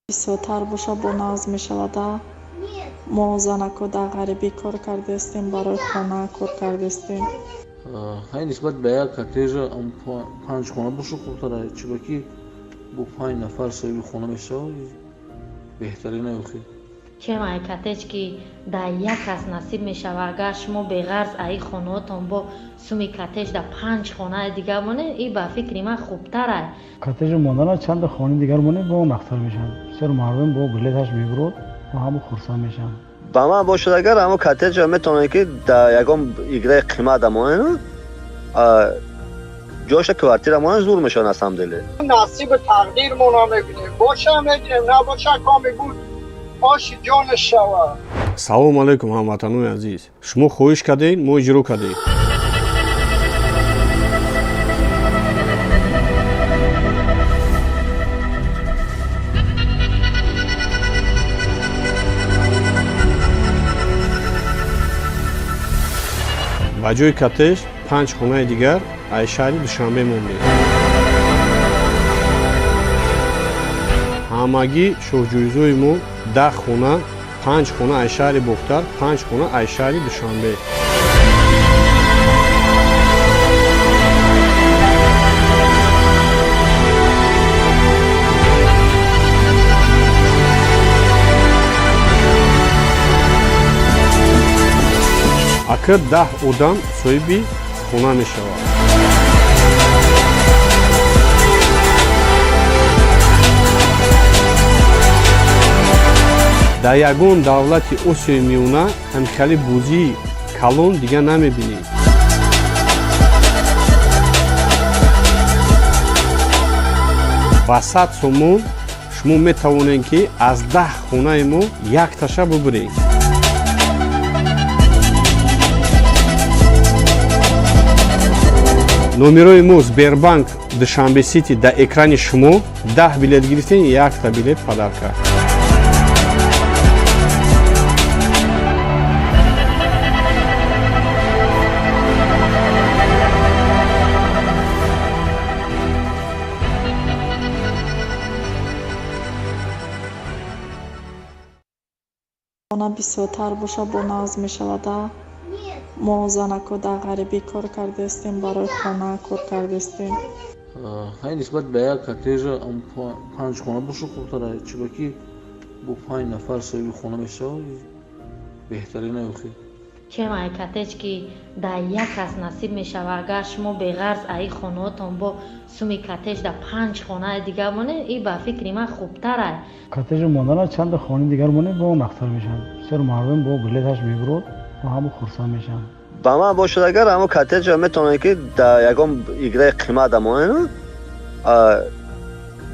Бисёртар боша, бо нағз мешавада. Мо занако дар ғарибӣ кор кардастем, барои хона кор кардастем. Ҳай, нисбат ба як коттежа панҷ хона боша хубтара, чунки бо 5 нафар соҳиби хона мешавад, беҳтарина охир. Чем ай коттедж, ки дар як кас насиб мешава. Агар шумо беғарз аи хонаотон бо суми коттедж дар панҷ хонаи дигар монед, и ба фикри ман хубтарай. Коттеҷ мондана чанда хонаи дигар монед, бо нахтар мешавад. Бисёр мардум бо билеташ мебурод ва ҳама хурсанд мешаванд. Ба ман бошад, агар ҳамо коттеҷа метавонед, ки дар ягон играи қимат монед, ҷоша квартира монед, зур мешавад на самом деле. Насиби тақдирмона мебинем, боша мегирем, набоша, коми буд, оши ҷонаш шава. Салому алайкум, ҳамватанони азиз! Шумо хоҳиш кардед, мо иҷро кардем. Ба ҷои коттеҷ панҷ хонаи дигар аз шаҳри Душанбе мондем. Ҳамагӣ шоҳҷоизои мо 10 хона: панҷ хона аз шаҳри Бохтар, панҷ хона аз шаҳри Душанбе. Ака, 10 одам соҳиби хона мешавад. Дар ягон давлати Осиёи Миёна ҳамхели бозии калон дига намебинед. Ба 100 сомон шумо метавонед, ки аз 10 хонаи мо якташа бубуред. Номерои мо Сбербанк Душанбе Сити дар экрани шумо. 10 билет гирифтем, якта билет подарка. Хона бисёртар боша, бо нағз мешавада. Мо занако дар ғарибӣ кор кардастем, барои хона кор кардастем. Хай, нисбат ба як коттежа панҷ хона боша хубтара, чунки бо панҷ нафар соҳиби хона мешавад, беҳтарин охи. Чем ай коттедж, ки дар як кас насиб мешавад, агар шумо беғарз аи хонаотон бо суми коттедж дар панҷ хонаи дигар монед, и ба фикри ман хубтарай. Коттеҷи мондана чанда хонаи дигар монед, бо нақтар мешавад. Бисёр мардум бо билеташ мебурод ва ҳама хурсанд мешаванд. Ба ман бошад, агар ҳамо коттеҷа метавонед, ки дар ягон играи қимат монед,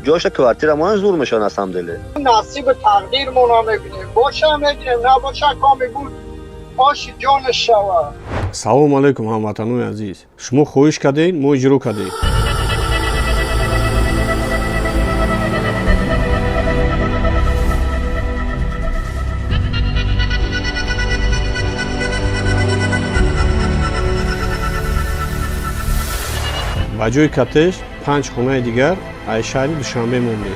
ҷоша квартира монед, зур мешавад на самом деле. Насиби тақдирмона мебинем, боша мегирем, набоша, коми буд, оши ҷонаш шавад. Салому алайкум, ҳамватанони азиз! Шумо хоҳиш кардед, мо иҷро кардем. Ба ҷои коттеҷ панҷ хонаи дигар аз шаҳри Душанбе мондем.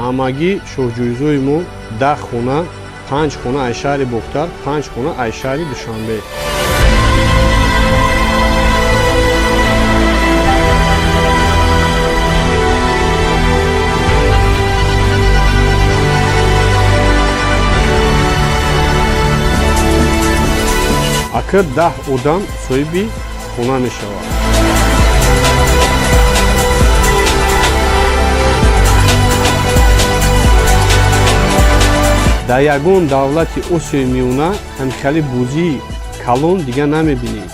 Ҳамагӣ шоҳҷоизои мо 10 хона, панҷ хона аз шаҳри Бохтар, панҷ хона аз шаҳри Душанбе. Ака, 10 одам соҳиби хона мешавад. Дар ягон давлати Осиёи Миёна ҳамхели бозии калон дига намебинед.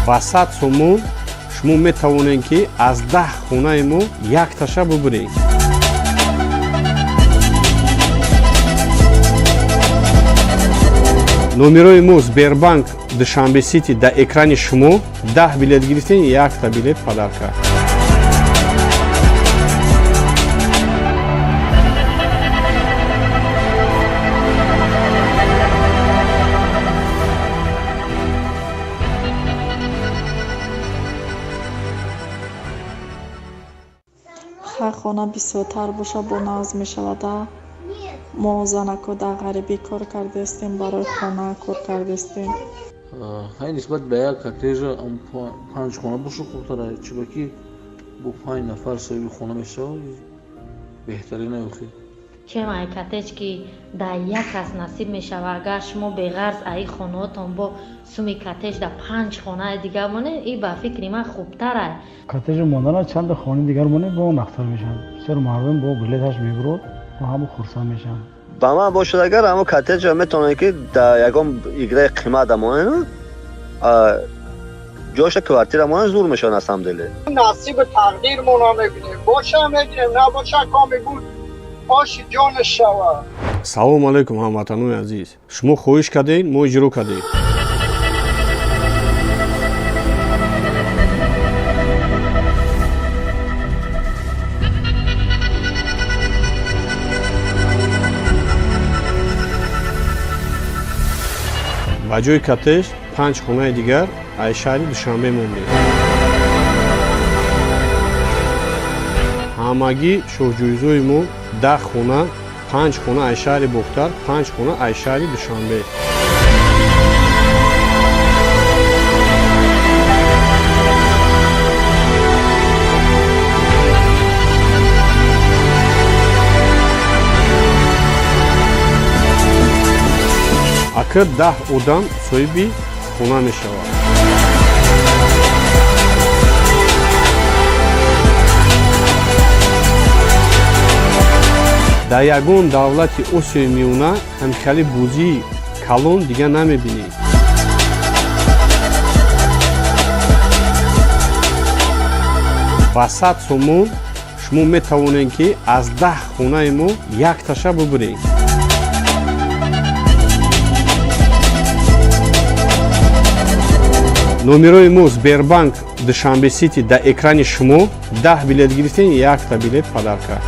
Ба 100 сомон шумо метавонед, ки аз 10 хонаи мо якташа бубуред. Номерои мо Сбербанк Душанбе Сити дар экрани шумо. 10 билет гирифтем, якта билет подарка. Хай, хона бисёртар боша, бо нағз мешавада. Мо занако дар ғарибӣ кор кардастем, барои хона кор кардастем. Хай, нисбат ба як коттеҷа панҷ хона боша хубтара, чунки бо панҷ нафар соҳиби хона мешавад, беҳтарин охи. Чем ай коттедж, ки дар як кас насиб мешавад, агар шумо беғарз аи хонаотон бо суми коттедж дар панҷ хонаи дигар монед, и ба фикри ман хубтарай. Коттеҷи мондана чанда хонаи дигар монед, бо нақтар мешавад. Бисёр мардум бо билеташ мебурод ва ҳама хурсанд мешаванд. Ба ман бошад, агар ҳамо коттеҷа метавонед, ки дар ягон играи қимат монед, ҷоша квартира монед, зур мешавад на самом деле. Насиби тақдирмона мебинем, боша мегирем, набоша, коми буд, оши ҷонаш шавад. Салому алайкум, ҳамватанони азиз! Шумо хоҳиш кардед, мо иҷро кардем. Ба ҷои коттеҷ панҷ хонаи дигар аз шаҳри Душанбе мондем. Ҳамагӣ шоҳҷоизои мо 10 хона, панҷ хона аз шаҳри Бохтар, панҷ хона аз шаҳри Душанбе. Ака, 10 одам соҳиби хона мешавад. Дар ягон давлати Осиёи Миёна ҳамхели бозии калон дига намебинед. Ба 100 сомон шумо метавонед, ки аз 10 хонаи мо якташа бубуред. Номерои мо Сбербанк Душанбе Сити дар экрани шумо. 10 билет гирифтем, якта билет подарка.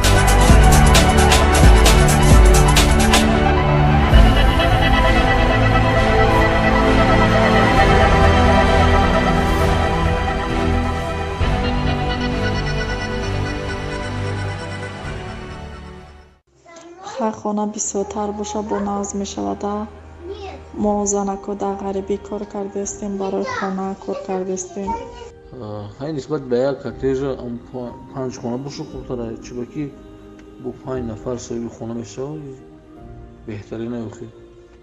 Хай, хона бисёртар боша, бо нағз мешавада. Мо занако дар ғарибӣ кор кардаистем, барои хона кор кардаистем. Хай, нисбат ба як коттеҷа панҷ хона боша хубтара, чунки бо панҷ нафар соҳиби хона мешавад, беҳтарин охи.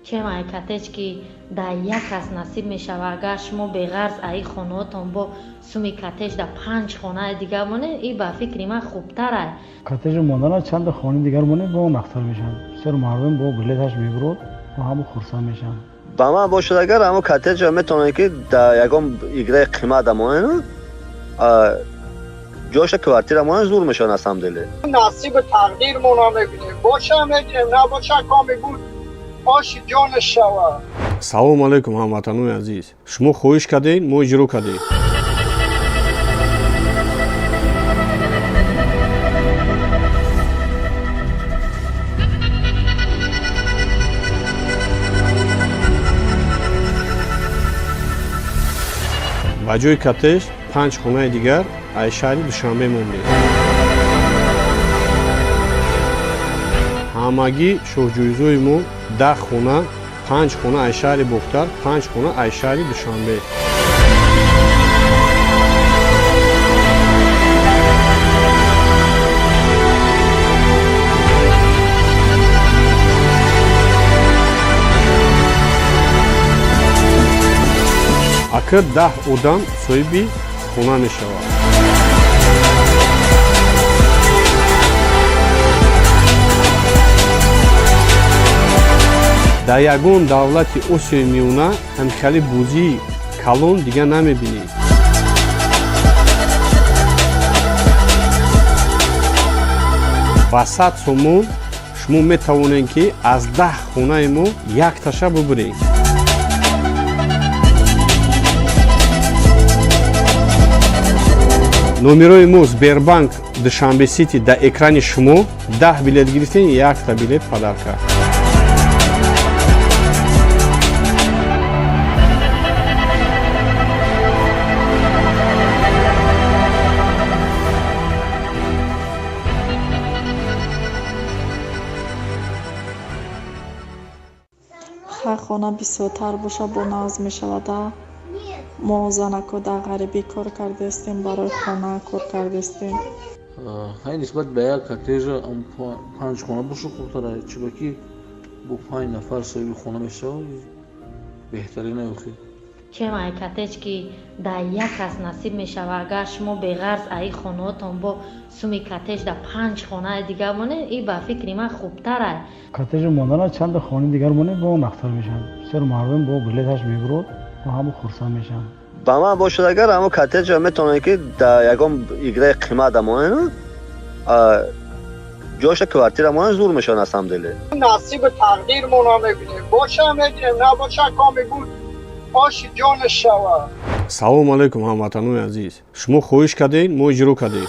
Чем ай коттедж, ки дар як кас насиб мешавад, агар шумо беғарз аи хонаотон бо суми коттедж дар панҷ хонаи дигар монед, и ба фикри ман хубтарай. Коттеҷи мондана чанда хонаи дигар монед, бо нақстар мешавад. Бисёр мардум бо билеташ мебурод ва ҳама хурсанд мешаванд. Ба ман бошад, агар ҳамо коттеҷа метавонед, ки дар ягон играи қимат монед, ҷоша квартира монед, зур мешавад на самом деле. Насиби тақдирмона мебинем, боша мегирем, набоша, коми буд, оши ҷонаш шавад. Салому алайкум, ҳамватанони азиз! Шумо хоҳиш кардед, мо иҷро кардем. Ба ҷои коттеҷ панҷ хонаи дигар аз шаҳри Душанбе мондем. Ҳамагӣ шоҳҷоизои мо 10 хона, панҷ хона аз шаҳри Бохтар, панҷ хона аз шаҳри Душанбе. Ака, 10 одам соҳиби хона мешавад. Дар ягон давлати Осиёи Миёна ҳамхели бозии калон дига намебинед. Ба 100 сомон шумо метавонед, ки аз 10 хонаи мо якташа бубуред. Номерои мо Сбербанк Душанбе Сити дар экрани шумо. 10 билет гирифтем, якта билет подарка. Хай, хона бисёртар боша, бо нағз мешавада. Мо занако дар ғарибӣ кор кардаистем, барои хона кор кардаистем. Хай, нисбат ба як коттеҷа панҷ хона боша хубтара, чунки бо панҷ нафар соҳиби хона мешавад, беҳтарин охи. Чем ай коттедж, ки дар як кас насиб мешавад, агар шумо беғарз аи хонаотон бо суми коттедж дар панҷ хонаи дигар монед, и ба фикри ман хубтарай. Коттеҷи мондана чанда хонаи дигар монед, бо нақстар мешавад. Бисёр мардум бо билеташ мебурод ва ҳама хурсанд мешаванд. Ба ман бошад, агар ҳамо коттеҷа метавонед, ки дар ягон играи қимат монед, ҷоша квартира монед, зур мешавад на самом деле. Насиби тақдирмона мебинем, боша мегирем, набоша, коми буд, оши ҷонаш шавад. Салому алайкум, ҳамватанони азиз! Шумо хоҳиш кардед, мо иҷро кардем.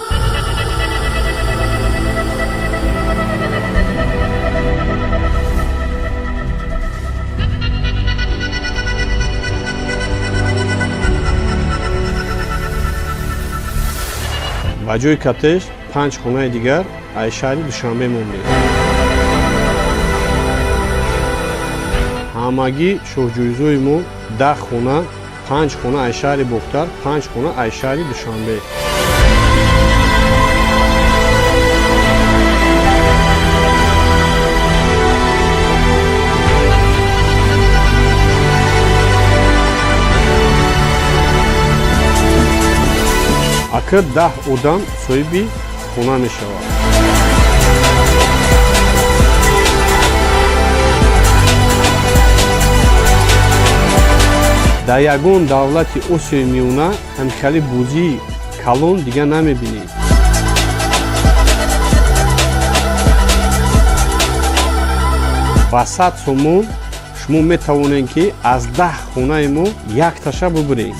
Ба ҷои коттеҷ панҷ хонаи дигар аз шаҳри Душанбе мондем. Ҳамагӣ шоҳҷоизои мо 10 хона, панҷ хона аз шаҳри Бохтар, панҷ хона аз шаҳри Душанбе. Ака, 10 одам соҳиби хона мешавад. Дар ягон давлати Осиёи Миёна ҳамхели бозии калон дига намебинед. Ба 100 сомон шумо метавонед, ки аз 10 хонаи мо якташа бубуред.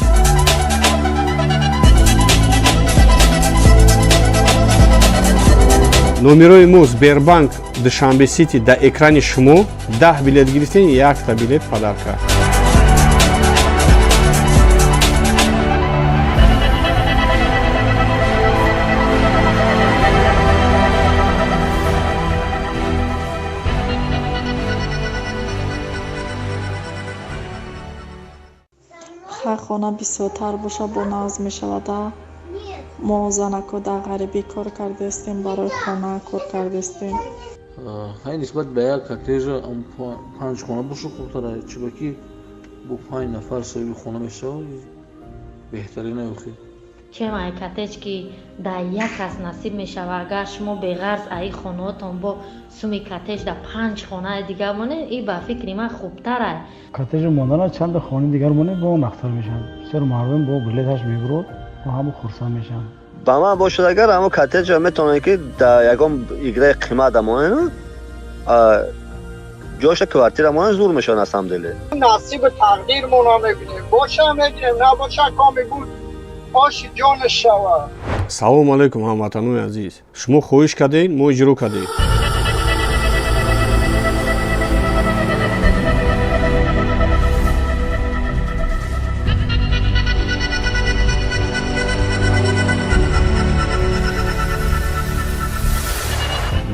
Номерои мо Сбербанк Душанбе Сити дар экрани шумо. 10 билет гирифтем, якта билет подарка. Хай, хона бисёртар боша, бо нағз мешавада. Мо занако дар ғарибӣ кор кардастем, барои хона кор кардастем. Хай, нисбат ба як коттеҷа панҷ хона боша хубтара, чунки бо панҷ нафар соҳиби хона мешавад, беҳтарин охир. Чем ай коттедж, ки дар як кас насиб мешавад, агар шумо беғарз аи хонаотон бо суми коттедж дар панҷ хонаи дигар монед, и ба фикри ман хубтарай. Коттеҷи мондана чанда хонаи дигар монед, бо нақтар мешавад. Бисёр мардум бо билеташ мебурод, бо ҳама хурсанд мешаванд. Ба ман бошад, агар ҳамо коттеҷа метавонед, ки дар ягон играи қимат монед, ҷоша квартира монед, зур мешавад на самом деле. Насиби тақдирмона мебинем, боша мегирем, набоша, коми буд, оши ҷонаш шавад. Салому алайкум, ҳамватанони азиз! Шумо хоҳиш кардед, мо иҷро кардем.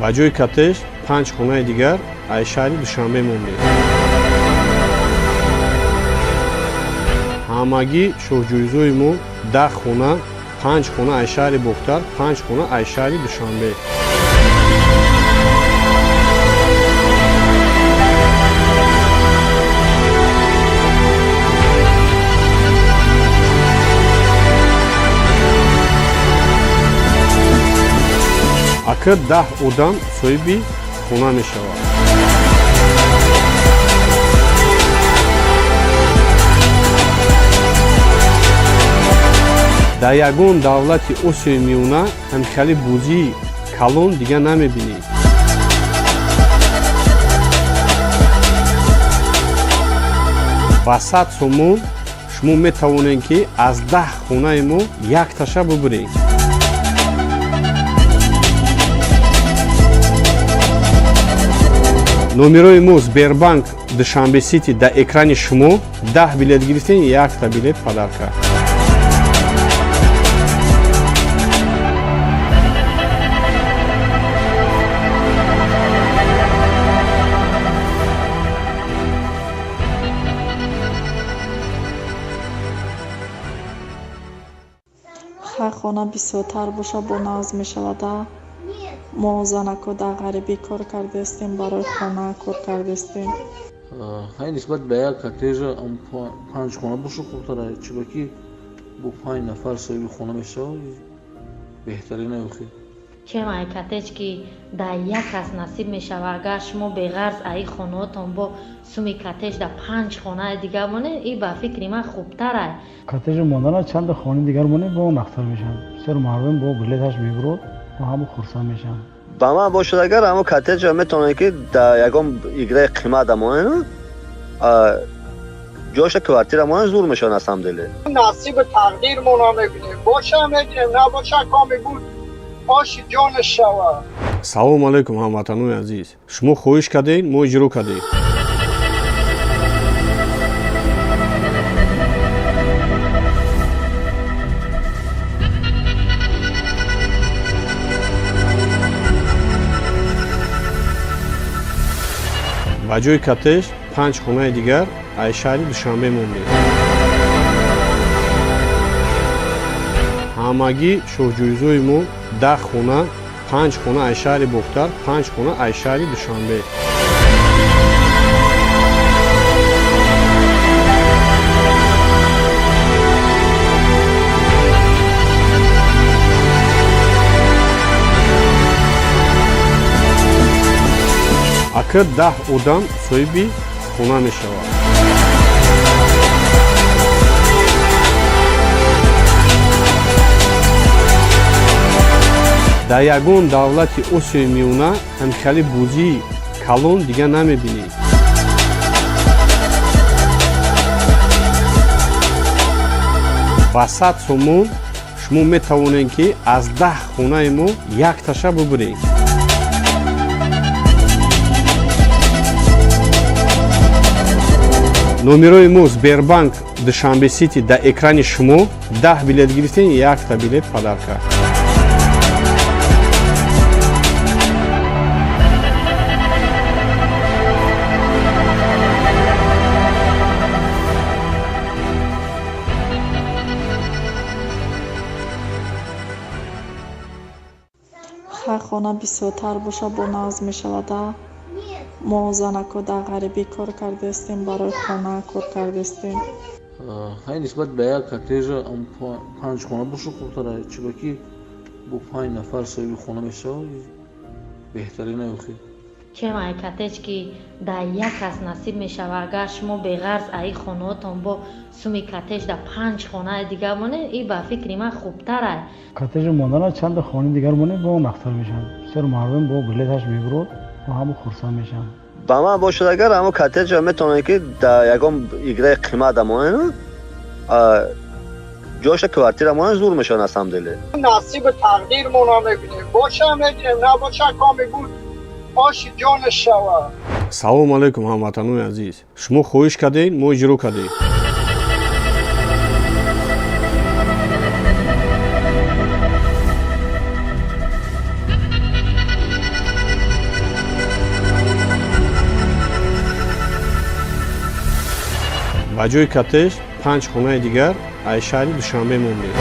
Ба ҷои коттеҷ панҷ хонаи дигар аз шаҳри Душанбе мондем. Ҳамагӣ шоҳҷоизои мо 10 хона, панҷ хона аз шаҳри Бохтар, панҷ хона аз шаҳри Душанбе. Ака, 10 одам соҳиби хона мешавад. Дар ягон давлати Осиёи Миёна ҳамхели бозии калон дига намебинед. Ба 100 сомон шумо метавонед, ки аз 10 хонаи мо якташа бубуред. Номерои мо Сбербанк Душанбе Сити дар экрани шумо. 10 билет гирифтем, якта билет подарка. Хай, хона бисёртар боша, бо нағз мешавада. Мо занако дар ғарибӣ кор кардастем, барои хона кор кардастем. Хай, нисбат ба як коттеҷа панҷ хона боша хубтара, чунки бо панҷ нафар соҳиби хона мешавад, беҳтарин охир. Чем ай коттедж, ки дар як кас насиб мешавад, агар шумо беғарз аи хонаотон бо суми коттедж дар панҷ хонаи дигар монед, и ба фикри ман хубтарай. Коттеҷи мондана чанда хонаи дигар монед, бо нақтар мешавад. Бисёр мардум бо билеташ мебурод, бо ҳама хурсанд мешаванд. Ба ман бошад, агар ҳамо коттеҷа метавонед, ки дар ягон играи қимат монед, ҷоша квартира монед, зур мешавад на самом деле. Насиби тақдирмона мебинем, боша мегирем, набоша, коми буд, оши ҷонаш шавад. Салому алайкум, ҳамватанони азиз! Шумо хоҳиш кардед, мо иҷро кардем. Ба ҷои коттеҷ панҷ хонаи дигар аз шаҳри Душанбе мондем. Ҳамагӣ шоҳҷоизои мо 10 хона, панҷ хона аз шаҳри Бохтар, панҷ хона аз шаҳри Душанбе. Ака, 10 одам соҳиби хона мешавад. Дар ягон давлати Осиёи Миёна ҳамхели бозии калон дига намебинед. Ба 100 сомон шумо метавонед, ки аз 10 хонаи мо якташа бубуред. Номерои мо Сбербанк Душанбе Сити дар экрани шумо. 10 билет гирифтем, якта билет подарка. Хай, хона бисёртар боша, бо нағз мешавада. Мо занако дар ғарибӣ кор кардаистем, барои хона кор кардаистем. Хай, нисбат ба як коттеҷа панҷ хона боша хубтара, чунки бо панҷ нафар соҳиби хона мешавад, беҳтарин охи. Чем ай коттедж, ки дар як кас насиб мешава, агар шумо беғарз аи хонаотон бо суми коттедж дар панҷ хонаи дигар монед, и ба фикри ман хубтарай. Коттеҷи мондана чанда хонаи дигар монед, бо нақстар мешавад. Бисёр мардум бо билеташ мебурод, бо ҳама хурсанд мешаванд. Ба ман бошад, агар ҳамо коттеҷа метавонед, ки дар ягон играи қимат монед, ҷоша квартира монед, зур мешавад на самом деле. Насиби тақдирмона мебинем, боша мегирем, набоша, коми буд, оши ҷонаш шавад. Салому алайкум, ҳамватанони азиз! Шумо хоҳиш кардед, мо иҷро кардем. Ба ҷои коттеҷ панҷ хонаи дигар аз шаҳри Душанбе мондем.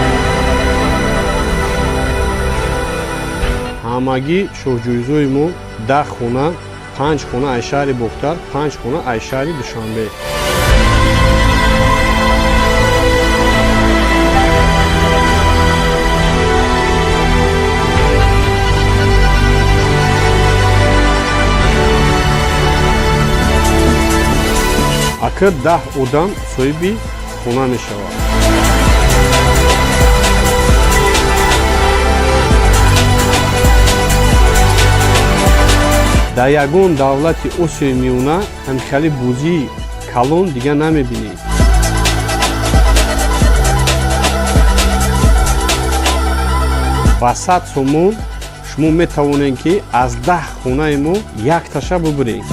Ҳамагӣ шоҳҷоизои мо 10 хона: панҷ хона аз шаҳри Бохтар, панҷ хона аз шаҳри Душанбе. Ака, 10 одам соҳиби хона мешавад. Дар ягон давлати Осиёи Миёна ҳамхели бозии калон дига намебинед. Ба 100 сомон шумо метавонед, ки аз 10 хонаи мо якташа бубуред.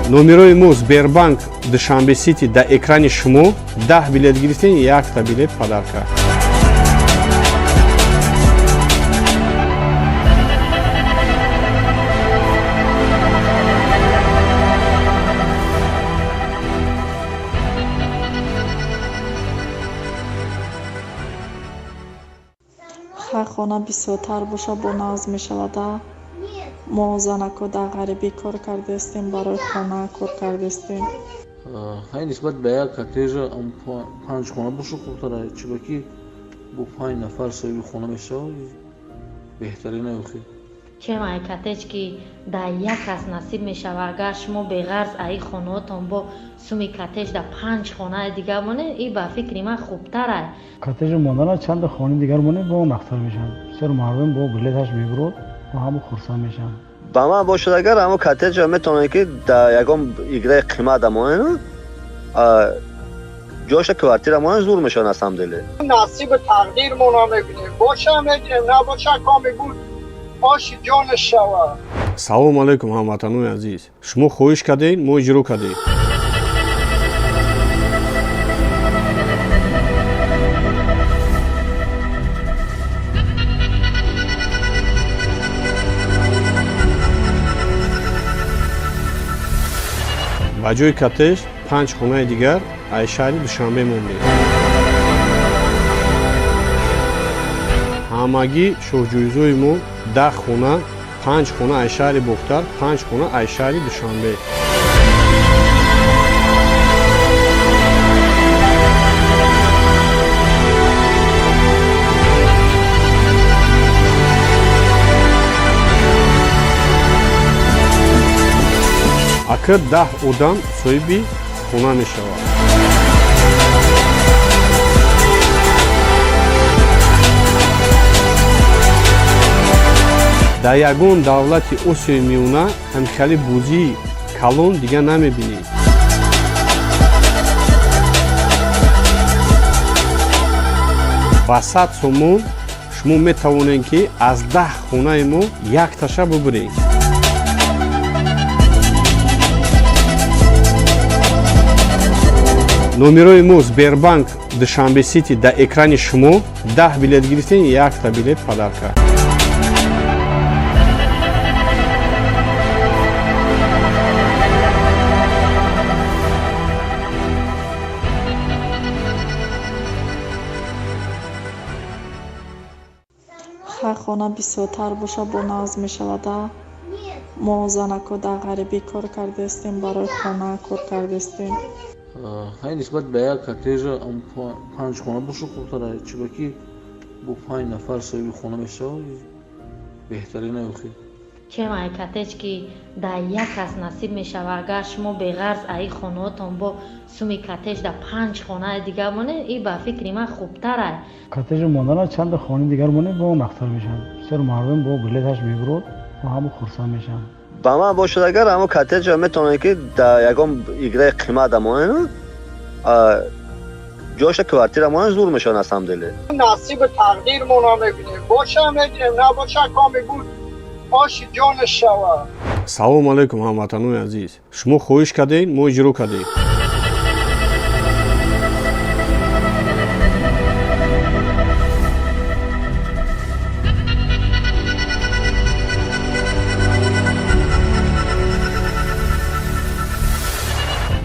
Номерои мо Сбербанк Душанбе Сити дар экрани шумо. 10 билет гирифтем, якта билет подарка. Хай, хона бисёртар боша, бо нағз мешавада. Мо занако дар ғарибӣ кор кардаистем, барои хона кор кардаистем. Хай, нисбат ба як коттеҷа панҷ хона боша хубтара, чунки бо панҷ нафар соҳиби хона мешавад, беҳтарин охи. Чем ай коттедж, ки дар як кас насиб мешава, агар шумо беғарз аи хонаотон бо суми коттедж дар панҷ хонаи дигар монед, и ба фикри ман хубтарай. Коттеҷи мондана чанда хонаи дигар монед, бо нақстар мешавад. Бисёр мардум бо билеташ мебурод, бо ҳама хурсанд мешаванд. Ба ман бошад, агар ҳамо коттеҷа метавонед, ки дар ягон играи қимат монед, ҷоша квартира монед, зур мешавад на самом деле. Насиби тақдирмона мебинем, боша мегирем, набоша, коми буд, оши ҷонаш шавад. Салому алайкум, ҳамватанони азиз! Шумо хоҳиш кардед, мо иҷро кардем. Ба ҷои коттеҷ панҷ хонаи дигар аз шаҳри Душанбе мондем. Ҳамагӣ шоҳҷоизои мо 10 хона: панҷ хона аз шаҳри Бохтар, панҷ хона аз шаҳри Душанбе. Ака, 10 одам соҳиби хона мешавад. Дар ягон давлати Осиёи Миёна ҳамхели бозии калон дига намебинед. Ба 100 сомон шумо метавонед, ки аз 10 хонаи мо якташа бубуред. Номерои мо Сбербанк Душанбе Сити дар экрани шумо. 10 билет гирифтем, якта билет подарка. Ҳар хона бисёртар боша, бо нағз мешавада. Мо занако дар ғарибӣ кор кардаистем, барои хона кор кардаистем. Хай, нисбат ба як коттеҷа панҷ хона боша хубтара, чунки бо панҷ нафар соҳиби хона мешавад, беҳтарин охи. Чем ай коттедж, ки дар як кас насиб мешавад, агар шумо беғарз аи хонаотон бо суми коттедж дар панҷ хонаи дигар монед, и ба фикри ман хубтарай. Коттеҷи мондана чанда хонаи дигар монед, бо нақтар мешавад. Бисёр мардум бо билеташ мебурод ва ҳама хурсанд мешаванд. Ба ман бошад, агар ҳамо коттеҷа метавонед, ки дар ягон играи қимат монед, ҷоша квартира монед, зур мешавад на самом деле. Насиби тақдирмона мебинем, боша мегирем, набоша, коми буд, оши ҷонаш шавад. Салому алайкум, ҳамватанони азиз! Шумо хоҳиш кардед, мо иҷро кардем.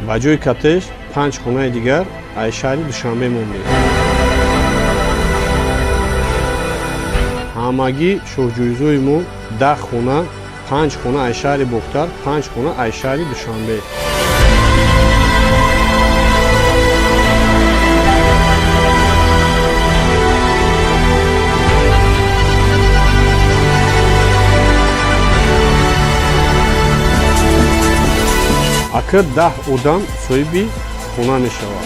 Ба ҷои коттедж панҷ хонаи дигар аз шаҳри Душанбе мондем. Ҳамагӣ шоҳҷоизои мо 10 хона: панҷ хона аз шаҳри Бохтар, панҷ хона аз шаҳри Душанбе. Ака, 10 одам соҳиби хона мешавад.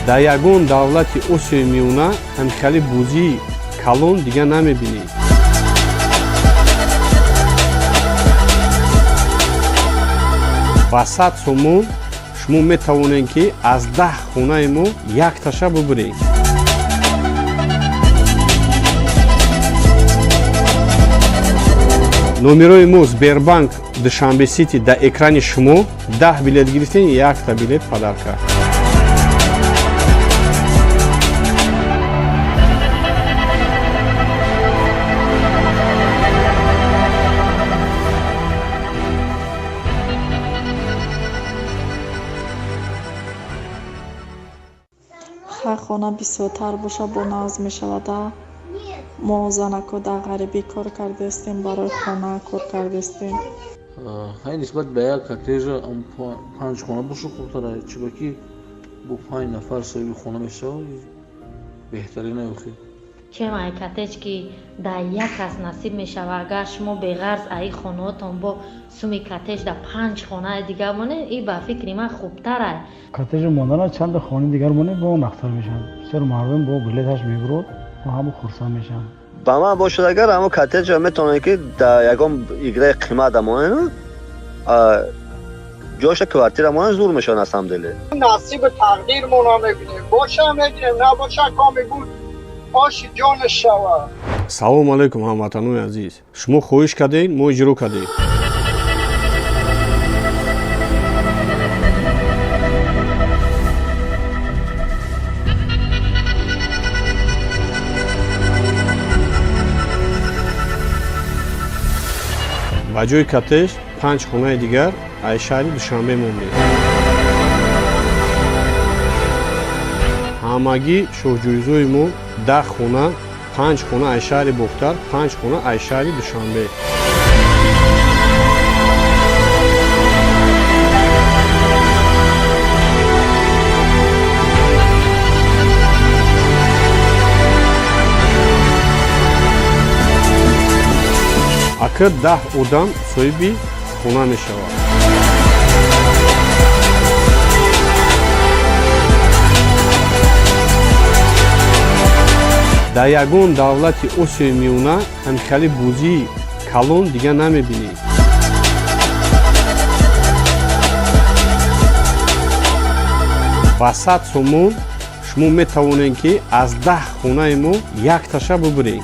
Дар ягон давлати Осиёи Миёна ҳамхели бозии калон дига намебинед. Ба 100 сомон шумо метавонед, ки аз 10 хонаи мо якташа бубуред. Номерои мо Сбербанк Душанбе Сити дар экрани шумо. 10 билет гирифтем, якта билет подарка. Ҳар хона бисёртар боша, бо нағз мешавада. Мо занако дар ғарибӣ кор кардаистем, барои хона кор кардаистем. Хай, нисбат ба як коттеҷа панҷ хона боша хубтара, чунки бо панҷ нафар соҳиби хона мешавад, беҳтарин охи. Чем ай коттедж, ки дар як кас насиб мешавад, агар шумо беғарз аи хонаотон бо суми коттедж дар панҷ хонаи дигар монед, и ба фикри ман хубтарай. Коттеҷи мондана чанда хонаи дигар монед, бо нақтар мешавад. Бисёр мардум бо билеташ мебурод ва ҳама хурсанд мешаванд. Ба ман бошад, агар ҳамо коттеҷа метавонед, ки дар ягон играи қимат монед, ҷоша квартира монед, зур мешавад на самом деле. Насиби тақдирмона мебинем, боша мегирем, набоша, коми буд, оши ҷонаш шавад. Салому алайкум, ҳамватанони азиз! Шумо хоҳиш кардед, мо иҷро кардем. Ба ҷои коттедж панҷ хонаи дигар аз шаҳри Душанбе мондем. Ҳамагӣ шоҳҷоизои мо 10 хона: панҷ хона аз шаҳри Бохтар, панҷ хона аз шаҳри Душанбе. Ака, 10 одам соҳиби хона мешавад. Дар ягон давлати Осиёи Миёна ҳамхели бозии калон дига намебинед. Ба 100 сомон шумо метавонед, ки аз 10 хонаи мо якташа бубуред.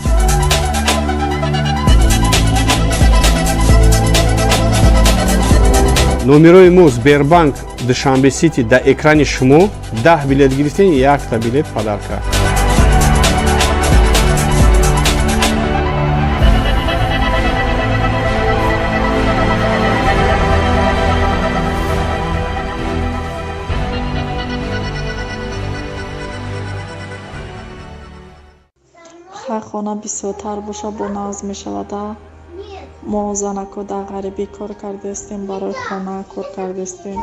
Номерои мо Сбербанк Душанбе Сити дар экрани шумо. 10 билет гирифтем, якта билет подарка. Хай, хона бисёртар боша, бо нағз мешавада. Мо занако дар ғарибӣ кор кардастем, барои хона кор кардастем.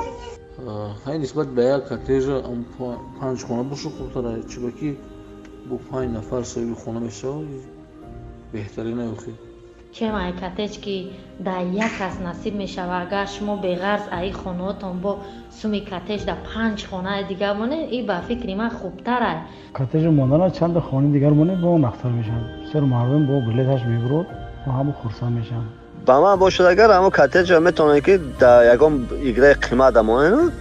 Хай, нисбат ба як коттеҷа панҷ хона боша хубтара, чунки бо панҷ нафар соҳиби хона мешавад, беҳтарин охи. Чем ай коттедж, ки дар як кас насиб мешавад, агар шумо беғарз аи хонаотон бо суми коттедж дар панҷ хонаи дигар монед, и ба фикри ман хубтарай. Коттеҷ мондана чанда хонаи дигар монед, бо нақтар мешавад. Бисёр мардум бо билеташ мебурод ва ҳама хурсанд мешаванд. Ба ман бошад, агар ҳамо коттеҷа метавонед, ки дар ягон играи қимат монед,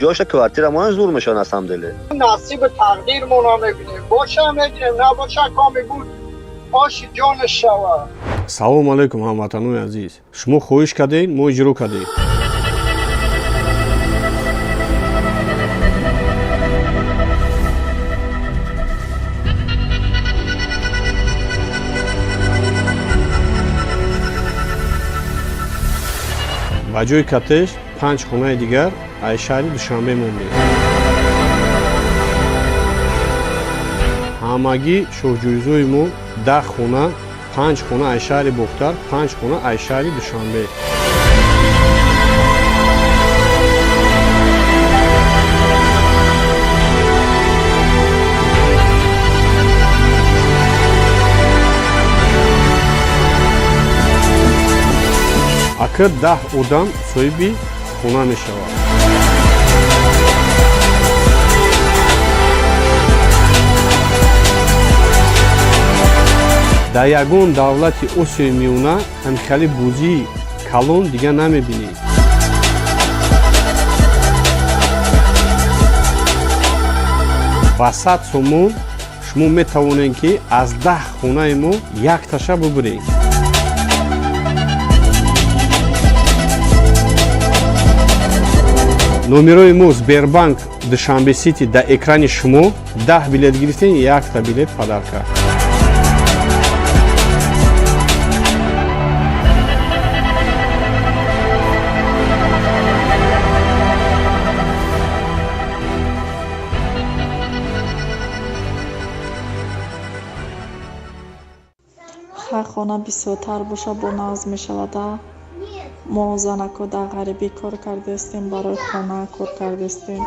ҷоша квартира монед, зур мешавад на самом деле. Насиби тақдирмона мебинем, боша мегирем, набоша, коми буд, оши ҷонаш шавад. Салому алайкум, ҳамватанони азиз! Шумо хоҳиш кардед, мо иҷро кардем. Ба ҷои коттеҷ панҷ хонаи дигар аз шаҳри Душанбе мондем. Ҳамагӣ шоҳҷоизои мо 10 хона, панҷ хона аз шаҳри Бохтар, панҷ хона аз шаҳри Душанбе. Ака, 10 одам соҳиби хона мешавад. Дар ягон давлати Осиёи Миёна ҳамхели бозии калон дига намебинед. Ба 100 сомон шумо метавонед, ки аз 10 хонаи мо якташа бубуред. Номерои мо Сбербанк Душанбе Сити дар экрани шумо. 10 билет гирифтем, якта билет подарка. Хай, хона бисёртар боша, бо нағз мешавада. Мо занако дар ғарибӣ кор кардастем, барои хона кор кардастем.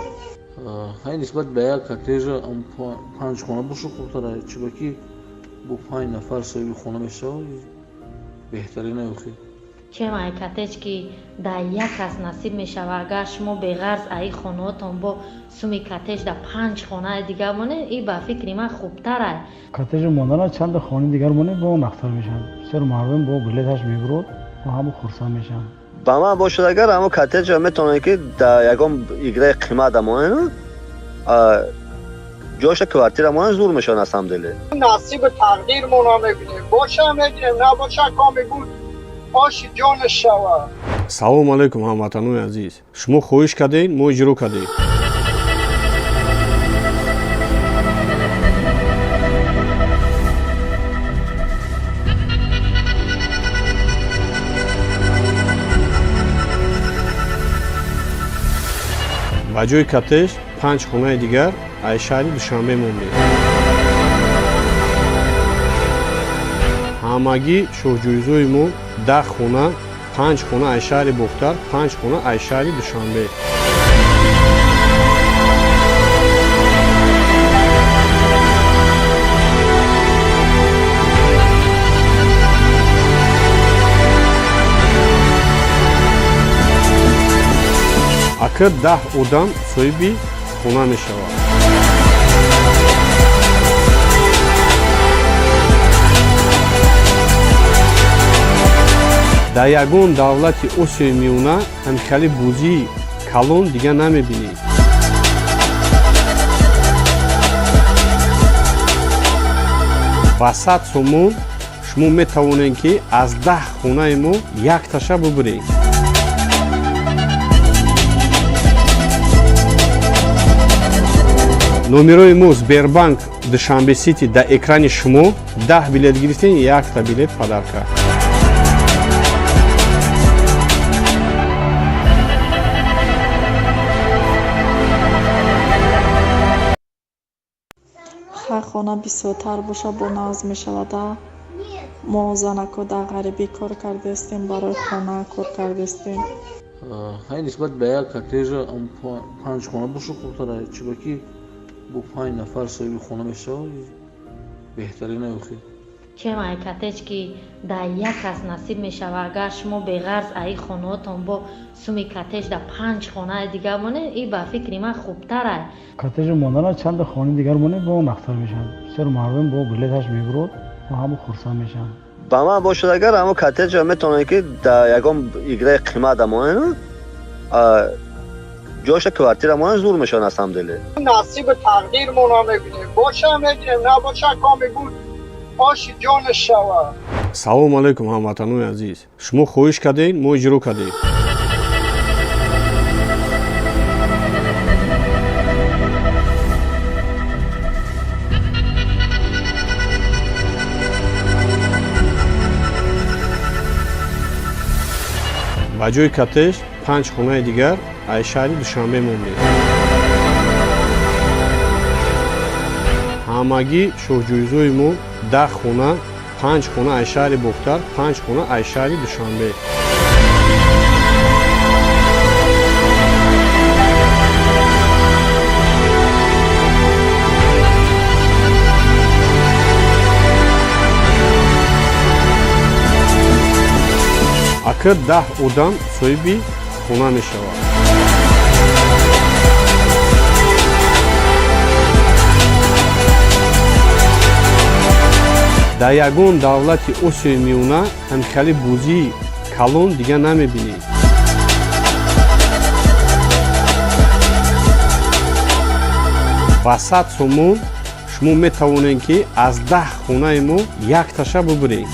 Хай, нисбат ба як коттеҷа панҷ хона боша хубтара, чунки бо панҷ нафар соҳиби хона мешавад, беҳтарин охи. Чем ай коттедж, ки дар як кас насиб мешавад, агар шумо беғарз аи хонаотон бо суми коттедж дар панҷ хонаи дигар монед, и ба фикри ман хубтарай. Коттеҷ мондана чанда хонаи дигар монед, бо нақтар мешавад. Бисёр мардум бо билеташ мебурод ва ҳама хурсанд мешаванд. Ба ман бошад, агар ҳамо коттеҷа метавонед, ки дар ягон играи қимат монед, ҷоша квартира монед, зур мешавад на самом деле. Насиби тақдирмона мебинем, боша мегирем, набоша, коми буд, оши ҷонаш шавад. Салому алайкум, ҳамватанони азиз! Шумо хоҳиш кардед, мо иҷро кардем. Ба ҷои коттеҷ панҷ хонаи дигар аз шаҳри Душанбе мондем. Ҳамагӣ шоҳҷоизои мо 10 хона, панҷ хона аз шаҳри Бохтар, панҷ хона аз шаҳри Душанбе. Ака, 10 одам соҳиби хона мешавад. Дар ягон давлати Осиёи Миёна ҳамхели бозии калон дига намебинед. Ба 100 сомон шумо метавонед, ки аз 10 хонаи мо якташа бубуред. Номерои мо Сбербанк Душанбе Сити дар экрани шумо. 10 билет гирифтем, якта билет подарка. Ҳар хона бисёртар боша, бо нағз мешавада. Мо занако дар ғарибӣ кор кардастем, барои хона кор кардастем. Хай, нисбат ба як коттеҷа панҷ хона боша хубтара, чунки бо панҷ нафар соҳиби хона мешавад, беҳтарин охи. Чем ай коттедж, ки дар як кас насиб мешавад, агар шумо беғарз аи хонаотон бо суми коттедж дар панҷ хонаи дигар монед, и ба фикри ман хубтарай. Коттеҷи мондана чанда хонаи дигар монед, бо нақстар мешавад. Бисёр мардум бо билеташ мебурод ва ҳама хурсанд мешаванд. Ба ман бошад, агар ҳамо коттеҷа метавонед, ки дар ягон играи қимат монед, ҷоша квартира монед, зур мешавад на самом деле. Насиби тақдирмона мебинем, боша мегирем, набоша, коми буд, оши ҷонаш шавад. Салому алайкум, ҳамватанони азиз! Шумо хоҳиш кардед, мо иҷро кардем. Ба ҷои коттедж панҷ хонаи дигар аз шаҳри Душанбе мондем. Ҳамагӣ шоҳҷоизои мо 10 хона, панҷ хона аз шаҳри Бохтар, панҷ хона аз шаҳри Душанбе. Ака, 10 одам соҳиби хона мешавад. Дар ягон давлати Осиёи Миёна ҳамхели бозии калон дига намебинед. Ба 100 сомон шумо метавонед, ки аз 10 хонаи мо якташа бубуред.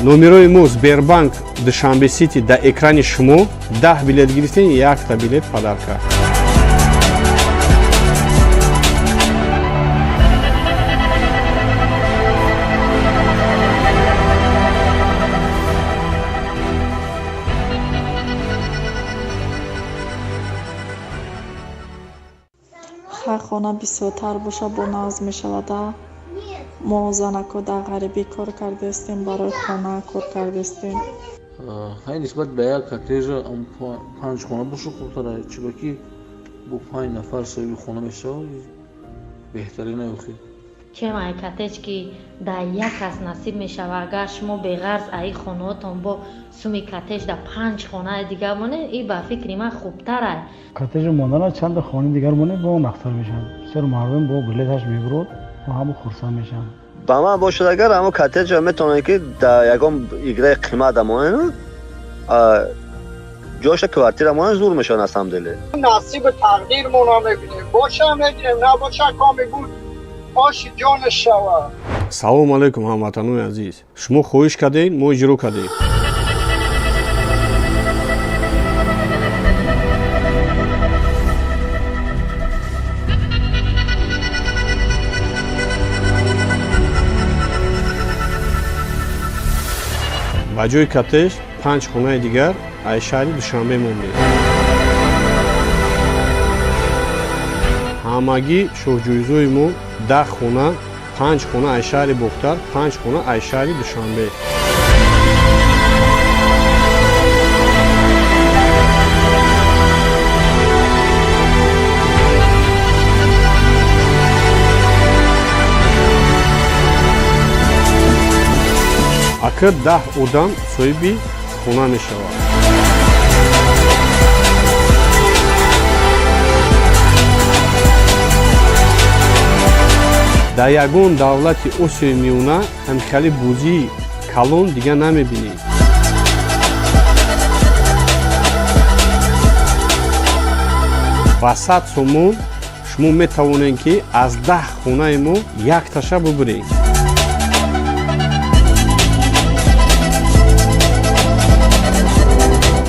Номерои мо Сбербанк Душанбе Сити дар экрани шумо. 10 билет гирифтем, якта билет подарка. Ҳар хона бисёртар боша, бо нағз мешавада. Мо занако дар ғарибӣ кор кардастем, барои хона кор кардастем. Хай, нисбат ба як коттеҷа панҷ хона боша хубтара, чунки бо панҷ нафар соҳиби хона мешавад, беҳтарин охи. Чем ай коттедж, ки дар як кас насиб мешавад, агар шумо беғарз аи хонаотон бо суми коттедж дар панҷ хонаи дигар монед, и ба фикри ман хубтарай. Коттеҷи мондана чанда хонаи дигар монед, бо нақстар мешавад. Бисёр мардум бо билеташ мебурод ва ҳама хурсанд мешаванд. Ба ман бошад, агар ҳамо коттеҷа метавонед, ки дар ягон играи қимат монед, ҷоша квартира монед, зур мешавад на самом деле. Насиби тақдирмона мебинем, боша мегирем, набоша, коми буд, оши ҷонаш шавад. Салому алайкум, ҳамватанони азиз! Шумо хоҳиш кардед, мо иҷро кардем. Ба ҷои коттедж панҷ хонаи дигар аз шаҳри Душанбе мондем. Ҳамагӣ шоҳҷоизои мо 10 хона, панҷ хона аз шаҳри Бохтар, панҷ хона аз шаҳри Душанбе. Ака, 10 одам соҳиби хона мешавад. Дар ягон давлати Осиёи Миёна ҳамхели бозии калон дига намебинед. Ба 100 сомон шумо метавонед, ки аз 10 хонаи мо якташа бубуред.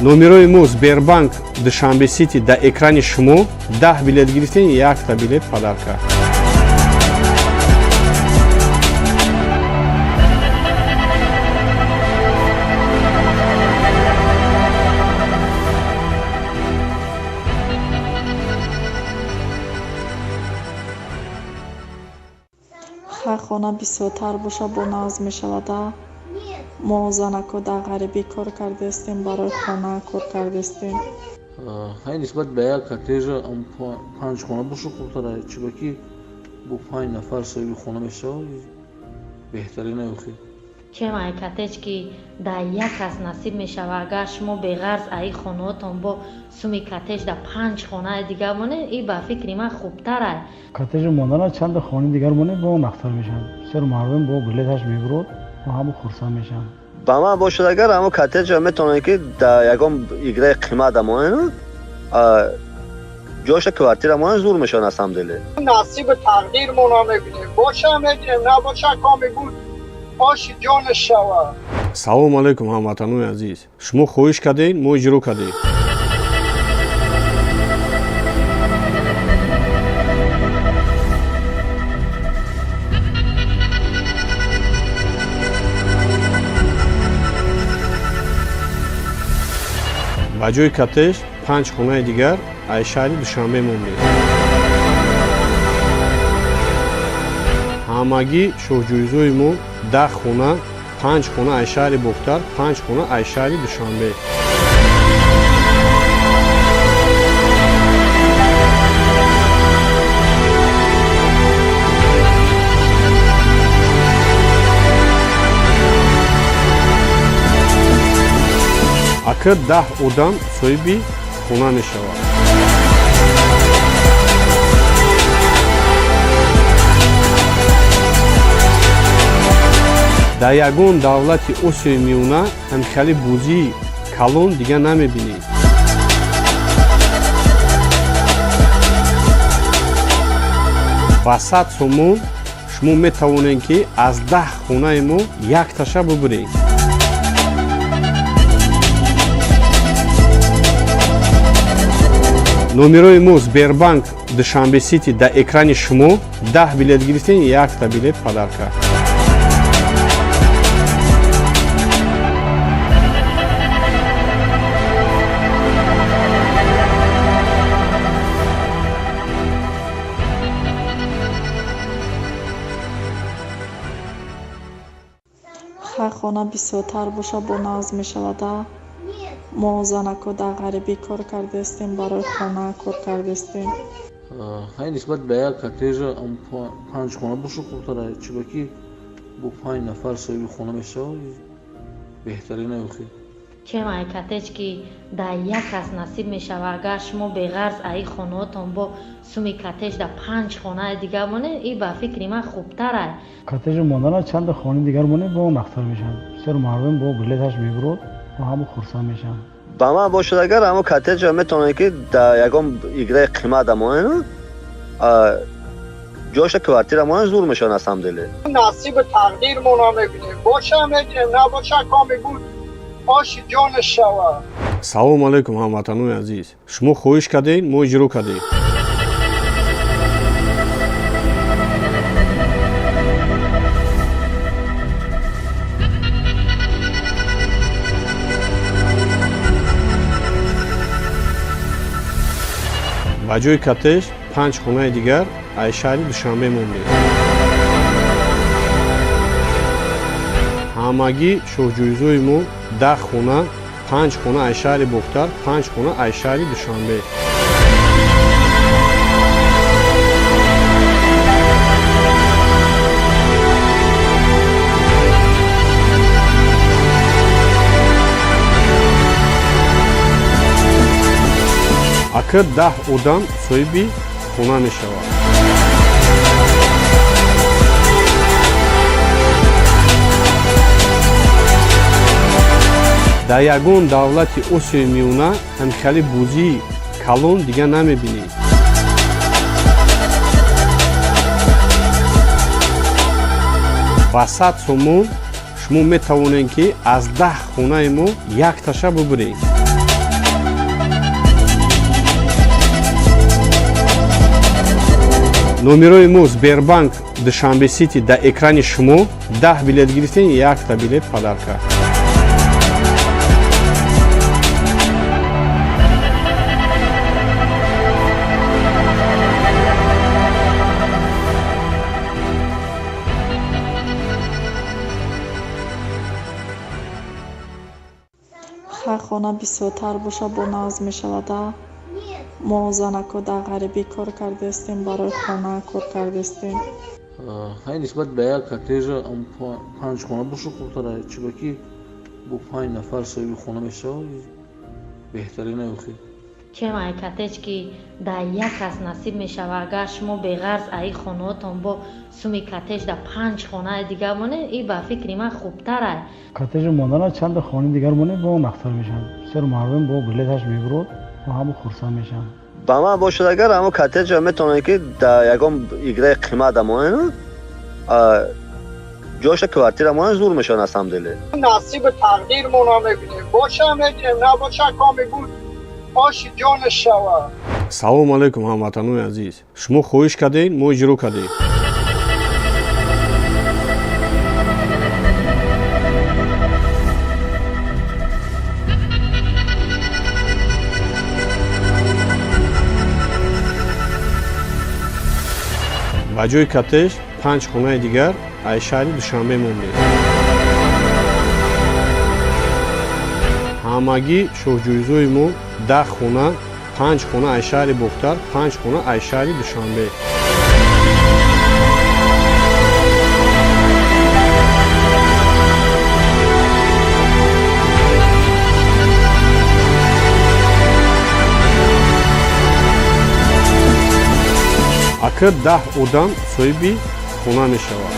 Номерои мо Сбербанк Душанбе Сити дар экрани шумо. 10 билет гирифтем, якта билет подарка. Хай, хона бисёртар боша, бо нағз мешавада. Мо занако дар ғарибӣ кор кардаистем, барои хона кор кардаистем. Хай, нисбат ба як коттеҷа панҷ хона боша хубтара, чунки бо панҷ нафар соҳиби хона мешавад, беҳтарин охир. Чем ай коттедж, ки дар як кас насиб мешавад, агар шумо беғарз аи хонаотон бо суми коттедж дар панҷ хонаи дигар монед, и ба фикри ман хубтарай. Коттеҷи мондана чанда хонаи дигар монед, бо нақстар мешавад. Бисёр мардум бо билеташ мебурод ва ҳама хурсанд мешаванд. Ба ман бошад, агар ҳамо коттеҷа метавонед, ки дар ягон играи қимат монед, ҷоша квартира монед, зур мешавад на самом деле. Насиби тақдирмона мебинем, боша мегирем, набоша, коми буд, оши ҷонаш шавад. Салому алайкум, ҳамватанони азиз! Шумо хоҳиш кардед, мо иҷро кардем. Ба ҷои коттеҷ панҷ хонаи дигар аз шаҳри Душанбе мондем. Ҳамагӣ шоҳҷоизои мо 10 хона, панҷ хона аз шаҳри Бохтар, панҷ хона аз шаҳри Душанбе. Ака, 10 одам соҳиби хона мешавад. Дар ягон давлати Осиёи Миёна ҳамхели бозии калон дига намебинед. Ба 100 сомон шумо метавонед, ки аз 10 хонаи мо якташа бубуред. Номерои мо Сбербанк Душанбе Сити дар экрани шумо. 10 билет гирифтем, якта билет подарка. Хай, хона бисёртар боша, бо нағз мешавада. Мо занако дар ғарибӣ кор кардаистем, барои хона кор кардаистем. Хай, нисбат ба як коттеҷа панҷ хона боша хубтара, чунки бо панҷ нафар соҳиби хона мешавад, беҳтарин охир. Чем ай коттедж, ки дар як кас насиб мешавад, агар шумо беғарз аи хонаотон бо суми коттедж дар панҷ хонаи дигар монед, и ба фикри ман хубтарай. Коттеҷи мондана чанда хонаи дигар монед, бо нақстар мешавад. Бисёр мардум бо билеташ мебурод ва ҳама хурсанд мешаванд. Ба ман бошад, агар ҳамо коттеҷа метавонед, ки дар ягон играи қимат монед, ҷоша квартира монед, зур мешавад на самом деле. Насиби тақдирмона мебинем, боша мегирем, набоша, коми буд, оши ҷонаш шавад. Салому алайкум, ҳамватанони азиз! Шумо хоҳиш кардед, мо иҷро кардем. Ба ҷои коттеҷ панҷ хонаи дигар аз шаҳри Душанбе мондем. Ҳамагӣ шоҳҷоизои мо 10 хона, панҷ хона аз шаҳри Бохтар, панҷ хона аз шаҳри Душанбе. Ака, 10 одам соҳиби хона мешавад. Дар ягон давлати Осиёи Миёна ҳамхели бозии калон дига намебинед. Ба 100 сомон шумо метавонед, ки аз 10 хонаи мо якташа бубуред. Номерои мо Сбербанк Душанбе Сити дар экрани шумо. 10 билет гирифтем, якта билет подарка. Хай, хона бисёртар боша, бо нағз мешавада. Мо занако дар ғарибӣ кор кардаистем, барои хона кор кардаистем. Хай, нисбат ба як коттеҷа панҷ хона боша хубтара, чунки бо панҷ нафар соҳиби хона мешавад, беҳтарин охир. Чем ай коттедж, ки дар як кас насиб мешавад, агар шумо беғарз аи хонаотон бо суми коттедж дар панҷ хонаи дигар монед, и ба фикри ман хубтарай. Коттеҷи мондана чанда хонаи дигар монед, бо нақстар мешавад. Бисёр мардум бо билеташ мебурод, бо ҳама хурсанд мешаванд. Ба ман бошад агар, ҳамо коттеҷа метавонед, ки дар ягон играи қимат монед, ҷоша квартира монед, зур мешавад на самом деле. Насиби тақдирмона мебинем, боша мегирем, набоша, коми буд, оши ҷонаш шавад. Салому алайкум, ҳамватанони азиз! Шумо хоҳиш кардед, мо иҷро кардем. Ба ҷои коттеҷ панҷ хонаи дигар аз шаҳри Душанбе мондем. Ҳамагӣ шоҳҷоизои мо 10 хона, панҷ хона аз шаҳри Бохтар, панҷ хона аз шаҳри Душанбе. Ака, 10 одам соҳиби хона мешавад.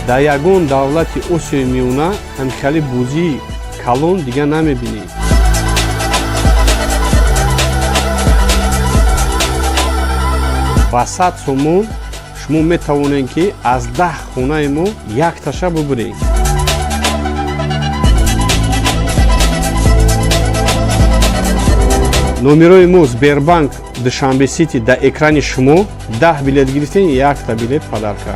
Дар ягон давлати Осиёи Миёна ҳамхели бозии калон дига намебинед. Ба 100 сомон шумо метавонед, ки аз 10 хонаи мо якташа бубуред. Номерои мо Сбербанк Душанбе Сити дар экрани шумо. 10 билет гирифтем, якта билет подарка.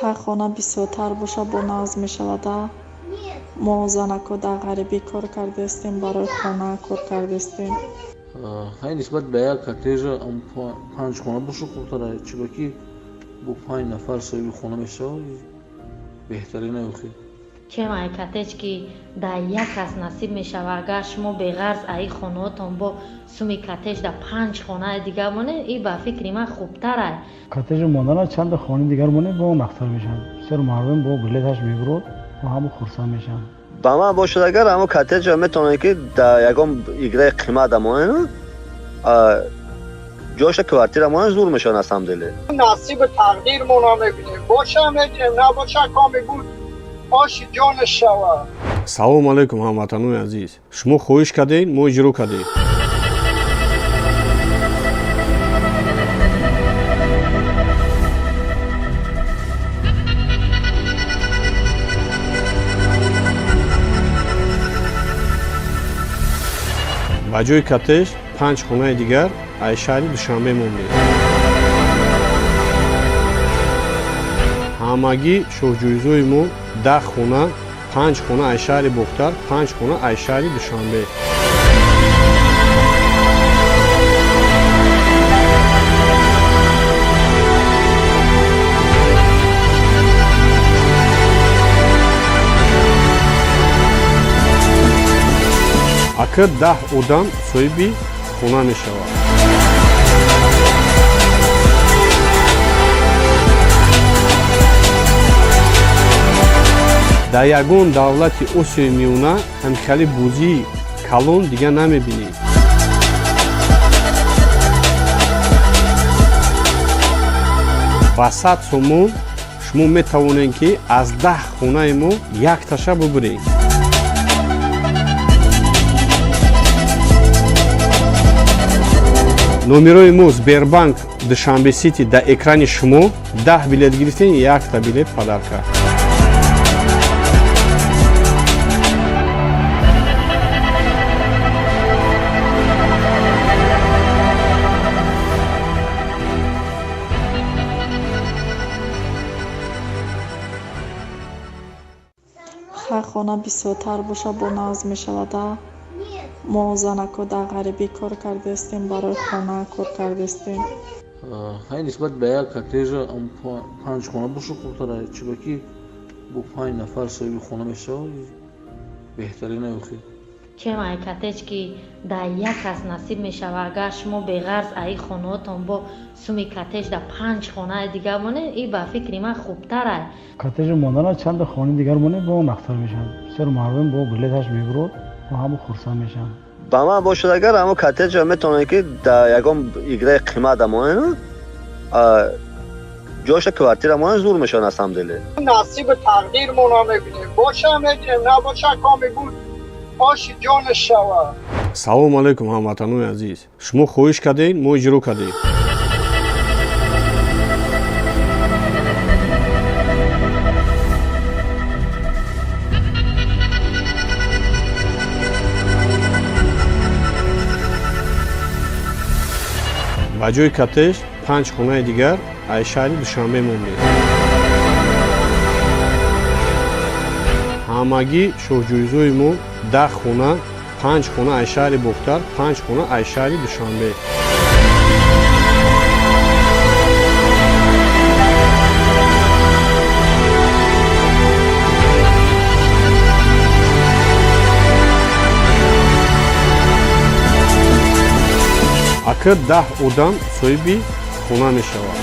Хай, хона бисёртар боша, бо нағз мешавада. Мо занако дар ғарибӣ кор кардаистем, барои хона кор кардаистем. Хай, нисбат ба як коттеҷа панҷ хона боша хубтара, чунки бо панҷ нафар соҳиби хона мешавад, беҳтарин охир. Чем ай коттедж, ки дар як кас насиб мешавад, агар шумо беғарз аи хонаотон бо суми коттедж дар панҷ хонаи дигар монед, и ба фикри ман хубтарай. Коттеҷи мондана чанда хонаи дигар монед, бо нақстар мешавад. Бисёр мардум бо билеташ мебурод, бо ҳама хурсанд мешаванд. Ба ман бошад агар, ҳамо коттеҷа метавонед, ки дар ягон играи қимат монед, ҷоша квартира монед, зур мешавад на самом деле. Насиби тақдирмона мебинем, боша мегирем, набоша, коми буд, оши ҷонаш шавад. Салому алайкум, ҳамватанони азиз! Шумо хоҳиш кардед, мо иҷро кардем. Ба ҷои коттеҷ панҷ хонаи дигар аз шаҳри Душанбе мондем. Ҳамагӣ шоҳҷоизои мо 10 хона, панҷ хона аз шаҳри Бохтар, панҷ хона аз шаҳри Душанбе. Ака, 10 одам соҳиби хона мешавад. Дар ягон давлати Осиёи Миёна ҳамхели бозии калон дига намебинед. Ба 100 сомон шумо метавонед, ки аз 10 хонаи мо якташа бубуред. Номерои мо Сбербанк Душанбе Сити дар экрани шумо. 10 билет гирифтем, якта билет подарка. Хай, хона бисёртар боша, бо нағз мешавада. Мо занако дар ғарибӣ кор кардаистем, барои хона кор кардаистем. Хай, нисбат ба як коттеҷа панҷ хона боша хубтара, чунки бо панҷ нафар соҳиби хона мешавад, беҳтарин охи. Чем ай коттедж, ки дар як кас насиб мешавад, агар шумо беғарз аи хонаотон бо суми коттедж дар панҷ хонаи дигар монед, и ба фикри ман хубтарай. Коттеҷи мондана чанда хонаи дигар монед, бо нақстар мешавад. Бисёр мардум бо билеташ мебурод ва ҳама хурсанд мешаванд. Ба ман бошад, агар ҳамо коттеҷа метавонед, ки дар ягон играи қимат монед, ҷоша квартира монед, зур мешавад на самом деле. Насиби тақдирмона мебинем, боша мегирем, набоша, коми буд, оши ҷонаш шавад. Салому алайкум, ҳамватанони азиз! Шумо хоҳиш кардед, мо иҷро кардем. Ба ҷои коттеҷ панҷ хонаи дигар аз шаҳри Душанбе мондем. Ҳамагӣ шоҳҷоизои мо 10 хона, панҷ хона аз шаҳри Бохтар, панҷ хона аз шаҳри Душанбе. Ака, 10 одам соҳиби хона мешавад.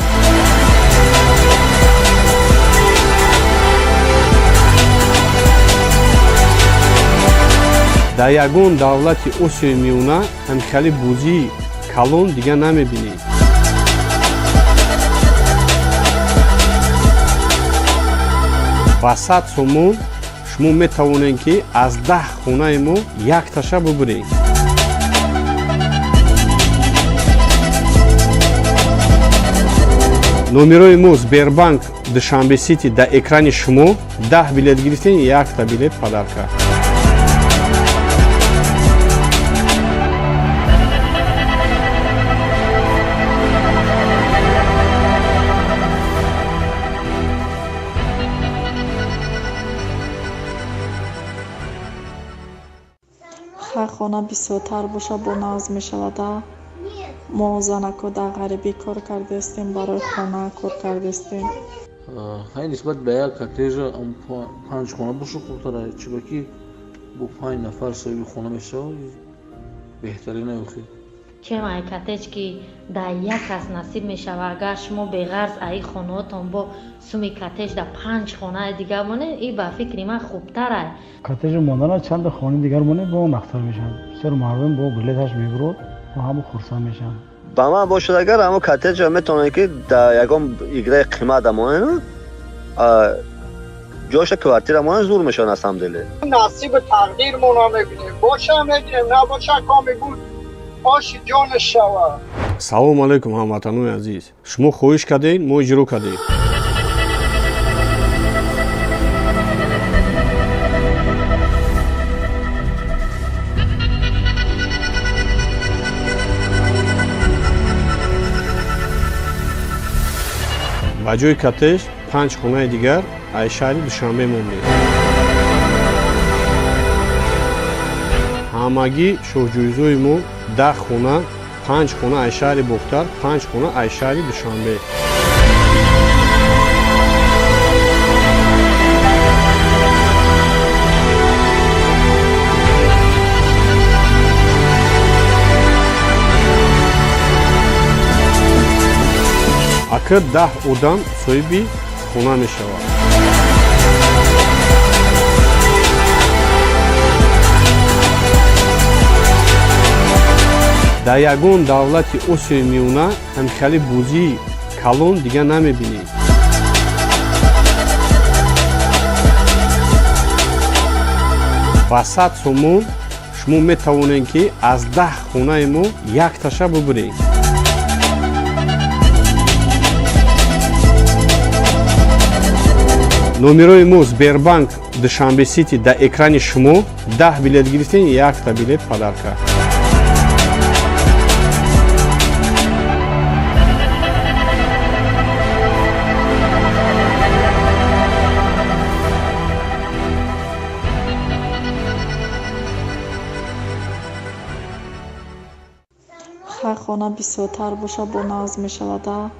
Дар ягон давлати Осиёи Миёна ҳамхели бозии калон дига намебинед. Ба 100 сомон шумо метавонед, ки аз 10 хонаи мо якташа бубуред. Номерои мо Сбербанк Душанбе Сити дар экрани шумо. 10 билет гирифтем, якта билет подарка. Хай, хона бисёртар боша, бо нағз мешавада. Мо занако дар ғарибӣ кор кардаистем, барои хона кор кардаистем. Хай, нисбат ба як коттеҷа панҷ хона боша хубтара, чунки бо панҷ нафар соҳиби хона мешавад, беҳтарин охи. Чем ай коттедж, ки дар як кас насиб мешавад, агар шумо беғарз аи хонаотон бо суми коттедж дар панҷ хонаи дигар монед, и ба фикри ман хубтарай. Коттеҷи мондана чанда хонаи дигар монед, бо нақстар мешавад. Бисёр мардум бо билеташ мебурод ва ҳама хурсанд мешаванд. Ба ман бошад, агар ҳамо коттеҷа метавонед, ки дар ягон играи қимат монед, ҷоша квартира монед, зур мешавад на самом деле. Насиби тақдирмона мебинем, боша мегирем, набоша, коми буд, оши ҷонаш шавад. Салому алайкум, ҳамватанони азиз! Шумо хоҳиш кардед, мо иҷро кардем. Ба ҷои коттеҷ панҷ хонаи дигар аз шаҳри Душанбе мондем. Ҳамагӣ шоҳҷоизои мо 10 хона, панҷ хона аз шаҳри Бохтар, панҷ хона аз шаҳри Душанбе. Ака, 10 одам соҳиби хона мешавад. Дар ягон давлати Осиёи Миёна ҳамхели бозии калон дига намебинед. Ба 100 сомон шумо метавонед, ки аз 10 хонаи мо якташа бубуред. Номерои мо Сбербанк Душанбе Сити дар экрани шумо. 10 билет гирифтем, якта билет подарка. Хай, хона бисёртар боша, бо нағз мешавада.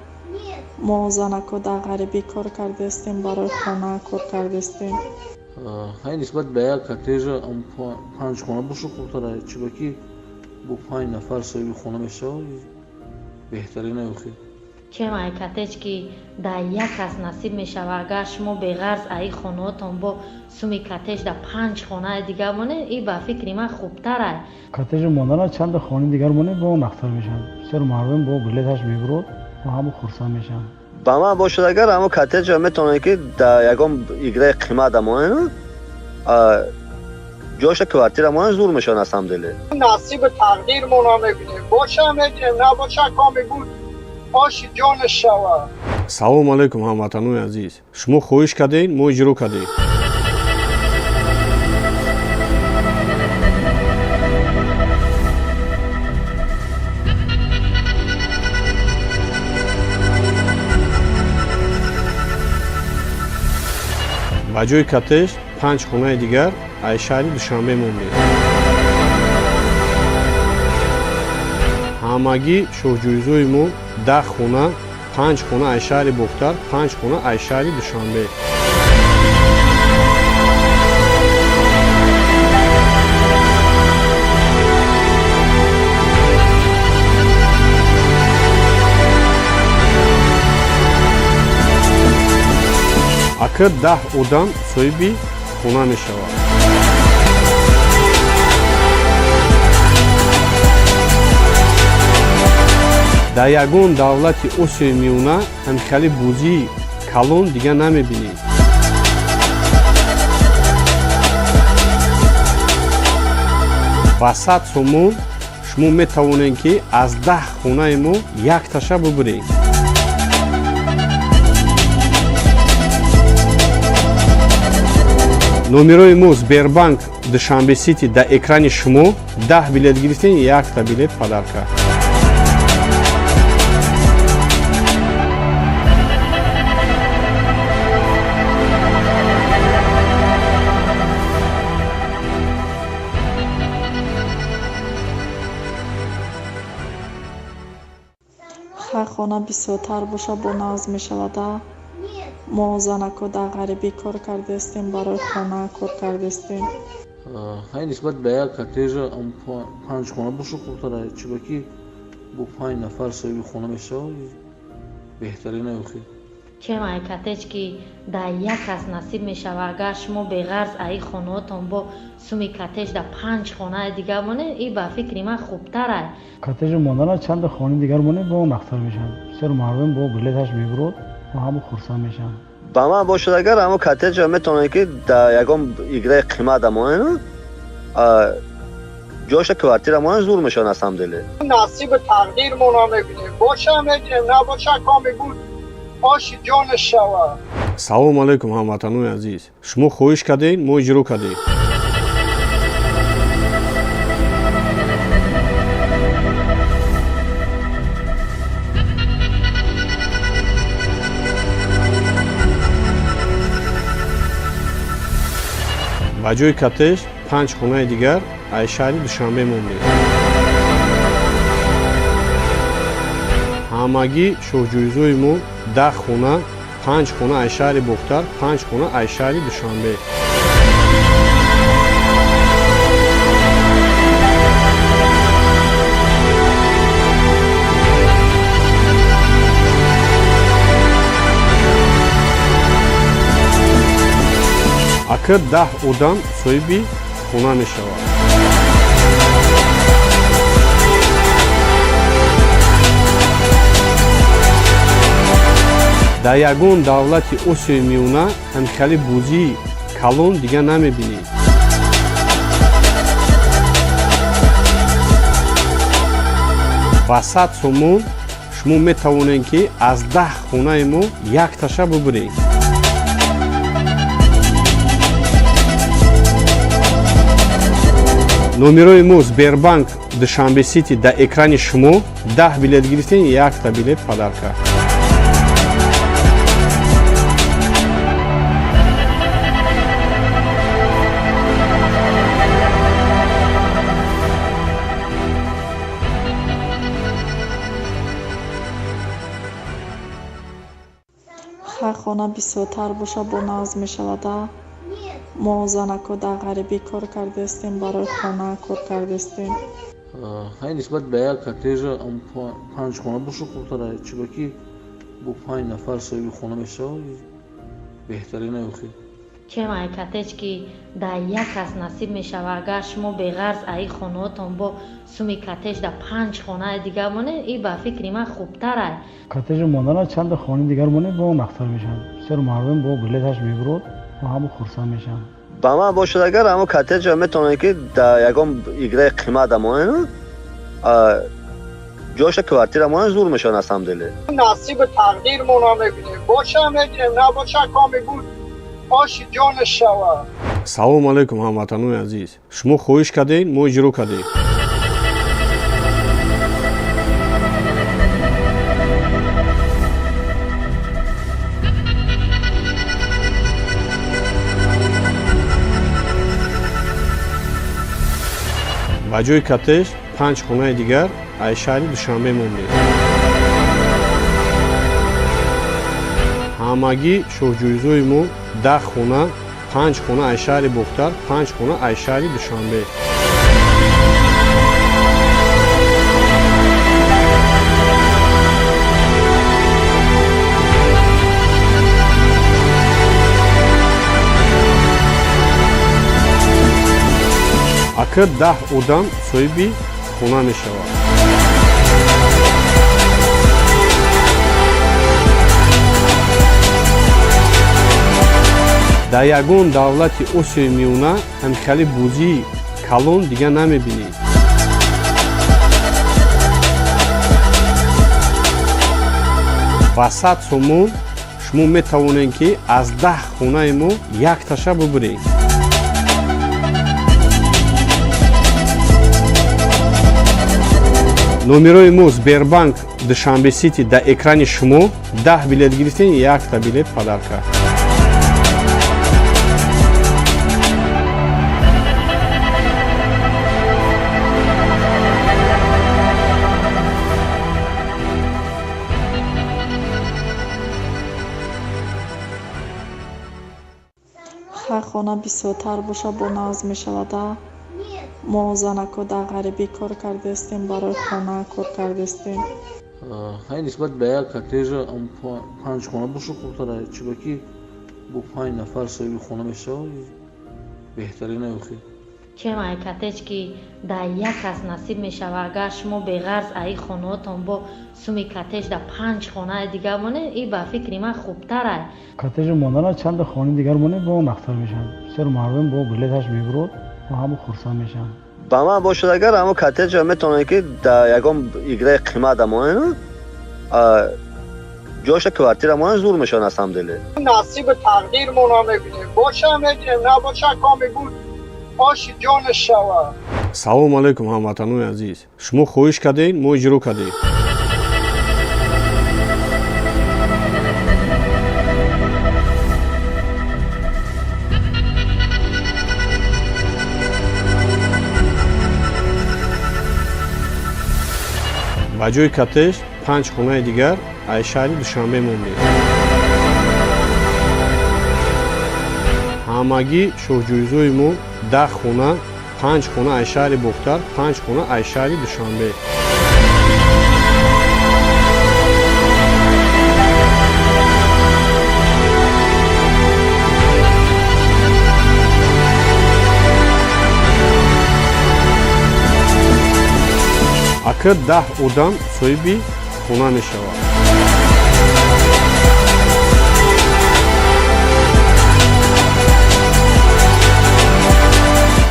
Мо занако дар ғарибӣ кор кардастем, барои хона кор кардастем. Хай, нисбат ба як коттеҷа панҷ хона боша хубтара, чунки бо панҷ нафар соҳиби хона мешавад, беҳтарин охир. Чем ай коттедж, ки дар як кас насиб мешавад, агар шумо беғарз аи хонаотон бо суми коттедж дар панҷ хонаи дигар монед, и ба фикри ман хубтарай. Коттеҷи мондана чанда хонаи дигар монед, бо нақтар мешавад. Бисёр мардум бо билеташ мебурод ва ҳама хурсанд мешаванд. Ба ман бошад, агар ҳамо коттеҷа метавонед, ки дар ягон играи қимат монед, ҷоша квартира монед, зур мешавад на самом деле. Насиби тақдирмона мебинем, боша мегирем, набоша, коми буд, оши ҷонаш шавад. Салому алайкум, ҳамватанони азиз! Шумо хоҳиш кардед, мо иҷро кардем. Ба ҷои коттеҷ панҷ хонаи дигар аз шаҳри Душанбе мондем. Ҳамагӣ шоҳҷоизои мо 10 хона, панҷ хона аз шаҳри Бохтар, панҷ хона аз шаҳри Душанбе. Ака, 10 одам соҳиби хона мешавад. Дар ягон давлати Осиёи Миёна ҳамхели бозии калон дига намебинед. Ба 100 сомон шумо метавонед, ки аз 10 хонаи мо якташа бубуред. Номерои мо Сбербанк Душанбе Сити дар экрани шумо. 10 билет гирифтем, якта билет подарка. Хай, хона бисёртар боша, бо нағз мешавада. Мо занако дар ғарибӣ кор кардастем, барои хона кор кардастем. Хай, нисбат ба як коттеҷа панҷ хона боша хубтара, чунки бо панҷ нафар соҳиби хона мешавад, беҳтарин охир. Чем ай коттедж, ки дар як кас насиб мешавад, агар шумо беғарз аи хонаотон бо суми коттедж дар панҷ хонаи дигар монед, и ба фикри ман хубтарай. Коттеҷи мондана чанда хонаи дигар монед, бо нақтар мешавад. Бисёр мардум бо билеташ мебурод ва ҳама хурсанд мешаванд. Ба ман бошад, агар ҳамо коттеҷа метавонед, ки дар ягон играи қимат монед, ҷоша квартира монед, зур мешавад на самом деле. Насиби тақдирмона мебинем, боша мегирем, набоша, коми буд, оши ҷонаш шавад. Салому алайкум, ҳамватанони азиз! Шумо хоҳиш кардед, мо иҷро кардем. Ба ҷои коттеҷ панҷ хонаи дигар аз шаҳри Душанбе мондем. Ҳамагӣ шоҳҷоизои мо 10 хона, панҷ хона аз шаҳри Бохтар, панҷ хона аз шаҳри Душанбе. Ака, 10 одам соҳиби хона мешавад. Дар ягон давлати Осиёи Миёна ҳамхели бозии калон дига намебинед. Ба 100 сомон шумо метавонед, ки аз 10 хонаи мо якташа бубуред. Номерои мо Сбербанк Душанбе Сити дар экрани шумо. 10 билет гирифтем, якта билет подарка. Хай, хона бисёртар боша, бо нағз мешавада. Мо занако дар ғарибӣ кор кардаистем, барои хона кор кардаистем. Хай, нисбат ба як коттеҷа панҷ хона боша хубтара, чунки бо панҷ нафар соҳиби хона мешавад, беҳтарин охир. Чем ай коттедж, ки дар як кас насиб мешавад, агар шумо беғарз аи хонаотон бо суми коттедж дар панҷ хонаи дигар монед, и ба фикри ман хубтарай. Коттеҷи мондана чанда хонаи дигар монед, бо нақстар мешавад. Бисёр мардум бо билеташ мебурод ва ҳама хурсанд мешаванд. Ба ман бошад агар, ҳамо коттеҷа метавонед, ки дар ягон играи қимат монед, ҷоша квартира монед, зур мешавад на самом деле. Насиби тақдирмона мебинем, боша мегирем, набоша, коми буд, оши ҷонаш шавад. Салому алайкум, ҳамватанони азиз! Шумо хоҳиш кардед, мо иҷро кардем. Ба ҷои коттеҷ панҷ хонаи дигар аз шаҳри Душанбе мондем. Ҳамагӣ шоҳҷоизои мо 10 хона, панҷ хона аз шаҳри Бохтар, панҷ хона аз шаҳри Душанбе. Ака, 10 одам соҳиби хона мешавад. Дар ягон давлати Осиёи Миёна ҳамхели бозии калон дига намебинед. Ба 100 сомон шумо метавонед, ки аз 10 хонаи мо якташа бубуред. Номерои мо Сбербанк Душанбе Сити дар экрани шумо. 10 билет гирифтем, якта билет подарка. Хай, хона бисёртар боша, бо нағз мешавада. Мо занако дар ғарибӣ кор кардаистем, барои хона кор кардаистем. Хай, нисбат ба як коттеҷа панҷ хона боша хубтара, чунки бо панҷ нафар соҳиби хона мешавад, беҳтарин охир. Чем ай коттедж, ки дар як кас насиб мешавад, агар шумо беғарз аи хонаотон бо суми коттедж дар панҷ хонаи дигар монед, и ба фикри ман хубтарай. Коттеҷи мондана чанда хонаи дигар монед, бо нақстар мешавад. Бисёр мардум бо билеташ мебурод ва ҳама хурсанд мешаванд. Ба ман бошад агар, ҳамо коттеҷа метавонед, ки дар ягон играи қимат монед, ҷоша квартира монед, зур мешавад на самом деле. Насиби тақдирмона мебинем, боша мегирем, набоша, коми буд, оши ҷонаш шавад. Салому алайкум, ҳамватанони азиз! Шумо хоҳиш кардед, мо иҷро кардем. Ба ҷои коттеҷ панҷ хонаи дигар аз шаҳри Душанбе мондем. Ҳамагӣ шоҳҷоизои мо 10 хона, панҷ хона аз шаҳри Бохтар, панҷ хона аз шаҳри Душанбе. Ака, 10 одам соҳиби хона мешавад.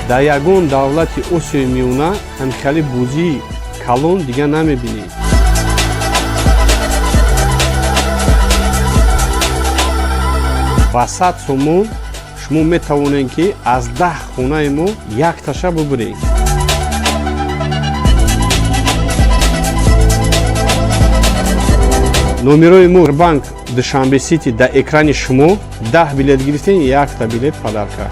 Дар ягон давлати Осиёи Миёна ҳамхели бозии калон дига намебинед. Ба 100 сомон шумо метавонед, ки аз 10 хонаи мо якташа бубуред. Номерои мо банк Душанбе Сити дар экрани шумо. 10 билет гирифтем, якта билет подарка.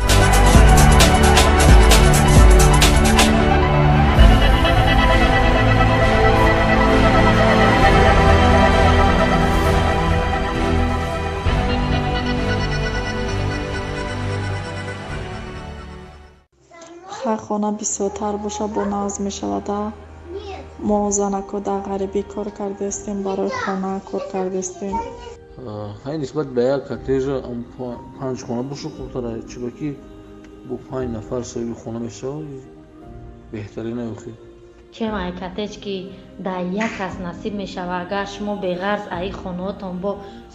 Хай, хона бисёртар боша, бо нағз мешавада. Мо занако дар ғарибӣ кор кардаистем, барои хона кор кардаистем. Хай, нисбат ба як коттеҷа панҷ хона боша хубтара, чунки бо панҷ нафар соҳиби хона мешавад, беҳтарин охи. Чем ай коттедж, ки дар як кас насиб мешавад, агар шумо беғарз аи хонаотон бо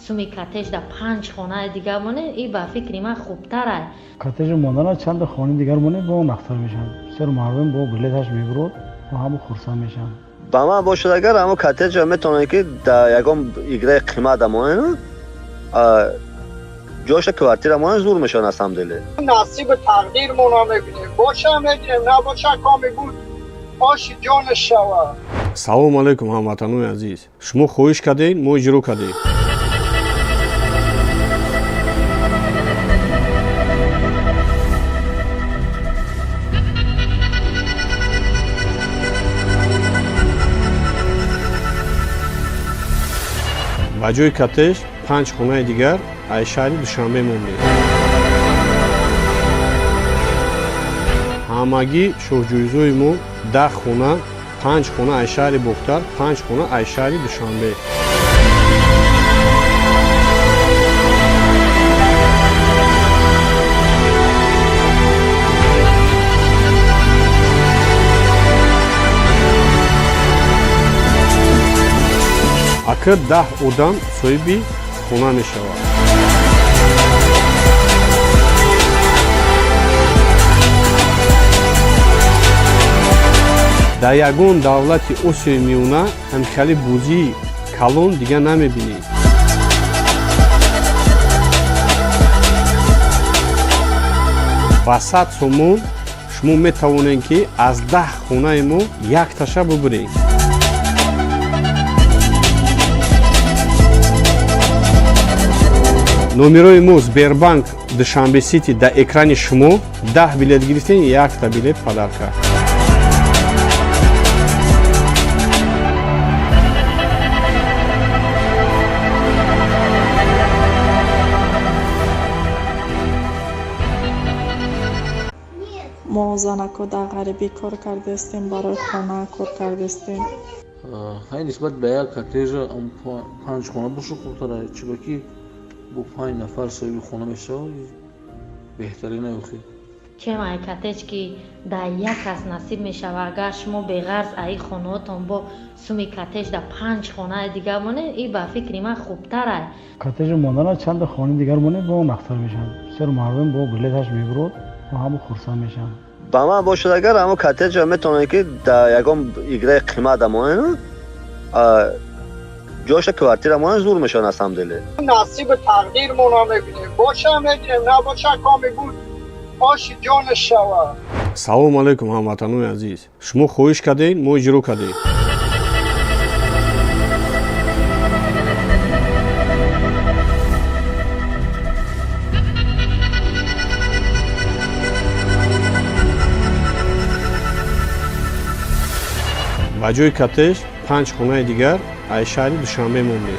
суми коттедж дар панҷ хонаи дигар монед, и ба фикри ман хубтарай. Коттеҷи мондана чанда хонаи дигар монед, бо нақстар мешавад. Бисёр мардум бо билеташ мебурод ва ҳама хурсанд мешаванд. Ба ман бошад, агар ҳамо коттеҷа метавонед, ки дар ягон играи қимат монед, ҷоша квартира монед, зур мешавад на самом деле. Насиби тақдирмона мебинем, боша мегирем, набоша, коми буд, оши ҷонаш шавад. Салому алайкум, ҳамватанони азиз! Шумо хоҳиш кардед, мо иҷро кардем. Ба ҷои коттеҷ панҷ хонаи дигар аз шаҳри Душанбе мондем. Ҳамагӣ шоҳҷоизои мо 10 хона: панҷ хона аз шаҳри Бохтар, панҷ хона аз шаҳри Душанбе. Ака, 10 одам соҳиби хона мешавад. Дар ягон давлати Осиёи Миёна ҳамхели бозии калон дига намебинед. Ба 100 сомон шумо метавонед, ки аз 10 хонаи мо якташа бубуред. Номерои мо Сбербанк Душанбе Сити дар экрани шумо. 10 билет гирифтем, якта билет подарка. Мо занако дар ғарибӣ кор кардаистем, барои хона кор кардаистем. Хай, нисбат ба як коттеҷа панҷ хона боша хубтара, чунки бо панҷ нафар соҳиби хона мешавад, беҳтарин охи. Чем ай коттедж, ки дар як кас насиб мешавад, агар шумо беғарз аи хонаотон бо суми коттедж дар панҷ хонаи дигар монед, и ба фикри ман хубтарай. Коттеҷи мондана чанда хонаи дигар монед, бо нақстар мешавад. Бисёр мардум бо билеташ мебурод ва ҳама хурсанд мешаванд. Ба ман бошад, агар ҳамо коттеҷа метавонед, ки дар ягон играи қимат монед, ҷоша квартира монед, зур мешавад на самом деле. Насиби тақдирмона мебинем, боша мегирем, набоша, коми буд, оши ҷонаш шавад. Салому алайкум, ҳамватанони азиз! Шумо хоҳиш кардед, мо иҷро кардем. Ба ҷои коттеҷ панҷ хонаи дигар аз шаҳри Душанбе мондем.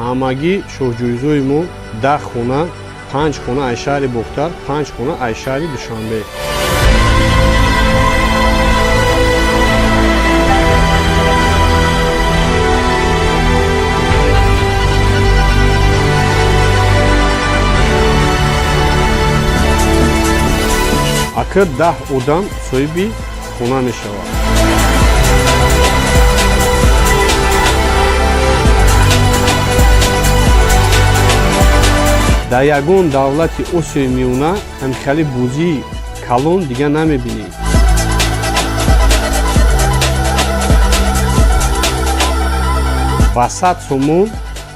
Ҳамагӣ шоҳҷоизои мо 10 хона: панҷ хона аз шаҳри Бохтар, панҷ хона аз шаҳри Душанбе. Ака, 10 одам соҳиби хона мешавад. Дар ягон давлати Осиёи Миёна ҳамхели бозии калон дига намебинед. Ба 100 сомон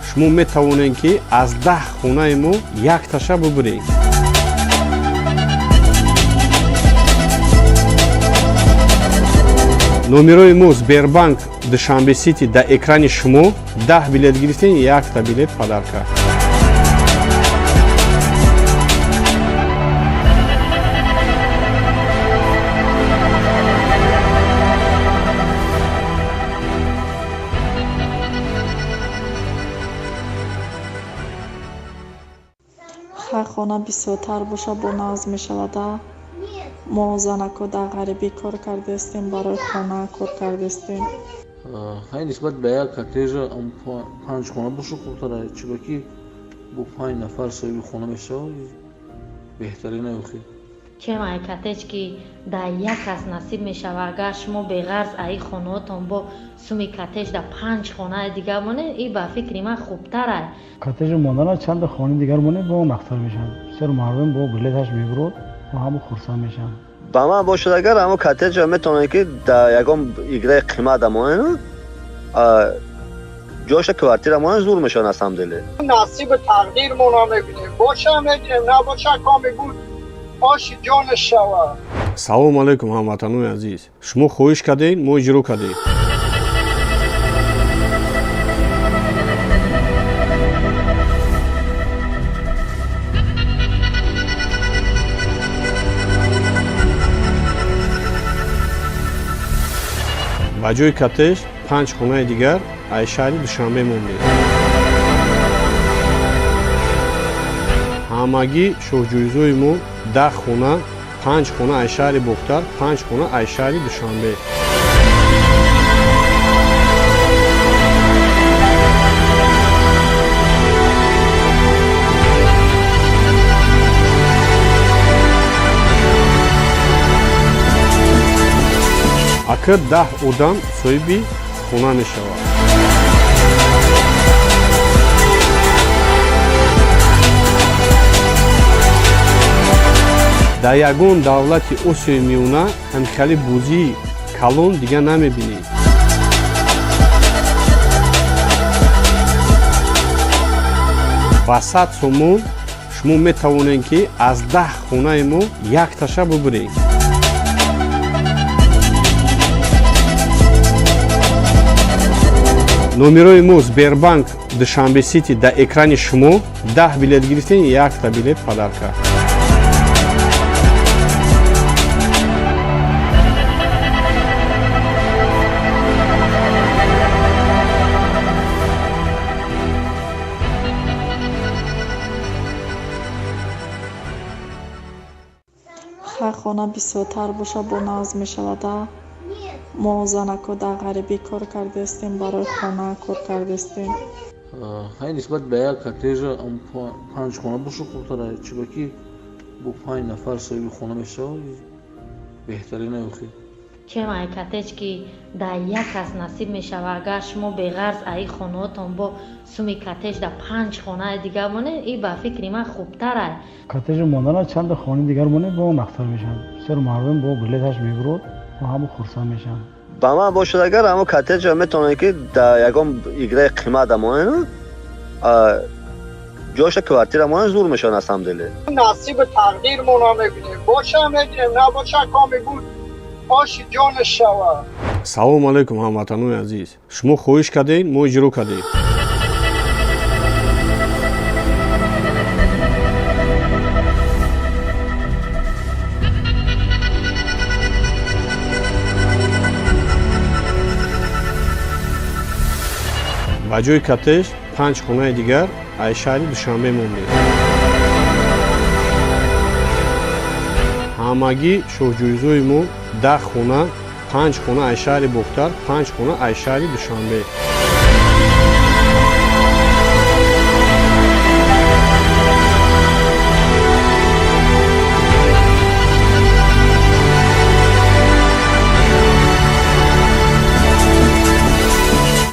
шумо метавонед, ки аз 10 хонаи мо якташа бубуред. Номерои мо Сбербанк Душанбе Сити дар экрани шумо. 10 билет гирифтем, якта билет подарка. Хай, хона бисёртар боша, бо нағз мешавада. Мо занако дар ғарибӣ кор кардастем, барои хона кор кардастем. Хай, нисбат ба як коттеҷа панҷ хона боша хубтара, чунки бо панҷ нафар соҳиби хона мешавад, беҳтарин охи. Чем ай коттедж, ки дар як кас насиб мешавад, агар шумо беғарз аи хонаотон бо суми коттедж дар панҷ хонаи дигар монед, и ба фикри ман хубтарай. Коттеҷи мондана чанда хонаи дигар монед, бо нақстар мешавад. Бисёр мардум бо билеташ мебурод, бо ҳама хурсанд мешаванд. Ба ман бошад, агар ҳамо коттеҷа метавонед, ки дар ягон играи қимат монед, ҷоша квартира монед, зур мешавад на самом деле. Насиби тақдирмона мебинем, боша мегирем, набоша, коми буд, оши ҷонаш шавад. Салому алайкум, ҳамватанони азиз! Шумо хоҳиш кардед, мо иҷро кардем. Ба ҷои коттедж панҷ хонаи дигар аз шаҳри Душанбе мондем. Ҳамагӣ шоҳҷоизои мо 10 хона, панҷ хона аз шаҳри Бохтар, панҷ хона аз шаҳри Душанбе. Ака, 10 одам соҳиби хона мешавад. Дар ягон давлати Осиёи Миёна ҳамхели бозии калон дига намебинед. Ба 100 сомон шумо метавонед, ки аз 10 хонаи мо якташа бубуред. Номерои мо Сбербанк Душанбе Сити дар экрани шумо. 10 билет гирифтем, якта билет подарка. Хай, хона бисёртар боша, бо нағз мешавада. Мо занако дар ғарибӣ кор кардастем, барои хона кор кардастем. Хай, нисбат ба як коттеҷа панҷ хона боша хубтара, чунки бо панҷ нафар соҳиби хона мешавад, беҳтарин охи. Чем ай коттедж, ки дар як кас насиб мешавад, агар шумо беғарз аи хонаотон бо суми коттедж дар панҷ хонаи дигар монед, и ба фикри ман хубтарай. Коттеҷи мондана чанда хонаи дигар монед, бо нақстар мешавад. Бисёр мардум бо билеташ мебурод, бо ҳама хурсанд мешаванд. Ба ман бошад, агар ҳамо коттеҷа метавонед, ки дар ягон играи қимат монед, ҷоша квартира монед, зур мешавад на самом деле. Насиби тақдирмона мебинем, боша мегирем, набоша, коми буд, оши ҷонаш шавад. Салому алайкум, ҳамватанони азиз! Шумо хоҳиш кардед, мо иҷро кардем. Ба ҷои коттедж панҷ хонаи дигар аз шаҳри Душанбе мондем. Ҳамагӣ шоҳҷоизои мо 10 хона, панҷ хона аз шаҳри Бохтар, панҷ хона аз шаҳри Душанбе.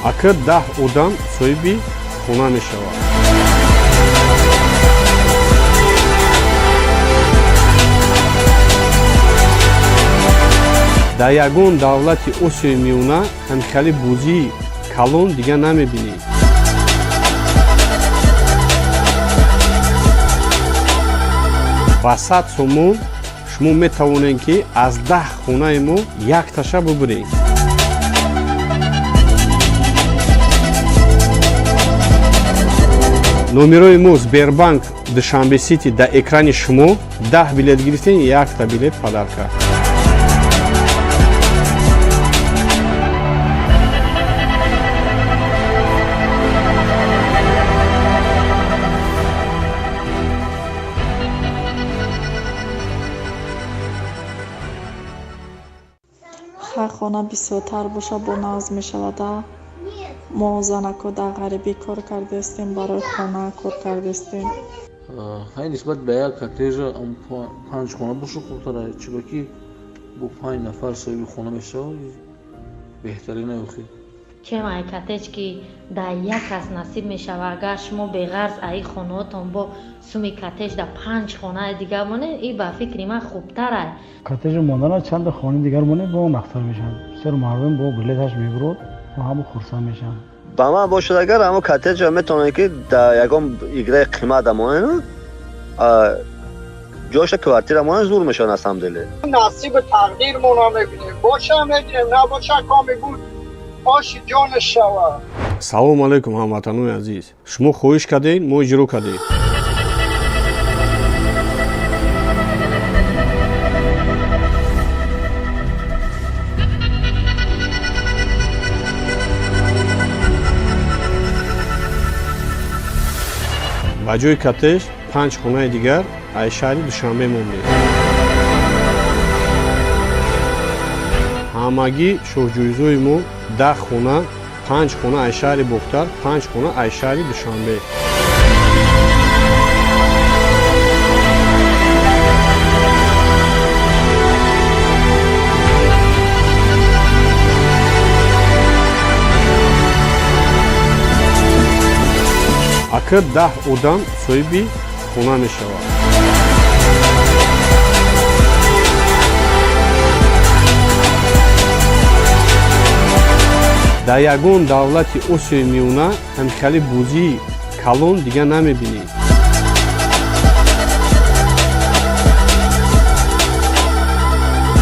Ака, 10 одам соҳиби хона мешавад. Дар ягон давлати Осиёи Миёна ҳамхели бозии калон дига намебинед. Ба 100 сомон шумо метавонед, ки аз 10 хонаи мо якташа бубуред. Номерои мо Сбербанк Душанбе Сити дар экрани шумо. 10 билет гирифтем, якта билет подарка. Хай, хона бисёртар боша, бо нағз мешавада. Мо занако дар ғарибӣ кор кардаистем, барои хона кор кардаистем. Хай, нисбат ба як коттеҷа панҷ хона боша хубтара, чунки бо панҷ нафар соҳиби хона мешавад, беҳтарин охи. Чем ай коттедж, ки дар як кас насиб мешавад, агар шумо беғарз аи хонаотон бо суми коттедж дар панҷ хонаи дигар монед, и ба фикри ман хубтарай. Коттеҷи мондана чанда хонаи дигар монед, бо нақтар мешавад. Бисёр мардум бо билеташ мебурод ва ҳама хурсанд мешаванд. Ба ман бошад агар, ҳамо коттеҷа метавонед, ки дар ягон играи қимат монед, ҷоша квартира монед, зур мешавад на самом деле. Насиби тақдирмона мебинем, боша мегирем, набоша, коми буд, оши ҷонаш шавад. Салому алайкум, ҳамватанони азиз! Шумо хоҳиш кардед, мо иҷро кардем. Ба ҷои коттеҷ панҷ хонаи дигар аз шаҳри Душанбе мондем. Ҳамагӣ шоҳҷоизои мо 10 хона, панҷ хона аз шаҳри Бохтар, панҷ хона аз шаҳри Душанбе. Ака, 10 одам соҳиби хона мешавад. Дар ягон давлати Осиёи Миёна ҳамхели бозии калон дига намебинед.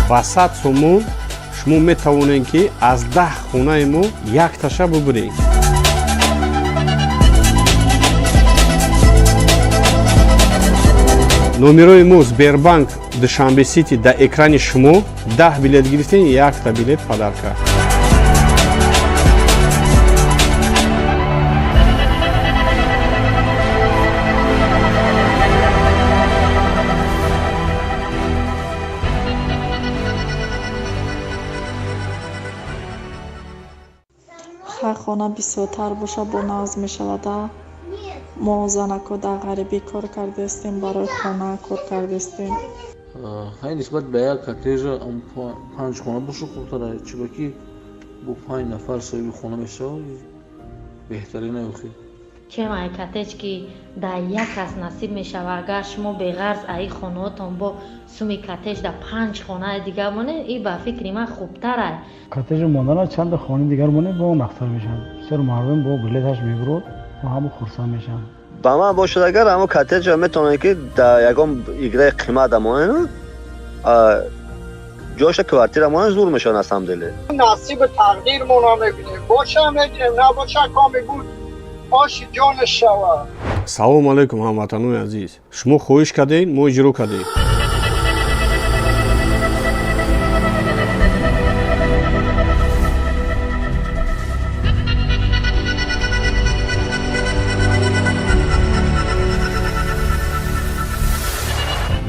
Ба 100 сомон шумо метавонед, ки аз 10 хонаи мо якташа бубуред. Номерои мо Сбербанк Душанбе Сити дар экрани шумо. 10 билет гирифтем, якта билет подарка. Хай, хона бисёртар боша, бо нағз мешавада. Мо занако дар ғарибӣ кор кардаистем, барои хона кор кардаистем. Хай, нисбат ба як коттеҷа панҷ хона боша хубтара, чунки бо панҷ нафар соҳиби хона мешавад, беҳтарин охи. Чем ай коттедж, ки дар як кас насиб мешавад, агар шумо беғарз аи хонаотон бо суми коттедж дар панҷ хонаи дигар монед, и ба фикри ман хубтарай. Коттеҷи мондана чанда хонаи дигар монед, бо нақтар мешавад. Бисёр мардум бо билеташ мебурод ва ҳама хурсанд мешаванд. Ба ман бошад агар, ҳамо коттеҷа метавонед, ки дар ягон играи қимат монед, ҷоша квартира монед, зур мешавад на самом деле. Насиби тақдирмона мебинем, боша мегирем, набоша, коми буд, оши ҷонаш шавад. Салому алайкум, ҳамватанони азиз! Шумо хоҳиш кардед, мо иҷро кардем.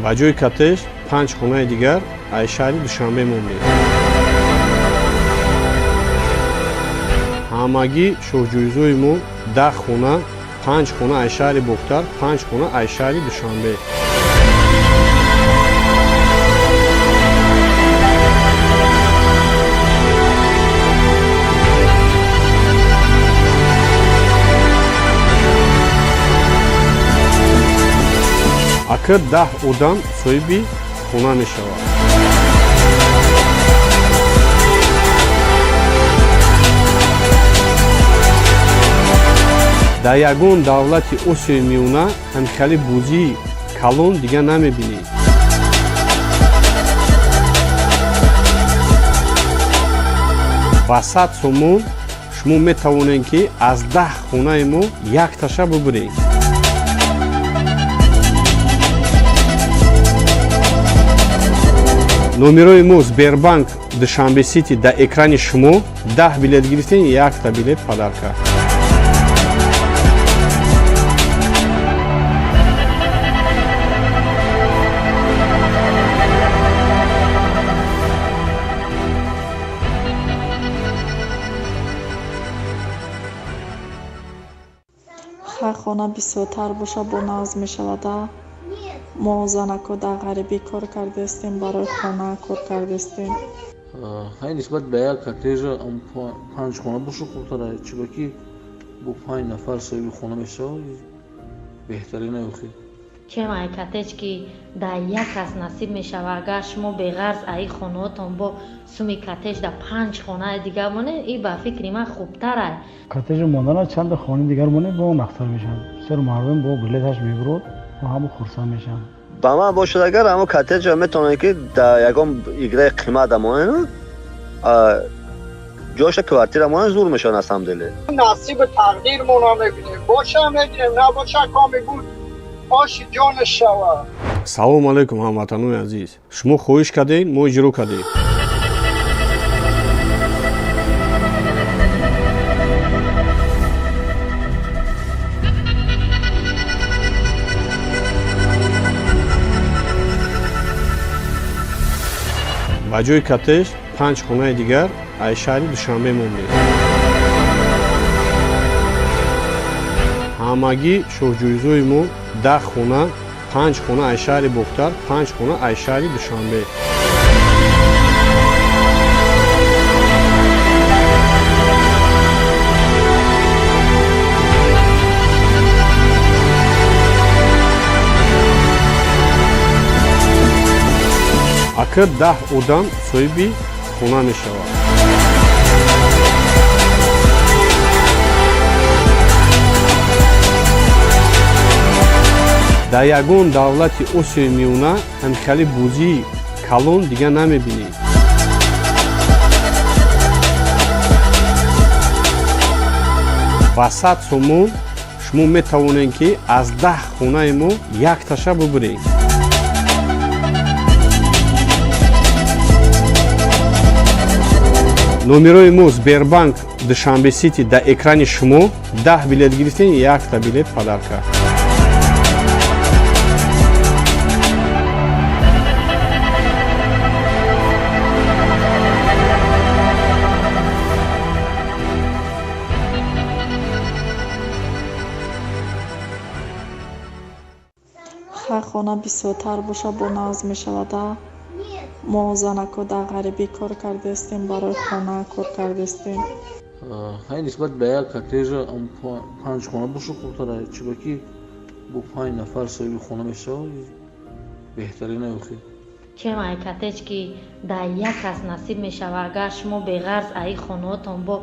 Ба ҷои коттеҷ панҷ хонаи дигар аз шаҳри Душанбе мондем. Ҳамагӣ шоҳҷоизои мо 10 хона, панҷ хона аз шаҳри Бохтар, панҷ хона аз шаҳри Душанбе. Ака, 10 одам соҳиби хона мешавад. Дар ягон давлати Осиёи Миёна ҳамхели бозии калон дига намебинед. Ба 100 сомон шумо метавонед, ки аз 10 хонаи мо якташа бубуред. Номерои мо Сбербанк Душанбе Сити дар экрани шумо. 10 билет гирифтем, якта билет подарка. Хай, хона бисёртар боша, бо нағз мешавада. Мо занако дар ғарибӣ кор кардастем, барои хона кор кардастем. Хай, нисбат ба як коттеҷа панҷ хона боша хубтара, чунки бо панҷ нафар соҳиби хона мешавад, беҳтарин охи. Чем ай коттедж, ки дар як кас насиб мешава, агар шумо беғарз аи хонаотон бо суми коттедж дар панҷ хонаи дигар монед, и ба фикри ман хубтарай. Коттеҷи мондана чанда хонаи дигар монед, бо нақстар мешавад. Бисёр мардум бо билеташ мебурод ва ҳама хурсанд мешаванд. Ба ман бошад, агар ҳамо коттеҷа метавонед, ки дар ягон играи қимат монед, ҷоша квартира монед, зур мешавад на самом деле. Насиби тақдирмона мебинем, боша мегирем, набоша, коми буд, оши ҷонаш шавад. Салому алайкум, ҳамватанони азиз! Шумо хоҳиш кардед, мо иҷро кардем. Ба ҷои коттеҷ панҷ хонаи дигар аз шаҳри Душанбе мондем. Ҳамагӣ шоҳҷоизои мо 10 хона, панҷ хона аз шаҳри Бохтар, панҷ хона аз шаҳри Душанбе. Ака, 10 одам соҳиби хона мешавад. Дар ягон давлати Осиёи Миёна ҳамхели бозии калон дига намебинед. Ба 100 сомон шумо метавонед, ки аз 10 хонаи мо якташа бубуред. Номерои мо Сбербанк Душанбе Сити дар экрани шумо. 10 билет гирифтем, якта билет подарка. Хай, хона бисёртар боша, бо нағз мешавада. Мо занако дар ғарибӣ кор кардастем, барои хона кор кардастем. Хай, нисбат ба як коттеҷа панҷ хона боша хубтара, чунки бо панҷ нафар соҳиби хона мешавад, беҳтарин охи. Чем ай коттедж, ки дар як кас насиб мешава, агар шумо беғарз аи хонаотон бо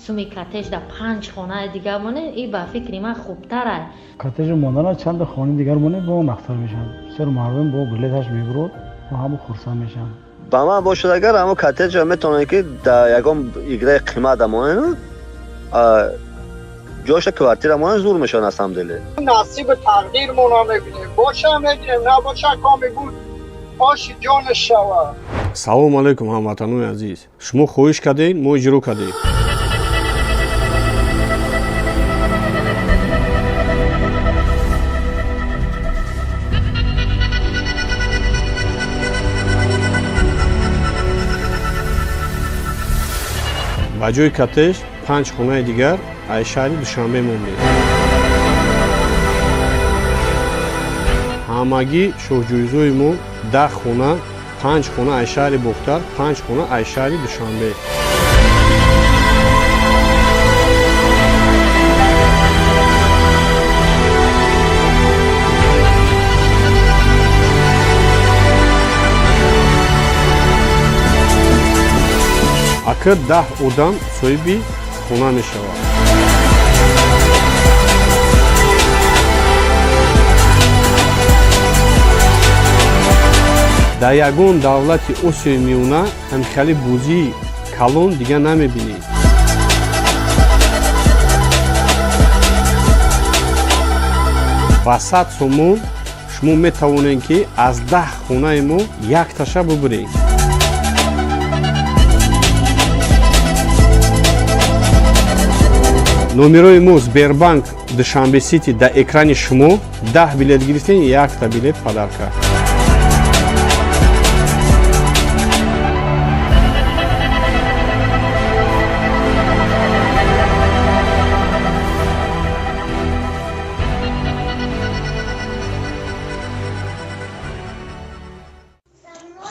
суми коттедж дар панҷ хонаи дигар монед, и ба фикри ман хубтарай. Коттеҷи мондана чанда хонаи дигар монед, бо нақстар мешавад. Бисёр мардум бо билеташ мебурод ва ҳама хурсанд мешаванд. Ба ман бошад, агар ҳамо коттеҷа метавонед, ки дар ягон играи қимат монед, ҷоша квартира монед, зур мешавад на самом деле. Насиби тақдирмона мебинем, боша мегирем, набоша, коми буд, оши ҷонаш шавад. Салому алайкум, ҳамватанони азиз! Шумо хоҳиш кардед, мо иҷро кардем. Ба ҷои коттеҷ панҷ хонаи дигар аз шаҳри Душанбе мондем. Ҳамагӣ шоҳҷоизои мо 10 хона, панҷ хона аз шаҳри Бохтар, панҷ хона аз шаҳри Душанбе. Ака, 10 одам соҳиби хона мешавад. Дар ягон давлати Осиёи Миёна ҳамхели бозии калон дига намебинед. Ба 100 сомон шумо метавонед, ки аз 10 хонаи мо якташа бубуред. Номерои мо Сбербанк Душанбе Сити дар экрани шумо. 10 билет гирифтем, якта билет подарка.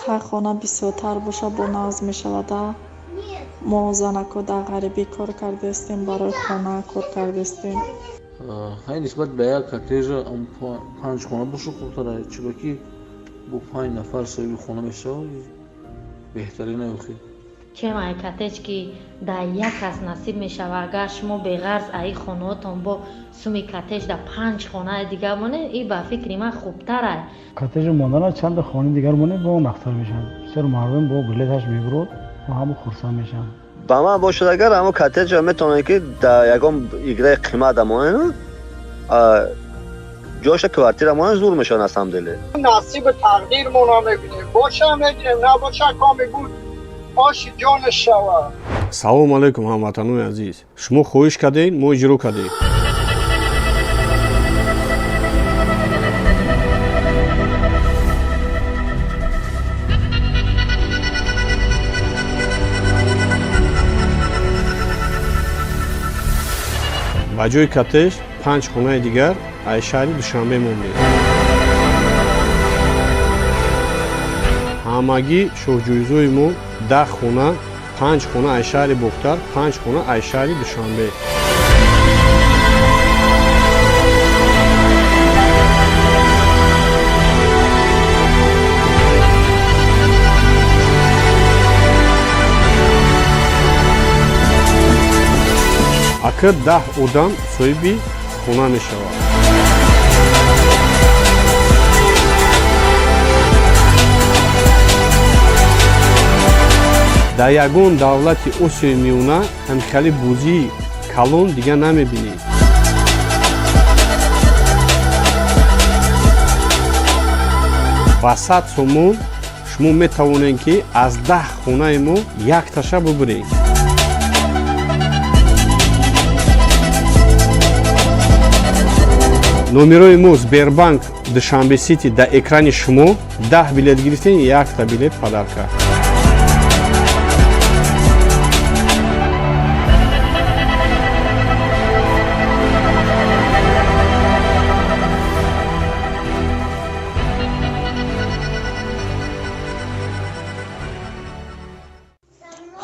Хай, хона бисёртар боша, бо нағз мешавада. Мо занако дар ғарибӣ кор кардастем, барои хона кор кардастем. Хай, нисбат ба як коттеҷа панҷ хона боша хубтара, чунки бо панҷ нафар соҳиби хона мешавад, беҳтарин охи. Чем ай коттедж, ки дар як кас насиб мешавад, агар шумо беғарз аи хонаотон бо суми коттедж дар панҷ хонаи дигар монед, и ба фикри ман хубтарай. Коттеҷи мондана чанда хонаи дигар монед, бо нақстар мешавад. Бисёр мардум бо билеташ мебурод ва ҳама хурсанд мешаванд. Ба ман бошад агар, ҳамо коттеҷа метавонед, ки дар ягон играи қимат монед, ҷоша квартира монед, зур мешавад на самом деле. Насиби тақдирмона мебинем, боша мегирем, набоша, коми буд, оши ҷонаш шавад. Салому алайкум, ҳамватанони азиз! Шумо хоҳиш кардед, мо иҷро кардем. Ба ҷои коттеҷ панҷ хонаи дигар аз шаҳри Душанбе мондем. Ҳамагӣ шоҳҷоизои мо 10 хона, панҷ хона аз шаҳри Бохтар, панҷ хона аз шаҳри Душанбе. Ака, 10 одам соҳиби хона мешавад. Дар ягон давлати Осиёи Миёна ҳамхели бозии калон дига намебинед. Ба 100 сомон шумо метавонед, ки аз 10 хонаи мо якташа бубуред. Номерои мо Сбербанк Душанбе Сити дар экрани шумо. 10 билет гирифтем, якта билет подарка.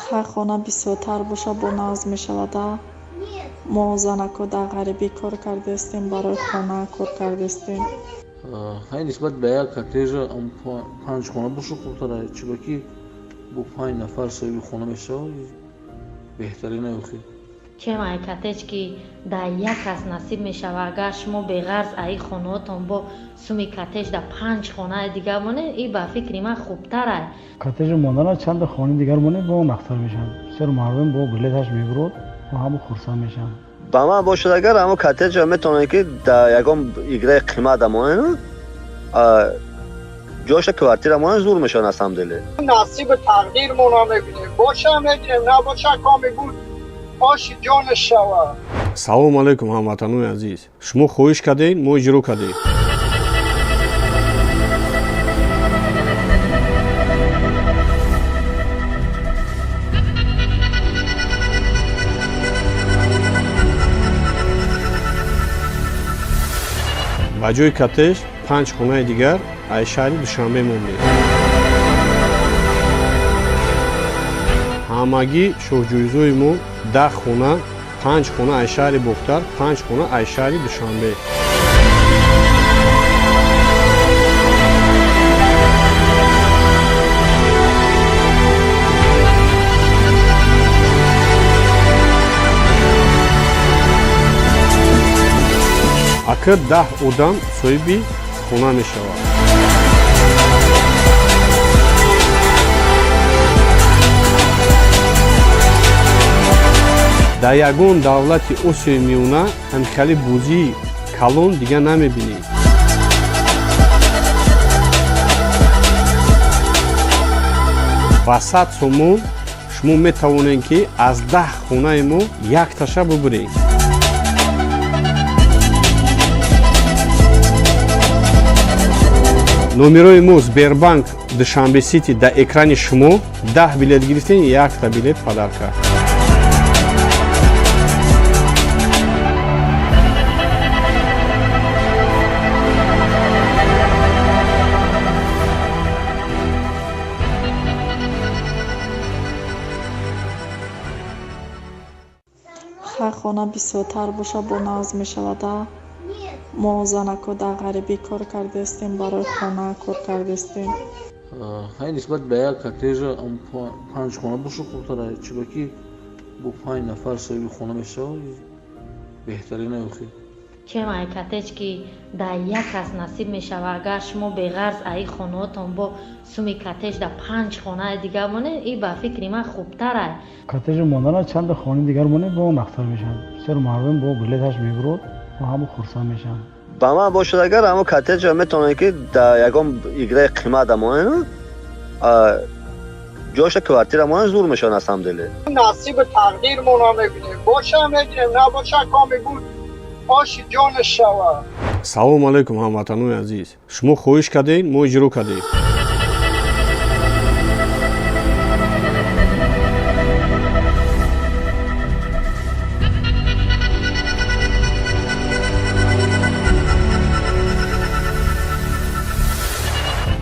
Хай, хона бисёртар боша, бо нағз мешавада. Мо занако дар ғарибӣ кор кардастем, барои хона кор кардастем. Хай, нисбат ба як коттеҷа панҷ хона боша хубтара, чунки бо панҷ нафар соҳиби хона мешавад, беҳтарин охи. Чем ай коттедж, ки дар як кас насиб мешавад, агар шумо беғарз аи хонаотон бо суми коттедж дар панҷ хонаи дигар монед, и ба фикри ман хубтарай. Коттеҷи мондана чанда хонаи дигар монед, бо нақстар мешавад. Бисёр мардум бо билеташ мебурод ва ҳама хурсанд мешаванд. Ба ман бошад агар, ҳамо коттеҷа метавонед, ки дар ягон играи қимат монед, ҷоша квартира монед, зур мешавад на самом деле. Насиби тақдирмона мебинем, боша мегирем, набоша, коми буд, оши ҷонаш шавад. Салому алайкум, ҳамватанони азиз! Шумо хоҳиш кардед, мо иҷро кардем. Ба ҷои коттеҷ панҷ хонаи дигар аз шаҳри Душанбе мондем. Ҳамагӣ шоҳҷоизои мо 10 хона, панҷ хона аз шаҳри Бохтар, панҷ хона аз шаҳри Душанбе. Ака, 10 одам соҳиби хона мешавад. Дар ягон давлати Осиёи Миёна ҳамхели бозии калон дига намебинед. Ба 100 сомон шумо метавонед, ки аз 10 хонаи мо якташа бубуред. Номерои мо Сбербанк Душанбе Сити дар экрани шумо. 10 билет гирифтем, якта билет подарка. Хай, хона бисёртар боша, бо нағз мешавада. Мо занако дар ғарибӣ кор кардаистем, барои хона кор кардаистем. Хай, нисбат ба як коттеҷа панҷ хона боша хубтара, чунки бо панҷ нафар соҳиби хона мешавад, беҳтарин охи. Чем ай коттедж, ки дар як кас насиб мешава, агар шумо беғарз аи хонаотон бо суми коттедж дар панҷ хонаи дига монед, и ба фикри ман хубтарай. Коттеҷи мондана чанда хонаи дигар монед, бо нақтар мешавад. Бисёр мардум бо билеташ мебурод ва ҳама хурсанд мешаванд. Ба ман бошад агар, ҳамо коттеҷа метавонед, ки дар ягон играи қимат монед, ҷоша квартира монед, зур мешавад на самом деле. Насиби тақдирмона мебинем, боша мегирем, набоша, коми буд, оши ҷонаш шавад. Салому алайкум, ҳамватанони азиз! Шумо хоҳиш кардед, мо иҷро кардем.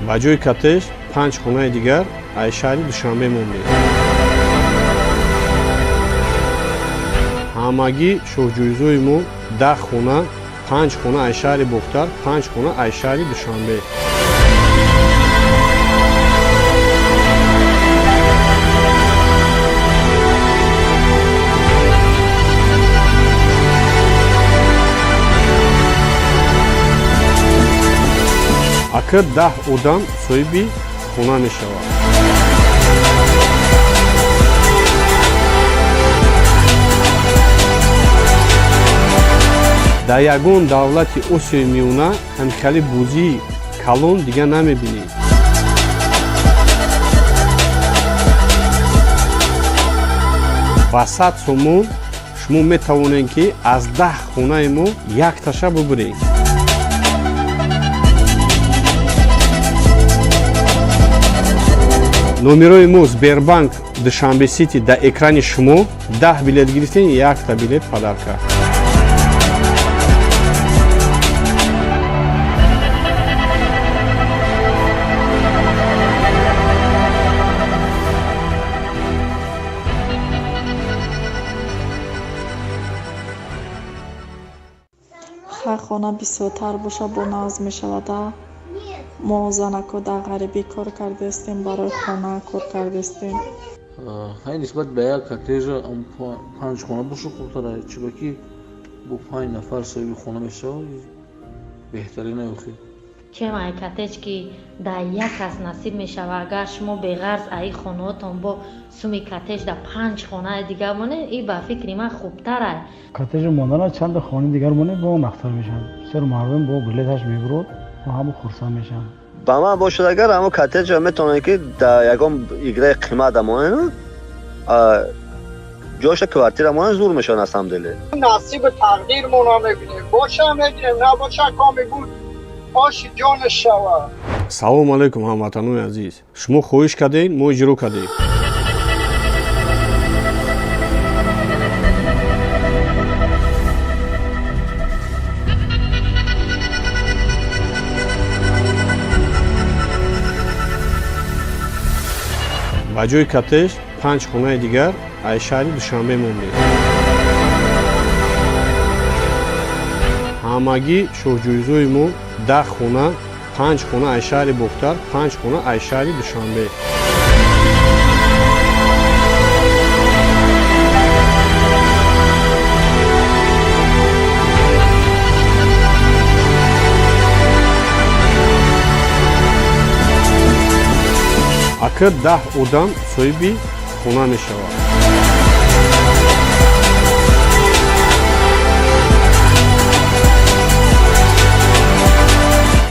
Ба ҷои коттеҷ панҷ хонаи дигар аз шаҳри Душанбе мондем. Ҳамагӣ шоҳҷоизои мо 10 хона, панҷ хона аз шаҳри Бохтар, панҷ хона аз шаҳри Душанбе. Ака, 10 одам соҳиби хона мешавад. Дар ягон давлати Осиёи Миёна ҳамхели бозии калон дига намебинед. Ба 100 сомон шумо метавонед, ки аз 10 хонаи мо якташа бубуред. Номерои мо Сбербанк Душанбе Сити дар экрани шумо. 10 билет гирифтем, якта билет подарка. Хай, хона бисёртар боша, бо нағз мешавада. Мо занако дар ғарибӣ кор кардаистем, барои хона кор кардаистем. Хай, нисбат ба як коттеҷа панҷ хона боша хубтара, чунки бо панҷ нафар соҳиби хона мешавад, беҳтарин охи. Чем ай коттедж, ки дар як кас насиб мешава, агар шумо беғарз аи хонаотон бо суми коттедж дар панҷ хонаи дига монед, и ба фикри ман хубтарай. Коттеҷи мондана чанда хонаи дигар монед, бо нақтар мешавад. Бисёр мардум бо билеташ мебурод ва ҳама хурсанд мешаванд. Ба ман бошад агар, ҳамо коттеҷа метавонед, ки дар ягон играи қимат монед, ҷоша квартира монед, зур мешавад на самом деле. Насиби тақдирмона мебинем, боша мегирем, набоша, коми буд, оши ҷонаш шавад. Салому алайкум, ҳамватанони азиз! Шумо хоҳиш кардед, мо иҷро кардем. Ба ҷои коттеҷ панҷ хонаи дигар аз шаҳри Душанбе мондем. Ҳамагӣ шоҳҷоизои мо 10 хона, панҷ хона аз шаҳри Бохтар, панҷ хона аз шаҳри Душанбе. Ака, 10 одам соҳиби хона мешавад.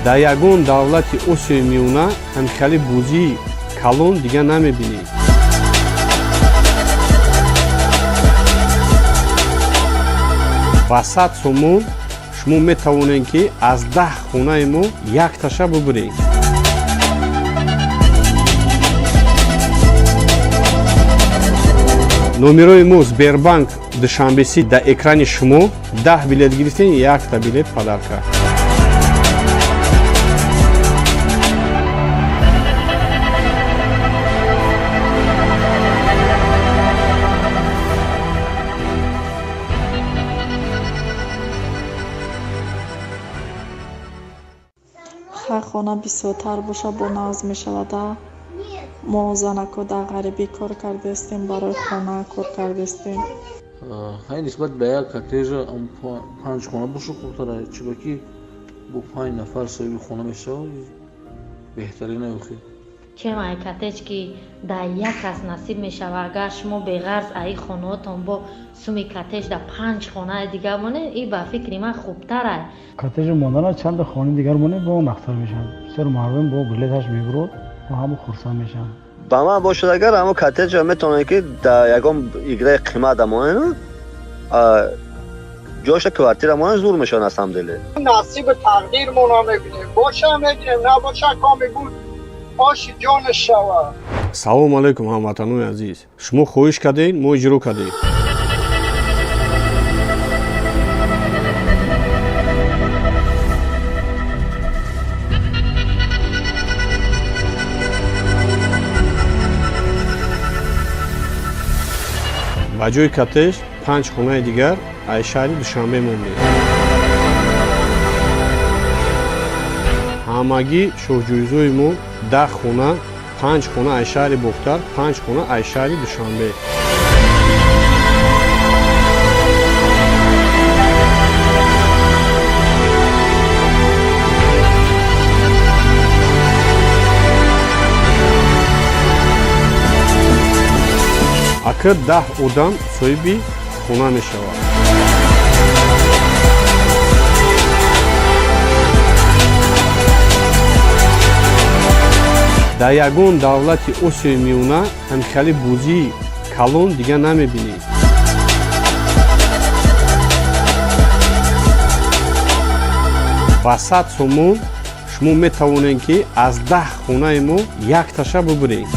Дар ягон давлати Осиёи Миёна ҳамхели бозии калон дига намебинед. Ба 100 сомон шумо метавонед, ки аз 10 хонаи мо якташа бубуред. Номерои мо Сбербанк Душанбеси дар экрани шумо. 10 билет гирифтем, якта билет подарка. Хай, хона бисёртар боша, бо нағз мешавада. Мо занако дар ғарибӣ кор кардастем, барои хона кор кардастем. Хай, нисбат ба як коттеҷа панҷ хона боша хубтара, чунки бо панҷ нафар соҳиби хона мешавад, беҳтарин охир. Чем ай коттедж, ки дар як кас насиб мешавад, агар шумо беғарз аи хонаотон бо суми коттедж дар панҷ хонаи дигар монед, и ба фикри ман хубтарай. Коттеҷи мондана чанда хонаи дигар монед, бо нақтар мешавад. Бисёр мардум бо билеташ мебурод ва ҳама хурсанд мешаванд. Ба ман бошад агар, ҳамо коттеҷа метавонед, ки дар ягон играи қимат монед, ҷоша квартира монед, зур мешавад на самом деле. Насиби тақдирмона мебинем, боша мегирем, набоша, коми буд, оши ҷонаш шавад. Салому алайкум, ҳамватанони азиз! Шумо хоҳиш кардед, мо иҷро кардем. Ба ҷои коттеҷ панҷ хонаи дигар аз шаҳри Душанбе мондем. Ҳамагӣ шоҳҷоизои мо 10 хона, панҷ хона аз шаҳри Бохтар, панҷ хона аз шаҳри Душанбе. Ака, 10 одам соҳиби хона мешавад. Дар ягон давлати Осиёи Миёна ҳамхели бозии калон дига намебинед. Ба 100 сомон шумо метавонед, ки аз 10 хонаи мо якташа бубуред.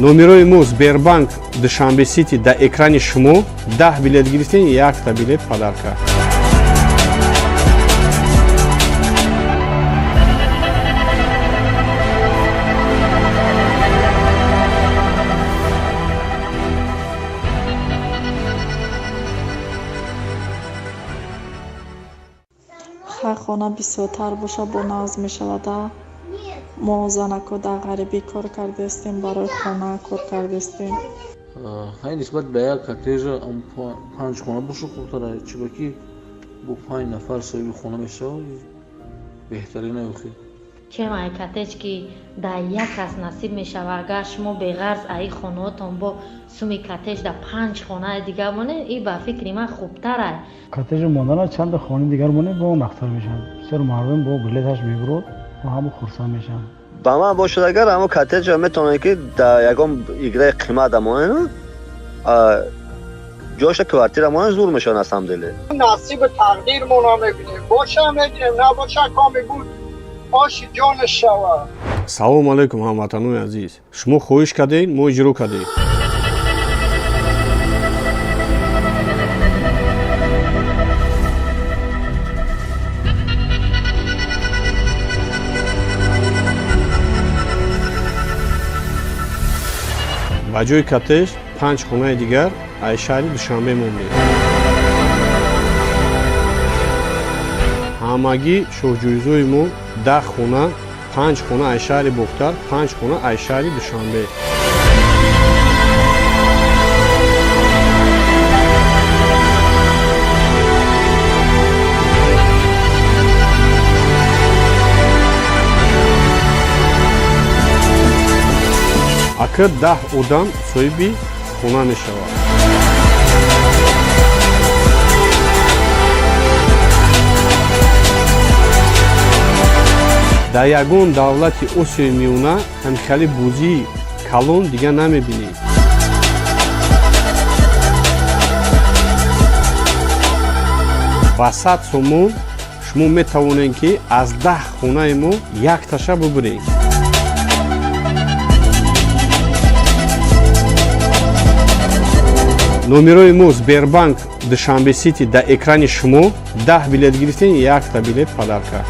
Номерои мо Сбербанк Душанбе Сити дар экрани шумо. 10 билет гирифтем, якта билет подарка. Хай, хона бисёртар боша, бо нағз мешавада. Мо занако дар ғарибӣ кор кардастем, барои хона кор кардастем. Хай, нисбат ба як коттеҷа панҷ хона боша хубтара, чунки бо панҷ нафар соҳиби хона мешавад, беҳтарин охир. Чем ай коттедж, ки дар як кас насиб мешавад, агар шумо беғарз аи хонаотон бо суми коттедж дар панҷ хонаи дигар монед, и ба фикри ман хубтарай. Коттеҷи мондана чанда хонаи дигар монед, бо нақтар мешавад. Бисёр мардум бо билеташ мебурод ва ҳама хурсанд мешаванд. Ба ман бошад агар, ҳамо коттеҷа метавонед, ки дар ягон играи қимат монед, ҷоша квартира монед, зур мешавад на самом деле. Насиби тақдирмона мебинем, боша мегирем, набоша, коми буд, оши ҷонаш шавад. Салому алайкум, ҳамватанони азиз! Шумо хоҳиш кардед, мо иҷро кардем. Ба ҷои коттеҷ панҷ хонаи дигар аз шаҳри Душанбе мондем. Ҳамагӣ шоҳҷоизои мо 10 хона, панҷ хона аз шаҳри Бохтар, панҷ хона аз шаҳри Душанбе. Ака, 10 одам соҳиби хона мешавад. Дар ягон давлати Осиёи Миёна ҳамхели бозии калон дига намебинед. Ба 100 сомон шумо метавонед, ки аз 10 хонаи мо якташа бубуред. Номерои мо Сбербанк Душанбе Сити дар экрани шумо. 10 билет гирифтем, якта билет подарка.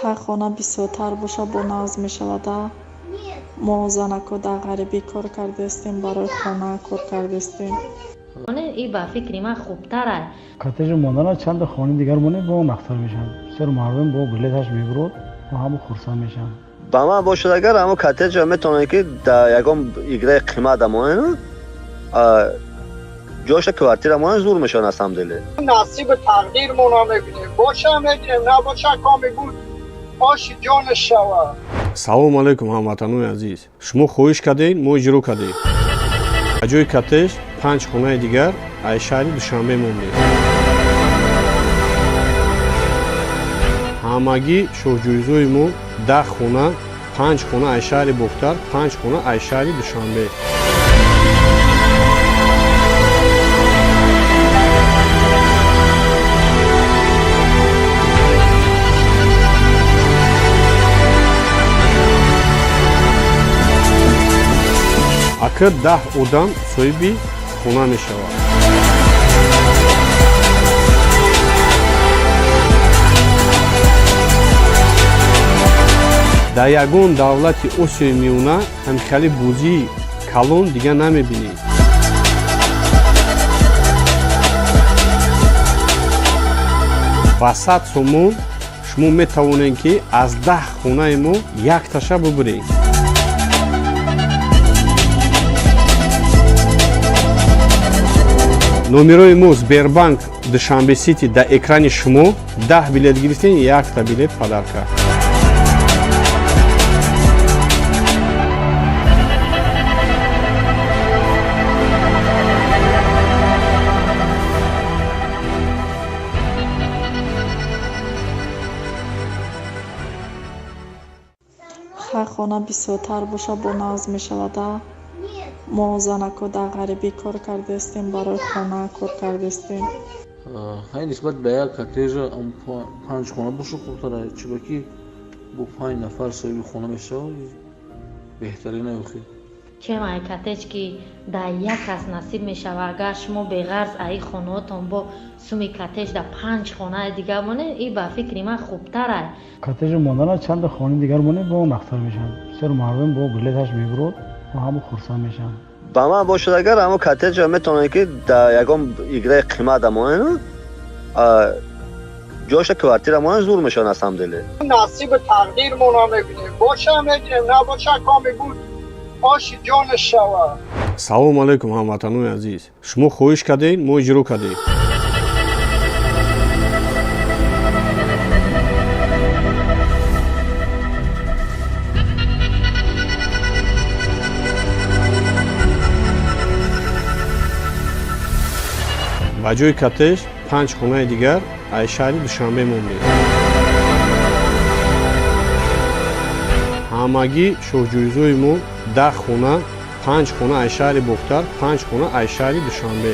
Хай, хона бисёртар боша, бо нағз мешавада. Мо занако дар ғарибӣ кор кардаистем, барои хона кор кардаистем. И ба фикри ман хубтарай. Коттеҷи мондана чанда хонаи дигар монед, бо нақстар мешавад. Бисёр мардум бо билеташ мебурод ва ҳама хурсанд мешаванд. Ба ман бошад, агар ҳамо коттеҷа метавонед, ки дар ягон играи қимат монед, ҷоша квартира монед, зур мешавад на самом деле. Насиби тақдирмона мебинем, боша мегирем, набоша, коми буд, оши ҷонаш шавад. Салому алайкум, ҳамватанони азиз! Шумо хоҳиш кардед, мо иҷро кардем. Ба ҷои коттеҷ панҷ хонаи дигар аз шаҳри Душанбе мондем. Ҳамагӣ шоҳҷоизои мо 10 хона, панҷ хона аз шаҳри Бохтар, панҷ хона аз шаҳри Душанбе. Ака, 10 одам соҳиби хона мешавад. Дар ягон давлати Осиёи Миёна ҳамхели бозии калон дига намебинед. Ба 100 сомон шумо метавонед, ки аз 10 хонаи мо якташа бубуред. Номерои мо Сбербанк Душанбе Сити дар экрани шумо. 10 билет гирифтем, якта билет подарка. Хай, хона бисёртар боша, бо нағз мешавада. Мо занако дар ғарибӣ кор кардаистем, барои хона кор кардаистем. Хай, нисбат ба як коттеҷа панҷ хона боша хубтара, чунки бо панҷ нафар соҳиби хона мешавад, беҳтарина охир. Чем ай коттеҷ, ки дар як кас насиб мешавад, агар шумо беғарз аи хонаотон бо суми коттеҷ дар панҷ хонаи дигар монед, и ба фикри ман хубтарай. Коттеҷи мондана чанда хонаи дигар монед, бо нақстар мешавад. Бисёр мардум бо билеташ мебурод ва ҳама хурсанд мешаванд. Ба ман бошад, агар ҳамо коттеҷа метавонед, ки дар ягон играи қимат монед, ҷоша квартира монед, зур мешавад на самом деле. Насиби тақдирмона мебинем, боша мегирем, набоша, коми буд, оши ҷонаш шавад. Салому алайкум, ҳамватанони азиз! Шумо хоҳиш кардед, мо иҷро кардем. Ба ҷои коттеҷ панҷ хонаи дигар аз шаҳри Душанбе мондем. Ҳамагӣ шоҳҷоизои мо 10 хона, панҷ хона аз шаҳри Бохтар, панҷ хона аз шаҳри Душанбе.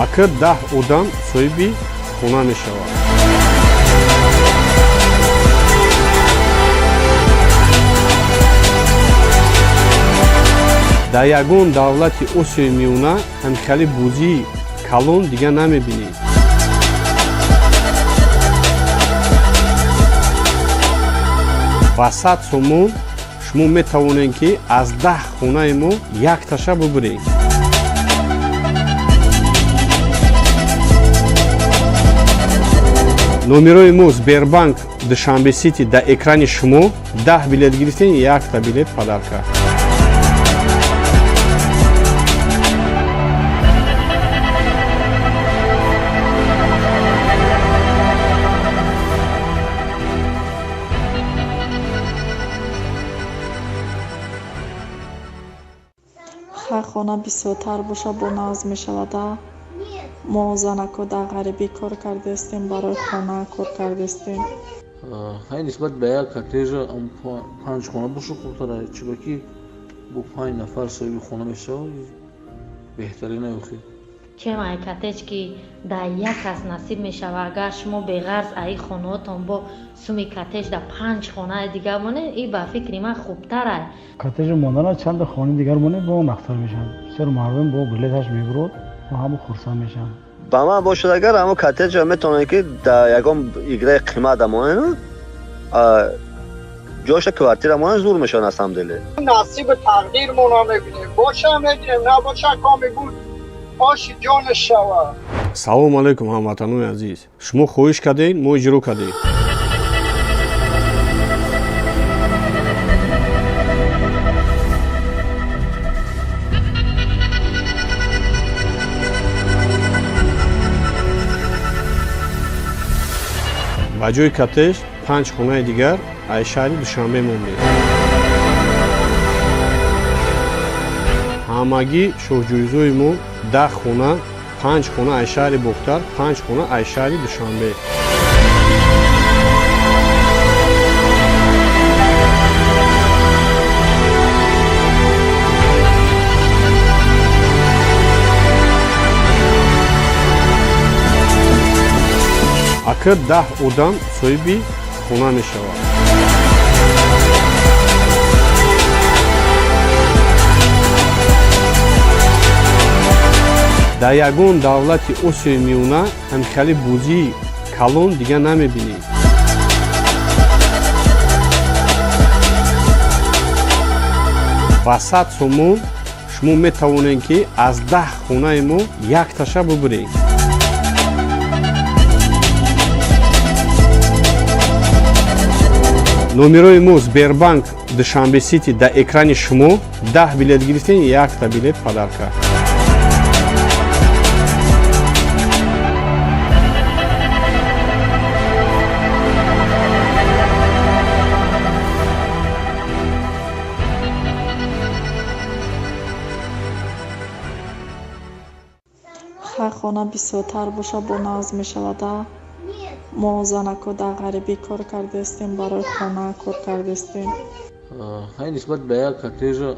Ака, 10 одам соҳиби хона мешавад. Дар ягон давлати Осиёи Миёна ҳамхели бозии калон дига намебинед. Ба 100 сомон шумо метавонед, ки аз 10 хонаи мо якташа бубуред. Номерои мо Сбербанк. Душанбе Сити дар экрани шумо. 10 билет гирифтем, якта билет подарка. Хай, хона бисёртар боша, бо нағз мешавада. Мо занако дар ғарибӣ кор кардастем, барои хона кор кардастем. Хай, нисбат ба як коттеҷа панҷ хона боша хубтара, чунки бо панҷ нафар соҳиби хона мешавад, беҳтарин охи. Чем ай коттедж ки дар як кас насиб мешавад, агар шумо беғарз аи хонаотон бо суми коттедж дар панҷ хонаи дигар монед, и ба фикри ман хубтарай. Коттеҷи мондана чанда хонаи дигар монед, бо нақстар мешавад. Бисёр мардум бо билеташ мебурод ва ҳама хурсанд мешаванд. Ба ман бошад, агар ҳамо коттеҷа метавонед, ки дар ягон играи қимат монед, ҷоша квартира монед, зур мешавад на самом деле. Насиби тақдирмона мебинем, боша мегирем, набоша, коми буд, оши ҷонаш шавад. Салому алайкум, ҳамватанони азиз! Шумо хоҳиш кардед, мо иҷро кардем. Ба ҷои коттедж панҷ хонаи дигар аз шаҳри Душанбе мондем. Ҳамагӣ шоҳҷоизои мо 10 хона, панҷ хона аз шаҳри Бохтар, панҷ хона аз шаҳри Душанбе. Ака, 10 одам соҳиби хона мешавад. Дар ягон давлати Осиёи Миёна ҳамхели бозии калон дига намебинед. Ба 100 сомон шумо метавонед, ки аз 10 хонаи мо якташа бубуред. Номерои мо Сбербанк Душанбе Сити дар экрани шумо. 10 билет гирифтем, якта билет подарка. Хай, хона бисёртар боша, бо нағз мешавада. Мо занако дар ғарибӣ кор кардастем, барои хона кор кардастем. Хай, нисбат ба як коттеҷа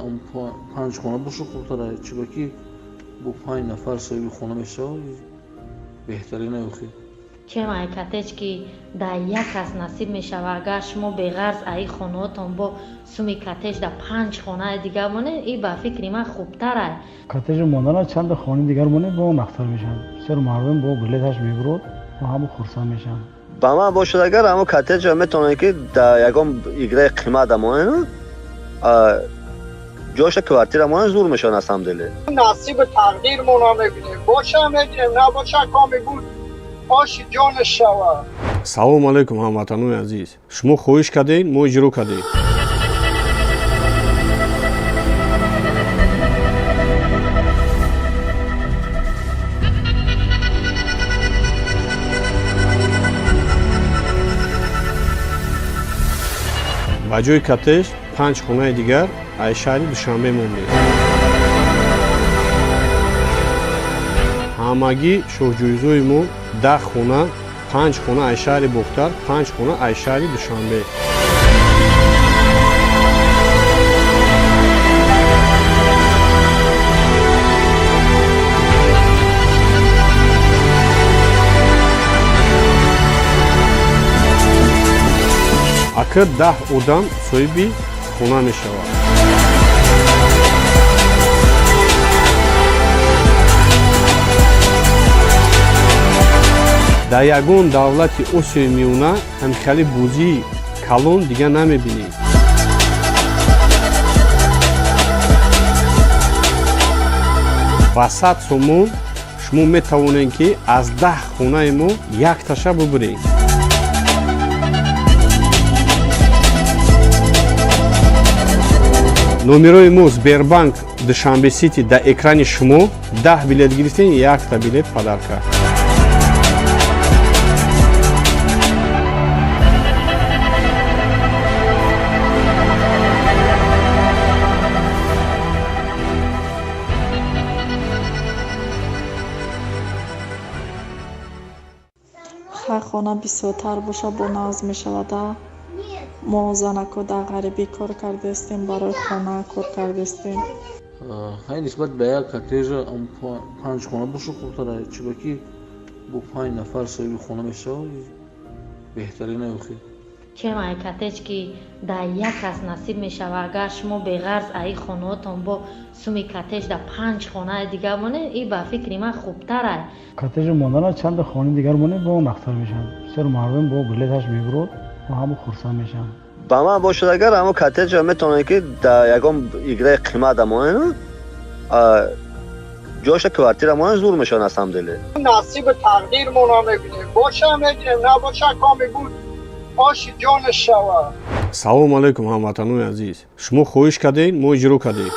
панҷ хона боша хубтара, чунки бо панҷ нафар соҳиби хона мешавад, беҳтарин охи. Чем ай коттедж ки дар як кас насиб мешавад, агар шумо беғарз аи хонаотон бо суми коттедж дар панҷ хонаи дигар монед, и ба фикри ман хубтарай. Коттеҷи мондана чанда хонаи дигар монед, бо нақстар мешавад. Бисёр мардум бо билеташ мебурод ва ҳама хурсанд мешаванд. Ба ман бошад, агар ҳамо коттеҷа метавонед, ки дар ягон играи қимат монед, ҷоша квартира монед, зур мешавад на самом деле. Насиби тақдирмона мебинем, боша мегирем, набоша, коми буд, оши ҷонаш шавад. Салому алайкум, ҳамватанони азиз! Шумо хоҳиш кардед, мо иҷро кардем. Ба ҷои коттедж панҷ хонаи дигар аз шаҳри Душанбе мондем. Ҳамагӣ шоҳҷоизои мо 10 хона, панҷ хона аз шаҳри Бохтар, панҷ хона аз шаҳри Душанбе. Ака, 10 одам соҳиби хона мешавад. Дар ягон давлати Осиёи Миёна ҳамхели бозии калон дига намебинед. Ба 100 сомон шумо метавонед, ки аз 10 хонаи мо якташа бубуред. Номерои мо Сбербанк Душанбе Сити дар экрани шумо. 10 билет гирифтем, якта билет подарка. Хай, хона бисёртар боша, бо нағз мешавада. Мо занако дар ғарибӣ кор кардастем, барои хона кор кардастем. Хай, нисбат ба як коттеҷа панҷ хона боша хубтара, чунки бо панҷ нафар соҳиби хона мешавад, беҳтарин охир. Чем ай коттедж ки дар як кас насиб мешавад, агар шумо беғарз аи хонаотон бо суми коттедж дар панҷ хонаи дигар монед, и ба фикри ман хубтарай. Коттеҷи мондана чанда хонаи дигар монед, бо нақтар мешавад. Бисёр мардум бо билеташ мебурод ва ҳама хурсанд мешаванд. Ба ман бошад, агар ҳамо коттеҷа метавонед, ки дар ягон играи қимат монед, ҷоша квартира монед, зур мешавад на самом деле. Насиби тақдирмона мебинем, боша мегирем, набоша, коми буд, оши ҷонаш шавад. Салому алайкум, ҳамватанони азиз! Шумо хоҳиш кардед, мо иҷро кардем.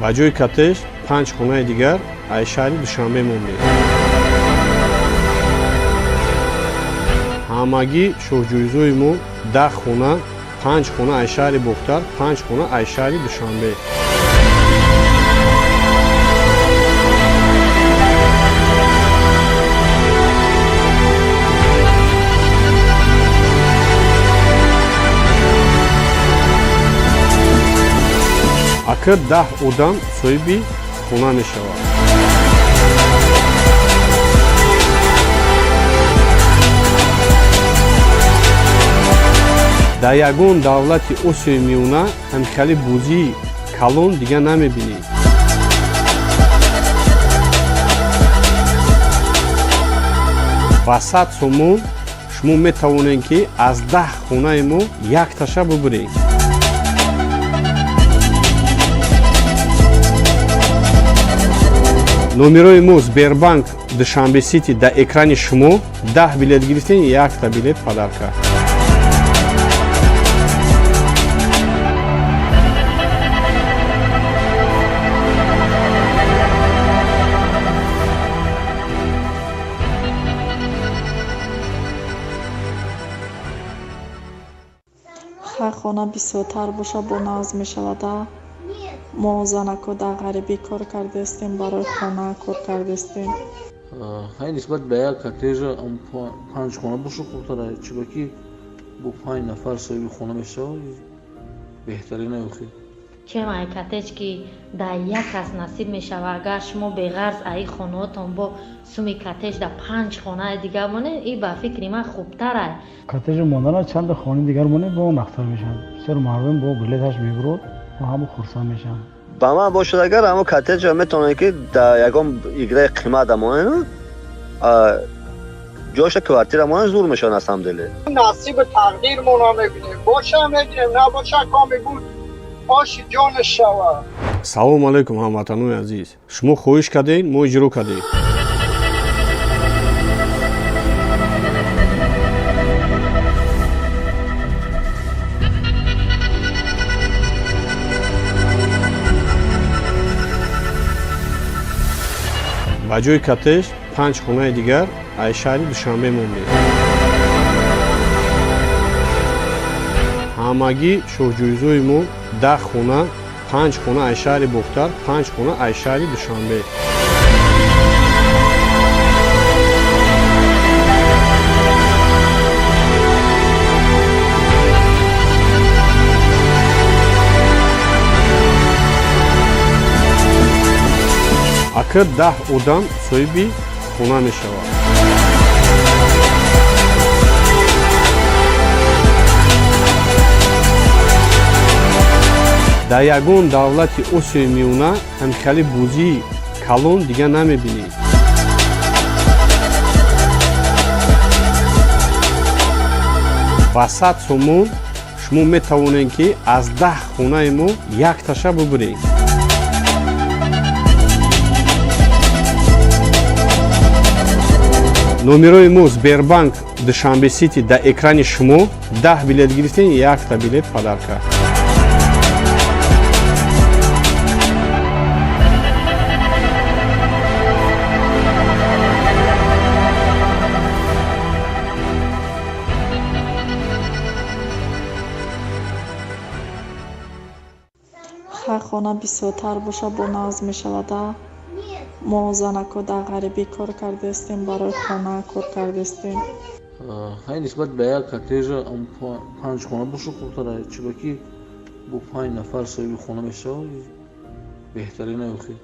Ба ҷои коттеҷ панҷ хонаи дигар аз шаҳри Душанбе мондем. Ҳамагӣ шоҳҷоизои мо 10 хона, панҷ хона аз шаҳри Бохтар, панҷ хона аз шаҳри Душанбе. Ака, 10 одам соҳиби хона мешавад. Дар ягон давлати Осиёи Миёна ҳамхели бозии калон дига намебинед. Ба 100 сомон шумо метавонед, ки аз 10 хонаи мо якташа бубуред. Номерои мо Сбербанк Душанбе Сити дар экрани шумо. 10 билет гирифтем, якта билет подарка. Хай, хона бисёртар боша, бо нағз мешавада. Мо занако дар ғарибӣ кор кардастем, барои хона кор кардастем. Хай, нисбат ба як коттеҷа панҷ хона боша хубтара, чунки бо панҷ нафар соҳиби хона мешавад, беҳтарин охир. Чем ай коттедж ки дар як кас насиб мешавад, агар шумо беғарз аи хонаотон бо суми коттедж дар панҷ хонаи дигар монед, и ба фикри ман хубтарай. Коттеҷи мондана чанда хонаи дигар монед, бо нақтар мешавад. Бисёр мардум бо билеташ мебурод ва ҳама хурсанд мешаванд. Ба ман бошад, агар ҳамо коттеҷа метавонед, ки дар ягон играи қимат монед, ҷоша квартира монед, зур мешавад на самом деле. Насиби тақдирмона мебинем, боша мегирем, набоша, коми буд, оши ҷонаш шавад. Салому алайкум, ҳамватанони азиз! Шумо хоҳиш кардед, мо иҷро кардем. Ба ҷои коттеҷ панҷ хонаи дигар аз шаҳри Душанбе мондем. Ҳамагӣ шоҳҷоизои мо 10 хона, панҷ хона аз шаҳри Бохтар, панҷ хона аз шаҳри Душанбе. Ака, 10 одам соҳиби хона мешавад. Дар ягон давлати Осиёи Миёна ҳамхели бозии калон дига намебинед. Ба 100 сомон шумо метавонед, ки аз 10 хонаи мо якташа бубуред. Номерои мо Сбербанк Душанбе Сити дар экрани шумо. 10 билет гирифтем, якта билет подарка. Хай, хона бисёртар боша, бо нағз мешавада. Мо занако дар ғарибӣ кор кардастем, барои хона кор кардастем. Хай, нисбат ба як коттеҷа панҷ хона боша хубтара, чунки бо панҷ нафар соҳиби хона мешавад, беҳтарин охи.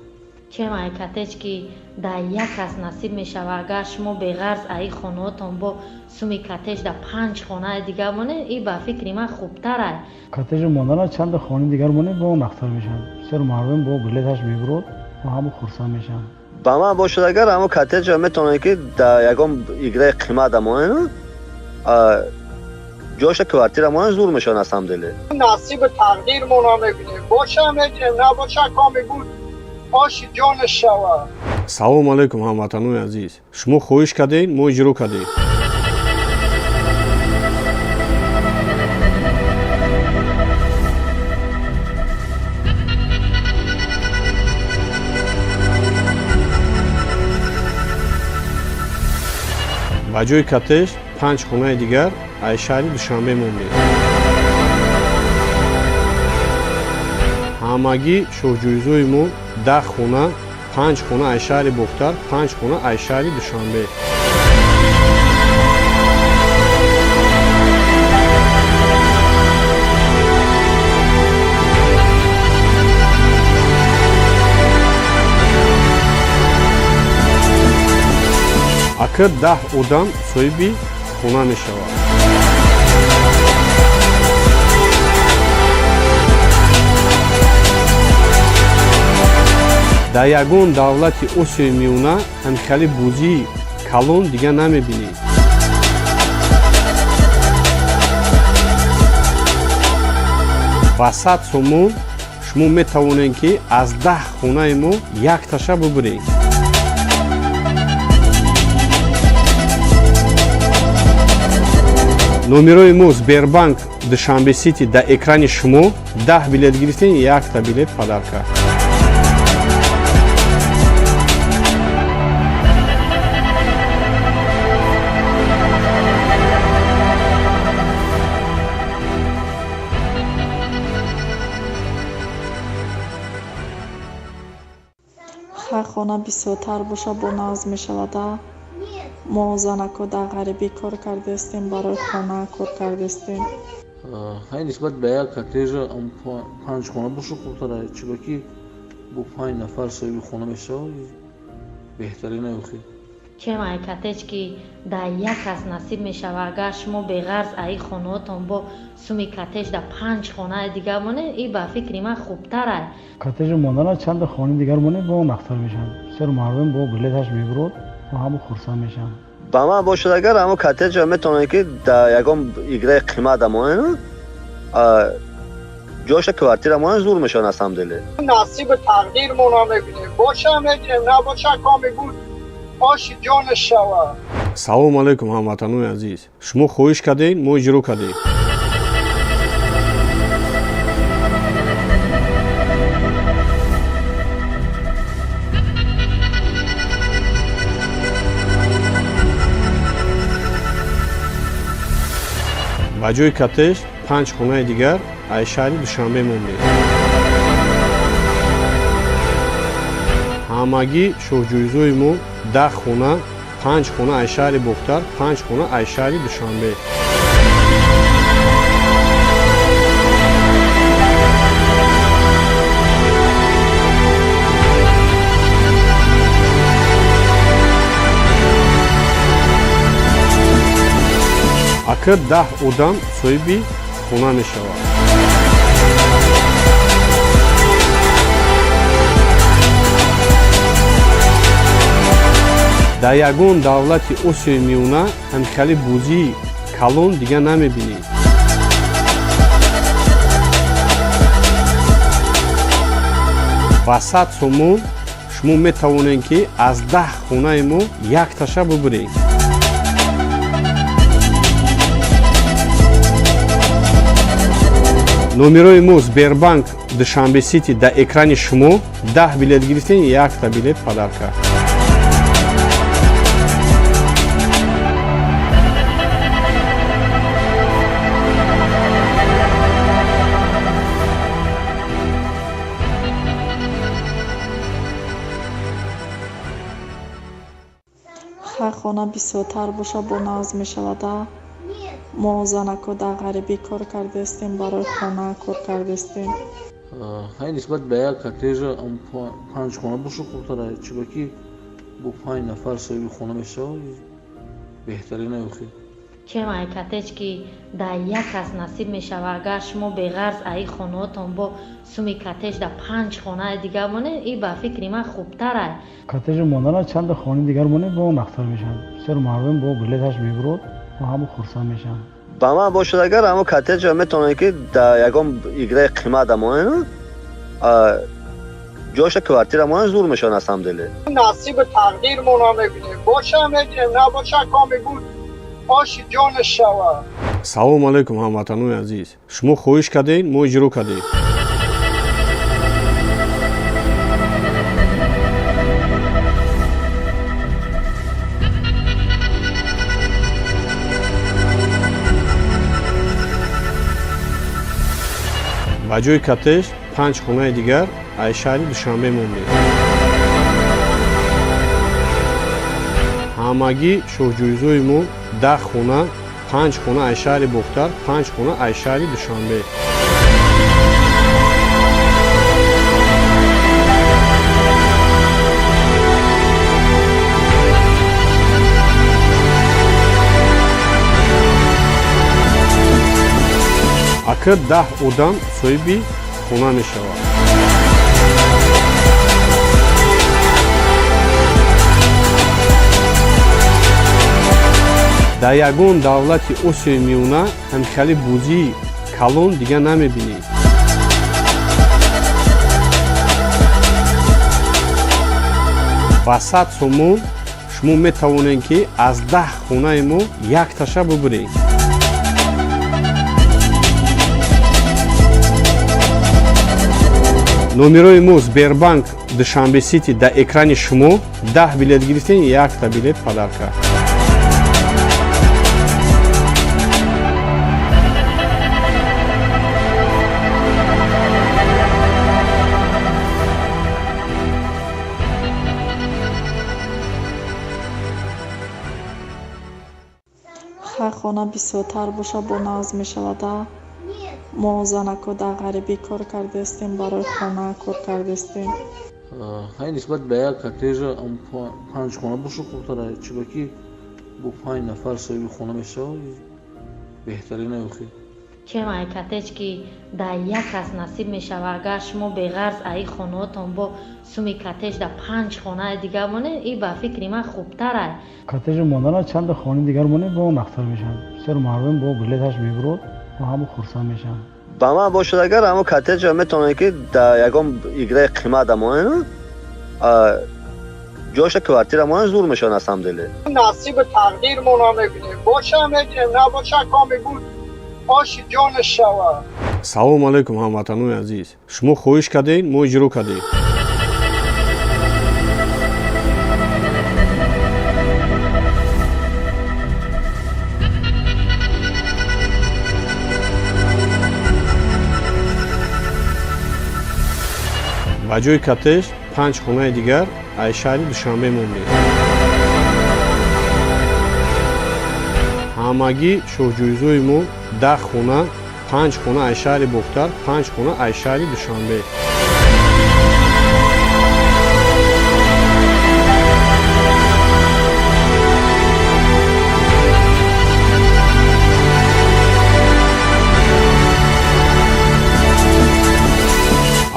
Чем ай коттедж, ки дар як кас насиб мешавад, агар шумо беғарз аи хонаотон бо суми коттедж дар панҷ хонаи дигар монед, и ба фикри ман хубтарай. Коттеҷ мондана чанда хонаи дигар монед, бо нақтар мешавад. Бисёр мардум бо билеташ мебурод ва ҳама хурсанд мешаванд. Ба ман бошад, агар ҳамо коттеҷа метавонед, ки дар ягон играи қимат монед, ҷоша квартира монед, зур мешавад на самом деле. Насиби тақдирмона мебинем, боша мегирем, набоша, коми буд, оши ҷонаш шавад. Салому алайкум, ҳамватанони азиз! Шумо хоҳиш кардед, мо иҷро кардем. Ба ҷои коттеҷ панҷ хонаи дигар аз шаҳри Душанбе мондем. Ҳамагӣ шоҳҷоизои мо 10 хона: панҷ хона аз шаҳри Бохтар, панҷ хона аз шаҳри Душанбе. Ака, 10 одам соҳиби хона мешавад. Дар ягон давлати Осиёи Миёна ҳамхели бозии калон дига намебинед. Ба 100 сомон шумо метавонед, ки аз 10 хонаи мо якташа бубуред. Номерои мо Сбербанк Душанбе Сити дар экрани шумо. 10 билет гирифтем, якта билет подарка. Хай, хона бисёртар боша, бо нағз мешавада. Мо занако дар ғарибӣ кор кардастем, барои хона кор кардастем. Хай, нисбат ба як коттеҷа панҷ хона боша хубтара, чунки бо панҷ нафар соҳиби хона мешавад, беҳтарин охи. Чем ай коттедж, ки дар як кас насиб мешавад, агар шумо беғарз аи хонаотон бо суми коттедж дар панҷ хонаи дигар монед, и ба фикри ман хубтарай. Коттеҷ мондана чанда хонаи дигар монед, бо нақтар мешавад. Бисёр мардум бо билеташ мебурод ва ҳама хурсанд мешаванд. Ба ман бошад, агар ҳамо коттеҷа метавонед, ки дар ягон играи қимат монед, ҷоша квартира монед, зур мешавад на самом деле. Насиби тақдирмона мебинем, боша мегирем, набоша, коми буд, оши ҷонаш шавад. Салому алайкум, ҳамватанони азиз! Шумо хоҳиш кардед, мо иҷро кардем. Ба ҷои коттеҷ панҷ хонаи дигар аз шаҳри Душанбе мондем. Ҳамагӣ шоҳҷоизои мо 10 хона: панҷ хона аз шаҳри Бохтар, панҷ хона аз шаҳри Душанбе. Ака, 10 одам соҳиби хона мешавад. Дар ягон давлати Осиёи Миёна ҳамхели бозии калон дига намебинед. Ба 100 сомон шумо метавонед, ки аз 10 хонаи мо якташа бубуред. Номерои мо Сбербанк Душанбе Сити дар экрани шумо. 10 билет гирифтем, якта билет подарка. Хай, хона бисёртар боша, бо нағз мешавада. Мо занако дар ғарибӣ кор кардастем, барои хона кор кардастем. Хай, нисбат ба як коттеҷа панҷ хона боша хубтара, чунки бо панҷ нафар соҳиби хона мешавад, беҳтарин охи. Чем ай коттедж, ки дар як кас насиб мешавад, агар шумо беғарз аи хонаотон бо суми коттедж дар панҷ хонаи дигар монед, и ба фикри ман хубтарай. Коттеҷи мондана чанда хонаи дигар монед, бо нақтар мешавад. Бисёр мардум бо билеташ мебурод ва ҳама хурсанд мешаванд. Ба ман бошад, агар ҳамо коттеҷа метавонед, ки дар ягон играи қимат монед, ҷоша квартира монед, зур мешавад на самом деле. Насиби тақдирмона мебинем, боша мегирем, набоша, коми буд, оши ҷонаш шавад. Салому алайкум, ҳамватанони азиз! Шумо хоҳиш кардед, мо иҷро кардем. Ба ҷои коттедж панҷ хонаи дигар аз шаҳри Душанбе мондем. Ҳамагӣ шоҳҷоизои мо 10 хона, панҷ хона аз шаҳри Бохтар, панҷ хона аз шаҳри Душанбе. Ака, 10 одам соҳиби хона мешавад. Дар ягон давлати Осиёи Миёна ҳамхели бозии калон дига намебинед. Ба 100 сомон шумо метавонед, ки аз 10 хонаи мо якташа бубуред. Номерои мо Сбербанк Душанбе Сити дар экрани шумо. 10 билет гирифтем, якта билет подарка. Хай, хона бисёртар боша, бо нағз мешавада. Мо занако дар ғарибӣ кор кардастем, барои хона кор кардастем. Хай, нисбат ба як коттеҷа панҷ хона боша хубтара, чунки бо панҷ нафар соҳиби хона мешавад, беҳтарин охи. Чем ай коттедж, ки дар як кас насиб мешавад, агар шумо беғарз аи хонаотон бо суми коттедж дар панҷ хонаи дигар монед, и ба фикри ман хубтарай. Коттеҷи мондана чанда хонаи дигар монед, бо нақтар мешавад. Бисёр мардум бо билеташ мебурод ва ҳама хурсанд мешаванд. Ба ман бошад, агар ҳамо коттеҷа метавонед, ки дар ягон играи қимат монед, ҷоша квартира монед, зур мешавад на самом деле. Насиби тақдирмона мебинем, боша мегирем, набоша, коми буд, оши ҷонаш шавад. Салому алайкум, ҳамватанони азиз! Шумо хоҳиш кардед, мо иҷро кардем. Ба ҷои коттедж панҷ хонаи дигар аз шаҳри Душанбе мондем. Ҳамагӣ шоҳҷоизои мо 10 хона, панҷ хона аз шаҳри Бохтар, панҷ хона аз шаҳри Душанбе.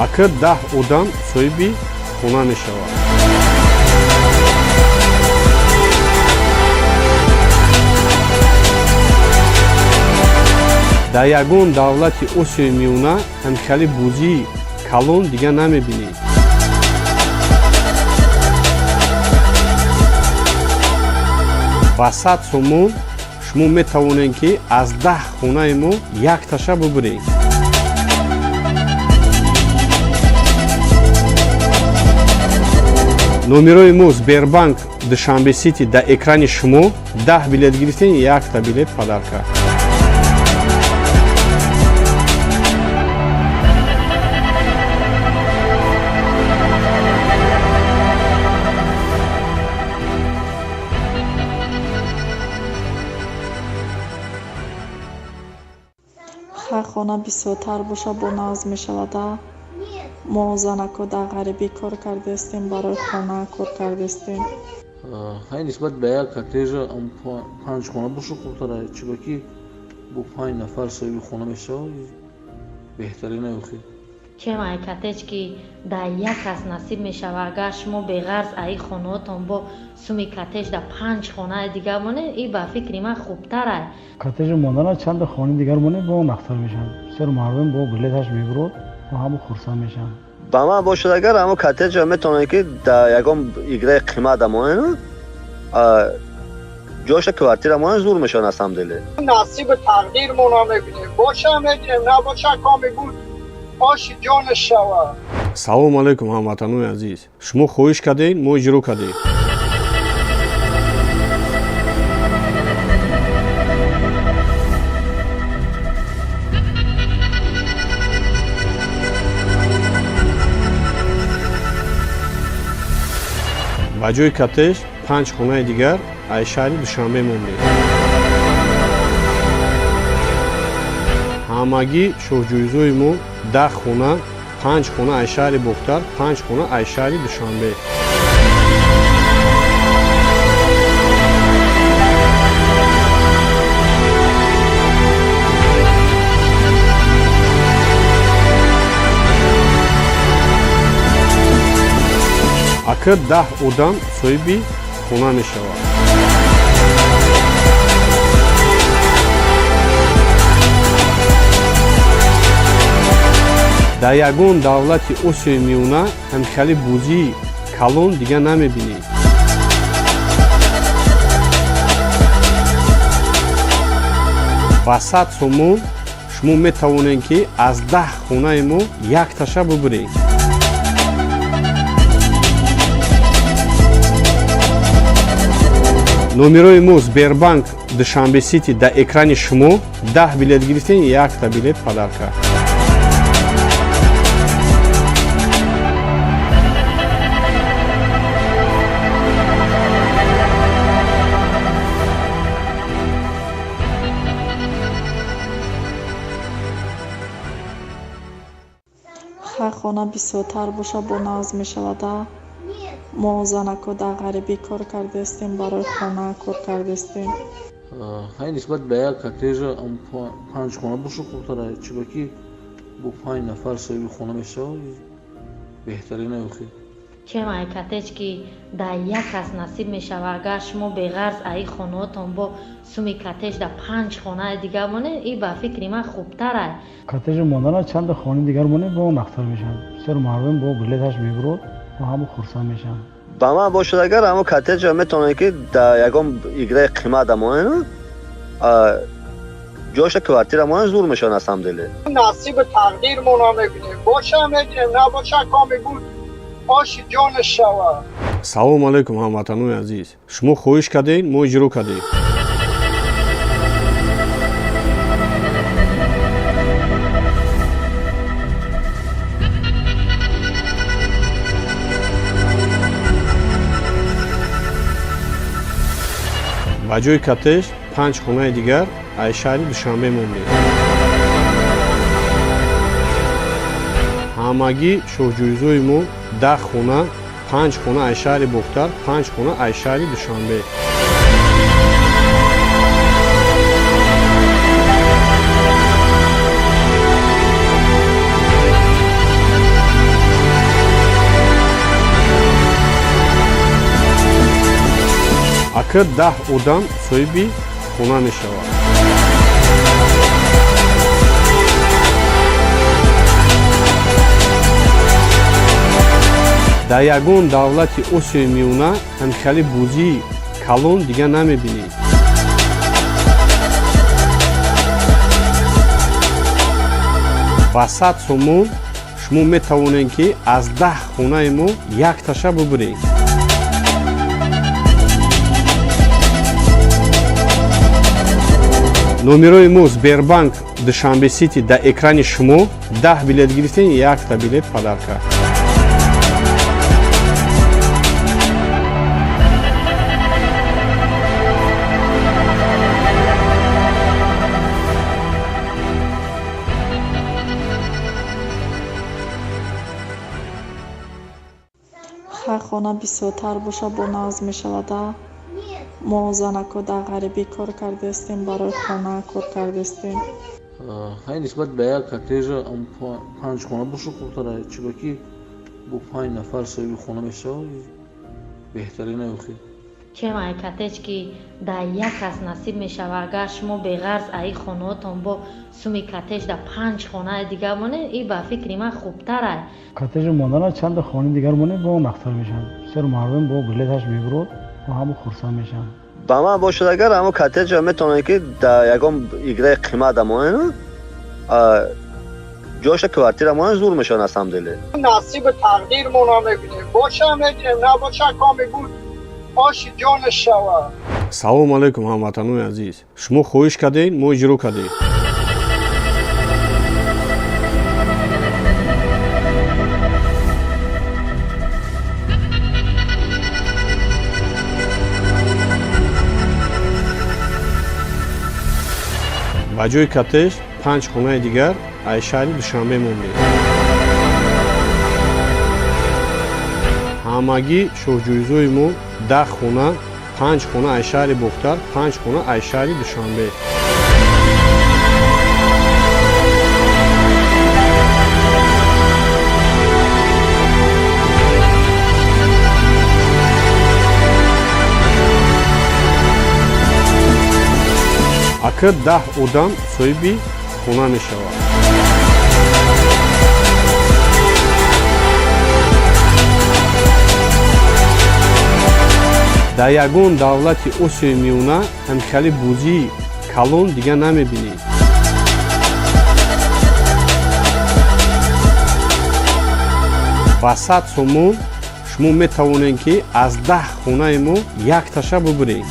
Ака, 10 одам соҳиби хона мешавад. Дар ягон давлати Осиёи Миёна ҳамхели бозии калон дига намебинед. Ба 100 сомон шумо метавонед, ки аз 10 хонаи мо якташа бубуред. Номерои мо Сбербанк Душанбе Сити дар экрани шумо. 10 билет гирифтем, якта билет подарка. Хай, хона бисёртар боша, бо нағз мешавада. Мо занако дар ғарибӣ кор кардастем, барои хона кор кардастем. Хай, нисбат ба як коттеҷа панҷ хона боша хубтара, чунки бо панҷ нафар соҳиби хона мешавад, беҳтарин охир. Чем ай коттедж ки дар як кас насиб мешавад, агар шумо беғарз аи хонаотон бо суми коттедж дар панҷ хонаи дигар монед, и ба фикри ман хубтарай. Коттеҷ мондана чанда хонаи дигар монед, бо нақтар мешавад. Бисёр мардум бо билеташ мебурод ва ҳама хурсанд мешаванд. Ба ман бошад, агар ҳамо коттеҷа метавонед, ки дар ягон играи қимат монед, ҷоша квартира монед, зур мешавад на самом деле. Насиби тақдирмона мебинем, боша мегирем, набоша, коми буд, оши ҷонаш шавад. Салому алайкум, ҳамватанони азиз! Шумо хоҳиш кардед, мо иҷро кардем. Ба ҷои коттеҷ панҷ хонаи дигар аз шаҳри Душанбе мондем. Ҳамагӣ шоҳҷоизои мо 10 хона, панҷ хона аз шаҳри Бохтар, панҷ хона аз шаҳри Душанбе. Ака, 10 одам соҳиби хона мешавад. Дар ягон давлати Осиёи Миёна ҳамхели бозии калон дига намебинед. Ба 100 сомон шумо метавонед, ки аз 10 хонаи мо якташа бубуред. Номерои мо Сбербанк Душанбе Сити дар экрани шумо. 10 билет гирифтем, якта билет подарка. Хай, хона бисёртар боша, бо нағз мешавада. Мо занако дар ғарибӣ кор кардастем, барои хона кор кардастем. Хай, нисбат ба як коттеҷа панҷ хона боша хубтара, чунки бо панҷ нафар соҳиби хона мешавад, беҳтарин охир. Чем ай коттедж ки дар як кас насиб мешавад, агар шумо беғарз аи хонаотон бо суми коттедж дар панҷ хонаи дигар монед, и ба фикри ман хубтарай. Коттеҷ мондана чанда хонаи дигар монед, бо нақтар мешавад. Бисёр мардум бо билеташ мебурод ва ҳама хурсанд мешаванд. Ба ман бошад, агар ҳамо коттеҷа метавонед, ки дар ягон играи қимат монед, ҷоша квартира монед, зур мешавад на самом деле. Насиби тақдирмона мебинем, боша мегирем, набоша, коми буд, оши ҷонаш шавад. Салому алайкум, ҳамватанони азиз! Шумо хоҳиш кардед, мо иҷро кардем. Ба ҷои коттеҷ панҷ хонаи дигар аз шаҳри Душанбе мондем. Ҳамагӣ шоҳҷоизои мо 10 хона, панҷ хона аз шаҳри Бохтар, панҷ хона аз шаҳри Душанбе. Ака, 10 одам соҳиби хона мешавад. Дар ягон давлати Осиёи Миёна ҳамхели бозии калон дига намебинед. Ба 100 сомон шумо метавонед, ки аз 10 хонаи мо якташа бубуред. Номерои мо Сбербанк Душанбе Сити дар экрани шумо. 10 билет гирифтем, якта билет подарка. Хай, хона бисёртар боша, бо нағз мешавада. Мо занако дар ғарибӣ кор кардастем, барои хона кор кардастем. Хай, нисбат ба як коттеҷа панҷ хона боша хубтара, чунки бо панҷ нафар соҳиби хона мешавад, беҳтарин охи. Чем ай коттедж ки дар як кас насиб мешавад, агар шумо беғарз аи хонаотон бо суми коттедж дар панҷ хонаи дигар монед, и ба фикри ман хубтарай. Коттеҷ мондана чанда хонаи дигар монед, бо нақтар мешавад. Бисёр мардум бо билеташ мебурод, бо ҳама хурсанд мешаванд. Ба ман бошад, агар ҳамо коттеҷа метавонед, ки дар ягон играи қимат монед, ҷоша квартира монед, зур мешавад на самом деле. Насиби тақдирмона мебинем, боша мегирем, набоша, коми буд, оши ҷонаш шавад. Салому алайкум, ҳамватанони азиз! Шумо хоҳиш кардед, мо иҷро кардем. Ба ҷои коттеҷ панҷ хонаи дигар аз шаҳри Душанбе мондем. Ҳамагӣ шоҳҷоизои мо 10 хона, панҷ хона аз шаҳри Бохтар, панҷ хона аз шаҳри Душанбе. Ака, 10 одам соҳиби хона мешавад. Дар ягон давлати Осиёи Миёна ҳамхели бозии калон дига намебинед. Ба 100 сомон шумо метавонед, ки аз 10 хонаи мо якташа бубуред.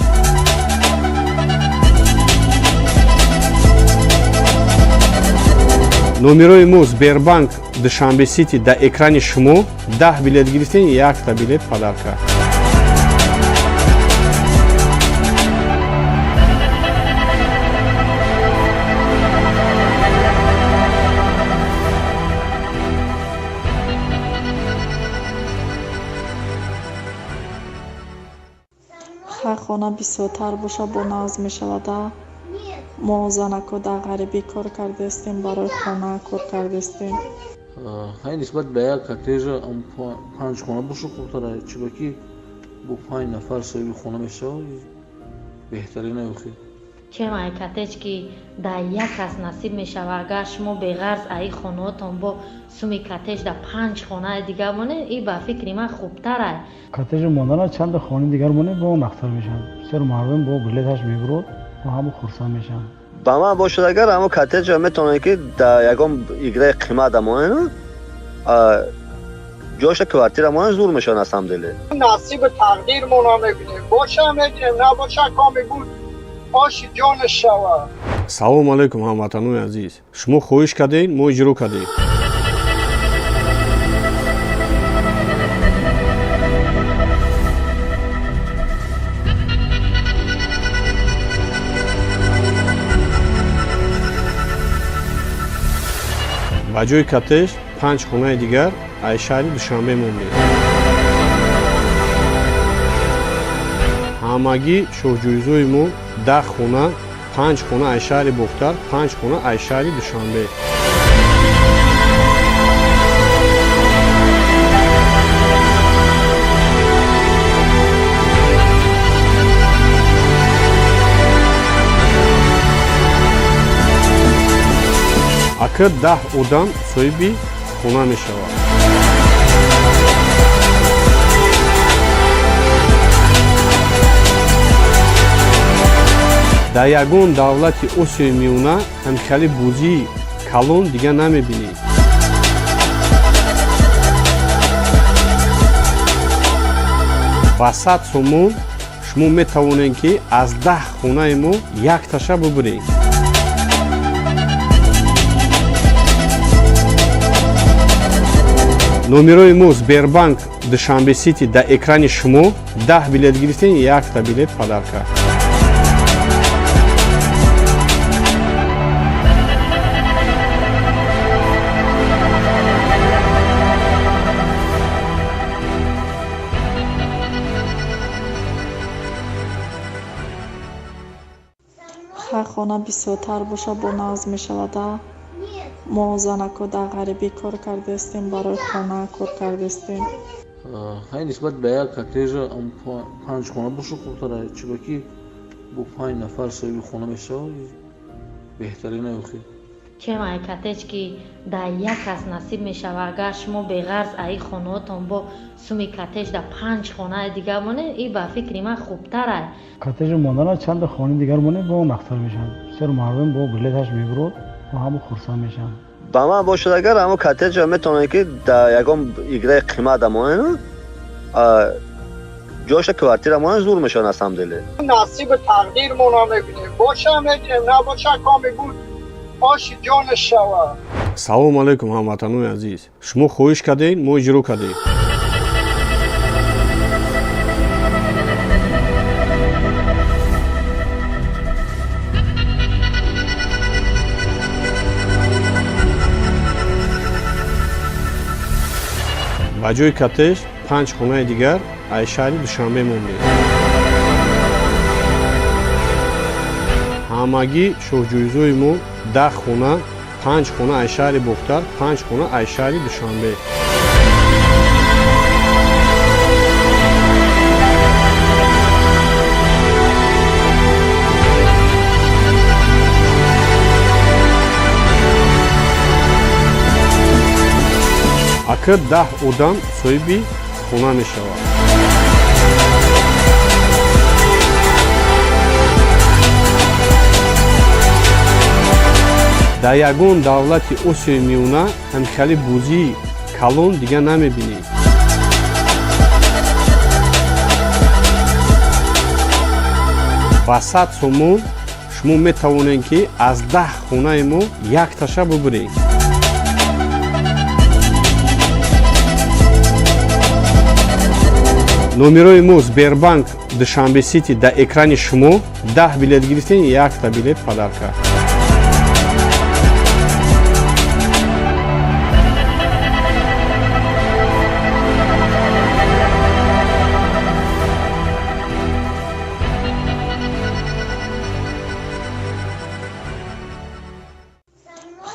Номерои мо Сбербанк Душанбе Сити дар экрани шумо. 10 билет гирифтем, якта билет подарка. Хай, хона бисёртар боша, бо нағз мешавада. Мо занако дар ғарибӣ кор кардастем, барои хона кор кардастем. Хай, нисбат ба як коттеҷа панҷ хона боша хубтара, чунки бо панҷ нафар соҳиби хона мешавад, беҳтарин охи. Чем ай коттедж ки дар як кас насиб мешавад, агар шумо беғарз аи хонаотон бо суми коттедж дар панҷ хонаи дигар монед, и ба фикри ман хубтарай. Коттеҷ мондана чанда хонаи дигар монед, бо нақтар мешавад. Бисёр мардум бо билеташ мебурод, бо ҳама хурсанд мешаванд. Ба ман бошад, агар ҳамо коттеҷа метавонед, ки дар ягон играи қимат монед, ҷоша квартира монед, зур мешавад на самом деле. Насиби тақдирмона мебинем, боша мегирем, набоша, коми буд, оши ҷонаш шавад. Салому алайкум, ҳамватанони азиз! Шумо хоҳиш кардед, мо иҷро кардем. Ба ҷои коттеҷ панҷ хонаи дигар аз шаҳри Душанбе мондем. Ҳамагӣ шоҳҷоизои мо 10 хона, панҷ хона аз шаҳри Бохтар, панҷ хона аз шаҳри Душанбе. Ака, 10 одам соҳиби хона мешавад. Дар ягон давлати Осиёи Миёна ҳамхели бозии калон дига намебинед. Ба 100 сомон шумо метавонед, ки аз 10 хонаи мо якташа бубуред. Номерои мо Сбербанк Душанбе Сити дар экрани шумо. 10 билет гирифтем, якта билет подарка. Хай, хона бисёртар боша, бо нағз мешавада. Мо занако дар ғарибӣ кор кардастем, барои хона кор кардастем. Хай, нисбат ба як коттежа панҷ хона боша хубтара, чунки бо панҷ нафар соҳиби хона мешавад, беҳтарин охи. Чем ай коттедж ки дар як кас насиб мешавад, агар шумо беғарз аи хонаотон бо суми коттедж дар панҷ хонаи дигар монед, и ба фикри ман хубтарай. Коттеҷи мондана чанда хонаи дигар монед, бо нақтар мешавад. Бисёр мардум бо билеташ мебурод ва ҳама хурсанд мешаванд. Ба ман бошад, агар ҳамо коттеҷа метавонед, ки дар ягон играи қимат монед, ҷоша квартира монед, зур мешавад на самом деле. Насиби тақдирмона мебинем, боша мегирем, набоша, коми буд, оши ҷонаш шавад. Салому алайкум, ҳамватанони азиз! Шумо хоҳиш кардед, мо иҷро кардем. Ба ҷои коттедж панҷ хонаи дигар аз шаҳри Душанбе мондем. Ҳамагӣ шоҳҷоизои мо 10 хона, панҷ хона аз шаҳри Бохтар, панҷ хона аз шаҳри Душанбе. Ака, 10 одам соҳиби хона мешавад. Дар ягон давлати Осиёи Миёна ҳамхели бозии калон дига намебинед. Ба 100 сомон шумо метавонед, ки аз 10 хонаи мо якташа бубуред. Номерои мо Сбербанк Душанбе Сити дар экрани шумо. 10 билет гирифтем, якта билет подарка.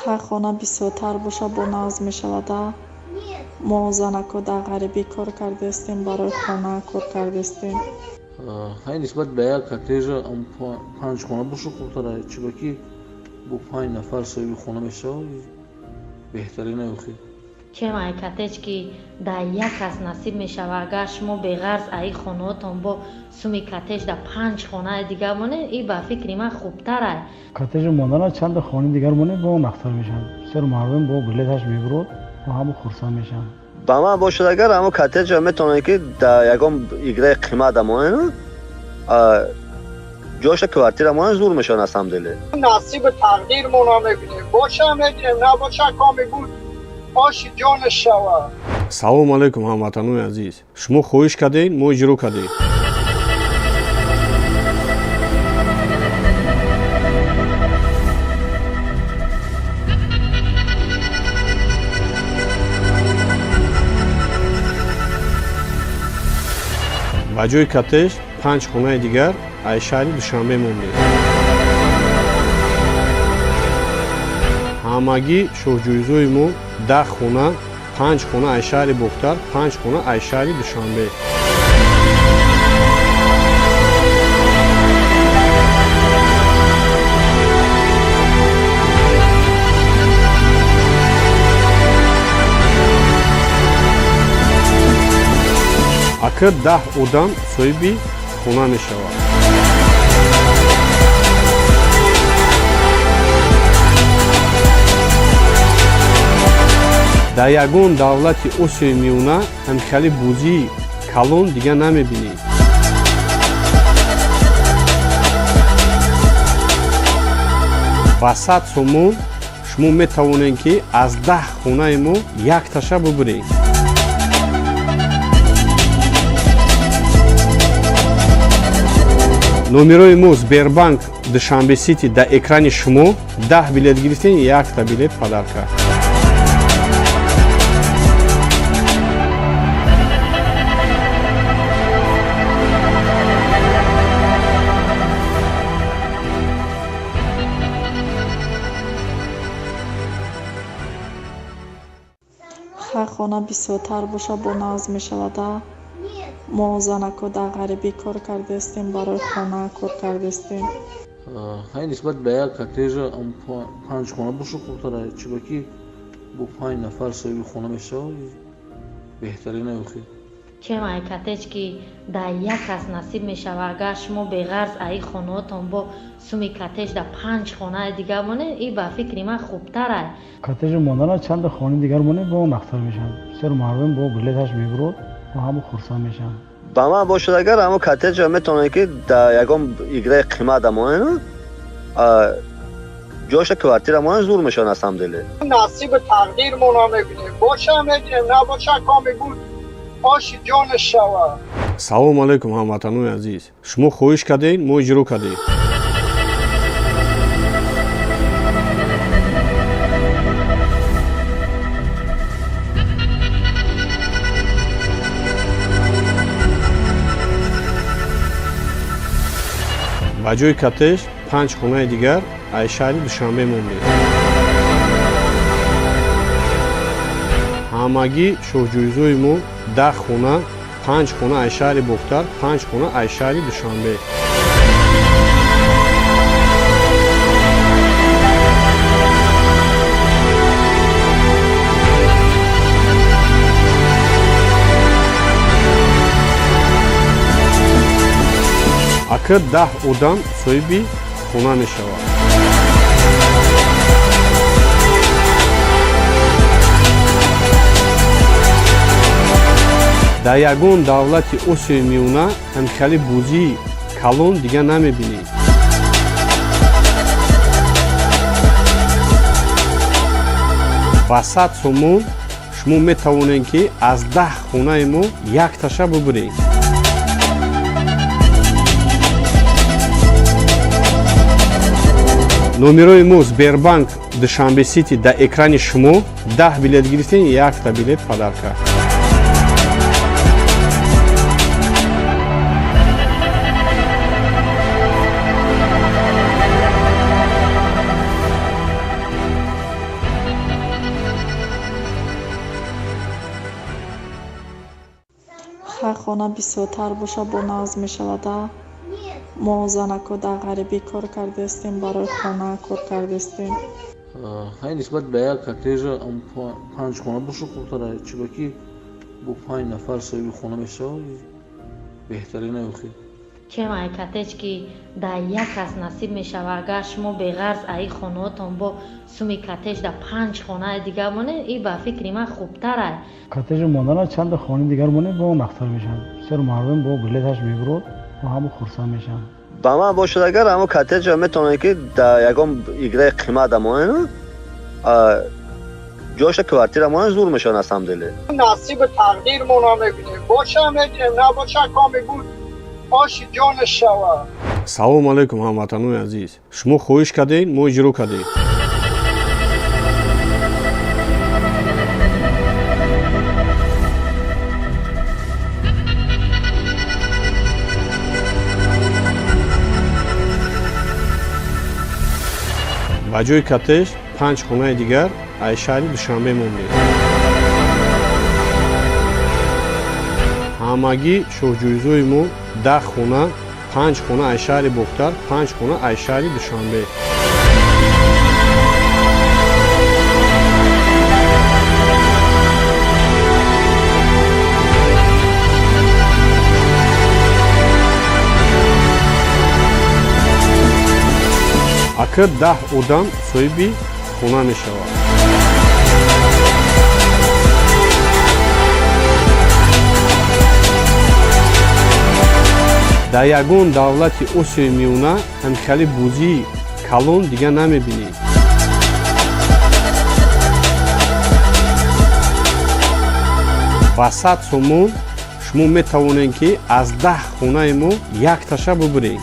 Хай, хона бисёртар боша, бо нағз мешавада. Мо занако дар ғарибӣ кор кардастем, барои хона кор кардастем. Хай, нисбат ба як коттежа панҷ хона боша хубтара, чунки бо панҷ нафар соҳиби хона мешавад, беҳтарин охи. Чем ай коттедж ки дар як кас насиб мешавад, агар шумо беғарз аи хонаотон бо суми коттедж дар панҷ хонаи дигар монед, и ба фикри ман хубтарай. Коттеҷи мондана чанда хонаи дигар монед, бо нақтар мешавад. Бисёр мардум бо билеташ мебурод ва ҳама хурсанд мешаванд. Ба ман бошад, агар ҳамо коттеҷа метавонед, ки дар ягон играи қимат монед, ҷоша квартира монед, зур мешавад на самом деле. Насиби тақдирмона мебинем, боша мегирем, набоша, коми буд, оши ҷонаш шавад. Салому алайкум, ҳамватанони азиз! Шумо хоҳиш кардед, мо иҷро кардем. Ба ҷои коттедж панҷ хонаи дигар аз шаҳри Душанбе мондем. Ҳамагӣ шоҳҷоизои мо 10 хона, панҷ хона аз шаҳри Бохтар, панҷ хона аз шаҳри Душанбе. Ака, 10 одам соҳиби хона мешавад. Дар ягон давлати Осиёи Миёна ҳамхели бозии калон дига намебинед. Ба 100 сомон шумо метавонед, ки аз 10 хонаи мо якташа бубуред. Номерои мо Сбербанк Душанбе Сити дар экрани шумо. 10 билет гирифтем, якта билет подарка. Хай, хона бисёртар боша, бо нағз мешавада. Мо занако дар ғарибӣ кор кардастем, барои хона кор кардастем. Хай, нисбат ба як коттеҷа панҷ хона боша хубтара, чунки бо панҷ нафар соҳиби хона мешавад, беҳтарин охи. Чем ай коттедж ки дар як кас насиб мешавад, агар шумо беғарз аи хонаотон бо суми коттедж дар панҷ хонаи дигар монед, и ба фикри ман хубтарай. Коттеҷ мондана чанда хонаи дигар монед, бо нақтар мешавад. Бисёр мардум бо билеташ мебурод, бо ҳама хурсанд мешаванд. Ба ман бошад, агар ҳамо коттеҷа метавонед, ки дар ягон играи қимат монед, ҷоша квартира монед, зур мешавад на самом деле. Насиби тақдирмона мебинем, боша мегирем, набоша, коми буд, оши ҷонаш шавад. Салому алайкум, ҳамватанони азиз! Шумо хоҳиш кардед, мо иҷро кардем. Ба ҷои коттеҷ панҷ хонаи дигар аз шаҳри Душанбе мондем. Ҳамагӣ шоҳҷоизои мо 10 хона, панҷ хона аз шаҳри Бохтар, панҷ хона аз шаҳри Душанбе. Ака, 10 одам соҳиби хона мешавад. Дар ягон давлати Осиёи Миёна ҳамхели бозии калон дига намебинед. Ба 100 сомон шумо метавонед, ки аз 10 хонаи мо якташа бубуред. Номерои мо Сбербанк Душанбе Сити дар экрани шумо. 10 билет гирифтем, якта билет подарка. Хай, хона бисёртар боша, бо нағз мешавада. Мо занако дар ғарибӣ кор кардастем, барои хона кор кардастем. Хай, нисбат ба як коттеҷа панҷ хона боша хубтара, чунки бо панҷ нафар соҳиби хона мешавад, беҳтарин охи. Чем ай коттедж ки дар як кас насиб мешавад, агар шумо беғарз аи хонаотон бо суми коттедж дар панҷ хонаи дигар монед, и ба фикри ман хубтарай. Коттеҷ мондана чанда хонаи дигар монед, бо нақтар мешавад. Бисёр мардум бо билеташ мебурод, бо ҳама хурсанд мешаванд. Ба ман бошад, агар ҳамо коттеҷа метавонед, ки дар ягон играи қимат монед, ҷоша квартира монед, зур мешавад на самом деле. Насиби тақдирмона мебинем, боша мегирем, набоша, коми буд, оши ҷонаш шавад. Салому алайкум, ҳамватанони азиз! Шумо хоҳиш кардед, мо иҷро кардем. Ба ҷои коттеҷ панҷ хонаи дигар аз шаҳри Душанбе мондем. Ҳамагӣ шоҳҷоизои мо 10 хона, панҷ хона аз шаҳри Бохтар, панҷ хона аз шаҳри Душанбе. Ака, 10 одам соҳиби хона мешавад. Дар ягон давлати Осиёи Миёна ҳамхели бозии калон дига намебинед. Ба 100 сомон Шумо метавонед, ки аз 10 хонаи мо якташа бубуред.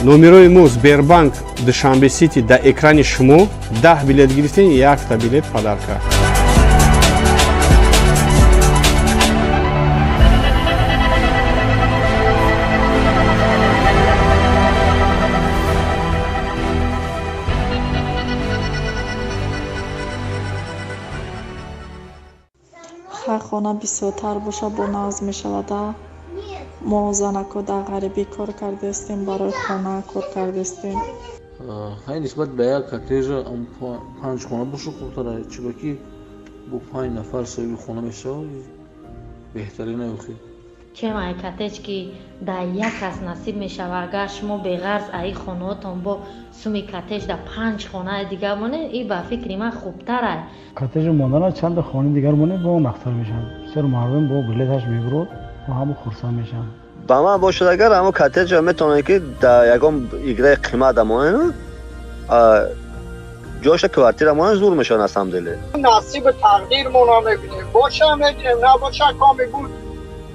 Номерои мо Сбербанк Душанбе Сити дар экрани шумо. 10 билет гирифтем, якта билет подарка. Хай, хона бисёртар боша, бо нағз мешавада. Мо занако дар ғарибӣ кор кардастем, барои хона кор кардастем. Хай, нисбат ба як коттежа панҷ хона боша хубтара, чунки бо панҷ нафар соҳиби хона мешавад, беҳтарин охи. Чем ай коттедж, ки дар як кас насиб мешавад, агар шумо беғарз аи хонаотон бо суми коттедж дар панҷ хонаи дигар монед, и ба фикри ман хубтарай. Коттеҷи мондана чанда хонаи дигар монед, бо нақстар мешавад. Бисёр мардум бо билеташ мебурод ва ҳама хурсанд мешаванд. Ба ман бошад, агар ҳамо коттеҷа метавонед, ки дар ягон играи қимат монед, ҷоша квартира монед, зур мешавад на самом деле. Насиби тақдирмона мебинем, боша мегирем, набоша, коми буд,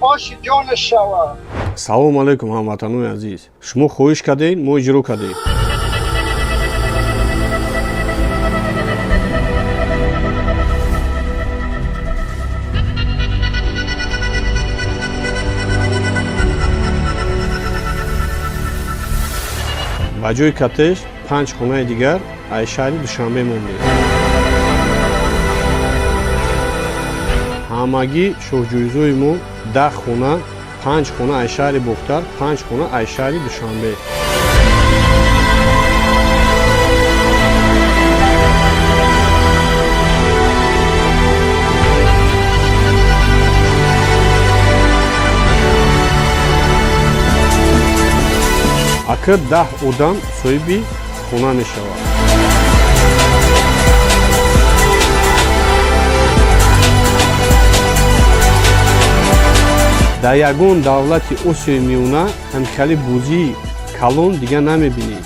оши ҷонаш шавад. Салому алайкум, ҳамватанони азиз! Шумо хоҳиш кардед, мо иҷро кардем. Ба ҷои коттедж панҷ хонаи дигар аз шаҳри Душанбе мондем. Ҳамагӣ шоҳҷоизои мо 10 хона: панҷ хона аз шаҳри Бохтар, панҷ хона аз шаҳри Душанбе. Ака, 10 одам соҳиби хона мешавад. Дар ягон давлати Осиёи Миёна ҳамхели бозии калон дига намебинед.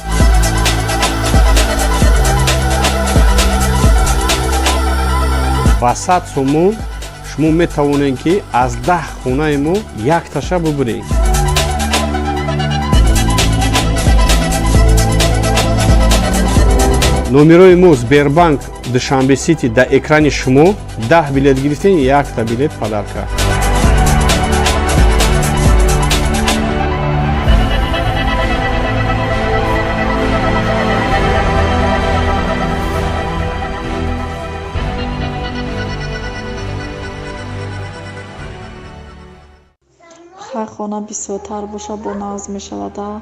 Ба 100 сомон шумо метавонед, ки аз 10 хонаи мо якташа бубуред. Номерои мо Сбербанк Душанбе Сити дар экрани шумо. 10 билет гирифтем, якта билет подарка. Хай, хона бисёртар боша, бо нағз мешавада.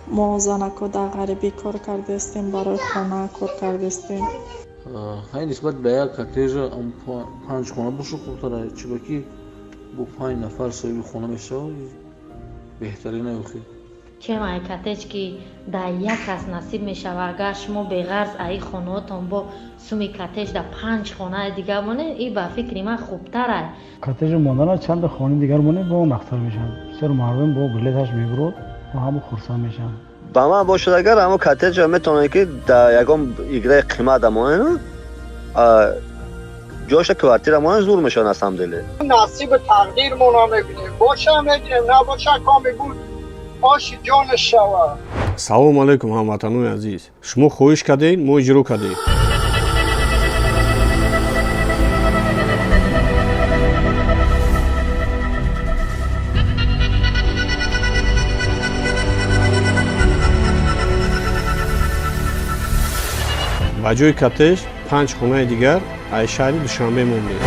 Мо занако дар ғарибӣ кор кардастем, барои хона кор кардастем. Хай, нисбат ба як коттежа панҷ хона боша хубтара, чунки бо панҷ нафар соҳиби хона мешавад, беҳтарин охи. Чем ай коттедж, ки дар як кас насиб мешавад, агар шумо беғарз аи хонаотон бо суми коттедж дар панҷ хонаи дигар монед, и ба фикри ман хубтарай. Коттеҷи мондана чанда хонаи дигар монед, бо нақстар мешавад. Бисёр мардум бо билеташ мебурод ва ҳама хурсанд мешаванд. Ба ман бошад, агар ҳамо коттеҷа метавонед, ки дар ягон играи қимат монед, ҷоша квартира монед, зур мешавад на самом деле. Насиби тақдирмона мебинем, боша мегирем, набоша, коми буд, оши ҷонаш шавад. Салому алайкум, ҳамватанони азиз! Шумо хоҳиш кардед, мо иҷро кардем. Ба ҷои коттедж панҷ хонаи дигар аз шаҳри Душанбе мондем.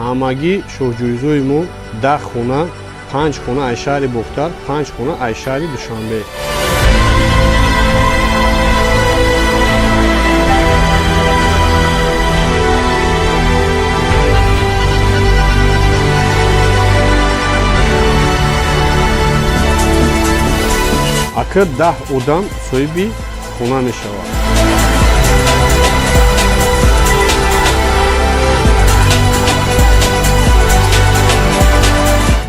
Ҳамагӣ шоҳҷоизои мо 10 хона: панҷ хона аз шаҳри Бохтар, панҷ хона аз шаҳри Душанбе. Ака, 10 одам соҳиби хона мешавад.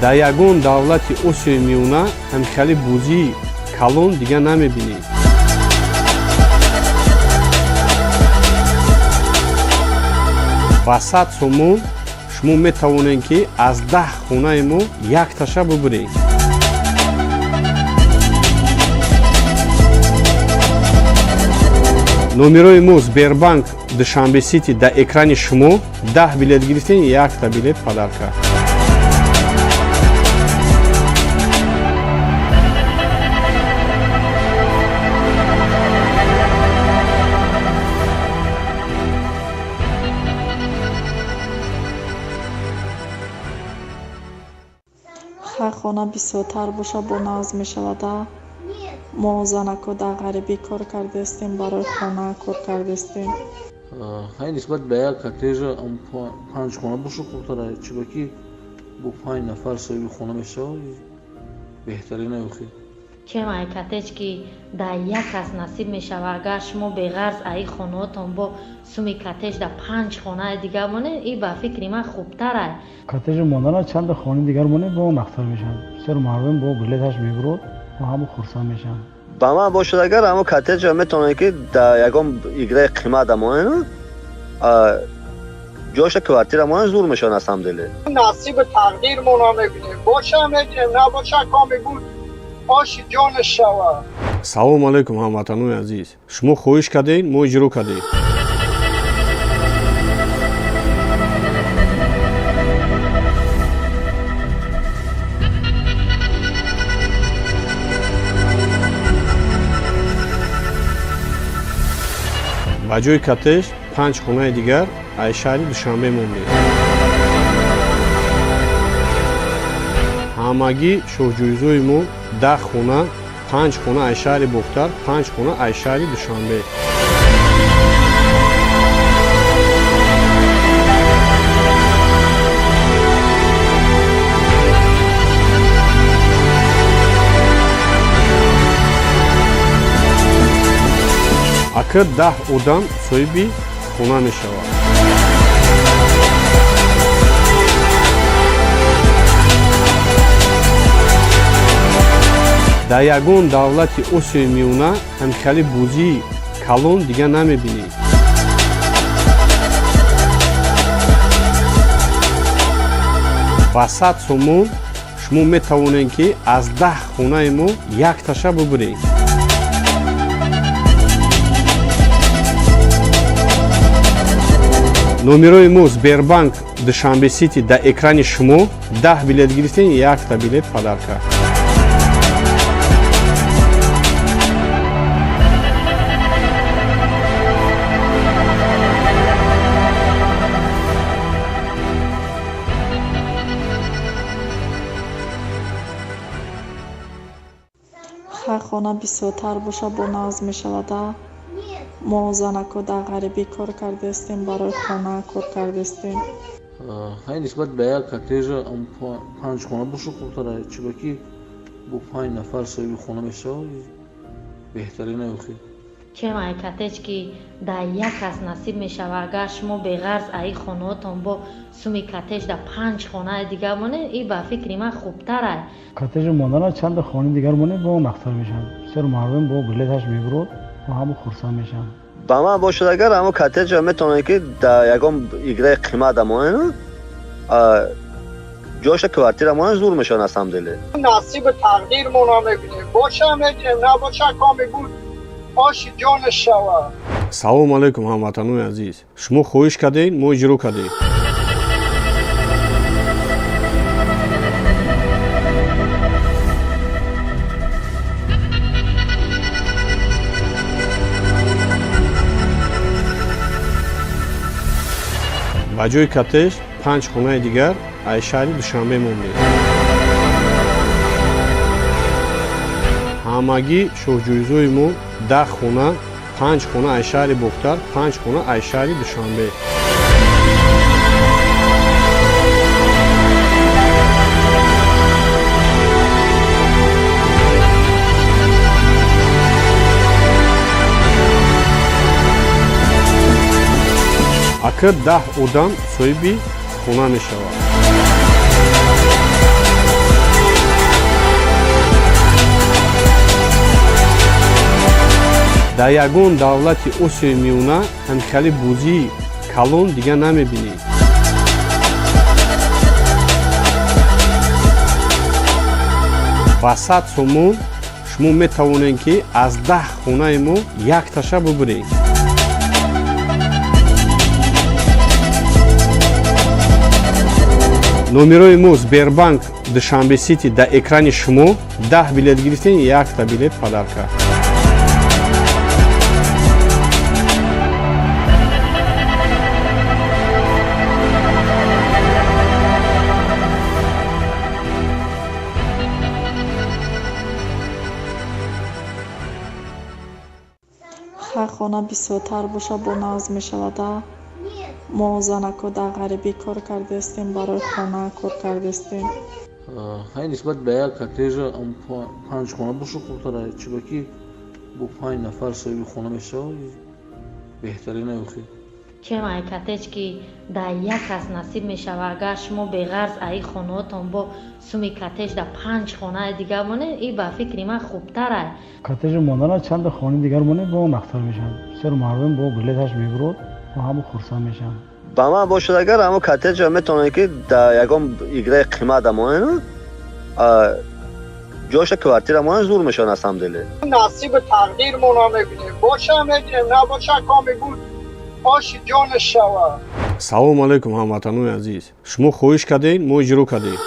Дар ягон давлати Осиёи Миёна ҳамхели бозии калон дига намебинед. Ба 100 сомон шумо метавонед, ки аз 10 хонаи мо якташа бубуред. Номерои мо Сбербанк Душанбе Сити дар экрани шумо. 10 билет гирифтем, якта билет подарка. Хай, хона бисёртар боша, бо нағз мешавада. Мо занако дар ғарибӣ кор кардастем, барои хона кор кардастем. Хай, нисбат ба як коттежа панҷ хона боша хубтара, чунки бо панҷ нафар соҳиби хона мешавад, беҳтарин охир. Чем ай коттедж, ки дар як кас насиб мешавад, агар шумо беғарз аи хонаотон бо суми коттедж дар панҷ хонаи дигар монед, и ба фикри ман хубтарай. Коттеҷи мондана чанда хонаи дигар монед, бо нақтар мешавад. Бисёр мардум бо билеташ мебурод ва ҳама хурсанд мешаванд. Ба ман бошад агар, ҳамо коттеҷа метавонед, ки дар ягон играи қимат монед, ҷоша квартира монед, зур мешавад на самом деле. Насиби тақдирмона мебинем, боша мегирем, набоша, коми буд, оши ҷонаш шавад. Салому алайкум, ҳамватанони азиз! Шумо хоҳиш кардед, мо иҷро кардем. Ба ҷои коттеҷ панҷ хонаи дигар аз шаҳри Душанбе мондем. Ҳамагӣ шоҳҷоизои мо 10 хона, панҷ хона аз шаҳри Бохтар, панҷ хона аз шаҳри Душанбе. Ака, 10 одам соҳиби хона мешавад. Дар ягон давлати Осиёи Миёна ҳамхели бозии калон дига намебинед. Ба 100 сомон шумо метавонед, ки аз 10 хонаи мо якташа бубуред. Номерои мо Сбербанк Душанбе Сити дар экрани шумо. 10 билет гирифтем, якта билет подарка. Хай, хона бисёртар боша, бо нағз мешавада. Мо занако дар ғарибӣ кор кардастем, барои хона кор кардастем. Хай, нисбат ба як коттеҷа панҷ хона боша хубтара, чунки бо панҷ нафар соҳиби хона мешавад, беҳтарин охир. Чем ай коттедж, ки дар як кас насиб мешавад, агар шумо беғарз аи хонаотон бо суми коттедж дар панҷ хонаи дигар монед, и ба фикри ман хубтарай. Коттеҷи мондана чанда хонаи дигар монед, бо нақтар мешавад. Бисёр мардум бо билеташ мебурод ва ҳама хурсанд мешаванд. Ба ман бошад агар, ҳамо коттеҷа метавонед, ки дар ягон играи қимат монед, ҷоша квартира монед, зур мешавад на самом деле. Насиби тақдирмона мебинем, боша мегирем, набоша, коми буд, оши ҷонаш шавад. Салому алайкум, ҳамватанони азиз! Шумо хоҳиш кардед, мо иҷро кардем. Ба ҷои коттеҷ панҷ хонаи дигар аз шаҳри Душанбе мондем. Ҳамагӣ шоҳҷоизои мо 10 хона, панҷ хона аз шаҳри Бохтар, панҷ хона аз шаҳри Душанбе. Ака, 10 одам соҳиби хона мешавад. Дар ягон давлати Осиёи Миёна ҳамхели бозии Калон дига намебинӣ. Ба 100 сомон шумо метавонед, ки аз 10 хонаи мо якташа бубуред. Номерои мо Сбербанк Душанбе Сити дар экрани шумо. 10 билет гирифтем, якта билет подарка. Ҳар хона бисёртар боша, бо нағз мешавада. Мо занако дар ғарибӣ кор кардастем, барои хона кор кардастем. Хай, нисбат ба як коттежа панҷ хона боша хубтара, чунки бо панҷ нафар соҳиби хона мешавад, беҳтарин охи. Чем ай коттедж, ки дар як кас насиб мешавад, агар шумо беғарз аи хонаотон бо суми коттедж дар панҷ хонаи дигар монед, и ба фикри ман хубтарай. Коттеҷи мондана чанда хонаи дигар монед, бо нақтар мешавад. Бисёр мардум бо билеташ мебурод ва ҳама хурсанд мешаванд. Ба ман бошад, агар ҳамо коттеҷа метавонед, ки дар ягон играи қимат монед, ҷоша квартира монед, зур мешавад на самом деле. Насиби тақдирмона мебинем, боша мегирем, набоша, коми буд, оши ҷонаш шавад. Салому алайкум, ҳамватанони азиз! Шумо хоҳиш кардед, мо иҷро кардем.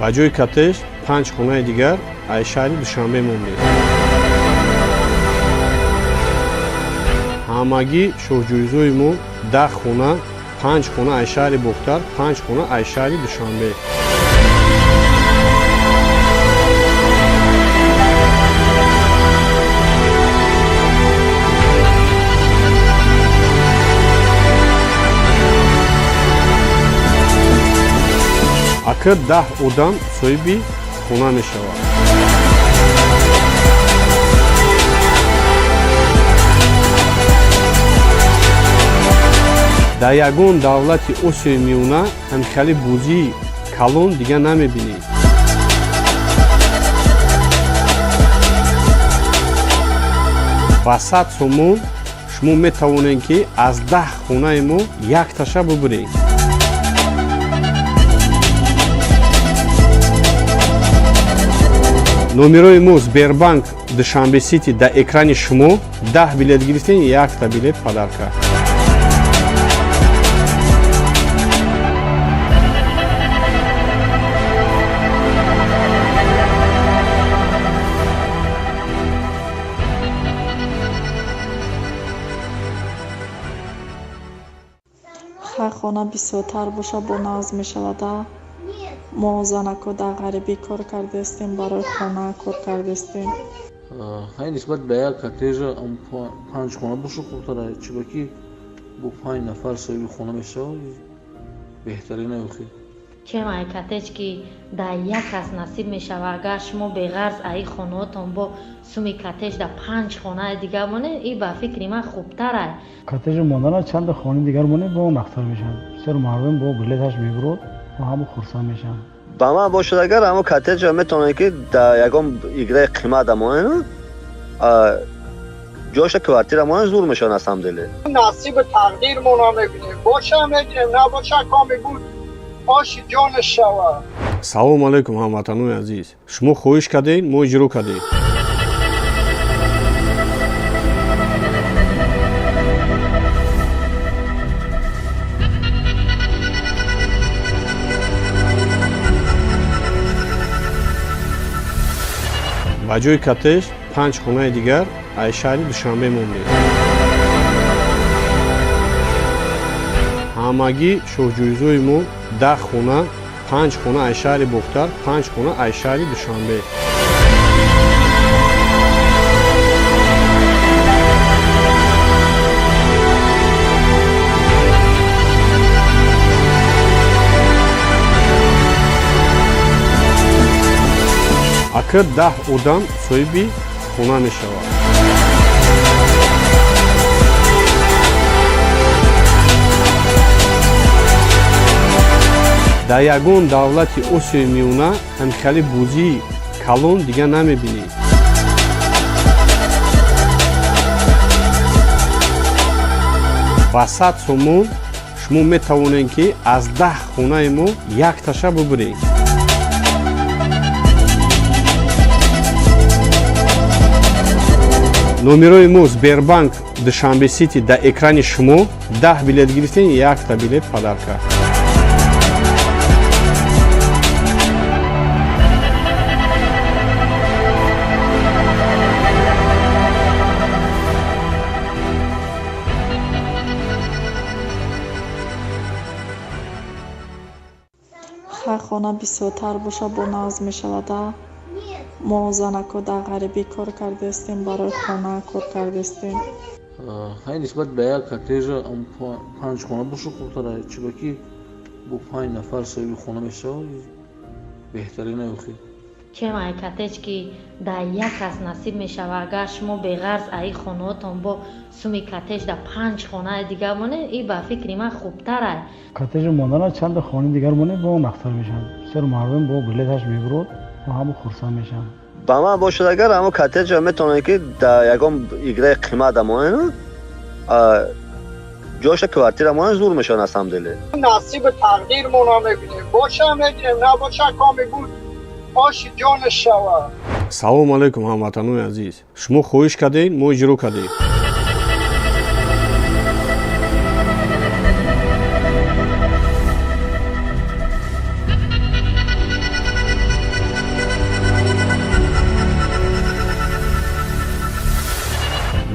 Ба ҷои коттедж панҷ хонаи дигар аз шаҳри Душанбе мондем. Ҳамагӣ шоҳҷоизои мо 10 хона, панҷ хона аз шаҳри Бохтар, панҷ хона аз шаҳри Душанбе. Ака, 10 одам соҳиби хона мешавад. Дар ягон давлати Осиёи Миёна ҳамхели бозии калон дига намебинӣ. Ба 100 сомон шумо метавонед, ки аз 10 хонаи мо якташа бубуред. Номерои мо Сбербанк Душанбе Сити дар экрани шумо. 10 билет гирифтем, якта билет подарка. Ҳар хона бисёртар боша, бо нағз мешавада. Мо занако дар ғарибӣ кор кардастем, барои хона кор кардастем. Хай, нисбат ба як коттежа панҷ хона боша хубтара, чунки бо панҷ нафар соҳиби хона мешавад, беҳтарин охи. Чем ай коттедж, ки дар як кас насиб мешавад, агар шумо беғарз аи хонаотон бо суми коттедж дар панҷ хонаи дигар монед, и ба фикри ман хубтарай. Коттеҷи мондана чанда хонаи дигар монед, бо нақтар мешавад. Бисёр мардум бо билеташ мебурод ва ҳама хурсанд мешаванд. Ба ман бошад, агар ҳамо коттеҷа метавонед, ки дар ягон играи қимат монед, ҷоша квартира монед, зур мешавад на самом деле. Насиби тақдирмона мебинем, боша мегирем, набоша, коми буд, оши ҷонаш шавад. Салому алайкум, ҳамватанони азиз! Шумо хоҳиш кардед, мо иҷро кардем. Ба ҷои коттедж панҷ хонаи дигар аз шаҳри Душанбе мондем. Ҳамагӣ шоҳҷоизои мо 10 хона, панҷ хона аз шаҳри Бохтар, панҷ хона аз шаҳри Душанбе. Ака, 10 одам соҳиби хона мешавад. Дар ягон давлати Осиёи Миёна ҳамхели бозии калон дига намебинӣ. Ба 100 сомон шумо метавонед, ки аз 10 хонаи мо якташа бубуред. Номерои мо Сбербанк Душанбе Сити дар экрани шумо. 10 билет гирифтем, якта билет подарка. Хай, хона бисёртар боша, бо нағз мешавада. Мо занако дар ғарибӣ кор кардастем, барои хона кор кардастем. Хай, нисбат ба як коттежа панҷ хона боша хубтара, чунки бо панҷ нафар соҳиби хона мешавад, беҳтарин охи. Чем ай коттедж, ки дар як кас насиб мешавад, агар шумо беғарз аи хонаотон бо суми коттедж дар панҷ хонаи дигар монед, и ба фикри ман хубтарай. Коттеҷи мондана чанда хонаи дигар монед, бо нақстар мешавад. Бисёр мардум бо билеташ мебурод ва ҳама хурсанд мешаванд. Ба ман бошад, агар ҳамо коттеҷа метавонед, ки дар ягон играи қимат монед, ҷоша квартира монед, зур мешавад на самом деле. Насиби тақдирмона мебинем, боша мегирем, набоша, коми буд, оши ҷонаш шавад. Салому алайкум, ҳамватанони азиз! Шумо хоҳиш кардед, мо иҷро кардем.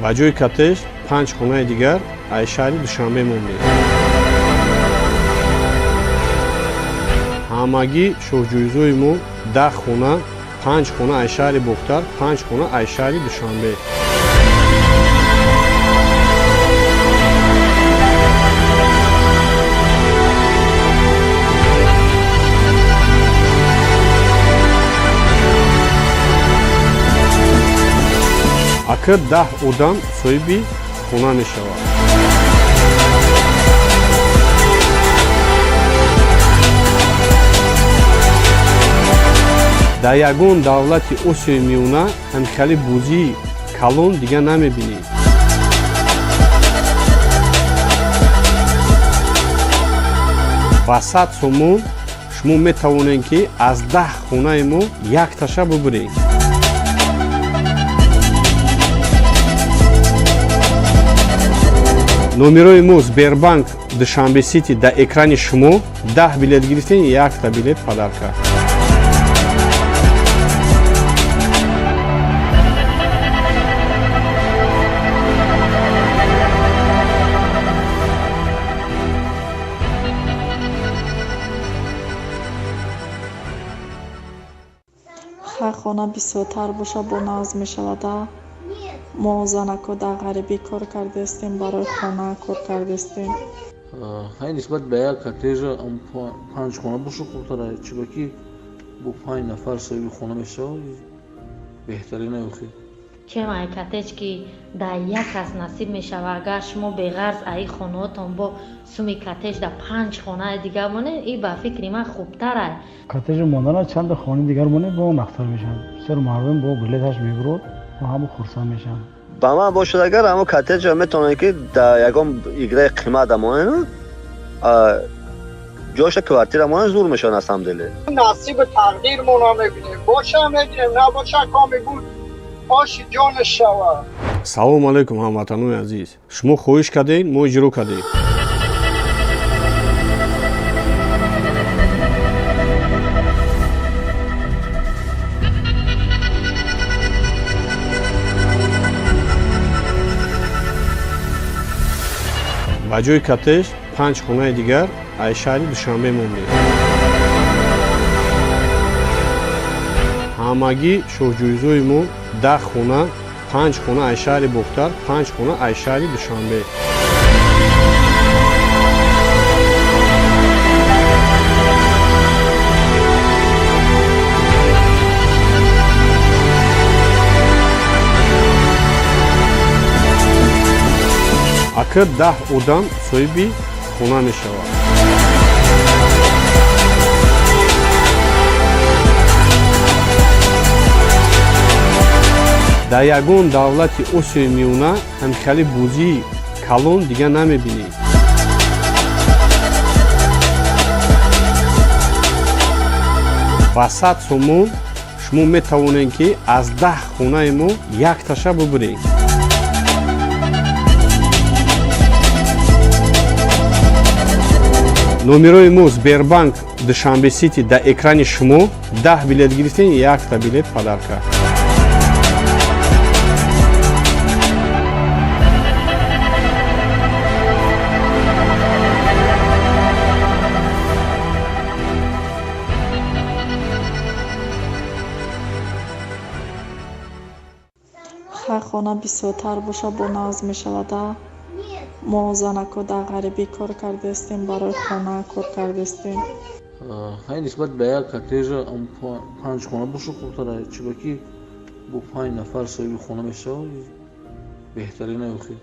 Ба ҷои коттедж панҷ хонаи дигар аз шаҳри Душанбе мондем. Ҳамагӣ шоҳҷоизои мо 10 хона: панҷ хона аз шаҳри Бохтар, панҷ хона аз шаҳри Душанбе. Ака, 10 одам соҳиби хона мешавад. Дар ягон давлати Осиёи Миёна ҳамхели бозии калон дига намебинӣ. Ба 100 сомон шумо метавонед, ки аз 10 хонаи мо якташа бубуред. Номерои мо Сбербанк Душанбе Сити дар экрани шумо. 10 билет гирифтем, якта билет подарка. Хай, хона бисёртар боша, бо нағз мешавада. Мо занако дар ғарибӣ кор кардастем, барои хона кор кардастем. Хай, нисбат ба як коттежа панҷ хона боша хубтара, чунки бо панҷ нафар соҳиби хона мешавад, беҳтарин охи. Чем ай коттедж, ки дар як кас насиб мешавад, агар шумо беғарз аи хонаотон бо суми коттедж дар панҷ хонаи дигар монед, и ба фикри ман хубтарай. Коттеҷи мондана чанда хонаи дигар монед, бо нақстар мешавад. Бисёр мардум бо билеташ мебурод ва ҳама хурсанд мешаванд. Ба ман бошад, агар ҳамо коттеҷа метавонед, ки дар ягон играи қимат монед, ҷоша квартира монед, зур мешавад на самом деле. Насиби тақдирмона мебинем, боша мегирем, набоша, коми буд, оши ҷонаш шавад. Салому алайкум, ҳамватанони азиз! Шумо хоҳиш кардед, мо иҷро кардем. Ба ҷои коттедж панҷ хонаи дигар аз шаҳри Душанбе мондем. Ҳамагӣ шоҳҷоизои мо 10 хона: панҷ хона аз шаҳри Бохтар, панҷ хона аз шаҳри Душанбе. Ака, 10 одам соҳиби хона мешавад. Дар ягон давлати Осиёи Миёна ҳамхели бозии калон дига намебинед. Ба 100 сомон шумо метавонед, ки аз 10 хонаи мо якташа бубуред. Номерои мо Сбербанк Душанбе Сити дар экрани шумо. 10 билет гирифтем, якта билет подарка. Хай, хона бисёртар боша, бо нағз мешавада. Мо занако дар ғарибӣ кор кардастем, барои хона кор кардастем. Хай, нисбат ба як коттежа панҷ хона боша хубтара, чунки бо панҷ нафар соҳиби хона мешавад, беҳтарин охир.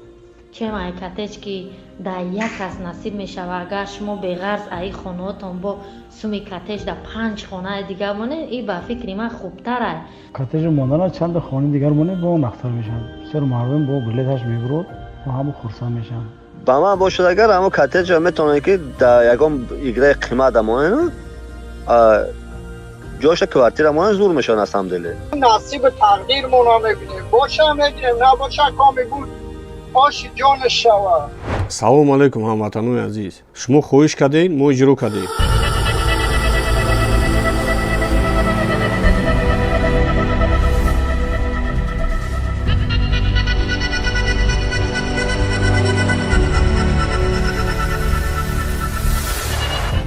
Чем ай коттедж, ки дар як кас насиб мешавад, агар шумо беғарз аи хонаотон бо суми коттедж дар панҷ хонаи дигар монед, и ба фикри ман хубтарай. Коттеҷ мондана чанда хонаи дигар монед, бо нақтар мешавад. Бисёр мардум бо билеташ мебурод ва ҳама хурсанд мешаванд. Ба ман бошад, агар ҳамо коттеҷа метавонед, ки дар ягон играи қимат монед, ҷоша квартира монед, зур мешавад на самом деле. Насиби тақдирмона мебинем, боша мегирем, набоша, коми буд, оши ҷонаш шавад. Салому алайкум, ҳамватанони азиз! Шумо хоҳиш кардед, мо иҷро кардем.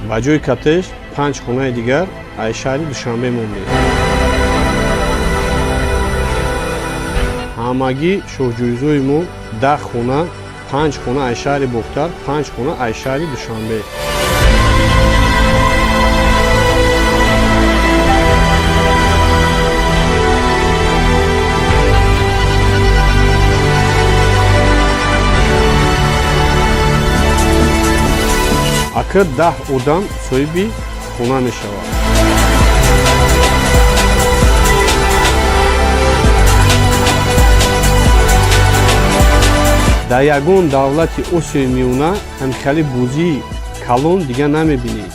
Ба ҷои коттеҷ панҷ хонаи дигар аз шаҳри Душанбе мондем. Ҳамагӣ шоҳҷоизои мо 10 хона, панҷ хона аз шаҳри Бохтар, панҷ хона аз шаҳри Душанбе. Ака, 10 одам соҳиби хона мешавад. Дар ягон давлати Осиёи Миёна ҳамхели бозии калон дига намебинед.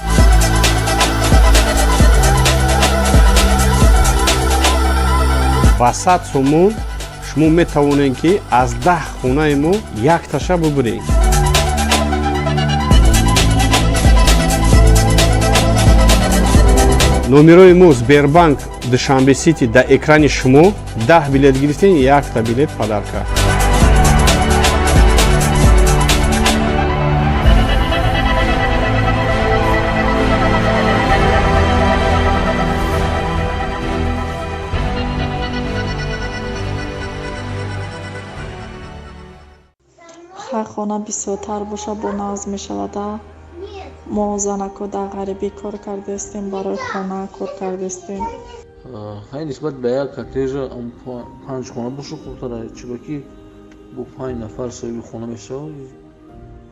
Ба 100 сомон шумо метавонед, ки аз 10 хонаи мо якташа бубуред. Номерои мо Сбербанк Душанбе Сити дар экрани шумо. 10 билет гирифтем, якта билет подарка. Хай, хона бисёртар боша, бо нағз мешавада. Мо занако дар ғарибӣ кор кардастем, барои хона кор кардастем. Хай, нисбат ба як коттеҷа панҷ хона боша хубтара, чунки бо панҷ нафар соҳиби хона мешавад,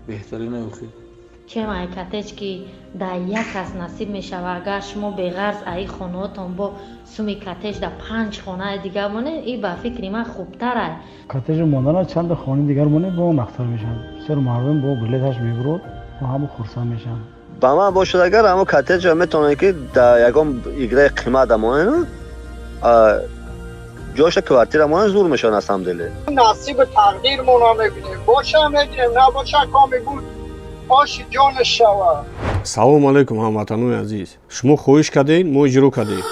беҳтарин охир. Чем ай коттедж, ки дар як кас насиб мешавад, агар шумо беғарз аи хонаотон бо суми коттедж дар панҷ хонаи дигар монед, и ба фикри ман хубтарай. Коттеҷ мондана чанда хонаи дигар монед, бо нақтар мешавад. Бисёр мардум бо билеташ мебурод ва ҳама хурсанд мешаванд. Ба ман бошад, агар ҳамо коттеҷа метавонед, ки дар ягон играи қимат монед, ҷоша квартира монед, зур мешавад на самом деле. Насиби тақдирмона мебинем, боша мегирем, набоша, коми буд, оши ҷонаш шавад. Салому алайкум, ҳамватанони азиз! Шумо хоҳиш кардед, мо иҷро кардем.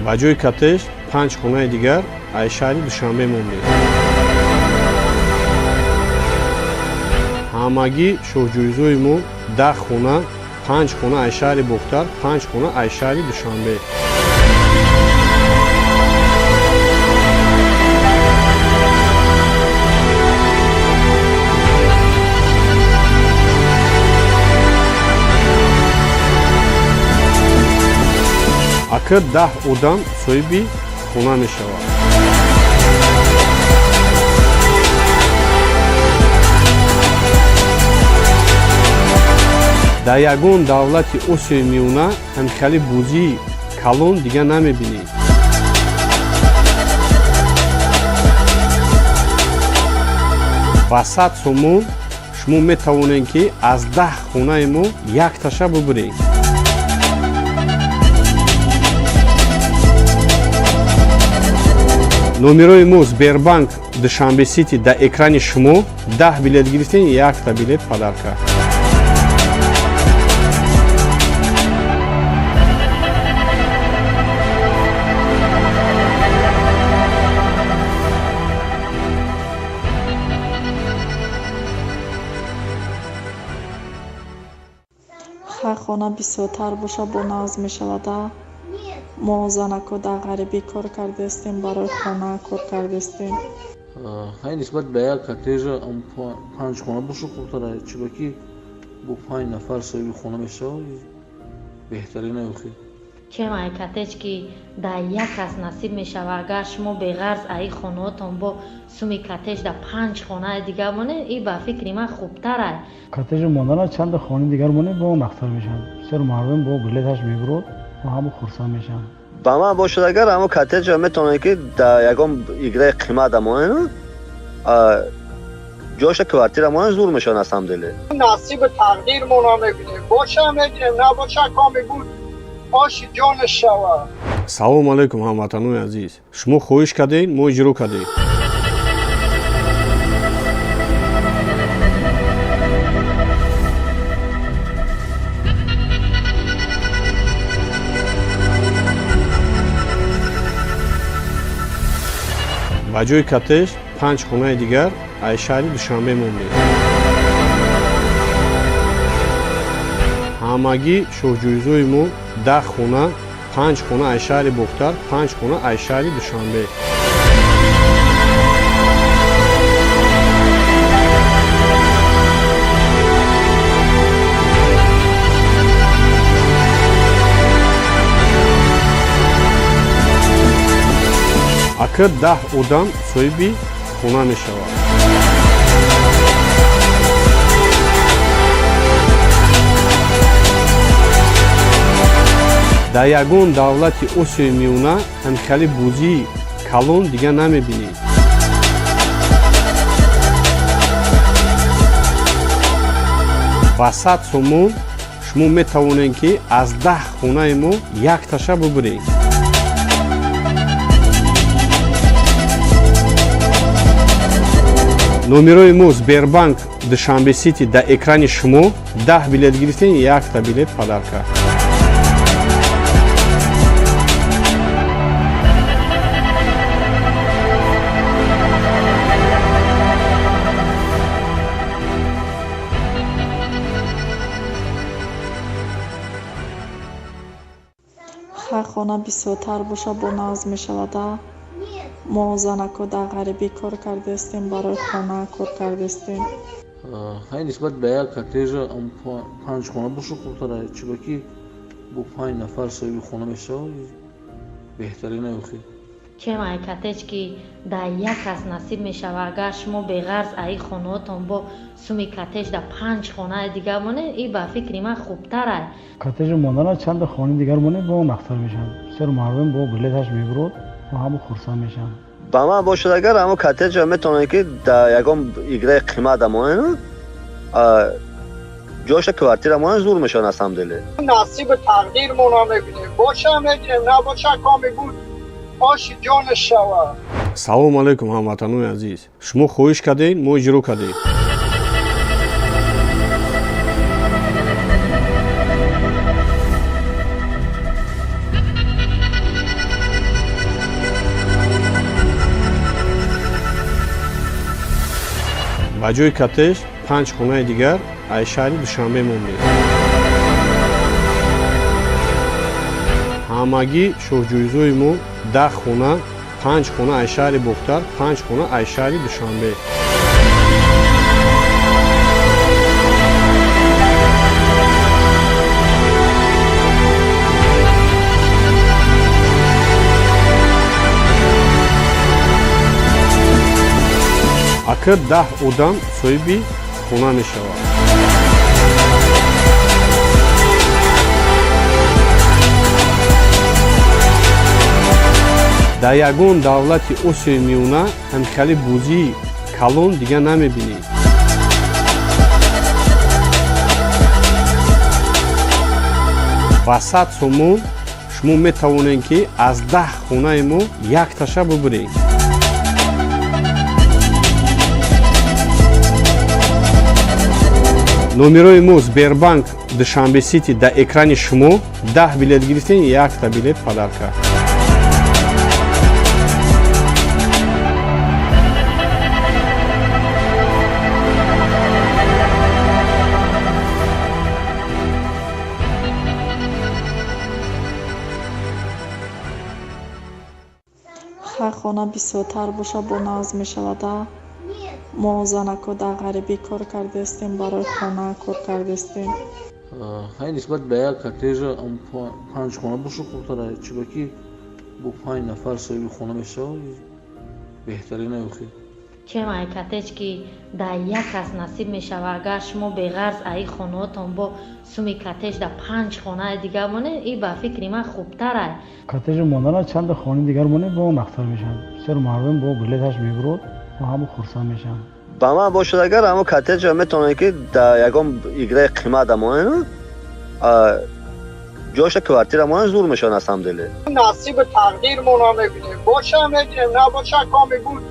Ба ҷои коттеҷ панҷ хонаи дигар аз шаҳри Душанбе мондем. Ҳамагӣ шоҳҷоизои мо 10 хона, панҷ хона аз шаҳри Бохтар, панҷ хона аз шаҳри Душанбе. Ака, 10 одам соҳиби хона мешавад. Дар ягон давлати Осиёи Миёна ҳамхели бозии калон дига намебинӣ. Ба 100 сомон шумо метавонед, ки аз 10 хонаи мо якташа бубуред. Номерои мо Сбербанк Душанбе Сити дар экрани шумо. 10 билет гирифтем, якта билет подарка. Хай, хона бисёртар боша, бо нағз мешавада. Мо занако дар ғарибӣ кор кардастем, барои хона кор кардастем. Хай, нисбат ба як коттеҷа панҷ хона боша хубтара, чунки бо панҷ нафар соҳиби хона мешавад, беҳтарин охи. Чем ай коттедж, ки дар як кас насиб мешавад, агар шумо беғарз аи хонаотон бо суми коттедж дар панҷ хонаи дигар монед, и ба фикри ман хубтарай. Коттеҷи мондана чанда хонаи дигар монед, бо нақстар мешавад. Бисёр мардум бо билеташ мебурод ва ҳама хурсанд мешаванд. Ба ман бошад, агар ҳамо коттеҷа метавонед, ки дар ягон играи қимат монед, ҷоша квартира монед, зур мешавад на самом деле. Насиби тақдирмона мебинем, боша мегирем, набоша, коми буд, оши ҷонаш шавад. Салому алайкум, ҳамватанони азиз! Шумо хоҳиш кардед, мо иҷро кардем. Ба ҷои коттедж панҷ хонаи дигар аз шаҳри Душанбе мондем. Ҳамагӣ шоҳҷоизои мо 10 хона, панҷ хона аз шаҳри Бохтар, панҷ хона аз шаҳри Душанбе. Ака, 10 одам соҳиби хона мешавад. Дар ягон давлати Осиёи Миёна ҳамхели бозии калон дига намебинӣ. Ба 100 сомон шумо метавонед, ки аз 10 хонаи мо якташа бубуред. Номерои мо Сбербанк Душанбе Сити дар экрани шумо. 10 билет гирифтем, якта билет подарка. Хай, хона бисёртар боша, бо нағз мешавада. Мо занако дар ғарибӣ кор кардастем, барои хона кор кардастем. Хай, нисбат ба як коттеҷа панҷ хона боша хубтара, чунки бо панҷ нафар соҳиби хона мешавад, беҳтарин охи. Чем ай коттедж, ки дар як кас насиб мешавад, агар шумо беғарз аи хонаотон бо суми коттедж дар панҷ хонаи дигар монед, и ба фикри ман хубтарай. Коттеҷи мондана чанда хонаи дигар монед, бо нақстар мешавад. Бисёр мардум бо билеташ мебурод ва ҳама хурсанд мешаванд. Ба ман бошад, агар ҳамо коттеҷа метавонед, ки дар ягон играи қимат монед, ҷоша квартира монед, зур мешавад на самом деле. Насиби тақдирмона мебинем, боша мегирем, набоша, коми буд, оши ҷонаш шавад. Салому алайкум, ҳамватанони азиз! Шумо хоҳиш кардед, мо иҷро кардем. Ба ҷои коттедж панҷ хонаи дигар аз шаҳри Душанбе мондем. Ҳамагӣ шоҳҷоизои мо 10 хона, панҷ хона аз шаҳри Бохтар, панҷ хона аз шаҳри Душанбе. Ака, 10 одам соҳиби хона мешавад. Дар ягон давлати Осиёи Миёна ҳамхели бозии калон дига намебинед. Ба 100 сомон шумо метавонед, ки аз 10 хонаи мо якташа бубуред. Номерои мо Сбербанк Душанбе Сити дар экрани шумо. 10 билет гирифтем, якта билет подарка. Хай, хона бисёртар боша, бо нағз мешавада. Мо занако дар ғарибӣ кор кардастем, барои хона кор кардастем. Хай, нисбат ба як коттежа панҷ хона боша хубтара, чунки бо панҷ нафар соҳиби хона мешавад, беҳтарин охир. Чем ай коттедж, ки дар як кас насиб мешавад, агар шумо беғарз аи хонаотон бо суми коттедж дар панҷ хонаи дигар монед, и ба фикри ман хубтарай. Коттеҷи мондана чанда хонаи дигар монед, бо нақтар мешавад. Бисёр мардум бо билеташ мебурод ва ҳама хурсанд мешаванд. Ба ман бошад агар, ҳамо коттеҷа метавонед, ки дар ягон играи қимат монед, ҷоша квартира монед, зур мешавад на самом деле. Насиби тақдирмона мебинем, боша мегирем, набоша, коми буд,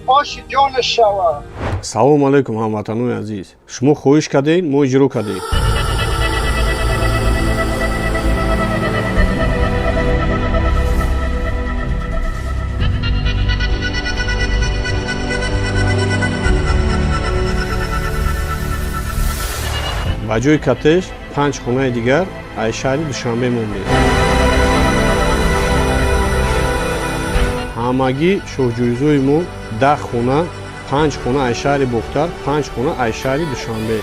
оши ҷонаш шавад. Салому алайкум, ҳамватанони азиз! Шумо хоҳиш кардед, мо иҷро кардем. Ба ҷои коттедж панҷ хонаи дигар аз шаҳри Душанбе мондем. Ҳамагӣ шоҳҷоизои мо 10 хона: панҷ хона аз шаҳри Бохтар, панҷ хона аз шаҳри Душанбе.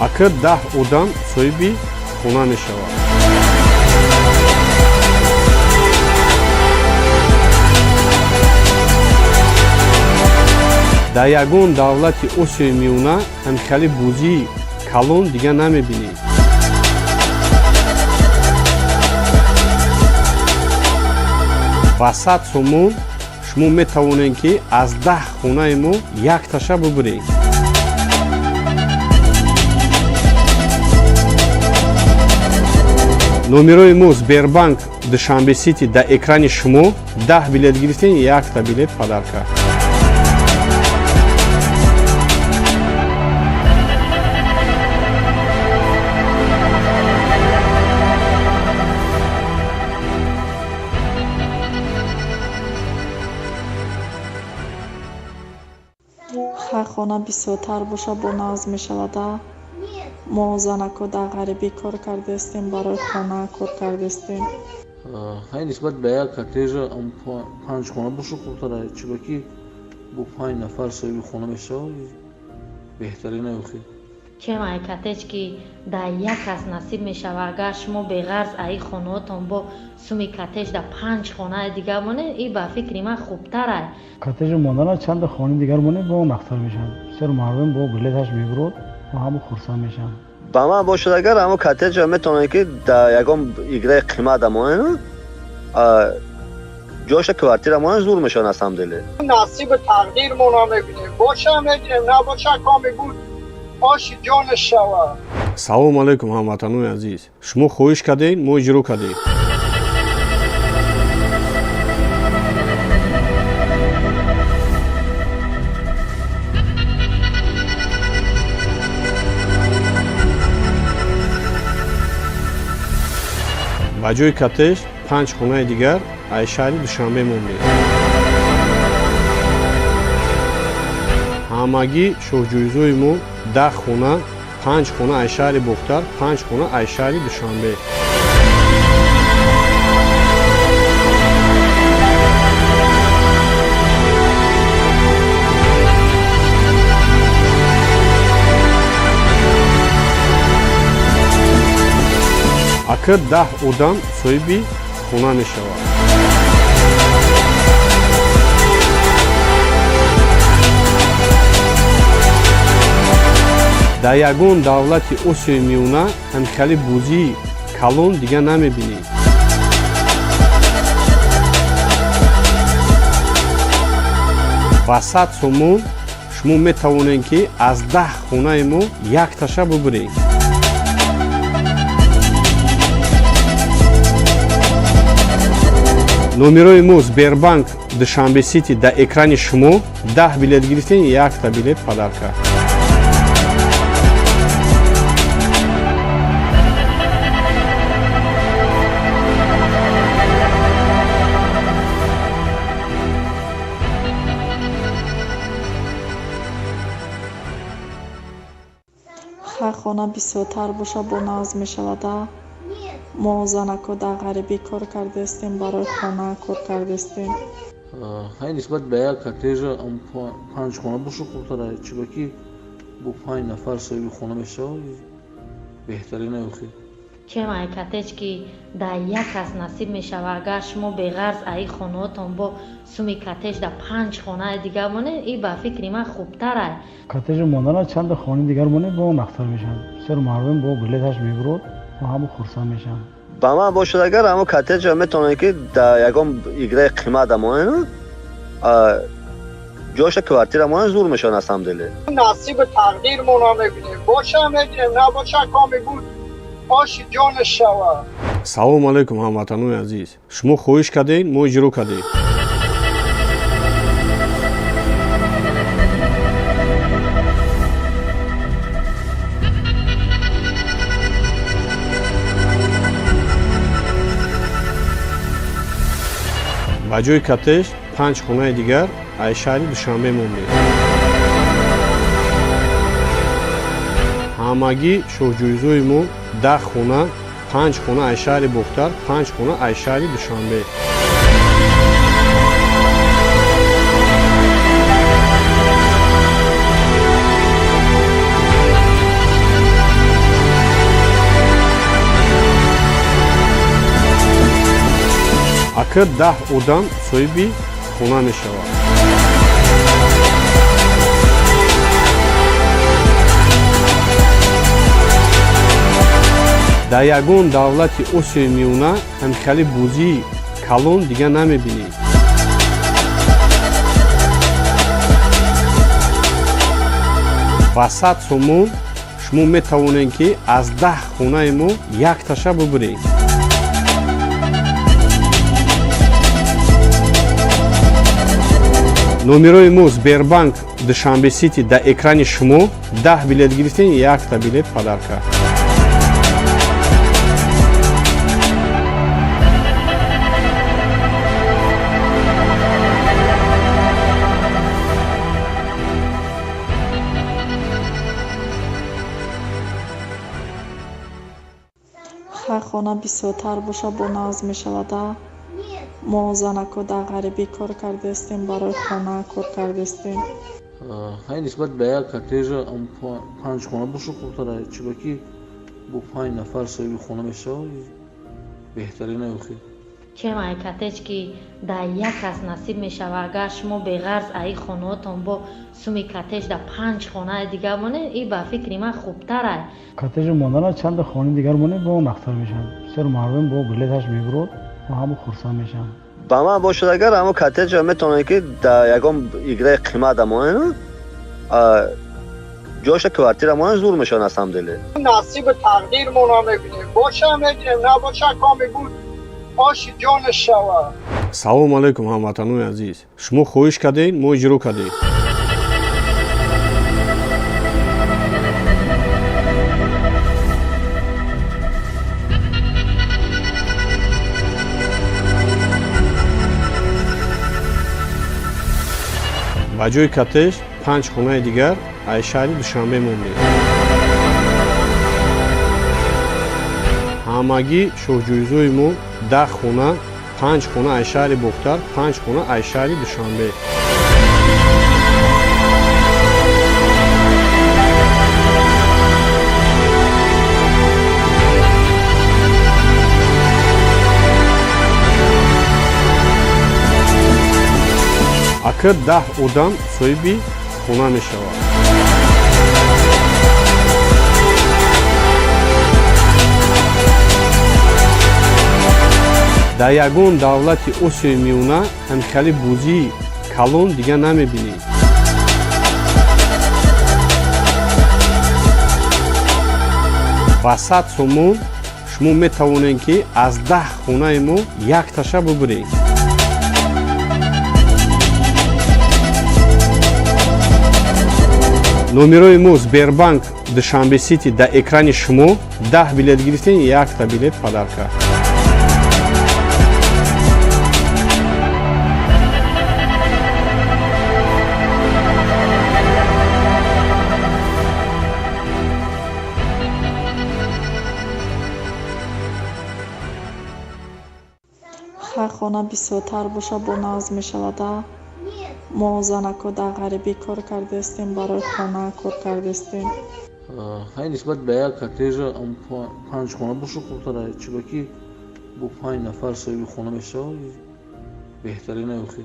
Ака, 10 одам соҳиби хона мешавад. Дар ягон давлати Осиёи Миёна ҳамхели бозии калон дига намебинед. Ба 100 сомон шумо метавонед, ки аз 10 хонаи мо якташа бубуред. Номерои мо Сбербанк Душанбе Сити дар экрани шумо. 10 билет гирифтем, якта билет подарка. Хай, хона бисёртар боша, бо нағз мешавада. Мо занако дар ғарибӣ кор кардастем, барои хона кор кардастем. Хай, нисбат ба як коттеҷа панҷ хона боша хубтара, чунки бо панҷ нафар соҳиби хона мешавад, беҳтарин охир. Чем ай коттедж, ки дар як кас насиб мешавад, агар шумо беғарз аи хонаотон бо суми коттедж дар панҷ хонаи дигар монед, и ба фикри ман хубтарай. Коттеҷи мондана чанда хонаи дигар монед, бо нақтар мешавад. Бисёр мардум бо билеташ мебурод ва ҳама хурсанд мешаванд. Ба ман бошад агар, ҳамо коттеҷа метавонед, ки дар ягон играи қимат монед, ҷоша квартира монед, зур мешавад на самом деле. Насиби тақдирмона мебинем, боша мегирем, набоша, коми буд, оши ҷонаш шавад. Салому алайкум, ҳамватанони азиз! Шумо хоҳиш кардед, мо иҷро кардем. Ба ҷои коттедж панҷ хонаи дигар аз шаҳри Душанбе мондем. Ҳамагӣ шоҳҷоизои мо 10 хона: панҷ хона аз шаҳри Бохтар, панҷ хона аз шаҳри Душанбе. Ака, 10 одам соҳиби хона мешавад. Дар ягон давлати Осиёи Миёна ҳамхели бозии калон дига намебинед. Ба 100 сомон шумо метавонед, ки аз 10 хонаи мо якташа бубуред. Номерои мо Сбербанк Душанбе Сити дар экрани шумо. 10 билет гирифтем, якта билет подарка. Хай, хона бисёртар боша, бо нағз мешавада. Мо занако дар ғарибӣ кор кардаистем, барои хона кор кардаистем. Хай, нисбат ба як коттежа панҷ хона боша хубтара, чунки бо панҷ нафар соҳиби хона мешавад, беҳтарин охи. Чем ай коттедж, ки дар як кас насиб мешава, агар шумо беғарз аи хонаотон бо суми коттедж дар панҷ хонаи дигар монед, и ба фикри ман хубтарай. Коттеҷ мондана чанда хонаи дигар монед, бо нақстар мешавад. Бисёр мардум бо билеташ мебурод ва ҳама хурсанд мешаванд. Ба ман бошад, агар ҳамо коттеҷа метавонед, ки дар ягон играи қимат монед, ҷоша квартира монед, зур мешавад на самом деле. Насиби тақдирмона мебинем, боша мегирем, набоша, коми буд, оши ҷонаш шавад. Салому алайкум, ҳамватанони азиз! Шумо хоҳиш кардед, мо иҷро кардем. Ба ҷои коттеҷ панҷ хонаи дигар аз шаҳри Душанбе мондем. Ҳамагӣ шоҳҷоизои мо 10 хона, панҷ хона аз шаҳри Бохтар, панҷ хона аз шаҳри Душанбе. Ака, 10 одам соҳиби хона мешавад. Дар ягон давлати Осиёи Миёна ҳамхели бозии калон дига намебинед. Ба 100 сомон шумо метавонед, ки аз 10 хонаи мо якташа бубуред. Номерои мо Сбербанк Душанбе Сити дар экрани шумо. 10 билет гирифтем, якта билет подарка. Хай, хона бисёртар боша, бо нағз мешавада. Мо занако дар ғарибӣ кор кардаистем, барои хона кор кардаистем. Хай, нисбат ба як коттеҷа панҷ хона боша хубтара, чунки бо панҷ нафар соҳиби хона мешавад, беҳтарин охи. Чем ай коттедж, ки дар як кас насиб мешава, агар шумо беғарз аи хонаотон бо суми коттедж дар панҷ хонаи дигар монед, и ба фикри ман хубтарай. Коттеҷ мондана чанда хонаи дигар монед, бо нақстар мешавад. Бисёр мардум бо билеташ мебурод ва ҳама хурсанд мешаванд. Ба ман бошад, агар ҳамо коттеҷа метавонед, ки дар ягон играи қимат монед, ҷоша квартира монед, зур мешавад на самом деле. Насиби тақдирмона мебинем, боша мегирем, набоша, коми буд, оши ҷонаш шавад. Салому алайкум, ҳамватанони азиз! Шумо хоҳиш кардед, мо иҷро кардем. Ба ҷои коттеҷ панҷ хонаи дигар аз шаҳри Душанбе мондем. Ҳамагӣ шоҳҷоизои мо 10 хона, панҷ хона аз шаҳри Бохтар, панҷ хона аз шаҳри Душанбе. Ака, 10 одам соҳиби хона мешавад. Дар ягон давлати Осиёи Миёна ҳамхели бозии калон дига намебинӣ. Ба 100 сомон шумо метавонед, ки аз 10 хонаи мо якташа бубуред. Номерои мо Сбербанк Душанбе Сити дар экрани шумо. 10 билет гирифтем, якта билет подарка. Ҳар хона бисёртар боша, бо нағз мешавада. Мо занако дар ғарибӣ кор кардастем, барои хона кор кардастем. Хай, нисбат ба як коттежа панҷ хона боша хубтара, чунки бо панҷ нафар соҳиби хона мешавад, беҳтарин охи.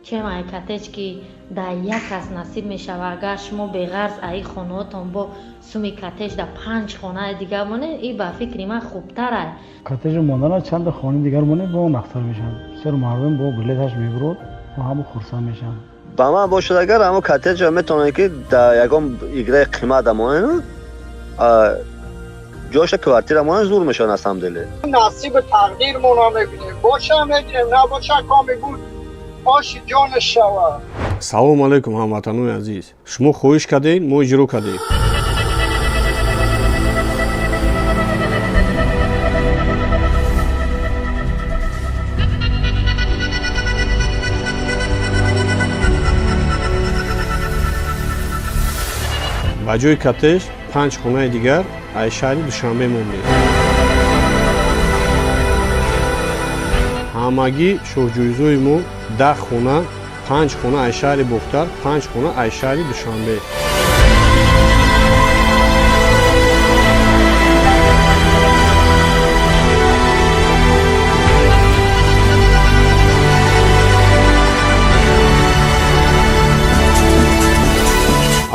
Чем ай коттедж, ки дар як кас насиб мешавад, агар шумо беғарз аи хонаотон бо суми коттедж дар панҷ хонаи дигар монед, и ба фикри ман хубтарай. Коттеҷи мондана чанда хонаи дигар монед, бо нақстар мешавад. Бисёр мардум бо билеташ мебурод ва ҳама хурсанд мешаванд. Ба ман бошад, агар ҳамо коттеҷа метавонед, ки дар ягон играи қимат монед, ҷоша квартира монед, зур мешавад на самом деле. Насиби тақдирмона мебинем, боша мегирем, набоша, коми буд, оши ҷонаш шавад. Салому алайкум, ҳамватанони азиз! Шумо хоҳиш кардед, мо иҷро кардем. Ба ҷои коттеҷ панҷ хонаи дигар аз шаҳри Душанбе мондем. Ҳамагӣ шоҳҷоизои мо 10 хона, панҷ хона аз шаҳри Бохтар, панҷ хона аз шаҳри Душанбе.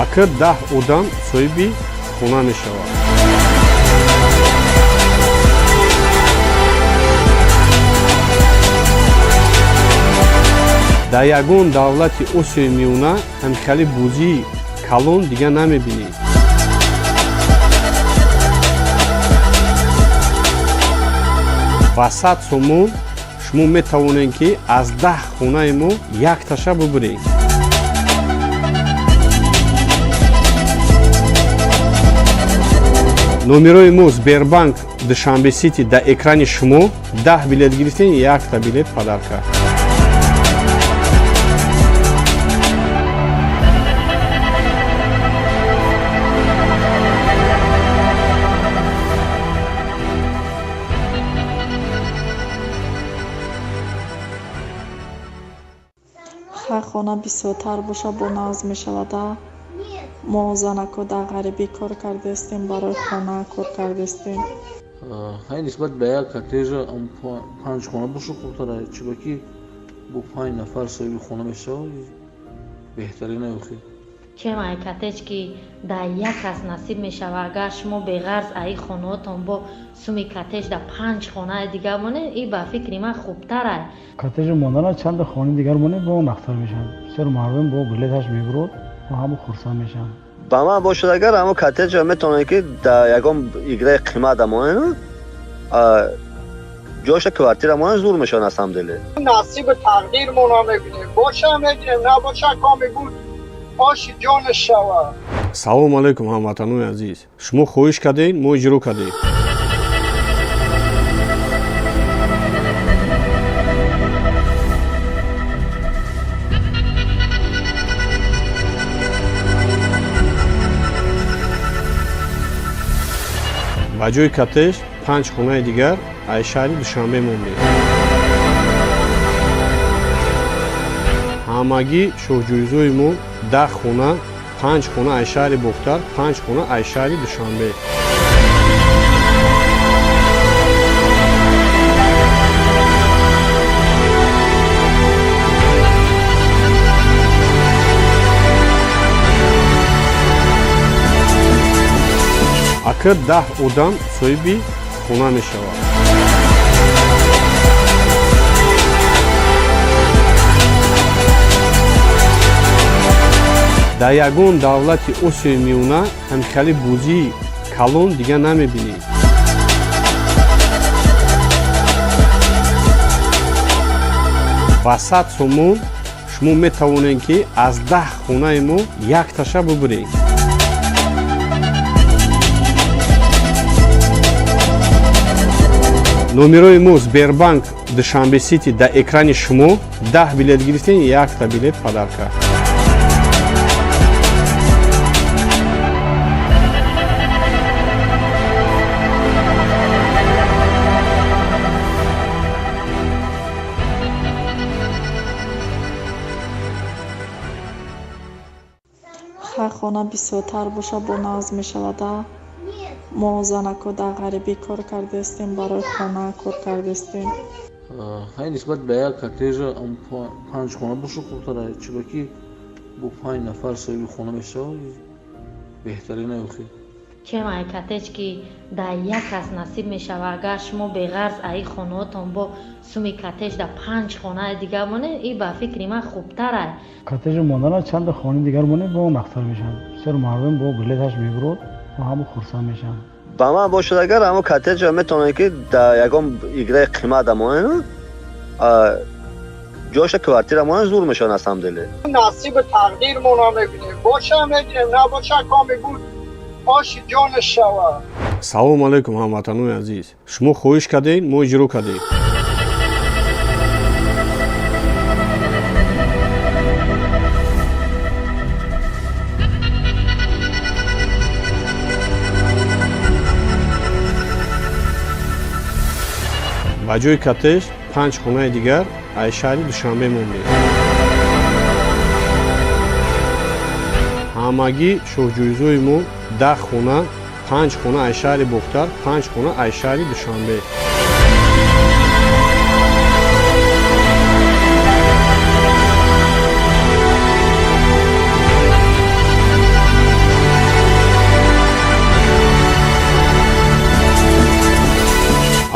Акр 10 одам соҳиби хона мешавад. Дар ягон давлати Осиёи Миёна ҳамхели бозии калон дига намебинӣ. Ба 100 сомон шумо метавонед, ки аз 10 хонаи мо якташа бубуред. Номерои мо Сбербанк Душанбе Сити дар экрани шумо. 10 билет гирифтем, якта билет подарка. Ҳар хона бисёртар боша, бо нағз мешавада. Мо занако дар ғарибӣ кор кардастем, барои хона кор кардастем. Хай, нисбат ба як коттеҷа панҷ хона боша хубтара, чунки бо панҷ нафар соҳиби хона мешавад, беҳтарин охи. Чем ай коттедж, ки дар як кас насиб мешавад, агар шумо беғарз аи хонаотон бо суми коттедж дар панҷ хонаи дигар монед, и ба фикри ман хубтарай. Коттеҷи мондана чанда хонаи дигар монед, бо нақстар мешавад. Бисёр мардум бо билеташ мебурод ва ҳама хурсанд мешаванд. Ба ман бошад, агар ҳамо коттеҷа метавонед, ки дар ягон играи қимат монед, ҷоша квартира монед, зур мешавад на самом деле. Насиби тақдирмона мебинем, боша мегирем, набоша, коми буд, оши ҷонаш шавад. Салому алайкум, ҳамватанони азиз! Шумо хоҳиш кардед, мо иҷро кардем. Ба ҷои коттеҷ панҷ хонаи дигар аз шаҳри Душанбе мондем. Ҳамагӣ шоҳҷоизои мо 10 хона, панҷ хона аз шаҳри Бохтар, панҷ хона аз шаҳри Душанбе. Акр 10 одам соҳиби хона мешавад. Дар ягон давлати Осиёи Миёна ҳамхели бозии калон дига намебинед. Ба 100 сомон шумо метавонед, ки аз 10 хонаи мо якташа бубуред. Номерои мо Сбербанк Душанбе Сити дар экрани шумо. 10 билет гирифтем, якта билет подарка. Хай, хона бисёртар боша, бо нағз мешавада. Мо занако дар ғарибӣ кор кардастем, барои хона кор кардастем. Хай, нисбат ба як коттеҷа панҷ хона боша хубтара, чунки бо панҷ нафар соҳиби хона мешавад, беҳтарин охи. Чем ай коттедж, ки дар як кас насиб мешавад, агар шумо беғарз аи хонаотон бо суми коттедж дар панҷ хонаи дигар монед, и ба фикри ман хубтарай. Коттеҷи мондана чанда хонаи дигар монед, бо нақстар мешавад. Бисёр мардум бо билеташ мебурод ва ҳама хурсанд мешаванд. Ба ман бошад, агар ҳамо коттеҷа метавонед, ки дар ягон играи қимат монед, ҷоша квартира монед, зур мешавад на самом деле. Насиби тақдирмона мебинем, боша мегирем, набоша, коми буд, оши ҷонаш шавад. Салому алайкум, ҳамватанони азиз! Шумо хоҳиш кардед, мо иҷро кардем. Ба ҷои коттеҷ панҷ хонаи дигар аз шаҳри Душанбе мондем. Ҳамагӣ шоҳҷоизои мо 10 хона, панҷ хона аз шаҳри Бохтар, панҷ хона аз шаҳри Душанбе.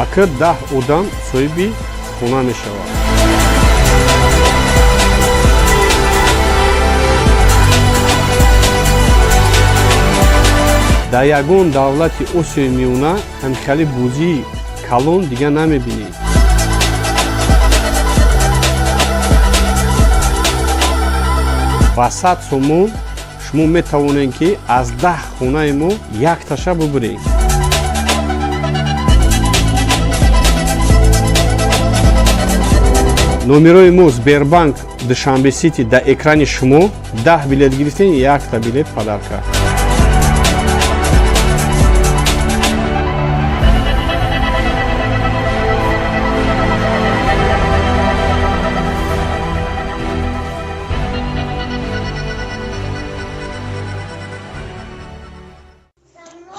Ака, 10 одам соҳиби хона мешавад. Дар ягон давлати Осиёи Миёна ҳамхели бозии калон дига намебинед. Ба 100 сомон шумо метавонед, ки аз 10 хонаи мо якташа бубуред. Номерои мо Сбербанк Душанбе Сити дар экрани шумо. 10 билет гирифтем, якта билет подарка.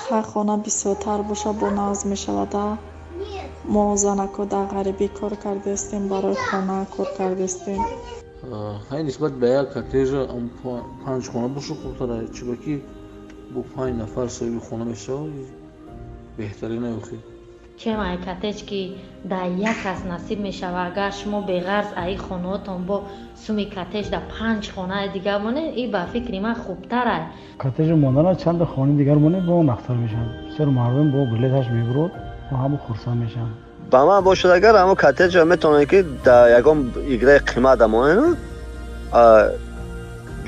Хай, хона бисёртар боша, бо нағз мешавада. Мо занако дар ғарибӣ кор кардастем, барои хона кор кардастем. Хай, нисбат ба як коттеҷа панҷ хона боша хубтара, чунки бо панҷ нафар соҳиби хона мешавад, беҳтарин охи. Чем ай коттедж, ки дар як кас насиб мешавад, агар шумо беғарз аи хонаотон бо суми коттедж дар панҷ хонаи дигар монед, и ба фикри ман хубтарай. Коттеҷи мондана чанда хонаи дигар монед, бо нақстар мешавад. Бисёр мардум бо билеташ мебурод ва ҳама хурсанд мешаванд. Ба ман бошад, агар ҳамо коттеҷа метавонед, ки дар ягон играи қимат монед,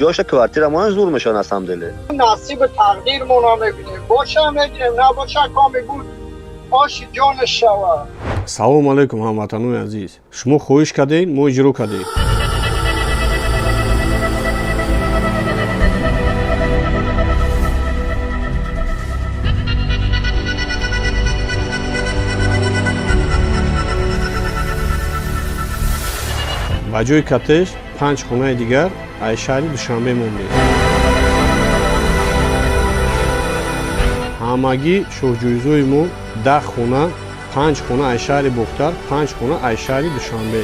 ҷоша квартира монед, зур мешавад на самом деле. Насиби тақдирмона мебинем, боша мегирем, набоша, коми буд, оши ҷонаш шавад. Салому алайкум, ҳамватанони азиз! Шумо хоҳиш кардед, мо иҷро кардем. Ба ҷои коттеҷ панҷ хонаи дигар аз шаҳри Душанбе мондем. Ҳамагӣ шоҳҷоизои мо 10 хона, панҷ хона аз шаҳри Бохтар, панҷ хона аз шаҳри Душанбе.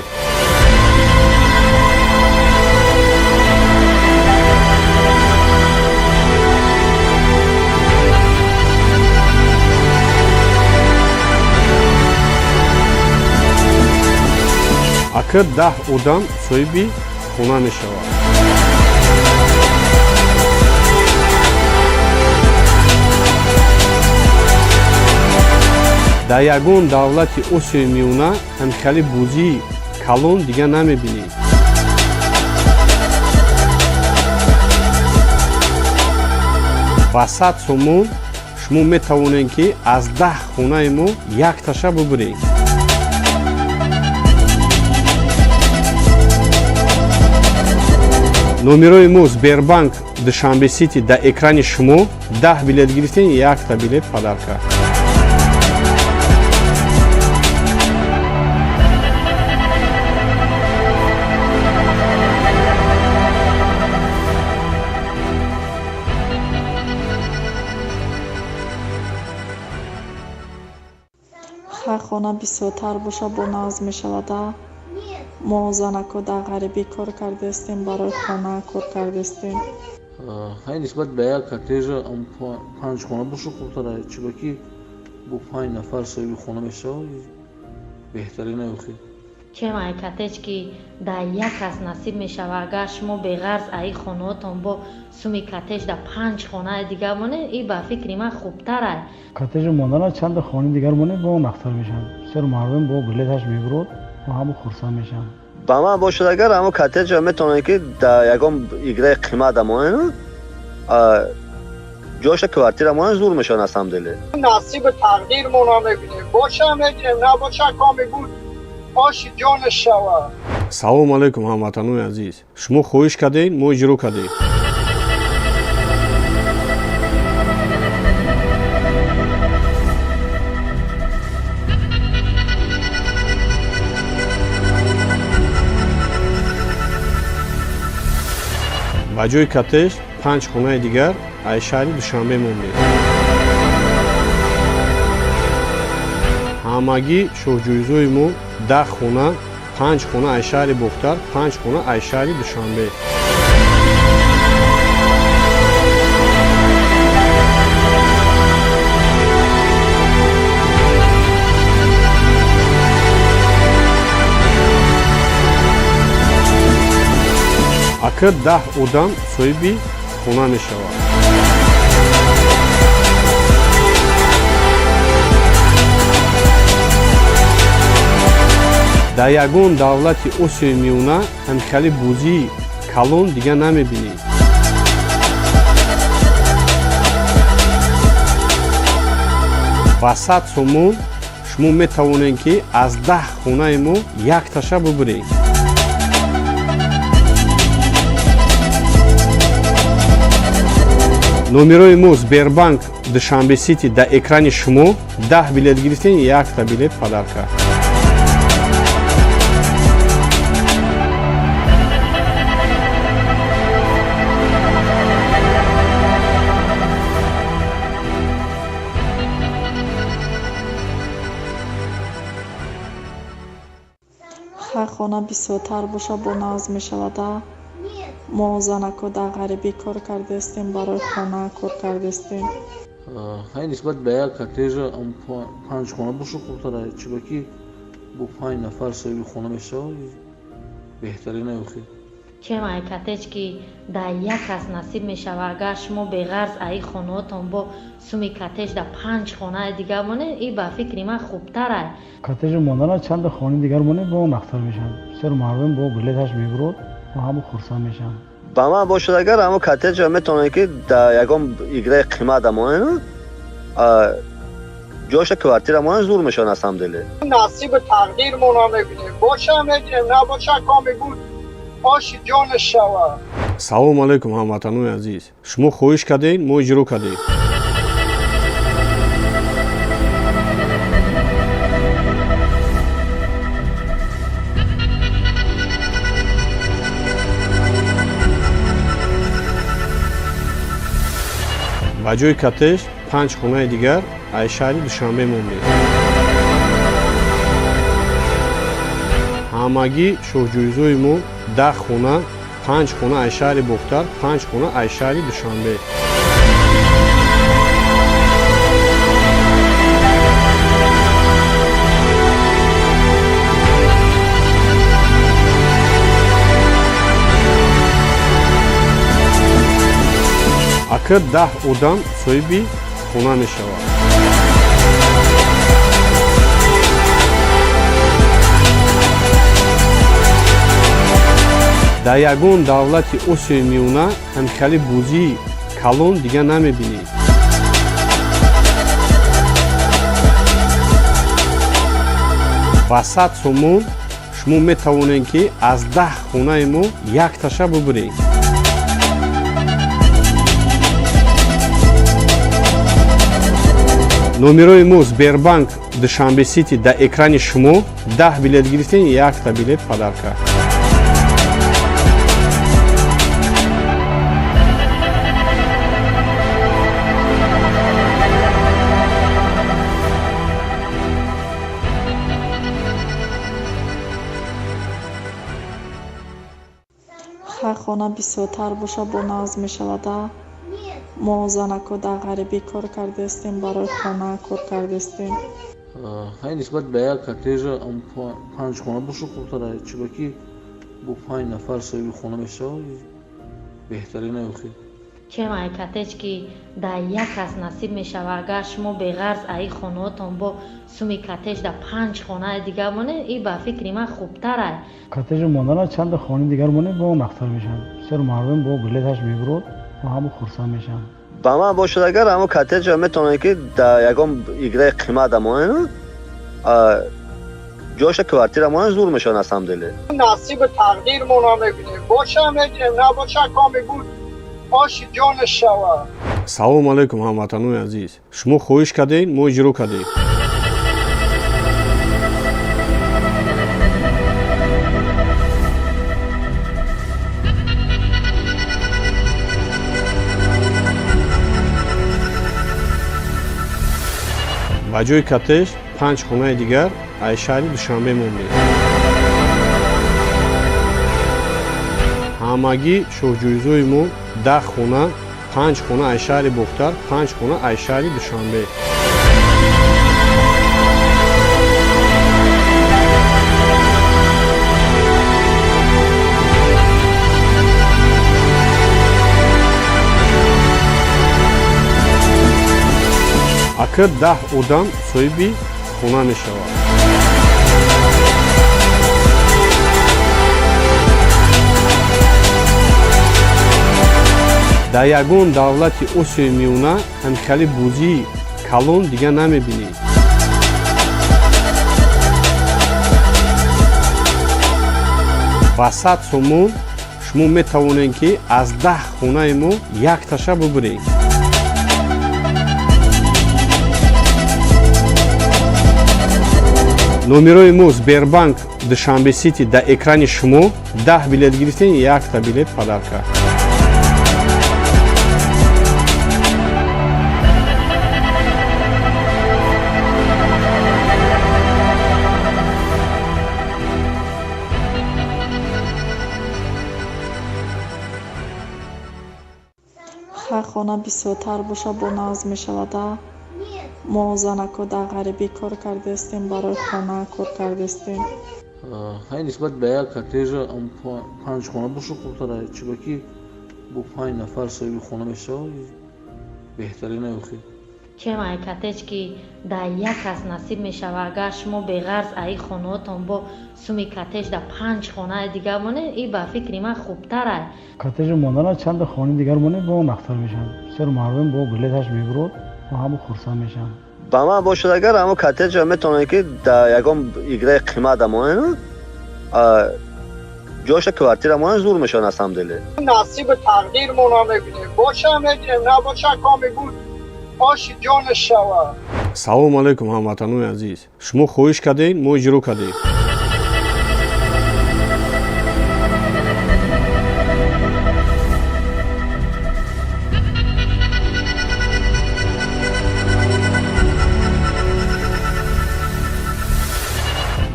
Ака, 10 одам соҳиби хона мешавад. Дар ягон давлати Осиёи Миёна ҳамхели бозии калон дига намебинӣ. Ба 100 сомон шумо метавонед, ки аз 10 хонаи мо якташа бубуред. Номерои мо Сбербанк Душанбе Сити дар экрани шумо. 10 билет гирифтем, якта билет подарка. Хай, хона бисёртар боша, бо нағз мешавада. Мо занако дар ғарибӣ кор кардаистем, барои хона кор кардаистем. Хай, нисбат ба як коттежа панҷ хона боша хубтара, чунки бо панҷ нафар соҳиби хона мешавад, беҳтарин охи. Чем ай коттедж, ки дар як кас насиб мешава, агар шумо беғарз аи хонаотон бо суми коттедж дар панҷ хонаи дигар монед, и ба фикри ман хубтарай. Коттеҷи мондана чанда хонаи дигар монед, бо нақстар мешавад. Бисёр мардум бо билеташ мебурод ва ҳама хурсанд мешаванд. Ба ман бошад, агар ҳамо коттеҷа метавонед, ки дар ягон играи қимат монед, ҷоша квартира монед, зур мешавад на самом деле. Насиби тақдирмона мебинем, боша мегирем, набоша, коми буд, оши ҷонаш шавад. Салому алайкум, ҳамватанони азиз! Шумо хоҳиш кардед, мо иҷро кардем. Ба ҷои коттедж панҷ хонаи дигар аз шаҳри Душанбе мондем. Ҳамагӣ шоҳҷоизои мо 10 хона: панҷ хона аз шаҳри Бохтар, панҷ хона аз шаҳри Душанбе. Ака, 10 одам соҳиби хона мешавад. Дар ягон давлати Осиёи Миёна ҳамхели бозии калон дига намебинӣ. Ба 100 сомон шумо метавонед, ки аз 10 хонаи мо якташа бубуред. Номерои мо Сбербанк Душанбе Сити дар экрани шумо. 10 билет гирифтем, якта билет подарка. Хай, хона бисёртар боша, бо нағз мешавада. Мо занако дар ғарибӣ кор кардаистем, барои хона кор кардаистем. Хай, нисбат ба як коттежа панҷ хона боша хубтара, чунки бо панҷ нафар соҳиби хона мешавад, беҳтарин охи. Чем ай коттедж, ки дар як кас насиб мешава, агар шумо беғарз аи хонаотон бо суми коттедж дар панҷ хонаи дигар монед, и ба фикри ман хубтарай. Коттеҷи мондана чанда хонаи дигар монед, бо нақстар мешавад. Бисёр мардум бо билеташ мебурод ва ҳама хурсанд мешаванд. Ба ман бошад, агар ҳамо коттеҷа метавонед, ки дар ягон играи қимат монед, ҷоша квартира монед, зур мешавад на самом деле. Насиби тақдирмона мебинем, боша мегирем, набоша, коми буд, оши ҷонаш шавад. Салому алайкум, ҳамватанони азиз! Шумо хоҳиш кардед, мо иҷро кардем. Ба ҷои коттедж панҷ хонаи дигар аз шаҳри Душанбе мондем. Ҳамагӣ шоҳҷоизои мо 10 хона: панҷ хона аз шаҳри Бохтар, панҷ хона аз шаҳри Душанбе. Ака, 10 одам соҳиби хона мешавад. Дар ягон давлати Осиёи Миёна ҳамхели бозии калон дига намебинед. Ба 100 сомон шумо метавонед, ки аз 10 хонаи мо якташа бубуред. Номерои мо Сбербанк Душанбе Сити дар экрани шумо. 10 билет гирифтем, якта билет подарка. Хай, хона бисёртар боша, бо нағз мешавада. Мо занако дар ғарибӣ кор кардастем, барои хона кор кардастем. Хай, нисбат ба як коттежа панҷ хона боша хубтара, чунки бо панҷ нафар соҳиби хона мешавад, беҳтарин охир. Чем ай коттедж, ки дар як кас насиб мешавад, агар шумо беғарз аи хонаотон бо суми коттедж дар панҷ хонаи дигар монед, и ба фикри ман хубтарай. Коттеҷи мондана чанда хонаи дигар монед, бо нақтар мешавад. Бисёр мардум бо билеташ мебурод ва ҳама хурсанд мешаванд. Ба ман бошад агар, ҳамо коттеҷа метавонед, ки дар ягон играи қимат монед, ҷоша квартира монед, зур мешавад на самом деле. Насиби тақдирмона мебинем, боша мегирем, набоша, коми буд, оши ҷонаш шавад. Салому алайкум, ҳамватанони азиз! Шумо хоҳиш кардед, мо иҷро кардем. Ба ҷои коттеҷ панҷ хонаи дигар аз шаҳри Душанбе мондем. Ҳамагӣ шоҳҷоизои мо 10 хона: панҷ хона аз шаҳри Бохтар, панҷ хона аз шаҳри Душанбе. Акр 10 одам соҳиби хона мешавад. Дар ягон давлати Осиёи Миёна ҳамхели бозии калон дига намебинед. Ба 100 сомон шумо метавонед, ки аз 10 хонаи мо якташа бубуред. Номерои мо Сбербанк Душанбе Сити дар экрани шумо. 10 билет гирифтем, якта билет подарка. Хай, хона бисёртар боша, бо нағз мешавада. Мо занако дар ғарибӣ кор кардастем, барои хона кор кардастем. Хай, нисбат ба як коттеҷа панҷ хона боша хубтара, чунки бо панҷ нафар соҳиби хона мешавад, беҳтарин охир. Чем ай коттедж, ки дар як кас насиб мешавад, агар шумо беғарз аи хонаотон бо суми коттедж дар панҷ хонаи дигар монед, и ба фикри ман хубтарай. Коттеҷи мондана чанда хонаи дигар монед, бо нақтар мешавад. Бисёр мардум бо билеташ мебурод ва ҳама хурсанд мешаванд. Ба ман бошад агар, ҳамо коттеҷа метавонед, ки дар ягон играи қимат монед, ҷоша квартира монед, зур мешавад на самом деле. Насиби тақдирмона мебинем, боша мегирем, набоша, коми буд, оши ҷонаш шавад. Салому алайкум, ҳамватанони азиз! Шумо хоҳиш кардед, мо иҷро кардем.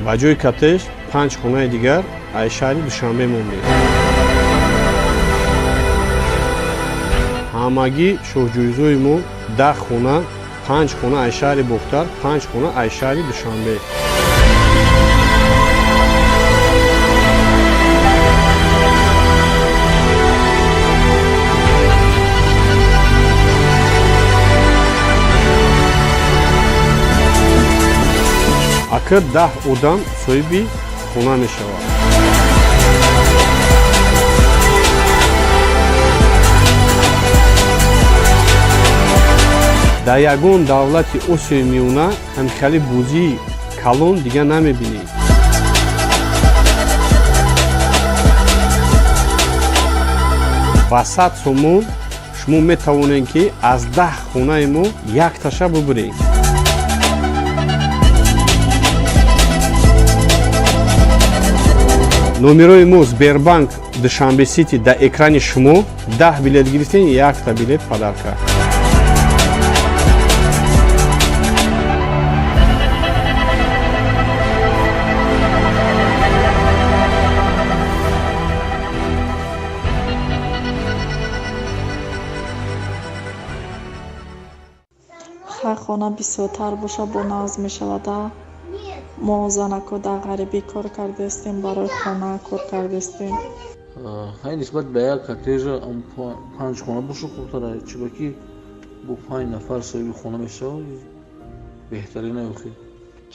Ба ҷои коттеҷ панҷ хонаи дигар аз шаҳри Душанбе мондем. Ҳамагӣ шоҳҷоизои мо 10 хона: панҷ хона аз шаҳри Бохтар, панҷ хона аз шаҳри Душанбе. Акр 10 одам соҳиби хона мешавад. Дар ягон давлати Осиёи Миёна ҳамхели бозии калон дига намебинед. Ба 100 сомон шумо метавонед, ки аз 10 хонаи мо якташа бубуред. Номерои мо Сбербанк Душанбе Сити дар экрани шумо. 10 билет гирифтем, якта билет подарка. Ҳар хона бисёртар боша, бо нағз мешавада. Мо занако дар ғарибӣ кор кардаистем, барои хона кор кардаистем. Хай, нисбат ба як коттежа панҷ хона боша хубтара, чунки бо панҷ нафар соҳиби хона мешавад, беҳтарина охи.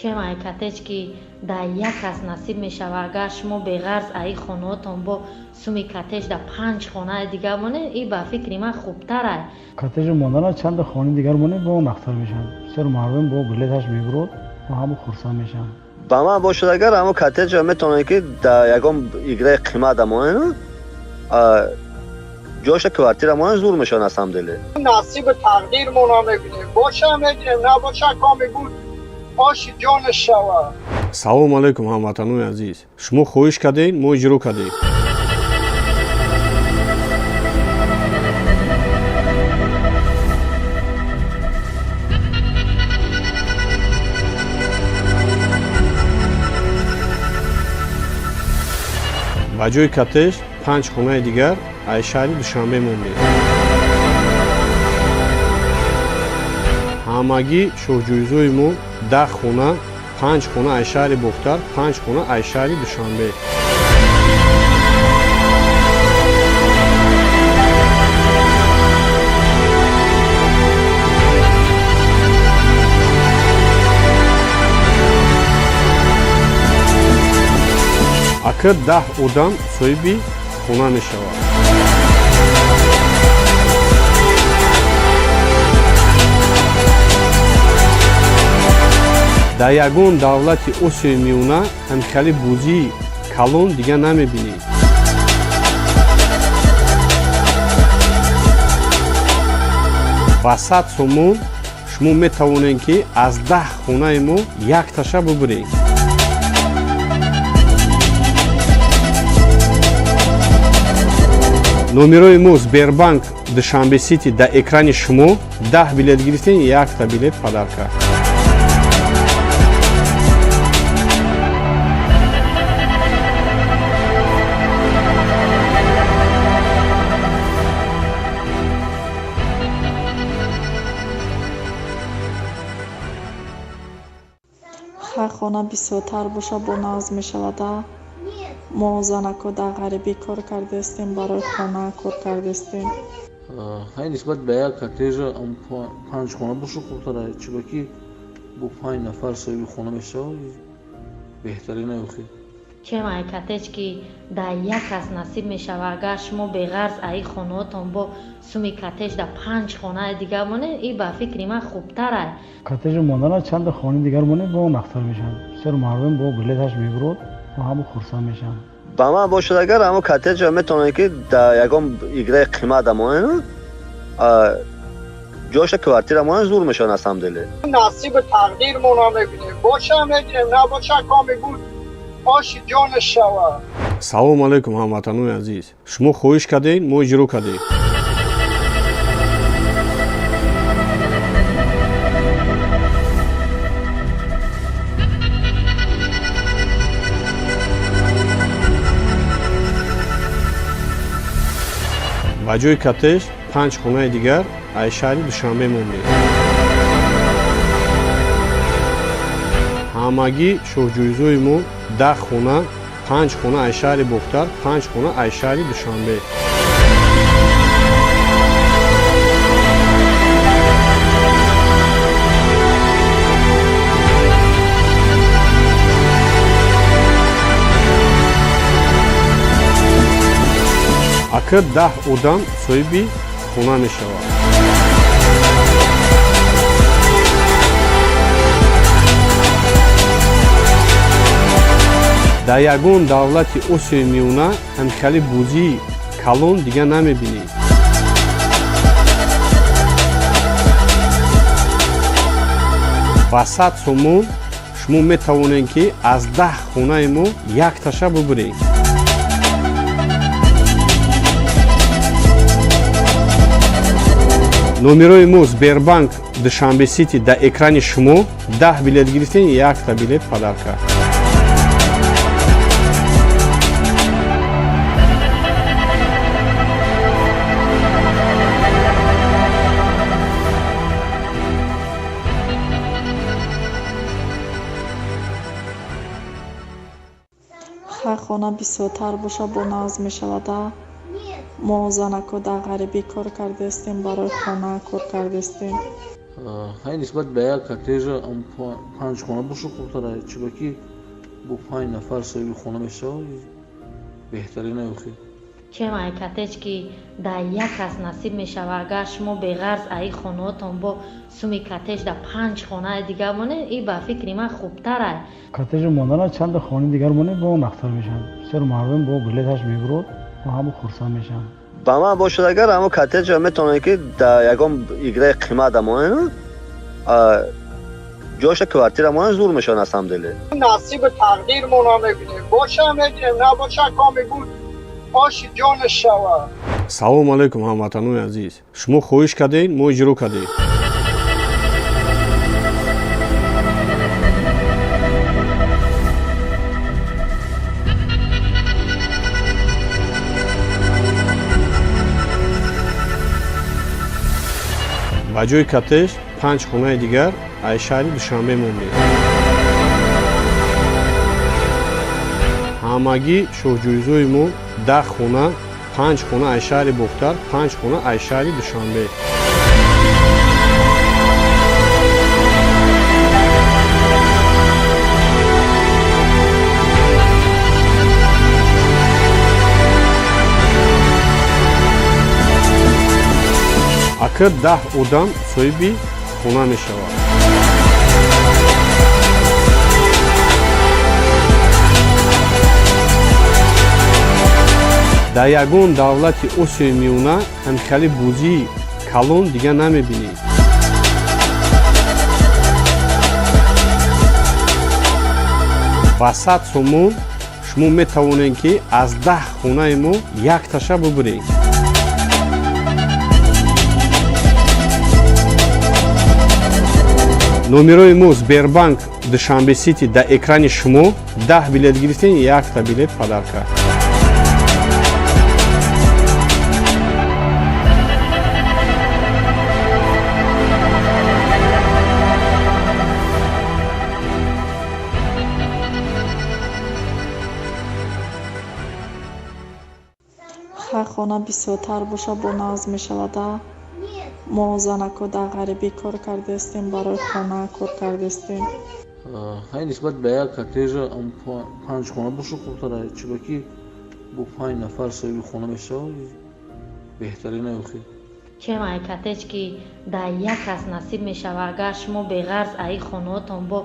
Чем ай коттедж, ки дар як кас насиб мешава, агар шумо беғарз аи хонаотон бо суми коттедж дар панҷ хонаи дигар монед, и ба фикри ман хубтарай. Коттеҷ мондана чанда хонаи дигар монед, бо нақтар мешавад. Бисёр мардум бо билеташ мебурод ва ҳама хурсанд мешаванд. Ба ман бошад, агар ҳамо коттеҷа метавонед, ки дар ягон играи қимат монед, ҷоша квартира монед, зур мешавад на самом деле. Насиби тақдирмона мебинем, боша мегирем, набоша, коми буд, оши ҷонаш шавад. Салому алайкум, ҳамватанони азиз! Шумо хоҳиш кардед, мо иҷро кардем. Ба ҷои коттеҷ панҷ хонаи дигар аз шаҳри Душанбе мондем. Ҳамагӣ шоҳҷоизои мо 10 хона, панҷ хона аз шаҳри Бохтар, панҷ хона аз шаҳри Душанбе. Ака, 10 одам соҳиби хона мешавад. Дар ягон давлати Осиёи Миёна ҳамхели бозии калон дига намебинед. Ба 100 сомон шумо метавонед, ки аз 10 хонаи мо якташа бубуред. Номерои мо Сбербанк Душанбе Сити дар экрани шумо. 10 билет гирифтем, якта билет подарка. Ҳар хона бисёртар боша, бо нағз мешавада. Мо занако дар ғарибӣ кор кардаистем, барои хона кор кардаистем. Хай, нисбат ба як коттеҷа панҷ хона боша хубтара, чунки бо панҷ нафар соҳиби хона мешавад, беҳтарина охи. Чем ай коттедж, ки дар як кас насиб мешава, агар шумо беғарз аи хонаотон бо суми коттедж дар панҷ хонаи дигар монед, и ба фикри ман хубтарай. Коттеҷ мондана чанда хонаи дигар монед, бо нақтар мешавад. Бисёр мардум бо билеташ мебурод ва ҳама хурсанд мешаванд. Ба ман бошад, агар ҳамо коттеҷа метавонед, ки дар ягон играи қимат монед, ҷоша квартира монед, зур мешавад на самом деле. Насиби тақдирмона мебинем, боша мегирем, набоша, коми буд, оши ҷонаш шавад. Салому алайкум, ҳамватанони азиз! Шумо хоҳиш кардед, мо иҷро кардем. Ба ҷои коттеҷ панҷ хонаи дигар аз шаҳри Душанбе мондем. Ҳамагӣ шоҳҷоизои мо 10 хона, панҷ хона аз шаҳри Бохтар, панҷ хона аз шаҳри Душанбе. Ака, 10 одам соҳиби хона мешавад. Дар ягон давлати Осиёи Миёна ҳамхели бозии калон дига намебинӣ. Ба 100 сомон шумо метавонед, ки аз 10 хонаи мо якташа бубуред. Номерои мо Сбербанк Душанбе Сити дар экрани шумо. 10 билет гирифтем, якта билет подарка. Хай, хона бисёртар боша, бо нағз мешавада. Мо занако дар ғарибӣ кор кардастем, барои хона кор кардастем. Хай, нисбат ба як коттежа панҷ хона боша хубтара, чунки бо панҷ нафар соҳиби хона мешавад, беҳтарин охи. Чем ай коттедж, ки дар як кас насиб мешавад, агар шумо беғарз аи хонаотон бо суми коттедж дар панҷ хонаи дигар монед, и ба фикри ман хубтарай. Коттеҷи мондана чанда хонаи дигар монед, бо нақтар мешавад. Бисёр мардум бо билеташ мебурод, бо ҳама хурсанд мешаванд. Ба ман бошад, агар ҳамо коттеҷа метавонед, ки дар ягон играи қимат монед, ҷоша квартира монед, зур мешавад на самом деле. Насиби тақдирмона мебинем, боша мегирем, набоша, коми буд, оши ҷонаш шавад. Салому алайкум, ҳамватанони азиз! Шумо хоҳиш кардед, мо иҷро кардем. Ба ҷои коттедж панҷ хонаи дигар аз шаҳри Душанбе мондем. Ҳамагӣ шоҳҷоизои мо 10 хона, панҷ хона аз шаҳри Бохтар, панҷ хона аз шаҳри Душанбе. Ака, 10 одам соҳиби хона мешавад. Дар ягон давлати Осиёи Миёна ҳамхели бозии калон дига намебинӣ. Ба 100 сомон шумо метавонед, ки аз 10 хонаи мо якташа бубуред. Номерои мо Сбербанк Душанбе Сити дар экрани шумо. 10 билет гирифтем, якта билет подарка. Хай, хона бисёртар боша, бо нағз мешавада. Мо занако дар ғарибӣ кор кардастем, барои хона кор кардастем. Хай, нисбат ба як коттежа панҷ хона боша хубтара, чунки бо панҷ нафар соҳиби хона мешавад, беҳтарин охи. Чем ай коттедж, ки дар як кас насиб мешавад, агар шумо беғарз аи хонаотон бо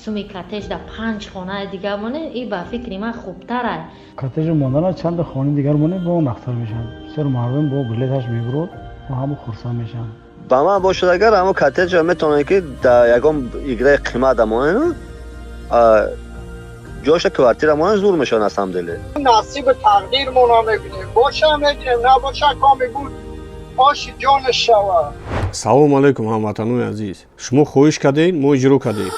суми коттедж дар панҷ хонаи дигар монед, и ба фикри ман хубтарай. Коттеҷи мондана чанда хонаи дигар монед, бо нақтар мешавад. Бисёр мардум бо билеташ мебурод, бо ҳама хурсанд мешаванд. Ба ман бошад, агар ҳамо коттеҷа метавонед, ки дар ягон играи қимат монед, ҷоша квартира монед, зур мешавад на самом деле. Насиби тақдирмона мебинем, боша мегирем, набоша, коми буд, оши ҷонаш шавад. Салому алайкум, ҳамватанони азиз! Шумо хоҳиш кардед, мо иҷро кардем.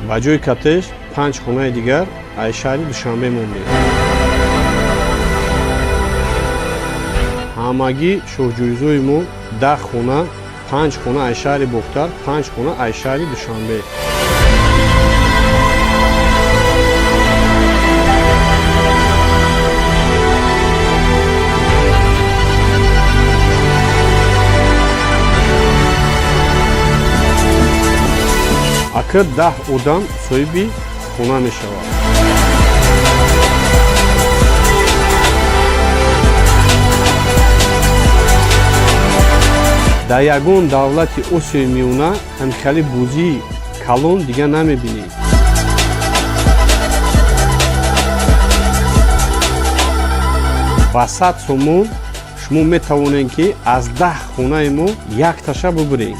Ба ҷои коттедж панҷ хонаи дигар аз шаҳри Душанбе мондем. Ҳамагӣ шоҳҷоизои мо 10 хона, панҷ хона аз шаҳри Бохтар, панҷ хона аз шаҳри Душанбе. Ака, 10 одам соҳиби хона мешавад. Дар ягон давлати Осиёи Миёна ҳамхели бозии калон дига намебинед. Ба 100 сомон шумо метавонед, ки аз 10 хонаи мо якташа бубуред.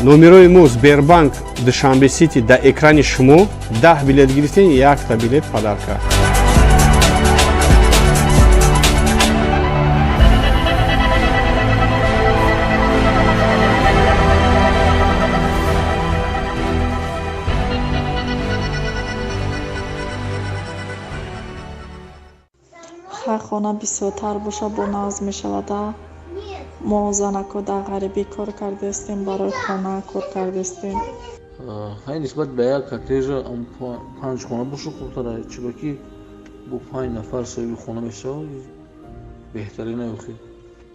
Номерои мо Сбербанк Душанбе Сити дар экрани шумо. 10 билет гирифтем, якта билет подарка. Хай, хона бисёртар боша, бо нағз мешавада. Мо занако дар ғарибӣ кор кардаистем, барои хона кор кардаистем. Хай, нисбат ба як коттеҷа панҷ хона боша хубтара, чунки бо панҷ нафар соҳиби хона мешавад, беҳтарин охи.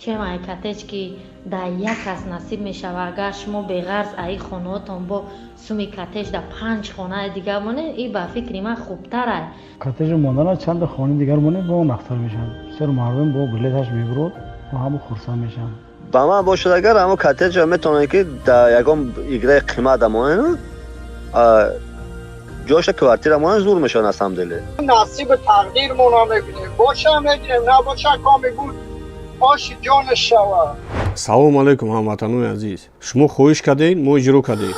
Чем ай коттедж, ки дар як кас насиб мешавад, агар шумо беғарз аи хонаотон бо суми коттедж дар панҷ хонаи дигар монед, и ба фикри ман хубтарай. Коттеҷи мондана чанда хонаи дигар монед, бо нақтар мешавад. Бисёр мардум бо билеташ мебурод, бо ҳама хурсанд мешаванд. Ба ман бошад, агар ҳамо коттеҷа метавонед, ки дар ягон играи қимат монед, ҷоша квартира монед, зур мешавад на самом деле. Насиби тақдирмона мебинем, боша мегирем, набоша, коми буд, оши ҷонаш шавад. Салому алайкум, ҳамватанони азиз! Шумо хоҳиш кардед, мо иҷро кардем.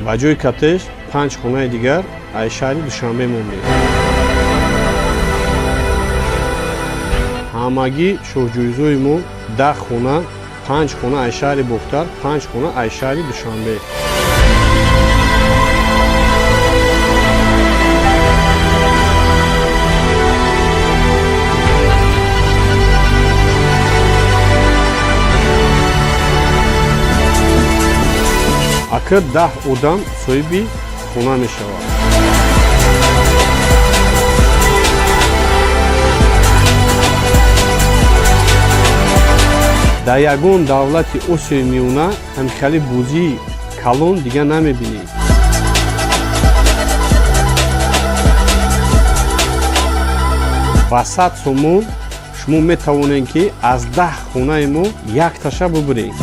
Ба ҷои коттеҷ панҷ хонаи дигар аз шаҳри Душанбе мондем. Ҳамагӣ шоҳҷоизои мо 10 хона, панҷ хона аз шаҳри Бохтар, панҷ хона аз шаҳри Душанбе. Ака, 10 одам соҳиби хона мешавад. Дар ягон давлати Осиёи Миёна ҳамхели бозии калон дига намебинед. Ба 100 сомон шумо метавонед, ки аз 10 хонаи мо якташа бубуред.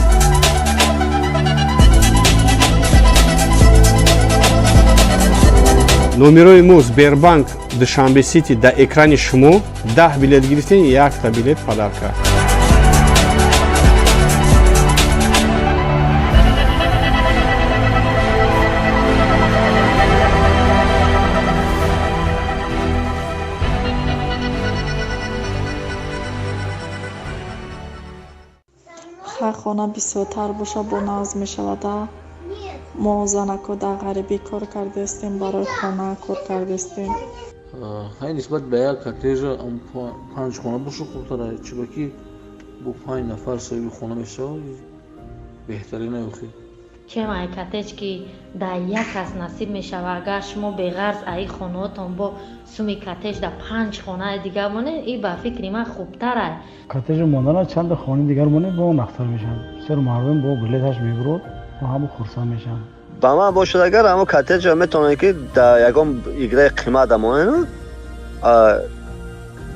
Номерои мо Сбербанк Душанбе Сити дар экрани шумо. 10 билет гирифтем, якта билет подарка. Хай, хона бисёртар боша, бо нағз мешавада. Мо занако дар ғарибӣ кор кардаистем, барои хона кор кардаистем. Хай, нисбат ба як коттеҷа панҷ хона боша хубтара, чунки бо панҷ нафар соҳиби хона мешавад, беҳтарин охи. Чем ай коттедж, ки дар як кас насиб мешавад, агар шумо беғарз аи хонаотон бо суми коттедж дар панҷ хонаи дигар монед, и ба фикри ман хубтарай. Коттеҷи мондана чанда хонаи дигар монед, бо нақтар мешавад. Бисёр мардум бо билеташ мебурод, бо ҳама хурсанд мешаванд. Ба ман бошад, агар ҳамо коттеҷа метавонед, ки дар ягон играи қимат монед,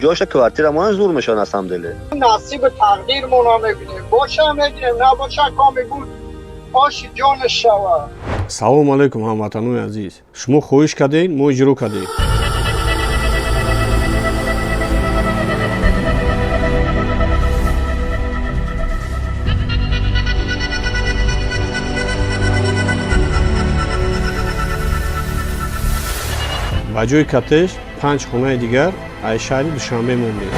ҷоша квартира монед, зур мешавад на самом деле. Насиби тақдирмона мебинем, боша мегирем, набоша, коми буд, оши ҷонаш шавад. Салому алайкум, ҳамватанони азиз! Шумо хоҳиш кардед, мо иҷро кардем. Ба ҷои коттеҷ панҷ хонаи дигар аз шаҳри Душанбе мондем.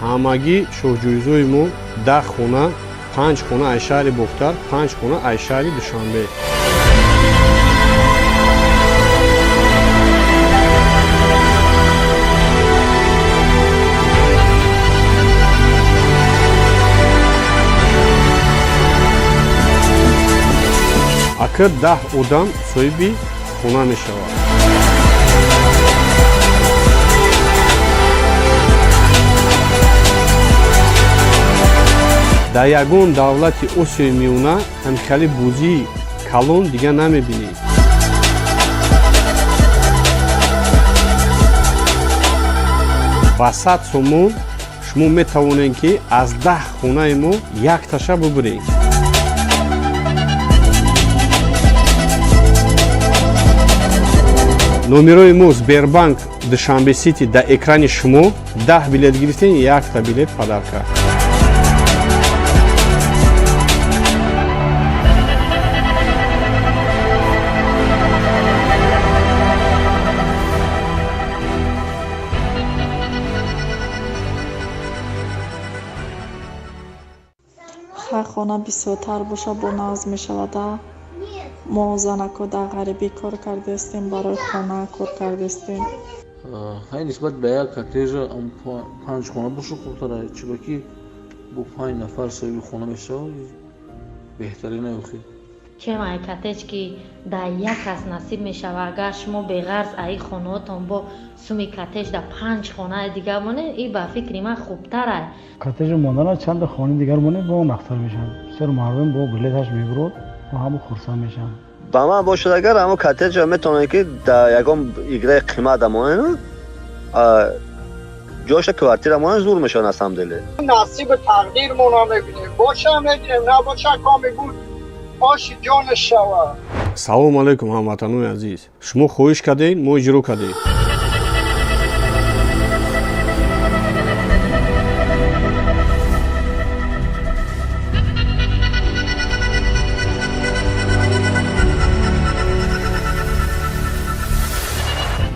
Ҳамагӣ шоҳҷоизои мо 10 хона, панҷ хона аз шаҳри Бохтар, панҷ хона аз шаҳри Душанбе. Ака, 10 одам соҳиби хона мешавад. Дар ягон давлати Осиёи Миёна ҳамхели бозии калон дига намебинед. Ба 100 сомон шумо метавонед, ки аз 10 хонаи мо якташа бубуред. Номерои мо Сбербанк Душанбе Сити дар экрани шумо. 10 билет гирифтем, якта билет подарка. Хай, хона бисёртар боша, бо нағз мешавада. Мо занако дар ғарибӣ кор кардастем, барои хона кор кардастем. Хай, нисбат ба як коттежа панҷ хона боша хубтара, чунки бо панҷ нафар соҳиби хона мешавад, беҳтарин охи. Чем ай коттедж, ки дар як кас насиб мешавад, агар шумо беғарз аи хонаотон бо суми коттедж дар панҷ хонаи дигар монед, и ба фикри ман хубтарай. Коттеҷи мондана чанда хонаи дигар монед, бо нақстар мешавад. Бисёр мардум бо билеташ мебурод ва ҳама хурсанд мешаванд. Ба ман бошад, агар ҳамо коттеҷа метавонед, ки дар ягон играи қимат монед, ҷоша квартира монед, зур мешавад на самом деле. Насиби тақдирмона мебинем, боша мегирем, набоша, коми буд, оши ҷонаш шавад. Салому алайкум, ҳамватанони азиз! Шумо хоҳиш кардед, мо иҷро кардем.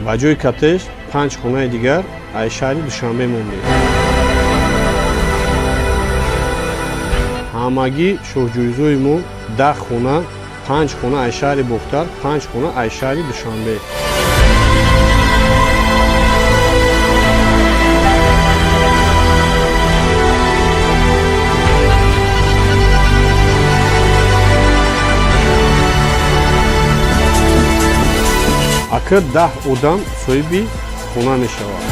Ба ҷои коттеҷ панҷ хонаи дигар аз шаҳри Душанбе мондем. Ҳамагӣ шоҳҷоизои мо 10 хона, панҷ хона аз шаҳри Бохтар, панҷ хона аз шаҳри Душанбе. Ака, 10 одам соҳиби хона мешавад.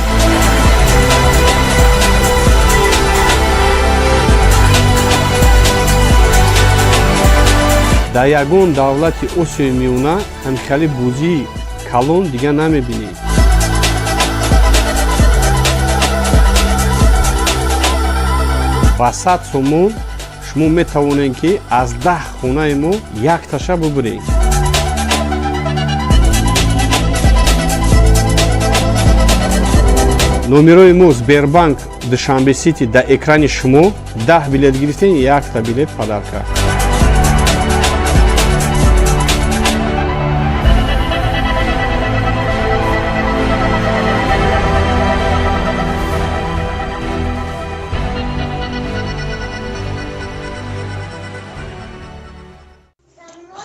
Дар ягон давлати Осиёи Миёна ҳамхели бозии калон дига намебинед. Ба 100 сомон шумо метавонед, ки аз 10 хонаи мо якташа бубуред. Номерои мо Сбербанк Душанбе Сити дар экрани шумо. 10 билет гирифтем, якта билет подарка.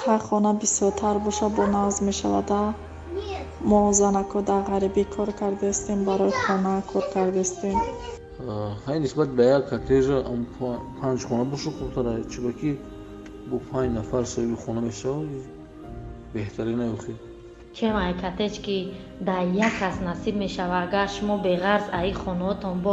Хай, хона бисёртар боша, бо нағз мешавада. Мо занако дар ғарибӣ кор кардастем, барои хона кор кардастем. Хай, нисбат ба як коттеҷа панҷ хона боша хубтара, чунки бо панҷ нафар соҳиби хона мешавад, беҳтарин охи. Чем ай коттедж, ки дар як кас насиб мешавад, агар шумо беғарз аи хонаотон бо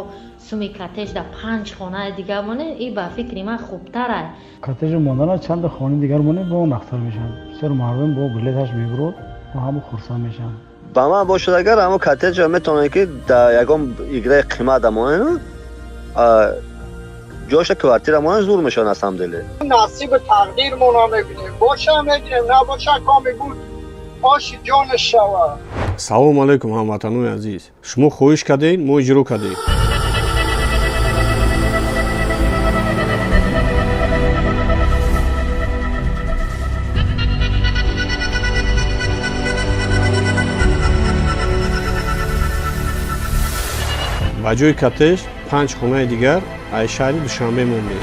суми коттедж дар панҷ хонаи дигар монед, и ба фикри ман хубтарай. Коттеҷи мондана чанда хонаи дигар монед, бо нақстар мешавад. Бисёр мардум бо билеташ мебурод ва ҳама хурсанд мешаванд. Ба ман бошад, агар ҳамо коттеҷа метавонед, ки дар ягон играи қимат монед, ҷоша квартира монед, зур мешавад на самом деле. Насиби тақдирмона мебинем, боша мегирем, набоша, коми буд, оши ҷонаш шавад. Салому алайкум, ҳамватанони азиз! Шумо хоҳиш кардед, мо иҷро кардем. Ба ҷои коттеҷ панҷ хонаи дигар аз шаҳри Душанбе мондем.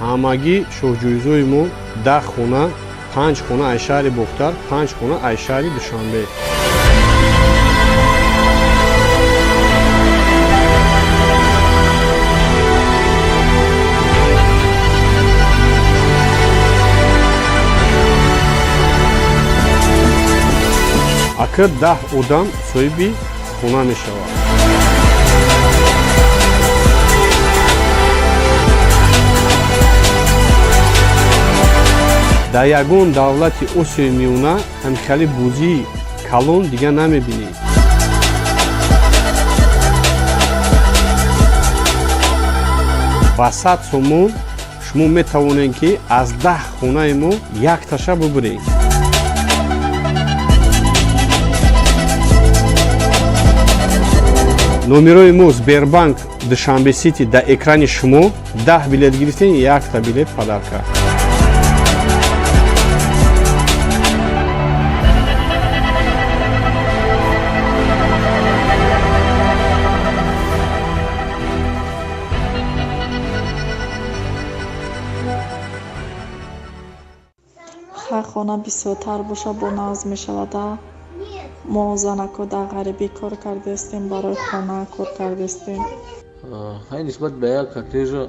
Ҳамагӣ шоҳҷоизои мо 10 хона, панҷ хона аз шаҳри Бохтар, панҷ хона аз шаҳри Душанбе. Ака, 10 одам соҳиби хона мешавад. Дар ягон давлати Осиёи Миёна ҳамхели бозии калон дига намебинед. Ба 100 сомон шумо метавонед, ки аз 10 хонаи мо якташа бубуред. Номерои мо Сбербанк Душанбе Сити дар экрани шумо. 10 билет гирифтем, якта билет подарка. Хай, хона бисёртар боша, бо нағз мешавада. Мо занако дар ғарибӣ кор кардаистем, барои хона кор кардаистем. Хай, нисбат ба як коттежа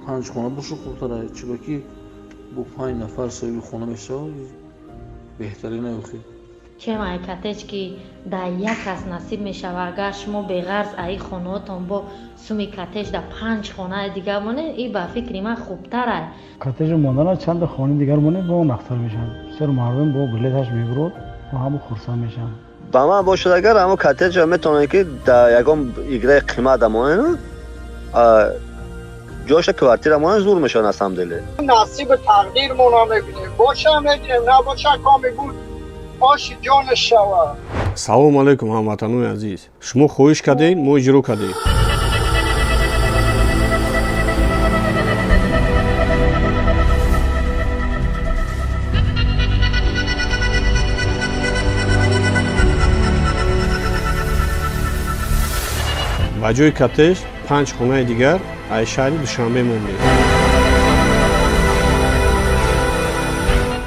панҷ хона боша хубтара, чунки бо панҷ нафар соҳиби хона мешавад, беҳтарин охи. Чем ай коттедж, ки дар як кас насиб мешавад, агар шумо беғарз аи хонаотон бо суми коттедж дар панҷ хонаи дигар монед, и ба фикри ман хубтарай. Коттеҷи мондана чанда хонаи дигар монед, бо нақтар мешавад. Бисёр мардум бо билеташ мебурод, бо ҳама хурсанд мешаванд. Ба ман бошад, агар ҳамо коттеҷа метавонед, ки дар ягон играи қимат монед, ҷоша квартира монед, зур мешавад на самом деле. Насиби тақдирмона мебинем, боша мегирем, набоша, коми буд, оши ҷонаш шавад. Салому алайкум, ҳамватанони азиз! Шумо хоҳиш кардед, мо иҷро кардем. Ба ҷои коттеҷ панҷ хонаи дигар аз шаҳри Душанбе мондем.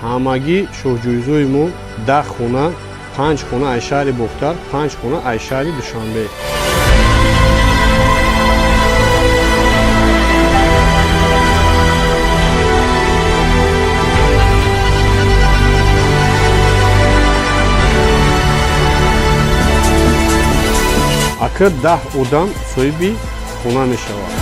Ҳамагӣ шоҳҷоизои мо 10 хона: панҷ хона аз шаҳри Бохтар, панҷ хона аз шаҳри Душанбе. Ака, 10 одам соҳиби хона мешавад.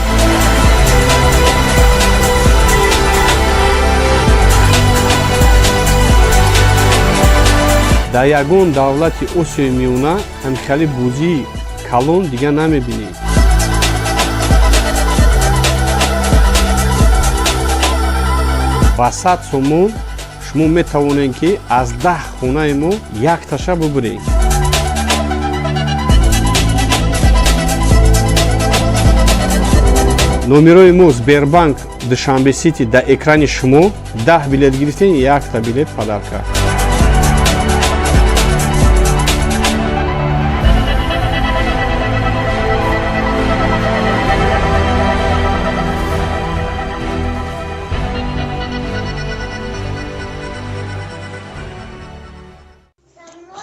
Дар ягон давлати Осиёи Миёна ҳамхели бозии калон дига намебинед. Ба 100 сомон шумо метавонед, ки аз 10 хонаи мо якташа бубуред. Номерои мо Сбербанк Душанбе Сити дар экрани шумо. 10 билет гирифтем, якта билет подарка.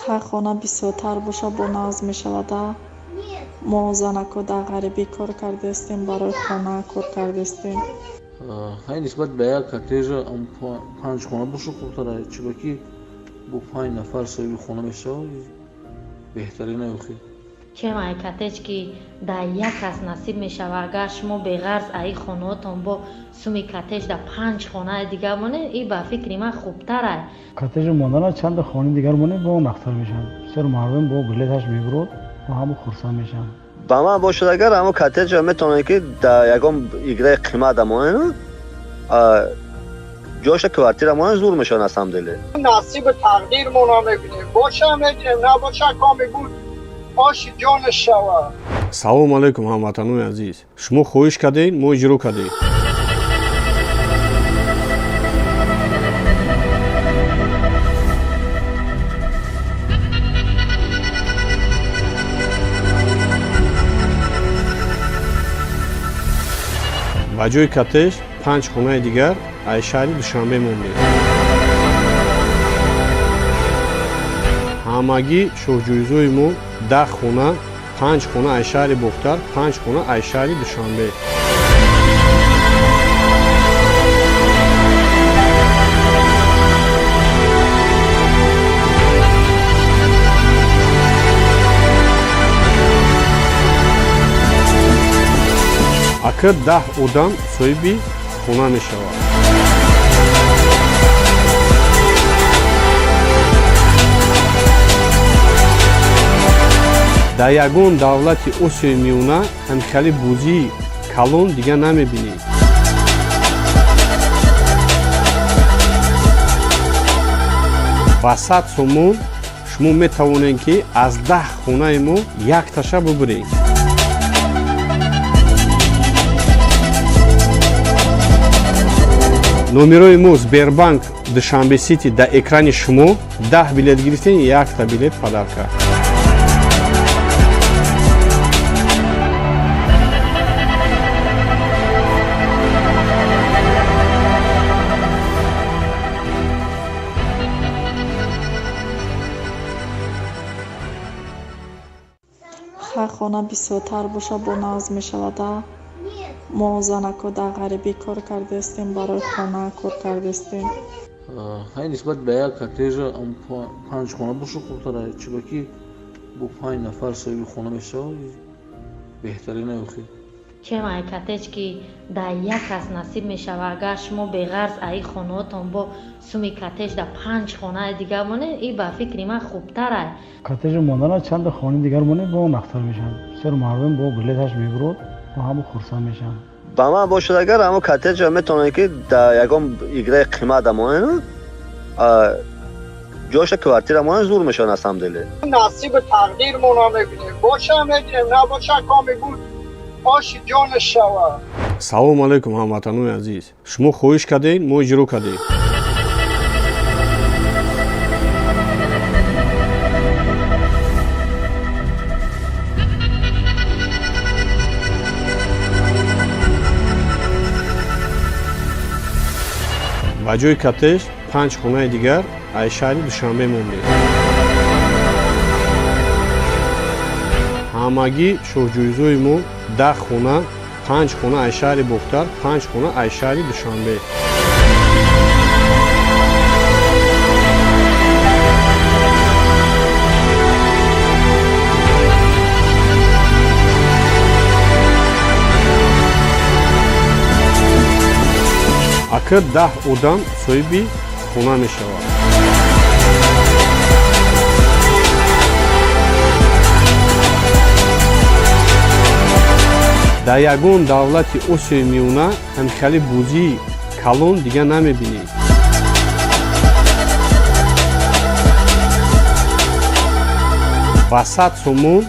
Хай, хона бисёртар боша, бо нағз мешавада. Мо занако дар ғарибӣ кор кардаистем, барои хона кор кардаистем. Хай, нисбат ба як коттеҷа панҷ хона боша хубтара, чунки бо панҷ нафар соҳиби хона мешавад, беҳтарин охи. Чем ай коттедж, ки дар як кас насиб мешавад, агар шумо беғарз аи хонаотон бо суми коттедж дар панҷ хонаи дигар монед, и ба фикри ман хубтарай. Коттеҷи мондана чанда хонаи дигар монед, бо нақтар мешавад. Бисёр мардум бо билеташ мебурод, бо ҳама хурсанд мешаванд. Ба ман бошад, агар ҳамо коттеҷа метавонед, ки дар ягон играи қимат монед, ҷоша квартира монед, зур мешавад на самом деле. Насиби тақдирмона мебинем, боша мегирем, набоша, коми буд, оши ҷонаш шавад. Салому алайкум, ҳамватанони азиз! Шумо хоҳиш кардед, мо иҷро кардем. Ба ҷои коттеҷ панҷ хонаи дигар аз шаҳри Душанбе мондем. Ҳамагӣ шоҳҷоизои мо 10 хона: панҷ хона аз шаҳри Бохтар, панҷ хона аз шаҳри Душанбе. Ака, 10 одам соҳиби хона мешавад. Дар ягон давлати Осиёи Миёна ҳамхели бозии калон дига намебинед. Ба 100 сомон шумо метавонед, ки аз 10 хонаи мо якташа бубуред. Номерои мо Сбербанк Душанбе Сити дар экрани шумо. 10 билет гирифтем, якта билет подарка. Хай, хона бисёртар боша, бо нағз мешавада. Мо занако дар ғарибӣ кор кардастем, барои хона кор кардастем. Хай, нисбат ба як коттежа панҷ хона боша хубтара, чунки бо панҷ нафар соҳиби хона мешавад, беҳтарин охи. Чем ай коттедж, ки дар як кас насиб мешава, агар шумо беғарз аи хонаотон бо суми коттедж дар панҷ хонаи дигар монед, и ба фикри ман хубтарай. Коттеҷ мондана чанда хонаи дигар монед, бо нақтар мешавад. Бисёр мардум бо билеташ мебурод, бо ҳама хурсанд мешаванд. Ба ман бошад, агар ҳамо коттеҷа метавонед, ки дар ягон играи қимат монед, ҷоша квартира монед, зур мешавад на самом деле. Насиби тақдирмона мебинем, боша мегирем, набоша, коми буд, оши ҷонаш шавад. Салому алайкум, ҳамватанони азиз! Шумо хоҳиш кардед, мо иҷро кардем. Ба ҷои коттеҷ панҷ хонаи дигар аз шаҳри Душанбе мондем. Ҳамагӣ шоҳҷоизои мо 10 хона: панҷ хона аз шаҳри Бохтар, панҷ хона аз шаҳри Душанбе. Ака, 10 одам соҳиби хона мешавад. Дар ягон давлати Осиёи Миёна ҳамхели бозии калон дига намебинед. Ба 100 сомон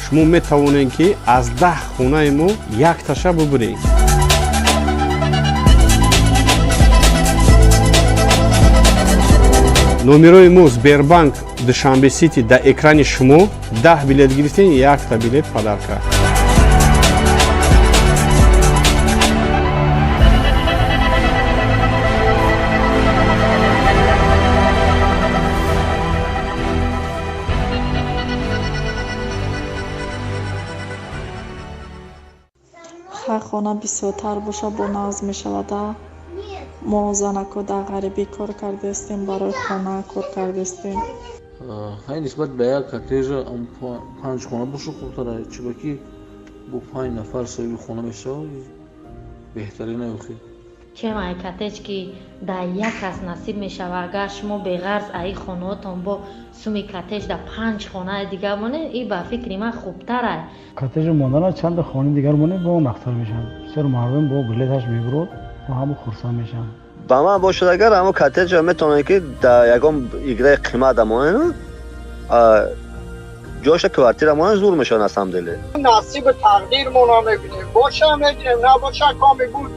шумо метавонед, ки аз 10 хонаи мо якташа бубуред. Номерои мо Сбербанк Душанбе Сити дар экрани шумо. 10 билет гирифтем, якта билет подарка. Хай, хона бисёртар боша, бо нағз мешавада. Мо занако дар ғарибӣ кор кардастем, барои хона кор кардастем. Хай, нисбат ба як коттеҷа панҷ хона боша хубтара, чунки бо панҷ нафар соҳиби хона мешавад, беҳтарин охи. Чем ай коттедж, ки дар як кас насиб мешава, агар шумо беғарз аи хонаотон бо суми коттедж дар панҷ хонаи дигар монед, и ба фикри ман хубтарай. Коттеҷ мондана чанда хонаи дигар монед, бо нақтар мешавад. Бисёр мардум бо билеташ мебурод, бо ҳама хурсанд мешаванд. Ба ман бошад, агар ҳамо коттеҷа метавонед, ки дар ягон играи қимат монед, ҷоша квартира монед, зур мешавад на самом деле. Насиби тақдирмона мебинем, боша мегирем, набоша, коми буд,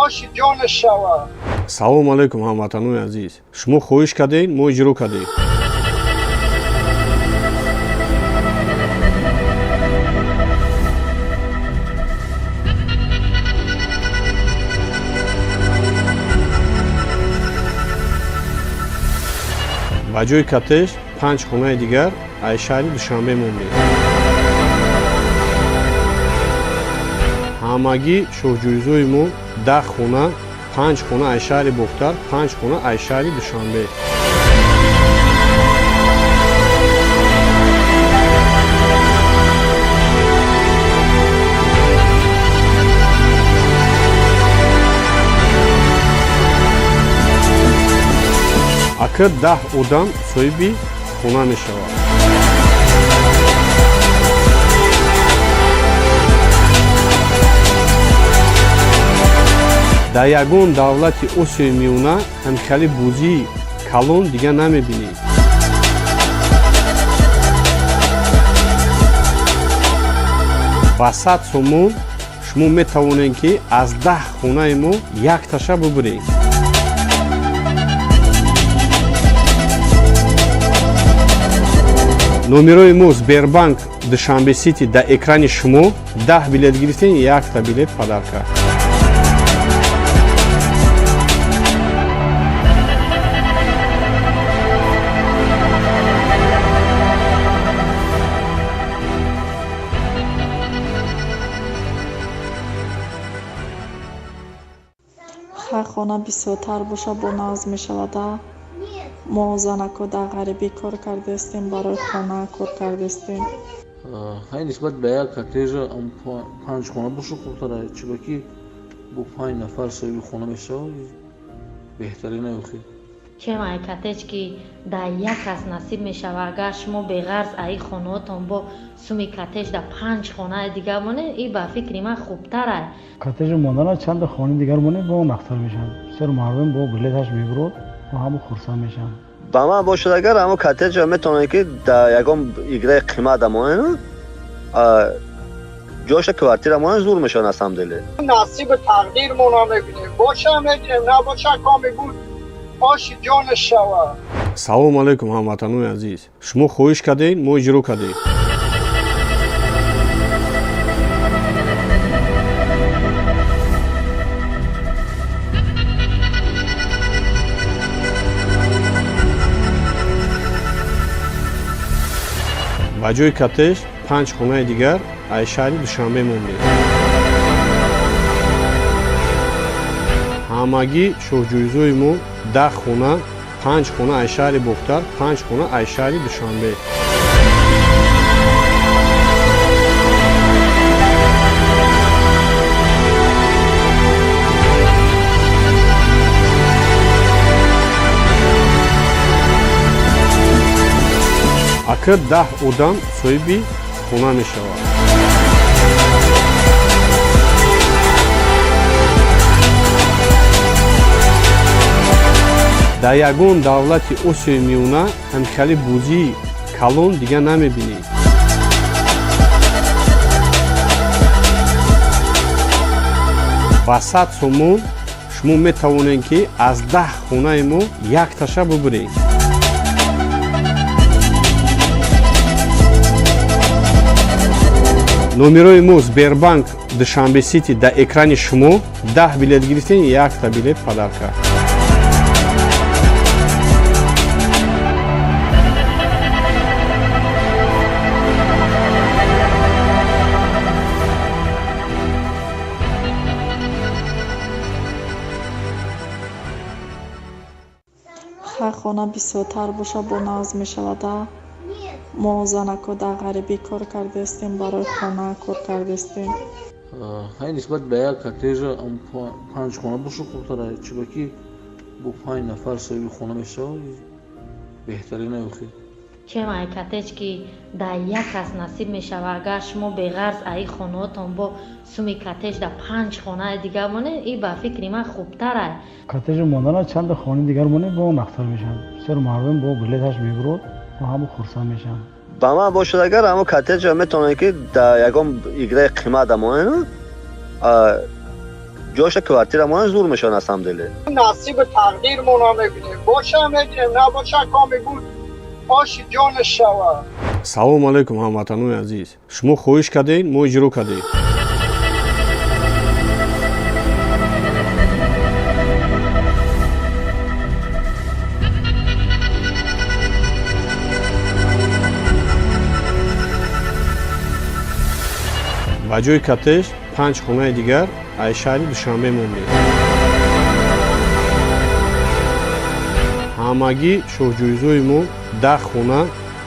оши ҷонаш шавад. Салому алайкум, ҳамватанони азиз! Шумо хоҳиш кардед, мо иҷро кардем. Ба ҷои коттеҷ панҷ хонаи дигар аз шаҳри Душанбе мондем. Ҳамагӣ шоҳҷоизои мо 10 хона: панҷ хона аз шаҳри Бохтар, панҷ хона аз шаҳри Душанбе. Ака, 10 одам соҳиби хона мешавад. Дар ягон давлати Осиёи Миёна ҳамхели бозии калон дига намебинед. Ба 100 сомон шумо метавонед, ки аз 10 хонаи мо якташа бубуред. Номерои мо Сбербанк Душанбе Сити дар экрани шумо. 10 билет гирифтем, якта билет подарка. Хай, хона бисёртар боша, бо нағз мешавада. Мо занако дар ғарибӣ кор кардаистем, барои хона кор кардаистем. Хай, нисбат ба як коттежа панҷ хона боша хубтара, чунки бо панҷ нафар соҳиби хона мешавад, беҳтарин охи. Чем ай коттедж, ки дар як кас насиб мешавад, агар шумо беғарз аи хонаотон бо суми коттедж дар панҷ хонаи дигар монед, и ба фикри ман хубтарай. Коттеҷи мондана чанда хонаи дигар монед, бо нақстар мешавад. Бисёр мардум бо билеташ мебурод, бо ҳама хурсанд мешаванд. Ба ман бошад, агар ҳамо коттеҷа метавонед, ки дар ягон играи қимат монед, ҷоша квартира монед, зур мешавад на самом деле. Насиби тақдирмона мебинем, боша мегирем, набоша, коми буд, оши ҷонаш шавад. Салому алайкум, ҳамватанони азиз! Шумо хоҳиш кардед, мо иҷро кардем. Ба ҷои коттедж панҷ хонаи дигар аз шаҳри Душанбе мондем. Ҳамагӣ шоҳҷоизои мо 10 хона, панҷ хона аз шаҳри Бохтар, панҷ хона аз шаҳри Душанбе. Ака, 10 одам соҳиби хона мешавад. Дар ягон давлати Осиёи Миёна ҳамхели бозии калон дига намебинед. Ба 100 сомон шумо метавонед, ки аз 10 хонаи мо якташа бубуред. Номерои мо Сбербанк Душанбе Сити дар экрани шумо. 10 билет гирифтем, якта билет подарка. Хай, хона бисёртар боша, бо нағз мешавада. Мо занако дар ғарибӣ кор кардаистем, барои хона кор кардаистем. Хай, нисбат ба як коттежа панҷ хона боша хубтара, чунки бо панҷ нафар соҳиби хона мешавад, беҳтарин охи. Чем ай коттедж, ки дар як кас насиб мешавад, агар шумо беғарз аи хонаотон бо суми коттедж дар панҷ хонаи дигар монед, и ба фикри ман хубтарай. Коттеҷи мондана чанда хонаи дигар монед, бо нақстар мешавад. Бисёр мардум бо билеташ мебурод, бо ҳама хурсанд мешаванд. Ба ман бошад, агар ҳамо коттеҷа метавонед, ки дар ягон играи қимат монед, ҷоша квартира монед, зур мешавад на самом деле. Насиби тақдирмона мебинем, боша мегирем, набоша, коми буд, оши ҷонаш шавад. Салому алайкум, ҳамватанони азиз! Шумо хоҳиш кардед, мо иҷро кардем. Ба ҷои коттедж панҷ хонаи дигар аз шаҳри Душанбе мондем. Ҳамагӣ шоҳҷоизои мо 10 хона,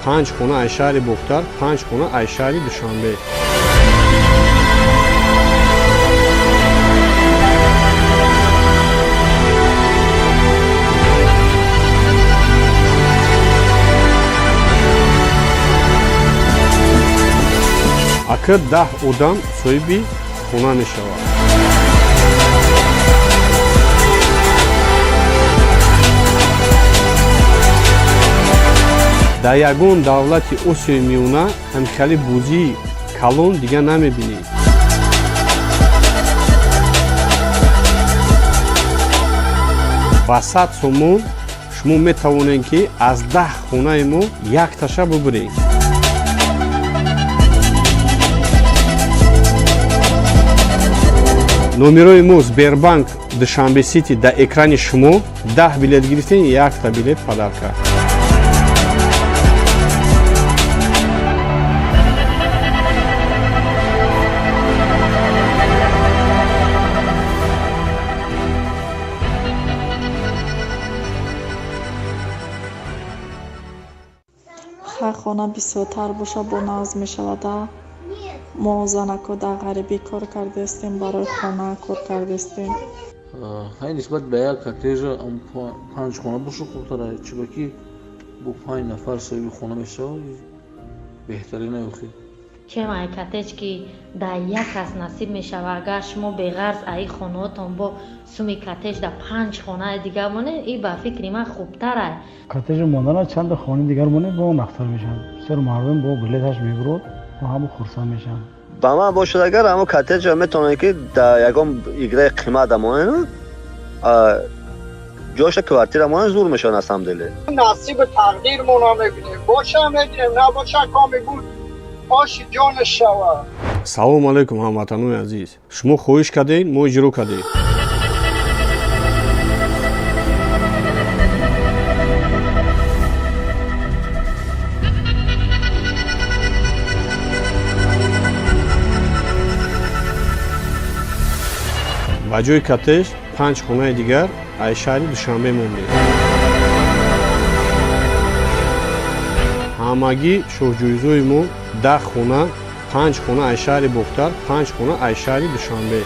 панҷ хона аз шаҳри Бохтар, панҷ хона аз шаҳри Душанбе. Ака, 10 одам соҳиби хона мешавад. Дар ягон давлати Осиёи Миёна ҳамхели бозии калон дига намебинед. Ба 100 сомон шумо метавонед, ки аз 10 хонаи мо якташа бубуред. Номерои мо Сбербанк Душанбе Сити дар экрани шумо. 10 билет гирифтем, якта билет подарка. Хай, хона бисёртар боша, бо нағз мешавада. Мо занако дар ғарибӣ кор кардаистем, барои хона кор кардаистем. Хай, нисбат ба як коттеҷа панҷ хона боша хубтара, чунки бо панҷ нафар соҳиби хона мешавад, беҳтарин охир. Чем ай коттедж, ки дар як кас насиб мешавад, агар шумо беғарз аи хонаотон бо суми коттедж дар панҷ хонаи дигар монед, и ба фикри ман хубтарай. Коттеҷи мондана чанда хонаи дигар монед, бо нақстар мешавад. Бисёр мардум бо билеташ мебурод, бо ҳама хурсанд мешаванд. Ба ман бошад агар, ҳамо коттеҷа метавонед, ки дар ягон играи қимат монед, ҷоша квартира монед, зур мешавад на самом деле. Насиби тақдирмона мебинем, боша мегирем, набоша, коми буд, оши ҷонаш шавад. Салому алайкум, ҳамватанони азиз! Шумо хоҳиш кардед, мо иҷро кардем. Ба ҷои коттеҷ панҷ хонаи дигар аз шаҳри Душанбе мондем. Ҳамагӣ шоҳҷоизои мо 10 хона, панҷ хона аз шаҳри Бохтар, панҷ хона аз шаҳри Душанбе.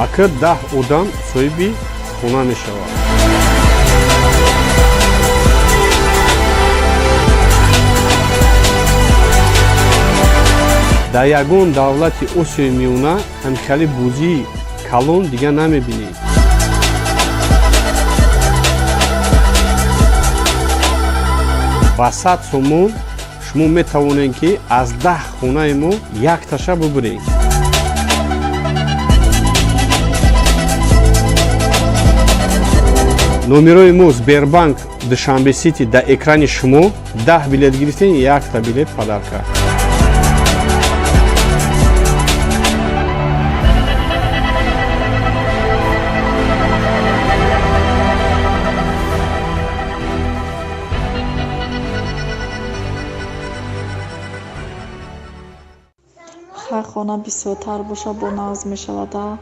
Ака, 10 одам соҳиби хона мешавад. Дар ягон давлати Осиёи Миёна ҳамхели бозии калон дига намебинед. Ба 100 сомон шумо метавонед, ки аз 10 хонаи мо якташа бубуред. Номерои мо Сбербанк Душанбе Сити дар экрани шумо. 10 билет гирифтем, якта билет подарка. Хай, хона бисёртар боша, бо нағз мешавада.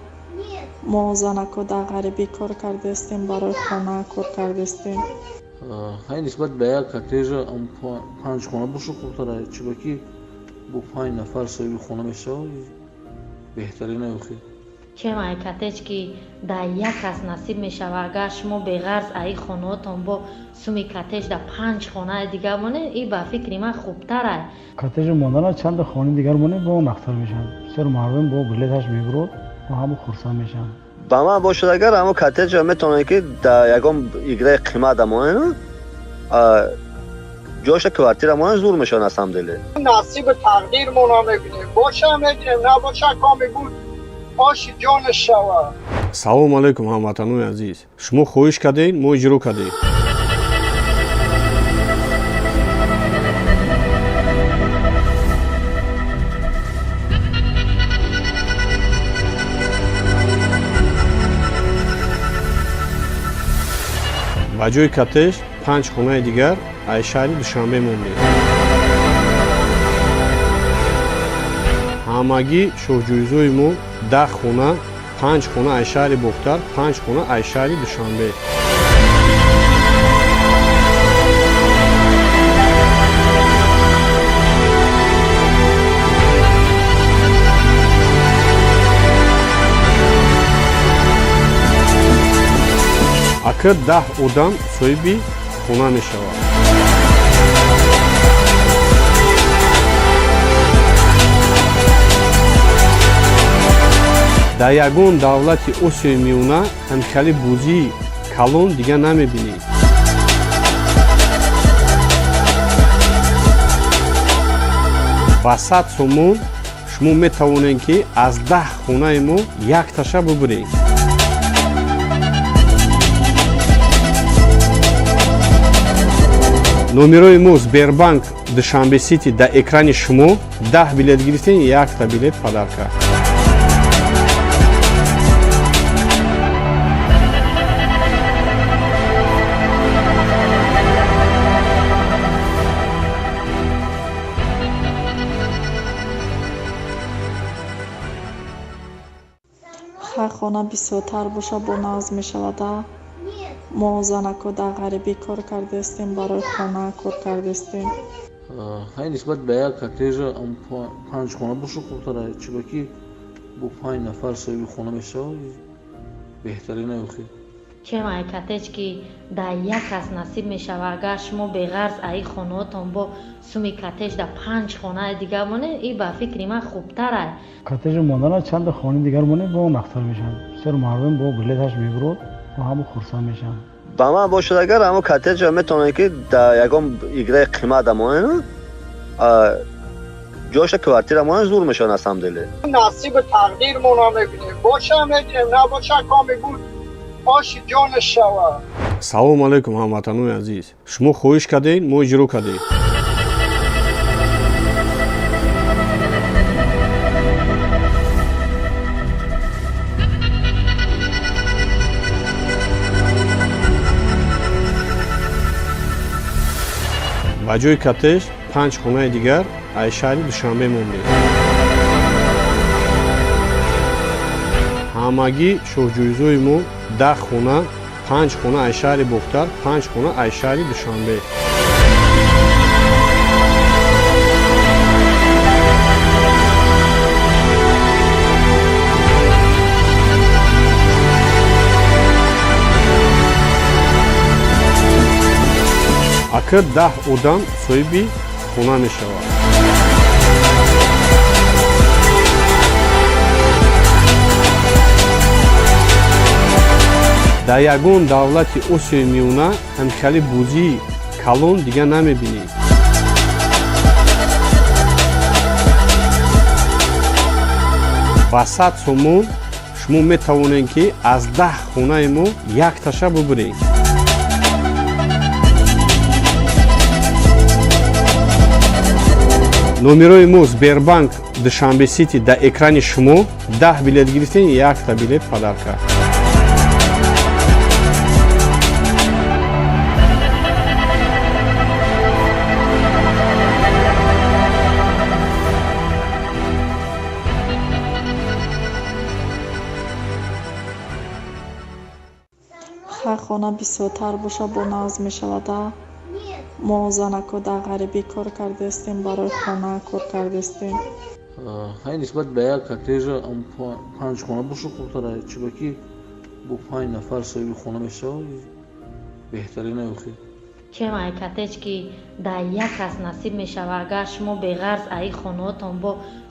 Мо занако дар ғарибӣ кор кардаистем, барои хона кор кардаистем. Хай, нисбат ба як коттеҷа панҷ хона боша хубтара, чунки бо панҷ нафар соҳиби хона мешавад, беҳтарин охир. Чем ай коттедж, ки дар як кас насиб мешавад, агар шумо беғарз аи хонаотон бо суми коттедж дар панҷ хонаи дигар монед, и ба фикри ман хубтарай. Коттеҷи мондана чанда хонаи дигар монед, бо нақстар мешавад. Бисёр мардум бо билеташ мебурод, бо ҳама хурсанд мешаванд. Ба ман бошад агар, ҳамо коттеҷа метавонед, ки дар ягон играи қимат монед, ҷоша квартира монед, зур мешавад на самом деле. Насиби тақдирмона мебинем, боша мегирем, набоша, коми буд, оши ҷонаш шавад. Салому алайкум, ҳамватанони азиз! Шумо хоҳиш кардед, мо иҷро кардем. Ба ҷои коттеҷ панҷ хонаи дигар аз шаҳри Душанбе мондем. Ҳамагӣ шоҳҷоизои мо 10 хона, панҷ хона аз шаҳри Бохтар, панҷ хона аз шаҳри Душанбе. Ака, 10 одам соҳиби хона мешавад. Дар ягон давлати Осиёи Миёна ҳамхели бозии калон дига намебинед. Ба 100 сомон шумо метавонед, ки аз 10 хонаи мо якташа бубуред. Номерои мо Сбербанк Душанбе Сити дар экрани шумо. 10 билет гирифтем, якта билет подарка. Хай, хона бисёртар боша, бо нағз мешавада. Мо занако дар ғарибӣ кор кардаистем, барои хона кор кардаистем. Хай, нисбат ба як коттежа панҷ хона боша хубтара, чунки бо панҷ нафар соҳиби хона мешавад, беҳтарин охи. Чем ай коттедж, ки дар як кас насиб мешава, агар шумо беғарз аи хонаотон бо суми коттедж дар панҷ хонаи дигар монед, и ба фикри ман хубтарай. Коттеҷи мондана чанда хонаи дигар монед, бо нақстар мешавад. Бисёр мардум бо билеташ мебурод, бо ҳама хурсанд мешаванд. Ба ман бошад, агар ҳамо коттеҷа метавонед, ки дар ягон играи қимат монед, ҷоша квартира монед, зур мешавад на самом деле. Насиби тақдирмона мебинем, боша мегирем, набоша, коми буд, оши ҷонаш шавад. Салому алайкум, ҳамватанони азиз! Шумо хоҳиш кардед, мо иҷро кардем. Ба ҷои коттеҷ панҷ хонаи дигар аз шаҳри Душанбе мондем. Ҳамагӣ шоҳҷоизои мо 10 хона: панҷ хона аз шаҳри Бохтар, панҷ хона аз шаҳри Душанбе. Ака, 10 одам соҳиби хона мешавад. Дар ягон давлати Осиёи Миёна ҳамхели бозии калон дига намебинед. Ба 100 сомон шумо метавонед, ки аз 10 хонаи мо якташа бубуред. Номерои мо Сбербанк Душанбе Сити дар экрани шумо. 10 билет гирифтем, якта билет подарка. Хай, хона бисёртар боша, бо нағз мешавада. Мо занако дар ғарибӣ кор кардаистем, барои хона кор кардаистем. Хай, нисбат ба як коттеҷа панҷ хона боша хубтара, чунки бо панҷ нафар соҳиби хона мешавад, беҳтарин охи. Чем ай коттедж, ки дар як кас насиб мешава, агар шумо беғарз аи хонаотон бо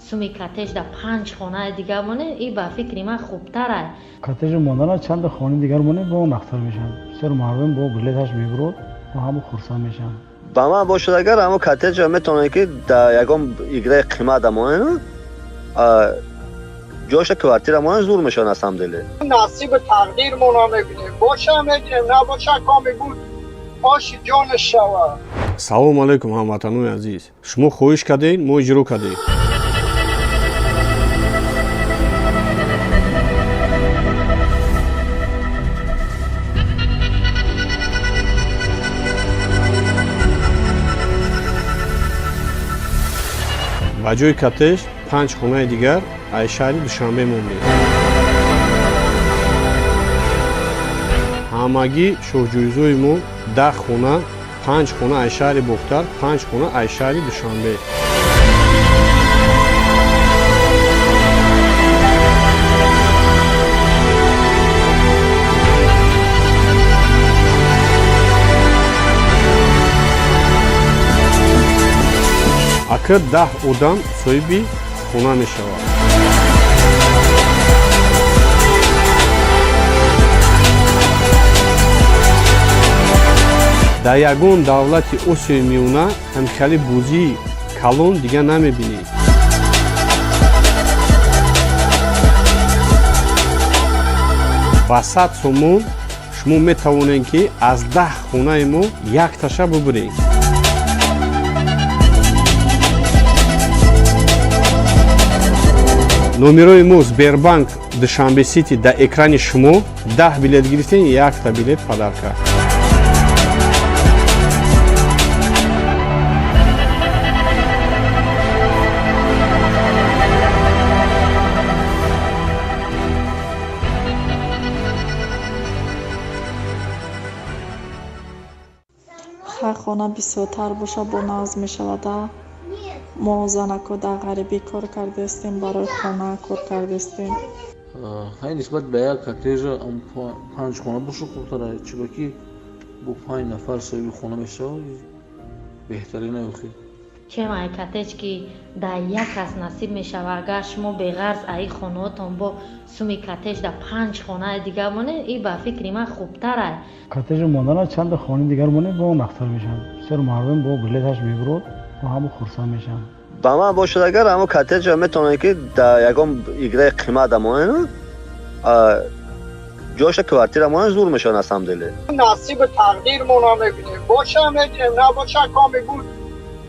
суми коттедж дар панҷ хонаи дигар монед, и ба фикри ман хубтарай. Коттеҷи мондана чанда хонаи дигар монед, бо нақстар мешавад. Бисёр мардум бо билеташ мебурод, бо ҳама хурсанд мешаванд. Ба ман бошад, агар ҳамо коттеҷа метавонед, ки дар ягон играи қимат монед, ҷоша квартира монед, зур мешавад на самом деле. Насиби тақдирмона мебинем, боша мегирем, набоша, коми буд, оши ҷонаш шавад. Салому алайкум, ҳамватанони азиз! Шумо хоҳиш кардед, мо иҷро кардем. Ба ҷои коттеҷ панҷ хонаи дигар аз шаҳри Душанбе мондем. Ҳамагӣ шоҳҷоизои мо 10 хона: панҷ хона аз шаҳри Бохтар, панҷ хона аз шаҳри Душанбе. Ака, 10 одам соҳиби хона мешавад. Дар ягон давлати Осиёи Миёна ҳамхели бозии калон дига намебинед. Ба 100 сомон шумо метавонед, ки аз 10 хонаи мо якташа бубуред. Номерои мо Сбербанк Душанбе Сити дар экрани шумо. 10 билет гирифтем, якта билет подарка. Хай, хона бисёртар боша, бо нағз мешавада. Мо занако дар ғарибӣ кор кардастем, барои хона кор кардастем. Хай, нисбат ба як коттежа панҷ хона боша хубтара, чунки бо панҷ нафар соҳиби хона мешавад, беҳтарин охир. Чем ай коттедж, ки дар як кас насиб мешавад, агар шумо беғарз аи хонаотон бо суми коттедж дар панҷ хонаи дигар монед, и ба фикри ман хубтарай. Коттеҷ мондана чанда хонаи дигар монед, бо нақтар мешавад. Бисёр мардум бо билеташ мебурод, бо ҳама хурсанд мешаванд. Ба ман бошад агар, ҳамо коттеҷа метавонед, ки дар ягон играи қимат монед, ҷоша квартира монед, зур мешавад на самом деле. Насиби тақдирмона мебинем, боша мегирем, набоша, коми буд,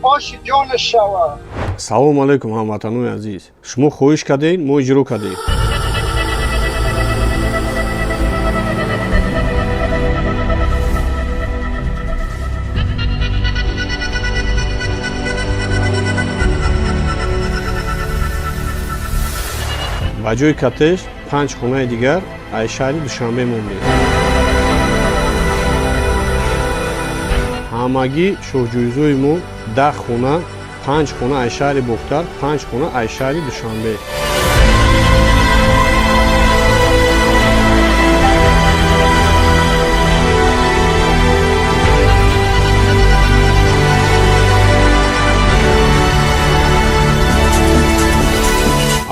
оши ҷонаш шавад. Салому алайкум, ҳамватанони азиз! Шумо хоҳиш кардед, мо иҷро кардем. Ба ҷои коттеҷ панҷ хонаи дигар аз шаҳри Душанбе мондем. Ҳамагӣ шоҳҷоизои мо 10 хона, панҷ хона аз шаҳри Бохтар, панҷ хона аз шаҳри Душанбе.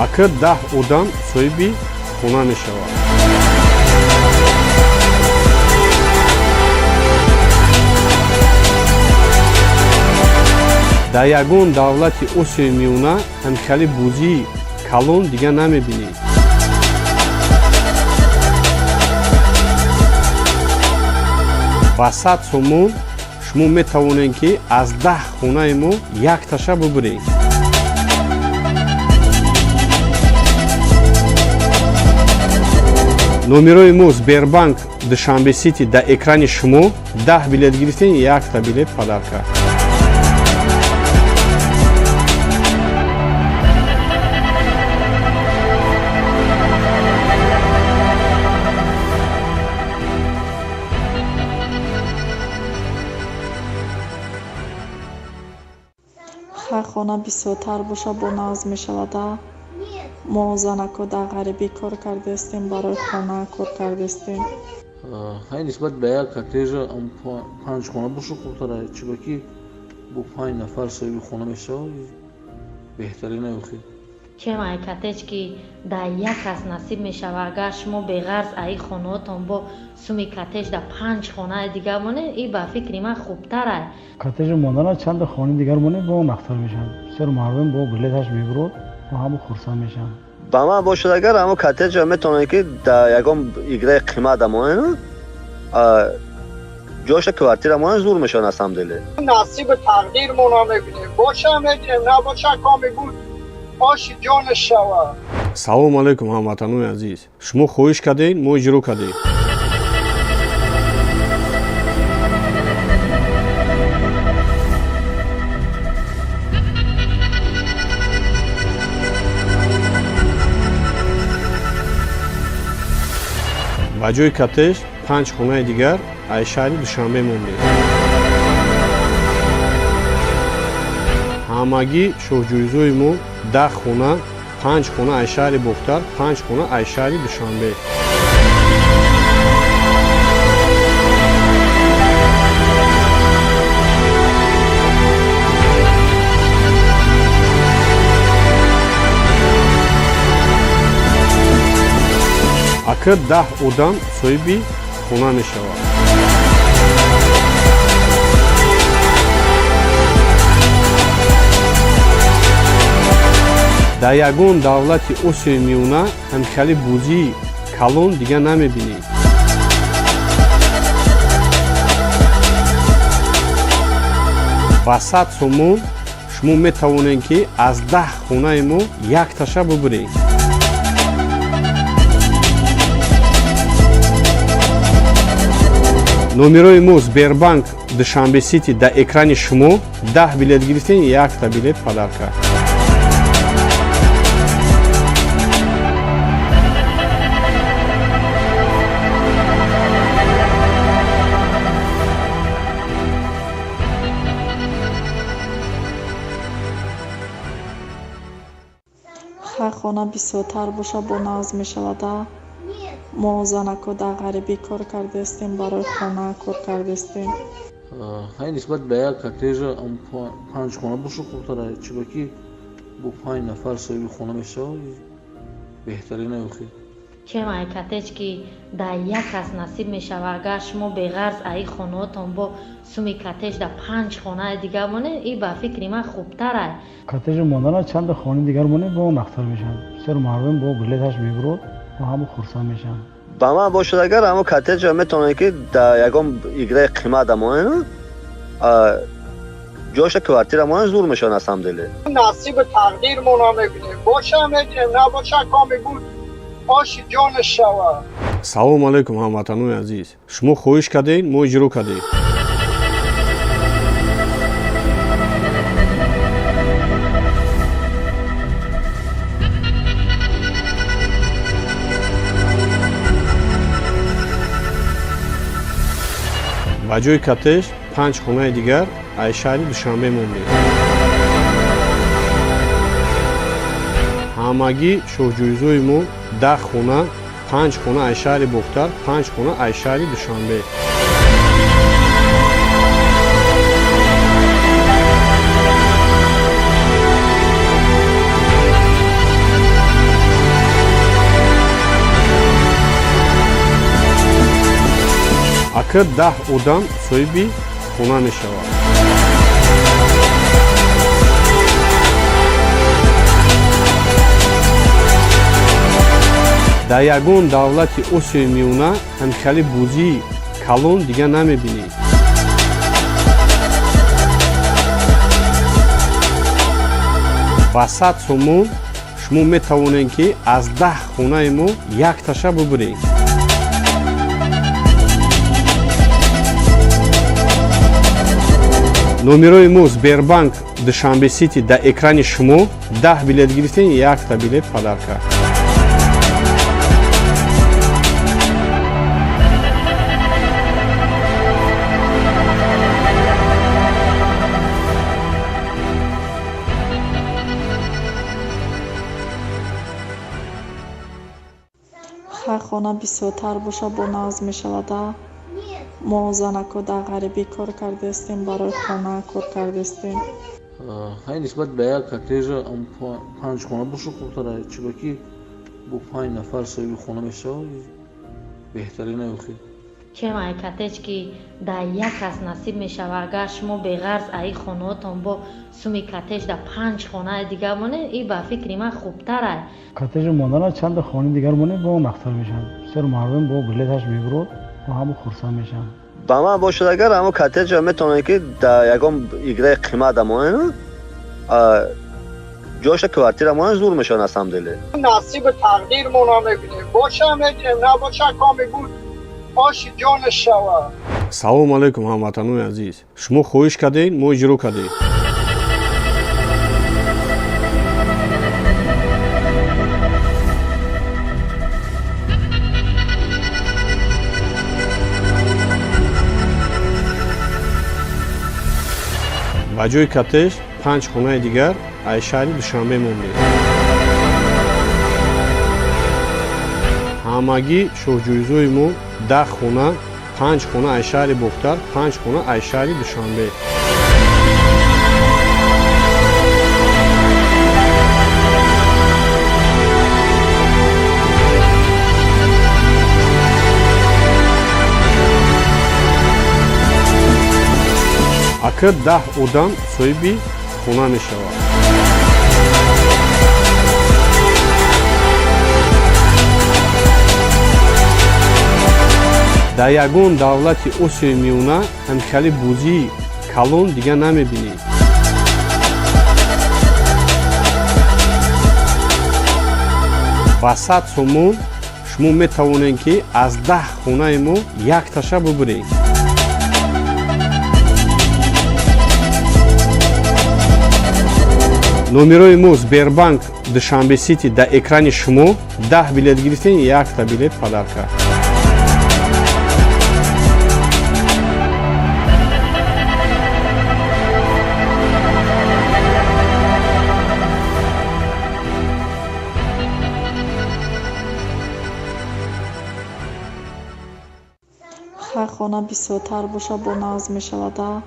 Ака, 10 одам соҳиби хона мешавад. Дар ягон давлати Осиёи Миёна ҳамхели бозии калон дига намебинед. Ба 100 сомон шумо метавонед, ки аз 10 хонаи мо якташа бубуред. Номерои мо Сбербанк Душанбе Сити дар экрани шумо. 10 билет гирифтем, якта билет подарка. Хай, хона бисёртар боша, бо нағз мешавада. Мо занако дар ғарибӣ кор кардастем, барои хона кор кардастем. Хай, нисбат ба як коттеҷа панҷ хона боша хубтара, чунки бо панҷ нафар соҳиби хона мешавад, беҳтарин охир. Чем ай коттедж, ки дар як кас насиб мешавад, агар шумо беғарз аи хонаотон бо суми коттедж дар панҷ хонаи дигар монед, и ба фикри ман хубтарай. Коттеҷ мондана чанда хонаи дигар монед, бо нақтар мешавад. Бисёр мардум бо билеташ мебурод, бо ҳама хурсанд мешаванд. Ба ман бошад агар, ҳамо коттеҷа метавонед, ки дар ягон играи қимат монед, ҷоша квартира монед, зур мешавад на самом деле. Насиби тақдирмона мебинем, боша мегирем, набоша, коми буд, оши ҷонаш шавад. Салому алайкум, ҳамватанони азиз! Шумо хоҳиш кардед, мо иҷро кардем. Ба ҷои коттеҷ панҷ хонаи дигар аз шаҳри Душанбе мондем. Ҳамагӣ шоҳҷоизои мо 10 хона, панҷ хона аз шаҳри Бохтар, панҷ хона аз шаҳри Душанбе. Ака, 10 одам соҳиби хона мешавад. Дар ягон давлати Осиёи Миёна ҳамхели бозии калон дига намебинед. Ба 100 сомон шумо метавонед, ки аз 10 хонаи мо якташа бубуред. Номерои мо Сбербанк Душанбе Сити дар экрани шумо. 10 билет гирифтем, якта билет подарка. Хай, хона бисёртар боша, бо нағз мешавада. Мо занако дар ғарибӣ кор кардаистем, барои хона кор кардаистем. Хай, нисбат ба як коттежа панҷ хона боша хубтара, чунки бо панҷ нафар соҳиби хона мешавад, беҳтарин охи. Чем ай коттедж, ки дар як кас насиб мешава, агар шумо беғарз аи хонаотон бо суми коттедж дар панҷ хонаи дигар монед, и ба фикри ман хубтарай. Коттеҷ мондана чанда хонаи дигар монед, бо нақтар мешавад. Бисёр мардум бо билеташ мебурод, бо ҳама хурсанд мешаванд. Ба ман бошад, агар ҳамо коттеҷа метавонед, ки дар ягон играи қимат монед, ҷоша квартира монед, зур мешавад на самом деле. Насиби тақдирмона мебинем, боша мегирем, набоша, коми буд, оши ҷонаш шавад. Салому алайкум, ҳамватанони азиз! Шумо хоҳиш кардед, мо иҷро кардем. Ба ҷои коттеҷ панҷ хонаи дигар аз шаҳри Душанбе мондем. Ҳамагӣ шоҳҷоизои мо 10 хона: панҷ хона аз шаҳри Бохтар, панҷ хона аз шаҳри Душанбе. Ака, 10 одам соҳиби хона мешавад. Дар ягон давлати Осиёи Миёна ҳамхели бозии калон дига намебинед. Ба 100 сомон шумо метавонед, ки аз 10 хонаи мо якташа бубуред. Номерои мо Сбербанк Душанбе Сити дар экрани шумо. 10 билет гирифтем, якта билет подарка. Хай, хона бисёртар боша, бо нағз мешавада. Мо занако дар ғарибӣ кор кардаистем, барои хона кор кардаистем. Хай, нисбат ба як коттеҷа панҷ хона боша хубтара, чунки бо панҷ нафар соҳиби хона мешавад, беҳтарин охи. Чем ай коттедж, ки дар як кас насиб мешава, агар шумо беғарз аи хонаотон бо суми коттедж дар панҷ хонаи дигар монед, и ба фикри ман хубтарай. Коттеҷ мондана чанда хонаи дигар монед, бо нақтар мешавад. Бисёр мардум бо билеташ мебурод, бо ҳама хурсанд мешаванд. Ба ман бошад, агар ҳамо коттеҷа метавонед, ки дар ягон играи қимат монед, ҷоша квартира монед, зур мешавад на самом деле. Насиби тақдирмона мебинем, боша мегирем, набоша, коми буд, оши ҷонаш шавад. Салому алайкум, ҳамватанони азиз! Шумо хоҳиш кардед, мо иҷро кардем. Ба ҷои коттеҷ панҷ хонаи дигар аз шаҳри Душанбе мондем. Ҳамагӣ шоҳҷоизои мо 10 хона: панҷ хона аз шаҳри Бохтар, панҷ хона аз шаҳри Душанбе. Ака, 10 одам соҳиби хона мешавад. Дар ягон давлати Осиёи Миёна ҳамхели бозии калон дига намебинӣ. Ба 100 сомон шумо метавонед, ки аз 10 хонаи мо якташа бубуред. Номерои мо Сбербанк Душанбе Сити дар экрани шумо. 10 билет гирифтем, якта билет подарка. Хай, хона бисёртар боша, бо нағз мешавада.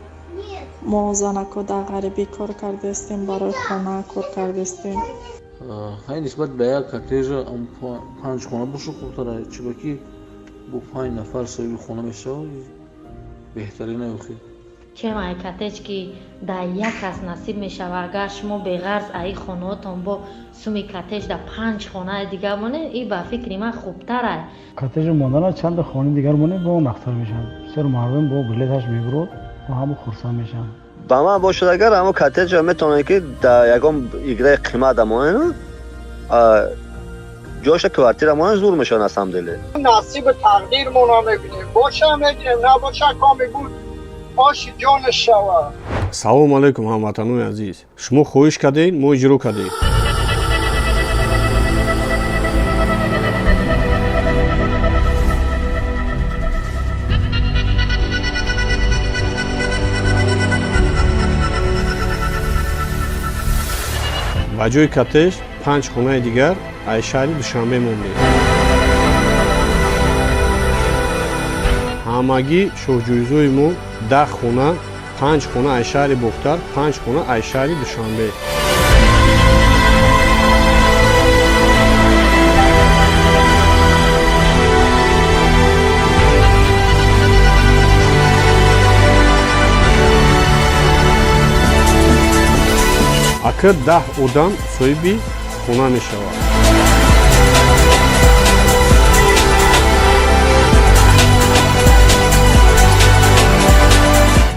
Мо занако дар ғарибӣ кор кардаистем, барои хона кор кардаистем. Хай, нисбат ба як коттежа панҷ хона боша хубтара, чунки бо панҷ нафар соҳиби хона мешавад, беҳтарин охир. Чем ай коттедж, ки дар як кас насиб мешавад, агар шумо беғарз аи хонаотон бо суми коттедж дар панҷ хонаи дигар монед, и ба фикри ман хубтарай. Коттеҷи мондана чанда хонаи дигар монед, бо нақтар мешавад. Бисёр мардум бо билеташ мебурод, бо ҳама хурсанд мешаванд. Ба ман бошад, агар ҳамо коттеҷа метавонед, ки дар ягон играи қимат монед, ҷоша квартира монед, зур мешавад на самом деле. Насиби тақдирмона мебинем, боша мегирем, набоша, коми буд, оши ҷонаш шавад. Салому алайкум, ҳамватанони азиз! Шумо хоҳиш кардед, мо иҷро кардем. Ба ҷои коттедж панҷ хонаи дигар аз шаҳри Душанбе мондем. Ҳамагӣ шоҳҷоизои мо 10 хона, панҷ хона аз шаҳри Бохтар, панҷ хона аз шаҳри Душанбе. Ака, 10 одам соҳиби хона мешавад.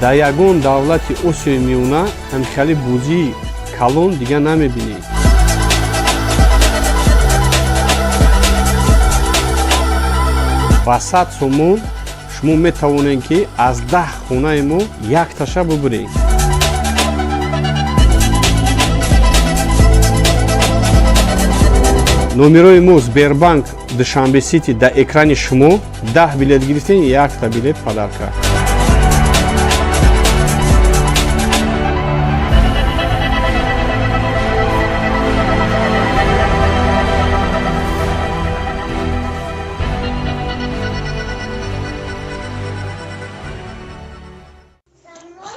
Дар ягон давлати Осиёи Миёна ҳамхели бозии калон дига намебинӣ. Ба 100 сомон шумо метавонед, ки аз 10 хонаи мо якташа бубуред. Номерои мо Сбербанк Душанбе Сити дар экрани шумо. 10 билет гирифтем, якта билет подарка.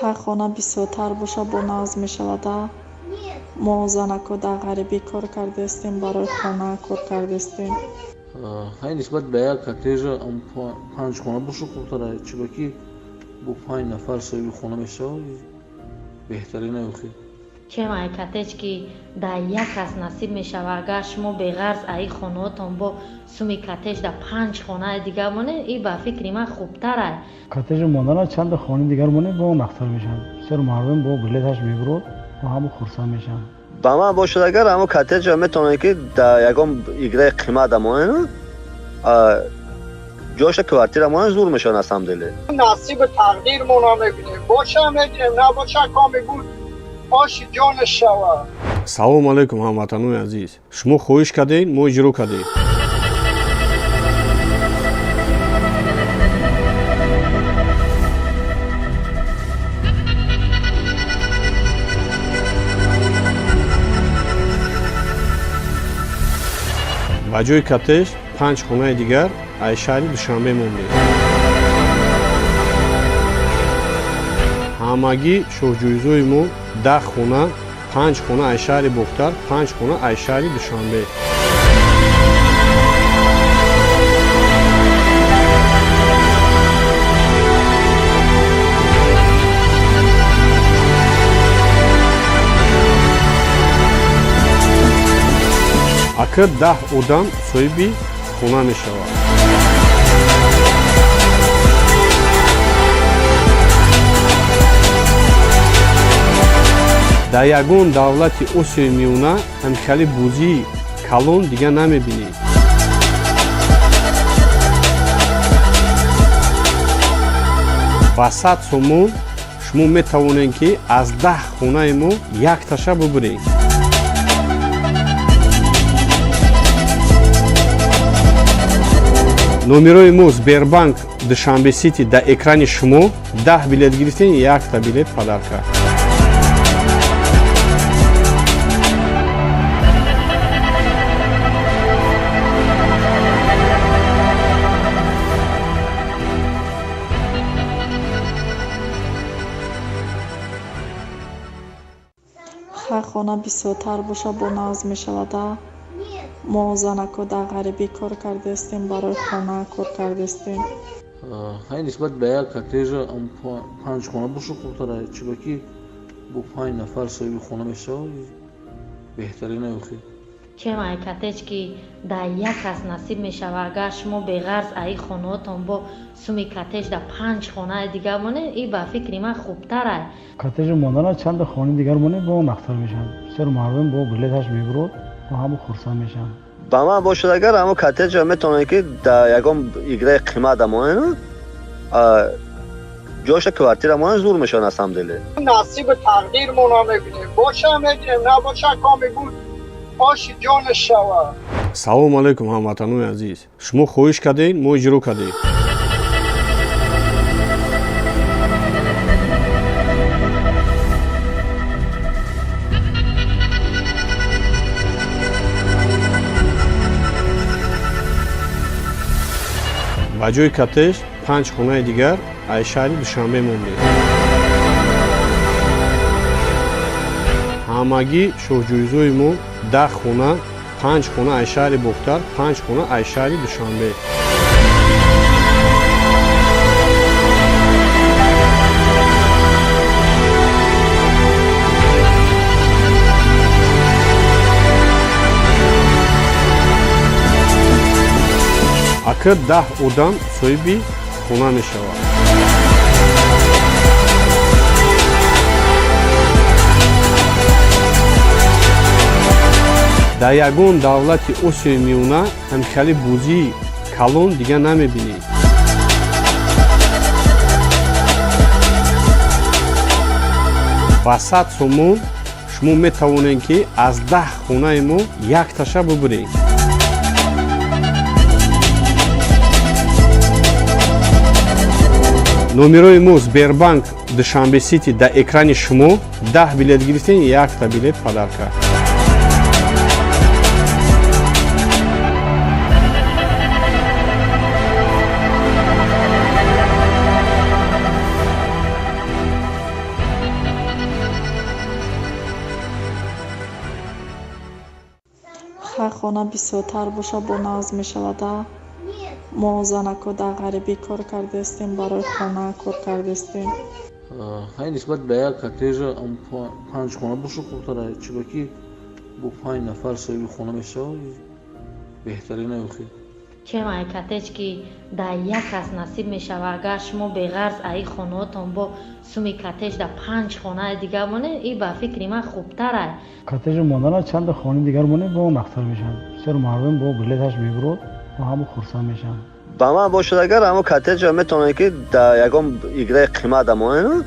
Хай, хона бисёртар боша, бо нағз мешавада. Мо занако дар ғарибӣ кор кардаистем, барои хона кор кардаистем. Хай, нисбат ба як коттежа панҷ хона боша хубтара, чунки бо панҷ нафар соҳиби хона мешавад, беҳтарин охир. Чем ай коттедж, ки дар як кас насиб мешавад, агар шумо беғарз аи хонаотон бо суми коттедж дар панҷ хонаи дигар монед, и ба фикри ман хубтарай. Коттеҷи мондана чанда хонаи дигар монед, бо нақтар мешавад. Бисёр мардум бо билеташ мебурод, бо ҳама хурсанд мешаванд. Ба ман бошад, агар ҳамо коттеҷа метавонед, ки дар ягон играи қимат монед, ҷоша квартира монед, зур мешавад на самом деле. Насиби тақдирмона мебинем, боша мегирем, набоша, коми буд, оши ҷонаш шавад. Салому алайкум, ҳамватанони азиз! Шумо хоҳиш кардед, мо иҷро кардем. Ба ҷои коттедж панҷ хонаи дигар аз шаҳри Душанбе мондем. Ҳамагӣ шоҳҷоизои мо 10 хона, панҷ хона аз шаҳри Бохтар, панҷ хона аз шаҳри Душанбе. Ака, 10 одам соҳиби хона мешавад. Дар ягон давлати Осиёи Миёна ҳамхели бозии калон дига намебинед. Ба 100 сомон шумо метавонед, ки аз 10 хонаи мо якташа бубуред. Номерои мо Сбербанк Душанбе Сити дар экрани шумо. 10 билет гирифтем, якта билет подарка. Хай, хона бисёртар боша, бо нағз мешавада. Мо занако дар ғарибӣ кор кардаистем, барои хона кор кардаистем. Хай, нисбат ба як коттеҷа панҷ хона боша хубтара, чунки бо панҷ нафар соҳиби хона мешавад, беҳтарин охи. Чем ай коттедж, ки дар як кас насиб мешавад, агар шумо беғарз аи хонаотон бо суми коттедж дар панҷ хонаи дигар монед, и ба фикри ман хубтарай. Коттеҷ мондана чанда хонаи дигар монед, бо нақтар мешавад. Бисёр мардум бо билеташ мебурод, бо ҳама хурсанд мешаванд. Ба ман бошад, агар ҳамо коттеҷа метавонед, ки дар ягон играи қимат монед, ҷоша квартира монед, зур мешавад на самом деле. Насиби тақдирмона мебинем, боша мегирем, набоша, коми буд, оши ҷонаш шавад. Салому алайкум, ҳамватанони азиз! Шумо хоҳиш кардед, мо иҷро кардем. Ба ҷои коттеҷ панҷ хонаи дигар аз шаҳри Душанбе мондем. Ҳамагӣ шоҳҷоизои мо 10 хона, панҷ хона аз шаҳри Бохтар, панҷ хона аз шаҳри Душанбе. Ака, 10 одам соҳиби хона мешавад. Дар ягон давлати Осиёи Миёна ҳамхели бозии калон дига намебинед. Ба 100 сомон шумо метавонед, ки аз 10 хонаи мо якташа бубуред. Номерои мо Сбербанк Душанбе Сити дар экрани шумо. 10 билет гирифтем, якта билет подарка. Хай, хона бисёртар боша, бо нағз мешавада. Мо занако дар ғарибӣ кор кардаистем, барои хона кор кардаистем. Хай, нисбат ба як коттеҷа панҷ хона боша хубтара, чунки бо панҷ нафар соҳиби хона мешавад, беҳтарин охи. Чем ай коттедж, ки дар як кас насиб мешавад, агар шумо беғарз аи хонаотон бо суми коттедж дар панҷ хонаи дигар монед, и ба фикри ман хубтарай. Коттеҷ мондана чанда хонаи дигар монед, бо нақтар мешавад. Бисёр мардум бо билеташ мебурод, бо ҳама хурсанд мешаванд. Ба ман бошад, агар ҳамо коттеҷа метавонед, ки дар ягон играи қимат монед,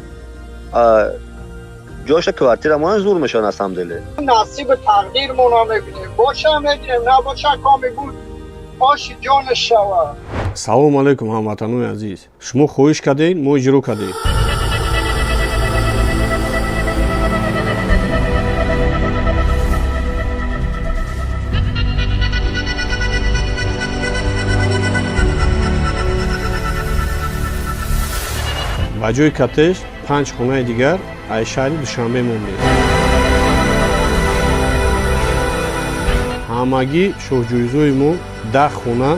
ҷоша квартира монед, зур мешавад на самом деле. Насиби тақдирмона мебинем, боша мегирем, набоша, коми буд, оши ҷонаш шавад. Салому алайкум, ҳамватанони азиз! Шумо хоҳиш кардед, мо иҷро кардем. Ба ҷои коттеҷ панҷ хонаи дигар аз шаҳри Душанбе мондем. Ҳамагӣ шоҳҷоизои мо 10 хона,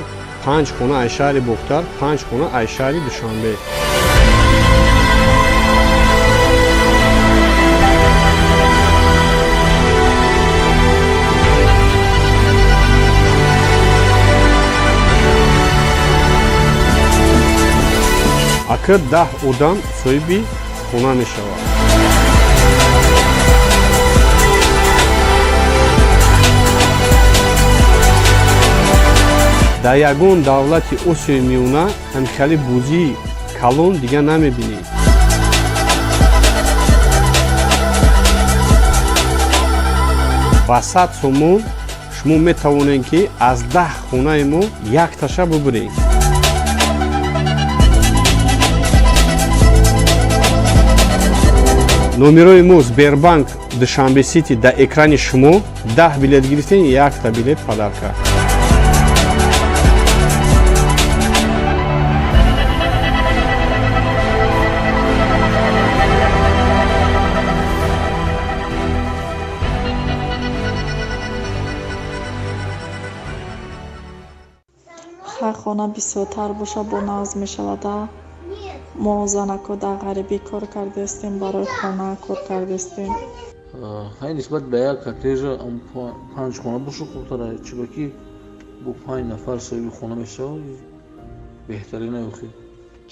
панҷ хона аз шаҳри Бохтар, панҷ хона аз шаҳри Душанбе. Ака, 10 одам соҳиби хона мешавад. Дар ягон давлати Осиёи Миёна ҳамхели бозии калон дига намебинед. Ба 100 сомон шумо метавонед, ки аз 10 хонаи мо якташа бубуред. Номерои мо Сбербанк Душанбе Сити дар экрани шумо. 10 билет гирифтем, якта билет подарка. Хай, хона бисёртар боша, бо нағз мешавада. Мо занако дар ғарибӣ кор кардаистем, барои хона кор кардаистем. Хай, нисбат ба як коттежа панҷ хона боша хубтара, чунки бо панҷ нафар соҳиби хона мешавад, беҳтарин охи.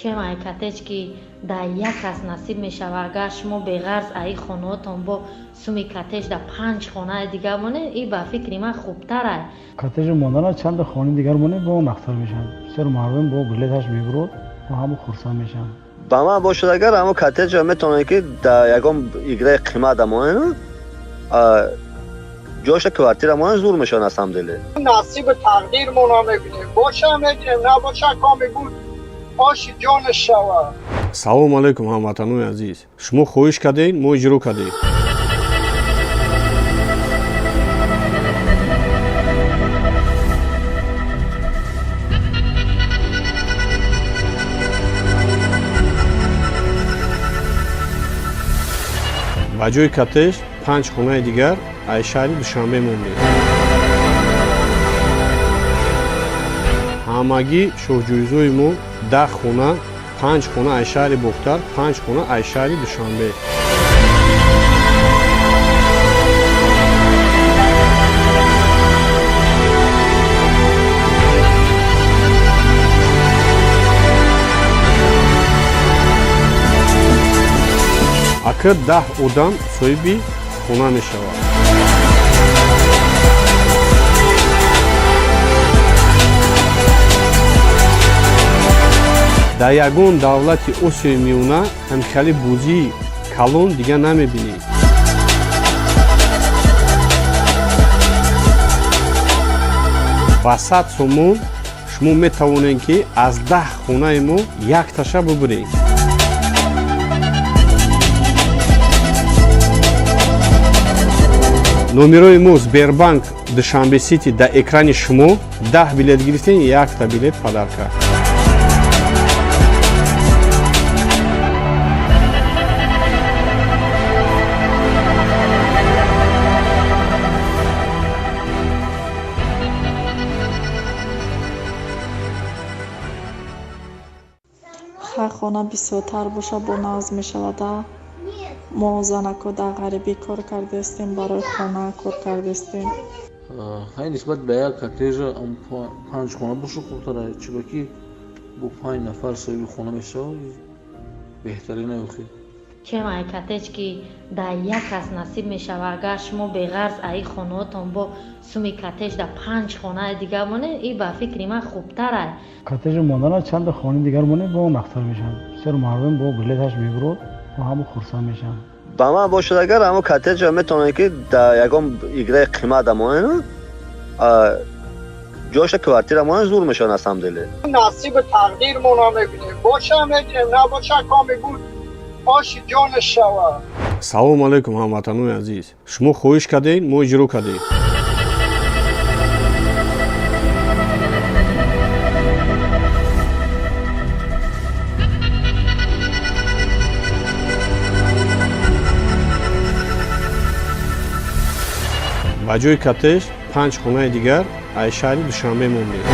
Чем ай коттедж, ки дар як кас насиб мешавад, агар шумо беғарз аи хонаотон бо суми коттедж дар панҷ хонаи дигар монед, и ба фикри ман хубтарай. Коттеҷи мондана чанда хонаи дигар монед, бо нақстар мешавад. Бисёр мардум бо билеташ мебурод, бо ҳама хурсанд мешаванд. Ба ман бошад, агар ҳамо коттеҷа метавонед, ки дар ягон играи қимат монед, ҷоша квартира монед, зур мешавад на самом деле. Насиби тақдирмона мебинем, боша мегирем, набоша, коми буд, оши ҷонаш шавад. Салому алайкум, ҳамватанони азиз! Шумо хоҳиш кардед, мо иҷро кардем. Ба ҷои коттеҷ панҷ хонаи дигар аз шаҳри Душанбе мондем. Ҳамагӣ шоҳҷоизои мо 10 хона: панҷ хона аз шаҳри Бохтар, панҷ хона аз шаҳри Душанбе. Ака, 10 одам соҳиби хона мешавад. Дар ягон давлати Осиёи Миёна ҳамхели бозии калон дига намебинед. Ба 100 сомон шумо метавонед, ки аз 10 хонаи мо якташа бубуред. Номерои мо Сбербанк Душанбе Сити дар экрани шумо. 10 билет гирифтем, якта билет подарка. Хай, хона бисёртар боша, бо нағз мешавада. Мо занако дар ғарибӣ кор кардаистем, барои хона кор кардаистем. Хай, нисбат ба як коттеҷа панҷ хона боша хубтара, чунки бо панҷ нафар соҳиби хона мешавад, беҳтарин охи. Чем ай коттедж, ки дар як кас насиб мешавад, агар шумо беғарз аи хонаотон бо суми коттедж дар панҷ хонаи дигар монед, и ба фикри ман хубтарай. Коттеҷи мондана чанда хонаи дигар монед, бо нақстар мешавад. Бисёр мардум бо билеташ мебурод, бо ҳама хурсанд мешаванд. Ба ман бошад, агар ҳамо коттеҷа метавонед, ки дар ягон играи қимат монед, ҷоша квартира монед, зур мешавад на самом деле. Насиби тақдирмона мебинем, боша мегирем, набоша, коми буд, оши ҷонаш шавад. Салому алайкум, ҳамватанони азиз! Шумо хоҳиш кардед, мо иҷро кардем. Ба ҷои коттеҷ панҷ хонаи дигар аз шаҳри Душанбе мондем.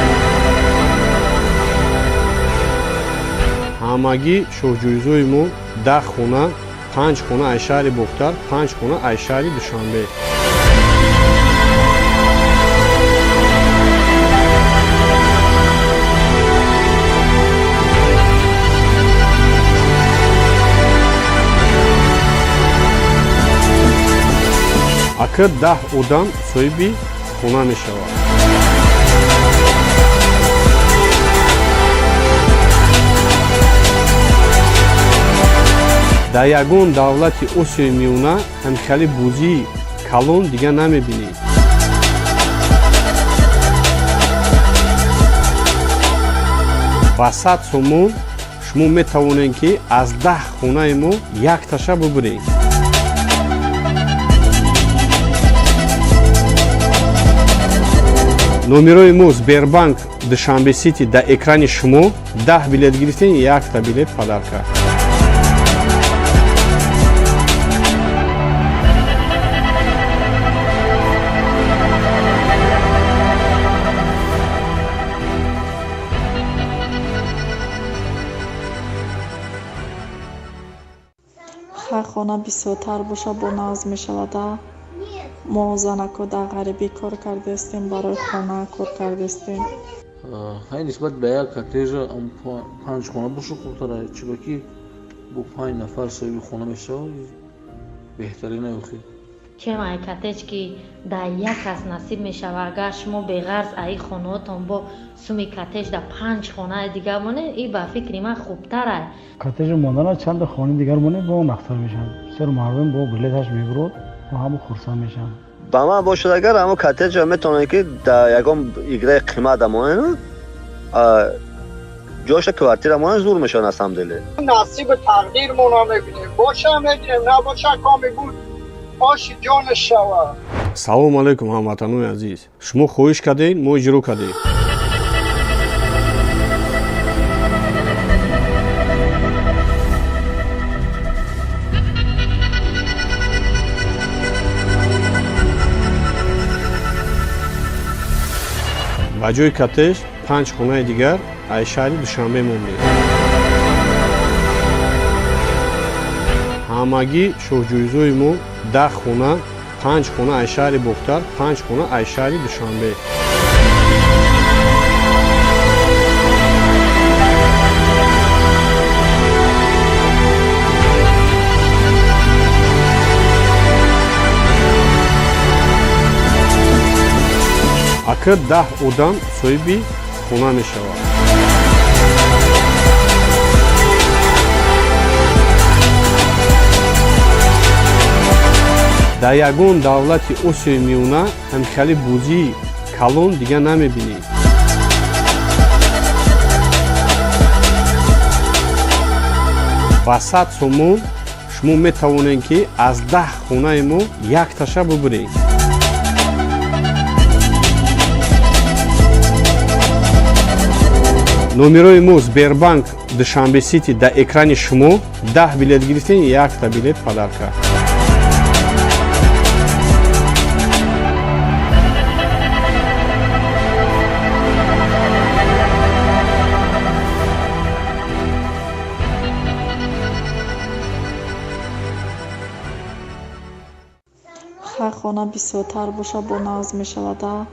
Ҳамагӣ шоҳҷоизои мо 10 хона: панҷ хона аз шаҳри Бохтар, панҷ хона аз шаҳри Душанбе. Ака, 10 одам соҳиби хона мешавад. Дар ягон давлати Осиёи Миёна ҳамхели бозии калон дига намебинед. Ба 100 сомон шумо метавонед, ки аз 10 хонаи мо якташа бубуред. Номерои мо Сбербанк Душанбе Сити дар экрани шумо. 10 билет гирифтем, якта билет подарка. Хай, хона бисёртар боша, бо нағз мешавада. Мо занако дар ғарибӣ кор кардастем, барои хона кор кардастем. Хай, нисбат ба як коттежа панҷ хона боша хубтара, чунки бо панҷ нафар соҳиби хона мешавад, беҳтарин охи. Чем ай коттедж, ки дар як кас насиб мешавад, агар шумо беғарз аи хонаотон бо суми коттедж дар панҷ хонаи дигар монед, и ба фикри ман хубтарай. Коттеҷи мондана чанда хонаи дигар монед, бо нақстар мешавад. Бисёр мардум бо билеташ мебурод, бо ҳама хурсанд мешаванд. Ба ман бошад, агар ҳамо коттеҷа метавонед, ки дар ягон играи қимат монед, ҷоша квартира монед, зур мешавад на самом деле. Насиби тақдирмона мебинем, боша мегирем, набоша, коми буд, оши ҷонаш шавад. Салому алайкум, ҳамватанони азиз! Шумо хоҳиш кардед, мо иҷро кардем. Ба ҷои коттеҷ панҷ хонаи дигар аз шаҳри Душанбе мондем. Ҳамагӣ шоҳҷоизои мо 10 хона: панҷ хона аз шаҳри Бохтар, панҷ хона аз шаҳри Душанбе. Ака, 10 одам соҳиби хона мешавад. Дар ягон давлати Осиёи Миёна ҳамхели бозии калон дига намебинед. Ба 100 сомон шумо метавонед, ки аз 10 хонаи мо якташа бубуред. Номерои мо Сбербанк Душанбе Сити дар экрани шумо. 10 билет гирифтем, якта билет подарка. Хай, хона бисёртар боша, бо нағз мешавада.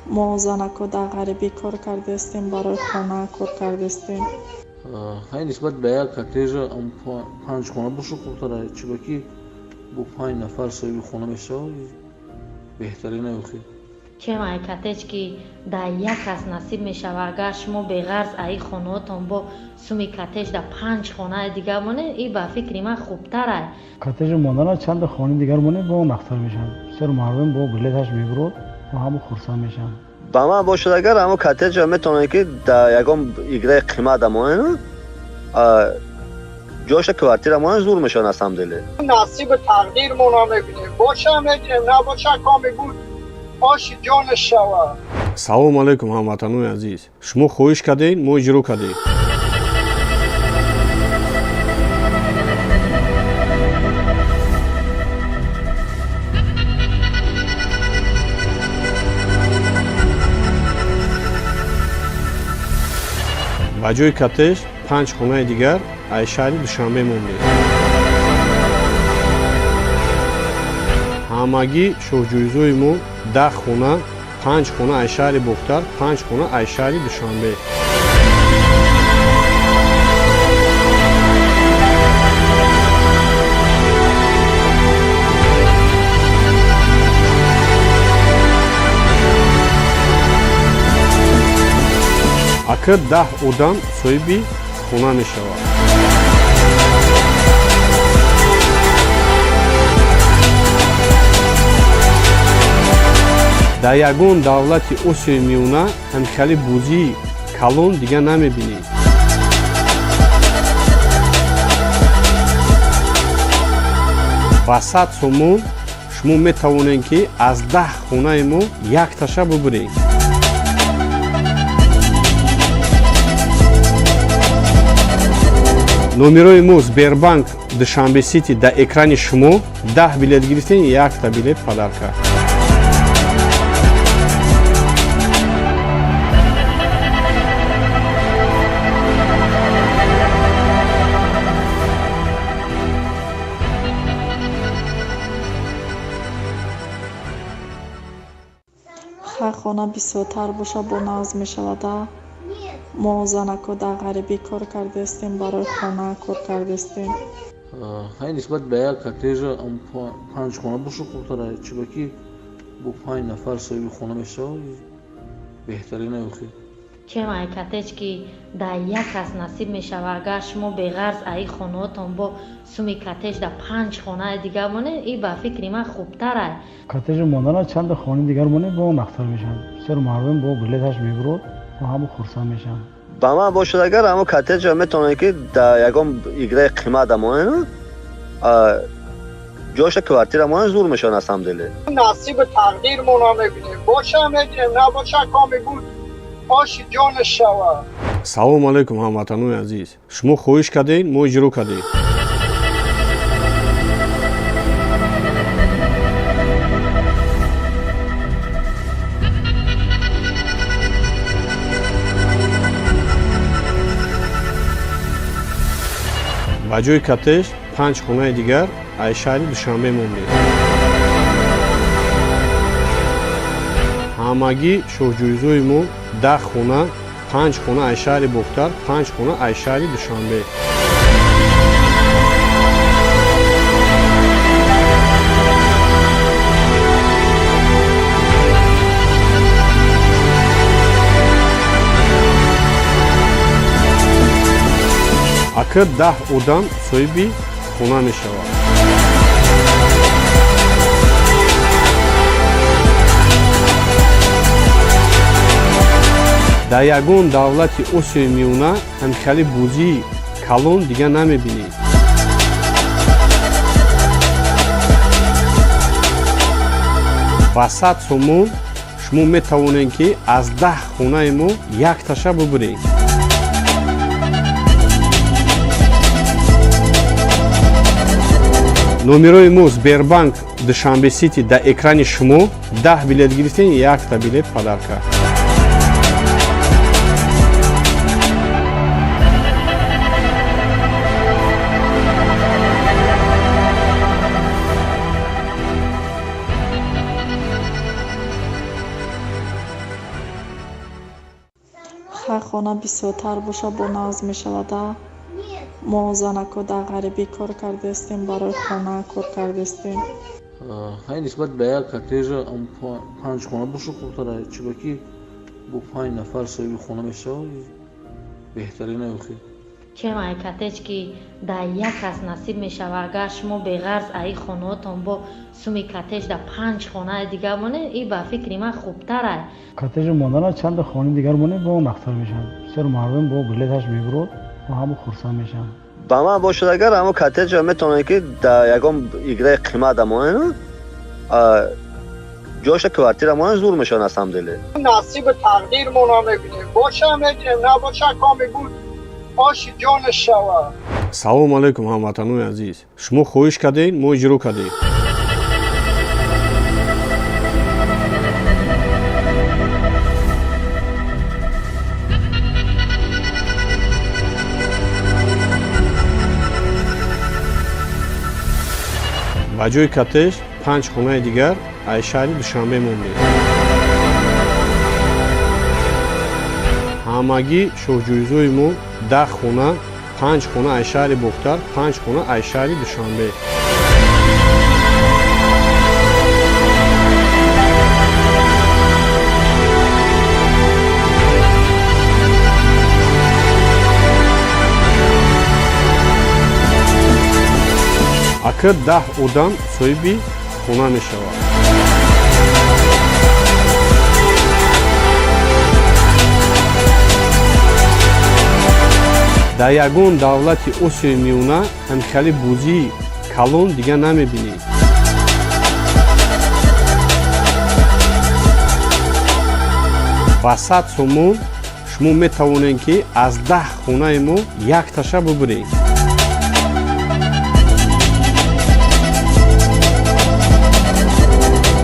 Мо занако дар ғарибӣ кор кардастем, барои хона кор кардастем. Хай, нисбат ба як коттеҷа панҷ хона боша хубтара, чунки бо панҷ нафар соҳиби хона мешавад, беҳтарин охи. Чем ай коттедж, ки дар як кас насиб мешавад, агар шумо беғарз аи хонаотон бо суми коттедж дар панҷ хонаи дигар монед, и ба фикри ман хубтарай. Коттеҷи мондана чанда хонаи дигар монед, бо нақстар мешавад. Бисёр мардум бо билеташ мебурод, бо ҳама хурсанд мешаванд. Ба ман бошад, агар ҳамо коттеҷа метавонед, ки дар ягон играи қимат монед, ҷоша квартира монед, зур мешавад на самом деле. Насиби тақдирмона мебинем, боша мегирем, набоша, коми буд, оши ҷонаш шавад. Салому алайкум, ҳамватанони азиз! Шумо хоҳиш кардед, мо иҷро кардем. Ба ҷои коттеҷ панҷ хонаи дигар аз шаҳри Душанбе мондем. Ҳамагӣ шоҳҷоизои мо 10 хона: панҷ хона аз шаҳри Бохтар, панҷ хона аз шаҳри Душанбе. Ака, 10 одам соҳиби хона мешавад. Дар ягон давлати Осиёи Миёна ҳамхели бозии калон дига намебинед. Ба 100 сомон шумо метавонед, ки аз 10 хонаи мо якташа бубуред. Номерои мо Сбербанк Душанбе Сити дар экрани шумо. 10 билет гирифтем, якта билет подарка. Хай, хона бисёртар боша, бо нағз мешавада. Мо занако дар ғарибӣ кор кардаистем, барои хона кор кардаистем. Хай, нисбат ба як коттежа панҷ хона боша хубтара, чунки бо панҷ нафар соҳиби хона мешавад, беҳтарин охи. Чем ай коттедж, ки дар як кас насиб мешава, агар шумо беғарз аи хонаотон бо суми коттедж дар панҷ хонаи дигар монед, и ба фикри ман хубтарай. Коттеҷ мондана чанда хонаи дигар монед, бо нақтар мешавад. Бисёр мардум бо билеташ мебурод, бо ҳама хурсанд мешаванд. Ба ман бошад агар, ҳамо коттеҷа метавонед, ки дар ягон играи қимат монед, ҷоша квартира монед, зур мешавад на самом деле. Насиби тақдирмона мебинем, боша мегирем, набоша, коми буд, оши ҷонаш шавад. Салому алайкум, ҳамватанони азиз! Шумо хоҳиш кардед, мо иҷро кардем. Ба ҷои коттедж панҷ хонаи дигар аз шаҳри Душанбе мондем. Ҳамагӣ шоҳҷоизои мо 10 хона, панҷ хона аз шаҳри Бохтар, панҷ хона аз шаҳри Душанбе. Ака, 10 одам соҳиби хона мешавад. Дар ягон давлати Осиёи Миёна ҳамхели бозии калон дига намебинед. Ба 100 сомон шумо метавонед, ки аз 10 хонаи мо якташа бубуред. Номерои мо Сбербанк Душанбе Сити дар экрани шумо. 10 билет гирифтем, якта билет подарка. Хай, хона бисёртар боша, бо нағз мешавада. Мо занако дар ғарибӣ кор кардаистем, барои хона кор кардаистем. Хай, нисбат ба як коттежа панҷ хона боша хубтара, чунки бо панҷ нафар соҳиби хона мешавад, беҳтарин охи. Чем ай коттедж, ки дар як кас насиб мешава, агар шумо беғарз аи хонаотон бо суми коттедж дар панҷ хонаи дигар монед, и ба фикри ман хубтарай. Коттеҷ мондана чанда хонаи дигар монед, бо нақтар мешавад. Бисёр мардум бо билеташ мебурод, бо ҳама хурсанд мешаванд. Ба ман бошад агар, ҳамо коттеҷа метавонед, ки дар ягон играи қимат монед, ҷоша квартира монед, зур мешавад на самом деле. Насиби тақдирмона мебинем, боша мегирем, набоша, коми буд, оши ҷонаш шавад. Салому алайкум, ҳамватанони азиз! Шумо хоҳиш кардед, мо иҷро кардем. Ба ҷои коттедж панҷ хонаи дигар аз шаҳри Душанбе мондем. Ҳамагӣ шоҳҷоизои мо 10 хона, панҷ хона аз шаҳри Бохтар, панҷ хона аз шаҳри Душанбе. Ака, 10 одам соҳиби хона мешавад. Дар ягон давлати Осиёи Миёна ҳамхели бозии калон дига намебинӣ. Ба 100 сомон шумо метавонед, ки аз 10 хонаи мо якташа бубуред.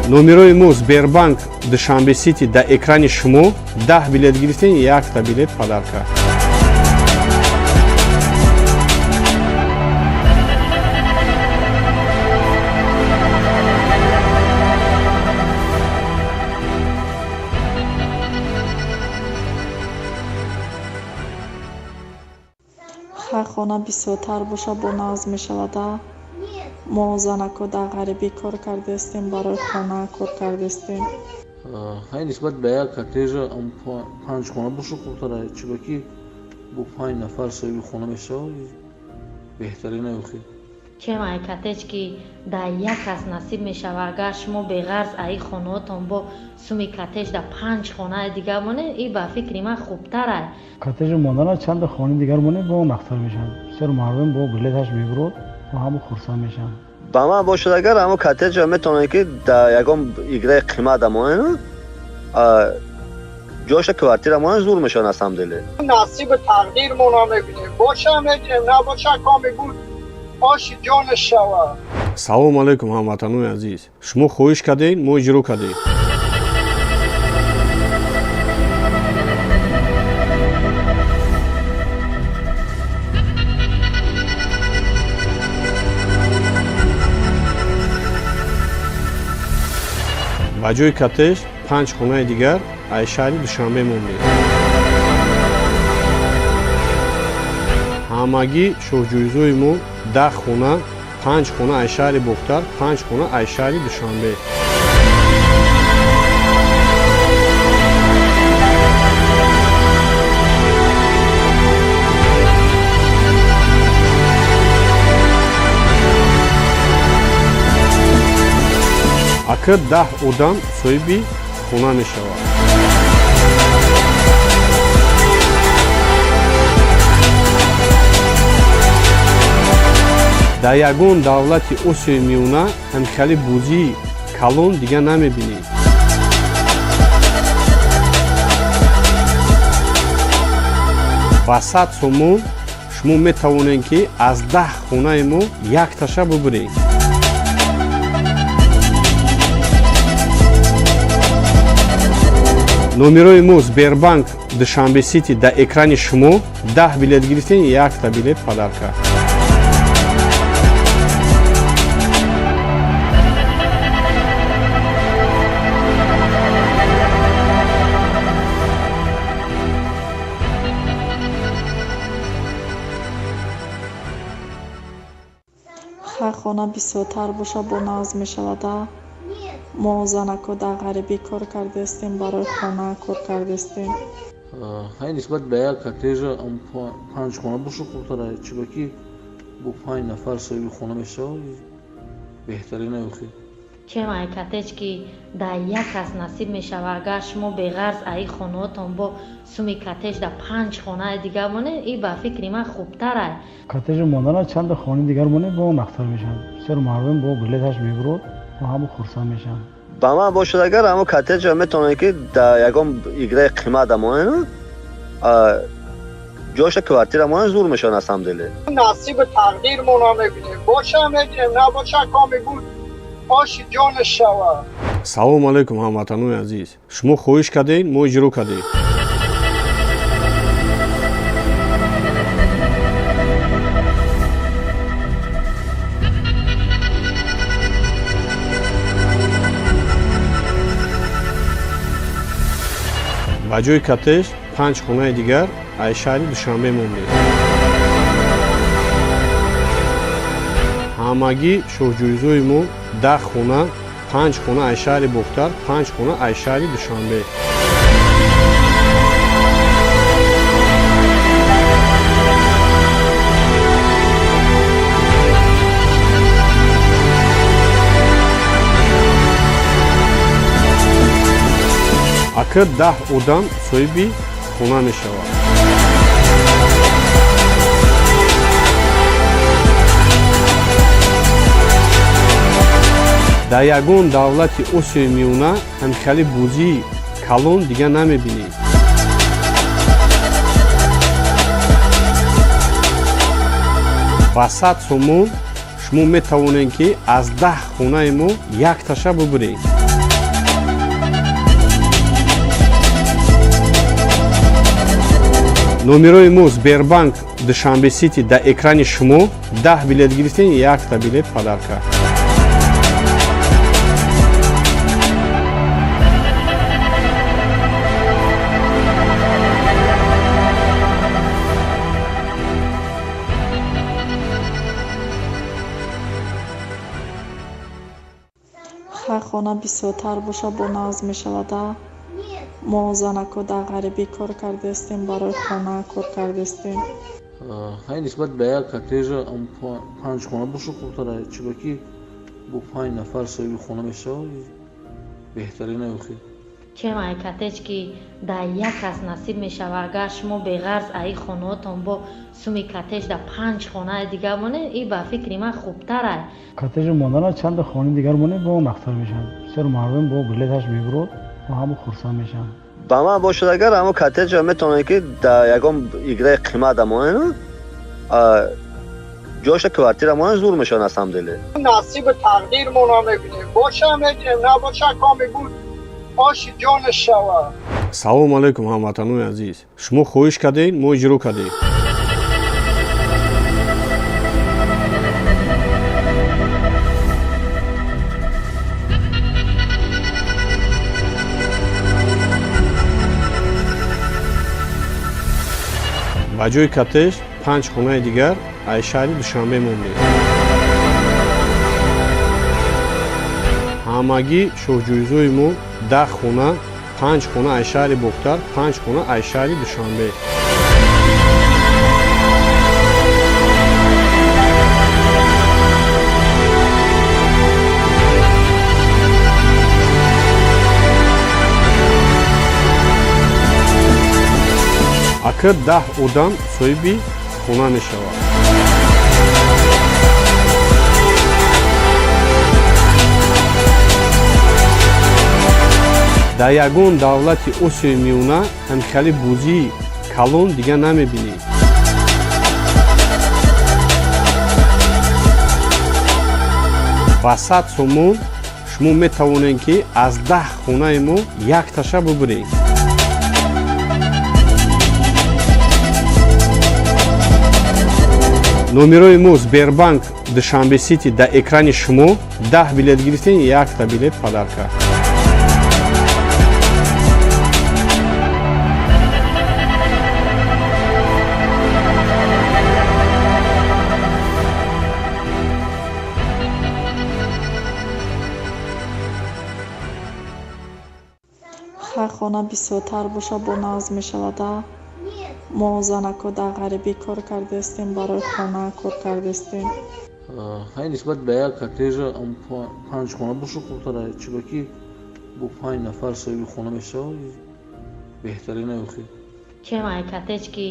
Номерои мо Сбербанк Душанбе Сити дар экрани шумо. 10 билет гирифтем, якта билет подарка. Хай, хона бисёртар боша, бо нағз мешавада. Мо занако дар ғарибӣ кор кардастем, барои хона кор кардастем. Хай, нисбат ба як коттеҷа панҷ хона боша хубтара, чунки бо панҷ нафар соҳиби хона мешавад, беҳтарин охи. Чем ай коттедж, ки дар як кас насиб мешавад, агар шумо беғарз аи хонаотон бо суми коттедж дар панҷ хонаи дигар монед, и ба фикри ман хубтарай. Коттеҷи мондана чанда хонаи дигар монед, бо нақтар мешавад. Бисёр мардум бо билеташ мебурод, бо ҳама хурсанд мешаванд. Ба ман бошад, агар ҳамо коттеҷа метавонед, ки дар ягон играи қимат монед, ҷоша квартира монед, зур мешавад на самом деле. Насиби тақдирмона мебинем, боша мегирем, набоша, коми буд, оши ҷонаш шавад. Салому алайкум, ҳамватанони азиз! Шумо хоҳиш кардед, мо иҷро кардем. Ба ҷои коттедж панҷ хонаи дигар аз шаҳри Душанбе мондем. Ҳамагӣ шоҳҷоизои мо 10 хона: панҷ хона аз шаҳри Бохтар, панҷ хона аз шаҳри Душанбе. Ака, 10 одам соҳиби хона мешавад. Дар ягон давлати Осиёи Миёна ҳамхели бозии калон дига намебинӣ. Ба 100 сомон шумо метавонед, ки аз 10 хонаи мо якташа бубуред. Номерои мо Сбербанк Душанбе Сити дар экрани шумо. 10 билет гирифтем, якта билет подарка. Хай, хона бисёртар боша, бо нағз мешавада. Мо занако дар ғарибӣ кор кардастем, барои хона кор кардастем. Хай, нисбат ба як коттеҷа панҷ хона боша хубтара, чунки бо панҷ нафар соҳиби хона мешавад, беҳтарин охи. Чем ай коттедж, ки дар як кас насиб мешавад, агар шумо беғарз аи хонаотон бо суми коттедж дар панҷ хонаи дигар монед, и ба фикри ман хубтарай. Коттеҷи мондана чанда хонаи дигар монед, бо нақтар мешавад. Бисёр мардум бо билеташ мебурод, бо ҳама хурсанд мешаванд. Ба ман бошад, агар ҳамо коттеҷа метавонед, ки дар ягон играи қимат монед, ҷоша квартира монед, зур мешавад на самом деле. Насиби тақдирмона мебинем, боша мегирем, набоша, коми буд, оши ҷонаш шавад. Салому алайкум, ҳамватанони азиз! Шумо хоҳиш кардед, мо иҷро кардем. Ба ҷои коттедж панҷ хонаи дигар аз шаҳри Душанбе мондем. Ҳамагӣ шоҳҷоизои мо 10 хона: панҷ хона аз шаҳри Бохтар, панҷ хона аз шаҳри Душанбе. Ака, 10 одам соҳиби хона мешавад. Дар ягон давлати Осиёи Миёна ҳамхели бозии калон дига намебинед. Ба 100 сомон шумо метавонед, ки аз 10 хонаи мо якташа бубуред. Номерои мо Сбербанк Душанбе Сити дар экрани шумо. 10 билет гирифтем, якта билет подарка. Хай, хона бисёртар боша, бо нағз мешавада. Мо занако дар ғарибӣ кор кардаистем, барои хона кор кардаистем. Хай, нисбат ба як коттежа панҷ хона боша хубтара, чунки бо панҷ нафар соҳиби хона мешавад, беҳтарин охир. Чем ай коттедж, ки дар як кас насиб мешавад, агар шумо беғарз аи хонаотон бо суми коттедж дар панҷ хонаи дигар монед, и ба фикри ман хубтарай. Коттеҷи мондана чанда хонаи дигар монед, бо нақтар мешавад. Бисёр мардум бо билеташ мебурод, бо ҳама хурсанд мешаванд. Ба ман бошад, агар ҳамо коттеҷа метавонед, ки дар ягон играи қимат монед, ҷоша квартира монед, зур мешавад на самом деле. Насиби тақдирмона мебинем, боша мегирем, набоша, коми буд, оши ҷонаш шавад. Салому алайкум, ҳамватанони азиз! Шумо хоҳиш кардед, мо иҷро кардем. Ба ҷои коттеҷ панҷ хонаи дигар аз шаҳри Душанбе мондем. Ҳамагӣ шоҳҷоизои мо 10 хона, панҷ хона аз шаҳри Бохтар, панҷ хона аз шаҳри Душанбе. Ака, 10 одам соҳиби хона мешавад. Дар ягон давлати Осиёи Миёна ҳамхели бозии калон дига намебинед. Ба 100 сомон шумо метавонед, ки аз 10 хонаи мо якташа бубуред. Номерои мо Сбербанк Душанбе Сити дар экрани шумо. 10 билет гирифтем, якта билет подарка. Хай, хона бисёртар боша, бо нағз мешавада. Мо занако дар ғарибӣ кор кардаистем, барои хона кор кардаистем. Хай, нисбат ба як коттеҷа панҷ хона боша хубтара, чунки бо панҷ нафар соҳиби хона мешавад, беҳтарин охир. Чем ай коттедж, ки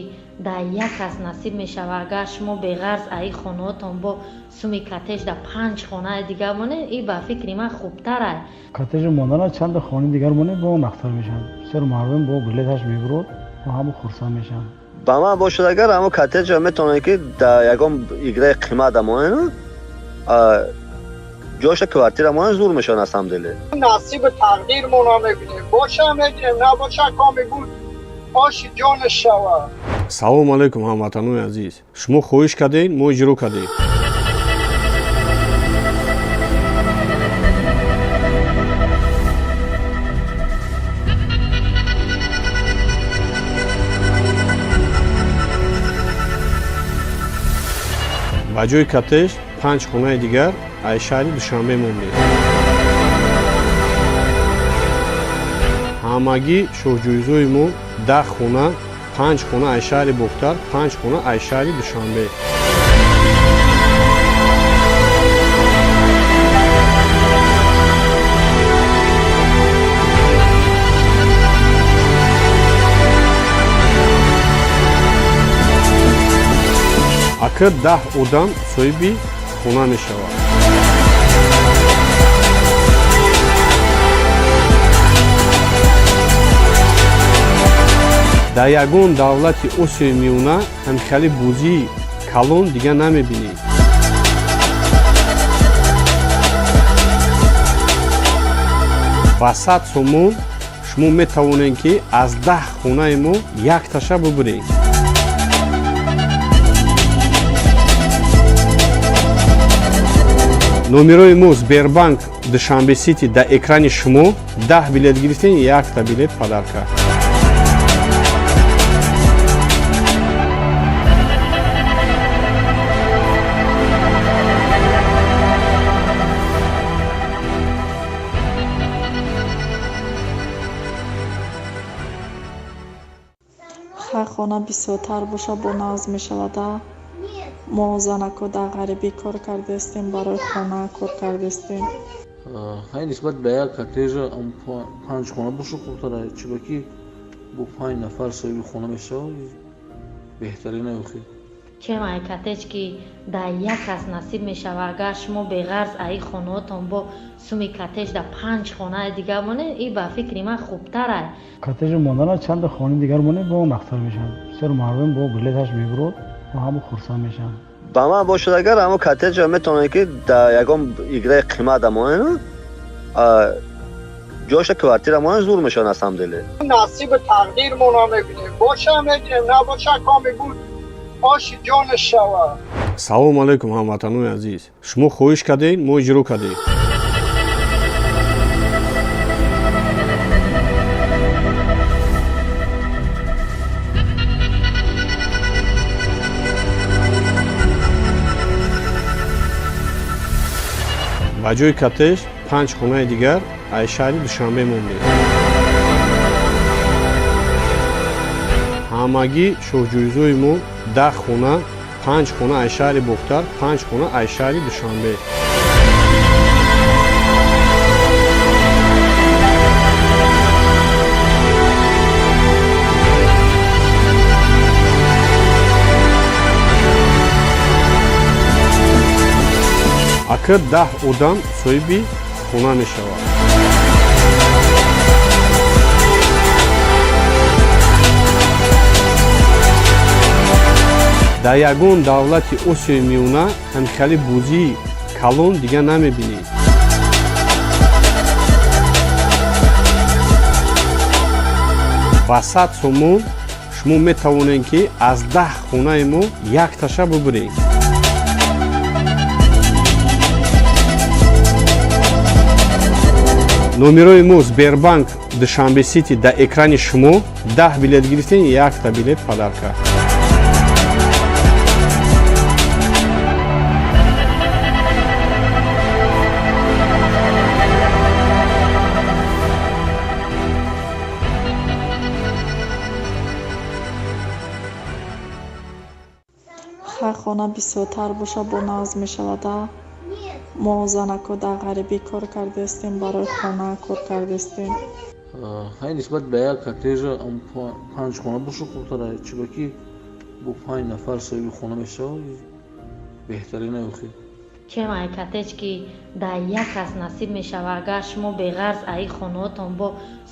дар як кас насиб мешавад, агар шумо беғарз аи хонаотон бо суми коттедж дар панҷ хонаи дигар монед, и ба фикри ман хубтарай. Коттеҷи мондана чанда хонаи дигар монед, бо нақтар мешавад. Бисёр мардум бо билеташ мебурод, бо ҳама хурсанд мешаванд. Ба ман бошад, агар ҳамо коттеҷа метавонед, ки дар ягон играи қимат монед, ҷоша квартира монед, зур мешавад на самом деле. Насиби тақдирмона мебинем, боша мегирем, набоша, коми буд, оши ҷонаш шавад. Салому алайкум, ҳамватанони азиз! Шумо хоҳиш кардед, мо иҷро кардем. Ба ҷои коттеҷ панҷ хонаи дигар аз шаҳри Душанбе мондем. Ҳамагӣ шоҳҷоизои мо 10 хона, панҷ хона аз шаҳри Бохтар, панҷ хона аз шаҳри Душанбе. Ака, 10 одам соҳиби хона мешавад. Дар ягон давлати Осиёи Миёна ҳамхели бозии калон дига намебинед. Ба 100 сомон шумо метавонед, ки аз 10 хонаи мо якташа бубуред. Номерои мо Сбербанк Душанбе Сити дар экрани шумо. 10 билет гирифтем, якта билет подарка. Хай, хона бисёртар боша, бо нағз мешавада. Мо занако дар ғарибӣ кор кардаистем, барои хона кор кардаистем. Хай, нисбат ба як коттежа панҷ хона боша хубтара, чунки бо панҷ нафар соҳиби хона мешавад, беҳтарин охи. Чем ай коттедж, ки дар як кас насиб мешава, агар шумо беғарз аи хонаотон бо суми коттедж дар панҷ хонаи дигар монед, и ба фикри ман хубтарай. Коттеҷи мондана чанда хонаи дигар монед, бо нақстар мешавад. Бисёр мардум бо билеташ мебурод ва ҳама хурсанд мешаванд. Ба ман бошад, агар ҳамо коттеҷа метавонед, ки дар ягон играи қимат монед, ҷоша квартира монед, зур мешавад на самом деле. Насиби тақдирмона мебинем, боша мегирем, набоша, коми буд, оши ҷонаш шавад. Салому алайкум, ҳамватанони азиз! Шумо хоҳиш кардед, мо иҷро кардем. Ба ҷои коттеҷ панҷ хонаи дигар аз шаҳри Душанбе мондем. Ҳамагӣ шоҳҷоизои мо 10 хона: панҷ хона аз шаҳри Бохтар, панҷ хона аз шаҳри Душанбе. Ака, 10 одам соҳиби хона мешавад. Дар ягон давлати Осиёи Миёна ҳамхели бозии калон дига намебинед. Ба 100 сомон шумо метавонед, ки аз 10 хонаи мо якташа бубуред. Номерои мо Сбербанк Душанбе Сити дар экрани шумо. 10 билет гирифтем, якта билет подарка. Хай, хона бисёртар боша, бо нағз мешавада. Мо занако дар ғарибӣ кор кардаистем, барои хона кор кардаистем. Хай, нисбат ба як коттеҷа панҷ хона боша хубтара, чунки бо панҷ нафар соҳиби хона мешавад, беҳтарин охи. Чем ай коттедж, ки дар як кас насиб мешава, агар шумо беғарз аи хонаотон бо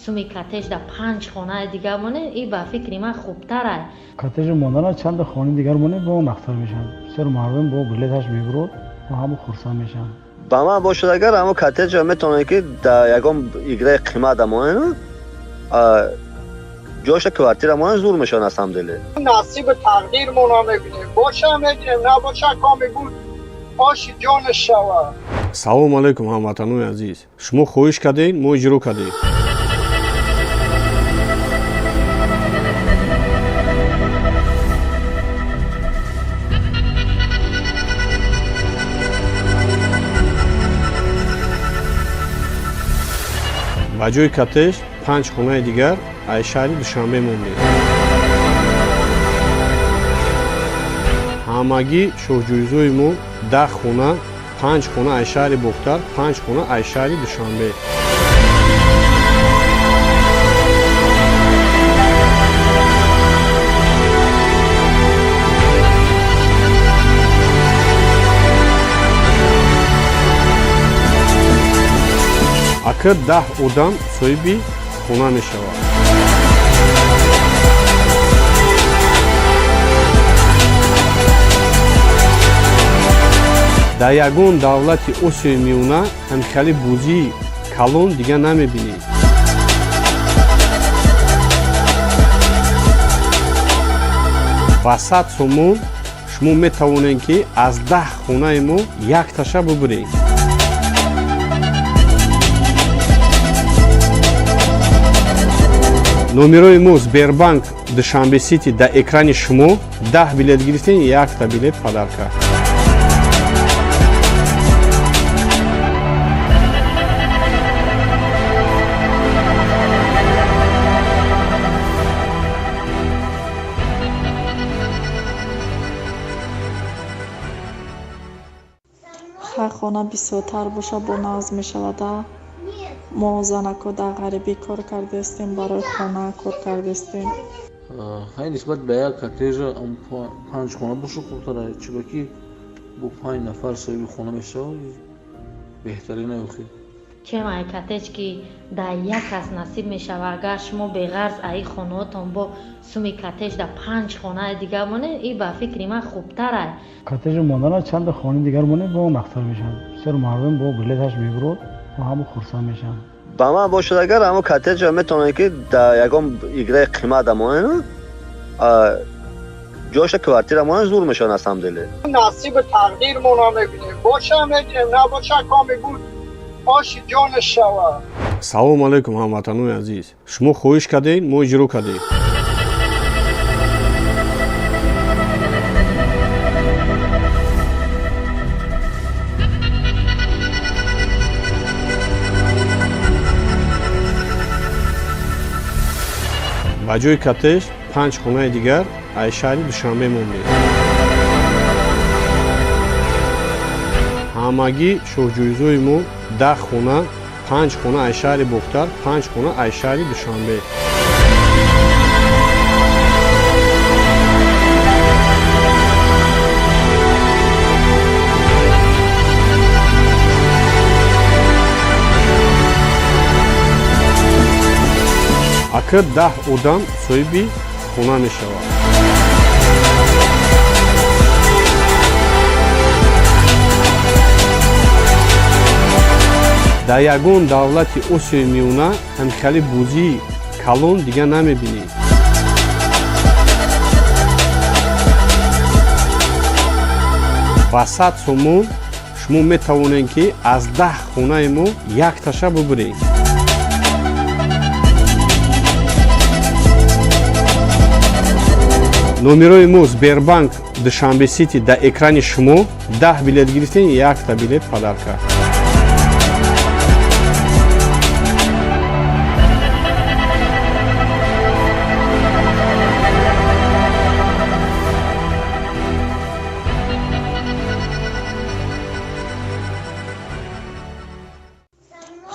суми коттедж дар панҷ хонаи дигар монед, и ба фикри ман хубтарай. Коттеҷи мондана чанда хонаи дигар монед, бо нақстар мешавад. Бисёр мардум бо билеташ мебурод ва ҳама хурсанд мешаванд. Ба ман бошад, агар ҳамо коттеҷа метавонед, ки дар ягон играи қимат монед, ҷоша квартира монед, зур мешавад на самом деле. Насиби тақдирмона мебинем, боша мегирем, набоша, коми буд, оши ҷонаш шавад. Салому алайкум, ҳамватанони азиз! Шумо хоҳиш кардед, мо иҷро кардем. Ба ҷои коттеҷ панҷ хонаи дигар аз шаҳри Душанбе мондем. Ҳамагӣ шоҳҷоизои мо 10 хона: панҷ хона аз шаҳри Бохтар, панҷ хона аз шаҳри Душанбе. Ака, 10 одам соҳиби хона мешавад. Дар ягон давлати Осиёи Миёна ҳамхели бозии калон дига намебинед. Ба 100 сомон шумо метавонед, ки аз 10 хонаи мо якташа бубуред. Номерои мо Сбербанк Душанбе Сити дар экрани шумо. 10 билет гирифтем, якта билет подарка. Хай, хона бисёртар боша, бо нағз мешавада. Мо занако дар ғарибӣ кор кардастем, барои хона кор кардастем. Хай, нисбат ба як коттежа панҷ хона боша хубтара, чунки бо панҷ нафар соҳиби хона мешавад, беҳтарин охир. Чем ай коттедж, ки дар як кас насиб мешавад, агар шумо беғарз аи хонаотон бо суми коттедж дар панҷ хонаи дигар монед, и ба фикри ман хубтарай. Коттеҷи мондана чанда хонаи дигар монед, бо нақтар мешавад. Бисёр мардум бо билеташ мебурод ва ҳама хурсанд мешаванд. Ба ман бошад, агар ҳамо коттеҷа метавонед, ки дар ягон играи қимат монед, ҷоша квартира монед, зур мешавад на самом деле. Насиби тақдирмона мебинем, боша мегирем, набоша, коми буд, оши ҷонаш шавад. Салому алайкум, ҳамватанони азиз! Шумо хоҳиш кардед, мо иҷро кардем. Ба ҷои коттеҷ панҷ хонаи дигар аз шаҳри Душанбе мондем. Ҳамагӣ шоҳҷоизои мо 10 хона: панҷ хона аз шаҳри Бохтар, панҷ хона аз шаҳри Душанбе. Ака, 10 одам соҳиби хона мешавад. Дар ягон давлати Осиёи Миёна ҳамхели бозии калон дига намебинед. Ба 100 сомон шумо метавонед, ки аз 10 хонаи мо якташа бубуред. Номерои мо Сбербанк Душанбе Сити дар экрани шумо. 10 билет гирифтем, якта билет подарка.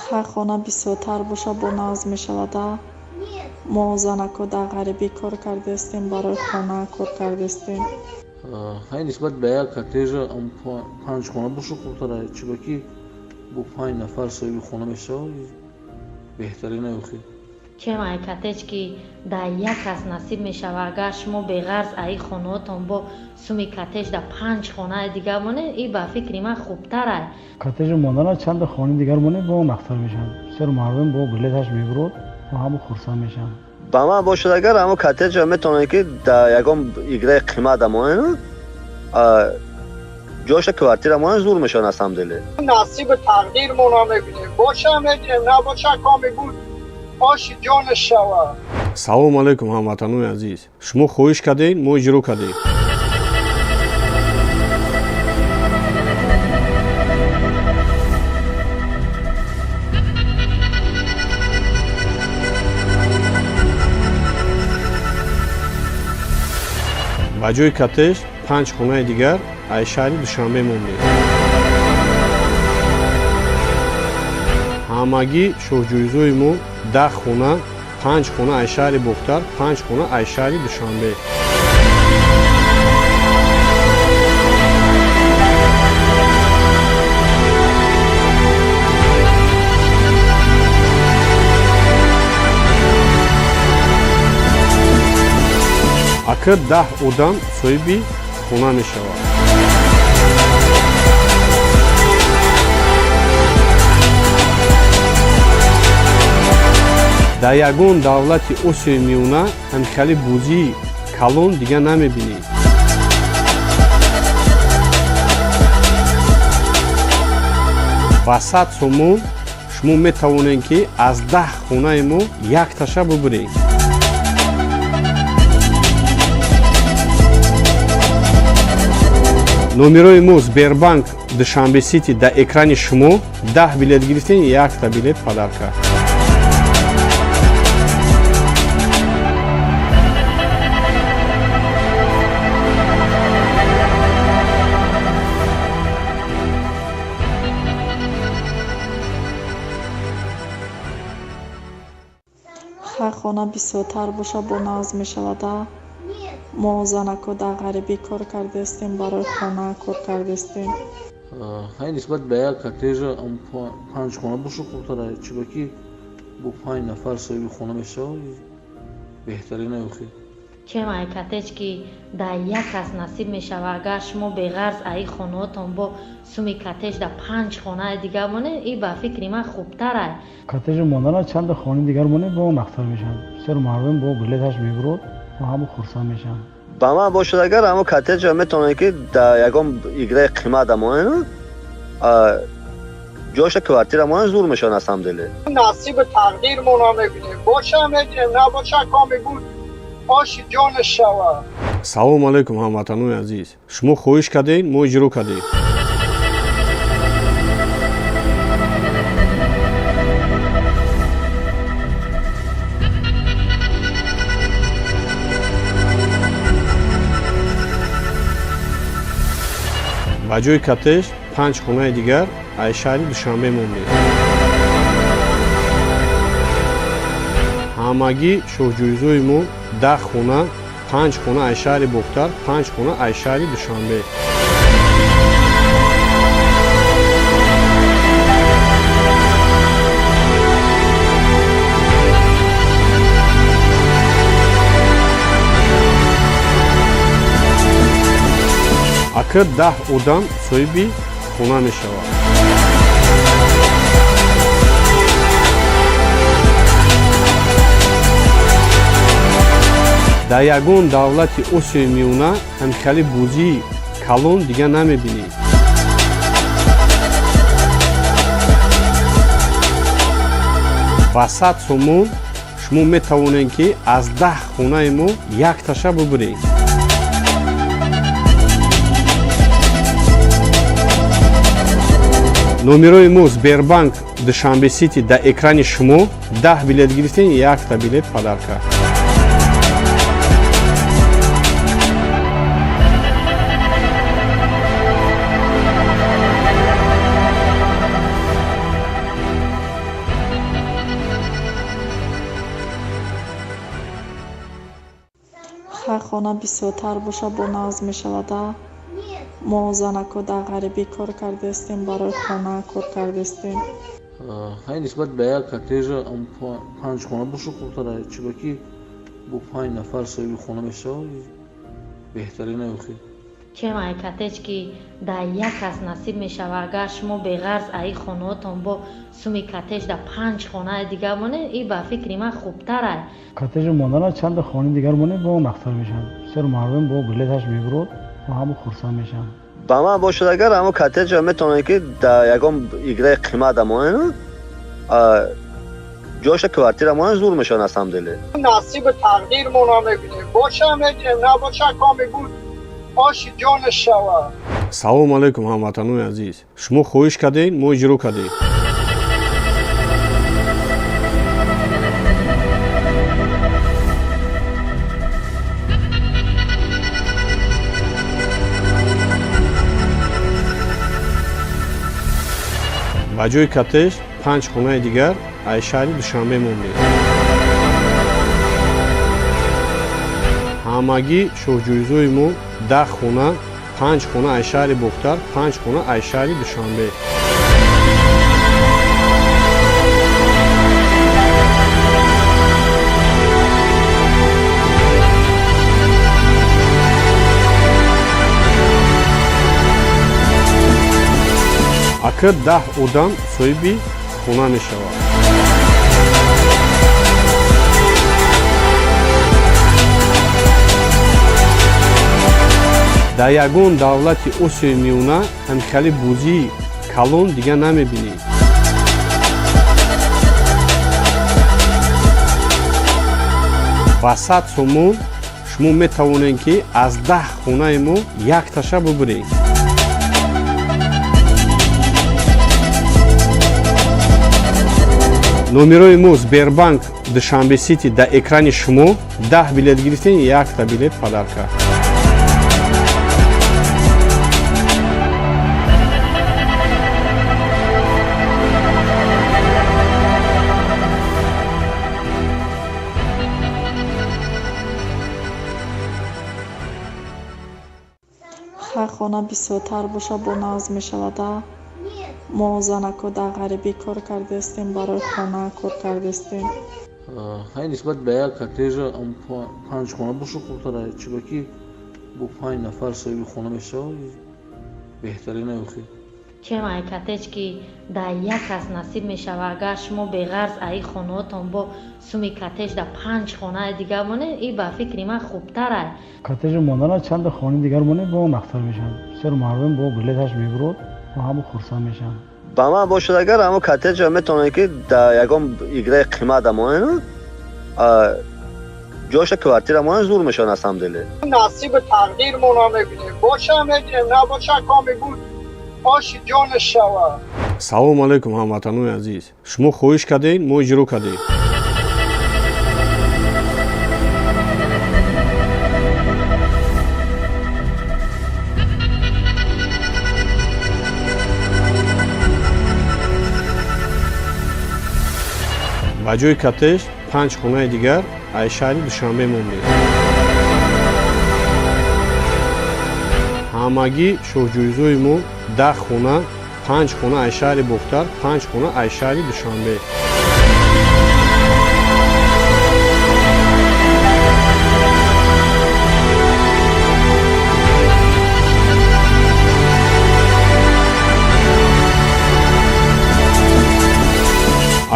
Хай, хона бисёртар боша, бо нағз мешавада. Мо занако дар ғарибӣ кор кардастем, барои хона кор кардастем. Хай, нисбат ба як коттеҷа панҷ хона боша хубтара, чунки бо панҷ нафар соҳиби хона мешавад, беҳтарин охир. Чем ай коттедж, ки дар як кас насиб мешавад, агар шумо беғарз аи хонаотон бо суми коттедж дар панҷ хонаи дигар монед, и ба фикри ман хубтарай. Коттеҷи мондана чанда хонаи дигар монед, бо нақтар мешавад. Бисёр мардум бо билеташ мебурод ва ҳама хурсанд мешаванд. Ба ман бошад, агар ҳамо коттеҷа метавонед, ки дар ягон играи қимат монед, ҷоша квартира монед, зур мешавад на самом деле. Насиби тақдирмона мебинем, боша мегирем, набоша, коми буд, оши ҷонаш шавад. Салому алайкум, ҳамватанони азиз! Шумо хоҳиш кардед, мо иҷро кардем. Ба ҷои коттеҷ панҷ хонаи дигар аз шаҳри Душанбе мондем. Ҳамагӣ шоҳҷоизои мо 10 хона: панҷ хона аз шаҳри Бохтар, панҷ хона аз шаҳри Душанбе. Ака, 10 одам соҳиби хона мешавад. Дар ягон давлати Осиёи Миёна ҳамхели бозии калон дига намебинед. Ба 100 сомон шумо метавонед, ки аз 10 хонаи мо якташа бубуред. Номерои мо Сбербанк Душанбе Сити дар экрани шумо. 10 билет гирифтем, якта билет подарка. Хай, хона бисёртар боша, бо нағз мешавада. Мо занако дар ғарибӣ кор кардаистем, барои хона кор кардаистем. Хай, нисбат ба як коттежа панҷ хона боша хубтара, чунки бо панҷ нафар соҳиби хона мешавад, беҳтарина охир. Чем ай коттедж, ки дар як кас насиб мешава, агар шумо беғарз аи хонаотон бо суми коттедж дар панҷ хонаи дигар монед, и ба фикри ман хубтарай. Коттеҷ мондана чанда хонаи дигар монед, бо нақтар мешавад. Бисёр мардум бо билеташ мебурод ва ҳама хурсанд мешаванд. Ба ман бошад агар, ҳамо коттеҷа метавонед, ки дар ягон играи қимат монед, ҷоша квартира монед, зур мешавад на самом деле. Насиби тақдирмона мебинем, боша мегирем, набоша, коми буд, оши ҷонаш шавад. Салому алайкум, ҳамватанони азиз! Шумо хоҳиш кардед, мо иҷро кардем. Ба ҷои коттеҷ панҷ хонаи дигар аз шаҳри Душанбе мондем. Ҳамагӣ шоҳҷоизои мо 10 хона, панҷ хона аз шаҳри Бохтар, панҷ хона аз шаҳри Душанбе. Ака, 10 одам соҳиби хона мешавад. Дар ягон давлати Осиёи Миёна ҳамхели бозии калон дига намебинед. Ба 100 сомон шумо метавонед, ки аз 10 хонаи мо якташа бубуред. Номерои мо Сбербанк Душанбе Сити дар экрани шумо. 10 билет гирифтем, якта билет подарка. Хай, хона бисёртар боша, бо нағз мешавада. Мо занако дар ғарибӣ кор кардаистем, барои хона кор кардаистем. Хай, нисбат ба як коттеҷа панҷ хона боша хубтара, чунки бо панҷ нафар соҳиби хона мешавад, беҳтарина охир. Чем ай коттедж, ки дар як кас насиб мешава, агар шумо беғарз аи хонаотон бо суми коттедж дар панҷ хонаи дигар монед, и ба фикри ман хубтарай. Коттеҷ мондана чанда хонаи дигар монед, бо нақтар мешавад. Бисёр мардум бо билеташ мебурод ва ҳама хурсанд мешаванд. Ба ман бошад агар, ҳамо коттеҷа метавонед, ки дар ягон играи қимат монед, ҷоша квартира монед, зур мешавад на самом деле. Насиби тақдирмона мебинем, боша мегирем, набоша, коми буд, оши ҷонаш шавад. Салому алайкум, ҳамватанони азиз! Шумо хоҳиш кардед, мо иҷро кардем. Ба ҷои коттеҷ панҷ хонаи дигар аз шаҳри Душанбе мондем. Ҳамагӣ шоҳҷоизои мо 10 хона, панҷ хона аз шаҳри Бохтар, панҷ хона аз шаҳри Душанбе. Ака, 10 одам соҳиби хона мешавад. Дар ягон давлати Осиёи Миёна ҳамхели бозии калон дига намебинӣ. Ба 100 сомон шумо метавонед, ки аз 10 хонаи мо якташа бубуред. Номерои мо Сбербанк Душанбе Сити дар экрани шумо. 10 билет гирифтем, якта билет подарка. Хай, хона бисёртар боша, бо нағз мешавада. Мо занако дар ғарибӣ кор кардастем, барои хона кор кардастем. Хай, нисбат ба як коттеҷа панҷ хона боша хубтара, чунки бо панҷ нафар соҳиби хона мешавад, беҳтарин охи. Чем ай коттедж, ки дар як кас насиб мешавад, агар шумо беғарз аи хонаотон бо суми коттедж дар панҷ хонаи дигар монед, и ба фикри ман хубтарай. Коттеҷи мондана чанда хонаи дигар монед, бо нақстар мешавад. Бисёр мардум бо билеташ мебурод ва ҳама хурсанд мешаванд. Ба ман бошад, агар ҳамо коттеҷа метавонед, ки дар ягон играи қимат монед, ҷоша квартира монед, зур мешавад на самом деле. Насиби тақдирмона мебинем, боша мегирем, набоша, коми буд, оши ҷонаш шавад. Салому алайкум, ҳамватанони азиз! Шумо хоҳиш кардед, мо иҷро кардем. Ба ҷои коттедж панҷ хонаи дигар аз шаҳри Душанбе мондем. Ҳамагӣ шоҳҷоизои мо 10 хона: панҷ хона аз шаҳри Бохтар, панҷ хона аз шаҳри Душанбе.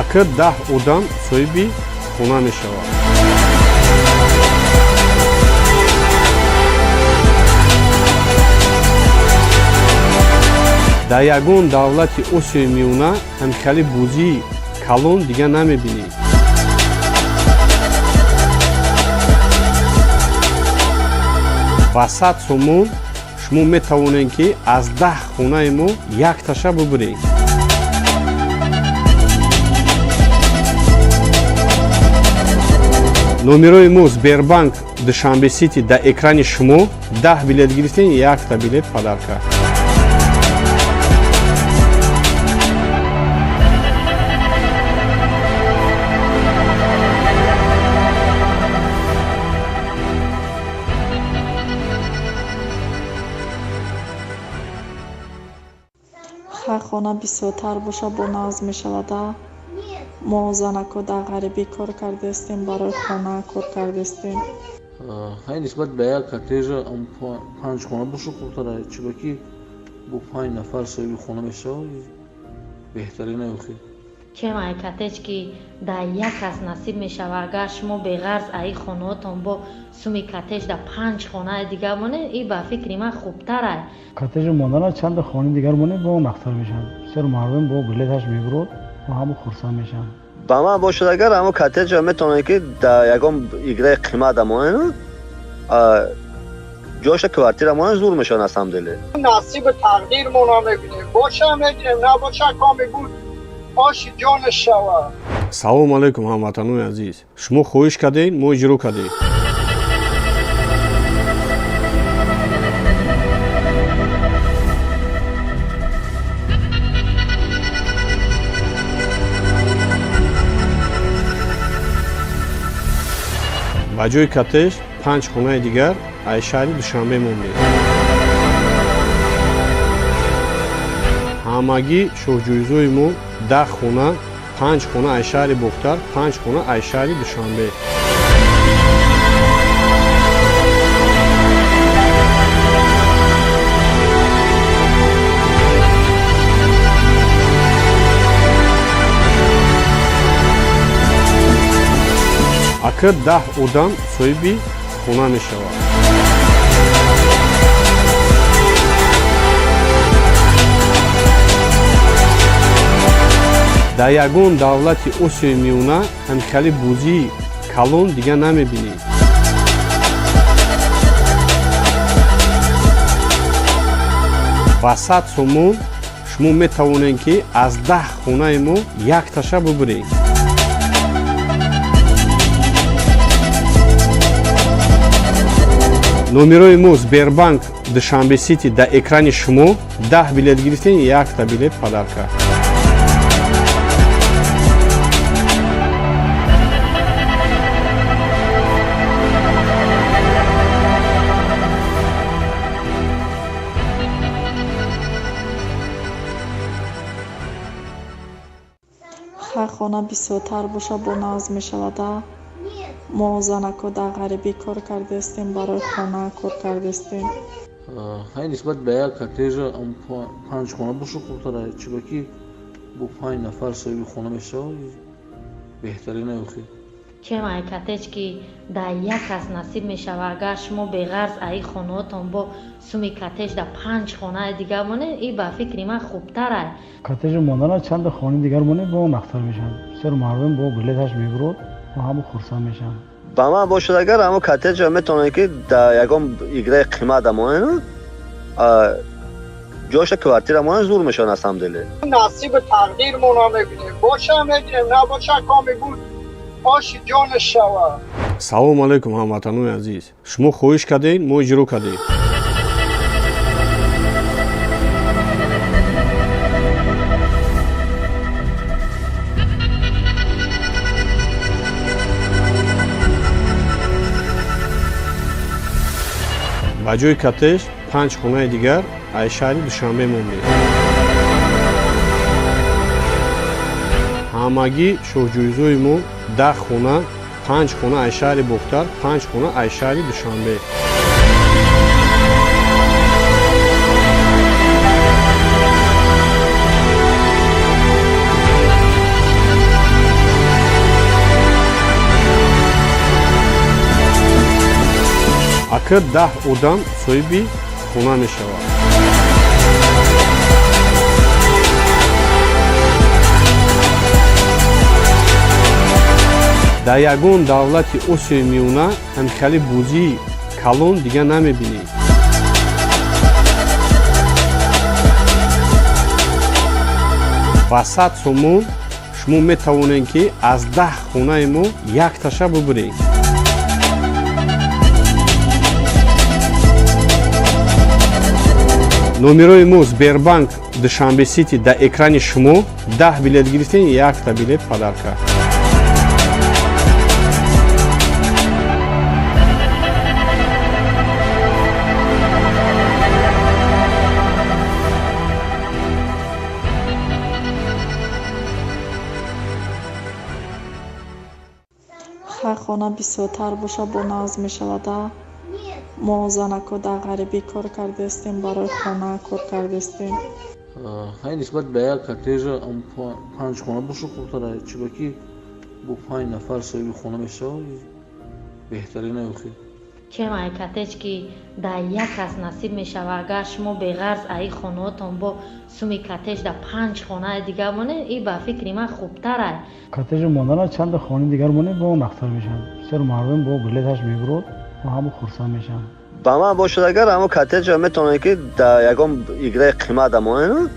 Ака, 10 одам соҳиби хона мешавад. Дар ягон давлати Осиёи Миёна ҳамхели бозии калон дига намебинӣ. Ба 100 сомон шумо метавонед, ки аз 10 хонаи мо якташа бубуред. Номерои мо Сбербанк Душанбе Сити дар экрани шумо. 10 билет гирифтем, якта билет подарка. Хай, хона бисёртар боша, бо нағз мешавада. Мо занако дар ғарибӣ кор кардастем, барои хона кор кардастем. Хай, нисбат ба як коттеҷа панҷ хона боша хубтара, чунки бо панҷ нафар соҳиби хона мешавад, беҳтарин охи. Чем ай коттедж, ки дар як кас насиб мешавад, агар шумо беғарз аи хонаотон бо суми коттедж дар панҷ хонаи дигар монед, и ба фикри ман хубтарай. Коттеҷи мондана чанда хонаи дигар монед, бо нақстар мешавад. Бисёр мардум бо билеташ мебурод ва ҳама хурсанд мешаванд. Ба ман бошад, агар ҳамо коттеҷа метавонед, ки дар ягон играи қимат монед, ҷоша квартира монед, зур мешавад на самом деле. Насиби тақдирмона мебинем, боша мегирем, набоша, коми буд, оши ҷонаш шавад. Салому алайкум, ҳамватанони азиз! Шумо хоҳиш кардед, мо иҷро кардем. Ба ҷои коттедж панҷ хонаи дигар аз шаҳри Душанбе мондем. Ҳамагӣ шоҳҷоизои мо 10 хона: панҷ хона аз шаҳри Бохтар, панҷ хона аз шаҳри Душанбе. Ака, 10 одам соҳиби хона мешавад. Дар ягон давлати Осиёи Миёна ҳамхели бозии калон дига намебинед. Ба 100 сомон шумо метавонед, ки аз 10 хонаи мо якташа бубуред. Номерои мо Сбербанк Душанбе Сити дар экрани шумо. 10 билет гирифтем, якта билет подарка. Хай, хона бисёртар боша, бо нағз мешавада. Мо занако дар ғарибӣ кор кардастем, барои хона кор кардастем. Хай, нисбат ба як коттеҷа панҷ хона боша хубтара, чунки бо панҷ нафар соҳиби хона мешавад, беҳтарин охи. Чем ай коттедж, ки дар як кас насиб мешавад, агар шумо беғарз аи хонаотон бо суми коттедж дар панҷ хонаи дигар монед, и ба фикри ман хубтарай. Коттеҷи мондана чанда хонаи дигар монед, бо нақтар мешавад. Бисёр мардум бо билеташ мебурод ва ҳама хурсанд мешаванд. Ба ман бошад, агар ҳамо коттеҷа метавонед, ки дар ягон играи қимат монед, ҷоша квартира монед, зур мешавад на самом деле. Насиби тақдирмона мебинем, боша мегирем, набоша, коми буд, оши ҷонаш шавад. Салому алайкум, ҳамватанони азиз! Шумо хоҳиш кардед, мо иҷро кардем. Ба ҷои коттеҷ панҷ хонаи дигар аз шаҳри Душанбе мондем. Ҳамагӣ шоҳҷоизои мо 10 хона, панҷ хона аз шаҳри Бохтар, панҷ хона аз шаҳри Душанбе. Ака, 10 одам соҳиби хона мешавад. Дар ягон давлати Осиёи Миёна ҳамхели бозии калон дига намебинед. Ба 100 сомон шумо метавонед, ки аз 10 хонаи мо якташа бубуред. Номерои мо Сбербанк Душанбе Сити дар экрани шумо. 10 билет гирифтем, якта билет подарка. Хай, хона бисёртар боша, бо нағз мешавада. Мо занако дар ғарибӣ кор кардастем, барои хона кор кардастем. Хай, нисбат ба як коттеҷа панҷ хона боша хубтара, чунки бо панҷ нафар соҳиби хона мешавад, беҳтарин охи. Чем ай коттедж, ки дар як кас насиб мешавад, агар шумо беғарз аи хонаотон бо суми коттедж дар панҷ хонаи дигар монед, и ба фикри ман хубтарай. Коттеҷи мондана чанда хонаи дигар монед, бо нақтар мешавад. Бисёр мардум бо билеташ мебурод ва ҳама хурсанд мешаванд. Ба ман бошад, агар ҳамо коттеҷа метавонед, ки дар ягон играи қимат монед,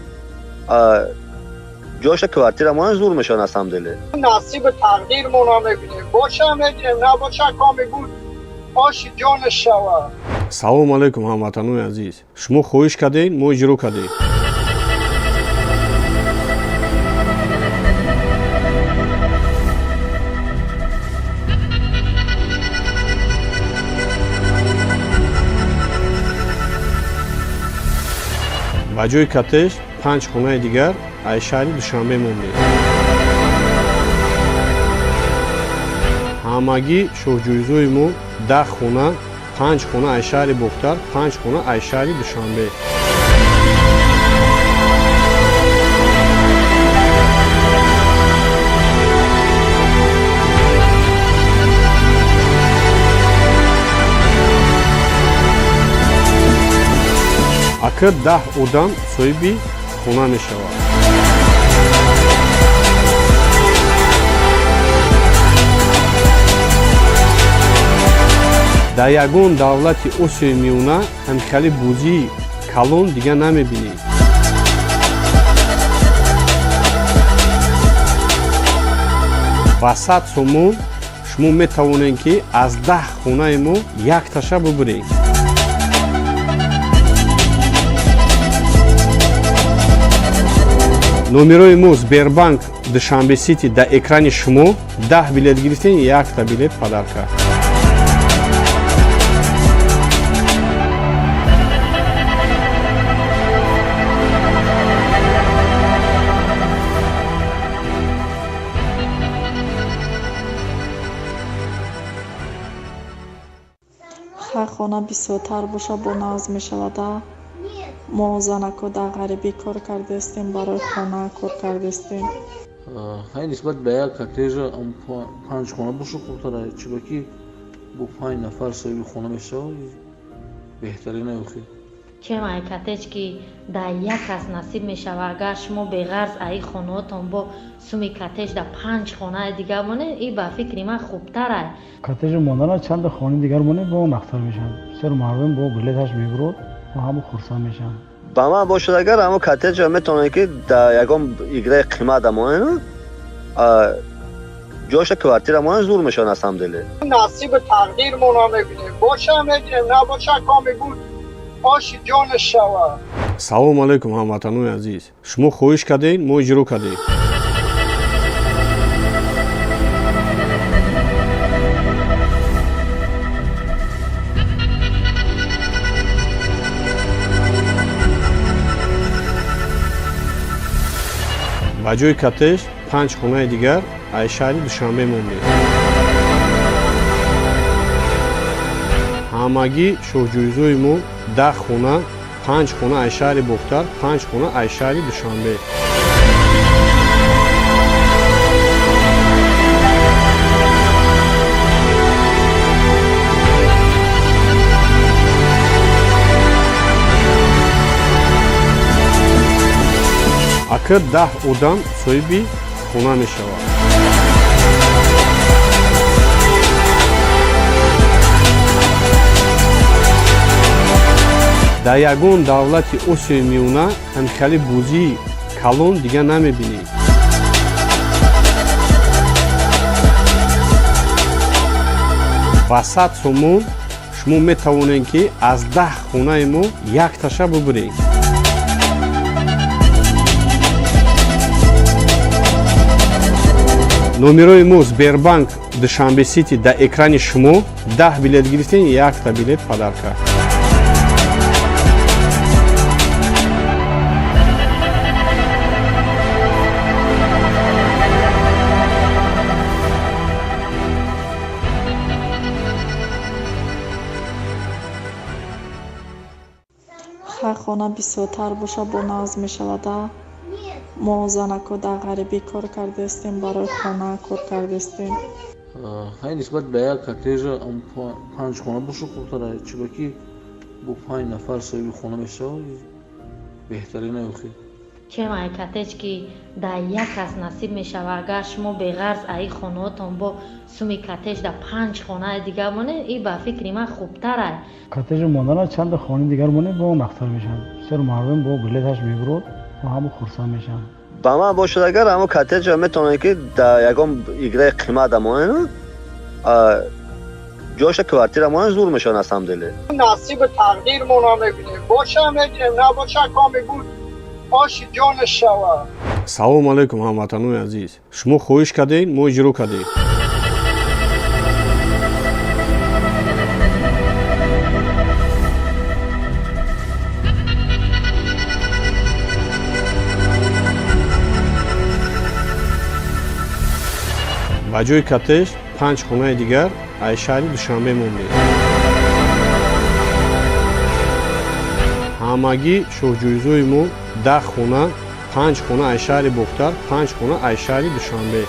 ҷоша квартира монед, зур мешавад на самом деле. Насиби тақдирмона мебинем, боша мегирем, набоша, коми буд, оши ҷонаш шавад. Салому алайкум, ҳамватанони азиз! Шумо хоҳиш кардед, мо иҷро кардем. Ба ҷои коттеҷ панҷ хонаи дигар аз шаҳри Душанбе мондем. Ҳамагӣ шоҳҷоизои мо 10 хона, панҷ хона аз шаҳри Бохтар, панҷ хона аз шаҳри Душанбе. Ака, 10 одам соҳиби хона мешавад. Дар ягон давлати Осиёи Миёна ҳамхели бозии калон дига намебинед. Ба 100 сомон шумо метавонед, ки аз 10 хонаи мо якташа бубуред. Номерои мо Сбербанк Душанбе Сити дар экрани шумо. 10 билет гирифтем, якта билет подарка. Хай, хона бисёртар боша, бо нағз мешавада. Мо занако дар ғарибӣ кор кардастем, барои хона кор кардастем. Хай, нисбат ба як коттежа панҷ хона боша хубтара, чунки бо панҷ нафар соҳиби хона мешавад, беҳтарин охи. Чем ай коттедж, ки дар як кас насиб мешава, агар шумо беғарз аи хонаотон бо суми коттедж дар панҷ хонаи дигар монед, и ба фикри ман хубтарай. Коттеҷ мондана чанда хонаи дигар монед, бо нақтар мешавад. Бисёр мардум бо билеташ мебурод ва ҳама хурсанд мешаванд. Ба ман бошад, агар ҳамо коттеҷа метавонед, ки дар ягон играи қимат монед, ҷоша квартира монед, зур мешавад на самом деле. Насиби тақдирмона мебинем, боша мегирем, набоша, коми буд, оши ҷонаш шавад. Салому алайкум, ҳамватанони азиз! Шумо хоҳиш кардед, мо иҷро кардем. Ба ҷои коттеҷ панҷ хонаи дигар аз шаҳри Душанбе мондем. Ҳамагӣ шоҳҷоизои мо 10 хона, панҷ хона аз шаҳри Бохтар, панҷ хона аз шаҳри Душанбе. Ака, 10 одам соҳиби хона мешавад. Дар ягон давлати Осиёи Миёна ҳамхели бозии калон дига намебинед. Ба 100 сомон шумо метавонед, ки аз 10 хонаи мо якташа бубуред. Номерои мо Сбербанк Душанбе Сити дар экрани шумо. 10 билет гирифтем, якта билет подарка. Хай, хона бисёртар боша, бо нағз мешавада. Мо занако дар ғарибӣ кор кардастем, барои хона кор кардастем. Хай, нисбат ба як коттеҷа панҷ хона боша хубтара, чунки бо панҷ нафар соҳиби хона мешавад, беҳтарин охи. Чем ай коттедж, ки дар як кас насиб мешава, агар шумо беғарз аи хонаотон бо суми коттедж дар панҷ хонаи дигар монед, и ба фикри ман хубтарай. Коттеҷ мондана чанда хонаи дигар монед, бо нақтар мешавад. Бисёр мардум бо билеташ мебурод ва ҳама хурсанд мешаванд. Ба ман бошад, агар ҳамо коттеҷа метавонед, ки дар ягон играи қимат монед, ҷоша квартира монед, зур мешавад на самом деле. Насиби тақдирмона мебинем, боша мегирем, набоша, коми буд, оши ҷонаш шавад. Салому алайкум, ҳамватанони азиз! Шумо хоҳиш кардед, мо иҷро кардем. Ба ҷои коттеҷ панҷ хонаи дигар аз шаҳри Душанбе мондем. Ҳамагӣ шоҳҷоизои мо 10 хона, панҷ хона аз шаҳри Бохтар, панҷ хона аз шаҳри Душанбе.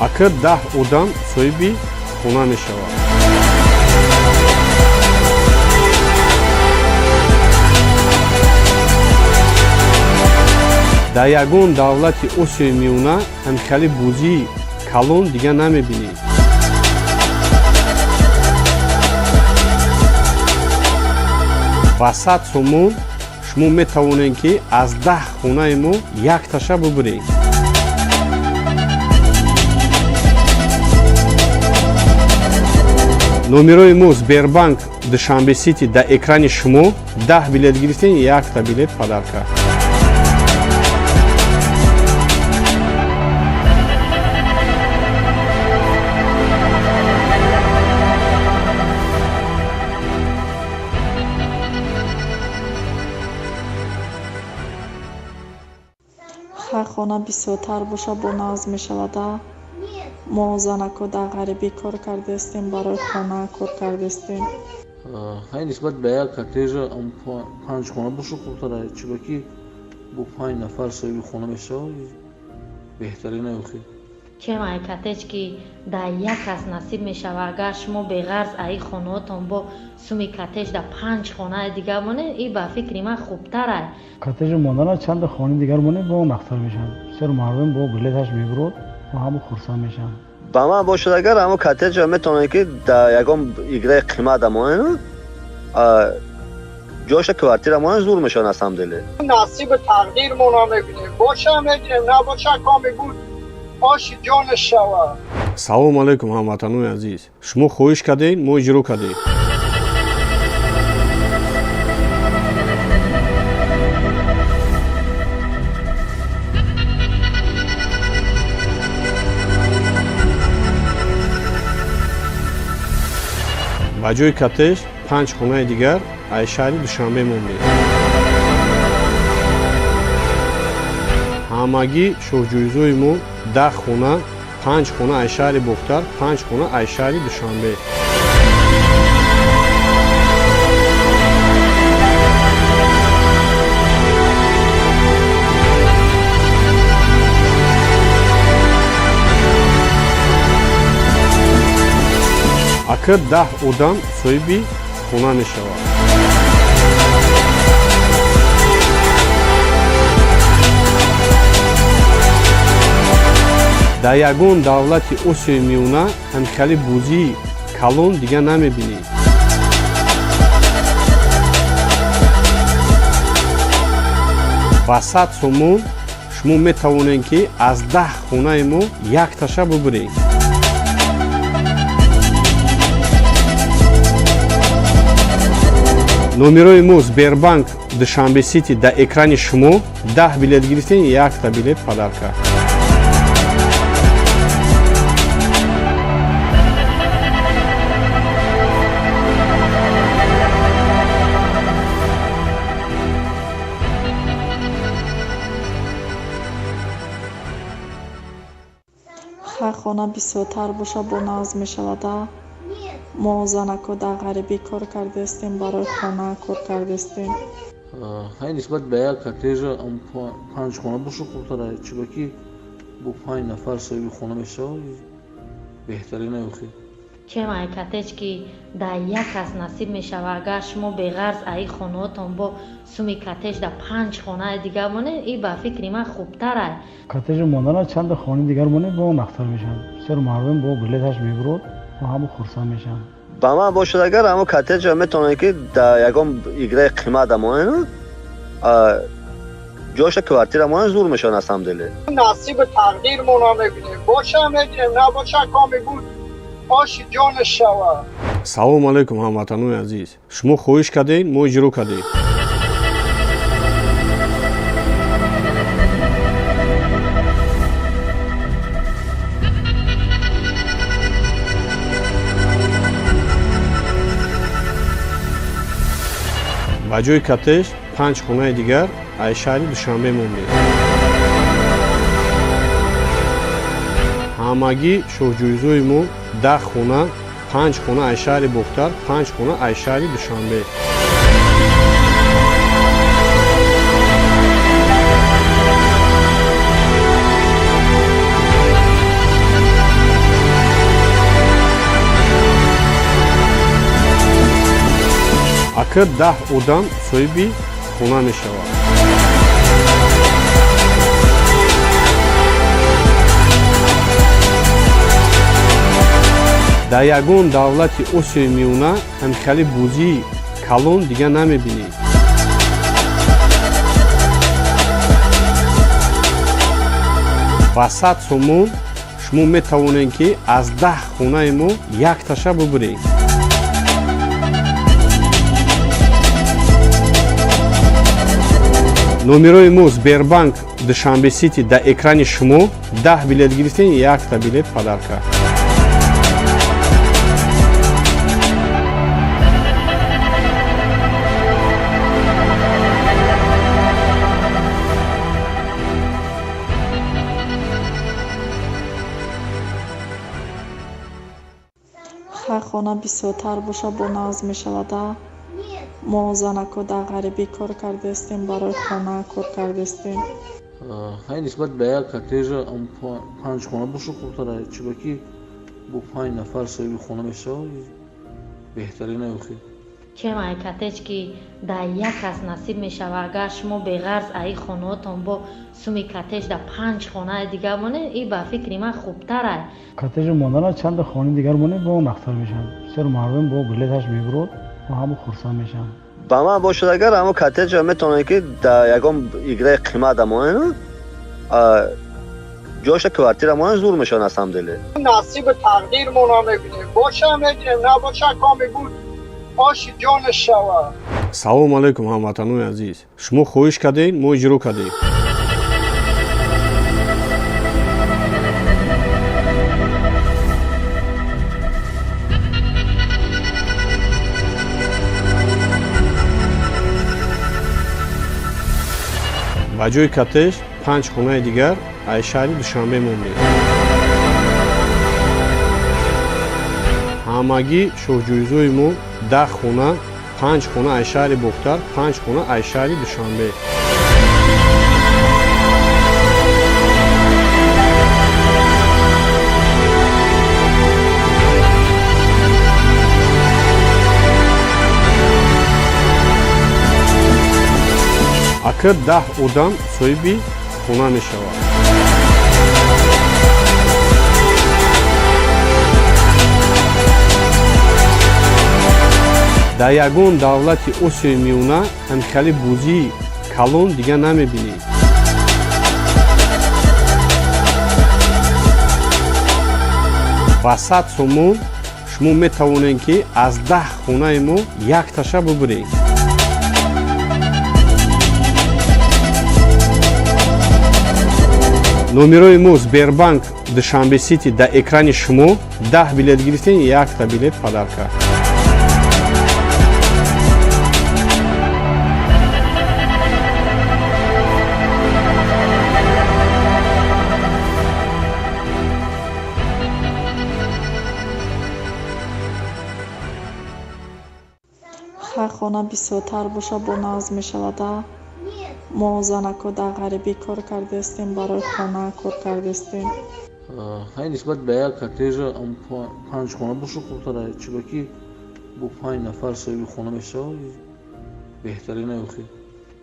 Ака, 10 одам соҳиби хона мешавад. Дар ягон давлати Осиёи Миёна ҳамхели бозии калон дига намебинед. Ба 100 сомон шумо метавонед, ки аз 10 хонаи мо якташа бубуред. Номерои мо Сбербанк Душанбе Сити дар экрани шумо. 10 билет гирифтем, якта билет подарка. Хай, хона бисёртар боша, бо нағз мешавада. Мо занако дар ғарибӣ кор кардастем, барои хона кор кардастем. Хай, нисбат ба як коттежа панҷ хона боша хубтара, чунки бо панҷ нафар соҳиби хона мешавад, беҳтарин охи. Чем ай коттедж, ки дар як кас насиб мешавад, агар шумо беғарз аи хонаотон бо суми коттедж дар панҷ хонаи дигар монед, и ба фикри ман хубтарай. Коттеҷи мондана чанда хонаи дигар монед, бо нақстар мешавад. Бисёр мардум бо билеташ мебурод ва ҳама хурсанд мешаванд. Ба ман бошад, агар ҳамо коттеҷа метавонед, ки дар ягон играи қимат монед, ҷоша квартира монед, зур мешавад на самом деле. Насиби тақдирмона мебинем, боша мегирем, набоша, коми буд, оши ҷонаш шавад. Салому алайкум, ҳамватанони азиз! Шумо хоҳиш кардед, мо иҷро кардем. Ба ҷои коттеҷ панҷ хонаи дигар аз шаҳри Душанбе мондем. Ҳамагӣ шоҳҷоизои мо 10 хона, панҷ хона аз шаҳри Бохтар, панҷ хона аз шаҳри Душанбе. Ака, 10 одам соҳиби хона мешавад. Дар ягон давлати Осиёи Миёна ҳамхели бозии калон дига намебинед. Ба 100 сомон шумо метавонед, ки аз 10 хонаи мо якташа бубуред. Номерои мо Сбербанк Душанбе Сити дар экрани шумо. 10 билет гирифтем, якта билет подарка. Хай, хона бисёртар боша, бо нағз мешавада. Мо занако дар ғарибӣ кор кардастем, барои хона кор кардастем. Хай, нисбат ба як коттеҷа панҷ хона боша хубтара, чунки бо панҷ нафар соҳиби хона мешавад, беҳтарин охи. Чем ай коттедж, ки дар як кас насиб мешавад, агар шумо беғарз аи хонаотон бо суми коттедж дар панҷ хонаи дигар монед, и ба фикри ман хубтарай. Коттеҷи мондана чанда хонаи дигар монед, бо нақстар мешавад. Бисёр мардум бо билеташ мебурод ва ҳама хурсанд мешаванд. Ба ман бошад, агар ҳамо коттеҷа метавонед, ки дар ягон играи қимат монед, ҷоша квартира монед, зур мешавад на самом деле. Насиби тақдирмона мебинем, боша мегирем, набоша, коми буд, оши ҷонаш шавад. Салому алайкум, ҳамватанони азиз! Шумо хоҳиш кардед, мо иҷро кардем. Ба ҷои коттеҷ панҷ хонаи дигар аз шаҳри Душанбе мондем. Ҳамагӣ шоҳҷоизои мо 10 хона, панҷ хона аз шаҳри Бохтар, панҷ хона аз шаҳри Душанбе. Ака, 10 одам соҳиби хона мешавад. Дар ягон давлати Осиёи Миёна ҳамхели бозии калон дига намебинед. Ба 100 сомон шумо метавонед, ки аз 10 хонаи мо якташа бубуред. Номерои мо Сбербанк Душанбе Сити дар экрани шумо. 10 билет гирифтем, якта билет подарка. Хай, хона бисёртар боша, бо нағз мешавада. Мо занако дар ғарибӣ кор кардаистем, барои хона кор кардаистем. Хай, нисбат ба як коттежа панҷ хона боша хубтара, чунки бо панҷ нафар соҳиби хона мешавад, беҳтарин охи. Чем ай коттедж, ки дар як кас насиб мешава, агар шумо беғарз аи хонаотон бо суми коттедж дар панҷ хонаи дигар монед, и ба фикри ман хубтарай. Коттеҷи мондана чанда хонаи дигар монед, бо нақтар мешавад. Бисёр мардум бо билеташ мебурод, бо ҳама хурсанд мешаванд. Ба ман бошад агар, ҳамо коттеҷа метавонед, ки дар ягон играи қимат монед, ҷоша квартира монед, зур мешавад на самом деле. Насиби тақдирмона мебинем, боша мегирем, набоша, коми буд, оши ҷонаш шавад. Салому алайкум, ҳамватанони азиз! Шумо хоҳиш кардед, мо иҷро кардем. Ба ҷои коттеҷ панҷ хонаи дигар аз шаҳри Душанбе мондем. Ҳамагӣ шоҳҷоизои мо 10 хона, панҷ хона аз шаҳри Бохтар, панҷ хона аз шаҳри Душанбе. Ака, 10 одам соҳиби хона мешавад. Дар ягон давлати Осиёи Миёна ҳамхели бозии калон дига намебинед. Ба 100 сомон шумо метавонед, ки аз 10 хонаи мо якташа бубуред. Номерои мо Сбербанк Душанбе Сити дар экрани шумо. 10 билет гирифтем, якта билет подарка. Хай, хона бисёртар боша, бо нағз мешавада. Мо занако дар ғарибӣ кор кардаистем, барои хона кор кардаистем. Хай, нисбат ба як коттеҷа панҷ хона боша хубтара, чунки бо панҷ нафар соҳиби хона мешавад, беҳтарин охи.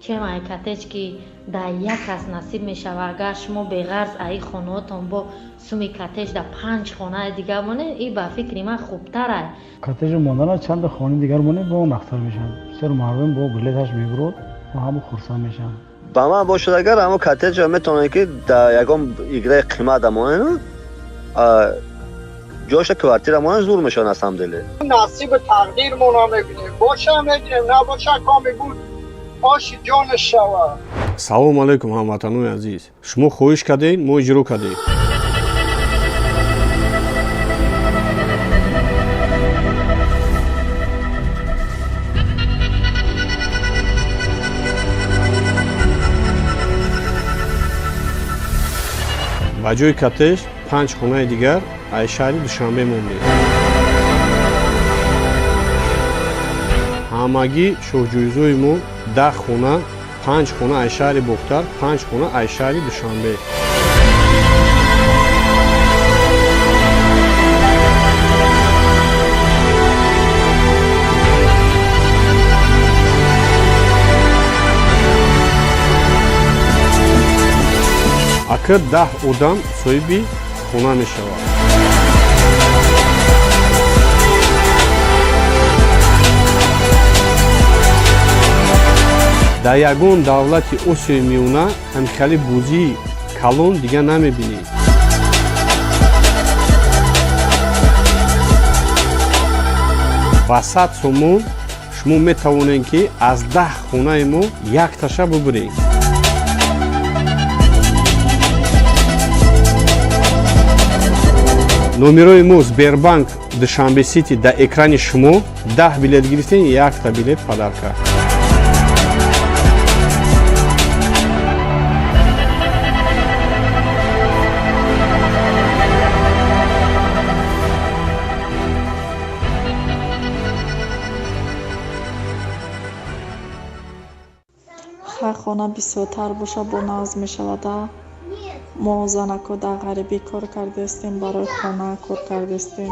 Чем ай коттедж, ки дар як кас насиб мешава, агар шумо беғарз аи хонаотон бо суми коттедж дар панҷ хонаи дигар монед, и ба фикри ман хубтарай. Коттеҷи мондана чанда хонаи дигар монед, бо нақтар мешавад. Бисёр мардум бо билеташ мебурод, бо ҳама хурсанд мешаванд. Ба ман бошад агар, ҳамо коттеҷа метавонед, ки дар ягон играи қимат монед, ҷоша квартира монед, зур мешавад на самом деле. Насиби тақдирмона мебинем, боша мегирем, набоша, коми буд, оши ҷонаш шавад. Салому алайкум, ҳамватанони азиз! Шумо хоҳиш кардед, мо иҷро кардем. Ба ҷои коттеҷ панҷ хонаи дигар аз шаҳри Душанбе мондем. Ҳамагӣ шоҳҷоизои мо 10 хона, панҷ хона аз шаҳри Бохтар, панҷ хона аз шаҳри Душанбе. Ака, 10 одам соҳиби хона мешавад. Дар ягон давлати Осиёи Миёна ҳамхели бозии калон дига намебинӣ. Ба 100 сомон шумо метавонед, ки аз 10 хонаи мо якташа бубуред. Номерои мо Сбербанк Душанбе Сити дар экрани шумо. 10 билет гирифтем, якта билет подарка. Хай, хона бисёртар боша, бо нағз мешавада. Мо занако дар ғарибӣ кор кардастем, барои хона кор кардастем.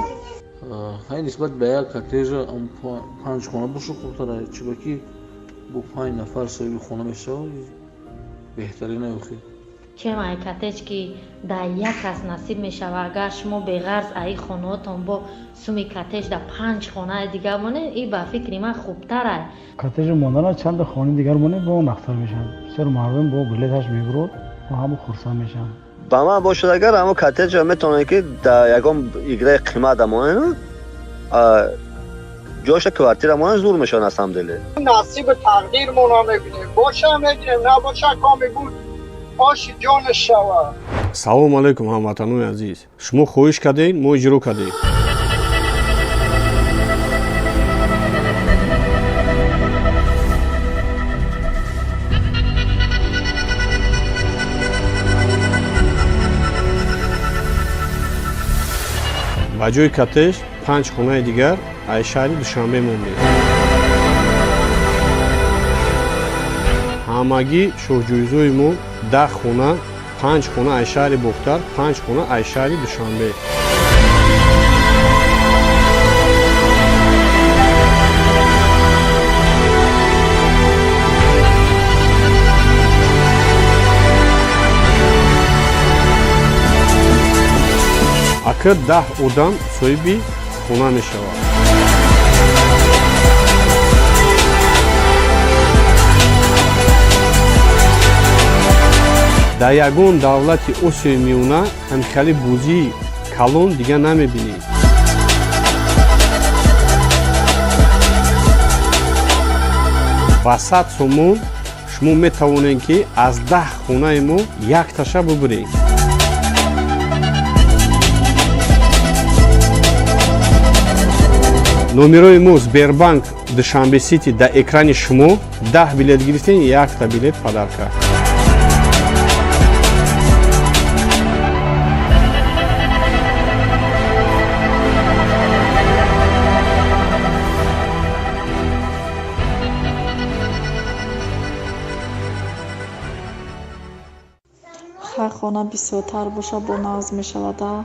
Хай, нисбат ба як коттежа панҷ хона боша хубтара, чунки бо панҷ нафар соҳиби хона мешавад, беҳтарин охи. Чем ай коттедж, ки дар як кас насиб мешавад, агар шумо беғарз аи хонаотон бо суми коттедж дар панҷ хонаи дигар монед, и ба фикри ман хубтарай. Коттеҷи мондана чанда хонаи дигар монед, бо нақстар мешавад. Бисёр мардум бо билеташ мебурод, бо ҳама хурсанд мешаванд. Ба ман бошад, агар ҳамо коттеҷа метавонед, ки дар ягон играи қимат монед, ҷоша квартира монед, зур мешавад на самом деле. Насиби тақдирмона мебинем, боша мегирем, набоша, коми буд, оши ҷонаш шавад. Салому алайкум, ҳамватанони азиз! Шумо хоҳиш кардед, мо иҷро кардем. Ба ҷои коттедж панҷ хонаи дигар аз шаҳри Душанбе мондем. Ҳамагӣ шоҳҷоизои мо 10 хона, панҷ хона аз шаҳри Бохтар, панҷ хона аз шаҳри Душанбе. Ака, 10 одам соҳиби хона мешавад. Дар ягон давлати Осиёи Миёна ҳамхели бозии калон дига намебинӣ. Ба 100 сомон шумо метавонед, ки аз 10 хонаи мо якташа бубуред. Номерои мо Сбербанк Душанбе Сити дар экрани шумо. 10 билет гирифтем, якта билет подарка. Хай, хона бисёртар боша, бо нағз мешавада.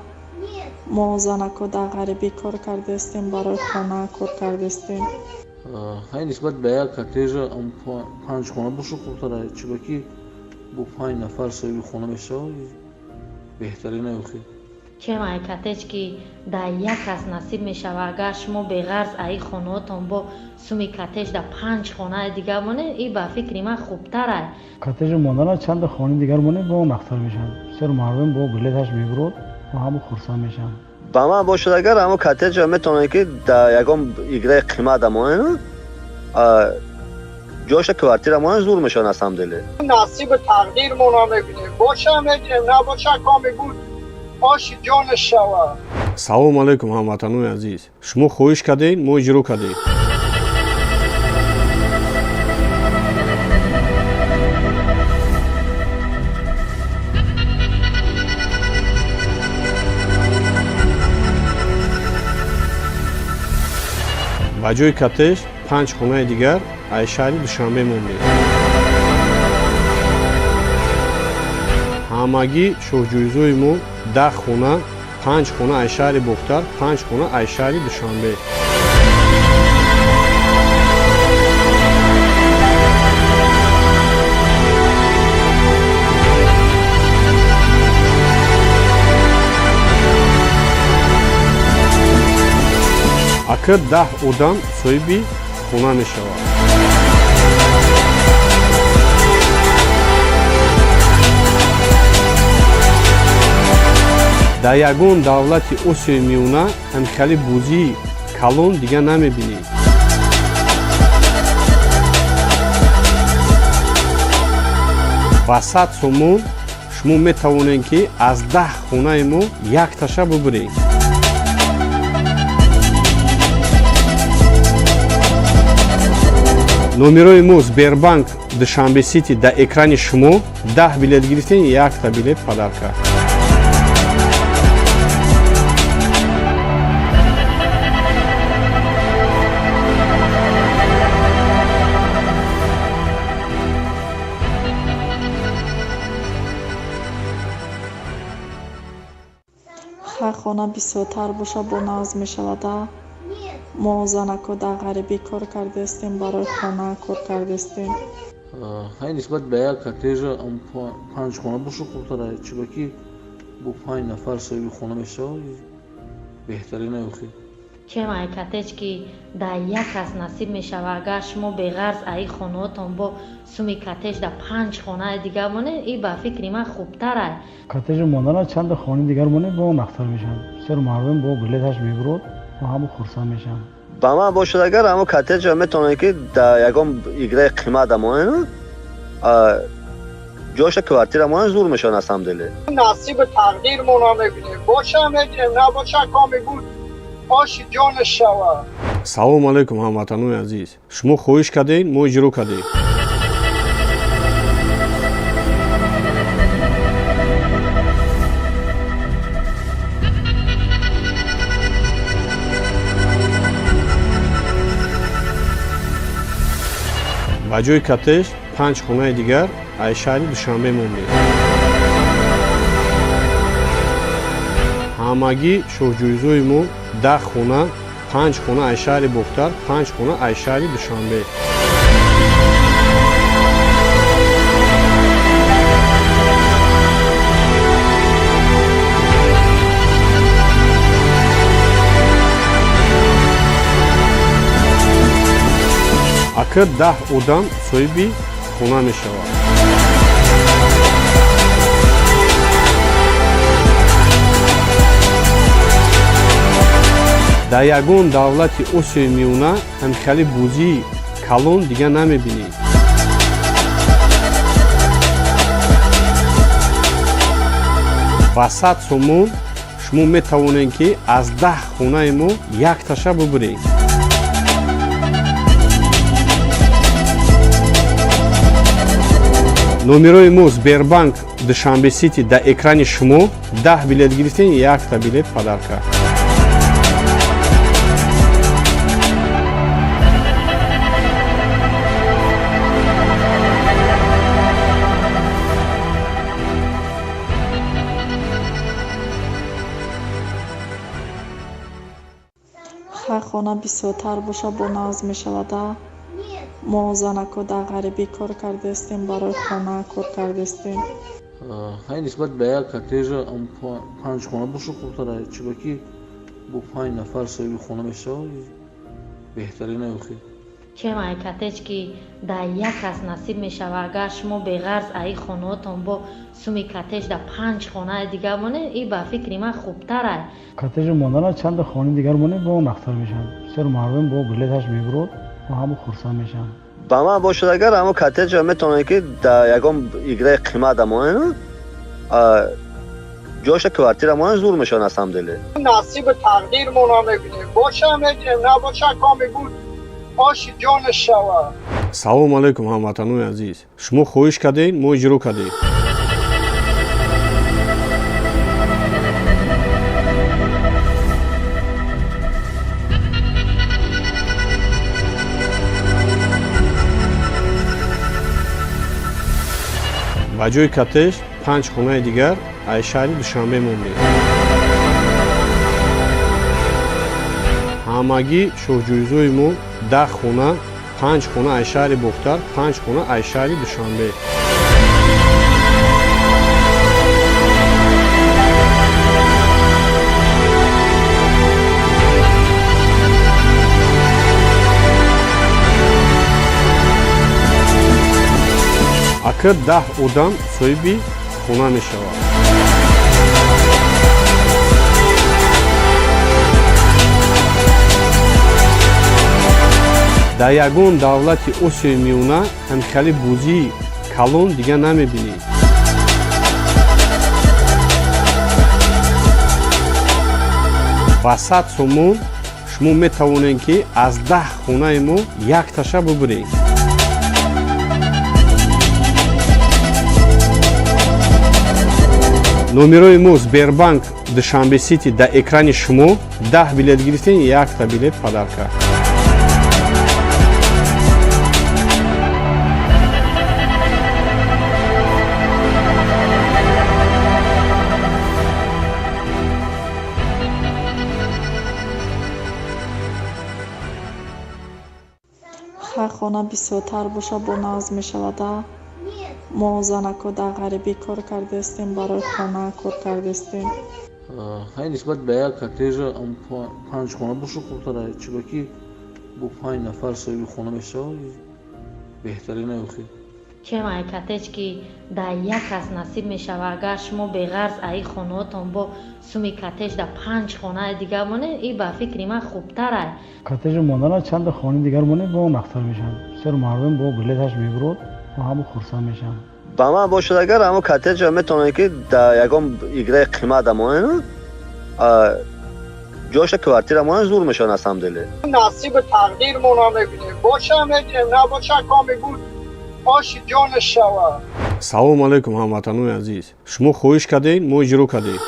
Мо занако дар ғарибӣ кор кардастем, барои хона кор кардастем. Хай, нисбат ба як коттежа панҷ хона боша хубтара, чунки бо панҷ нафар соҳиби хона мешавад, беҳтарин охи. Чем ай коттедж, ки дар як кас насиб мешавад, агар шумо беғарз аи хонаотон бо суми коттедж дар панҷ хонаи дигар монед, и ба фикри ман хубтарай. Коттеҷи мондана чанда хонаи дигар монед, бо нақстар мешавад. Бисёр мардум бо билеташ мебурод, бо ҳама хурсанд мешаванд. Ба ман бошад, агар ҳамо коттеҷа метавонед, ки дар ягон играи қимат монед, ҷоша квартира монед, зур мешавад на самом деле. Насиби тақдирмона мебинем, боша мегирем, набоша, коми буд, оши ҷонаш шавад. Салому алайкум, ҳамватанони азиз! Шумо хоҳиш кардед, мо иҷро кардем. Ба ҷои коттедж панҷ хонаи дигар аз шаҳри Душанбе мондем. Ҳамагӣ шоҳҷоизои мо 10 хона, панҷ хона аз шаҳри Бохтар, панҷ хона аз шаҳри Душанбе. Ака, 10 одам соҳиби хона мешавад. Дар ягон давлати Осиёи Миёна ҳамхели бозии калон дига намебинед. Ба 100 сомон шумо метавонед, ки аз 10 хонаи мо якташа бубуред. Номерои мо Сбербанк Душанбе Сити дар экрани шумо. 10 билет гирифтем, якта билет подарка. Хай, хона бисёртар боша, бо нағз мешавада. Мо занако дар ғарибӣ кор кардастем, барои хона кор кардастем. Хай, нисбат ба як коттежа панҷ хона боша хубтара, чунки бо панҷ нафар соҳиби хона мешавад, беҳтарин охи. Чем ай коттедж, ки дар як кас насиб мешавад, агар шумо беғарз аи хонаотон бо суми коттедж дар панҷ хонаи дигар монед, и ба фикри ман хубтарай. Коттеҷи мондана чанда хонаи дигар монед, бо нақтар мешавад. Бисёр мардум бо билеташ мебурод ва ҳама хурсанд мешаванд. Ба ман бошад, агар ҳамо коттеҷа метавонед, ки дар ягон играи қимат монед, ҷоша квартира монед, зур мешавад на самом деле. Насиби тақдирмона мебинем, боша мегирем, набоша, коми буд, оши ҷонаш шавад. Салому алайкум, ҳамватанони азиз! Шумо хоҳиш кардед, мо иҷро кардем. Ба ҷои коттеҷ панҷ хонаи дигар аз шаҳри Душанбе мондем. Ҳамагӣ шоҳҷоизои мо 10 хона: панҷ хона аз шаҳри Бохтар, панҷ хона аз шаҳри Душанбе. Ака, 10 одам соҳиби хона мешавад. Дар ягон давлати Осиёи Миёна ҳамхели бозии калон дига намебинед. Ба 100 сомон шумо метавонед, ки аз 10 хонаи мо якташа бубуред. Номерои мо Сбербанк Душанбе Сити дар экрани шумо. 10 билет гирифтем, якта билет подарка. Хай, хона бисёртар боша, бо нағз мешавада. Мо занако дар ғарибӣ кор кардастем, барои хона кор кардастем. Хай, нисбат ба як коттеҷа панҷ хона боша хубтара, чунки бо панҷ нафар соҳиби хона мешавад, беҳтарин охи. Чем ай коттедж, ки дар як кас насиб мешавад, агар шумо беғарз аи хонаотон бо суми коттедж дар панҷ хонаи дигар монед, и ба фикри ман хубтарай. Коттеҷи мондана чанда хонаи дигар монед, бо нақтар мешавад. Бисёр мардум бо билеташ мебурод ва ҳама хурсанд мешаванд. Ба ман бошад, агар ҳамо коттеҷа метавонед, ки дар ягон играи қимат монед, ҷоша квартира монед, зур мешавад на самом деле. Насиби тақдирмона мебинем, боша мегирем, набоша, коми буд, оши ҷонаш шавад. Салому алайкум, ҳамватанони азиз! Шумо хоҳиш кардед, мо иҷро кардем. Ба ҷои коттеҷ панҷ хонаи дигар аз шаҳри Душанбе мондем. Ҳамагӣ шоҳҷоизои мо 10 хона: панҷ хона аз шаҳри Бохтар, панҷ хона аз шаҳри Душанбе. Ака, 10 одам соҳиби хона мешавад. Дар ягон давлати Осиёи Миёна ҳамхели бозии калон дига намебинӣ. Ба 100 сомон шумо метавонед, ки аз 10 хонаи мо якташа бубуред. Номерои мо Сбербанк Душанбе Сити дар экрани шумо. 10 билет гирифтем, якта билет подарка. Хай, хона бисёртар боша, бо нағз мешавада. Мо занако дар ғарибӣ кор кардаистем, барои хона кор кардаистем. Хай, нисбат ба як коттежа панҷ хона боша хубтара, чунки бо панҷ нафар соҳиби хона мешавад, беҳтарин охи. Чем ай коттедж, ки дар як кас насиб мешава, агар шумо беғарз аи хонаотон бо суми коттедж дар панҷ хонаи дигар монед, и ба фикри ман хубтарай. Коттеҷ мондана чанда хонаи дигар монед, бо нақтар мешавад. Бисёр мардум бо билеташ мебурод ва ҳама хурсанд мешаванд. Ба ман бошад, агар ҳамо коттеҷа метавонед, ки дар ягон играи қимат монед, ҷоша квартира монед, зур мешавад на самом деле. Насиби тақдирмона мебинем, боша мегирем, набоша, коми буд, оши ҷонаш шавад. Салому алайкум, ҳамватанони азиз! Шумо хоҳиш кардед, мо иҷро кардем.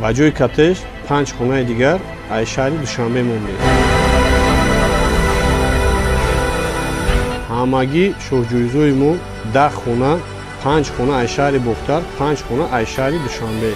Ба ҷои коттеҷ панҷ хонаи дигар аз шаҳри Душанбе мондем. Ҳамагӣ шоҳҷоизои мо 10 хона: панҷ хона аз шаҳри Бохтар, панҷ хона аз шаҳри Душанбе.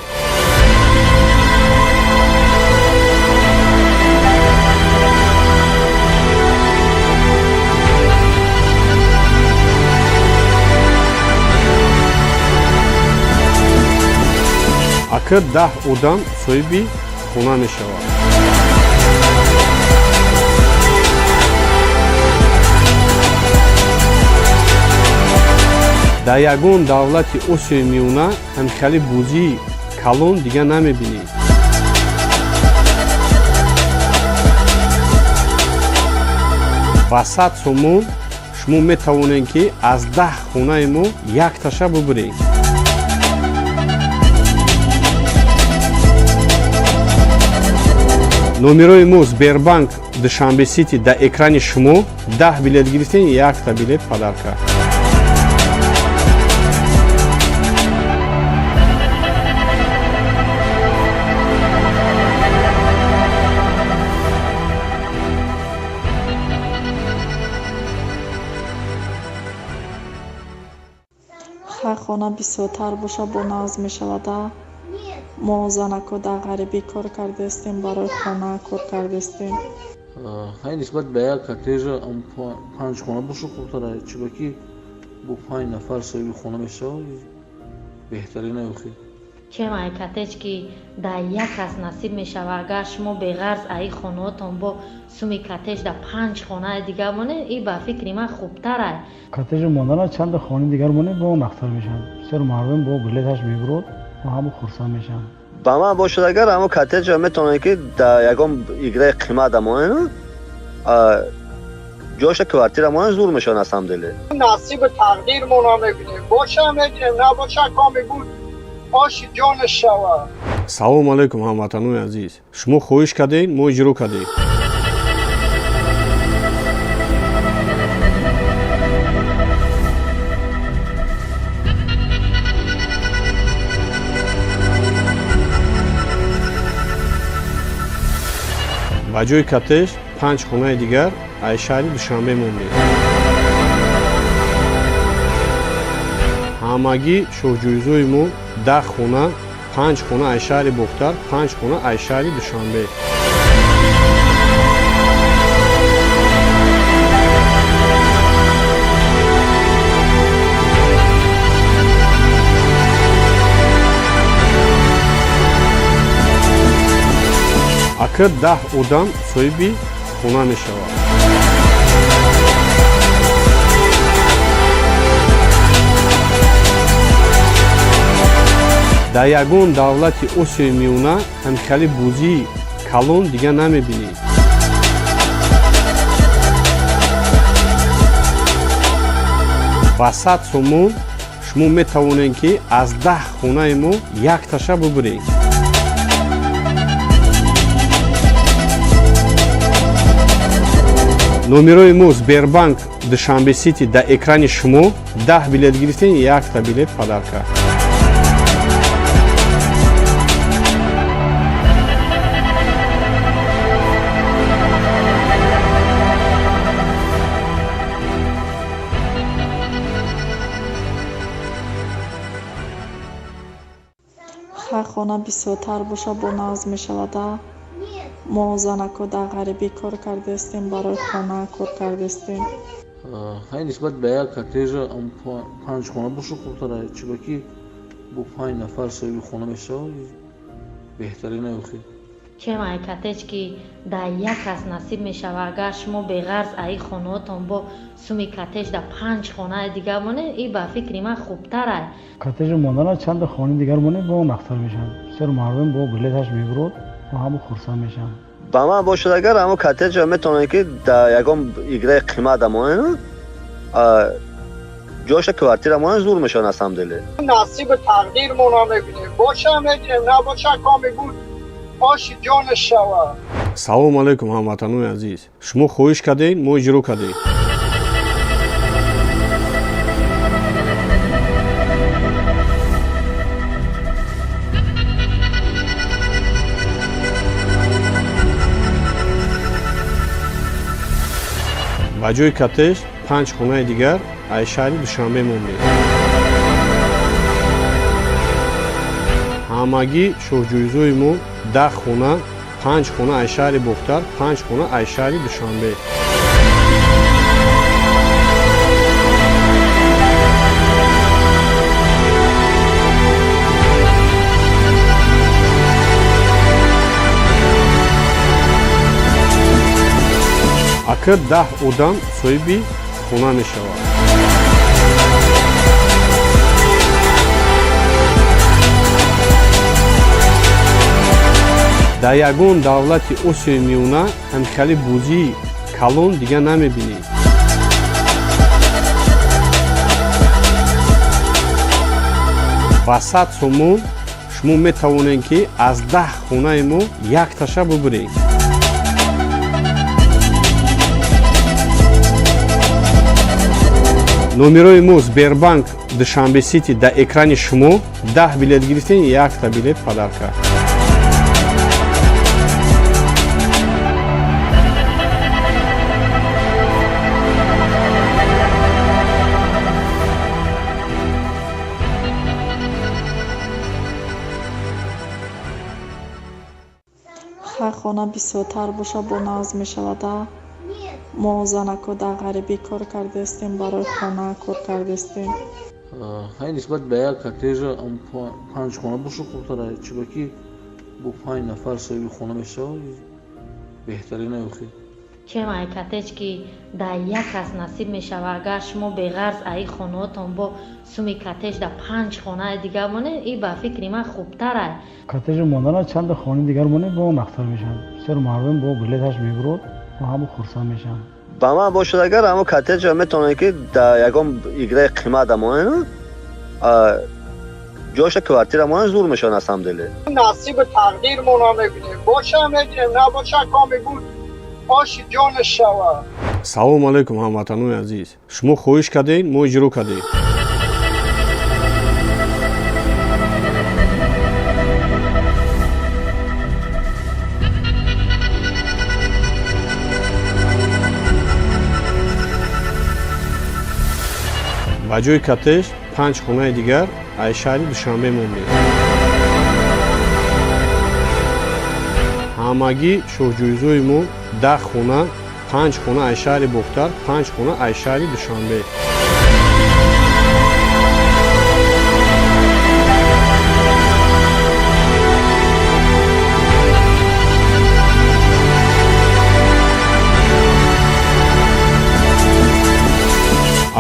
Ака, 10 одам соҳиби хона мешавад. Дар ягон давлати Осиёи Миёна ҳамхели бозии калон дига намебинӣ. Ба 100 сомон шумо метавонед, ки аз 10 хонаи мо якташа бубуред. Номерои мо Сбербанк Душанбе Сити дар экрани шумо. 10 билет гирифтем, якта билет подарка. Хай, хона бисёртар боша, бо нағз мешавада. Мо занако дар ғарибӣ кор кардаистем, барои хона кор кардаистем. Хай, нисбат ба як коттеҷа панҷ хона боша хубтара, чунки бо панҷ нафар соҳиби хона мешавад, беҳтарин охи. Чем ай коттедж, ки дар як кас насиб мешава, агар шумо беғарз аи хонаотон бо суми коттедж дар панҷ хонаи дигар монед, и ба фикри ман хубтарай. Коттеҷ мондана чанда хонаи дигар монед, бо нақтар мешавад. Бисёр мардум бо билеташ мебурод ва ҳама хурсанд мешаванд. Ба ман бошад, агар ҳамо коттеҷа метавонед, ки дар ягон играи қимат монед, ҷоша квартира монед, зур мешавад на самом деле. Насиби тақдирмона мебинем, боша мегирем, набоша, коми буд, оши ҷонаш шавад. Салому алайкум, ҳамватанони азиз! Шумо хоҳиш кардед, мо иҷро кардем. Ба ҷои коттеҷ панҷ хонаи дигар аз шаҳри Душанбе мондем. Ҳамагӣ шоҳҷоизои мо 10 хона: панҷ хона аз шаҳри Бохтар, панҷ хона аз шаҳри Душанбе. Ака, 10 одам соҳиби хона мешавад. Дар ягон давлати Осиёи Миёна ҳамхели бозии калон дига намебинӣ. Ба 100 сомон шумо метавонед, ки аз 10 хонаи мо якташа бубуред. Номерои мо Сбербанк Душанбе Сити дар экрани шумо. 10 билет гирифтем, якта билет подарка. Хай, хона бисёртар боша, бо нағз мешавада. Мо занако дар ғарибӣ кор кардастем, барои хона кор кардастем. Хай, нисбат ба як коттежа панҷ хона боша хубтара, чунки бо панҷ нафар соҳиби хона мешавад, беҳтарин охи. Чем ай коттедж, ки дар як кас насиб мешавад, агар шумо беғарз аи хонаотон бо суми коттедж дар панҷ хонаи дигар монед, и ба фикри ман хубтарай. Коттеҷ мондана чанда хонаи дигар монед, бо нақстар мешавад. Бисёр мардум бо билеташ мебурод ва ҳама хурсанд мешаванд. Ба ман бошад, агар ҳамо коттеҷа метавонед, ки дар ягон играи қимат монед, ҷоша квартира монед, зур мешавад на самом деле. Насиби тақдирмона мебинем, боша мегирем, набоша, коми буд, оши ҷонаш шавад. Салому алайкум, ҳамватанони азиз! Шумо хоҳиш кардед, мо иҷро кардем. Ба ҷои коттеҷ панҷ хонаи дигар аз шаҳри Душанбе мондем. Ҳамагӣ шоҳҷоизои мо 10 хона, панҷ хона аз шаҳри Бохтар, панҷ хона аз шаҳри Душанбе. Ака, 10 одам соҳиби хона мешавад. Дар ягон давлати Осиёи Миёна ҳамхели бозии калон дига намебинӣ. Ба 100 сомон шумо метавонед, ки аз 10 хонаи мо якташа бубуред. Номерои мо Сбербанк Душанбе Сити дар экрани шумо. 10 билет гирифтем, якта билет подарка. Хай, хона бисёртар боша, бо нағз мешавада. Мо занако дар ғарибӣ кор кардастем, барои хона кор кардастем. Хай, нисбат ба як коттеҷа панҷ хона боша хубтара, чунки бо панҷ нафар соҳиби хона мешавад, беҳтарин охи. Чем ай коттедж, ки дар як кас насиб мешавад, агар шумо беғарз аи хонаотон бо суми коттедж дар панҷ хонаи дигар монед, и ба фикри ман хубтарай. Коттеҷ мондана чанда хонаи дигар монед, бо нақстар мешавад. Бисёр мардум бо билеташ мебурод ва ҳама хурсанд мешаванд. Ба ман бошад, агар ҳамо коттеҷа метавонед, ки дар ягон играи қимат монед, ҷоша квартира монед, зур мешавад на самом деле. Насиби тақдирмона мебинем, боша мегирем, набоша, коми буд, оши ҷонаш шавад. Салому алайкум, ҳамватанони азиз! Шумо хоҳиш кардед, мо иҷро кардем. Ба ҷои коттеҷ панҷ хонаи дигар аз шаҳри Душанбе мондем. Ҳамагӣ шоҳҷоизои мо 10 хона, панҷ хона аз шаҳри Бохтар, панҷ хона аз шаҳри Душанбе.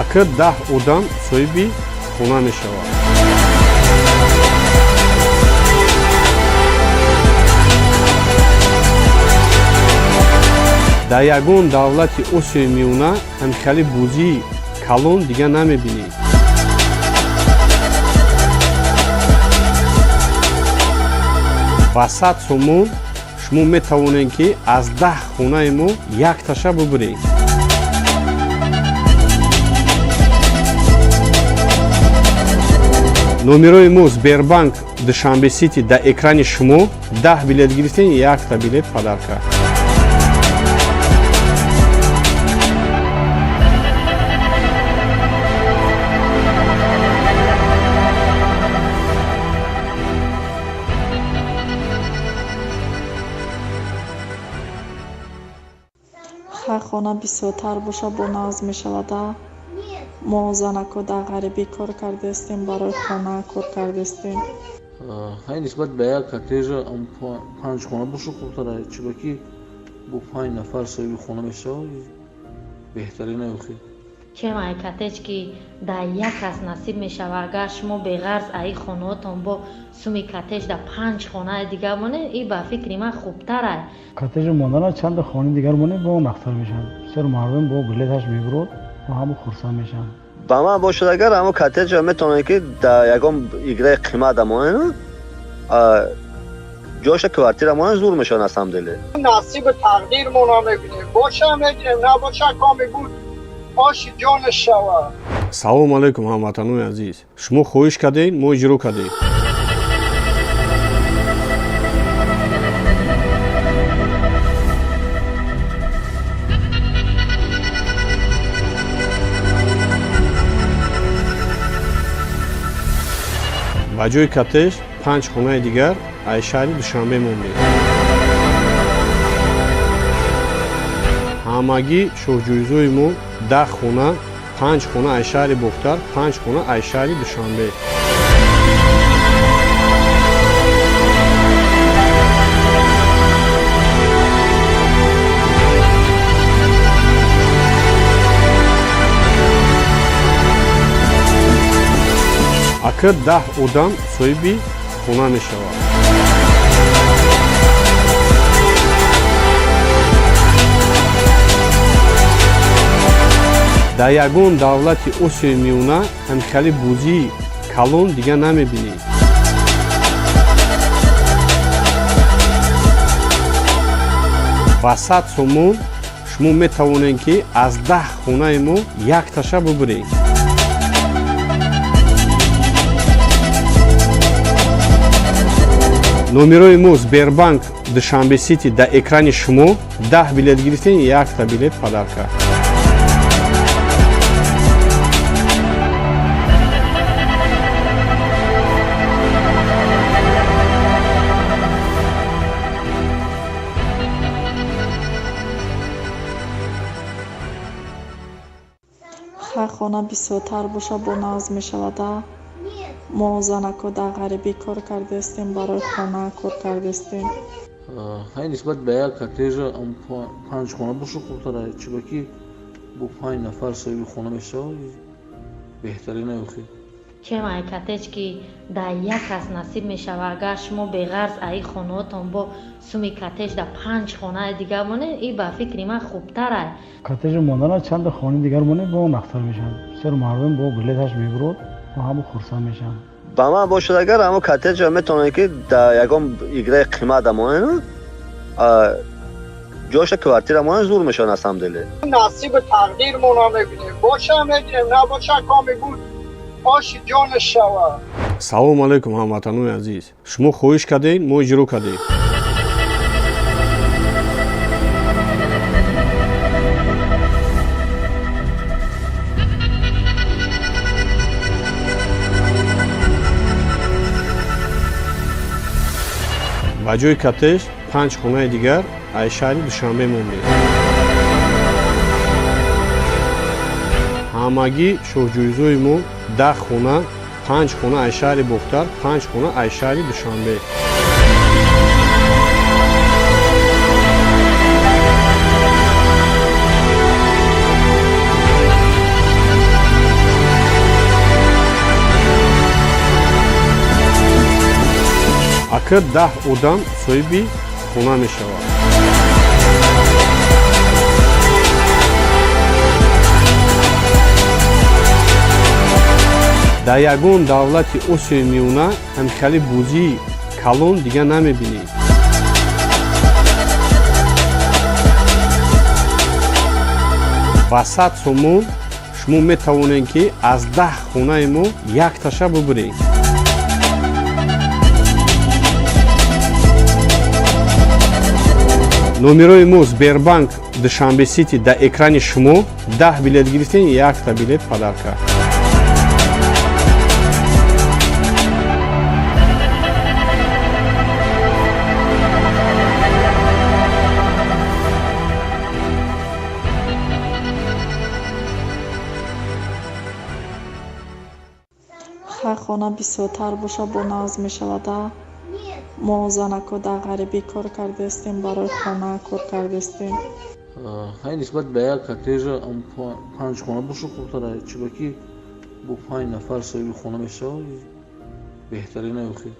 Ака, 10 одам соҳиби хона мешавад. Дар ягон давлати Осиёи Миёна ҳамхели бозии калон дига намебинед. Ба 100 сомон шумо метавонед, ки аз 10 хонаи мо якташа бубуред. Номерои мо Сбербанк Душанбе Сити дар экрани шумо. 10 билет гирифтем, якта билет подарка. Хай, хона бисёртар боша, бо нағз мешавада. Мо занако дар ғарибӣ кор кардаистем, барои хона кор кардаистем. Хай, нисбат ба як коттежа панҷ хона боша хубтара, чунки бо панҷ нафар соҳиби хона мешавад, беҳтарин охи. Чем ай коттедж, ки дар як кас насиб мешавад, агар шумо беғарз аи хонаотон бо суми коттедж дар панҷ хонаи дигар монед, и ба фикри ман хубтарай. Коттеҷ мондана чанда хонаи дигар монед, бо нақтар мешавад. Бисёр мардум бо билеташ мебурод, бо ҳама хурсанд мешаванд. Ба ман бошад, агар ҳамо коттеҷа метавонед, ки дар ягон играи қимат монед, ҷоша квартира монед, зур мешавад на самом деле. Насиби тақдирмона мебинем, боша мегирем, набоша, коми буд, оши ҷонаш шавад. Салому алайкум, ҳамватанони азиз! Шумо хоҳиш кардед, мо иҷро кардем. Ба ҷои коттеҷ панҷ хонаи дигар аз шаҳри Душанбе мондем. Ҳамагӣ шоҳҷоизои мо 10 хона, панҷ хона аз шаҳри Бохтар, панҷ хона аз шаҳри Душанбе. Ака, 10 одам соҳиби хона мешавад. Дар ягон давлати Осиёи Миёна ҳамхели бозии калон дига намебинед. Ба 100 сомон шумо метавонед, ки аз 10 хонаи мо якташа бубуред. Номерои мо Сбербанк Душанбе Сити дар экрани шумо. 10 билет гирифтем, якта билет подарка. Хай, хона бисёртар боша, бо нағз мешавада. Мо занако дар ғарибӣ кор кардаистем, барои хона кор кардаистем. Хай, нисбат ба як коттеҷа панҷ хона боша хубтара, чунки бо панҷ нафар соҳиби хона мешавад, беҳтарин охи. Чем ай коттедж, ки дар як кас насиб мешавад, агар шумо беғарз аи хонаотон бо суми коттедж дар панҷ хонаи дигар монед, и ба фикри ман хубтарай. Коттеҷ мондана чанда хонаи дигар монед, бо нақтар мешавад. Бисёр мардум бо билеташ мебурод, бо ҳама хурсанд мешаванд. Ба ман бошад, агар ҳамо коттеҷа метавонед, ки дар ягон играи қимат монед, ҷоша квартира монед, зур мешавад на самом деле. Насиби тақдирмона мебинем, боша мегирем, набоша, коми буд, оши ҷонаш шавад. Салому алайкум, ҳамватанони азиз! Шумо хоҳиш кардед, мо иҷро кардем. Ба ҷои коттеҷ панҷ хонаи дигар аз шаҳри Душанбе мондем. Ҳамагӣ шоҳҷоизои мо 10 хона, панҷ хона аз шаҳри Бохтар, панҷ хона аз шаҳри Душанбе. Ака, 10 одам соҳиби хона мешавад. Дар ягон давлати Осиёи Миёна ҳамхели бозии калон дига намебинӣ. Ба 100 сомон шумо метавонед, ки аз 10 хонаи мо якташа бубуред. Номерои мо Сбербанк Душанбе Сити дар экрани шумо. 10 билет гирифтем, якта билет подарка. Хай, хона бисёртар боша, бо нағз мешавада. Мо занако дар ғарибӣ кор кардастем, барои хона кор кардастем. Хай, нисбат ба як коттеҷа панҷ хона боша хубтара, чунки бо панҷ нафар соҳиби хона мешавад, беҳтарин охи.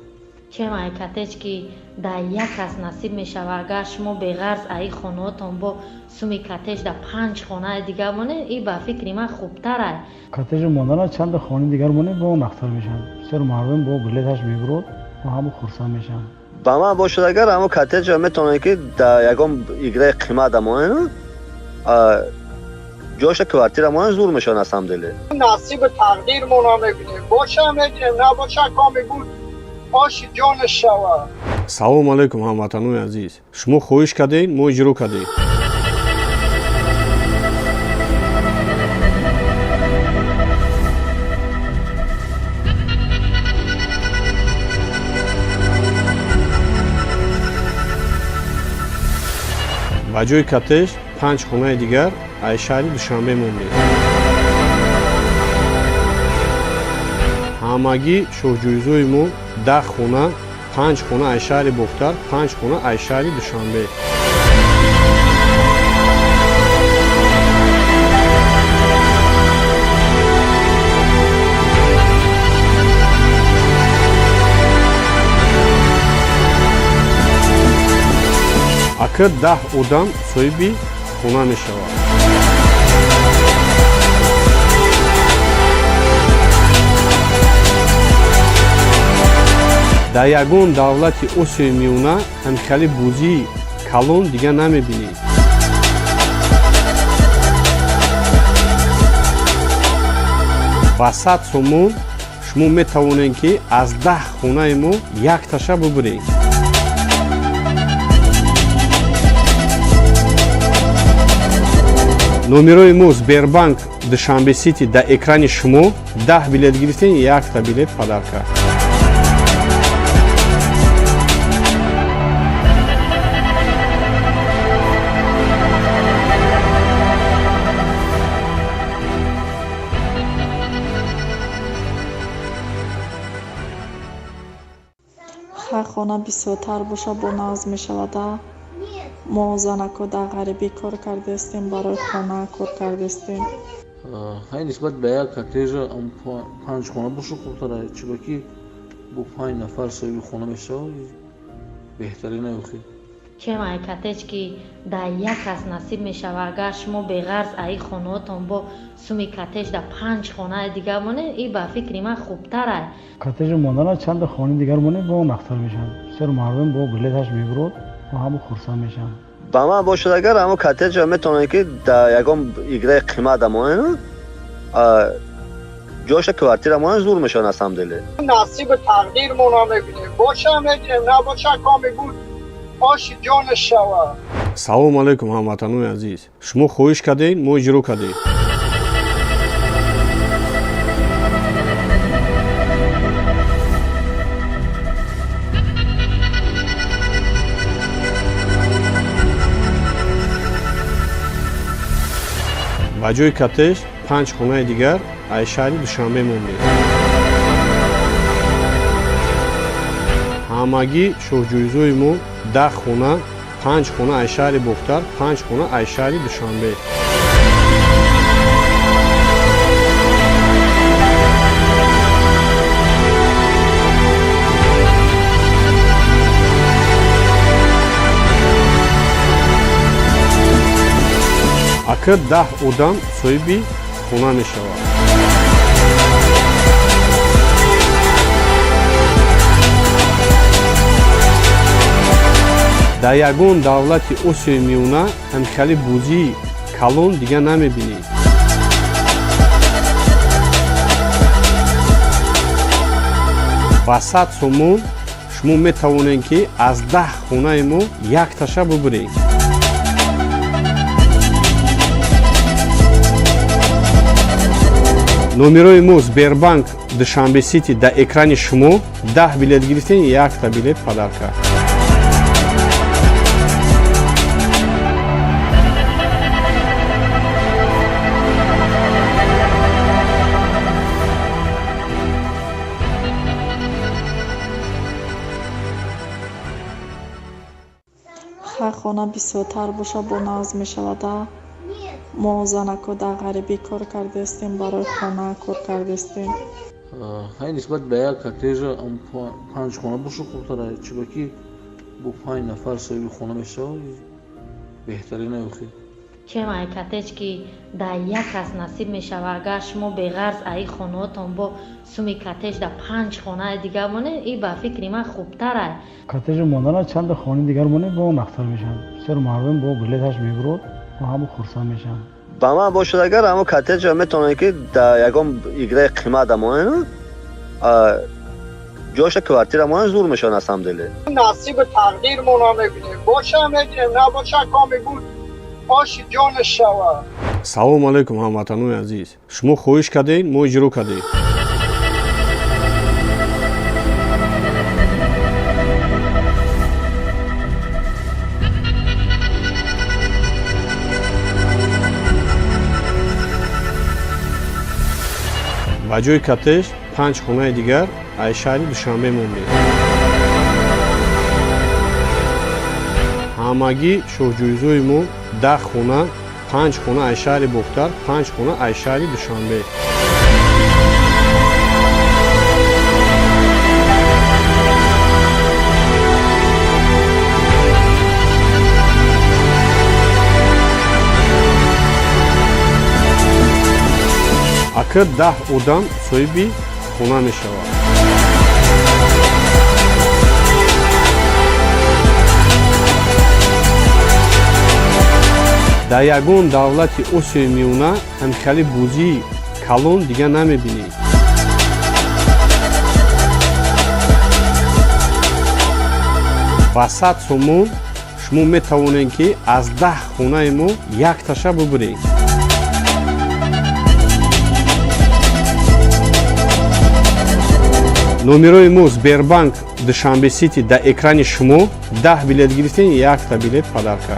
Чем ай коттедж, ки дар як кас насиб мешавад, агар шумо беғарз аи хонаотон бо суми коттедж дар панҷ хонаи дигар монед, и ба фикри ман хубтарай. Коттеҷи мондана чанда хонаи дигар монед, бо нақтар мешавад. Бисёр мардум бо билеташ мебурод, бо ҳама хурсанд мешаванд. Ба ман бошад, агар ҳамо коттеҷа метавонед, ки дар ягон играи қимат монед, ҷоша квартира монед, зур мешавад на самом деле. Насиби тақдирмона мебинем, боша мегирем, набоша, коми буд, оши ҷонаш шавад. Салому алайкум, ҳамватанони азиз! Шумо хоҳиш кардед, мо иҷро кардем. Ба ҷои коттедж панҷ хонаи дигар аз шаҳри Душанбе мондем. Ҳамагӣ шоҳҷоизои мо 10 хона, панҷ хона аз шаҳри Бохтар, панҷ хона аз шаҳри Душанбе. Ака, 10 одам соҳиби хона мешавад. Дар ягон давлати Осиёи Миёна ҳамхели бозии калон дига намебинӣ. Ба 100 сомон шумо метавонед, ки аз 10 хонаи мо якташа бубуред. Номерои мо Сбербанк Душанбе Сити дар экрани шумо. 10 билет гирифтем, якта билет подарка. Хай, хона бисёртар боша, бо нағз мешавада. Мо занако дар ғарибӣ кор кардастем, барои хона кор кардастем. Хай, нисбат ба як коттеҷа панҷ хона боша хубтара, чунки бо панҷ нафар соҳиби хона мешавад, беҳтарин охи. Чем ай коттедж, ки дар як кас насиб мешавад, агар шумо беғарз аи хонаотон бо суми коттедж дар панҷ хонаи дигар монед, и ба фикри ман хубтарай. Коттеҷи мондана чанда хонаи дигар монед, бо нақтар мешавад. Бисёр мардум бо билеташ мебурод, бо ҳама хурсанд мешаванд. Ба ман бошад, агар ҳамо коттеҷа метавонед, ки дар ягон играи қимат монед, ҷоша квартира монед, зур мешавад на самом деле. Насиби тақдирмона мебинем, боша мегирем, набоша, коми буд, оши ҷонаш шавад. Салому алайкум, ҳамватанони азиз! Шумо хоҳиш кардед, мо иҷро кардем. Ба ҷои коттедж панҷ хонаи дигар аз шаҳри Душанбе мондем. Ҳамагӣ шоҳҷоизои мо 10 хона, панҷ хона аз шаҳри Бохтар, панҷ хона аз шаҳри Душанбе. Ака, 10 одам соҳиби хона мешавад. Дар ягон давлати Осиёи Миёна ҳамхели бозии калон дига намебинед. Ба 100 сомон шумо метавонед, ки аз 10 хонаи мо якташа бубуред. Номерои мо Сбербанк Душанбе Сити дар экрани шумо. 10 билет гирифтем, якта билет подарка. Хай, хона бисёртар боша, бо нағз мешавада. Мо занако дар ғарибӣ кор кардастем, барои хона кор кардастем. Хай, нисбат ба як коттеҷа панҷ хона боша хубтара, чунки бо панҷ нафар соҳиби хона мешавад, беҳтарин охи. Чем ай коттедж, ки дар як кас насиб мешавад, агар шумо беғарз аи хонаотон бо суми коттедж дар панҷ хонаи дигар монед, и ба фикри ман хубтарай. Коттеҷи мондана чанда хонаи дигар монед, бо нақтар мешавад. Бисёр мардум бо билеташ мебурод ва ҳама хурсанд мешаванд. Ба ман бошад, агар ҳамо коттеҷа метавонед, ки дар ягон играи қимат монед, ҷоша квартира монед, зур мешавад на самом деле. Насиби тақдирмона мебинем, боша мегирем, набоша, коми буд, оши ҷонаш шавад. Салому алайкум, ҳамватанони азиз! Шумо хоҳиш кардед, мо иҷро кардем. Ба ҷои коттеҷ панҷ хонаи дигар аз шаҳри Душанбе мондем. Ҳамагӣ шоҳҷоизои мо 10 хона: панҷ хона аз шаҳри Бохтар, панҷ хона аз шаҳри Душанбе. Ака, 10 одам соҳиби хона мешавад. Дар ягон давлати Осиёи Миёна ҳамхели бозии калон дига намебинед. Ба 100 сомон шумо метавонед, ки аз 10 хонаи мо якташа бубуред. Номерои мо Сбербанк Душанбе Сити дар экрани шумо. 10 билет гирифтем, якта билет подарка.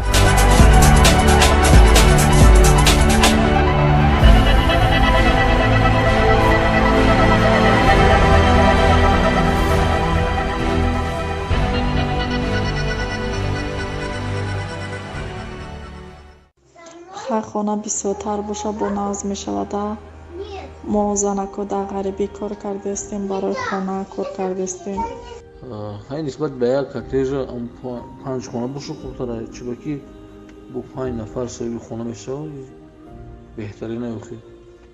Хай, хона бисёртар боша, бо нағз мешавада. Мо занако дар ғарибӣ кор кардастем, барои хона кор кардастем. Хай, нисбат ба як коттеҷа панҷ хона боша хубтара, чунки бо панҷ нафар соҳиби хона мешавад, беҳтарин охи.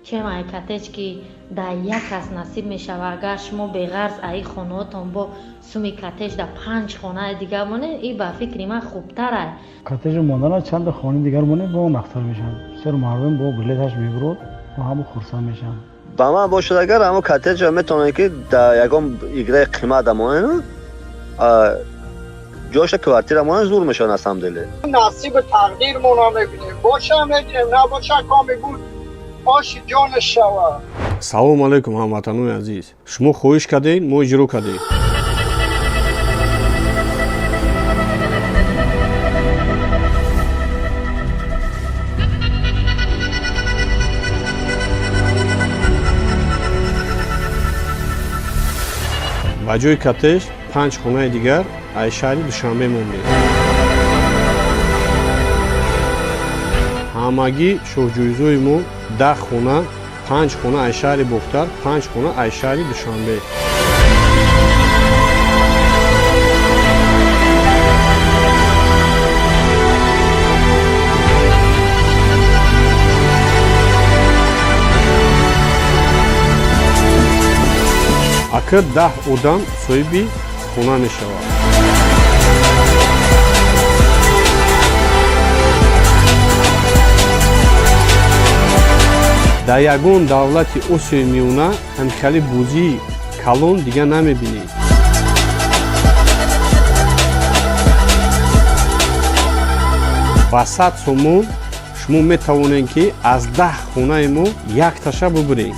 Чем ай коттедж, ки дар як кас насиб мешавад, агар шумо беғарз аи хонаотон бо суми коттедж дар панҷ хонаи дигар монед, и ба фикри ман хубтарай. Коттеҷи мондана чанда хонаи дигар монед, бо нақтар мешавад. Бисёр мардум бо билеташ мебурод ва ҳама хурсанд мешаванд. Ба ман бошад, агар ҳамо коттеҷа метавонед, ки дар ягон играи қимат монед, ҷоша квартира монед, зур мешавад на самом деле. Насиби тақдирмона мебинем, боша мегирем, набоша, коми буд, оши ҷонаш шавад. Салому алайкум, ҳамватанони азиз! Шумо хоҳиш кардед, мо иҷро кардем. Ба ҷои коттеҷ панҷ хонаи дигар аз шаҳри Душанбе мондем. Ҳамагӣ шоҳҷоизои мо 10 хона: панҷ хона аз шаҳри Бохтар, панҷ хона аз шаҳри Душанбе. Ака, 10 одам соҳиби хона мешавад. Дар ягон давлати Осиёи Миёна ҳамхели бозии калон дига намебинед. Ба 100 сомон шумо метавонед, ки аз 10 хонаи мо якташа бубуред.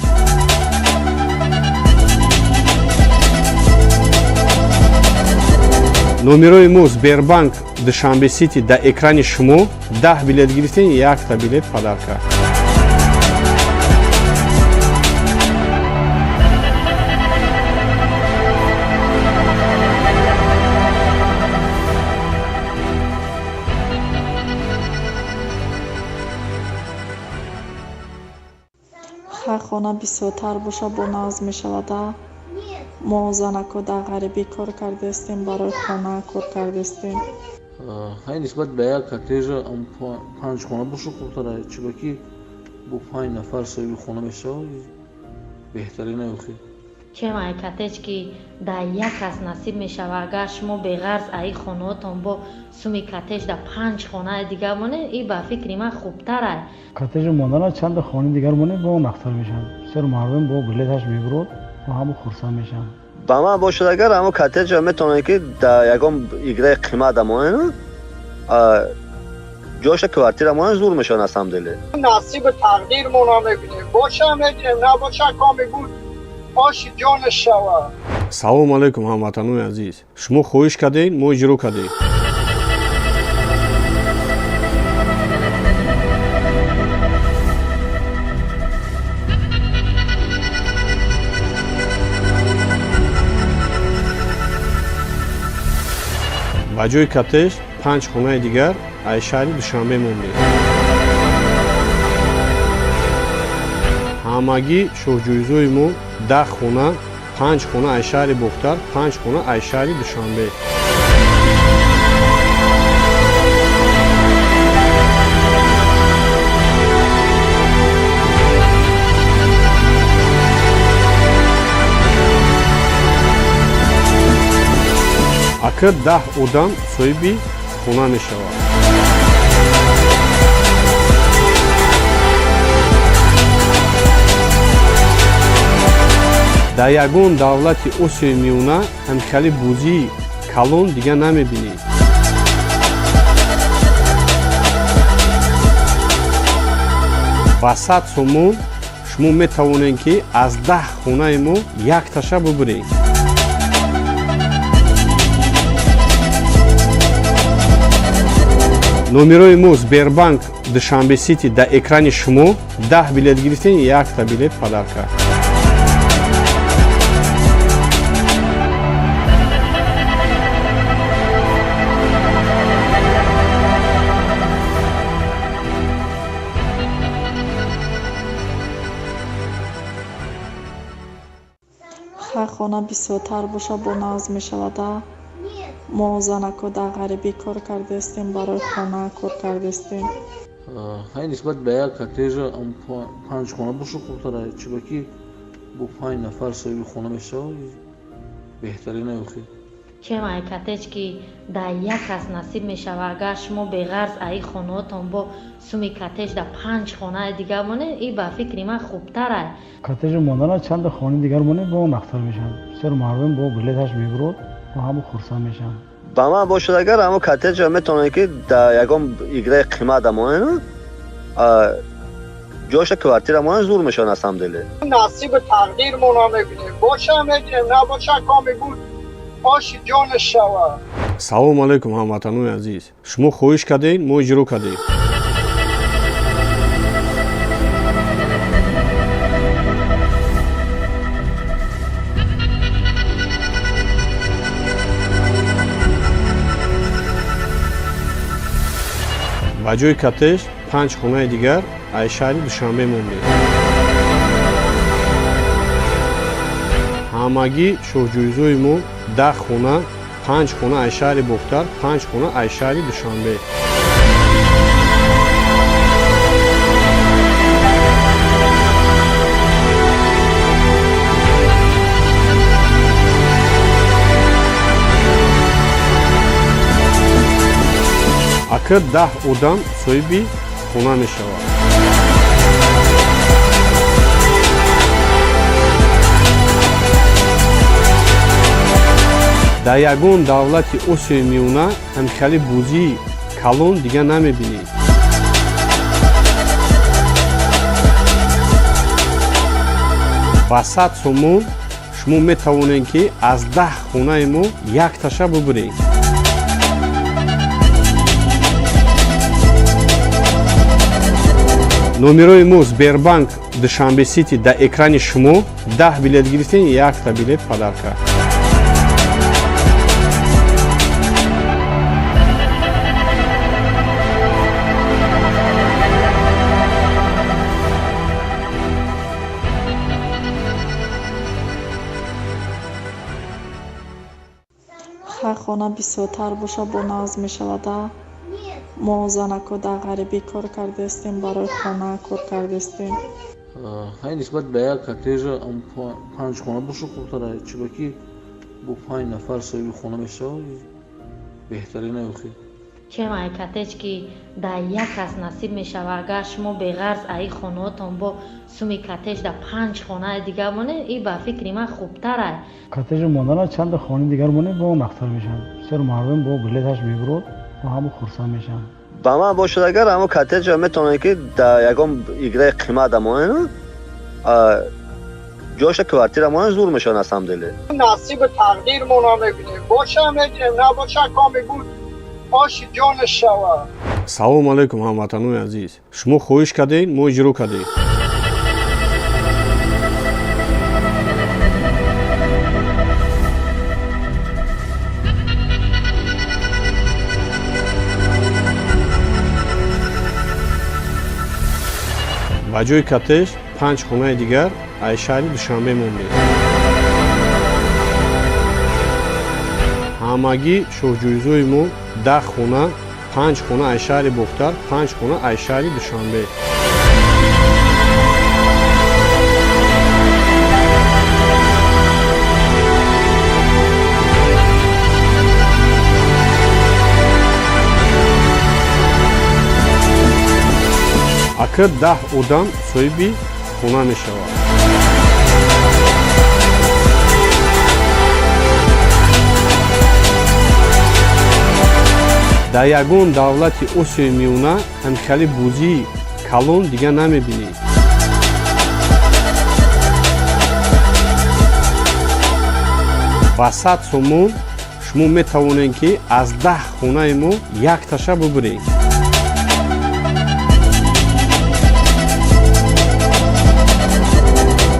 Номерои мо Сбербанк Душанбе Сити дар экрани шумо. 10 билет гирифтем, якта билет подарка. Хай, хона бисёртар боша, бо нағз мешавада. Мо занако дар ғарибӣ кор кардастем, барои хона кор кардастем. Хай, нисбат ба як коттежа панҷ хона боша хубтара, чунки бо панҷ нафар соҳиби хона мешавад, беҳтарин охи. Чем ай коттедж, ки дар як кас насиб мешава, агар шумо беғарз аи хонаотон бо суми коттедж дар панҷ хонаи дигар монед, и ба фикри ман хубтарай. Коттеҷи мондана чанда хонаи дигар монед, бо нақстар мешавад. Бисёр мардум бо билеташ мебурод ва ҳама хурсанд мешаванд. Ба ман бошад, агар ҳамо коттеҷа метавонед, ки дар ягон играи қимат монед, ҷоша квартира монед, зур мешавад на самом деле. Насиби тақдирмона мебинем, боша мегирем, набоша, коми буд, оши ҷонаш шавад. Салому алайкум, ҳамватанони азиз! Шумо хоҳиш кардед, мо иҷро кардем. Ба ҷои коттеҷ панҷ хонаи дигар аз шаҳри Душанбе мондем. Ҳамагӣ шоҳҷоизои мо 10 хона: панҷ хона аз шаҳри Бохтар, панҷ хона аз шаҳри Душанбе. Ака, 10 одам соҳиби хона мешавад. Дар ягон давлати Осиёи Миёна ҳамхели бозии калон дига намебинед. Ба 100 сомон шумо метавонед, ки аз 10 хонаи мо якташа бубуред. Номерои мо Сбербанк Душанбе Сити дар экрани шумо. 10 билет гирифтем, якта билет подарка. Хай, хона бисёртар боша, бо нағз мешавада. Мо занако дар ғарибӣ кор кардастем, барои хона кор кардастем. Хай, нисбат ба як коттеҷа панҷ хона боша хубтара, чунки бо панҷ нафар соҳиби хона мешавад, беҳтарин охи. Чем ай коттедж, ки дар як кас насиб мешава, агар шумо беғарз аи хонаотон бо суми коттедж дар панҷ хонаи дигар монед, и ба фикри ман хубтарай. Коттеҷи мондана чанда хонаи дигар монед, бо нақстар мешавад. Бисёр мардум бо билеташ мебурод ва ҳама хурсанд мешаванд. Ба ман бошад, агар ҳамо коттеҷа метавонед, ки дар ягон играи қимат монед, ҷоша квартира монед, зур мешавад на самом деле. Насиби тақдирмона мебинем, боша мегирем, набоша, коми буд, оши ҷонаш шавад. Салому алайкум, ҳамватанони азиз! Шумо хоҳиш кардед, мо иҷро кардем. Ба ҷои коттеҷ панҷ хонаи дигар аз шаҳри Душанбе мондем. Ҳамагӣ шоҳҷоизои мо 10 хона: панҷ хона аз шаҳри Бохтар, панҷ хона аз шаҳри Душанбе. Ака, 10 одам соҳиби хона мешавад. Дар ягон давлати Осиёи Миёна ҳамхели бозии калон дига намебинед. Ба 100 сомон шумо метавонед, ки аз 10 хонаи мо якташа бубуред. Номерои мо Сбербанк Душанбе Сити дар экрани шумо. 10 билет гирифтем, якта билет подарка. Хай, хона бисёртар боша, бо нағз мешавада. Мо занако дар ғарибӣ кор кардастем, барои хона кор кардастем. Хай, нисбат ба як коттежа панҷ хона боша хубтара, чунки бо панҷ нафар соҳиби хона мешавад, беҳтарин охи. Чем ай коттедж, ки дар як кас насиб мешавад, агар шумо беғарз аи хонаотон бо суми коттедж дар панҷ хонаи дигар монед, и ба фикри ман хубтарай. Коттеҷи мондана чанда хонаи дигар монед, бо нақтар мешавад. Бисёр мардум бо билеташ мебурод, бо ҳама хурсанд мешаванд. Ба ман бошад, агар ҳамо коттеҷа метавонед, ки дар ягон играи қимат монед, ҷоша квартира монед, зур мешавад на самом деле. Насиби тақдирмона мебинем, боша мегирем, набоша, коми буд, оши ҷонаш шавад. Салому алайкум, ҳамватанони азиз! Шумо хоҳиш кардед, мо иҷро кардем. Ба ҷои коттедж панҷ хонаи дигар аз шаҳри Душанбе мондем. Ҳамагӣ шоҳҷоизои мо 10 хона: панҷ хона аз шаҳри Бохтар, панҷ хона аз шаҳри Душанбе. Ака, 10 одам соҳиби хона мешавад. Дар ягон давлати Осиёи Миёна ҳамхели бозии калон дига намебинед. Ба 100 сомон шумо метавонед, ки аз 10 хонаи мо якташа бубуред.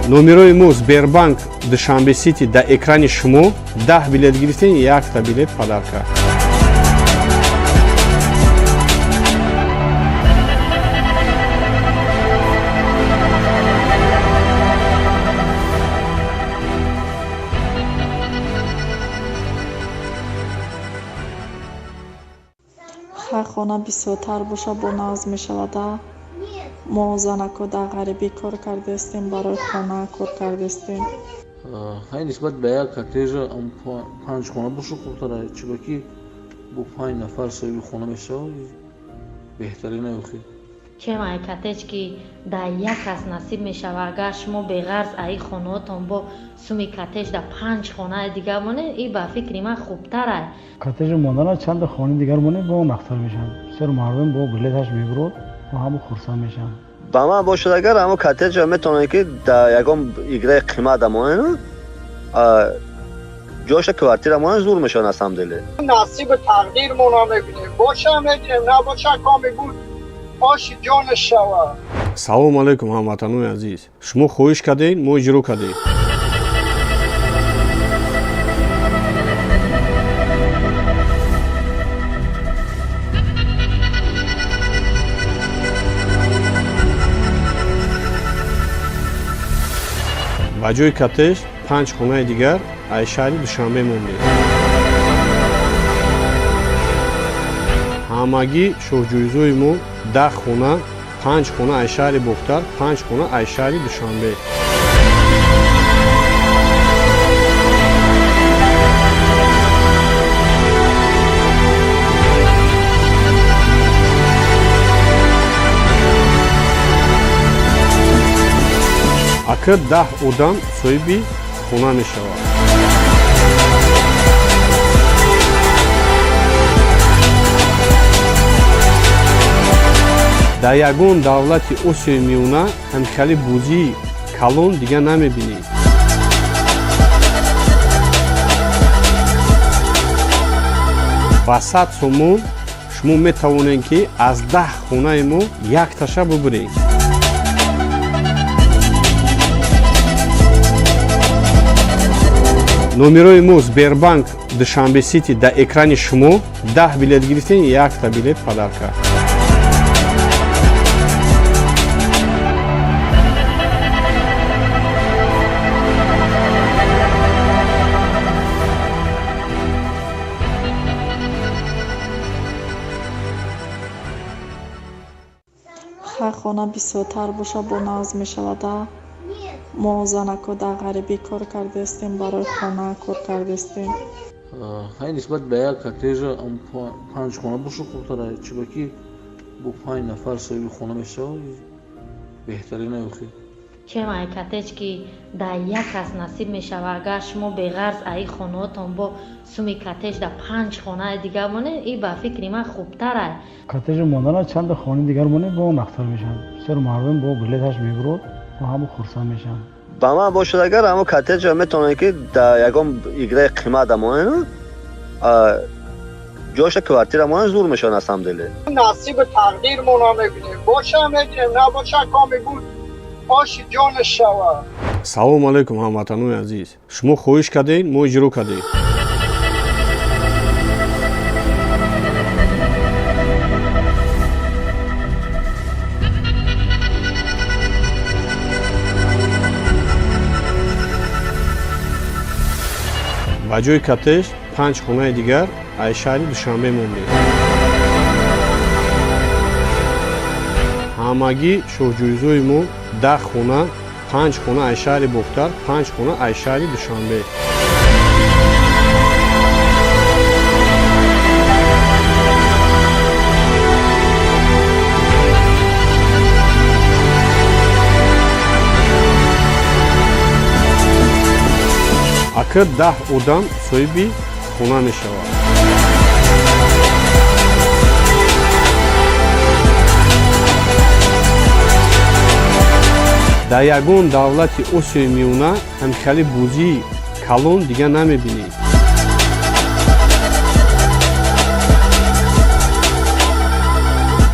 Номерои мо Сбербанк Душанбе Сити дар экрани шумо. 10 билет гирифтем, якта билет подарка. Хай, хона бисёртар боша, бо нағз мешавада. Мо занако дар ғарибӣ кор кардастем, барои хона кор кардастем. Хай, нисбат ба як коттеҷа панҷ хона боша хубтара, чунки бо панҷ нафар соҳиби хона мешавад, беҳтарин охи. Чем ай коттедж, ки дар як кас насиб мешавад, агар шумо беғарз аи хонаотон бо суми коттедж дар панҷ хонаи дигар монед, и ба фикри ман хубтарай. Коттеҷи мондана чанда хонаи дигар монед, бо нақтар мешавад. Бисёр мардум бо билеташ мебурод, бо ҳама хурсанд мешаванд. Ба ман бошад, агар ҳамо коттеҷа метавонед, ки дар ягон играи қимат монед, ҷоша квартира монед, зур мешавад на самом деле. Насиби тақдирмона мебинем, боша мегирем, набоша, коми буд, оши ҷонаш шавад. Салому алайкум, ҳамватанони азиз! Шумо хоҳиш кардед, мо иҷро кардем. Ба ҷои коттедж панҷ хонаи дигар аз шаҳри Душанбе мондем. Ҳамагӣ шоҳҷоизои мо 10 хона: панҷ хона аз шаҳри Бохтар, панҷ хона аз шаҳри Душанбе. Ака, 10 одам соҳиби хона мешавад. Дар ягон давлати Осиёи Миёна ҳамхели бозии калон дига намебинед. Ба 100 сомон шумо метавонед, ки аз 10 хонаи мо якташа бубуред. Номерои мо Сбербанк Душанбе Сити дар экрани шумо. 10 билет гирифтем, якта билет подарка. Хай, хона бисёртар боша, бо нағз мешавада. Мо занако дар ғарибӣ кор кардаистем, барои хона кор кардаистем. Хай, нисбат ба як коттеҷа панҷ хона боша хубтара, чунки бо панҷ нафар соҳиби хона мешавад, беҳтарин охи. Чем ай коттедж, ки дар як кас насиб мешавад, агар шумо беғарз аи хонаотон бо суми коттедж дар панҷ хонаи дигар монед, и ба фикри ман хубтарай. Коттеҷ мондана чанда хонаи дигар монед, бо нақтар мешавад. Бисёр мардум бо билеташ мебурод, бо ҳама хурсанд мешаванд. Ба ман бошад, агар ҳамо коттеҷа метавонед, ки дар ягон играи қимат монед, ҷоша квартира монед, зур мешавад на самом деле. Насиби тақдирмона мебинем, боша мегирем, набоша, коми буд, оши ҷонаш шавад. Салому алайкум, ҳамватанони азиз! Шумо хоҳиш кардед, мо иҷро кардем. Ба ҷои коттеҷ панҷ хонаи дигар аз шаҳри Душанбе мондем. Ҳамагӣ шоҳҷоизои мо 10 хона, панҷ хона аз шаҳри Бохтар, панҷ хона аз шаҳри Душанбе. Ака, 10 одам соҳиби хона мешавад. Дар ягон давлати Осиёи Миёна ҳамхели бозии калон дига намебинед.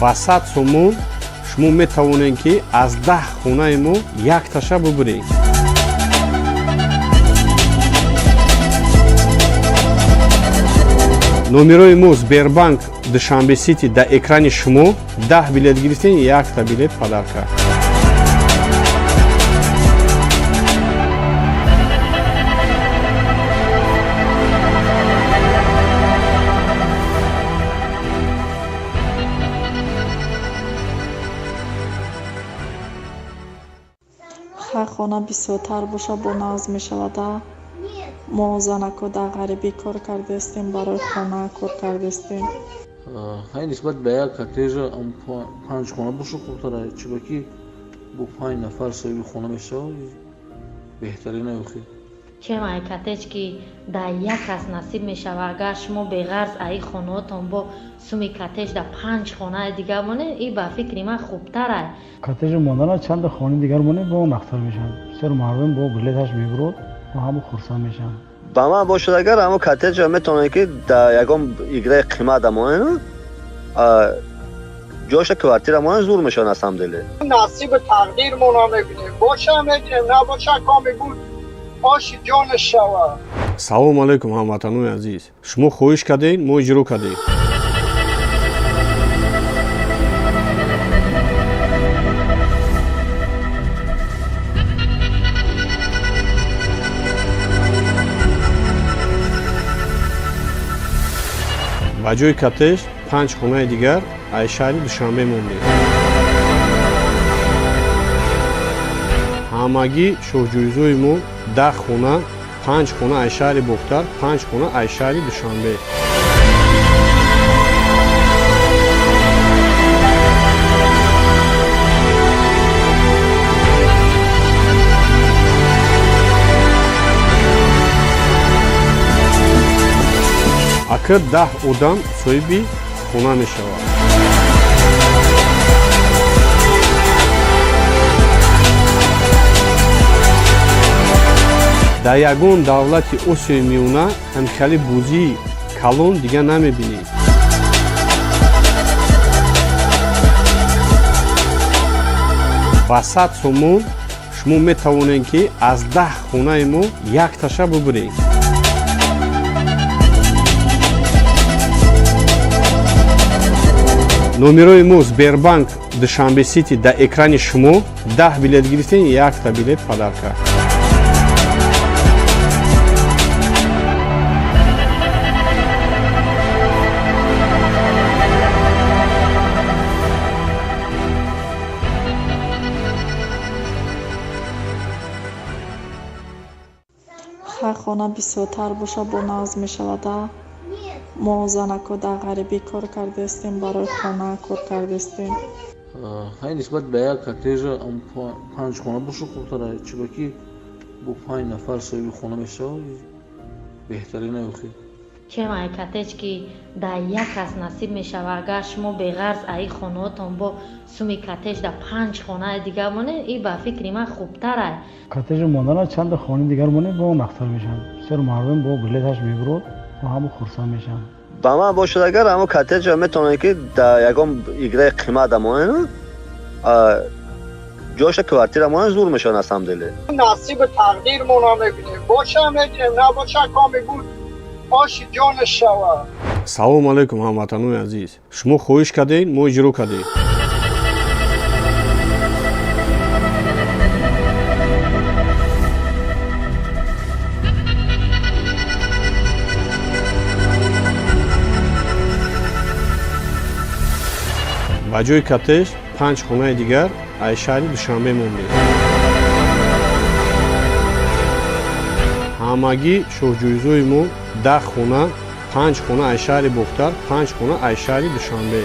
Ба 100 сомон шумо метавонед, ки аз 10 хонаи мо якташа бубуред. Номерои мо Сбербанк Душанбе Сити дар экрани шумо. 10 билет гирифтем, якта билет подарка. Хай, хона бисёртар боша, бо нағз мешавада. Мо занако дар ғарибӣ кор кардаистем, барои хона кор кардаистем. Хай, нисбат ба як коттеҷа панҷ хона боша хубтара, чунки бо панҷ нафар соҳиби хона мешавад, беҳтарин охи. Чем ай коттедж, ки дар як кас насиб мешавад, агар шумо беғарз аи хонаотон бо суми коттедж дар панҷ хонаи дигар монед, и ба фикри ман хубтарай. Коттеҷ мондана чанда хонаи дигар монед, бо нақтар мешавад. Бисёр мардум бо билеташ мебурод, бо ҳама хурсанд мешаванд. Ба ман бошад, агар ҳамо коттеҷа метавонед, ки дар ягон играи қимат монед, ҷоша квартира монед, зур мешавад на самом деле. Насиби тақдирмона мебинем, боша мегирем, набоша, коми буд, оши ҷонаш шавад. Салому алайкум, ҳамватанони азиз! Шумо хоҳиш кардед, мо иҷро кардем. Ба ҷои коттеҷ панҷ хонаи дигар аз шаҳри Душанбе мондем. Ҳамагӣ шоҳҷоизои мо 10 хона, панҷ хона аз шаҳри Бохтар, панҷ хона аз шаҳри Душанбе. Ака, 10 одам соҳиби хона мешавад. Дар ягон давлати Осиёи Миёна ҳамхели бозии калон дига намебинед. Ба 100 сомон шумо метавонед, ки аз 10 хонаи мо якташа бубуред. Номерои мо Сбербанк Душанбе Сити дар экрани шумо. 10 билет гирифтем, якта билет подарка. Хай, хона бисёртар боша, бо нағз мешавада. Мо занако дар ғарибӣ кор кардаистем, барои хона кор кардаистем. Хай, нисбат ба як коттежа панҷ хона боша хубтара, чунки бо панҷ нафар соҳиби хона мешавад, беҳтарин охи. Чем ай коттедж, ки дар як кас насиб мешавад, агар шумо беғарз аи хонаотон бо суми коттедж дар панҷ хонаи дигар монед, и ба фикри ман хубтарай. Коттеҷи мондана чанда хонаи дигар монед, бо нақстар мешавад. Бисёр мардум бо билеташ мебурод, бо ҳама хурсанд мешаванд. Ба ман бошад, агар ҳамо коттеҷа метавонед, ки дар ягон играи қимат монед, ҷоша квартира монед, зур мешавад на самом деле. Насиби тақдирмона мебинем, боша мегирем, набоша, коми буд, оши ҷонаш шавад. Салому алайкум, ҳамватанони азиз! Шумо хоҳиш кардед, мо иҷро кардем. Ба ҷои коттедж панҷ хонаи дигар аз шаҳри Душанбе мондем. Ҳамагӣ шоҳҷоизои мо 10 хона: панҷ хона аз шаҳри Бохтар, панҷ хона аз шаҳри Душанбе.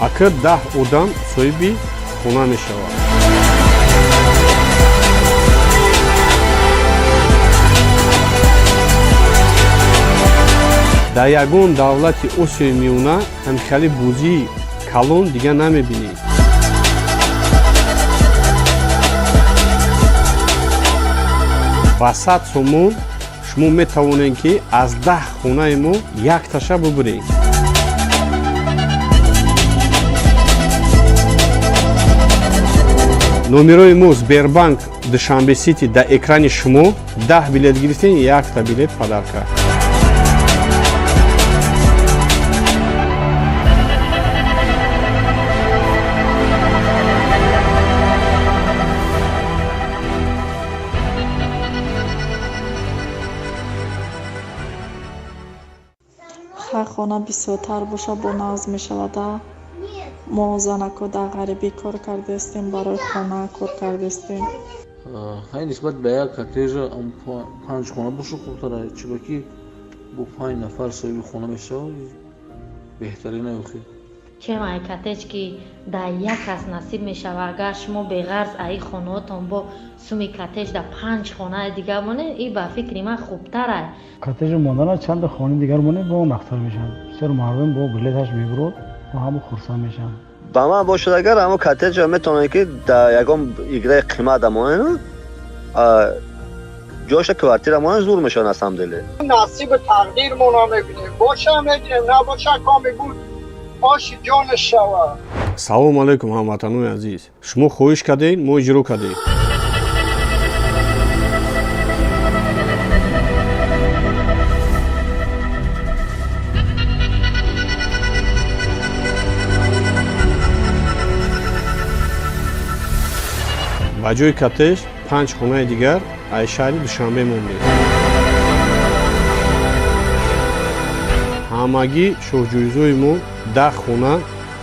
Ака, 10 одам соҳиби хона мешавад. Дар ягон давлати Осиёи Миёна ҳамхели бозии калон дига намебинед. Ба 100 сомон шумо метавонед, ки аз 10 хонаи мо якташа бубуред. Номерои мо Сбербанк Душанбе Сити дар экрани шумо. 10 билет гирифтем, якта билет подарка. Хай, хона бисёртар боша, бо нағз мешавада. Мо занако дар ғарибӣ кор кардаистем, барои хона кор кардаистем. Хай, нисбат ба як коттежа панҷ хона боша хубтара, чунки бо панҷ нафар соҳиби хона мешавад, беҳтарин охи. Чем ай коттедж, ки дар як кас насиб мешавад, агар шумо беғарз аи хонаотон бо суми коттедж дар панҷ хонаи дигар монед, и ба фикри ман хубтарай. Коттеҷи мондана чанда хонаи дигар монед, бо нақстар мешавад. Бисёр мардум бо билеташ мебурод, бо ҳама хурсанд мешаванд. Ба ман бошад, агар ҳамо коттеҷа метавонед, ки дар ягон играи қимат монед, ҷоша квартира монед, зур мешавад на самом деле. Насиби тақдирмона мебинем, боша мегирем, набоша, коми буд, оши ҷонаш шавад. Салому алайкум, ҳамватанони азиз! Шумо хоҳиш кардед, мо иҷро кардем. Ба ҷои коттедж панҷ хонаи дигар аз шаҳри Душанбе мондем. Ҳамагӣ шоҳҷоизои мо 10 хона: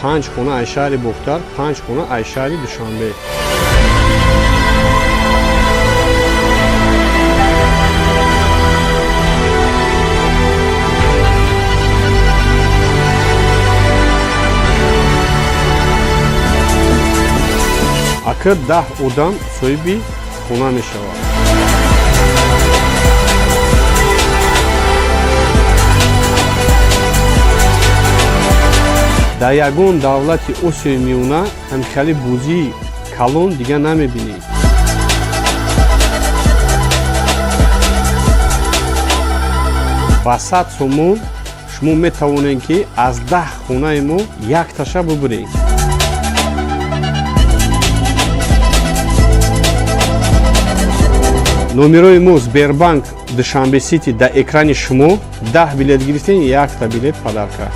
панҷ хона аз шаҳри Бохтар, панҷ хона аз шаҳри Душанбе. Ака, 10 одам соҳиби хона мешавад. Дар ягон давлати Осиёи Миёна ҳамхели бозии калон дига намебинед. Ба 100 сомон шумо метавонед, ки аз 10 хонаи мо якташа бубуред. Номерои мо Сбербанк Душанбе Сити дар экрани шумо. 10 билет гирифтем, якта билет подарка.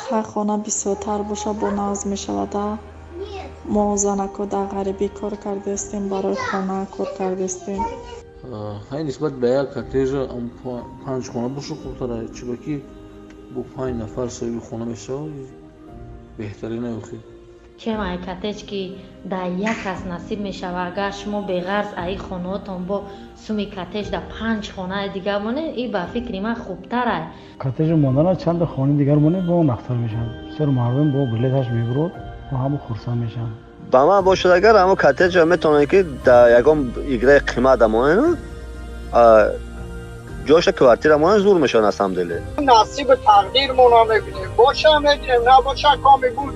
Хай, хона бисёртар боша, бо нағз мешавада. Мо занако дар ғарибӣ кор кардастем, барои хона кор кардастем. Хай, нисбат ба як коттежа панҷ хона боша хубтара, чунки бо панҷ нафар соҳиби хона мешавад, беҳтарин охир. Чем ай коттедж, ки дар як кас насиб мешавад, агар шумо беғарз аи хонаотон бо суми коттедж дар панҷ хонаи дигар монед, и ба фикри ман хубтарай. Коттеҷи мондана чанда хонаи дигар монед, бо нақтар мешавад. Бисёр мардум бо билеташ мебурод, бо ҳама хурсанд мешаванд. Ба ман бошад, агар ҳамо коттеҷа метавонед, ки дар ягон играи қимат монед, ҷоша квартира монед, зур мешавад на самом деле. Насиби тақдирмона мебинем, боша мегирем, набоша, коми буд,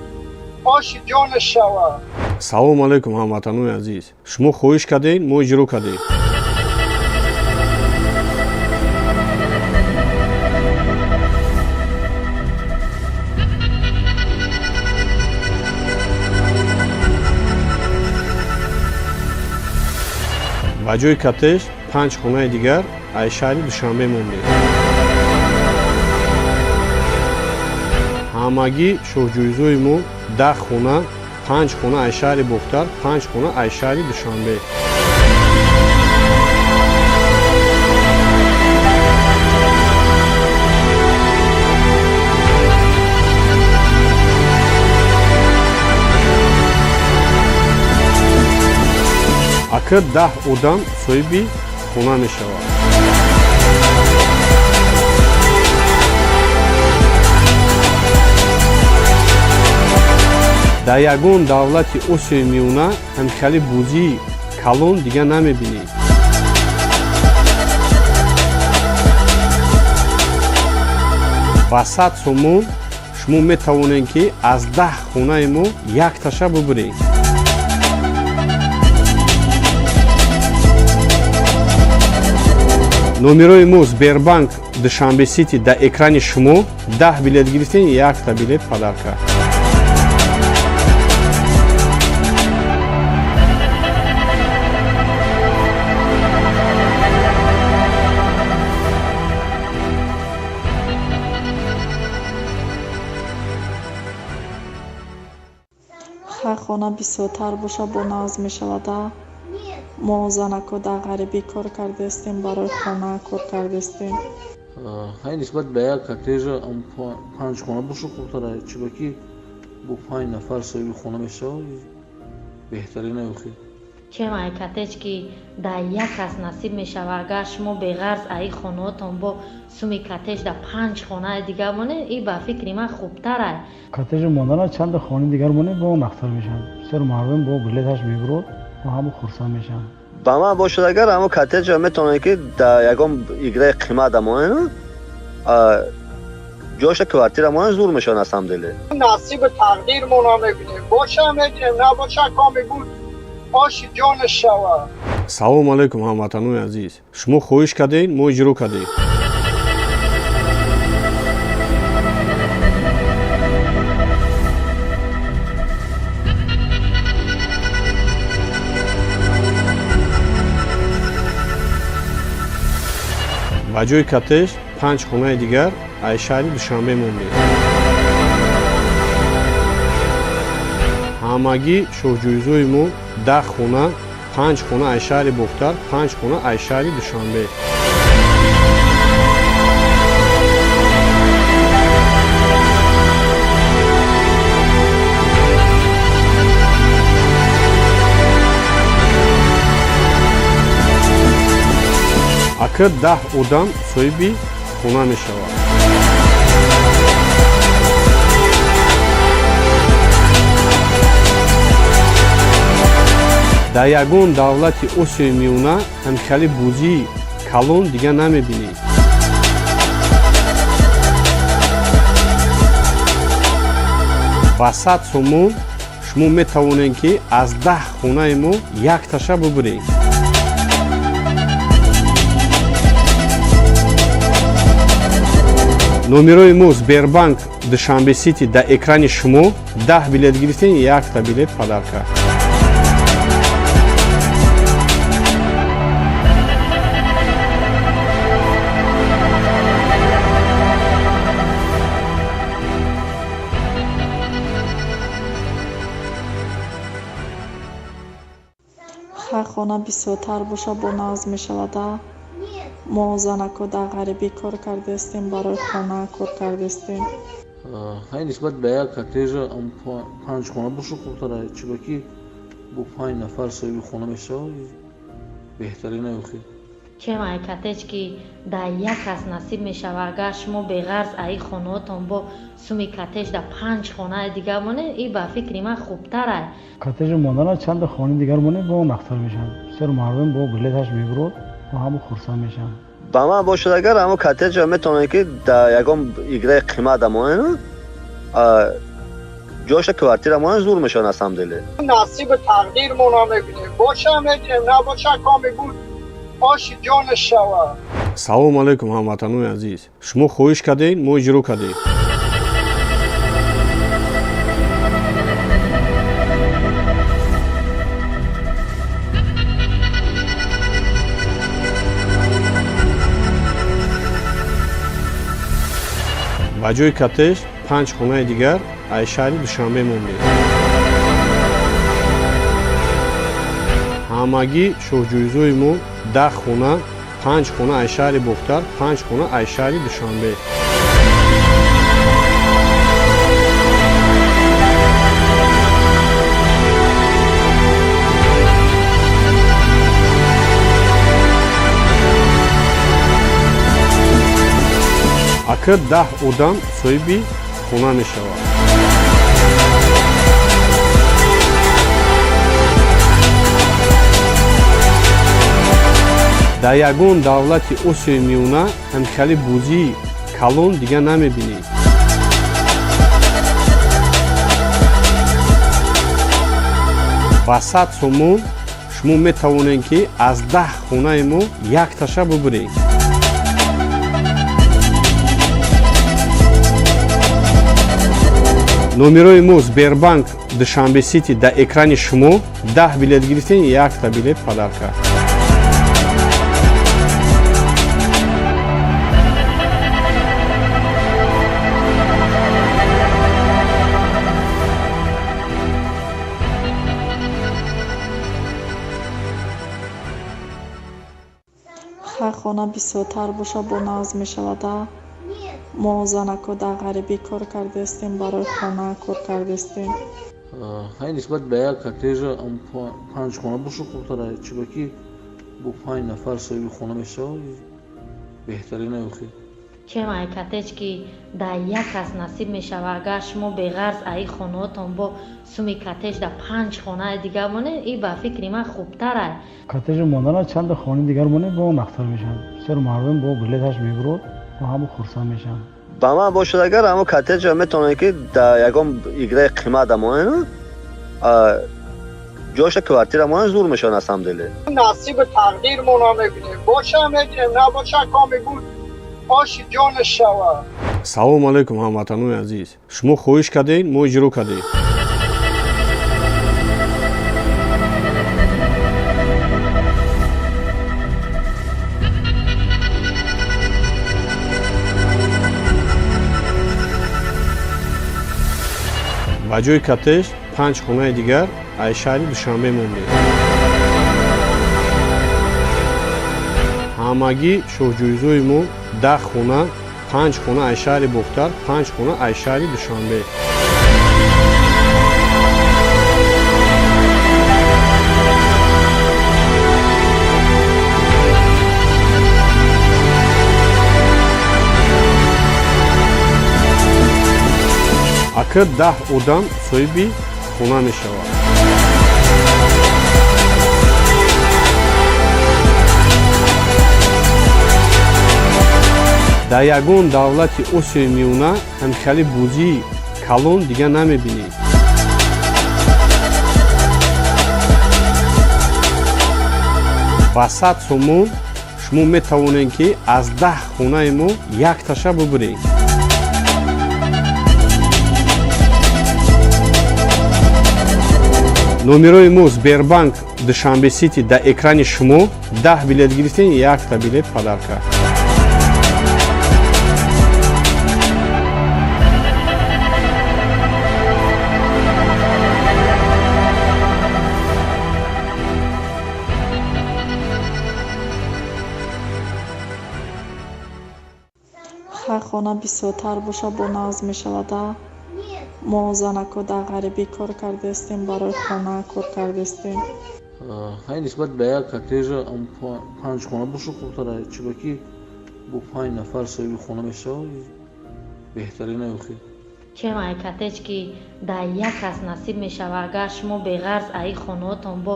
оши ҷонаш шавад. Салому алайкум, ҳамватанони азиз! Шумо хоҳиш кардед, мо иҷро кардем. Ба ҷои коттеҷ панҷ хонаи дигар аз шаҳри Душанбе мондем. Ҳамагӣ шоҳҷоизои мо 10 хона, панҷ хона аз шаҳри Бохтар, панҷ хона аз шаҳри Душанбе. Ака, 10 одам соҳиби хона мешавад. Дар ягон давлати Осиёи Миёна ҳамхели бозии калон дига намебинед. Ба 100 сомон шумо метавонед, ки аз 10 хонаи мо якташа бубуред. Номерои мо Сбербанк Душанбе Сити дар экрани шумо. 10 билет гирифтем, якта билет подарка. Хай, хона бисёртар боша, бо нағз мешавада. Мо занако дар ғарибӣ кор кардастем, барои хона кор кардастем. Хай, нисбат ба як коттеҷа панҷ хона боша хубтара, чунки бо панҷ нафар соҳиби хона мешавад, беҳтарин охир. Чем ай коттедж, ки дар як кас насиб мешавад, агар шумо беғарз аи хонаотон бо суми коттедж дар панҷ хонаи дигар монед, и ба фикри ман хубтарай. Коттеҷи мондана чанда хонаи дигар монед, бо нақтар мешавад. Бисёр мардум бо билеташ мебурод, бо ҳама хурсанд мешаванд. Ба ман бошад, агар ҳамо коттеҷа метавонед, ки дар ягон играи қимат монед, ҷоша квартира монед, зур мешавад на самом деле. Насиби тақдирмона мебинем, боша мегирем, набоша, коми буд, оши ҷонаш шавад. Салому алайкум, ҳамватанони азиз! Шумо хоҳиш кардед, мо иҷро кардем. Ба ҷои коттеҷ панҷ хонаи дигар аз шаҳри Душанбе мондем. Ҳамагӣ шоҳҷоизои мо 10 хона, панҷ хона аз шаҳри Бохтар, панҷ хона аз шаҳри Душанбе. Ака, 10 одам соҳиби хона мешавад. Дар ягон давлати Осиёи Миёна ҳамхели бозии калон дига намебинед. Ба 100 сомон шумо метавонед, ки аз 10 хонаи мо якташа бубуред. Номерои мо Сбербанк Душанбе Сити дар экрани шумо. 10 билет гирифтем, якта билет подарка. Хай, хона бисёртар боша, бо нағз мешавада. Мо занако дар ғарибӣ кор кардаистем, барои хона кор кардаистем. Хай, нисбат ба як коттежа панҷ хона боша хубтара, чунки бо панҷ нафар соҳиби хона мешавад, беҳтарин охи. Чем ай коттедж, ки дар як кас насиб мешава, агар шумо беғарз аи хонаотон бо суми коттедж дар панҷ хонаи дигар монед, и ба фикри ман хубтарай. Коттеҷи мондана чанда хонаи дигар монед, бо нақтар мешавад. Бисёр мардум бо билеташ мебурод, бо ҳама хурсанд мешаванд. Ба ман бошад, агар ҳамо коттеҷа метавонед, ки дар ягон играи қимат монед, ҷоша квартира монед, зур мешавад на самом деле. Насиби тақдирмона мебинем, боша мегирем, набоша, коми буд, оши ҷонаш шавад. Салому алайкум, ҳамватанони азиз! Шумо хоҳиш кардед, мо иҷро кардем. Ба ҷои коттеҷ панҷ хонаи дигар аз шаҳри Душанбе мондем. Ҳамагӣ шоҳҷоизои мо 10 хона: панҷ хона аз шаҳри Бохтар, панҷ хона аз шаҳри Душанбе. Ака, 10 одам соҳиби хона мешавад. Дар ягон давлати Осиёи Миёна ҳамхели бозии калон дига намебинед. Ба 100 сомон шумо метавонед, ки аз 10 хонаи мо якташа бубуред. Номерои мо Сбербанк Душанбе Сити дар экрани шумо. 10 билет гирифтем, якта билет подарка. Хай, хона бисёртар боша, бо нағз мешавада. Мо занако дар ғарибӣ кор кардаистем, барои хона кор кардаистем. Хай, нисбат ба як коттеҷа панҷ хона боша хубтара, чунки бо панҷ нафар соҳиби хона мешавад, беҳтарин охи. Чем ай коттедж, ки дар як кас насиб мешава, агар шумо беғарз аи хонаотон бо суми коттедж дар панҷ хонаи дигар монед, и ба фикри ман хубтарай. Коттеҷи мондана чанда хонаи дигар монед, бо нақтар мешавад. Бисёр мардум бо билеташ мебурод, бо ҳама хурсанд мешаванд. Ба ман бошад, агар ҳамо коттеҷа метавонед, ки дар ягон играи қимат монед, ҷоша квартира монед, зур мешавад на самом деле. Насиби тақдирмона мебинем, боша мегирем, набоша, коми буд, оши ҷонаш шавад. Салому алайкум, ҳамватанони азиз! Шумо хоҳиш кардед, мо иҷро кардем. Ба ҷои коттеҷ панҷ хонаи дигар аз шаҳри Душанбе мондем. Ҳамагӣ шоҳҷоизои мо 10 хона: панҷ хона аз шаҳри Бохтар, панҷ хона аз шаҳри Душанбе. Ака, 10 одам соҳиби хона мешавад. Дар ягон давлати Осиёи Миёна ҳамхели бозии калон дига намебинед. Ба 100 сомон шумо метавонед, ки аз 10 хонаи мо якташа бубуред. Номерои мо Сбербанк Душанбе Сити дар экрани шумо. 10 билет гирифтем, якта билет подарка. Хай, хона бисёртар боша, бо нағз мешавада. Мо занако дар ғарибӣ кор кардастем, барои хона кор кардастем. Хай, нисбат ба як коттежа панҷ хона боша хубтара, чунки бо панҷ нафар соҳиби хона мешавад, беҳтарин охи. Чем ай коттедж, ки дар як кас насиб мешавад, агар шумо беғарз аи хонаотон бо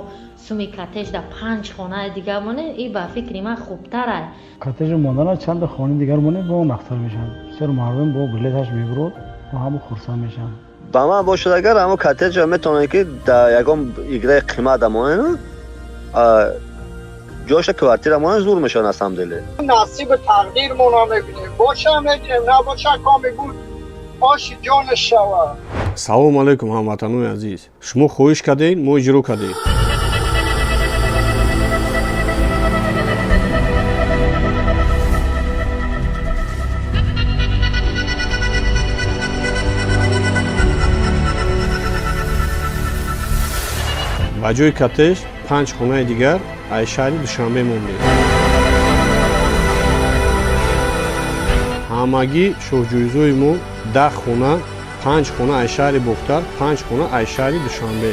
суми коттедж дар панҷ хонаи дигар монед, и ба фикри ман хубтарай. Коттеҷи мондана чанда хонаи дигар монед, бо нақстар мешавад. Бисёр мардум бо билеташ мебурод ва ҳама хурсанд мешаванд. Ба ман бошад, агар ҳамо коттеҷа метавонед, ки дар ягон играи қимат монед, ҷоша квартира монед, зур мешавад на самом деле. Насиби тақдирмона мебинем, боша мегирем, набоша, коми буд, оши ҷонаш шавад. Салому алайкум, ҳамватанони азиз! Шумо хоҳиш кардед, мо иҷро кардем. Ба ҷои коттедж панҷ хонаи дигар аз шаҳри Душанбе мондем. Ҳамагӣ шоҳҷоизои мо 10 хона, панҷ хона аз шаҳри Бохтар, панҷ хона аз шаҳри Душанбе.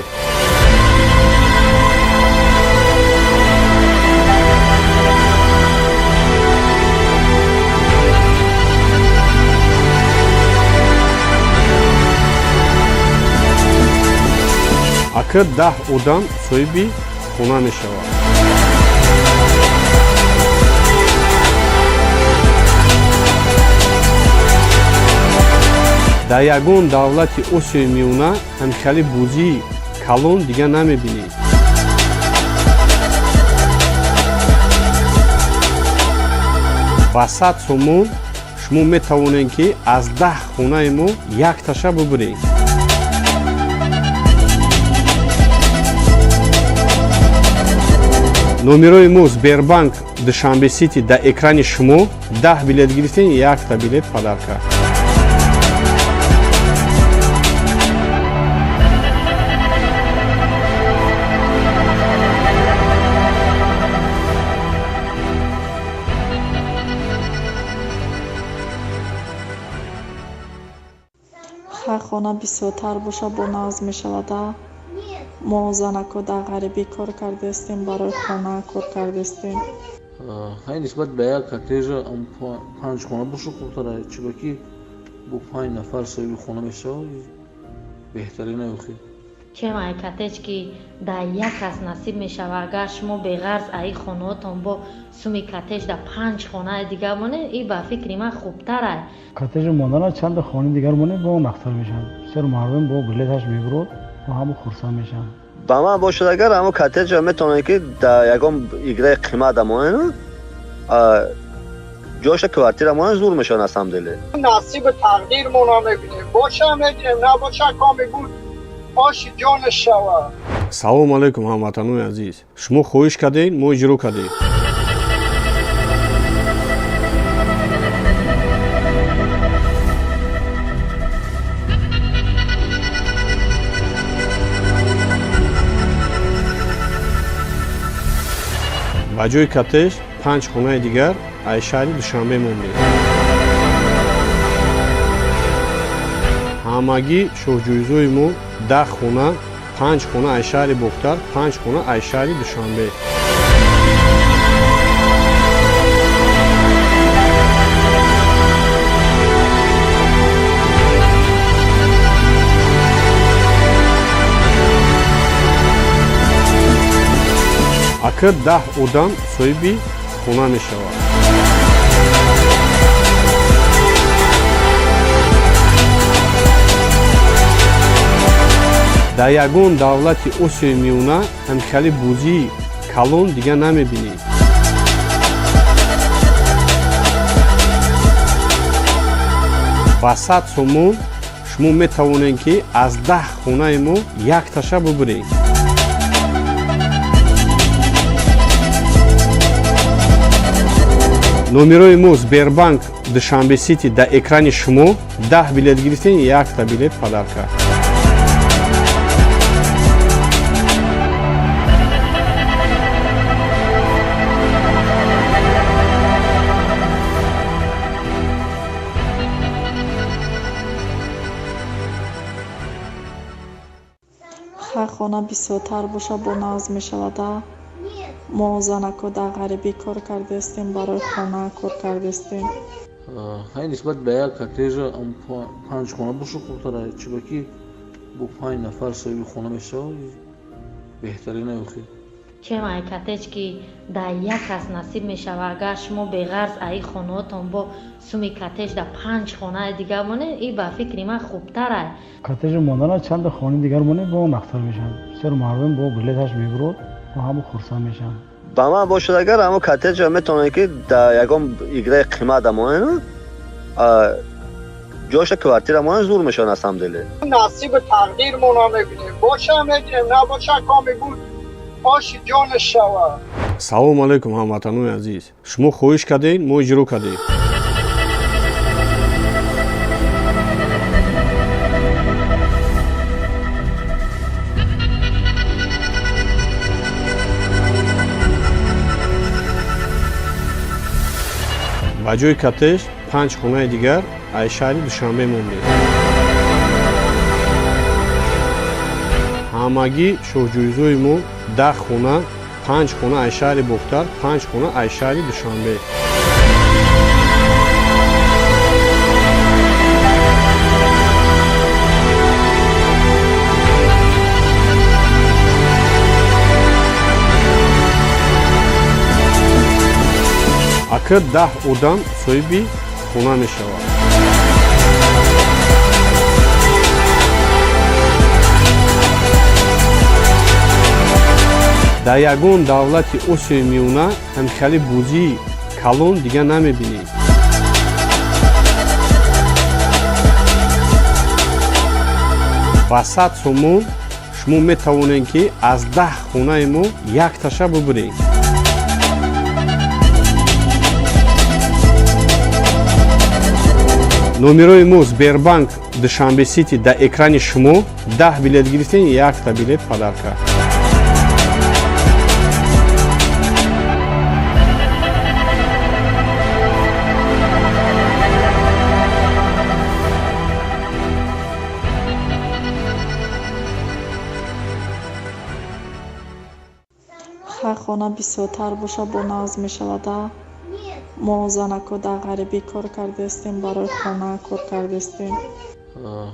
Ака, 10 одам соҳиби хона мешавад. Дар ягон давлати Осиёи Миёна ҳамхели бозии калон дига намебинед. Ба 100 сомон шумо метавонед, ки аз 10 хонаи мо якташа бубуред. Номерои мо Сбербанк Душанбе Сити дар экрани шумо. 10 билет гирифтем, якта билет подарка. Хай, хона бисёртар боша, бо нағз мешавада. Мо занако дар ғарибӣ кор кардастем, барои хона кор кардастем. Хай, нисбат ба як коттежа панҷ хона боша хубтара, чунки бо панҷ нафар соҳиби хона мешавад, беҳтарин охи. Чем ай коттедж, ки дар як кас насиб мешавад, агар шумо беғарз аи хонаотон бо суми коттедж дар панҷ хонаи дигар монед, и ба фикри ман хубтарай. Коттеҷи мондана чанда хонаи дигар монед, бо нақстар мешавад. Бисёр мардум бо билеташ мебурод ва ҳама хурсанд мешаванд. Ба ман бошад, агар ҳамо коттеҷа метавонед, ки дар ягон играи қимат монед, ҷоша квартира монед, зур мешавад на самом деле. Насиби тақдирмона мебинем, боша мегирем, набоша, коми буд, оши ҷонаш шавад. Салому алайкум, ҳамватанони азиз! Шумо хоҳиш кардед, мо иҷро кардем. Ба ҷои коттедж панҷ хонаи дигар аз шаҳри Душанбе мондем. Ҳамагӣ шоҳҷоизои мо 10 хона, панҷ хона аз шаҳри Бохтар, панҷ хона аз шаҳри Душанбе. Ака, 10 одам соҳиби хона мешавад. Дар ягон давлати Осиёи Миёна ҳамхели бозии калон дига намебинед. Ба 100 сомон шумо метавонед, ки аз 10 хонаи мо якташа бубуред. Номерои мо Сбербанк Душанбе Сити дар экрани шумо. 10 билет гирифтем, якта билет подарка. Хай, хона бисёртар боша, бо нағз мешавада. Мо занако дар ғарибӣ кор кардастем, барои хона кор кардастем. Хай, нисбат ба як коттеҷа панҷ хона боша хубтара, чунки бо панҷ нафар соҳиби хона мешавад, беҳтарин охир. Чем ай коттедж, ки дар як кас насиб мешавад, агар шумо беғарз аи хонаотон бо суми коттедж дар панҷ хонаи дигар монед, и ба фикри ман хубтарай. Коттеҷ мондана чанда хонаи дигар монед, бо нақстар мешавад. Бисёр мардум бо билеташ мебурод, бо ҳама хурсанд мешаванд. Ба ман бошад агар, ҳамо коттеҷа метавонед, ки дар ягон играи қимат монед, ҷоша квартира монед, зур мешавад на самом деле. Насиби тақдирмона мебинем, боша мегирем, набоша, коми буд, оши ҷонаш шавад. Салому алайкум, ҳамватанони азиз! Шумо хоҳиш кардед, мо иҷро кардем. Ба ҷои коттеҷ панҷ хонаи дигар аз шаҳри Душанбе мондем. Ҳамагӣ шоҳҷоизои мо 10 хона, панҷ хона аз шаҳри Бохтар, панҷ хона аз шаҳри Душанбе. Ака, 10 одам соҳиби хона мешавад. Дар ягон давлати Осиёи Миёна ҳамхели бозии калон дига намебинед. Ба 100 сомон шумо метавонед, ки аз 10 хонаи мо якташа бубуред. Номерои мо Сбербанк Душанбе Сити дар экрани шумо. 10 билет гирифтем, якта билет подарка. Хай, хона бисёртар боша, бо нағз мешавада. Мо занако дар ғарибӣ кор кардастем, барои хона кор кардастем.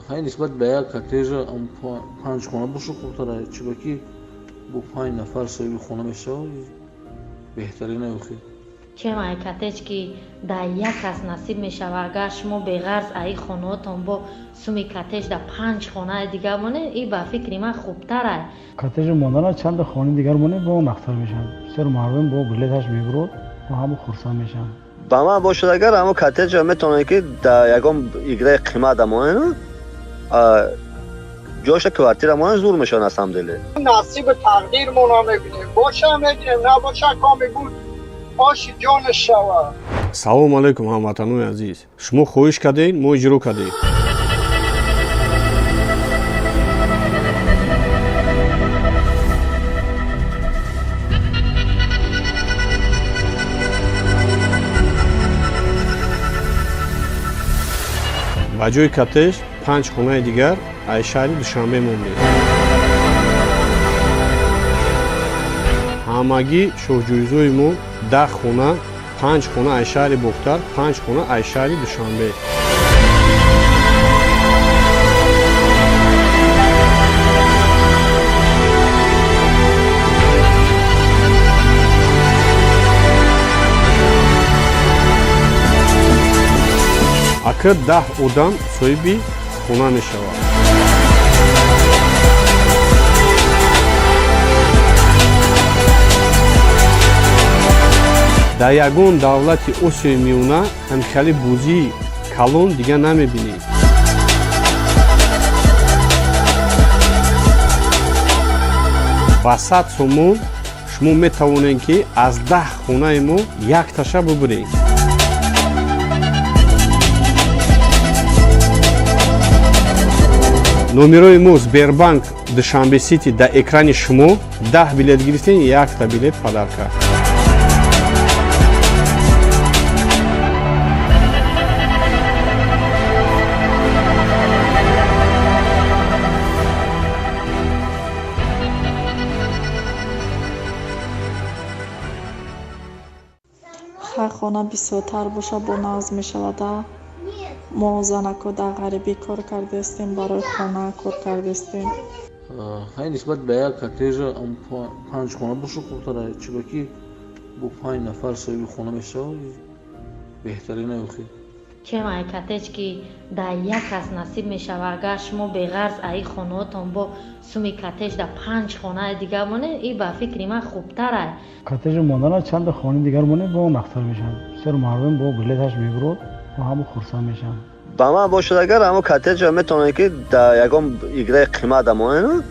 Хай, нисбат ба як коттеҷа панҷ хона боша хубтара, чунки бо панҷ нафар соҳиби хона мешавад, беҳтарин охир. Чем ай коттедж, ки дар як кас насиб мешавад, агар шумо беғарз аи хонаотон бо суми коттедж дар панҷ хонаи дигар монед, и ба фикри ман хубтарай. Коттеҷ мондана чанда хонаи дигар монед, бо нақстар мешавад. Бисёр мардум бо билеташ мебурод, бо ҳама хурсанд мешаванд. Ба ман бошад агар, ҳамо коттеҷа метавонед, ки дар ягон играи қимат монед, ҷоша квартира монед, зур мешавад на самом деле. Насиби тақдирмона мебинем, боша мегирем, набоша, коми буд, оши ҷонаш шавад. Салому алайкум, ҳамватанони азиз! Шумо хоҳиш кардед, мо иҷро кардем. Ба ҷои коттеҷ панҷ хонаи дигар аз шаҳри Душанбе мондем. Ҳамагӣ шоҳҷоизои мо 10 хона, панҷ хона аз шаҳри Бохтар, панҷ хона аз шаҳри Душанбе. Ака, 10 одам соҳиби хона мешавад. Дар ягон давлати Осиёи Миёна ҳамхели бозии калон дига намебинӣ. Ба 100 сомон шумо метавонед, ки аз 10 хонаи мо якташа бубуред. Номерои мо Сбербанк Душанбе Сити дар экрани шумо. 10 билет гирифтем, якта билет подарка. Хай, хона бисёртар боша, бо нағз мешавада. Мо занако дар ғарибӣ кор кардастем, барои хона кор кардастем. Хай, нисбат ба як коттеҷа панҷ хона боша хубтара, чунки бо панҷ нафар соҳиби хона мешавад, беҳтарин охи. Чем ай коттедж, ки дар як кас насиб мешавад, агар шумо беғарз аи хонаотон бо суми коттедж дар панҷ хонаи дигар монед, и ба фикри ман хубтарай. Коттеҷи мондана чанда хонаи дигар монед, бо нақстар мешавад. Бисёр мардум бо билеташ мебурод, бо ҳама хурсанд мешаванд. Ба ман бошад, агар ҳамо коттеҷа метавонед, ки дар ягон играи қимат монед,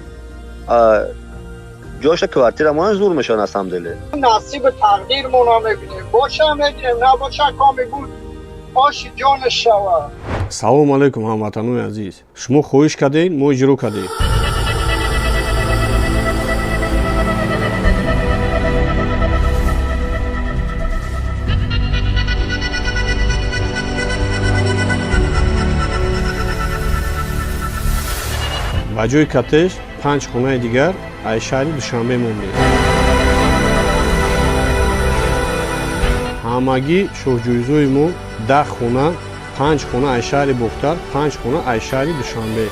ҷоша квартира монед, зур мешавад на самом деле. Насиби тақдирмона мебинем, боша мегирем, набоша, коми буд, оши ҷонаш шавад. Салому алайкум, ҳамватанони азиз! Шумо хоҳиш кардед, мо иҷро кардем. Ба ҷои коттеҷ панҷ хонаи дигар аз шаҳри Душанбе мондем. Ҳамагӣ шоҳҷоизои мо 10 хона: панҷ хона аз шаҳри Бохтар, панҷ хона аз шаҳри Душанбе.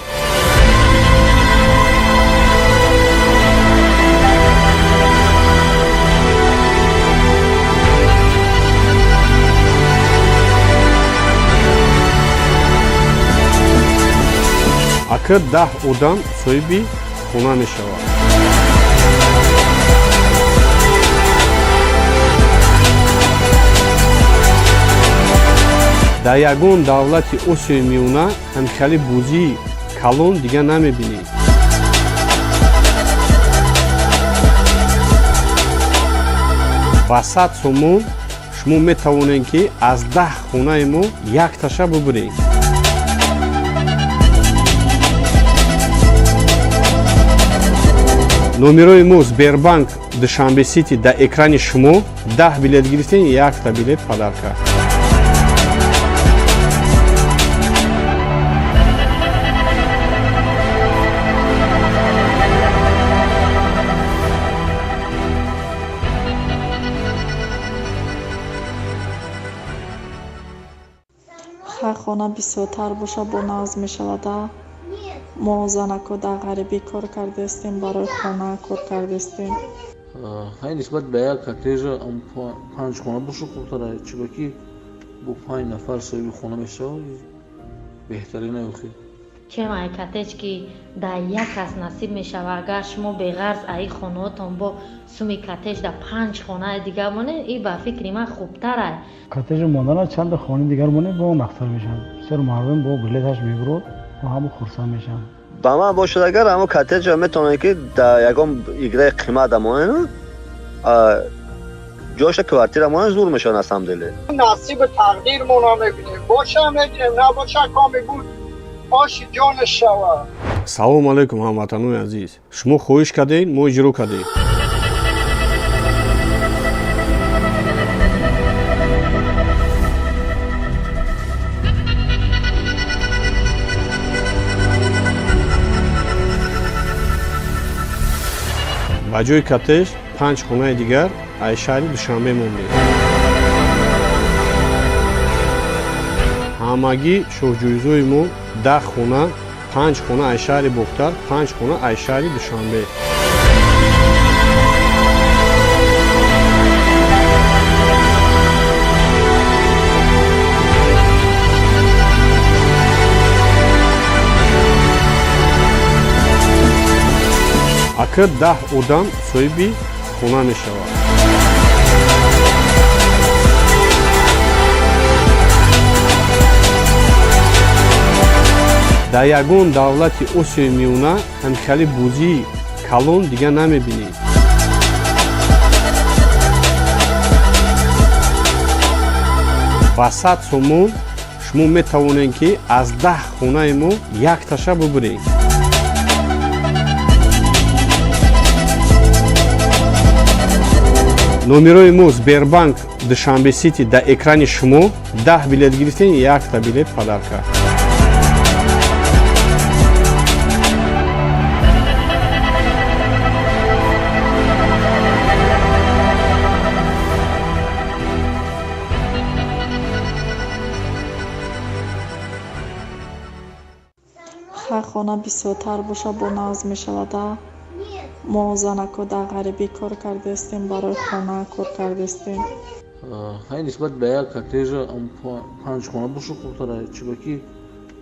Ака, 10 одам соҳиби хона мешавад. Дар ягон давлати Осиёи Миёна ҳамхели бозии калон дига намебинӣ. Ба 100 сомон шумо метавонед, ки аз 10 хонаи мо якташа бубуред. Номерои мо Сбербанк Душанбе Сити дар экрани шумо. 10 билет гирифтем, якта билет подарка. Хай, хона бисёртар боша, бо нағз мешавада. Мо занако дар ғарибӣ кор кардастем, барои хона кор кардастем. Хай, нисбат ба як коттеҷа панҷ хона боша хубтара, чунки бо панҷ нафар соҳиби хона мешавад, беҳтарин охи. Чем ай коттедж, ки дар як кас насиб мешавад, агар шумо беғарз аи хонаотон бо суми коттедж дар панҷ хонаи дигар монед, и ба фикри ман хубтарай. Коттеҷи мондана чанда хонаи дигар монед, бо нақстар мешавад. Бисёр мардум бо билеташ мебурод, бо ҳама хурсанд мешаванд. Ба ман бошад, агар ҳамо коттеҷа метавонед, ки дар ягон играи қимат монед, ҷоша квартира монед, зур мешавад на самом деле. Насиби тақдирмона мебинем, боша мегирем, набоша, коми буд, оши ҷонаш шавад. Салому алайкум, ҳамватанони азиз! Шумо хоҳиш кардед, мо иҷро кардем. Ба ҷои коттеҷ панҷ хонаи дигар аз шаҳри Душанбе мондем. Ҳамагӣ шоҳҷоизои мо 10 хона: панҷ хона аз шаҳри Бохтар, панҷ хона аз шаҳри Душанбе. Ака, 10 одам соҳиби хона мешавад. Дар ягон давлати Осиёи Миёна ҳамхели бозии калон дига намебинед. Ба 100 сомон шумо метавонед, ки аз 10 хонаи мо якташа бубуред. Номерои мо Сбербанк Душанбе Сити дар экрани шумо. 10 билет гирифтем, якта билет подарка. Хай, хона бисёртар боша, бо нағз мешавада. Мо занако дар ғарибӣ кор кардастем, барои хона кор кардастем. Хай, нисбат ба як коттежа панҷ хона боша хубтара, чунки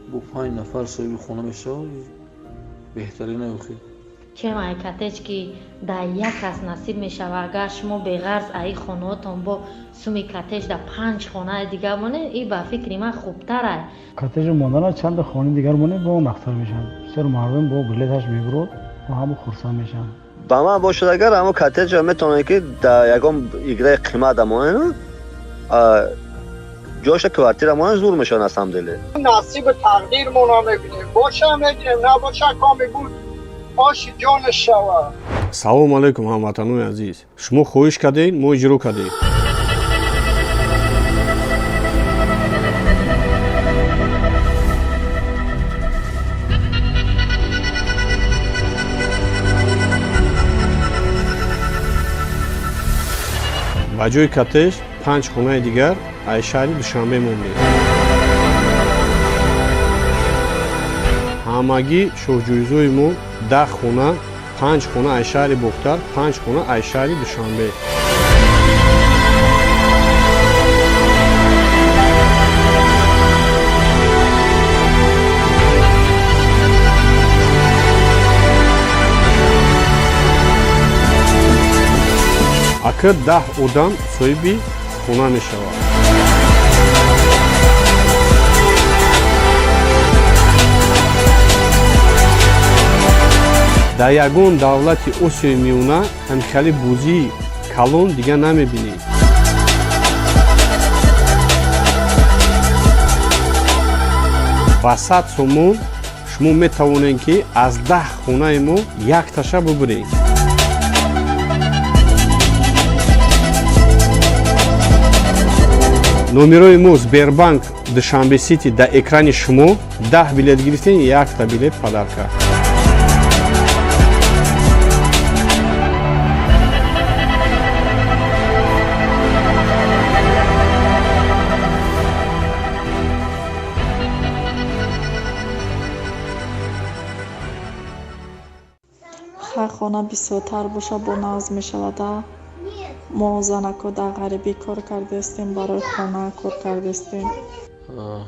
бо панҷ нафар соҳиби хона мешавад, беҳтарин охир. Чем ай коттедж, ки дар як кас насиб мешавад, агар шумо беғарз аи хонаотон бо суми коттедж дар панҷ хонаи дигар монед, и ба фикри ман хубтарай. Коттеҷи мондана чанда хонаи дигар монед, бо нақтар мешавад. Бисёр мардум бо билеташ мебурод, бо ҳама хурсанд мешаванд. Ба ман бошад агар, ҳамо коттеҷа метавонед, ки дар ягон играи қимат монед, ҷоша квартира монед, зур мешавад на самом деле. Насиби тақдирмона мебинем, боша мегирем, набоша, коми буд, оши ҷонаш шавад. Салому алайкум, ҳамватанони азиз! Шумо хоҳиш кардед, мо иҷро кардем. Ба ҷои коттеҷ панҷ хонаи дигар аз шаҳри Душанбе мондем. Ҳамагӣ шоҳҷоизои мо 10 хона: панҷ хона аз шаҳри Бохтар, панҷ хона аз шаҳри Душанбе. Ака, 10 одам соҳиби хона мешавад. Дар ягон давлати Осиёи Миёна ҳамхели бозии калон дига намебинед. Ба 100 сомон шумо метавонед, ки аз 10 хонаи мо якташа бубуред. Номерои мо Сбербанк Душанбе Сити дар экрани шумо. 10 билет гирифтем, якта билет подарка. Хай, хона бисёртар боша, бо нағз мешавада. Мо занако дар ғарибӣ кор кардастем, барои хона кор кардастем.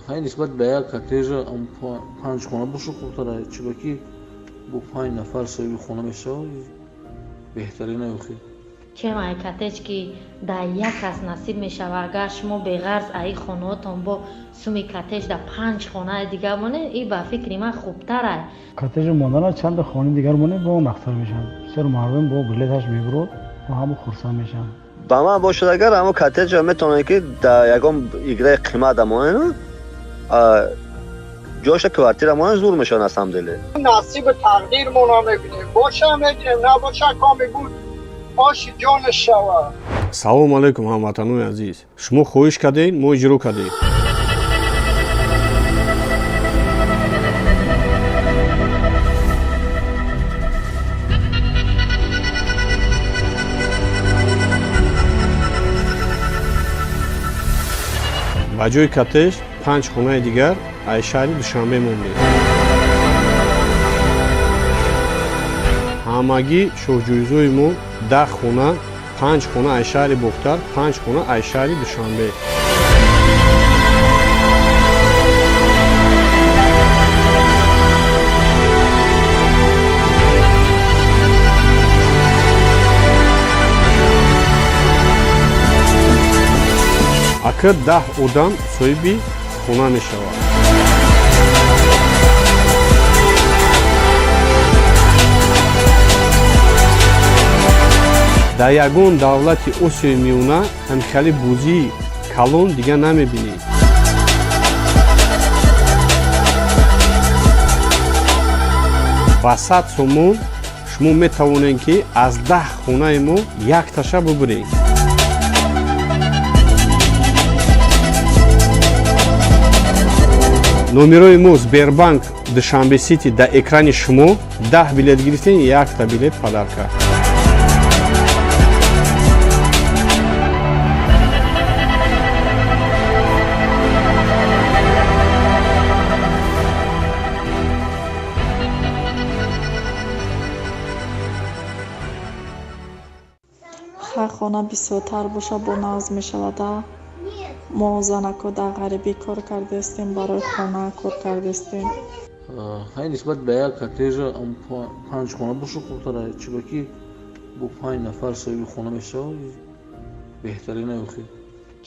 Хай, нисбат ба як коттеҷа панҷ хона боша хубтара, чунки бо панҷ нафар соҳиби хона мешавад, беҳтарин охир. Чем ай коттедж, ки дар як кас насиб мешавад, агар шумо беғарз аи хонаотон бо суми коттедж дар панҷ хонаи дигар монед, и ба фикри ман хубтарай. Коттеҷи мондана чанда хонаи дигар монед, бо нақтар мешавад. Бисёр мардум бо билеташ мебурод, бо ҳама хурсанд мешаванд. Ба ман бошад агар, ҳамо коттеҷа метавонед, ки дар ягон играи қимат монед, ҷоша квартира монед, зур мешавад на самом деле. Насиби тақдирмона мебинем, боша мегирем, набоша, коми буд, оши ҷонаш шавад. Салому алайкум, ҳамватанони азиз! Шумо хоҳиш кардед, мо иҷро кардем. Ба ҷои коттеҷ панҷ хонаи дигар аз шаҳри Душанбе мондем. Ҳамагӣ шоҳҷоизои мо 10 хона: панҷ хона аз шаҳри Бохтар, панҷ хона аз шаҳри Душанбе. Ака, 10 одам соҳиби хона мешавад. Дар ягон давлати Осиёи Миёна ҳамхели бозии калон дига намебинед. Ба 100 сомон шумо метавонед, ки аз 10 хонаи мо якташа бубуред. Номерои мо Сбербанк Душанбе Сити дар экрани шумо. 10 билет гирифтем, якта билет подарка. Хай, хона бисёртар боша, бо нағз мешавада. Мо занако дар ғарибӣ кор кардаистем, барои хона кор кардаистем. Хай, нисбат ба як коттежа панҷ хона боша хубтара, чунки бо панҷ нафар соҳиби хона мешавад, беҳтарин охи.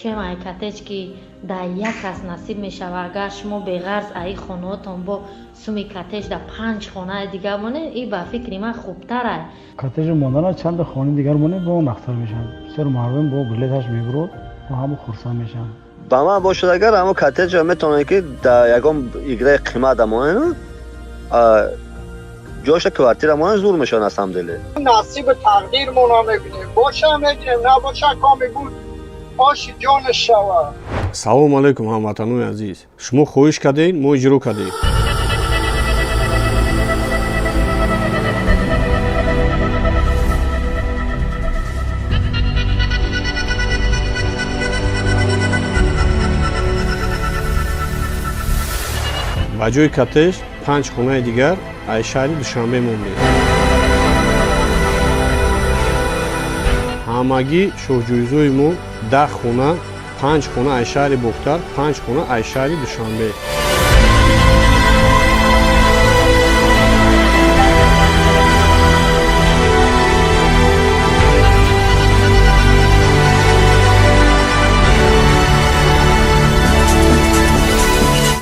Чем ай коттедж, ки дар як кас насиб мешава, агар шумо беғарз аи хонаотон бо суми коттедж дар панҷ хонаи дигар монед, и ба фикри ман хубтарай. Коттеҷи мондана чанда хонаи дигар монед, бо нақтар мешавад. Бисёр мардум бо билеташ мебурод ва ҳама хурсанд мешаванд. Ба ман бошад, агар ҳамо коттеҷа метавонед, ки дар ягон играи қимат монед, ҷоша квартира монед, зур мешавад на самом деле. Насиби тақдирмона мебинем, боша мегирем, набоша, коми буд, оши ҷонаш шавад. Салому алайкум, ҳамватанони азиз! Шумо хоҳиш кардед, мо иҷро кардем. Ба ҷои коттеҷ панҷ хонаи дигар аз шаҳри Душанбе мондем. Ҳамагӣ шоҳҷоизои мо 10 хона: панҷ хона аз шаҳри Бохтар, панҷ хона аз шаҳри Душанбе.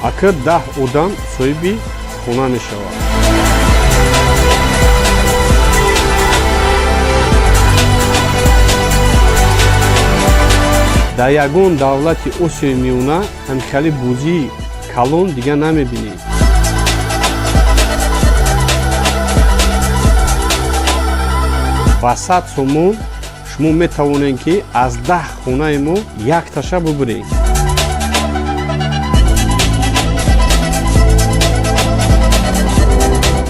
Ака, 10 одам соҳиби хона мешавад. Дар ягон давлати Осиёи Миёна ҳамхели бозии калон дига намебинед. Ба 100 сомон шумо метавонед, ки аз 10 хонаи мо якташа бубуред.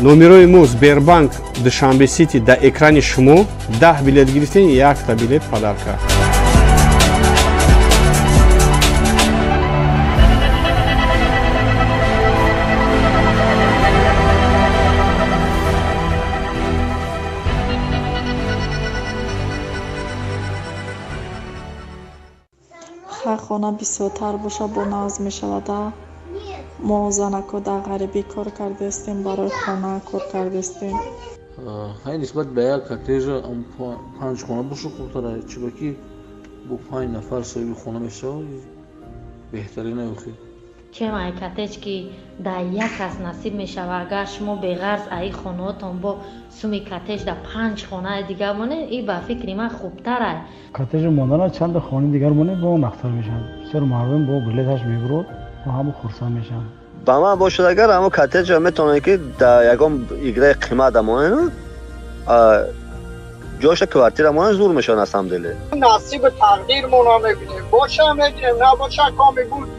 Номерои мо Сбербанк Душанбе Сити дар экрани шумо. 10 билет гирифтем, якта билет подарка. Хай, хона бисёртар боша, бо нағз мешавада. Мо занако дар ғарибӣ кор кардаистем, барои хона кор кардаистем. Хай, нисбат ба як коттеҷа панҷ хона боша хубтара, чунки бо панҷ нафар соҳиби хона мешавад, беҳтарин охи. Чем ай коттедж, ки дар як кас насиб мешава, агар шумо беғарз аи хонаотон бо суми коттедж дар панҷ хонаи дигар монед, и ба фикри ман хубтарай. Коттеҷи мондана чанда хонаи дигар монед, бо нақтар мешавад. Бисёр мардум бо билеташ мебурод ва ҳама хурсанд мешаванд. Ба ман бошад, агар ҳамо коттеҷа метавонед, ки дар ягон играи қимат монед, ҷоша квартира монед, зур мешавад на самом деле. Насиби тақдирмона мебинем, боша мегирем, набоша, коми буд,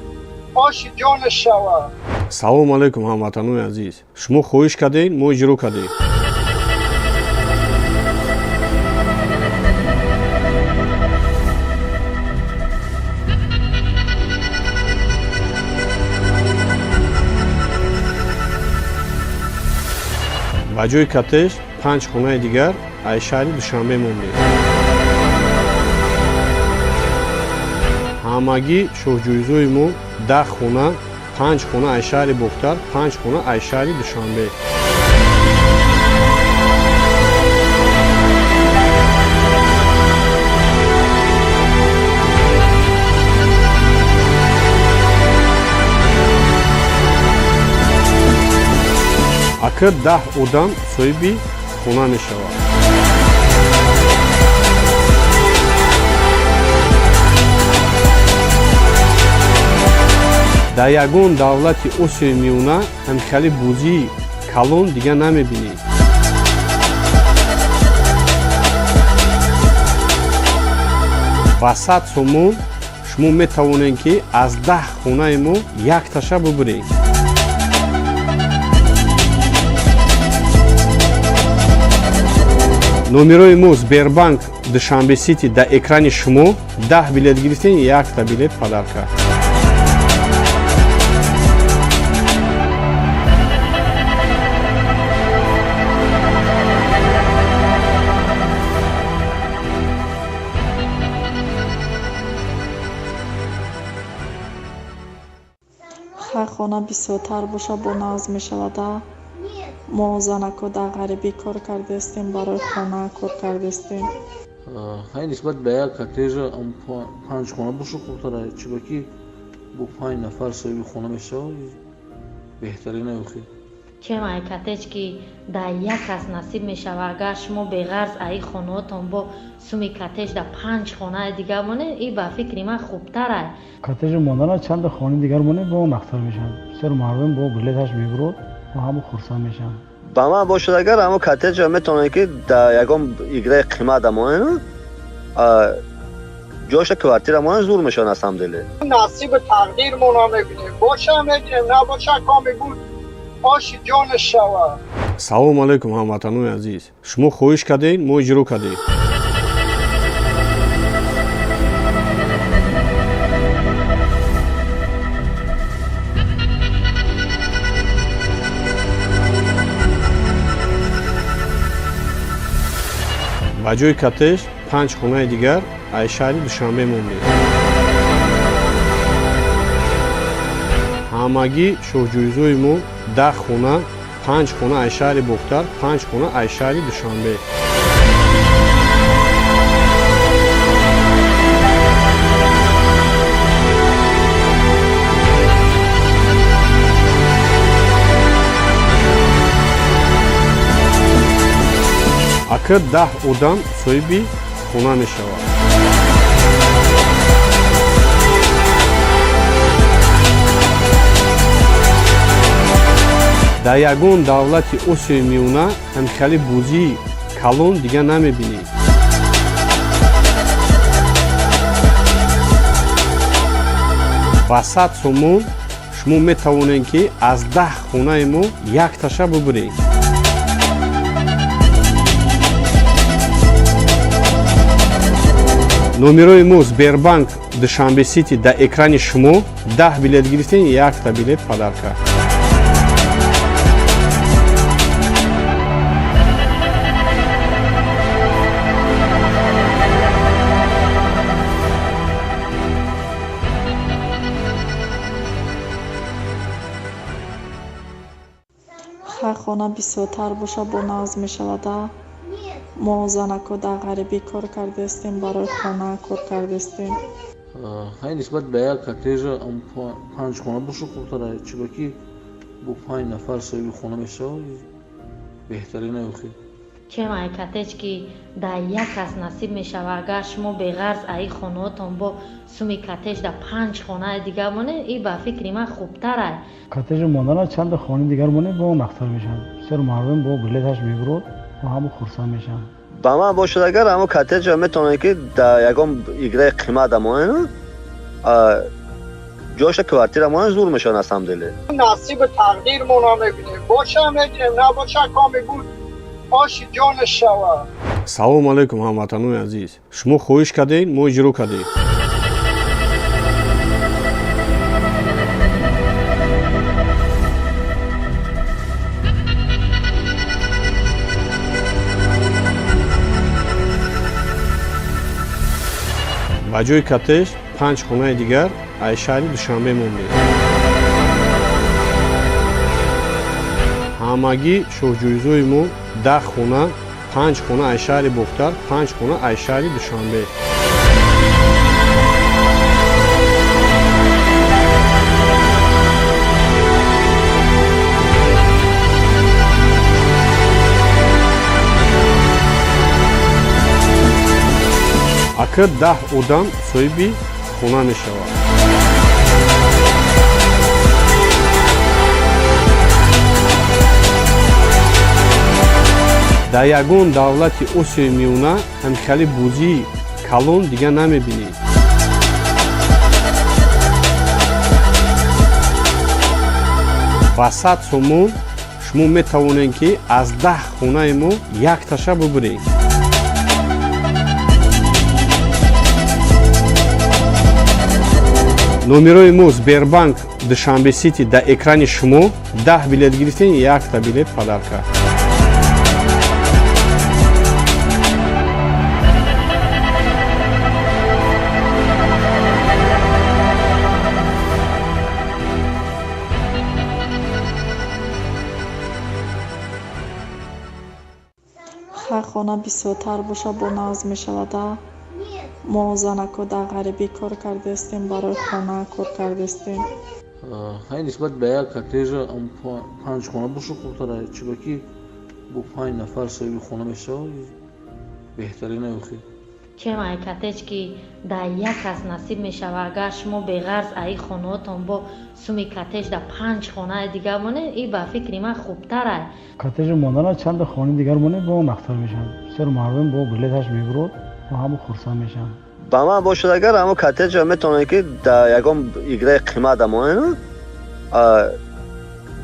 оши ҷонаш шавад. Салому алайкум, ҳамватанони азиз! Шумо хоҳиш кардед, мо иҷро кардем. Ба ҷои коттеҷ панҷ хонаи дигар аз шаҳри Душанбе мондем. Ҳамагӣ шоҳҷоизои мо 10 хона: панҷ хона аз шаҳри Бохтар, панҷ хона аз шаҳри Душанбе. Ака, 10 одам соҳиби хона мешавад. Дар ягон давлати Осиёи Миёна ҳамхели бозии калон дига намебинед. Ба 100 сомон шумо метавонед, ки аз 10 хонаи мо якташа бубуред. Номерои мо Сбербанк Душанбе Сити дар экрани шумо. 10 билет гирифтем, якта билет подарка. Хай, хона бисёртар боша, бо нағз мешавада. Мо занако дар ғарибӣ кор кардастем, барои хона кор кардастем. Хай, нисбат ба як коттежа панҷ хона боша хубтара, чунки бо панҷ нафар соҳиби хона мешавад, беҳтарин охи. Чем ай коттедж, ки дар як кас насиб мешавад, агар шумо беғарз аи хонаотон бо суми коттедж дар панҷ хонаи дигар монед, и ба фикри ман хубтарай. Коттеҷи мондана чанда хонаи дигар монед, бо нақстар мешавад. Бисёр мардум бо билеташ мебурод ва ҳама хурсанд мешаванд. Ба ман бошад, агар ҳамо коттеҷа метавонед, ки дар ягон играи қимат монед, ҷоша квартира монед, зур мешавад на самом деле. Насиби тақдирмона мебинем, боша мегирем, набоша, коми буд, оши ҷонаш шавад. Салому алайкум, ҳамватанони азиз! Шумо хоҳиш кардед, мо иҷро кардем. Ба ҷои коттедж панҷ хонаи дигар аз шаҳри Душанбе мондем. Ҳамагӣ шоҳҷоизои мо 10 хона, панҷ хона аз шаҳри Бохтар, панҷ хона аз шаҳри Душанбе. Ака, 10 одам соҳиби хона мешавад. Дар ягон давлати Осиёи Миёна ҳамхели бозии калон дига намебинед. Ба 100 сомон шумо метавонед, ки аз 10 хонаи мо якташа бубуред. Номерои мо Сбербанк Душанбе Сити дар экрани шумо. 10 билет гирифтем, якта билет подарка. Хай, хона бисёртар боша, бо нағз мешавада. Мо занако дар ғарибӣ кор кардастем, барои хона кор кардастем. Хай, нисбат ба як коттеҷа панҷ хона боша хубтара, чунки бо панҷ нафар соҳиби хона мешавад, беҳтарин охи. Чем ай коттедж, ки дар як кас насиб мешавад, агар шумо беғарз аи хонаотон бо суми коттедж дар панҷ хонаи дигар монед, и ба фикри ман хубтарай. Коттеҷи мондана чанда хонаи дигар монед, бо нақстар мешавад. Бисёр мардум бо билеташ мебурод ва ҳама хурсанд мешаванд. Ба ман бошад, агар ҳамо коттеҷа метавонед, ки дар ягон играи қимат монед, ҷоша квартира монед, зур мешавад на самом деле. Насиби тақдирмона мебинем, боша мегирем, набоша, коми буд, оши ҷонаш шавад. Салому алайкум, ҳамватанони азиз! Шумо хоҳиш кардед, мо иҷро кардем. Ба ҷои коттедж панҷ хонаи дигар аз шаҳри Душанбе мондем. Ҳамагӣ шоҳҷоизои мо 10 хона, панҷ хона аз шаҳри Бохтар, панҷ хона аз шаҳри Душанбе. Ака, 10 одам соҳиби хона мешавад. Дар ягон давлати Осиёи Миёна ҳамхели бозии калон дига намебинед. Ба 100 сомон шумо метавонед, ки аз 10 хонаи мо якташа бубуред. Номерои мо Сбербанк Душанбе Сити дар экрани шумо. 10 билет гирифтем, якта билет подарка. Хай, хона бисёртар боша, бо нағз мешавада. Мо занако дар ғарибӣ кор кардаистем, барои хона кор кардаистем. Хай, нисбат ба як коттежа панҷ хона боша хубтара, чунки бо панҷ нафар соҳиби хона мешавад, беҳтарин охир. Чем ай коттедж, ки дар як кас насиб мешавад, агар шумо беғарз аи хонаотон бо суми коттедж дар панҷ хонаи дигар монед, и ба фикри ман хубтарай. Коттеҷ мондана чанда хонаи дигар монед, бо нақтар мешавад. Бисёр мардум бо билеташ мебурод ва ҳама хурсанд мешаванд. Ба ман бошад агар, ҳамо коттеҷа метавонед, ки дар ягон играи қимат амонед,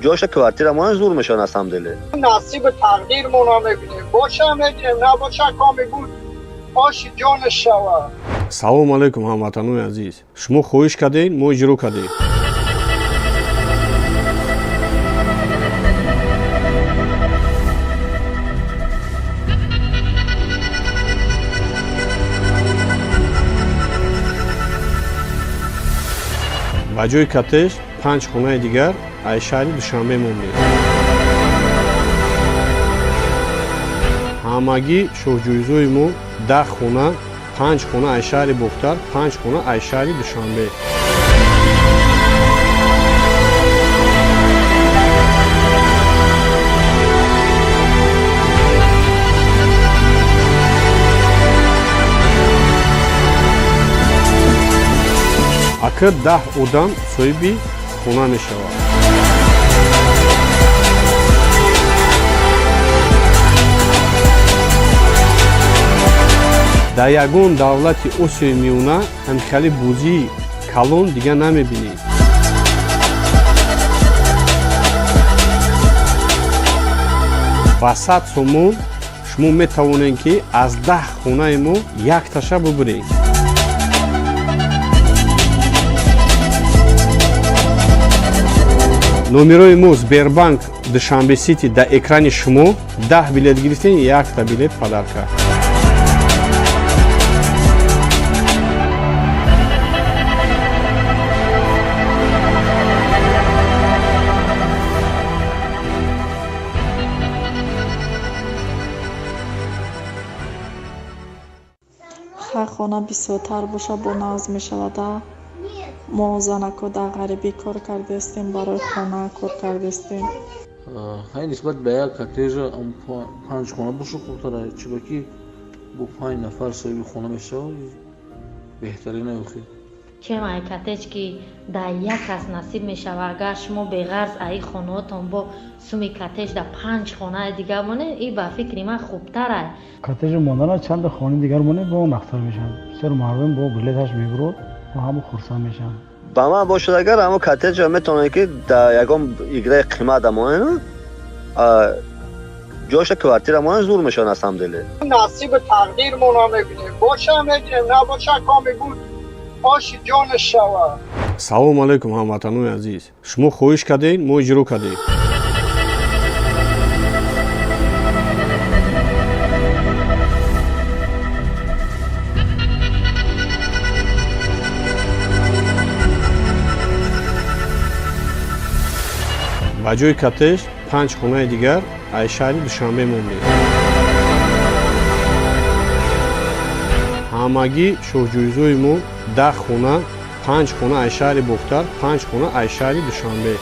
ҷоша квартира монед, зур мешавад на самом деле. Насиби тақдирмона мебинем, боша мегирем, набоша, коми буд, оши ҷонаш шавад. Салому алайкум, ҳамватанони азиз! Шумо хоҳиш кардед, мо иҷро кардем. Ба ҷои коттеҷ панҷ хонаи дигар аз шаҳри Душанбе мондем. Ҳамагӣ шоҳҷоизои мо 10 хона, панҷ хона аз шаҳри Бохтар, панҷ хона аз шаҳри Душанбе. Ака, 10 одам соҳиби хона мешавад. Дар ягон давлати Осиёи Миёна ҳамхели бозии калон дига намебинед. Ба 100 сомон шумо метавонед, ки аз 10 хонаи мо якташа бубуред. Номерои мо Сбербанк Душанбе Сити дар экрани шумо. 10 билет гирифтем, якта билет подарка. Хай, хона бисёртар боша, бо нағз мешавада. Мо занако дар ғарибӣ кор кардаистем, барои хона кор кардаистем. Хай, нисбат ба як коттеҷа панҷ хона боша хубтара, чунки бо панҷ нафар соҳиби хона мешавад, беҳтарин охир. Чем ай коттедж, ки дар як кас насиб мешавад, агар шумо беғарз аи хонаотон бо суми коттедж дар панҷ хонаи дигар монед, и ба фикри ман хубтарай. Коттеҷ мондана чанда хонаи дигар монед, бо нақтар мешавад. Бисёр мардум бо билеташ мебурод ва ҳама хурсанд мешаванд. Ба ман бошад агар, ҳамо коттеҷа метавонед, ки дар ягон играи қимат амонед, ҷоша квартира монед, зур мешавад на самом деле. Насиби тақдирмона мебинем, боша мегирем, набоша, коми буд, оши ҷонаш шавад. Салому алайкум, ҳамватанони азиз! Шумо хоҳиш кардед, мо иҷро кардем. Ба ҷои коттеҷ панҷ хонаи дигар аз шаҳри Душанбе мондем. Ҳамагӣ шоҳҷоизои мо 10 хона, панҷ хона аз шаҳри Бохтар, панҷ хона аз шаҳри Душанбе.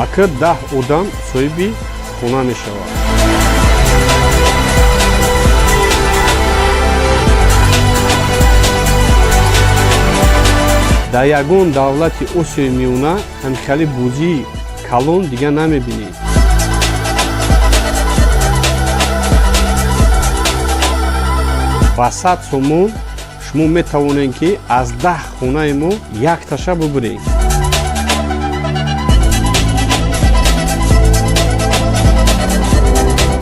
Ака, 10 одам соҳиби хона мешавад. Дар ягон давлати Осиёи Миёна ҳамхели бозии калон дига намебинӣ. Ба 100 сомон шумо метавонед, ки аз 10 хонаи мо якташа бубуред.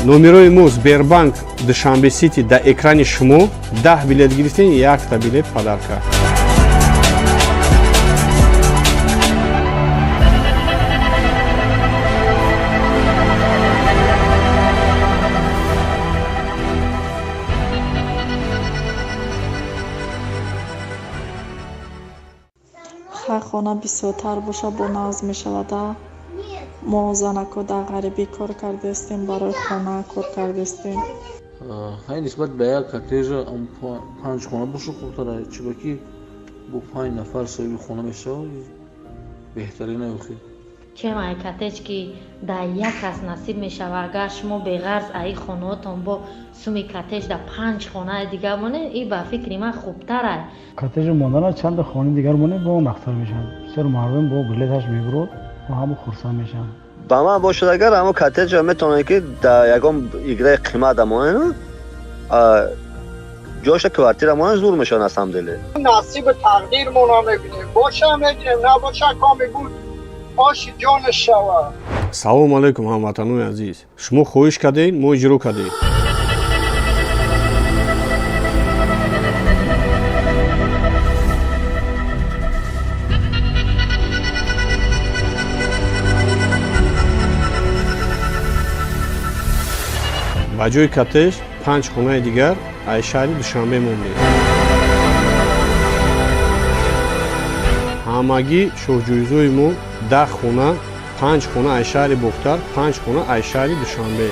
Номерои мо Сбербанк Душанбе Сити дар экрани шумо. 10 билет гирифтем, якта билет подарка. Хай, хона бисёртар боша, бо нағз мешавада. Мо занако дар ғарибӣ кор кардастем, барои хона кор кардастем. Хай, нисбат ба як коттежа панҷ хона боша хубтара, чунки бо панҷ нафар соҳиби хона мешавад, беҳтарин охи. Чем ай коттедж, ки дар як кас насиб мешавад, агар шумо беғарз аи хонаотон бо суми коттедж дар панҷ хонаи дигар монед, и ба фикри ман хубтарай. Коттеҷи мондана чанда хонаи дигар монед, бо нақстар мешавад. Бисёр мардум бо билеташ мебурод ва ҳама хурсанд мешаванд. Ба ман бошад, агар ҳамо коттеҷа метавонед, ки дар ягон играи қимат монед, ҷоша квартира монед, зур мешавад на самом деле. Насиби тақдирмона мебинем, боша мегирем, набоша, коми буд, оши ҷонаш шавад. Салому алайкум, ҳамватанони азиз! Шумо хоҳиш кардед, мо иҷро кардем. Ба ҷои коттедж панҷ хонаи дигар аз шаҳри Душанбе мондем. Ҳамагӣ шоҳҷоизои мо 10 хона, панҷ хона аз шаҳри Бохтар, панҷ хона аз шаҳри Душанбе.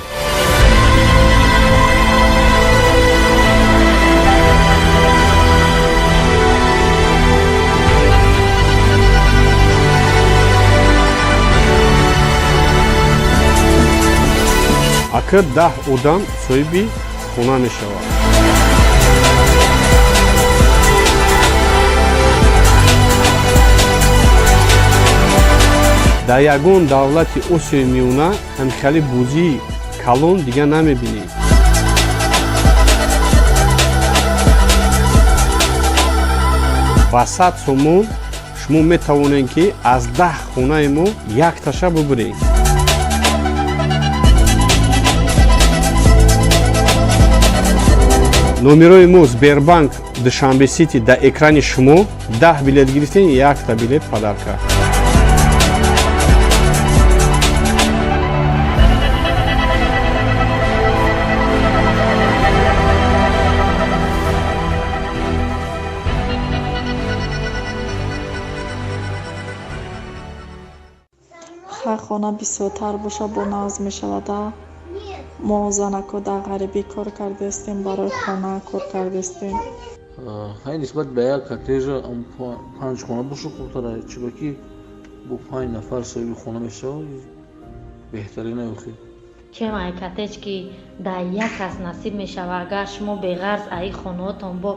Ака, 10 одам соҳиби хона мешавад. Дар ягон давлати Осиёи Миёна ҳамхели бозии калон дига намебинӣ. Ба 100 сомон шумо метавонед, ки аз 10 хонаи мо якташа бубуред. Номерои мо Сбербанк Душанбе Сити дар экрани шумо. 10 билет гирифтем, якта билет подарка. Хай, хона бисёртар боша, бо нағз мешавада. Мо занако дар ғарибӣ кор кардастем, барои хона кор кардастем. Хай, нисбат ба як коттежа панҷ хона боша хубтара, чунки бо панҷ нафар соҳиби хона мешавад, беҳтарин охи. Чем ай коттедж, ки дар як кас насиб мешавад, агар шумо беғарз аи хонаотон бо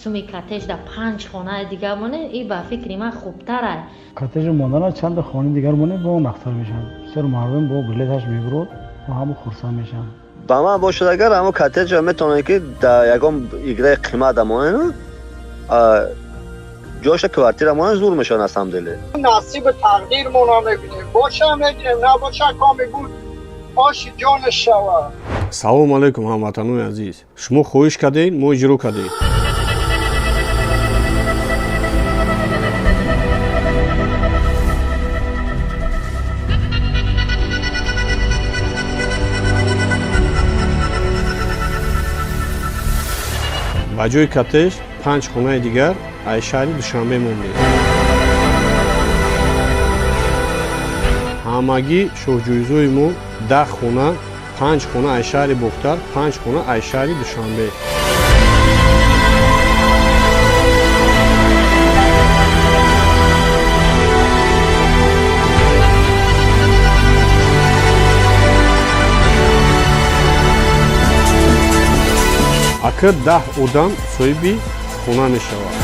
суми коттедж дар панҷ хонаи дигар монед, и ба фикри ман хубтарай. Коттеҷи мондана чанда хонаи дигар монед, бо нақстар мешавад. Бисёр мардум бо билеташ мебурод ва ҳама хурсанд мешаванд. Ба ман бошад, агар ҳамо коттеҷа метавонед, ки дар ягон играи қимат монед, ҷоша квартира монед, зур мешавад на самом деле. Насиби тақдирмона мебинем, боша мегирем, набоша, коми буд, оши ҷонаш шавад. Салому алайкум, ҳамватанони азиз! Шумо хоҳиш кардед, мо иҷро кардем. Ба ҷои коттедж панҷ хонаи дигар аз шаҳри Душанбе мондем. Ҳамагӣ шоҳҷоизои мо 10 хона, панҷ хона аз шаҳри Бохтар, панҷ хона аз шаҳри Душанбе. Ака, 10 одам соҳиби хона мешавад.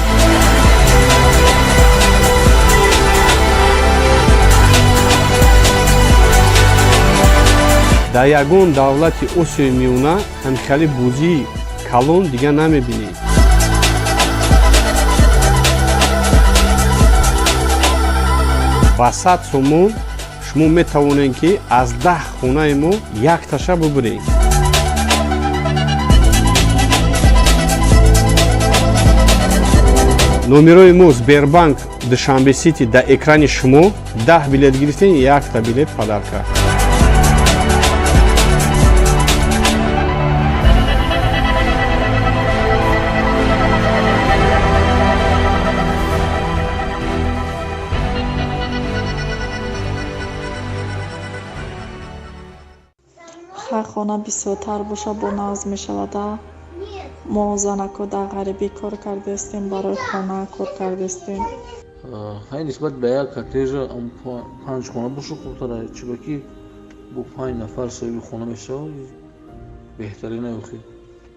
Дар ягон давлати Осиёи Миёна ҳамхели бозии калон дига намебинед. Ба 100 сомон шумо метавонед, ки аз 10 хонаи мо якташа бубуред. Номерои мо Сбербанк Душанбе Сити дар экрани шумо. 10 билет гирифтем, якта билет подарка. Хай, хона бисёртар боша, бо нағз мешавада. Мо занако дар ғарибӣ кор кардастем, барои хона кор кардастем. Хай, нисбат ба як коттежа панҷ хона боша хубтара, чунки бо панҷ нафар соҳиби хона мешавад, беҳтарин охир.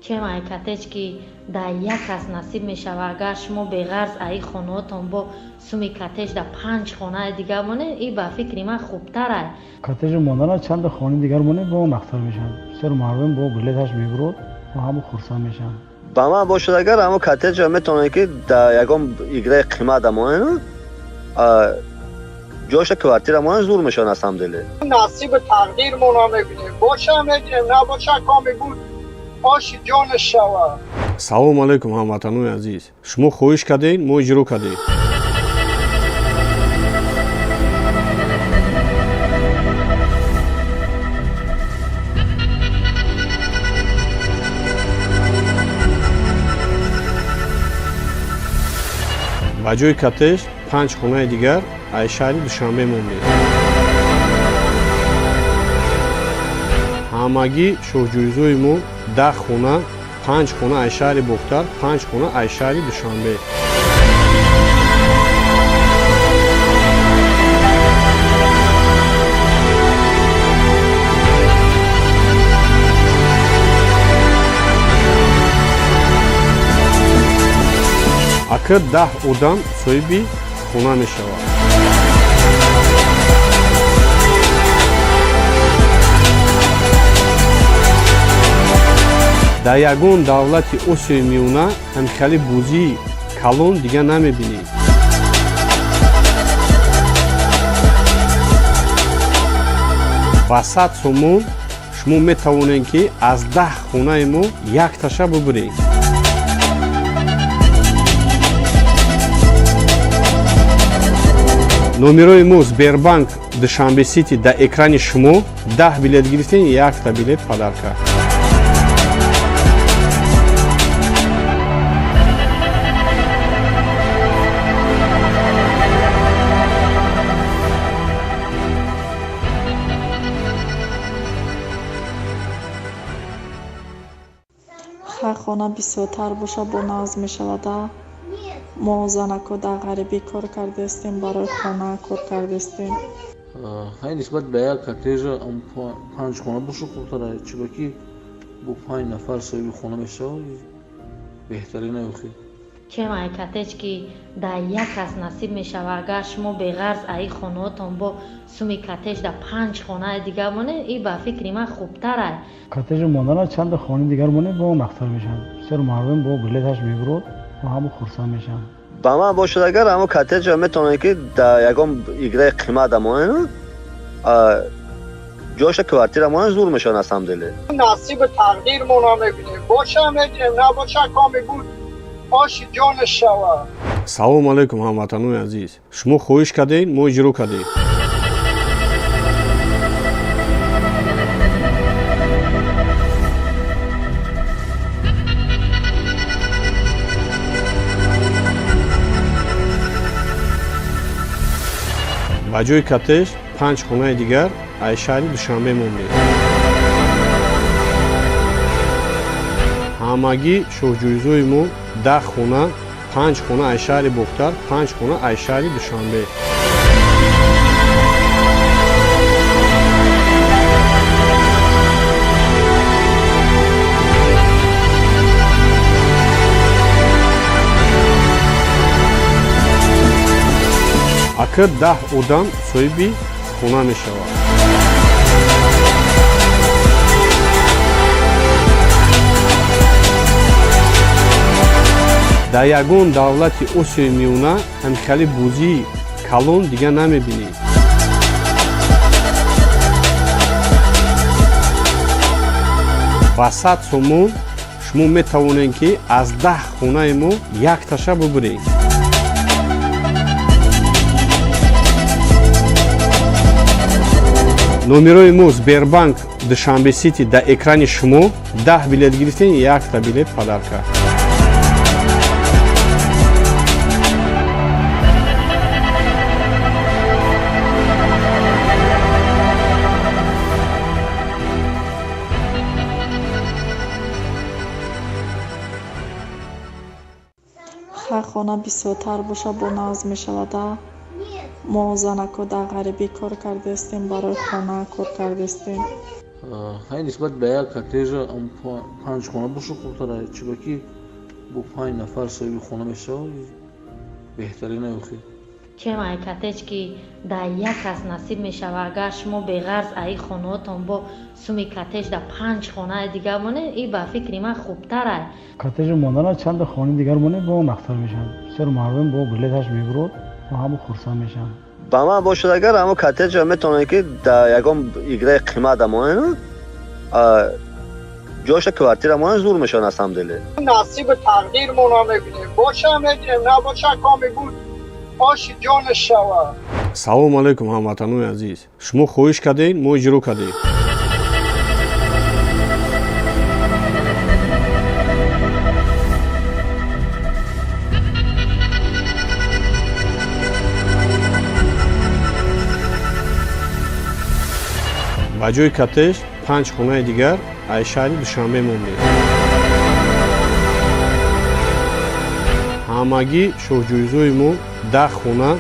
Чем ай коттедж, ки дар як кас насиб мешавад, агар шумо беғарз аи хонаотон бо суми коттедж дар панҷ хонаи дигар монед, и ба фикри ман хубтарай. Коттеҷи мондана чанда хонаи дигар монед, бо нақстар мешавад. Бисёр мардум бо билеташ мебурод ва ҳама хурсанд мешаванд. Ба ман бошад агар, ҳамо коттеҷа метавонед, ки дар ягон играи қимат монед, ҷоша квартира монед, зур мешавад на самом деле. Насиби тақдирмона мебинем, боша мегирем, набоша, коми буд, оши ҷонаш шавад. Салому алайкум, ҳамватанони азиз! Шумо хоҳиш кардед, мо иҷро кардем. Ба ҷои коттеҷ панҷ хонаи дигар аз шаҳри Душанбе мондем. Ҳамагӣ шоҳҷоизои мо 10 хона, панҷ хона аз шаҳри Бохтар, панҷ хона аз шаҳри Душанбе. Ака, 10 одам соҳиби хона мешавад. Дар ягон давлати Осиёи Миёна ҳамхели бозии калон дига намебинед. Ба 100 сомон шумо метавонед, ки аз 10 хонаи мо якташа бубуред. Номерои мо Сбербанк Душанбе Сити дар экрани шумо. 10 билет гирифтем, якта билет подарка. Хай, хона бисёртар боша, бо нағз мешавада. Мо занако дар ғарибӣ кор кардастем, барои хона кор кардастем. Хай, нисбат ба як коттеҷа панҷ хона боша хубтара, чунки бо панҷ нафар соҳиби хона мешавад, беҳтарин охир. Чем ай коттедж, ки дар як кас насиб мешавад, агар шумо беғарз аи хонаотон бо суми коттедж дар панҷ хонаи дигар монед, и ба фикри ман хубтарай. Коттеҷи мондана чанда хонаи дигар монед, бо нақстар мешавад. Бисёр мардум бо билеташ мебурод ва ҳама хурсанд мешаванд. Ба ман бошад агар, ҳамо коттеҷа метавонед, ки дар ягон играи қимат монед, ҷоша квартира монед, зур мешавад на самом деле. Насиби тақдирмона мебинем, боша мегирем, набоша, коми буд, оши ҷонаш шавад. Салому алайкум, ҳамватанони азиз! Шумо хоҳиш кардед, мо иҷро кардем. Ба ҷои коттеҷ панҷ хонаи дигар аз шаҳри Душанбе мондем. Ҳамагӣ шоҳҷоизои мо 10 хона, панҷ хона аз шаҳри Бохтар, панҷ хона аз шаҳри Душанбе. Ака, 10 одам соҳиби хона мешавад. Дар ягон давлати Осиёи Миёна ҳамхели бозии калон дига намебинед. Ба 100 сомон шумо метавонед, ки аз 10 хонаи мо якташа бубуред. Номерои мо Сбербанк Душанбе Сити дар экрани шумо. 10 билет гирифтем, якта билет подарка. Хай, хона бисёртар боша, бо нағз мешавада. Мо занако дар ғарибӣ кор кардаистем, барои хона кор кардаистем. Хай, нисбат ба як коттежа панҷ хона боша хубтара, чунки бо панҷ нафар соҳиби хона мешавад, беҳтарин охи. Чем ай коттедж, ки дар як кас насиб мешава, агар шумо беғарз аи хонаотон бо суми коттедж дар панҷ хонаи дигар монед, и ба фикри ман хубтарай. Коттеҷ мондана чанда хонаи дигар монед, бо нақстар мешавад. Бисёр мардум бо билеташ мебурод ва ҳама хурсанд мешаванд. Ба ман бошад, агар ҳамо коттеҷа метавонед, ки дар ягон играи қимат монед, ҷоша квартира монед, зур мешавад на самом деле. Насиби тақдирмона мебинем, боша мегирем, набоша, коми буд, оши ҷонаш шавад. Салому алайкум, ҳамватанони азиз! Шумо хоҳиш кардед, мо иҷро кардем. Ба ҷои коттеҷ панҷ хонаи дигар аз шаҳри Душанбе мондем. Ҳамагӣ шоҳҷоизои мо 10 хона: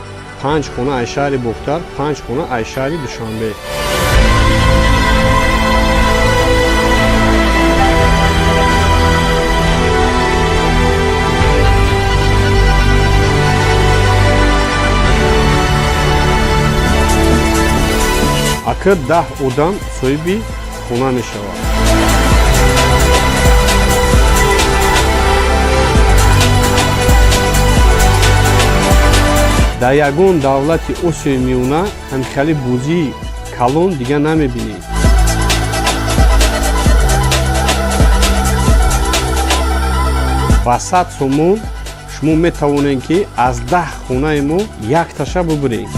панҷ хона аз шаҳри Бохтар, панҷ хона аз шаҳри Душанбе. Ака, 10 одам соҳиби хона мешавад. Дар ягон давлати Осиёи Миёна ҳамхели бозии калон дига намебинед. Ба 100 сомон шумо метавонед, ки аз 10 хонаи мо якташа бубуред.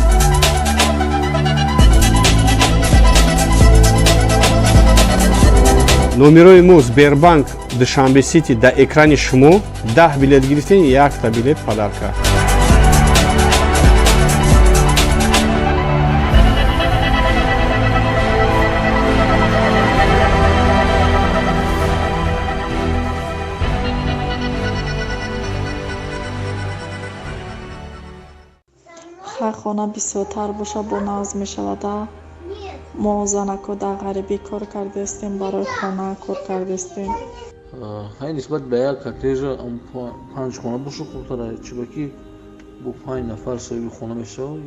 Номерои мо Сбербанк Душанбе Сити дар экрани шумо. 10 билет гирифтем, якта билет подарка. Хай, хона бисёртар боша, бо нағз мешавада. Мо занако дар ғарибӣ кор кардаистем, барои хона кор кардаистем. Хай, нисбат ба як коттеҷа панҷ хона боша хубтара, чунки бо панҷ нафар соҳиби хона мешавад,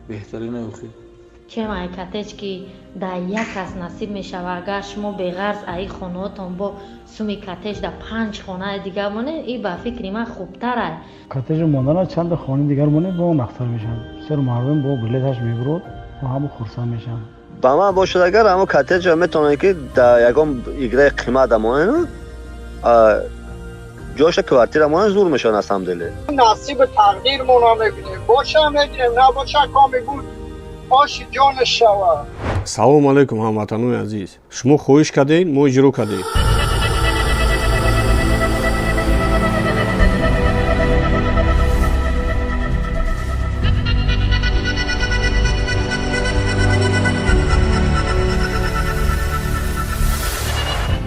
беҳтарин охи. Чем ай коттедж, ки дар як кас насиб мешава, агар шумо беғарз аи хонаотон бо суми коттедж дар панҷ хонаи дигар монед, и ба фикри ман хубтарай. Коттеҷ мондана чанда хонаи дигар монед, бо нақстар мешавад. Бисёр мардум бо билеташ мебурод ва ҳама хурсанд мешаванд. Ба ман бошад, агар ҳамо коттеҷа метавонед, ки дар ягон играи қимат монед, ҷоша квартира монед, зур мешавад на самом деле. Насиби тақдирмона мебинем, боша мегирем, набоша, коми буд, оши ҷонаш шавад. Салому алайкум, ҳамватанони азиз! Шумо хоҳиш кардед, мо иҷро кардем.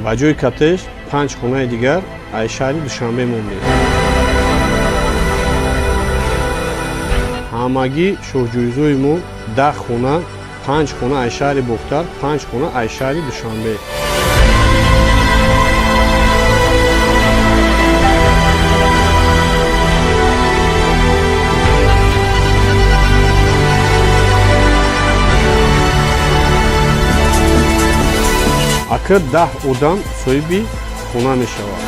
Ба ҷои коттеҷ панҷ хонаи дигар аз шаҳри Душанбе мондем. Ҳамагӣ шоҳҷоизои мо 10 хона: панҷ хона аз шаҳри Бохтар, панҷ хона аз шаҳри Душанбе. Ака, 10 одам соҳиби хона мешавад.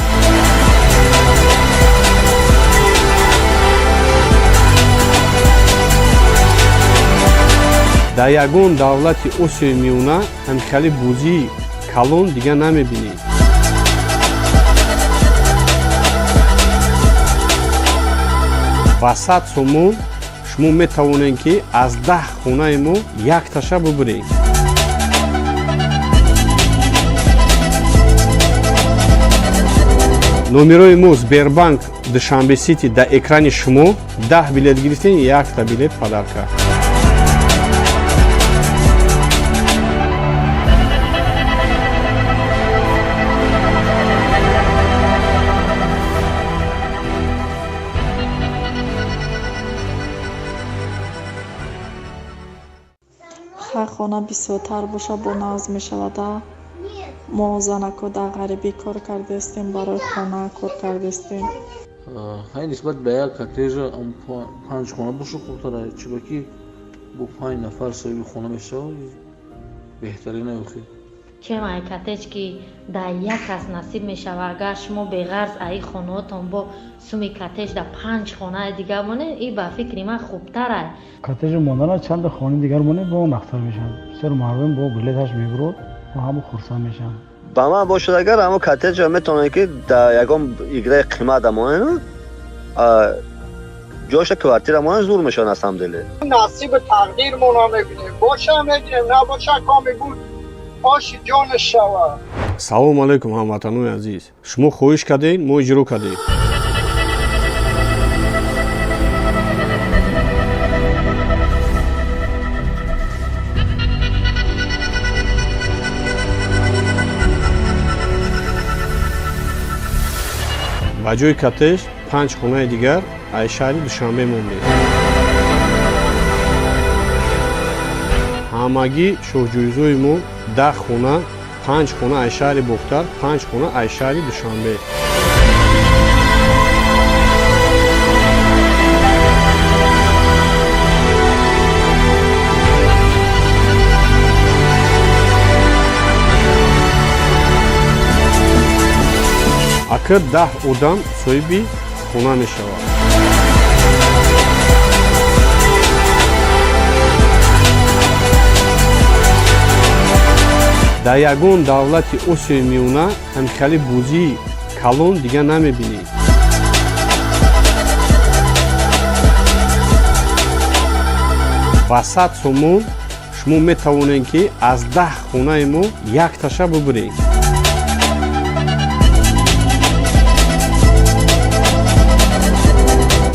Дар ягон давлати Осиёи Миёна ҳамхели бозии калон дига намебинед. Ба 100 сомон шумо метавонед, ки аз 10 хонаи мо якташа бубуред. Номерои мо Сбербанк Душанбе Сити дар экрани шумо. 10 билет гирифтем, якта билет подарка. Хай, хона бисёртар боша, бо нағз мешавада. Мо занако дар ғарибӣ кор кардастем, барои хона кор кардастем. Хай, нисбат ба як коттежа панҷ хона боша хубтара, чунки бо панҷ нафар соҳиби хона мешавад, беҳтарин охи. Чем ай коттедж, ки дар як кас насиб мешавад, агар шумо беғарз аи хонаотон бо суми коттедж дар панҷ хонаи дигар монед, и ба фикри ман хубтарай. Коттеҷи мондана чанда хонаи дигар монед, бо нақтар мешавад. Бисёр мардум бо билеташ мебурод ва ҳама хурсанд мешаванд. Ба ман бошад, агар ҳамо коттеҷа метавонед, ки дар ягон играи қимат монед, ҷоша квартира монед, зур мешавад на самом деле. Насиби тақдирмона мебинем, боша мегирем, набоша, коми буд, оши ҷонаш шавад. Салому алайкум, ҳамватанони азиз! Шумо хоҳиш кардед, мо иҷро кардем. Ба ҷои коттедж панҷ хонаи дигар аз шаҳри Душанбе мондем. Ҳамагӣ шоҳҷоизои мо 10 хона, панҷ хона аз шаҳри Бохтар, панҷ хона аз шаҳри Душанбе. Ака, 10 одам соҳиби хона мешавад. Дар ягон давлати Осиёи Миёна ҳамхели бозии калон дига намебинед. Ба 100 сомон шумо метавонед, ки аз 10 хонаи мо якташа бубуред.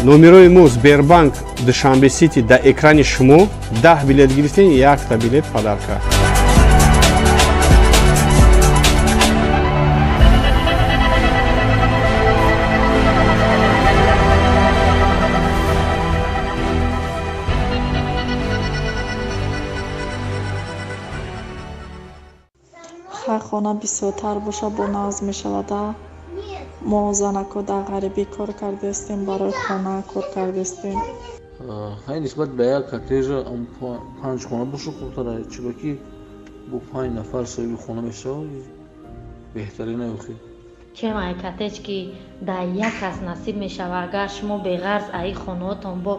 Номерои мо Сбербанк Душанбе Сити дар экрани шумо. 10 билет гирифтем, якта билет подарка. Хай, хона бисёртар боша, бо нағз мешавада. Мо занако дар ғарибӣ кор кардастем, барои хона кор кардастем. Хай, нисбат ба як коттежа панҷ хона боша хубтара, чунки бо панҷ нафар соҳиби хона мешавад, беҳтарин охи. Чем ай коттедж, ки дар як кас насиб мешавад, агар шумо беғарз аи хонаотон бо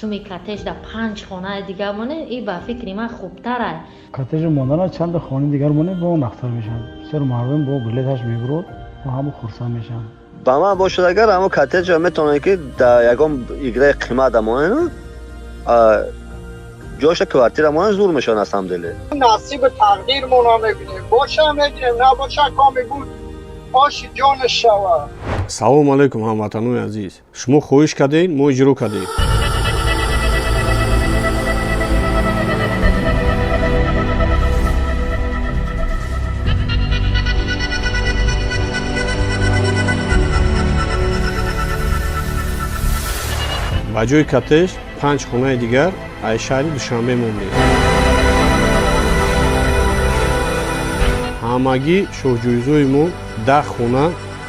суми коттедж дар панҷ хонаи дигар монед, и ба фикри ман хубтарай. Коттеҷи мондана чанда хонаи дигар монед, бо нақтар мешавад. Бисёр мардум бо билеташ мебурод ва ҳама хурсанд мешаванд. Ба ман бошад, агар ҳамо коттеҷа метавонед, ки дар ягон играи қимат монед, ҷоша квартира монед, зур мешавад на самом деле. Насиби тақдирмона мебинем, боша мегирем, набоша, коми буд, оши ҷонаш шавад. Салому алайкум, ҳамватанони азиз! Шумо хоҳиш кардед, мо иҷро кардем. Ба ҷои коттедж панҷ хонаи дигар аз шаҳри Душанбе мондем. Ҳамагӣ шоҳҷоизои мо 10 хона,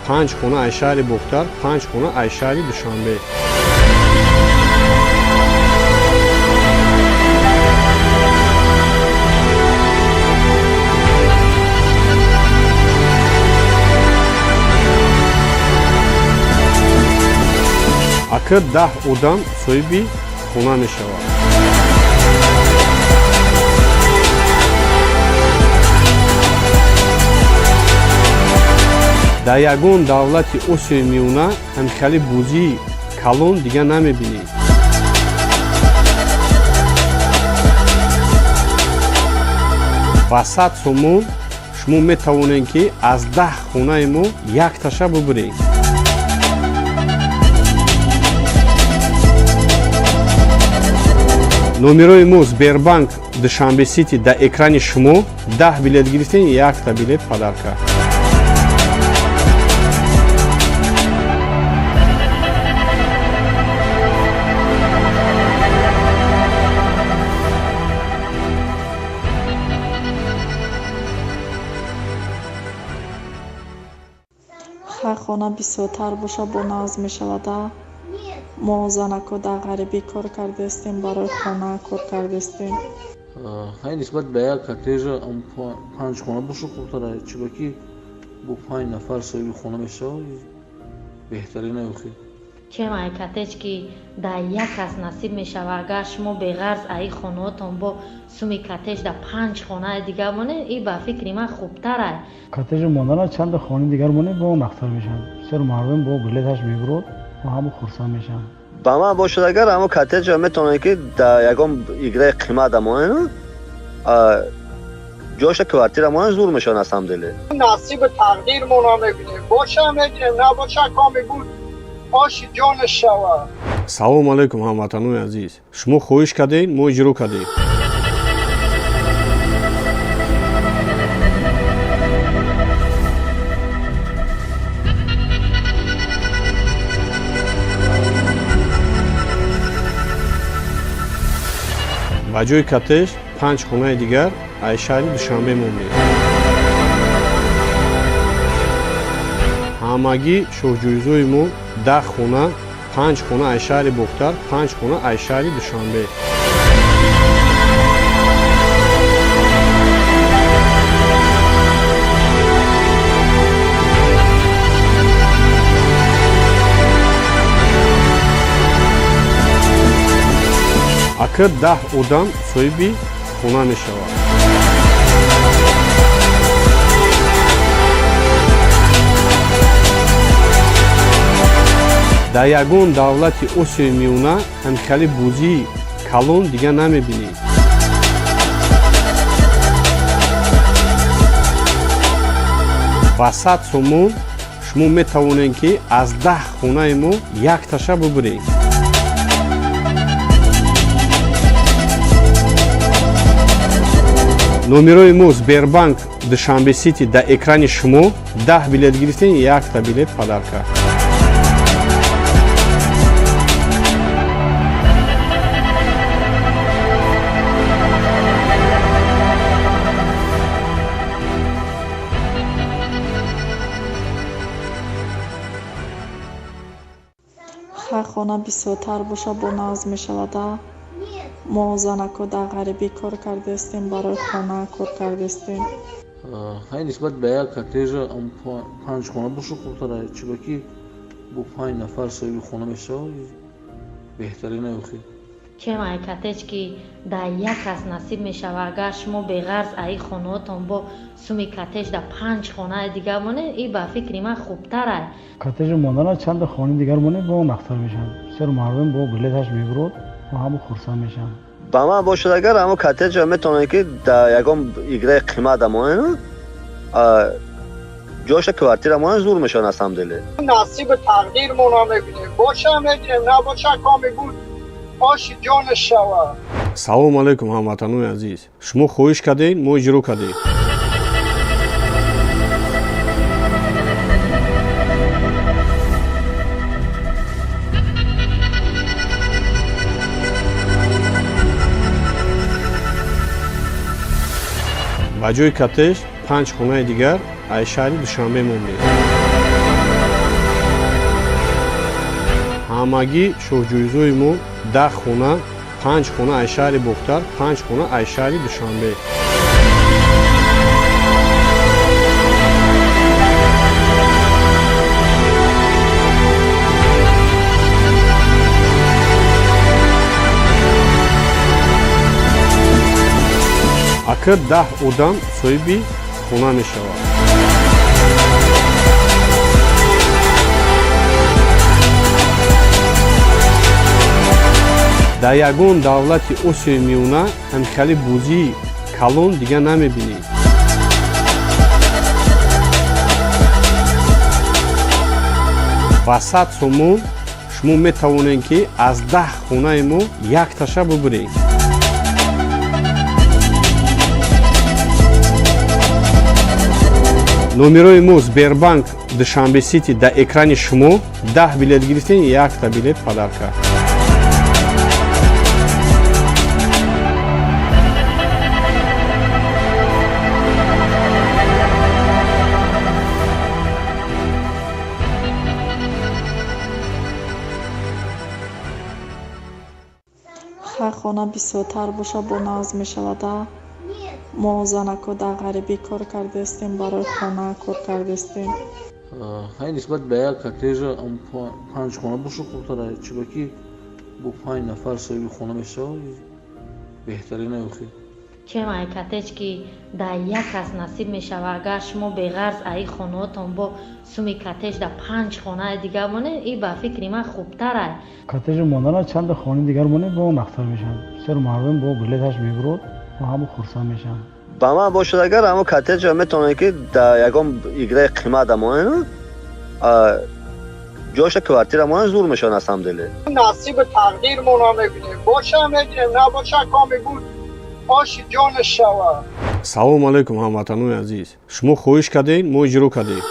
панҷ хона аз шаҳри Бохтар, панҷ хона аз шаҳри Душанбе. Ака, 10 одам соҳиби хона мешавад. Дар ягон давлати Осиёи Миёна ҳамхели бозии калон дига намебинед. Ба 100 сомон шумо метавонед, ки аз 10 хонаи мо якташа бубуред. Номерои мо Сбербанк Душанбе Сити дар экрани шумо. 10 билет гирифтем, якта билет подарка. Хай, хона бисёртар боша, бо нағз мешавада. Мо занако дар ғарибӣ кор кардастем, барои хона кор кардастем. Хай, нисбат ба як коттеҷа панҷ хона боша хубтара, чунки бо панҷ нафар соҳиби хона мешавад, беҳтарин охи. Чем ай коттедж, ки дар як кас насиб мешавад, агар шумо беғарз аи хонаотон бо суми коттедж дар панҷ хонаи дигар монед, и ба фикри ман хубтарай. Коттеҷ мондана чанда хонаи дигар монед, бо нақтар мешавад. Бисёр мардум бо билеташ мебурод, бо ҳама хурсанд мешаванд. Ба ман бошад агар, ҳамо коттеҷа метавонед, ки дар ягон играи қимат монед, ҷоша квартира монед, зур мешавад на самом деле. Насиби тақдирмона мебинем, боша мегирем, набоша, коми буд, оши ҷонаш шавад. Салому алайкум, ҳамватанони азиз! Шумо хоҳиш кардед, мо иҷро кардем. Ба ҷои коттеҷ панҷ хонаи дигар аз шаҳри Душанбе мондем. Ҳамагӣ шоҳҷоизои мо 10 хона, панҷ хона аз шаҳри Бохтар, панҷ хона аз шаҳри Душанбе. Ака, 10 одам соҳиби хона мешавад. Дар ягон давлати Осиёи Миёна ҳамхели бозии калон дига намебинед. Ба 100 сомон шумо метавонед, ки аз 10 хонаи мо якташа бубуред. Номерои мо Сбербанк Душанбе Сити дар экрани шумо. 10 билет гирифтем, якта билет подарка. Хай, хона бисёртар боша, бо нағз мешавада. Мо занако дар ғарибӣ кор кардастем, барои хона кор кардастем. Хай, нисбат ба як коттеҷа панҷ хона боша хубтара, чунки бо панҷ нафар соҳиби хона мешавад, беҳтарин охи. Чем ай коттедж, ки дар як кас насиб мешавад, агар шумо беғарз аи хонаотон бо суми коттедж дар панҷ хонаи дигар монед, и ба фикри ман хубтарай. Коттеҷ мондана чанда хонаи дигар монед, бо нақтар мешавад. Бисёр мардум бо билеташ мебурод, бо ҳама хурсанд мешаванд. Ба ман бошад агар, ҳамо коттеҷа метавонед, ки дар ягон играи қимат монед, ҷоша квартира монед, зур мешавад на самом деле. Насиби тақдирмона мебинем, боша мегирем, набоша, коми буд, оши ҷонаш шавад. Салому алайкум, ҳамватанони азиз! Шумо хоҳиш кардед, мо иҷро кардем. Ба ҷои коттеҷ панҷ хонаи дигар аз шаҳри Душанбе мондем. Ҳамагӣ шоҳҷоизои мо 10 хона, панҷ хона аз шаҳри Бохтар, панҷ хона аз шаҳри Душанбе. Ака, 10 одам соҳиби хона мешавад. Дар ягон давлати Осиёи Миёна ҳамхели бозии калон дига намебинӣ. Ба 100 сомон шумо метавонед, ки аз 10 хонаи мо якташа бубуред. Номерои мо Сбербанк Душанбе Сити дар экрани шумо. 10 билет гирифтем, якта билет подарка. Хай, хона бисёртар боша, бо нағз мешавада. Мо занако дар ғарибӣ кор кардаистем, барои хона кор кардаистем. Хай, нисбат ба як коттежа панҷ хона боша хубтара, чунки бо панҷ нафар соҳиби хона мешавад, беҳтарин охи. Чем ай коттедж, ки дар як кас насиб мешавад, агар шумо беғарз аи хонаотон бо суми коттедж дар панҷ хонаи дигар монед, и ба фикри ман хубтарай. Коттеҷи мондана чанда хонаи дигар монед, бо нақстар мешавад. Бисёр мардум бо билеташ мебурод ва ҳама хурсанд мешаванд. Ба ман бошад, агар ҳамо коттеҷа метавонед, ки дар ягон играи қимат монед, ҷоша квартира монед, зур мешавад на самом деле. Насиби тақдирмона мебинем, боша мегирем, набоша, коми буд, оши ҷонаш шавад. Салому алайкум, ҳамватанони азиз! Шумо хоҳиш кардед, мо иҷро кардем.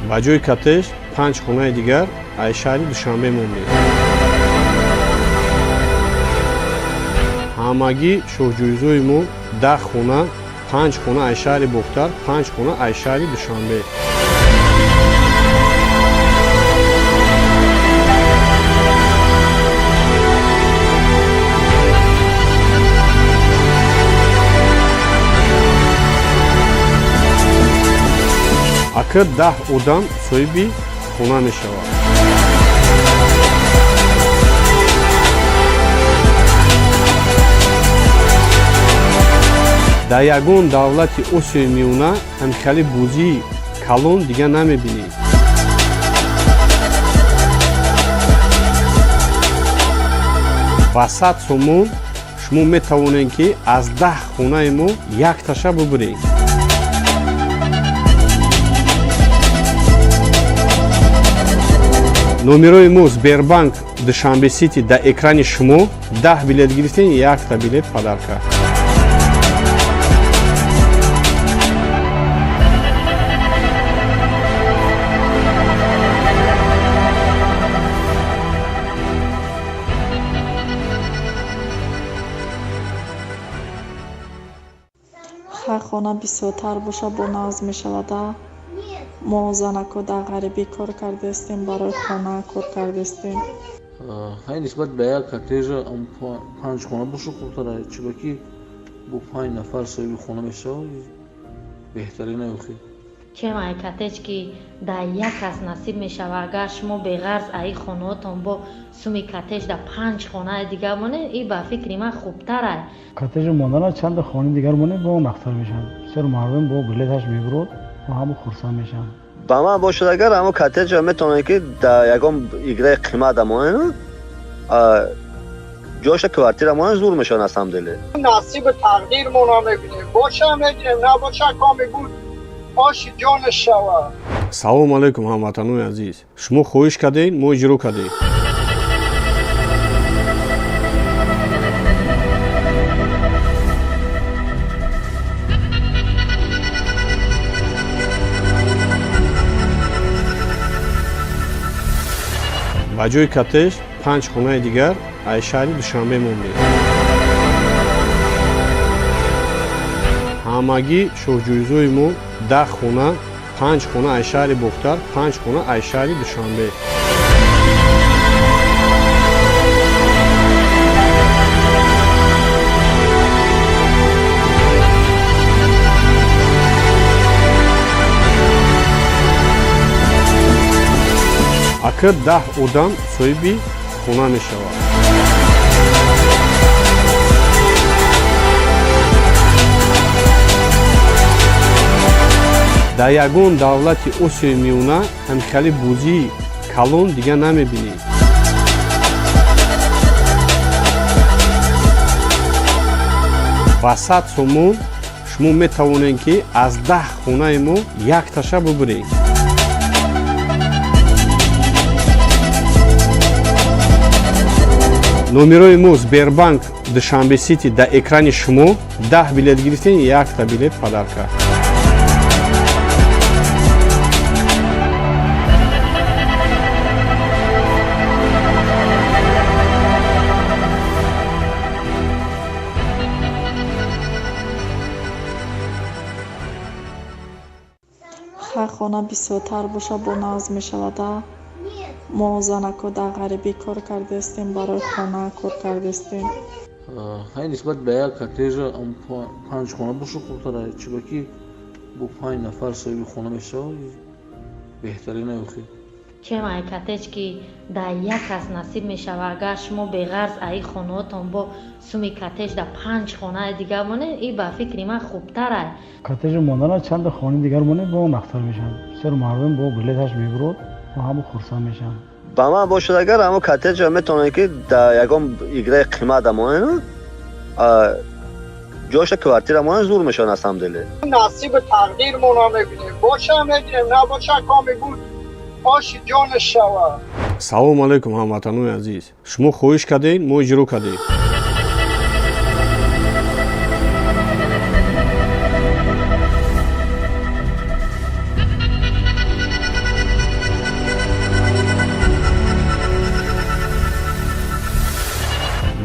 Ба ҷои коттеҷ панҷ хонаи дигар аз шаҳри Душанбе мондем. Ҳамагӣ шоҳҷоизои мо 10 хона: панҷ хона аз шаҳри Бохтар, панҷ хона аз шаҳри Душанбе. Ака, 10 одам соҳиби хона мешавад. Дар ягон давлати Осиёи Миёна ҳамхели бозии калон дига намебинӣ. Ба 100 сомон шумо метавонед, ки аз 10 хонаи мо якташа бубуред. Номерои мо Сбербанк Душанбе Сити дар экрани шумо. 10 билет гирифтем, якта билет подарка. Хай, хона бисёртар боша, бо нағз мешавада. Мо занако дар ғарибӣ кор кардаистем, барои хона кор кардаистем. Хай, нисбат ба як коттеҷа панҷ хона боша хубтара, чунки бо панҷ нафар соҳиби хона мешавад, беҳтарин охи. Чем ай коттедж, ки дар як кас насиб мешавад, агар шумо беғарз аи хонаотон бо суми коттедж дар панҷ хонаи дигар монед, и ба фикри ман хубтарай. Коттеҷи мондана чанда хонаи дигар монед, бо нақстар мешавад. Бисёр мардум бо билеташ мебурод ва ҳама хурсанд мешаванд. Ба ман бошад, агар ҳамо коттеҷа метавонед, ки дар ягон играи қимат монед, ҷоша квартира монед, зур мешавад на самом деле. Насиби тақдирмона мебинем, боша мегирем, набоша, коми буд, оши ҷонаш шавад. Салому алайкум, ҳамватанони азиз! Шумо хоҳиш кардед, мо иҷро кардем. Ба ҷои коттеҷ панҷ хонаи дигар аз шаҳри Душанбе мондем. Ҳамагӣ шоҳҷоизои мо 10 хона: панҷ хона аз шаҳри Бохтар, панҷ хона аз шаҳри Душанбе. Ака, 10 одам соҳиби хона мешавад. Дар ягон давлати Осиёи Миёна ҳамхели бозии калон дига намебинед. Ба 100 сомон шумо метавонед, ки аз 10 хонаи мо якташа бубуред. Номерои мо Сбербанк Душанбе Сити дар экрани шумо. 10 билет гирифтем, якта билет подарка. Хай, хона бисёртар боша, бо нағз мешавада. Мо занако дар ғарибӣ кор кардастем, барои хона кор кардастем. Хай, нисбат ба як коттежа панҷ хона боша хубтара, чунки бо панҷ нафар соҳиби хона мешавад, беҳтарин охир. Чем ай коттедж, ки дар як кас насиб мешавад, агар шумо беғарз аи хонаотон бо суми коттедж дар панҷ хонаи дигар монед, и ба фикри ман хубтарай. Коттеҷи мондана чанда хонаи дигар монед, бо нақтар мешавад. Бисёр мардум бо билеташ мебурод ва ҳама хурсанд мешаванд. Ба ман бошад, агар ҳамо коттеҷа метавонед, ки дар ягон играи қимат монед, ҷоша квартира монед, зур мешавад на самом деле. Насиби тақдирмона мебинем, боша мегирем, набоша, коми буд, оши ҷонаш шавад. Салому алайкум, ҳамватанони азиз! Шумо хоҳиш кардед, мо иҷро кардем.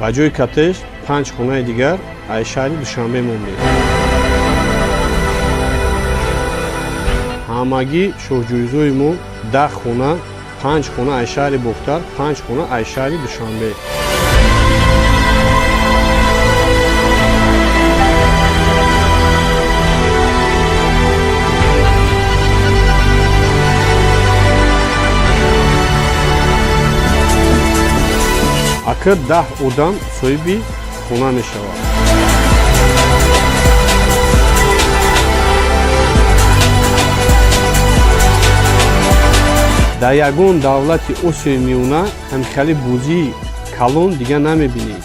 Ба ҷои коттеҷ панҷ хонаи дигар аз шаҳри Душанбе мондем. Ҳамагӣ шоҳҷоизои мо 10 хона, панҷ хона аз шаҳри Бохтар, панҷ хона аз шаҳри Душанбе. Ака, 10 одам соҳиби хона мешавад. Дар ягон давлати Осиёи Миёна ҳамхели бозии калон дига намебинед.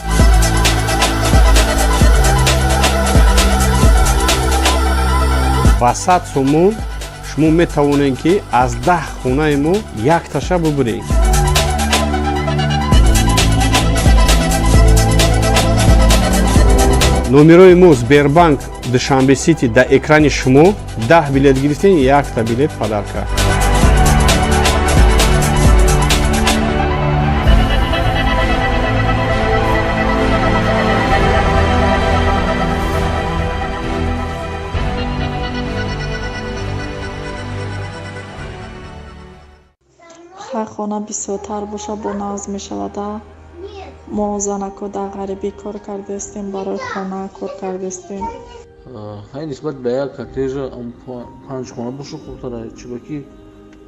Ба 100 сомон шумо метавонед, ки аз 10 хонаи мо якташа бубуред. Номерои мо Сбербанк Душанбе Сити дар экрани шумо. 10 билет гирифтем, якта билет подарка. Хай, хона бисёртар боша, бо нағз мешавада. Мо занако дар ғарибӣ кор кардастем, барои хона кор кардастем. Хай, нисбат ба як коттеҷа панҷ хона боша хубтара, чунки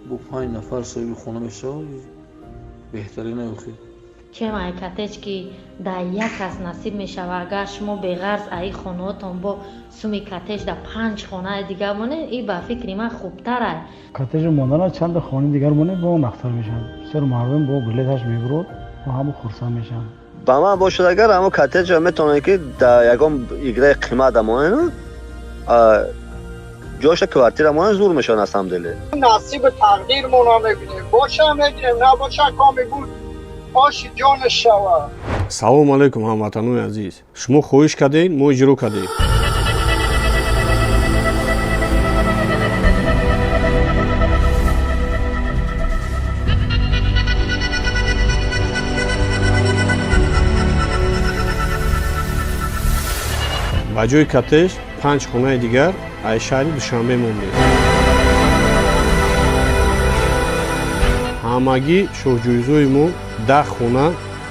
бо панҷ нафар соҳиби хона мешавад, беҳтарин охир. Чем ай коттедж, ки дар як кас насиб мешавад, агар шумо беғарз аи хонаотон бо суми коттедж дар панҷ хонаи дигар монед, и ба фикри ман хубтарай. Коттеҷи мондана чанда хонаи дигар монед, бо нақтар мешавад. Бисёр мардум бо билеташ мебурод ва ҳама хурсанд мешаванд. Ба ман бошад, агар ҳамо коттеҷа метавонед, ки дар ягон играи қимат монед, ҷоша квартира монед, зур мешавад на самом деле. Насиби тақдирмона мебинем, боша мегирем, набоша, коми буд, оши ҷонаш шавад. Салому алайкум, ҳамватанони азиз! Шумо хоҳиш кардед, мо иҷро кардем. Ба ҷои коттеҷ панҷ хонаи дигар аз шаҳри Душанбе мондем. Ҳамагӣ шоҳҷоизои мо 10 хона,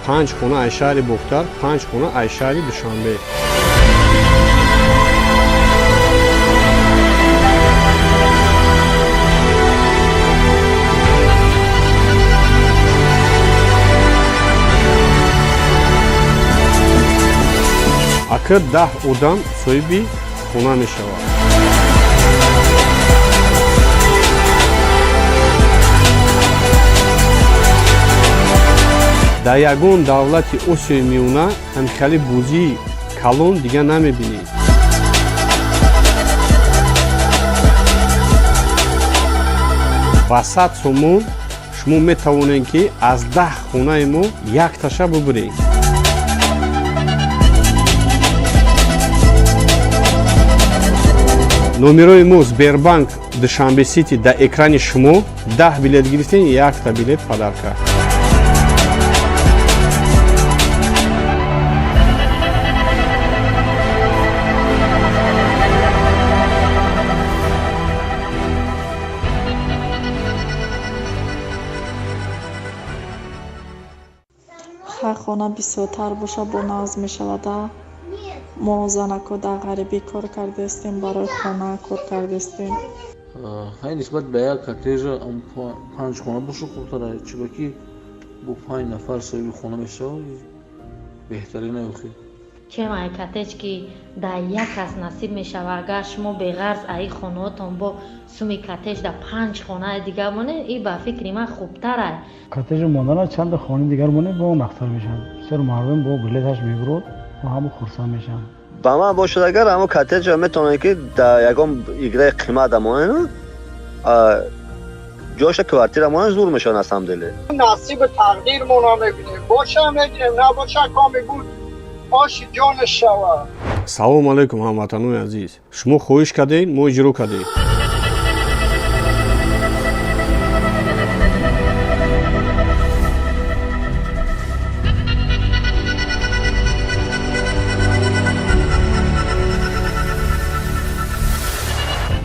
панҷ хона аз шаҳри Бохтар, панҷ хона аз шаҳри Душанбе. Ака, 10 одам соҳиби хона мешавад. Дар ягон давлати Осиёи Миёна ҳамхели бозии калон дига намебинед. Ба 100 сомон шумо метавонед, ки аз 10 хонаи мо якташа бубуред. Номерои мо Сбербанк Душанбе Сити дар экрани шумо. 10 билет гирифтем, якта билет подарка. Ҳар хона бисёртар боша, бо нағз мешавада. Мо занако дар ғарибӣ кор кардастем, барои хона кор кардастем. Хай, нисбат ба як коттежа панҷ хона боша хубтара, чунки бо панҷ нафар соҳиби хона мешавад, беҳтарина охи. Чем ай коттедж, ки дар як кас насиб мешава, агар шумо беғарз аи хонаотон бо суми коттедж дар панҷ хонаи дигар монед, и ба фикри ман хубтарай. Коттеҷ мондана чанда хонаи дигар монед, бо нақтар мешавад. Бисёр мардум бо билеташ мебурод ва ҳама хурсанд мешаванд. Ба ман бошад, агар ҳамо коттеҷа метавонед, ки дар ягон играи қимат монед, ҷоша квартира монед, зур мешавад на самом деле. Насиби тақдирмона мебинем, боша мегирем, набоша, коми буд, оши ҷонаш шавад. Салому алайкум, ҳамватанони азиз! Шумо хоҳиш кардед, мо иҷро кардем.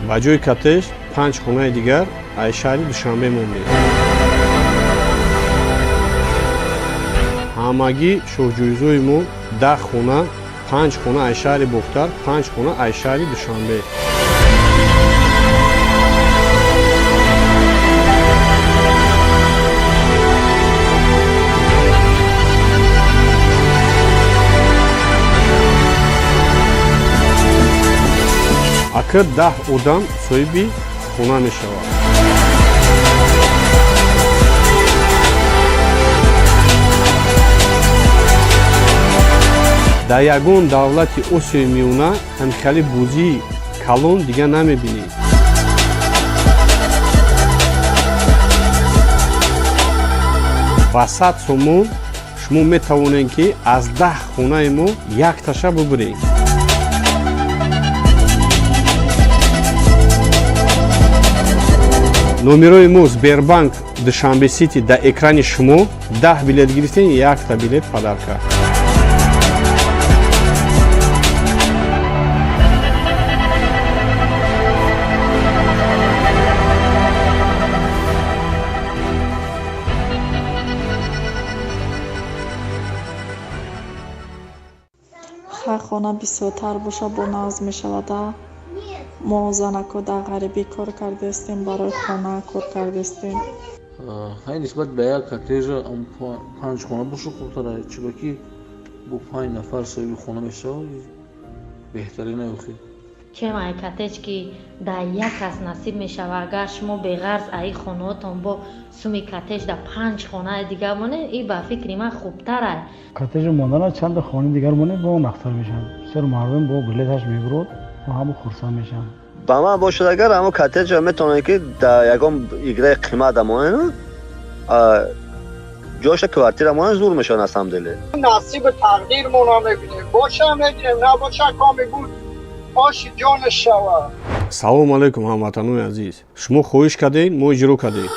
Ба ҷои коттеҷ панҷ хонаи дигар аз шаҳри Душанбе мондем. Ҳамагӣ шоҳҷоизои мо 10 хона, панҷ хона аз шаҳри Бохтар, панҷ хона аз шаҳри Душанбе. Ака, 10 одам соҳиби хона мешавад. Дар ягон давлати Осиёи Миёна ҳамхели бозии калон дига намебинед. Ба 100 сомон шумо метавонед, ки аз 10 хонаи мо якташа бубуред. Номерои мо Сбербанк Душанбе Сити дар экрани шумо. 10 билет гирифтем, якта билет подарка. Ҳар хона бисёртар боша, бо нағз мешавада. Мо занако дар ғарибӣ кор кардастем, барои хона кор кардастем. Хай, нисбат ба як коттеҷа панҷ хона боша хубтара, чунки бо панҷ нафар соҳиби хона мешавад, беҳтарина охи. Чем ай коттедж, ки дар як кас насиб мешава, агар шумо беғарз аи хонаотон бо суми коттедж дар панҷ хонаи дигар монед, и ба фикри ман хубтарай. Коттеҷ мондана чанда хонаи дигар монед, бо нақтар мешавад. Бисёр мардум бо билеташ мебурод ва ҳама хурсанд мешаванд. Ба ман бошад, агар ҳамо коттеҷа метавонед, ки дар ягон играи қимат монед, ҷоша квартира монед, зур мешавад на самом деле. Насиби тақдирмона мебинем, боша мегирем, набоша, коми буд, оши ҷонаш шавад. Салому алайкум, ҳамватанони азиз! Шумо хоҳиш кардед, мо иҷро кардем.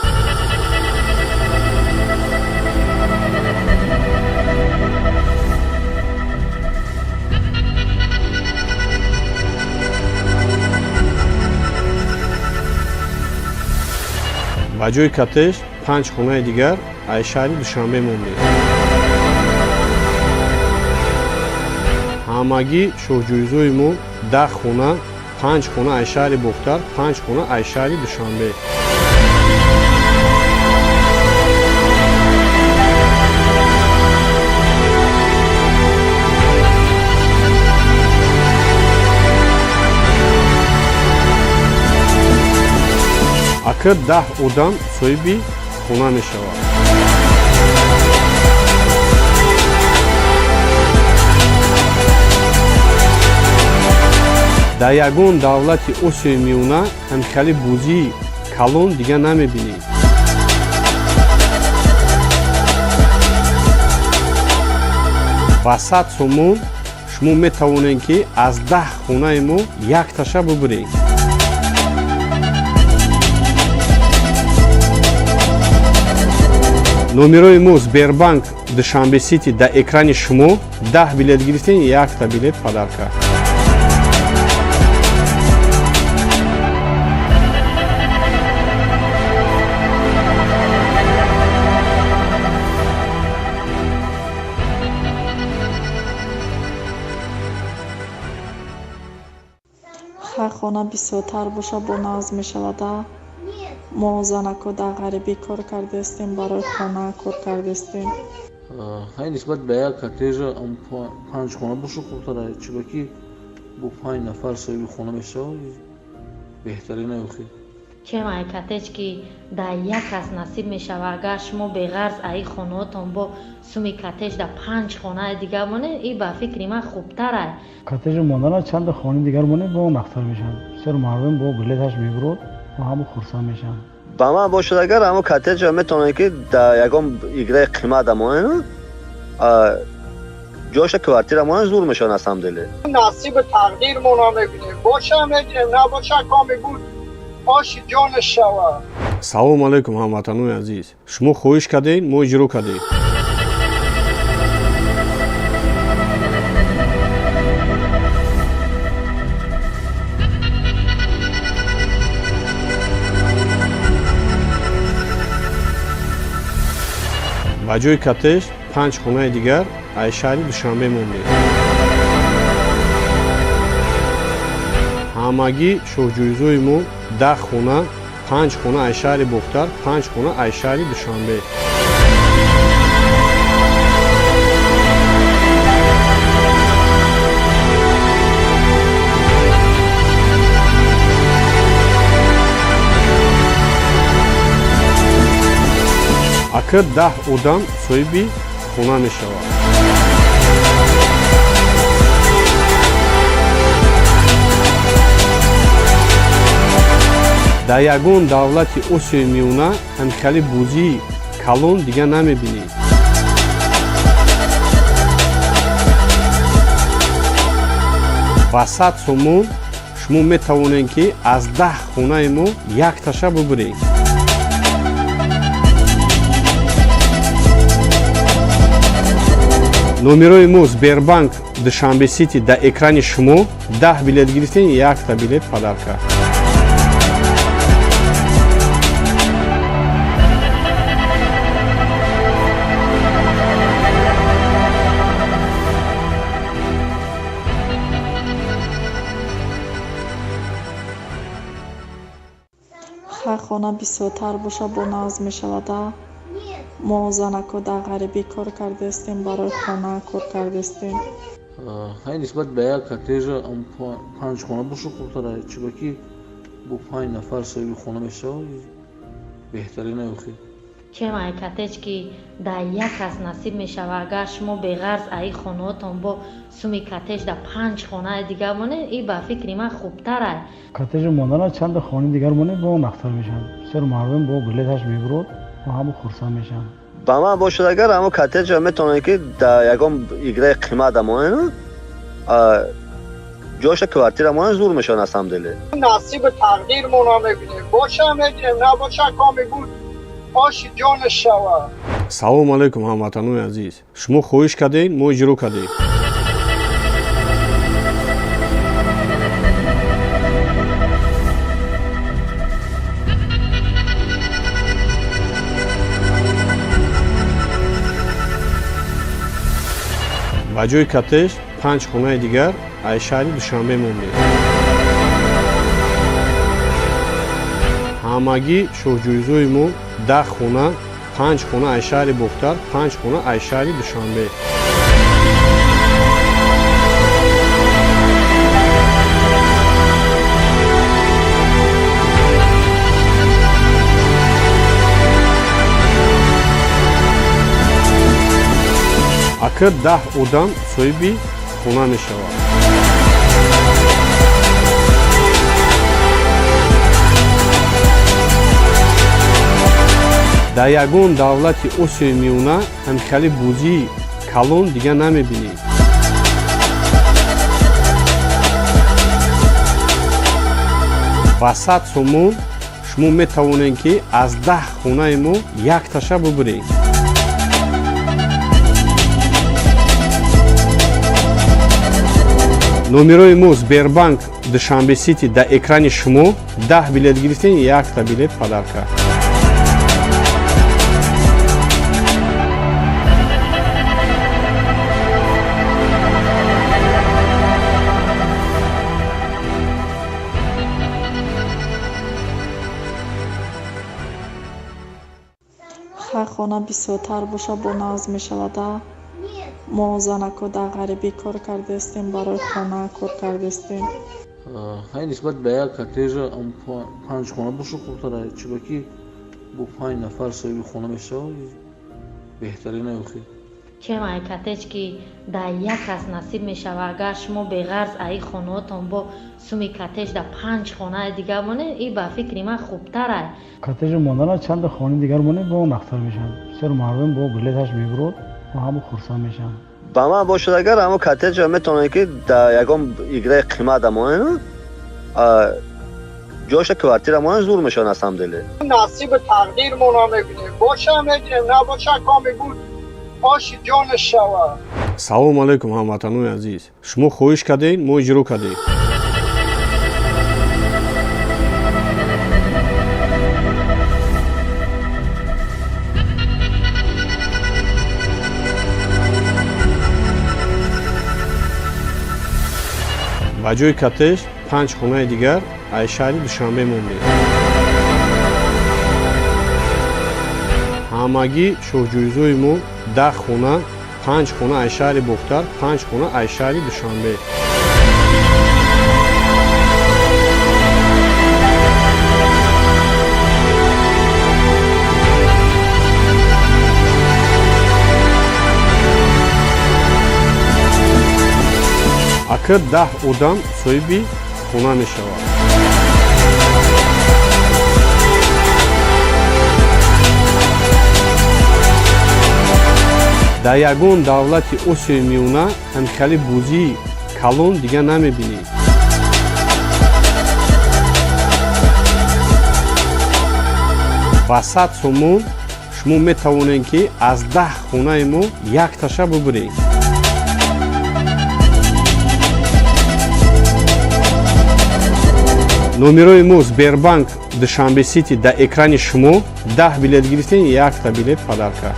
Ба ҷои коттеҷ панҷ хонаи дигар аз шаҳри Душанбе мондем. Ҳамагӣ шоҳҷоизои мо 10 хона, панҷ хона аз шаҳри Бохтар, панҷ хона аз шаҳри Душанбе. Ака, 10 одам соҳиби хона мешавад. Дар ягон давлати Осиёи Миёна ҳамхели бозии калон дига намебинед. Ба 100 сомон шумо метавонед, ки аз 10 хонаи мо якташа бубуред. Номерои мо Сбербанк Душанбе Сити дар экрани шумо. 10 билет гирифтем, якта билет подарка. Хай, хона бисёртар боша, бо нағз мешавада. Мо занако дар ғарибӣ кор кардастем, барои хона кор кардастем. Хай, нисбат ба як коттежа панҷ хона боша хубтара, чунки бо панҷ нафар соҳиби хона мешавад, беҳтарин охи. Чем ай коттедж, ки дар як кас насиб мешавад, агар шумо беғарз аи хонаотон бо суми коттедж дар панҷ хонаи дигар монед, и ба фикри ман хубтарай. Коттеҷи мондана чанда хонаи дигар монед, бо нақстар мешавад. Бисёр мардум бо билеташ мебурод ва ҳама хурсанд мешаванд. Ба ман бошад, агар ҳамо коттеҷа метавонед, ки дар ягон играи қимат монед, ҷоша квартира монед, зур мешавад на самом деле. Насиби тақдирмона мебинем, боша мегирем, набоша, коми буд, оши ҷонаш шавад. Салому алайкум, ҳамватанони азиз! Шумо хоҳиш кардед, мо иҷро кардем. Ба ҷои коттедж панҷ хонаи дигар аз шаҳри Душанбе мондем. Ҳамагӣ шоҳҷоизои мо 10 хона: панҷ хона аз шаҳри Бохтар, панҷ хона аз шаҳри Душанбе. Ака, 10 одам соҳиби хона мешавад. Дар ягон давлати Осиёи Миёна ҳамхели бозии калон дига намебинед. Ба 100 сомон шумо метавонед, ки аз 10 хонаи мо якташа бубуред. Номерои мо Сбербанк Душанбе Сити дар экрани шумо. 10 билет гирифтем, якта билет подарка. Хай, хона бисёртар боша, бо нағз мешавада. Мо занако дар ғарибӣ кор кардастем, барои хона кор кардастем. Хай, нисбат ба як коттежа панҷ хона боша хубтара, чунки бо панҷ нафар соҳиби хона мешавад, беҳтарин охи. Чем ай коттедж, ки дар як кас насиб мешавад, агар шумо беғарз аи хонаотон бо суми коттедж дар панҷ хонаи дигар монед, и ба фикри ман хубтарай. Коттеҷи мондана чанда хонаи дигар монед, бо нақстар мешавад. Бисёр мардум бо билеташ мебурод ва ҳама хурсанд мешаванд. Ба ман бошад, агар ҳамо коттеҷа метавонед, ки дар ягон играи қимат монед, ҷоша квартира монед, зур мешавад на самом деле. Насиби тақдирмона мебинем, боша мегирем, набоша, коми буд, оши ҷонаш шавад. Салому алайкум, ҳамватанони азиз! Шумо хоҳиш кардед, мо иҷро кардем. Ба ҷои коттедж панҷ хонаи дигар аз шаҳри Душанбе мондем. Ҳамагӣ шоҳҷоизои мо 10 хона: панҷ хона аз шаҳри Бохтар, панҷ хона аз шаҳри Душанбе. Ака, 10 одам соҳиби хона мешавад. Дар ягон давлати Осиёи Миёна ҳамхели бозии калон дига намебинед. Ба 100 сомон шумо метавонед, ки аз 10 хонаи мо якташа бубуред. Номерои мо Сбербанк Душанбе Сити дар экрани шумо. 10 билет гирифтем, якта билет подарка. Хай, хона бисёртар боша, бо нағз мешавада. Мо занако дар ғарибӣ кор кардастем, барои хона кор кардастем. Хай, нисбат ба як коттеҷа панҷ хона боша хубтара, чунки бо панҷ нафар соҳиби хона мешавад, беҳтарин охи. Чем ай коттедж, ки дар як кас насиб мешавад, агар шумо беғарз аи хонаотон бо суми коттедж дар панҷ хонаи дигар монед, и ба фикри ман хубтарай. Коттеҷ мондана чанда хонаи дигар монед, бо нақстар мешавад. Бисёр мардум бо билеташ мебурод, бо ҳама хурсанд мешаванд. Ба ман бошад, агар ҳамо коттеҷа метавонед, ки дар ягон играи қимат монед, ҷоша квартира монед, зур мешавад на самом деле. Насиби тақдирмона мебинем, боша мегирем, набоша, коми буд, оши ҷонаш шавад. Салому алайкум, ҳамватанони азиз! Шумо хоҳиш кардед, мо иҷро кардем. Ба ҷои коттеҷ панҷ хонаи дигар аз шаҳри Душанбе мондем. Ҳамагӣ шоҳҷоизои мо 10 хона: панҷ хона аз шаҳри Бохтар, панҷ хона аз шаҳри Душанбе. Ака, 10 одам соҳиби хона мешавад. Дар ягон давлати Осиёи Миёна ҳамхели бозии калон дига намебинед. Ба 100 сомон шумо метавонед, ки аз 10 хонаи мо якташа бубуред. Номерои мо Сбербанк Душанбе Сити дар экрани шумо. 10 билет гирифтем, якта билет подарка.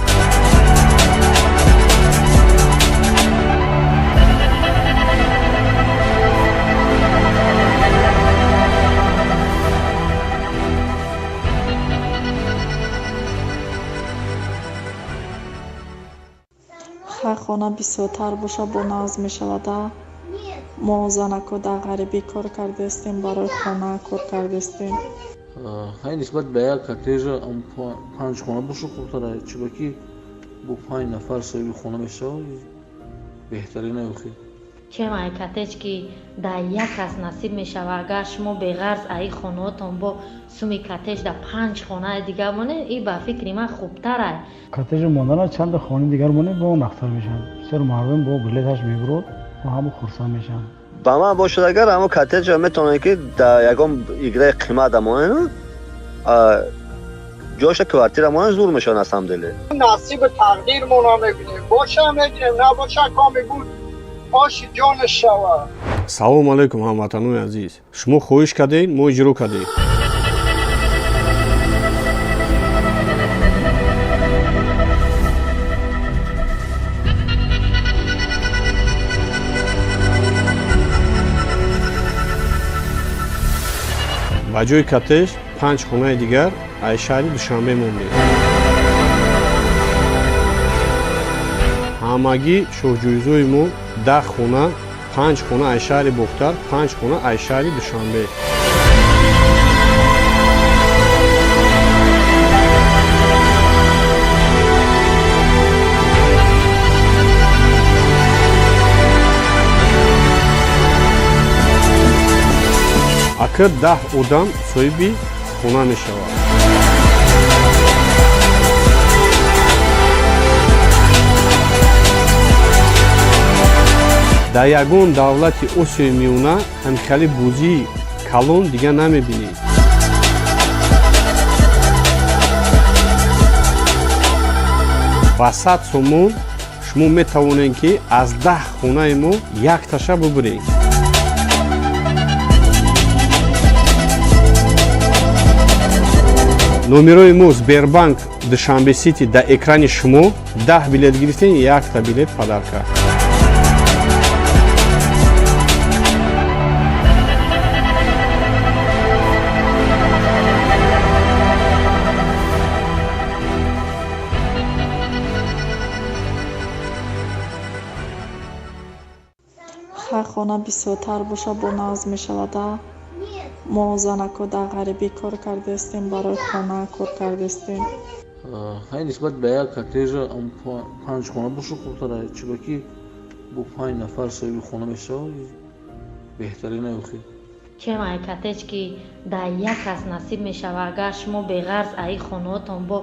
Хай, хона бисёртар боша, бо нағз мешавада. Мо занако дар ғарибӣ кор кардастем, барои хона кор кардастем. Хай, нисбат ба як коттеҷа панҷ хона боша хубтара, чунки бо панҷ нафар соҳиби хона мешавад, беҳтарин охи. Чем ай коттедж, ки дар як кас насиб мешавад, агар шумо беғарз аи хонаотон бо суми коттедж дар панҷ хонаи дигар монед, и ба фикри ман хубтарай. Коттеҷ мондана чанда хонаи дигар монед, бо нақстар мешавад. Бисёр мардум бо билеташ мебурод, бо ҳама хурсанд мешаванд. Ба ман бошад, агар ҳамо коттеҷа метавонед, ки дар ягон играи қимат монед, ҷоша квартира монед, зур мешавад на самом деле. Насиби тақдирмона мебинем, боша мегирем, набоша, коми буд, оши ҷонаш шавад. Салому алайкум, ҳамватанони азиз! Шумо хоҳиш кардед, мо иҷро кардем. Ба ҷои коттеҷ панҷ хонаи дигар аз шаҳри Душанбе мондем. Ҳамагӣ шоҳҷоизои мо 10 хона: панҷ хона аз шаҳри Бохтар, панҷ хона аз шаҳри Душанбе. Ака, 10 одам соҳиби хона мешавад. Дар ягон давлати Осиёи Миёна ҳамхели бозии калон дига намебинед. Ба 100 сомон шумо метавонед, ки аз 10 хонаи мо якташа бубуред. Номерои мо Сбербанк Душанбе Сити дар экрани шумо. 10 билет гирифтем, якта билет подарка. Хай, хона бисёртар боша, бо нағз мешавада. Мо занако дар ғарибӣ кор кардаистем, барои хона кор кардаистем. Хай, нисбат ба як коттежа панҷ хона боша хубтара, чунки бо панҷ нафар соҳиби хона мешавад, беҳтарин охи. Чем ай коттедж, ки дар як кас насиб мешавад, агар шумо беғарз аи хонаотон бо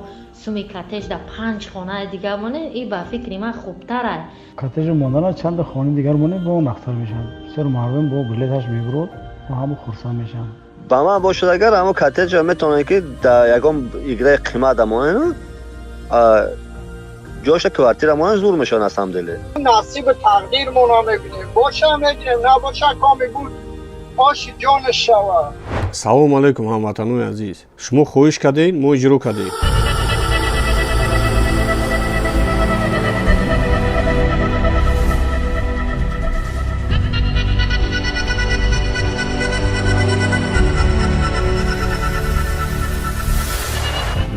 суми коттедж дар панҷ хонаи дигар монед, и ба фикри ман хубтарай. Коттеҷи мондана чанда хонаи дигар монед, бо нақстар мешавад. Бисёр мардум бо билеташ мебурод ва ҳама хурсанд мешаванд. Ба ман бошад, агар ҳамо коттеҷа метавонед, ки дар ягон играи қимат монед, ҷоша квартира монед, зур мешавад на самом деле. Насиби тақдирмона мебинем, боша мегирем, набоша, коми буд, оши ҷонаш шавад. Салому алайкум, ҳамватанони азиз! Шумо хоҳиш кардед, мо иҷро кардем.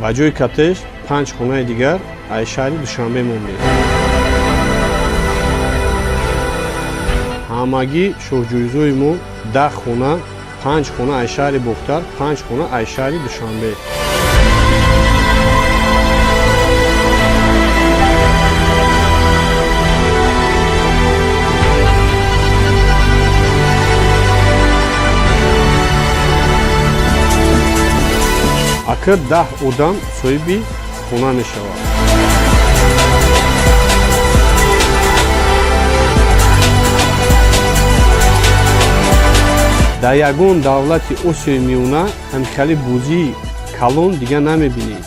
Ба ҷои коттедж панҷ хонаи дигар аз шаҳри Душанбе мондем. Ҳамагӣ шоҳҷоизои мо 10 хона: панҷ хона аз шаҳри Бохтар, панҷ хона аз шаҳри Душанбе. Ака, 10 одам соҳиби хона мешавад. Дар ягон давлати Осиёи Миёна ҳамхели бозии калон дига намебинед.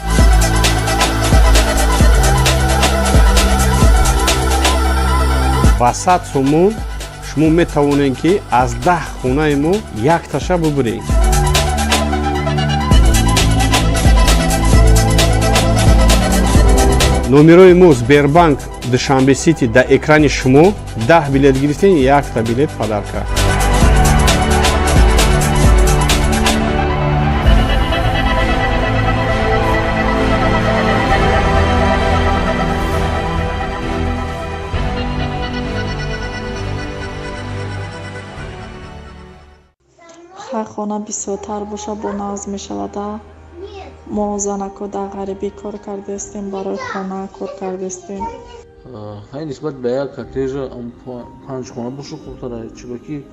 Ба 100 сомон шумо метавонед, ки аз 10 хонаи мо якташа бубуред. Номерои мо Сбербанк Душанбе Сити дар экрани шумо. 10 билет гирифтем, якта билет подарка. Хай, хона бисёртар боша, бо нағз мешавада. Мо занако дар ғарибӣ кор кардаистем, барои хона кор кардаистем. Хай, нисбат ба як коттежа панҷ хона боша хубтара, чунки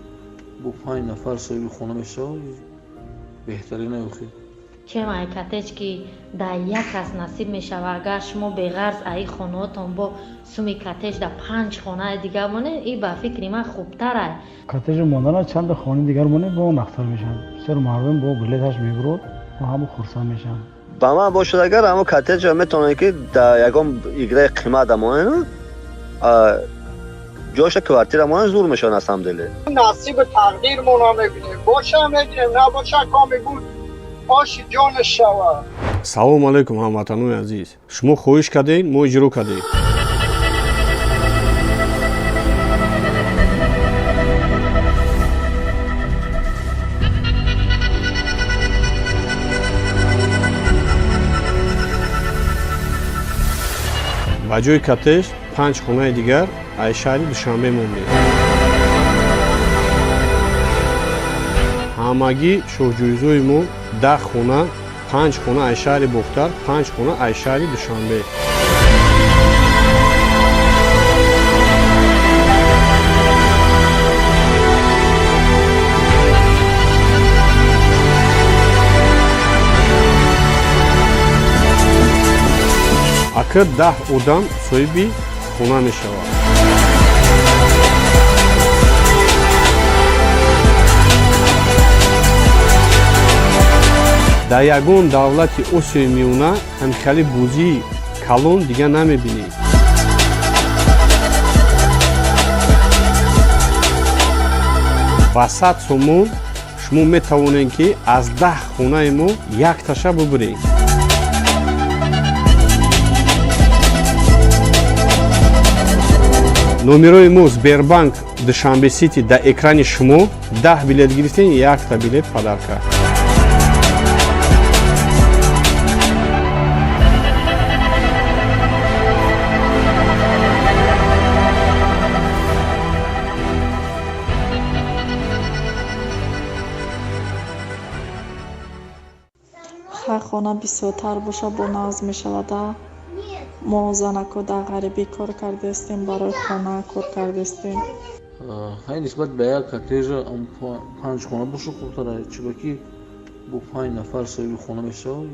бо панҷ нафар соҳиби хона мешавад, беҳтарин охи. Чем ай коттедж, ки дар як кас насиб мешавад, агар шумо беғарз аи хонаотон бо суми коттедж дар панҷ хонаи дигар монед, и ба фикри ман хубтарай. Коттеҷи мондана чанда хонаи дигар монед, бо нақстар мешавад. Бисёр мардум бо билеташ мебурод ва ҳама хурсанд мешаванд. Ба ман бошад, агар ҳамо коттеҷа метавонед, ки дар ягон играи қимат монед, ҷоша квартира монед, зур мешавад на самом деле. Насиби тақдирмона мебинем, боша мегирем, набоша, коми буд, оши ҷонаш шавад. Салому алайкум, ҳамватанони азиз! Шумо хоҳиш кардед, мо иҷро кардем. Ба ҷои коттедж панҷ хонаи дигар аз шаҳри Душанбе мондем. Ҳамагӣ шоҳҷоизои мо 10 хона: панҷ хона аз шаҳри Бохтар, панҷ хона аз шаҳри Душанбе. Ака, 10 одам соҳиби хона мешавад. Дар ягон давлати Осиёи Миёна ҳамхели бозии калон дига намебинӣ. Ба 100 сомон шумо метавонед, ки аз 10 хонаи мо якташа бубуред. Номерои мо Сбербанк Душанбе Сити дар экрани шумо. 10 билет гирифтем, якта билет подарка. Хай, хона бисёртар боша, бо нағз мешавада. Мо занако дар ғарибӣ кор кардаистем, барои хона кор кардаистем. Хай, нисбат ба як коттежа панҷ хона боша хубтара, чунки бо панҷ нафар соҳиби хона мешавад,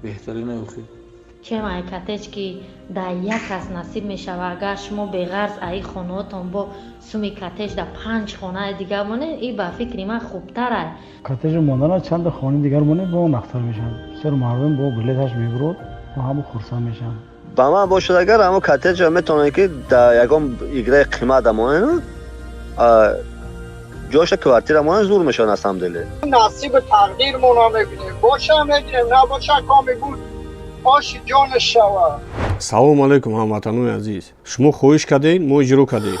беҳтарин охир. Чем ай коттедж, ки дар як кас насиб мешавад, агар шумо беғарз аи хонаотон бо суми коттедж дар панҷ хонаи дигар монед, и ба фикри ман хубтарай. Коттеҷи мондана чанда хонаи дигар монед, бо нақтар мешавад. Бисёр мардум бо билеташ мебурод ва ҳама хурсанд мешаванд. Ба ман бошад, агар ҳамо коттеҷа метавонед, ки дар ягон играи қимат монед, ҷоша квартира монед, зур мешавад на самом деле. Насиби тақдирмона мебинем, боша мегирем, набоша, коми буд, оши ҷонаш шавад. Салому алайкум, ҳамватанони азиз! Шумо хоҳиш кардед, мо иҷро кардем.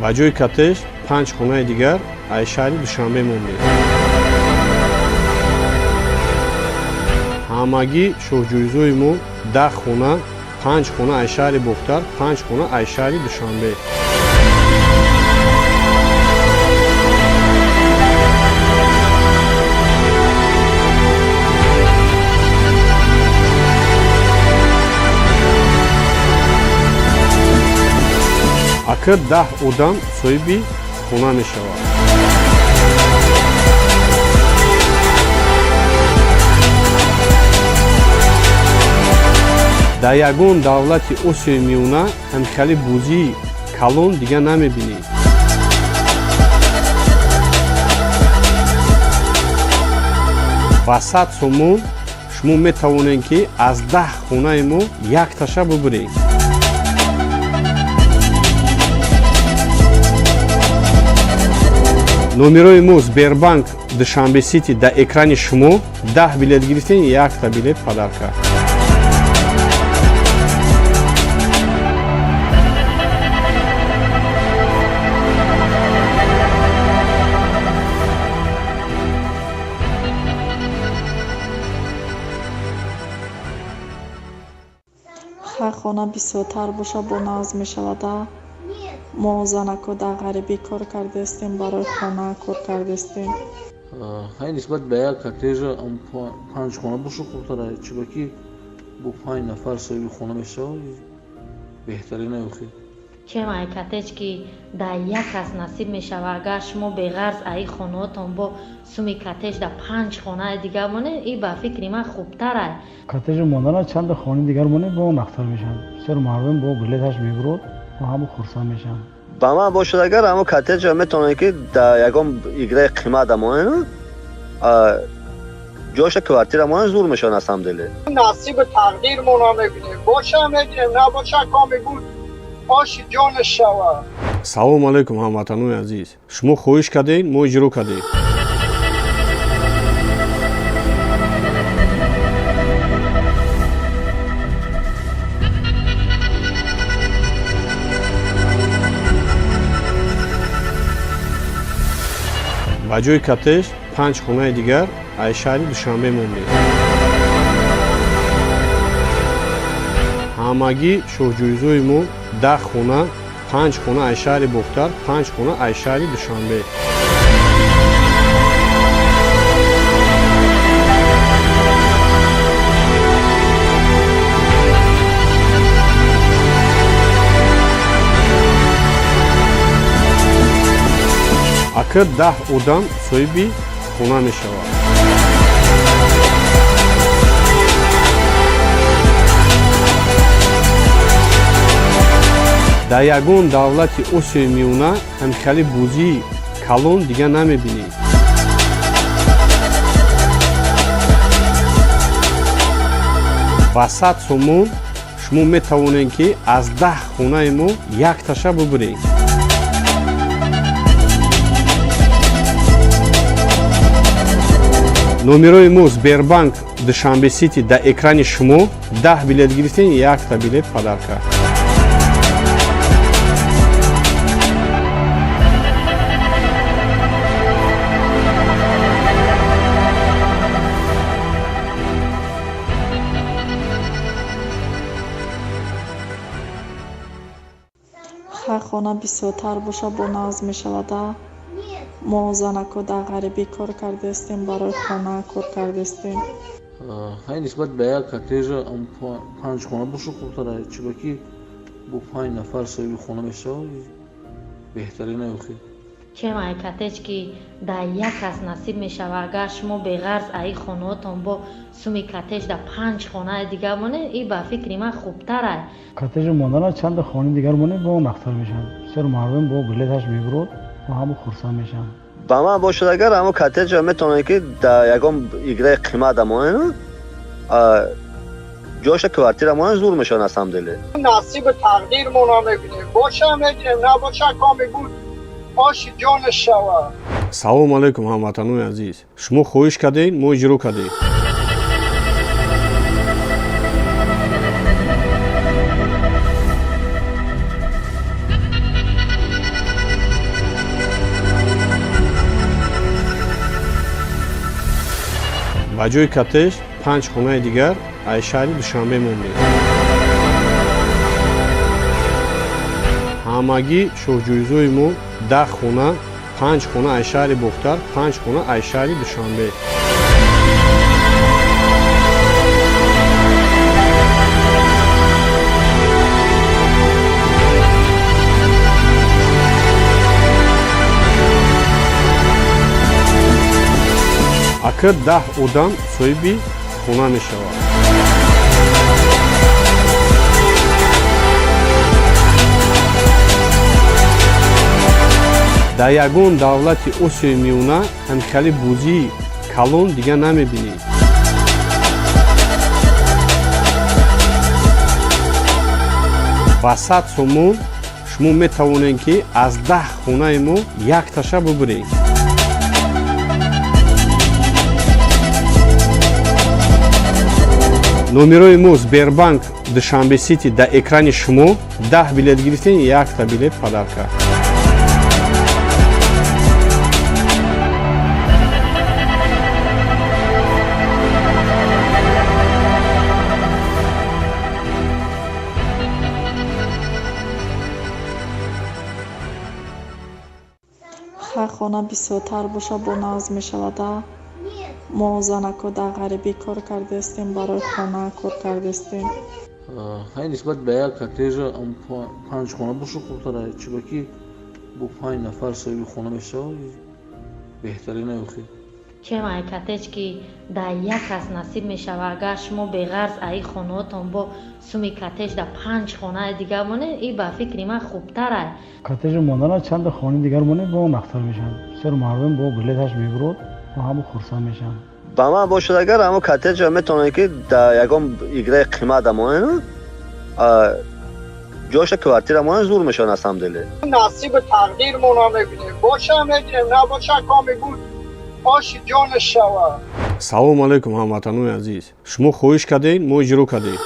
Ба ҷои коттеҷ панҷ хонаи дигар аз шаҳри Душанбе мондем. Ҳамагӣ шоҳҷоизои мо 10 хона, панҷ хона аз шаҳри Бохтар, панҷ хона аз шаҳри Душанбе. Акр 10 одам соҳиби хона мешавад. Дар ягон давлати Осиёи Миёна ҳамхели бозии калон дига намебинӣ. Ба 100 сомон шумо метавонед, ки аз 10 хонаи мо якташа бубуред. Номерои мо Сбербанк Душанбе Сити дар экрани шумо. 10 билет гирифтем, якта билет подарка. Хай, хона бисёртар боша, бо нағз мешавада. Мо занако дар ғарибӣ кор кардаистем, барои хона кор кардаистем. Хай, нисбат ба як коттеҷа панҷ хона боша хубтара, чунки бо панҷ нафар соҳиби хона мешавад, беҳтарин охир. Чем ай коттедж, ки дар як кас насиб мешавад, агар шумо беғарз аи хонаотон бо суми коттедж дар панҷ хонаи дигар монед, и ба фикри ман хубтарай. Коттеҷи мондана чанда хонаи дигар монед, бо нақтар мешавад. Бисёр мардум бо билеташ мебурод ва ҳама хурсанд мешаванд. Ба ман бошад, агар ҳамо коттеҷа метавонед, ки дар ягон играи қимат монед, ҷоша квартира монед, зур мешавад на самом деле. Насиби тақдирмона мебинем, боша мегирем, набоша, коми буд, оши ҷонаш шавад. Салому алайкум, ҳамватанони азиз! Шумо хоҳиш кардед, мо иҷро кардем. Ба ҷои коттеҷ панҷ хонаи дигар аз шаҳри Душанбе мондем. Ҳамагӣ шоҳҷоизои мо 10 хона, панҷ хона аз шаҳри Бохтар, панҷ хона аз шаҳри Душанбе. Акр 10 одам соҳиби хона мешавад. Дар ягон давлати Осиёи Миёна ҳамхели бозии калон дига намебинед. Ба 100 сомон шумо метавонед, ки аз 10 хонаи мо якташа бубуред. Номерои мо Сбербанк Душанбе Сити дар экрани шумо. 10 билет гирифтем, якта билет подарка. Хай, хона бисёртар боша, бо нағз мешавада. Мо занако дар ғарибӣ кор кардаистем, барои хона кор кардаистем. Хай, нисбат ба як коттежа панҷ хона боша хубтара, чунки бо панҷ нафар соҳиби хона мешавад, беҳтарин охи. Чем ай коттедж, ки дар як кас насиб мешава, агар шумо беғарз аи хонаотон бо суми коттедж дар панҷ хонаи дигар монед, и ба фикри ман хубтарай. Коттеҷи мондана чанда хонаи дигар монед, бо нақтар мешавад. Бисёр мардум бо билеташ мебурод ва ҳама хурсанд мешаванд. Ба ман бошад, агар ҳамо коттеҷа метавонед, ки дар ягон играи қимат монед, ҷоша квартира монед, зур мешавад на самом деле. Насиби тақдирмона мебинем, боша мегирем, набоша, коми буд, оши ҷонаш шавад. Салому алайкум, ҳамватанони азиз! Шумо хоҳиш кардед, мо иҷро кардем. Ба ҷои коттеҷ панҷ хонаи дигар аз шаҳри Душанбе мондем. Ҳамагӣ шоҳҷоизои мо 10 хона: панҷ хона аз шаҳри Бохтар, панҷ хона аз шаҳри Душанбе. Ака, 10 одам соҳиби хона мешавад. Дар ягон давлати Осиёи Миёна ҳамхели бозии калон дига намебинед. Ба 100 сомон шумо метавонед, ки аз 10 хонаи мо якташа бубуред. Номерои мо Сбербанк Душанбе Сити дар экрани шумо. 10 билет гирифтем, якта билет подарка. Хай, хона бисёртар боша, бо нағз мешавада. Мо занако дар ғарибӣ кор кардаистем, барои хона кор кардаистем. Хай, нисбат ба як коттеҷа панҷ хона боша хубтара, чунки бо панҷ нафар соҳиби хона мешавад, беҳтарин охи. Чем ай коттедж, ки дар як кас насиб мешава, агар шумо беғарз аи хонаотон бо суми коттедж дар панҷ хонаи дигар монед, и ба фикри ман хубтарай. Коттеҷи мондана чанда хонаи дигар монед, бо нақтар мешавад. Бисёр мардум бо билеташ мебурод ва ҳама хурсанд мешаванд. Ба ман бошад, агар ҳамо коттеҷа метавонед, ки дар ягон играи қимат монед, ҷоша квартира монед, зур мешавад на самом деле. Насиби тақдирмона мебинем, боша мегирем, набоша, коми буд, оши ҷонаш шавад. Салому алайкум, ҳамватанони азиз! Шумо хоҳиш кардед, мо иҷро кардем.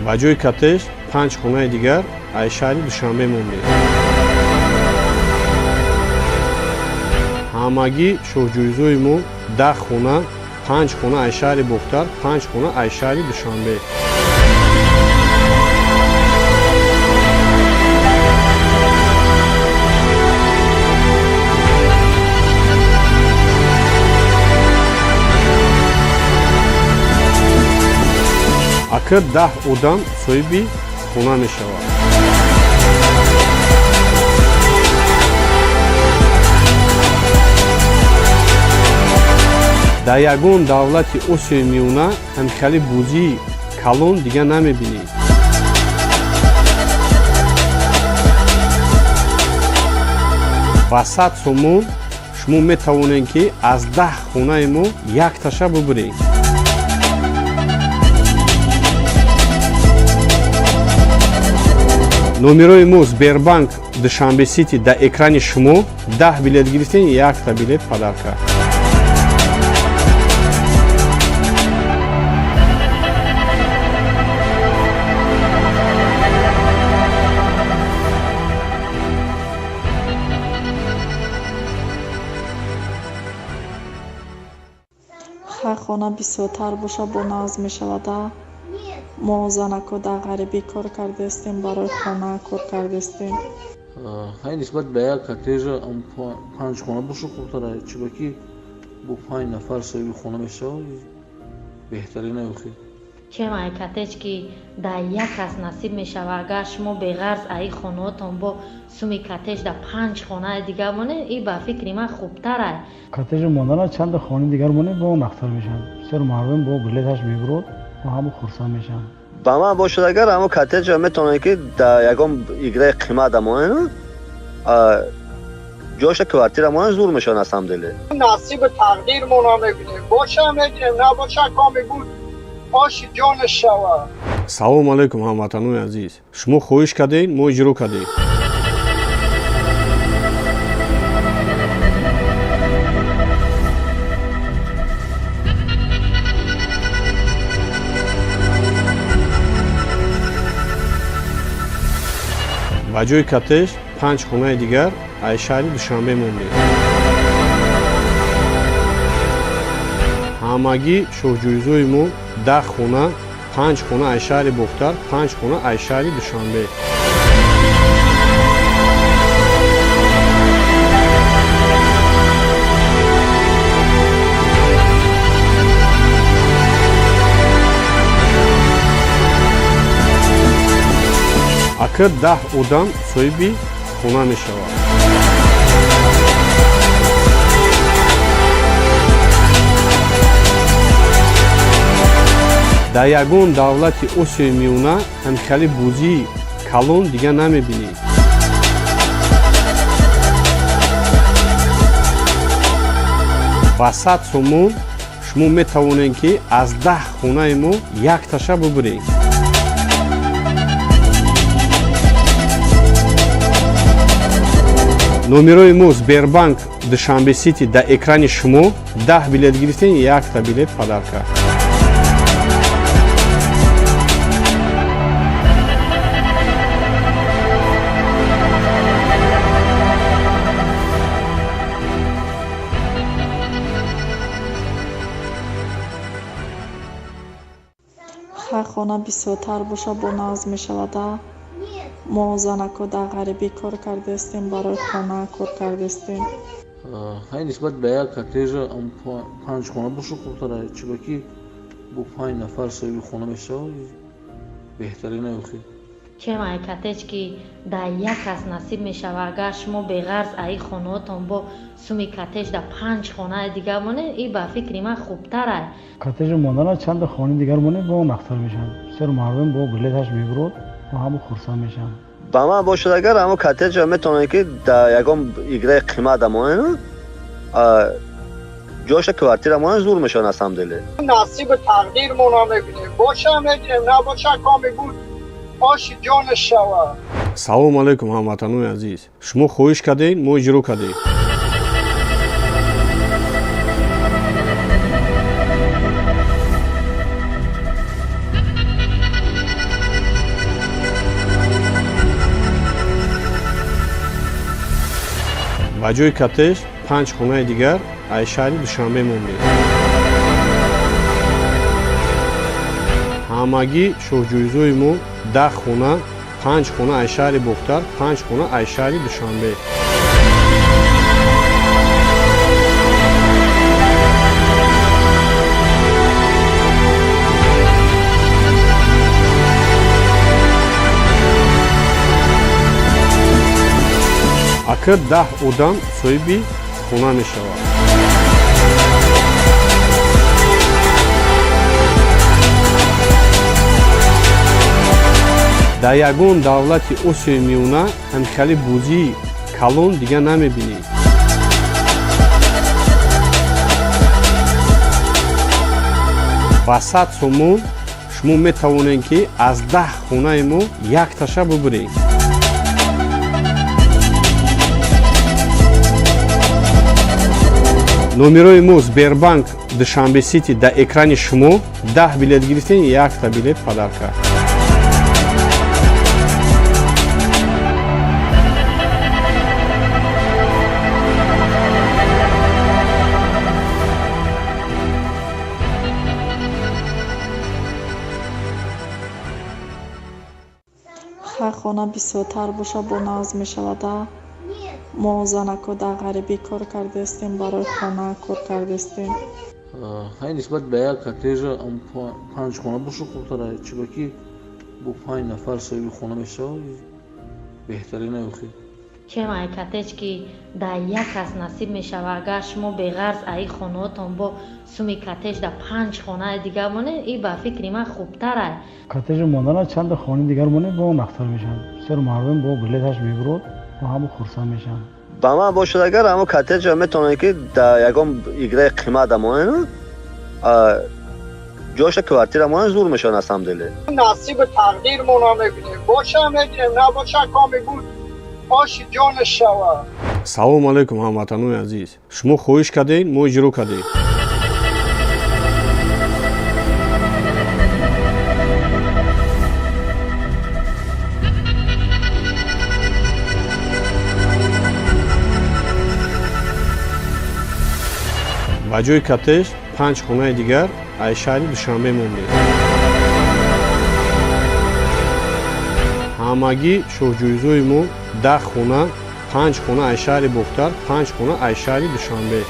Ба ҷои коттеҷ панҷ хонаи дигар аз шаҳри Душанбе мондем. Ҳамагӣ шоҳҷоизои мо 10 хона: панҷ хона аз шаҳри Бохтар, панҷ хона аз шаҳри Душанбе. Ака, 10 одам соҳиби хона мешавад. Дар ягон давлати Осиёи Миёна ҳамхели бозии калон дига намебинӣ. Ба 100 сомон шумо метавонед, ки аз 10 хонаи мо якташа бубуред. Номерои мо Сбербанк Душанбе Сити дар экрани шумо. 10 билет гирифтем, якта билет подарка. Хай, хона бисёртар боша, бо нағз мешавада. Мо занако дар ғарибӣ кор кардастем, барои хона кор кардастем. Хай, нисбат ба як коттежа панҷ хона боша хубтара, чунки бо панҷ нафар соҳиби хона мешавад, беҳтарин охи. Чем ай коттедж, ки дар як кас насиб мешавад, агар шумо беғарз аи хонаотон бо суми коттедж дар панҷ хонаи дигар монед, и ба фикри ман хубтарай. Коттеҷи мондана чанда хонаи дигар монед, бо нақстар мешавад. Бисёр мардум бо билеташ мебурод, бо ҳама хурсанд мешаванд. Ба ман бошад, агар ҳамо коттеҷа метавонед, ки дар ягон играи қимат монед, ҷоша квартира монед, зур мешавад на самом деле. Насиби тақдирмона мебинем, боша мегирем, набоша, коми буд, оши ҷонаш шавад. Салому алайкум, ҳамватанони азиз! Шумо хоҳиш кардед, мо иҷро кардем. Ба ҷои коттедж панҷ хонаи дигар аз шаҳри Душанбе мондем. Ҳамагӣ шоҳҷоизои мо 10 хона, панҷ хона аз шаҳри Бохтар, панҷ хона аз шаҳри Душанбе. Ака, 10 одам соҳиби хона мешавад. Дар ягон давлати Осиёи Миёна ҳамхели бозии калон дига намебинӣ. Ба 100 сомон шумо метавонед, ки аз 10 хонаи мо якташа бубуред. Номерои мо Сбербанк Душанбе Сити дар экрани шумо. 10 билет гирифтем, якта билет подарка. Хай, хона бисёртар боша, бо нағз мешавада. Мо занако дар ғарибӣ кор кардастем, барои хона кор кардастем. Хай, нисбат ба як коттежа панҷ хона боша хубтара, чунки бо панҷ нафар соҳиби хона мешавад, беҳтарин охи. Чем ай коттедж, ки дар як кас насиб мешавад, агар шумо беғарз аи хонаотон бо суми коттедж дар панҷ хонаи дигар монед, и ба фикри ман хубтарай. Коттеҷи мондана чанда хонаи дигар монед, бо нақстар мешавад. Бисёр мардум бо билеташ мебурод, бо ҳама хурсанд мешаванд. Ба ман бошад, агар ҳамо коттеҷа метавонед, ки дар ягон играи қимат монед, ҷоша квартира монед, зур мешавад на самом деле. Насиби тақдирмона мебинем, боша мегирем, набоша, коми буд, оши ҷонаш шавад. Салому алайкум, ҳамватанони азиз! Шумо хоҳиш кардед, мо иҷро кардем. Ба ҷои коттедж панҷ хонаи дигар аз шаҳри Душанбе мондем. Ҳамагӣ шоҳҷоизои мо 10 хона, панҷ хона аз шаҳри Бохтар, панҷ хона аз шаҳри Душанбе. Ака, 10 одам соҳиби хона мешавад. Дар ягон давлати Осиёи Миёна ҳамхели бозии калон дига намебинед. Ба 100 сомон шумо метавонед, ки аз 10 хонаи мо якташа бубуред. Номерои мо Сбербанк Душанбе Сити дар экрани шумо. 10 билет гирифтем, якта билет подарка. Хай, хона бисёртар боша, бо нағз мешавада. Мо занако дар ғарибӣ кор кардаистем, барои хона кор кардаистем. Хай, нисбат ба як коттежа панҷ хона боша хубтара, чунки бо панҷ нафар соҳиби хона мешавад, беҳтарин охир. Чем ай коттедж, ки дар як кас насиб мешавад, агар шумо беғарз аи хонаотон бо суми коттедж дар панҷ хонаи дигар монед, и ба фикри ман хубтарай. Коттеҷи мондана чанда хонаи дигар монед, бо нақтар мешавад. Бисёр мардум бо билеташ мебурод, бо ҳама хурсанд мешаванд. Ба ман бошад агар, ҳамо коттеҷа метавонед, ки дар ягон играи қимат монед, ҷоша квартира монед, зур мешавад на самом деле. Насиби тақдирмона мебинем, боша мегирем, набоша, коми буд, оши ҷонаш шавад. Салому алайкум, ҳамватанони азиз! Шумо хоҳиш кардед, мо иҷро кардем. Ба ҷои коттеҷ панҷ хонаи дигар аз шаҳри Душанбе мондем. Ҳамагӣ шоҳҷоизои мо 10 хона, панҷ хона аз шаҳри Бохтар, панҷ хона аз шаҳри Душанбе.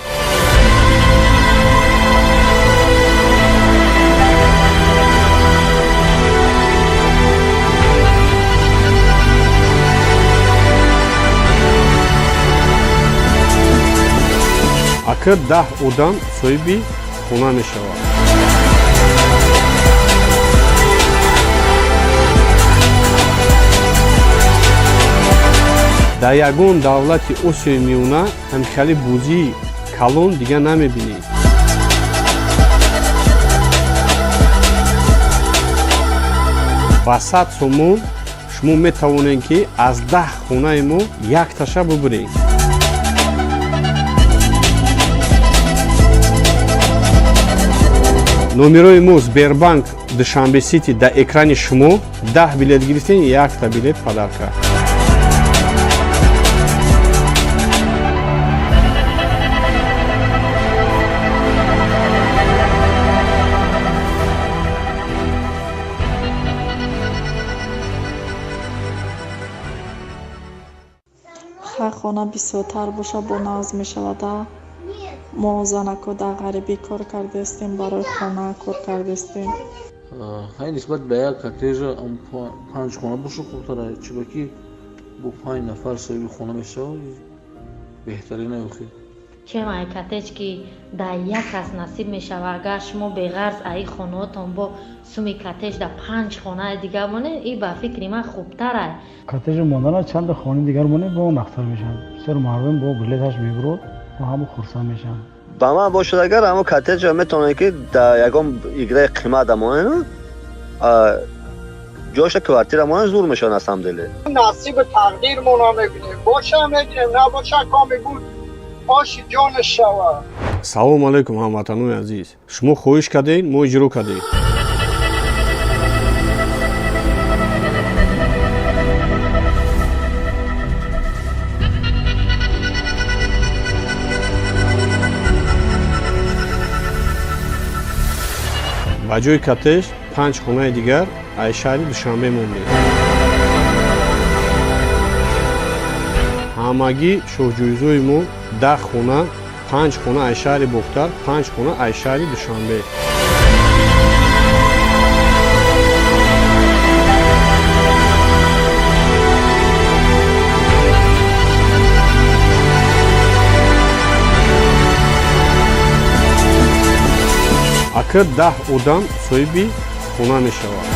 Ака, 10 одам соҳиби хона мешавад. Дар ягон давлати Осиёи Миёна ҳамхели бозии калон дига намебинед. Ба 100 сомон шумо метавонед, ки аз 10 хонаи мо якташа бубуред. Номерои мо Сбербанк Душанбе Сити дар экрани шумо. 10 билет гирифтем, якта билет подарка. Хай, хона бисёртар боша, бо нағз мешавада. Мо занако дар ғарибӣ кор кардаистем, барои хона кор кардаистем. Хай, нисбат ба як коттеҷа панҷ хона боша хубтара, чунки бо панҷ нафар соҳиби хона мешавад, беҳтарин охир. Чем ай коттедж, ки дар як кас насиб мешавад, агар шумо беғарз аи хонаотон бо суми коттедж дар панҷ хонаи дигар монед, и ба фикри ман хубтарай. Коттеҷи мондана чанда хонаи дигар монед, бо нақтар мешавад. Бисёр мардум бо билеташ мебурод, бо ҳама хурсанд мешаванд. Ба ман бошад агар, ҳамо коттеҷа метавонед, ки дар ягон играи қимат монед, ҷоша квартира монед, зур мешавад на самом деле. Насиби тақдирмона мебинем, боша мегирем, набоша, коми буд, оши ҷонаш шавад. Салому алайкум, ҳамватанони азиз! Шумо хоҳиш кардед, мо иҷро кардем. Ба ҷои коттеҷ панҷ хонаи дигар аз шаҳри Душанбе мондем. Ҳамагӣ шоҳҷоизои мо 10 хона, панҷ хона аз шаҳри Бохтар, панҷ хона аз шаҳри Душанбе. Ака, 10 одам соҳиби хона мешавад.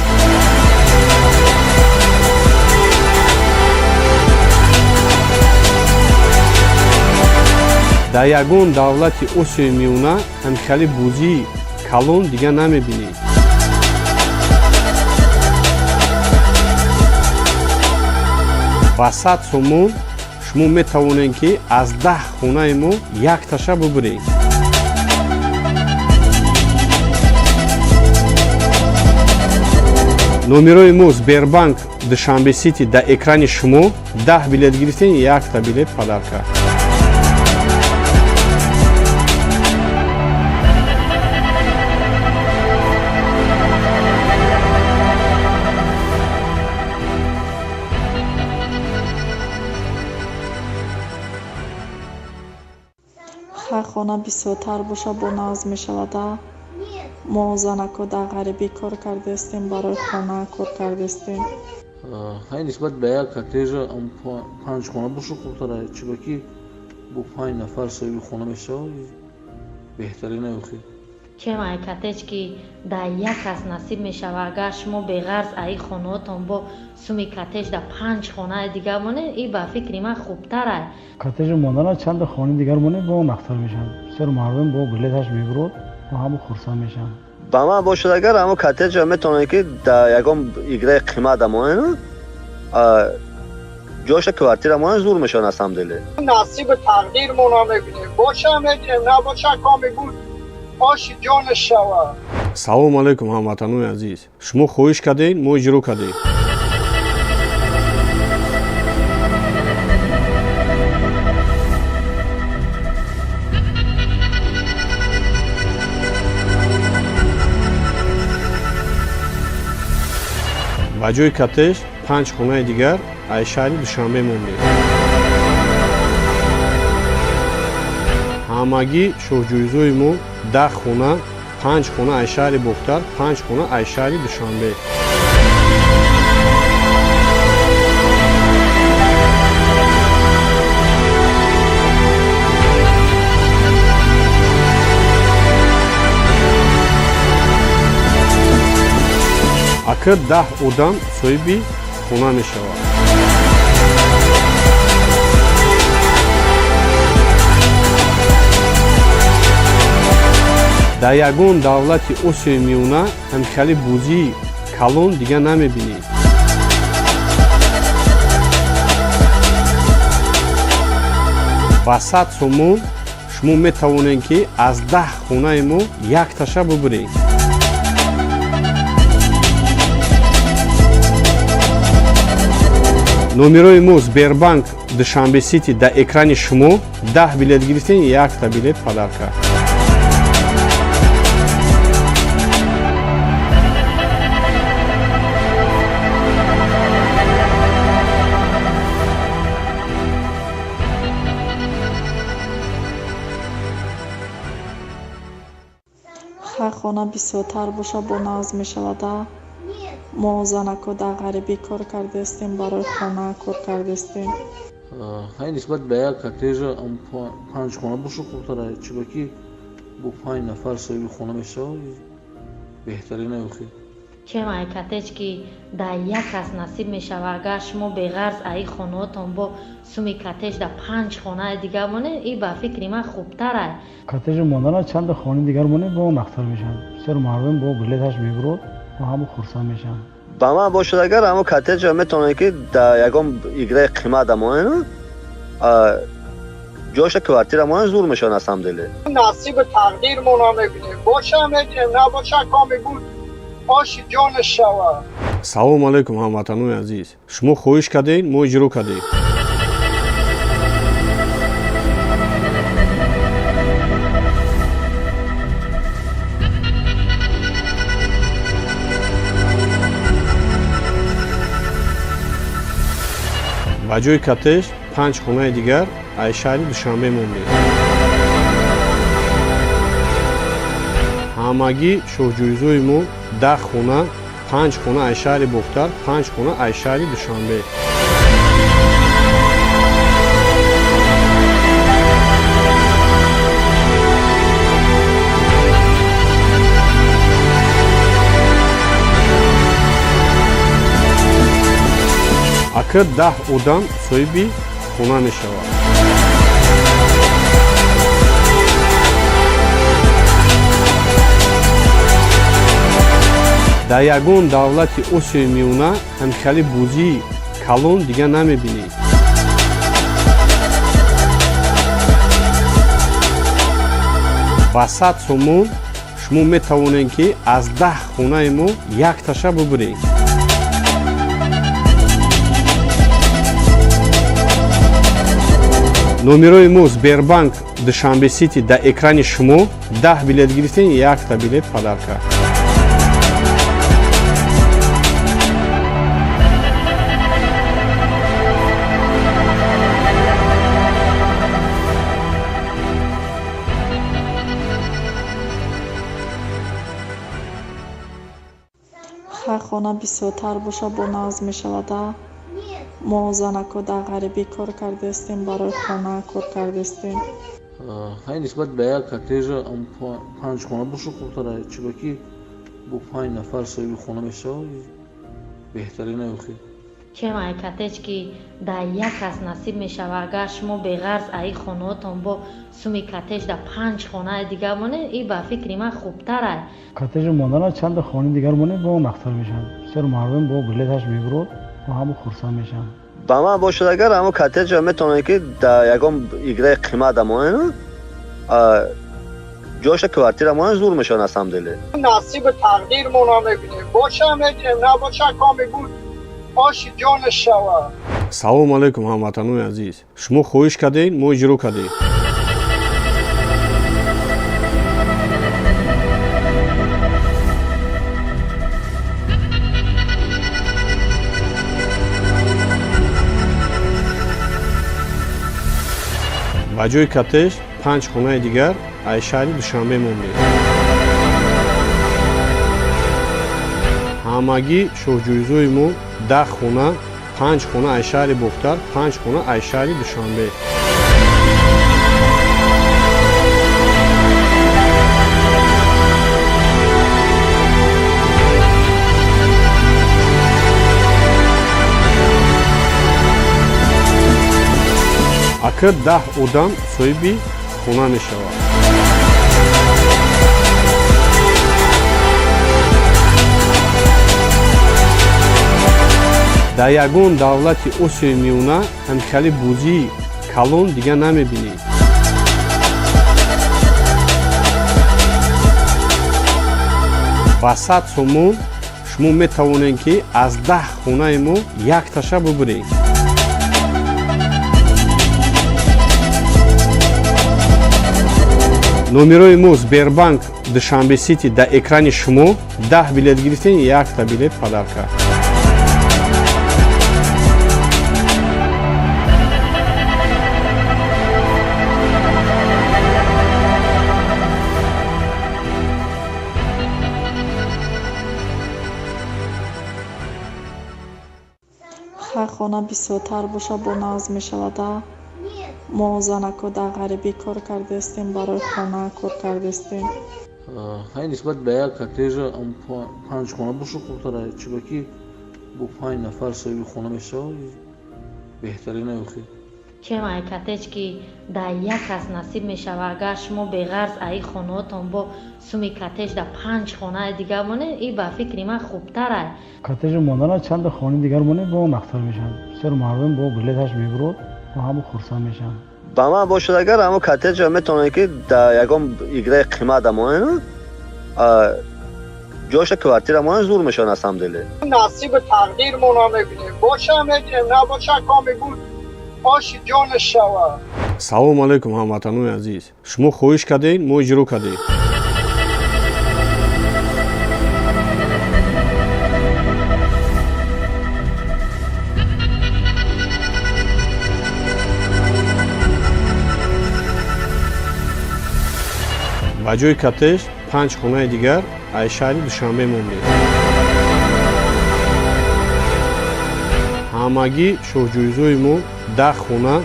Дар ягон давлати Осиёи Миёна ҳамхели бозии калон дига намебинед. Ба 100 сомон шумо метавонед, ки аз 10 хонаи мо якташа бубуред. Номерои мо Сбербанк Душанбе Сити дар экрани шумо. 10 билет гирифтем, якта билет подарка. Хай, хона бисёртар боша, бо нағз мешавада. Мо занако дар ғарибӣ кор кардаистем, барои хона кор кардаистем. Хай, нисбат ба як коттежа панҷ хона боша хубтара, чунки бо панҷ нафар соҳиби хона мешавад, беҳтарин охи. Чем ай коттедж, ки дар як кас насиб мешава, агар шумо беғарз аи хонаотон бо суми коттедж дар панҷ хонаи дигар монед, и ба фикри ман хубтарай. Коттеҷ мондана чанда хонаи дигар монед, бо нақтар мешавад. Бисёр мардум бо билеташ мебурод, бо ҳама хурсанд мешаванд. Ба ман бошад, агар ҳамо коттеҷа метавонед, ки дар ягон играи қимат монед, ҷоша квартира монед, зур мешавад на самом деле. Насиби тақдирмона мебинем, боша мегирем, набоша, коми буд, оши ҷонаш шавад. Салому алайкум, ҳамватанони азиз! Шумо хоҳиш кардед, мо иҷро кардем. Ба ҷои коттеҷ панҷ хонаи дигар аз шаҳри Душанбе мондем. Ҳамагӣ шоҳҷоизои мо 10 хона: панҷ хона аз шаҳри Бохтар, панҷ хона аз шаҳри Душанбе. Ака, 10 одам соҳиби хона мешавад. Дар ягон давлати Осиёи Миёна ҳамхели бозии калон дига намебинед. Ба 100 сомон шумо метавонед, ки аз 10 хонаи мо якташа бубуред. Номерои мо Сбербанк Душанбе Сити дар экрани шумо. 10 билет гирифтем, якта билет подарка. Хай, хона бисёртар боша, бо нағз мешавада. Мо занако дар ғарибӣ кор кардаистем, барои хона кор кардаистем. Хай, нисбат ба як коттеҷа панҷ хона боша хубтара, чунки бо панҷ нафар соҳиби хона мешавад, беҳтарин охи. Чем ай коттедж, ки дар як кас насиб мешава, агар шумо беғарз аи хонаотон бо суми коттедж дар панҷ хонаи дигар монед, и ба фикри ман хубтарай. Коттеҷ мондана чанда хонаи дигар монед, бо нақтар мешавад. Бисёр мардум бо билеташ мебурод, бо ҳама хурсанд мешаванд. Ба ман бошад, агар ҳамо коттеҷа метавонед, ки дар ягон играи қимат монед, ҷоша квартира монед, зур мешавад на самом деле. Насиби тақдирмона мебинем, боша мегирем, набоша, коми буд, оши ҷонаш шавад. Салому алайкум, ҳамватанони азиз! Шумо хоҳиш кардед, мо иҷро кардем. Ба ҷои коттеҷ панҷ хонаи дигар аз шаҳри Душанбе мондем. Ҳамагӣ шоҳҷоизои мо 10 хона: панҷ хона аз шаҳри Бохтар, панҷ хона аз шаҳри Душанбе. Ака, 10 одам соҳиби хона мешавад. Дар ягон давлати Осиёи Миёна ҳамхели бозии калон дига намебинед. Ба 100 сомон шумо метавонед, ки аз 10 хонаи мо якташа бубуред. Номерои мо Сбербанк Душанбе Сити дар экрани шумо. 10 билет гирифтем, якта билет подарка. Хай, хона бисёртар боша, бо нағз мешавада. Мо занако дар ғарибӣ кор кардастем, барои хона кор кардастем. Хай, нисбат ба як коттежа панҷ хона боша хубтара, чунки бо панҷ нафар соҳиби хона мешавад, беҳтарин охи. Чем ай коттедж, ки дар як кас насиб мешавад, агар шумо беғарз аи хонаотон бо суми коттедж дар панҷ хонаи дигар монед, и ба фикри ман хубтарай. Коттеҷи мондана чанда хонаи дигар монед, бо нақтар мешавад. Бисёр мардум бо билеташ мебурод ва ҳама хурсанд мешаванд. Ба ман бошад, агар ҳамо коттеҷа метавонед, ки дар ягон играи қимат монед, ҷоша квартира монед, зур мешавад на самом деле. Насиби тақдирмона мебинем, боша мегирем, набоша, коми буд, оши ҷонаш шавад. Салому алайкум, ҳамватанони азиз! Шумо хоҳиш кардед, мо иҷро кардем. Ба ҷои коттедж панҷ хонаи дигар аз шаҳри Душанбе мондем. Ҳамагӣ шоҳҷоизои мо 10 хона: панҷ хона аз шаҳри Бохтар, панҷ хона аз шаҳри Душанбе. Ака, 10 одам соҳиби хона мешавад. Дар ягон давлати Осиёи Миёна ҳамхели бозии калон дига намебинед. Ба 100 сомон шумо метавонед, ки аз 10 хонаи мо якташа бубуред. Номерои мо Сбербанк Душанбе Сити дар экрани шумо. 10 билет гирифтем, якта билет подарка. Хай, хона бисёртар боша, бо нағз мешавада. Мо занако дар ғарибӣ кор кардастем, барои хона кор кардастем. Хай, нисбат ба як коттежа панҷ хона боша хубтара, чунки бо панҷ нафар соҳиби хона мешавад, беҳтарин охи. Чем ай коттедж, ки дар як кас насиб мешавад, агар шумо беғарз аи хонаотон бо суми коттедж дар панҷ хонаи дигар монед, и ба фикри ман хубтарай. Коттеҷи мондана чанда хонаи дигар монед, бо нақтар мешавад. Бисёр мардум бо билеташ мебурод ва ҳама хурсанд мешаванд. Ба ман бошад, агар ҳамо коттеҷа метавонед, ки дар ягон играи қимат монед, ҷоша квартира монед, зур мешавад на самом деле. Насиби тақдирмона мебинем, боша мегирем, набоша, коми буд, оши ҷонаш шавад. Салому алайкум, ҳамватанони азиз! Шумо хоҳиш кардед, мо иҷро кардем. Ба ҷои коттедж панҷ хонаи дигар аз шаҳри Душанбе мондем. Ҳамагӣ шоҳҷоизои мо 10 хона: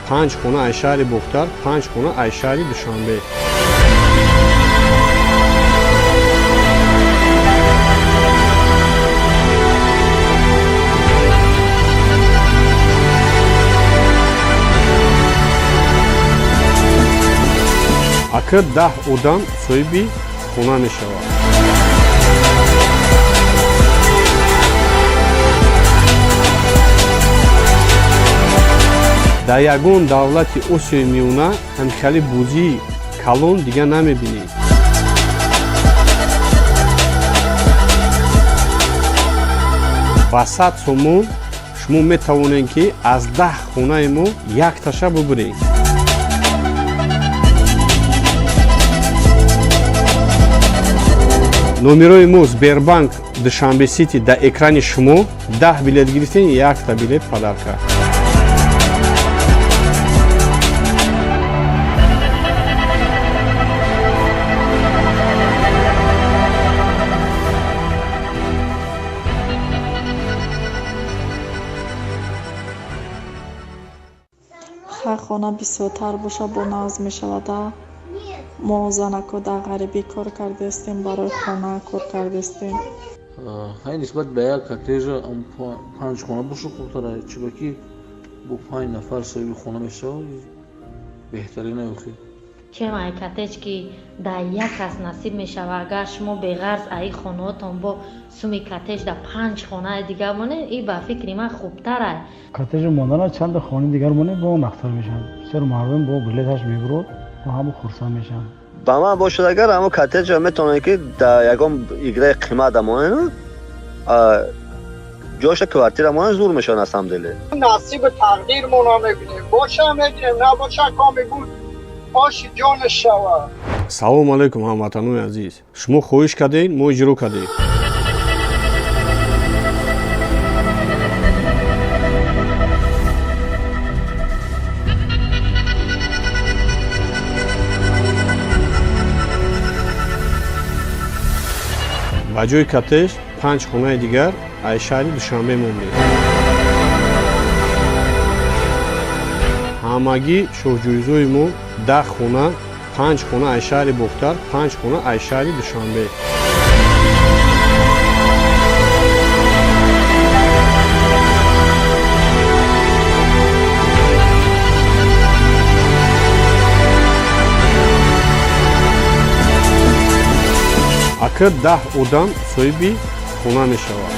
панҷ хона аз шаҳри Бохтар, панҷ хона аз шаҳри Душанбе. Ака, 10 одам соҳиби хона мешавад. Дар ягон давлати Осиёи Миёна ҳамхели бозии калон дига намебинед. Ба 100 сомон шумо метавонед, ки аз 10 хонаи мо якташа бубуред. Номерои мо Сбербанк Душанбе Сити дар экрани шумо. 10 билет гирифтем, якта билет подарка. Хай, хона бисёртар боша, бо нағз мешавада. Мо занако дар ғарибӣ кор кардастем, барои хона кор кардастем. Хай, нисбат ба як коттежа панҷ хона боша хубтара, чунки бо панҷ нафар соҳиби хона мешавад, беҳтарин охир. Чем ай коттедж, ки дар як кас насиб мешавад, агар шумо беғарз аи хонаотон бо суми коттедж дар панҷ хонаи дигар монед, и ба фикри ман хубтарай. Коттеҷ мондана чанда хонаи дигар монед, бо нақтар мешавад. Бисёр мардум бо билеташ мебурод, бо ҳама хурсанд мешаванд. Ба ман бошад, агар ҳамо коттеҷа метавонед, ки дар ягон играи қимат монед, ҷоша квартира монед, зур мешавад на самом деле. Насиби тақдирмона мебинем, боша мегирем, набоша, коми буд, оши ҷонаш шавад. Салому алайкум, ҳамватанони азиз! Шумо хоҳиш кардед, мо иҷро кардем. Ба ҷои коттеҷ панҷ хонаи дигар аз шаҳри Душанбе мондем. Ҳамагӣ шоҳҷоизои мо 10 хона, панҷ хона аз шаҳри Бохтар, панҷ хона аз шаҳри Душанбе. Ака, 10 одам соҳиби хона мешавад.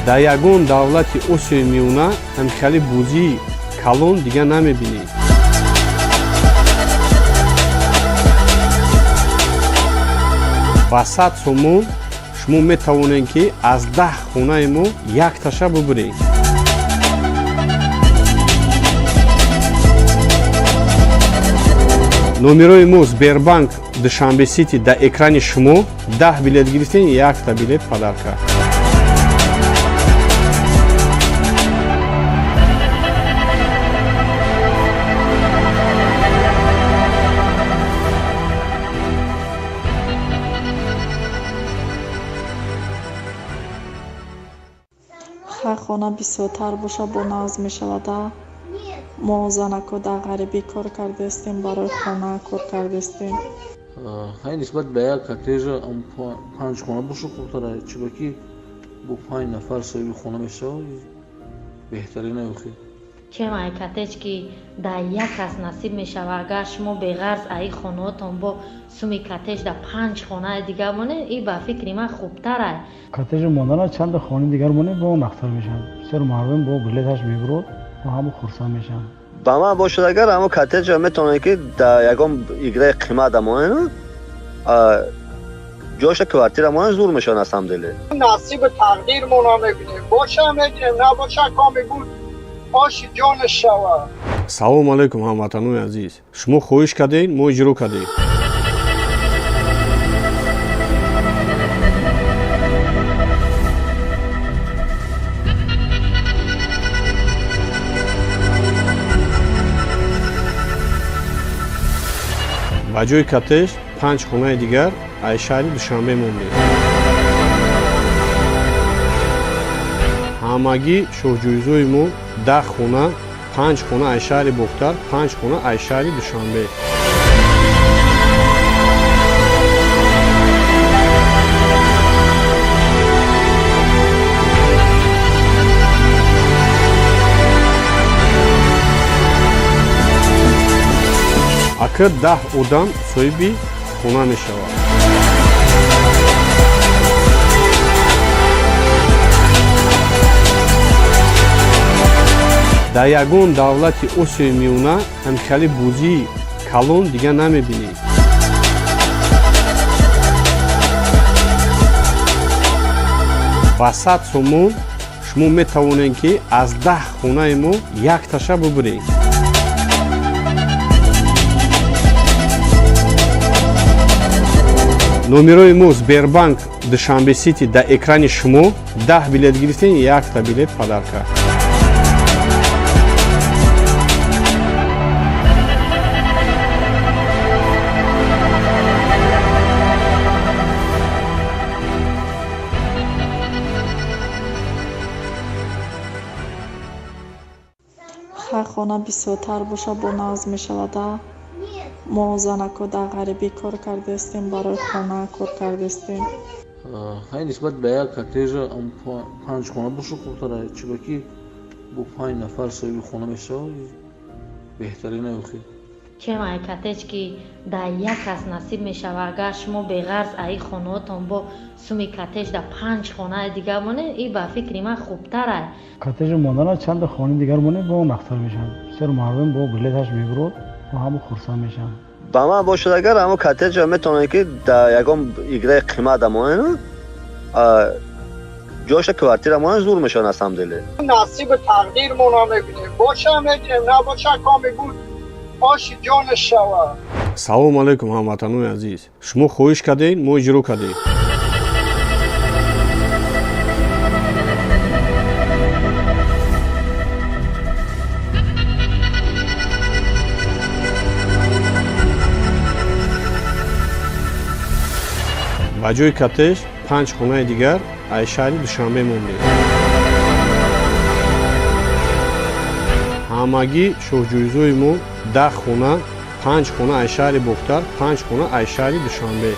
Дар ягон давлати Осиёи Миёна ҳамхели бозии калон дига намебинед. Ба 100 сомон шумо метавонед, ки аз 10 хонаи мо якташа бубуред. Номерои мо Сбербанк Душанбе Сити дар экрани шумо. 10 билет гирифтем, якта билет подарка. Хай, хона бисёртар боша, бо нағз мешавада. Мо занако дар ғарибӣ кор кардастем, барои хона кор кардастем. Хай, нисбат ба як коттеҷа панҷ хона боша хубтара, чунки бо панҷ нафар соҳиби хона мешавад, беҳтарин охир. Чем ай коттедж, ки дар як кас насиб мешавад, агар шумо беғарз аи хонаотон бо суми коттедж дар панҷ хонаи дигар монед, и ба фикри ман хубтарай. Коттеҷ мондана чанда хонаи дигар монед, бо нақтар мешавад. Бисёр мардум бо билеташ мебурод, бо ҳама хурсанд мешаванд. Ба ман бошад, агар ҳамо коттеҷа метавонед, ки дар ягон играи қимат монед, ҷоша квартира монед, зур мешавад на самом деле. Насиби тақдирмона мебинем, боша мегирем, набоша, коми буд, оши ҷонаш шавад. Салому алайкум, ҳамватанони азиз! Шумо хоҳиш кардед, мо иҷро кардем. Ба ҷои коттеҷ панҷ хонаи дигар аз шаҳри Душанбе мондем. Ҳамагӣ шоҳҷоизои мо 10 хона, панҷ хона аз шаҳри Бохтар, панҷ хона аз шаҳри Душанбе. Ака, 10 одам соҳиби хона мешавад. Дар ягон давлати Осиёи Миёна ҳамхели бозии калон дига намебинӣ. Ба 100 сомон шумо метавонед, ки аз 10 хонаи мо якташа бубуред. Номерои мо Сбербанк Душанбе Сити дар экрани шумо. 10 билет гирифтем, якта билет подарка. Хай, хона бисёртар боша, бо нағз мешавада. Мо занако дар ғарибӣ кор кардаистем, барои хона кор кардаистем. Хай, нисбат ба як коттежа панҷ хона боша хубтара, чунки бо панҷ нафар соҳиби хона мешавад, беҳтарин охи. Чем ай коттедж, ки дар як кас насиб мешавад, агар шумо беғарз аи хонаотон бо суми коттедж дар панҷ хонаи дигар монед, и ба фикри ман хубтарай. Коттеҷи мондана чанда хонаи дигар монед, бо нақстар мешавад. Бисёр мардум бо билеташ мебурод, бо ҳама хурсанд мешаванд. Ба ман бошад, агар ҳамо коттеҷа метавонед, ки дар ягон играи қимат монед, ҷоша квартира монед, зур мешавад на самом деле. Насиби тақдирмона мебинем, боша мегирем, набоша, коми буд, оши ҷонаш шавад. Салому алайкум, ҳамватанони азиз! Шумо хоҳиш кардед, мо иҷро кардем. Ба ҷои коттедж панҷ хонаи дигар аз шаҳри Душанбе мондем. Ҳамагӣ шоҳҷоизои мо 10 хона: панҷ хона аз шаҳри Бохтар, панҷ хона аз шаҳри Душанбе.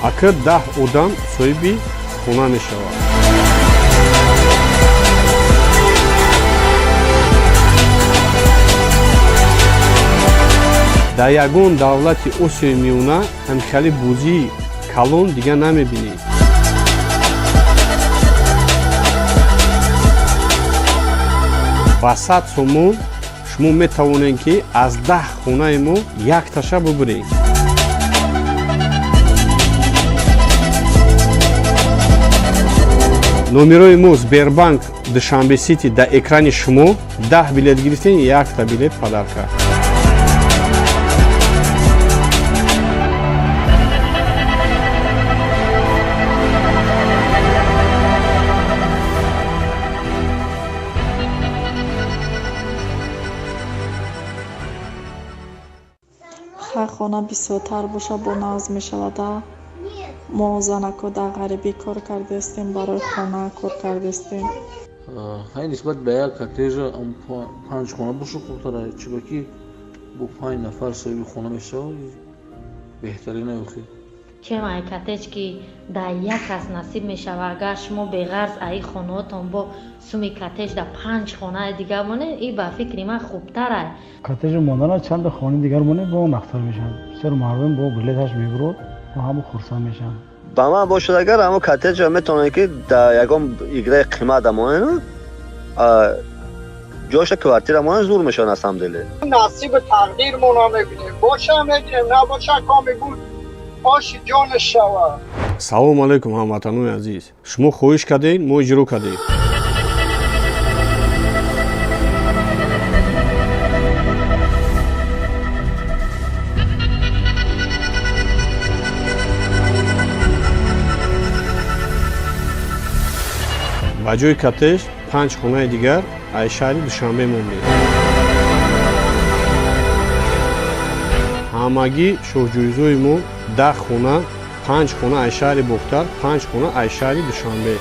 Ака, 10 одам соҳиби хона мешавад. Дар ягон давлати Осиёи Миёна ҳамхели бозии калон дига намебинӣ. Ба 100 сомон шумо метавонед, ки аз 10 хонаи мо якташа бубуред. Номерои мо Сбербанк Душанбе Сити дар экрани шумо. 10 билет гирифтем, якта билет подарка. Хай, хона бисёртар боша, бо нағз мешавада. Мо занако дар ғарибӣ кор кардаистем, барои хона кор кардаистем. Хай, нисбат ба як коттежа панҷ хона боша хубтара, чунки бо панҷ нафар соҳиби хона мешавад, беҳтарин охи. Чем ай коттедж, ки дар як кас насиб мешавад, агар шумо беғарз аи хонаотон бо суми коттедж дар панҷ хонаи дигар монед, и ба фикри ман хубтарай. Коттеҷи мондана чанда хонаи дигар монед, бо нақстар мешавад. Бисёр мардум бо билеташ мебурод, бо ҳама хурсанд мешаванд. Ба ман бошад, агар ҳамо коттеҷа метавонед, ки дар ягон играи қимат монед, ҷоша квартира монед, зур мешавад на самом деле. Насиби тақдирмона мебинем, боша мегирем, набоша, коми буд, оши ҷонаш шавад. Салому алайкум, ҳамватанони азиз! Шумо хоҳиш кардед, мо иҷро кардем. Ба ҷои коттедж панҷ хонаи дигар аз шаҳри Душанбе мондем. Ҳамагӣ шоҳҷоизои мо 10 хона: панҷ хона аз шаҳри Бохтар, панҷ хона аз шаҳри Душанбе.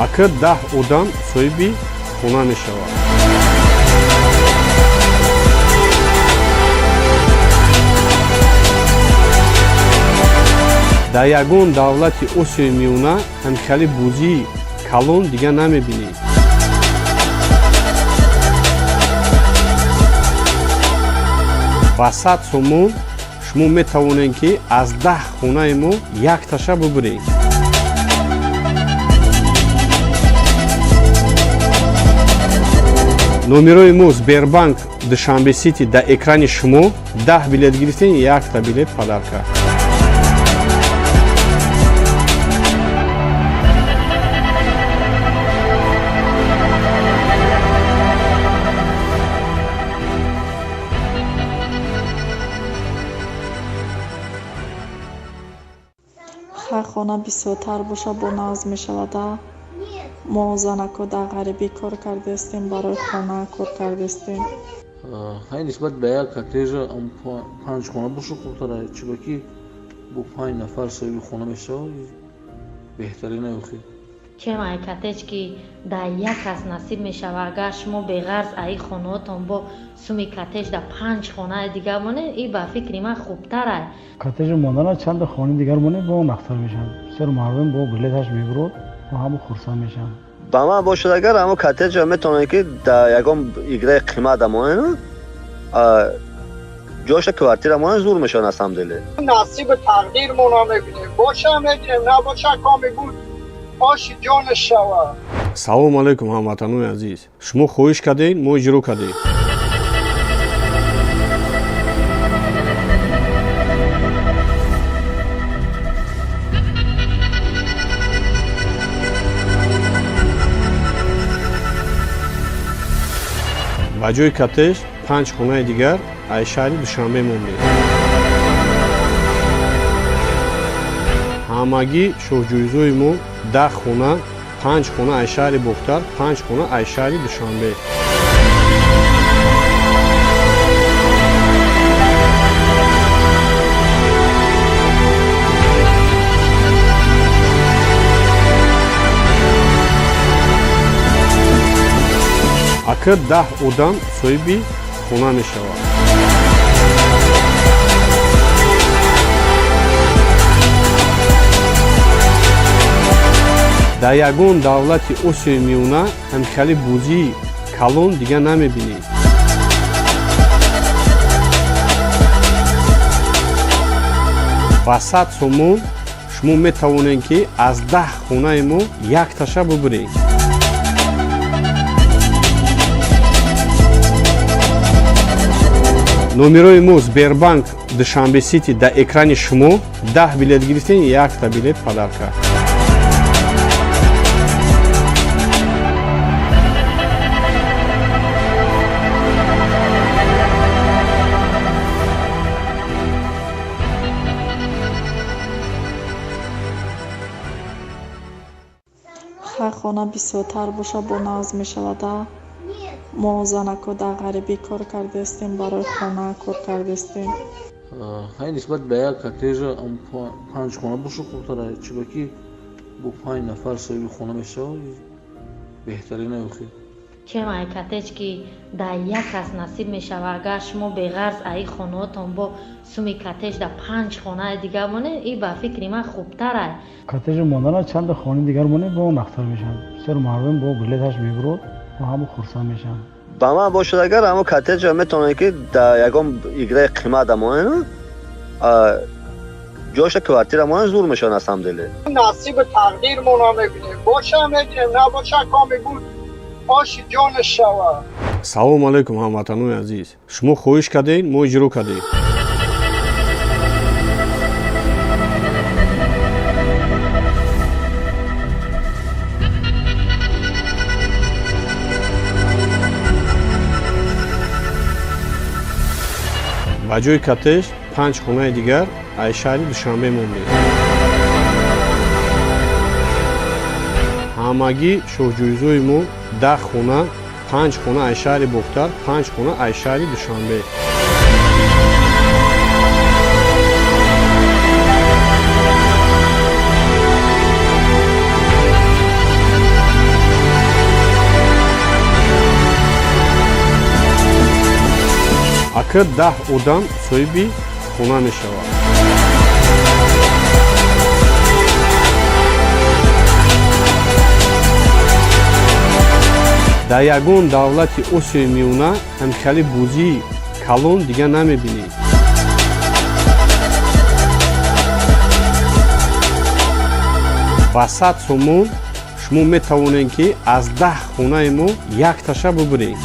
Ака, 10 одам соҳиби хона мешавад. Дар ягон давлати Осиёи Миёна ҳамхели бозии калон дига намебинед. Ба 100 сомон шумо метавонед, ки аз 10 хонаи мо якташа бубуред. Номерои мо Сбербанк Душанбе Сити дар экрани шумо. 10 билет гирифтем, якта билет подарка. Хай, хона бисёртар боша, бо нағз мешавада. Мо занако дар ғарибӣ кор кардастем, барои хона кор кардастем. Хай, нисбат ба як коттежа панҷ хона боша хубтара, чунки бо панҷ нафар соҳиби хона мешавад, беҳтарин охир. Чем ай коттедж, ки дар як кас насиб мешавад, агар шумо беғарз аи хонаотон бо суми коттедж дар панҷ хонаи дигар монед, и ба фикри ман хубтарай. Коттеҷи мондана чанда хонаи дигар монед, бо нақтар мешавад. Бисёр мардум бо билеташ мебурод, бо ҳама хурсанд мешаванд. Ба ман бошад агар, ҳамо коттеҷа метавонед, ки дар ягон играи қимат монед, ҷоша квартира монед, зур мешавад на самом деле. Насиби тақдирмона мебинем, боша мегирем, набоша, коми буд, оши ҷонаш шавад. Салому алайкум, ҳамватанони азиз! Шумо хоҳиш кардед, мо иҷро кардем. Ба ҷои коттеҷ панҷ хонаи дигар аз шаҳри Душанбе мондем. Ҳамагӣ шоҳҷоизои мо 10 хона: панҷ хона аз шаҳри Бохтар, панҷ хона аз шаҳри Душанбе. Ака, 10 одам соҳиби хона мешавад. Дар ягон давлати Осиёи Миёна ҳамхели бозии калон дига намебинед. Ба 100 сомон шумо метавонед, ки аз 10 хонаи мо якташа бубуред. Номерои мо Сбербанк Душанбе Сити дар экрани шумо. 10 билет гирифтем, якта билет подарка. Хай, хона бисёртар боша, бо нағз мешавада. Мо занако дар ғарибӣ кор кардастем, барои хона кор кардастем. Хай, нисбат ба як коттеҷа панҷ хона боша хубтара, чунки бо панҷ нафар соҳиби хона мешавад, беҳтарин охир. Чем ай коттедж, ки дар як кас насиб мешавад, агар шумо беғарз аи хонаотон бо суми коттедж дар панҷ хонаи дигар монед, и ба фикри ман хубтарай. Коттеҷи мондана чанда хонаи дигар монед, бо нақтар мешавад. Бисёр мардум бо билеташ мебурод, бо ҳама хурсанд мешаванд. Ба ман бошад агар, ҳамо коттеҷа метавонед, ки дар ягон играи қимат монед, ҷоша квартира монед, зур мешавад на самом деле. Насиби тақдирмона мебинем, боша мегирем, набоша, коми буд, оши ҷонаш шавад. Салому алайкум, ҳамватанони азиз! Шумо хоҳиш кардед, мо иҷро кардем. Ба ҷои коттеҷ панҷ хонаи дигар аз шаҳри Душанбе мондем. Ҳамагӣ шоҳҷоизои мо 10 хона: панҷ хона аз шаҳри Бохтар, панҷ хона аз шаҳри Душанбе. Ака, 10 одам соҳиби хона мешавад. Дар ягон давлати Осиёи Миёна ҳамхели бозии калон дига намебинед. Ба 100 сомон шумо метавонед, ки аз 10 хонаи мо якташа бубуред.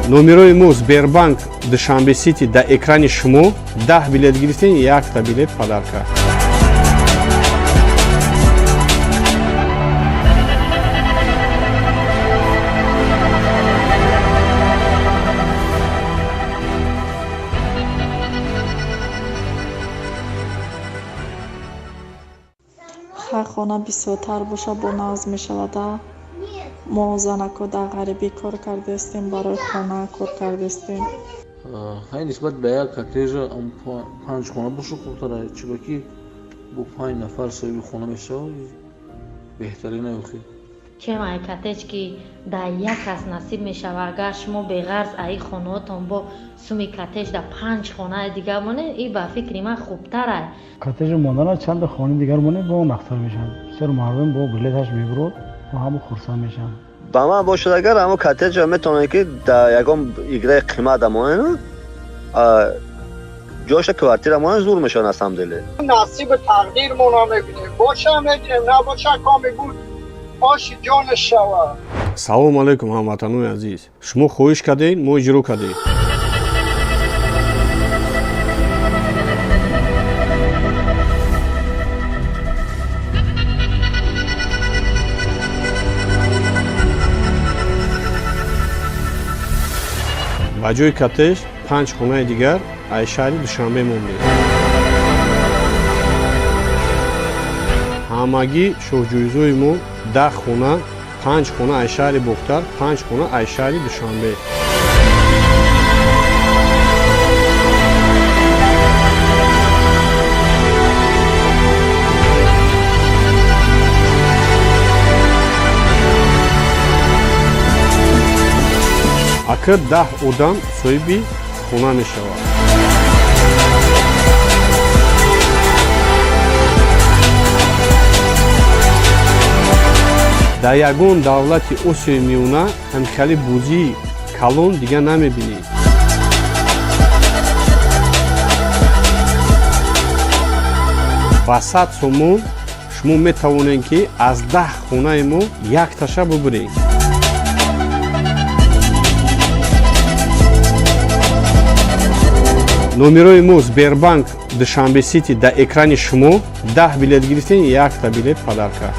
Номерои мо Сбербанк Душанбе Сити дар экрани шумо. 10 билет гирифтем, якта билет подарка. Хай, хона бисёртар боша, бо нағз мешавада. Мо занако дар ғарибӣ кор кардаистем, барои хона кор кардаистем. Хай, нисбат ба як коттежа панҷ хона боша хубтара, чунки бо панҷ нафар соҳиби хона мешавад, беҳтарин охи. Чем ай коттедж, ки дар як кас насиб мешава, агар шумо беғарз аи хонаотон бо суми коттедж дар панҷ хонаи дигар монед, и ба фикри ман хубтарай. Коттеҷи мондана чанда хонаи дигар монед, бо нақстар мешавад. Бисёр мардум бо билеташ мебурод ва ҳама хурсанд мешаванд. Ба ман бошад, агар ҳамо коттеҷа метавонед, ки дар ягон играи қимат монед, ҷоша квартира монед, зур мешавад на самом деле. Насиби тақдирмона мебинем, боша мегирем, набоша, коми буд, оши ҷонаш шавад. Салому алайкум, ҳамватанони азиз! Шумо хоҳиш кардед, мо иҷро кардем. Ба ҷои коттеҷ панҷ хонаи дигар аз шаҳри Душанбе мондем. Ҳамагӣ шоҳҷоизои мо 10 хона, панҷ хона аз шаҳри Бохтар, панҷ хона аз шаҳри Душанбе. Ака, 10 одам соҳиби хона мешавад. Дар ягон давлати Осиёи Миёна ҳамхели бозии калон дига намебинед. Ба 100 сомон шумо метавонед, ки аз 10 хонаи мо якташа бубуред. Номерои мо Сбербанк Душанбе Сити дар экрани шумо. 10 билет гирифтем, якта билет подарка.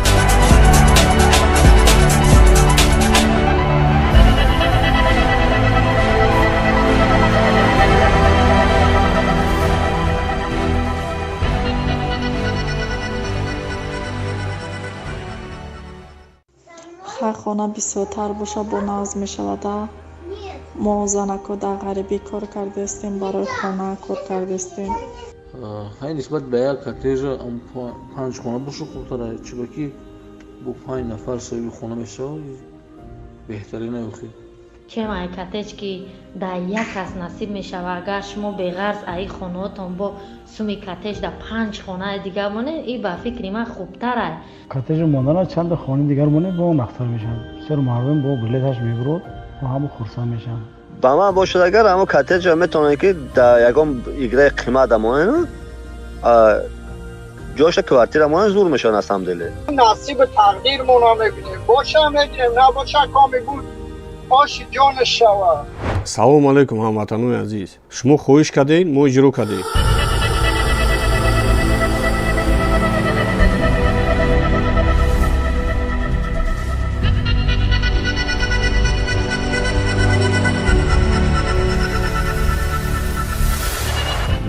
Хай, хона бисёртар боша, бо нағз мешавада. Мо занако дар ғарибӣ кор кардаистем, барои хона кор кардаистем. Хай, нисбат ба як коттеҷа панҷ хона боша хубтара, чунки бо панҷ нафар соҳиби хона мешавад, беҳтарин охи. Чем ай коттедж, ки дар як кас насиб мешава, агар шумо беғарз аи хонаотон бо суми коттедж дар панҷ хонаи дигар монед, и ба фикри ман хубтарай. Коттеҷи мондана чанда хонаи дигар монед, бо нақстар мешавад. Бисёр мардум бо билеташ мебурод ва ҳама хурсанд мешаванд. Ба ман бошад, агар ҳамо коттеҷа метавонед, ки дар ягон играи қимат монед, ҷоша квартира монед, зур мешавад на самом деле. Насиби тақдирмона мебинем, боша мегирем, набоша, коми буд, оши ҷонаш шавад. Салому алайкум, ҳамватанони азиз! Шумо хоҳиш кардед, мо иҷро кардем.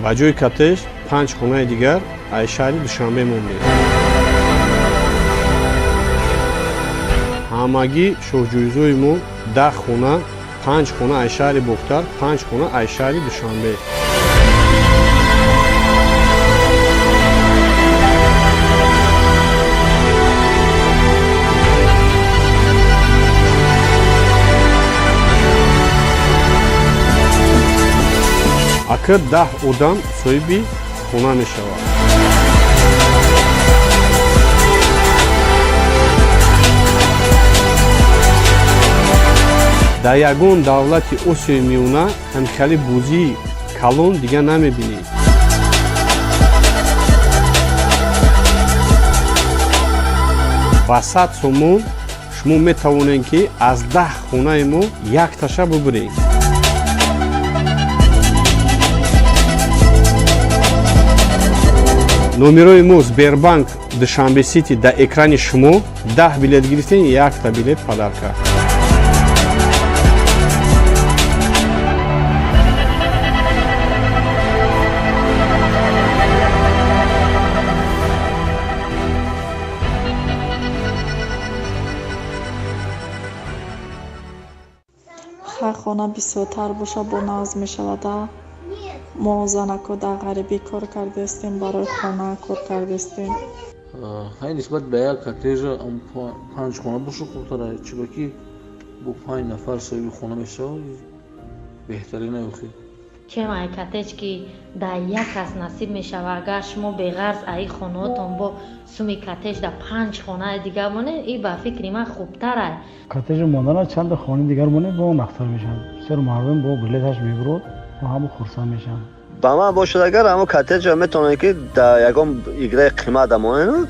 Ба ҷои коттеҷ панҷ хонаи дигар аз шаҳри Душанбе мондем. Ҳамагӣ шоҳҷоизои мо 10 хона, панҷ хона аз шаҳри Бохтар, панҷ хона аз шаҳри Душанбе. Ака, 10 одам соҳиби хона мешавад. Дар ягон давлати Осиёи Миёна ҳамхели бозии калон дига намебинед. Ба 100 сомон шумо метавонед, ки аз 10 хонаи мо якташа бубуред. Номерои мо Сбербанк Душанбе Сити дар экрани шумо. 10 билет гирифтем, якта билет подарка. Хай, хона бисёртар боша, бо нағз мешавада. Мо занако дар ғарибӣ кор кардастем, барои хона кор кардастем. Хай, нисбат ба як коттежа панҷ хона боша хубтара, чунки бо панҷ нафар соҳиби хона мешавад, беҳтарин охи. Чем ай коттедж, ки дар як кас насиб мешавад, агар шумо беғарз аи хонаотон бо суми коттедж дар панҷ хонаи дигар монед, и ба фикри ман хубтарай. Коттеҷи мондана чанда хонаи дигар монед, бо нақстар мешавад. Бисёр мардум бо билеташ мебурод ва ҳама хурсанд мешаванд. Ба ман бошад, агар ҳамо коттеҷа метавонед, ки дар ягон играи қимат монед,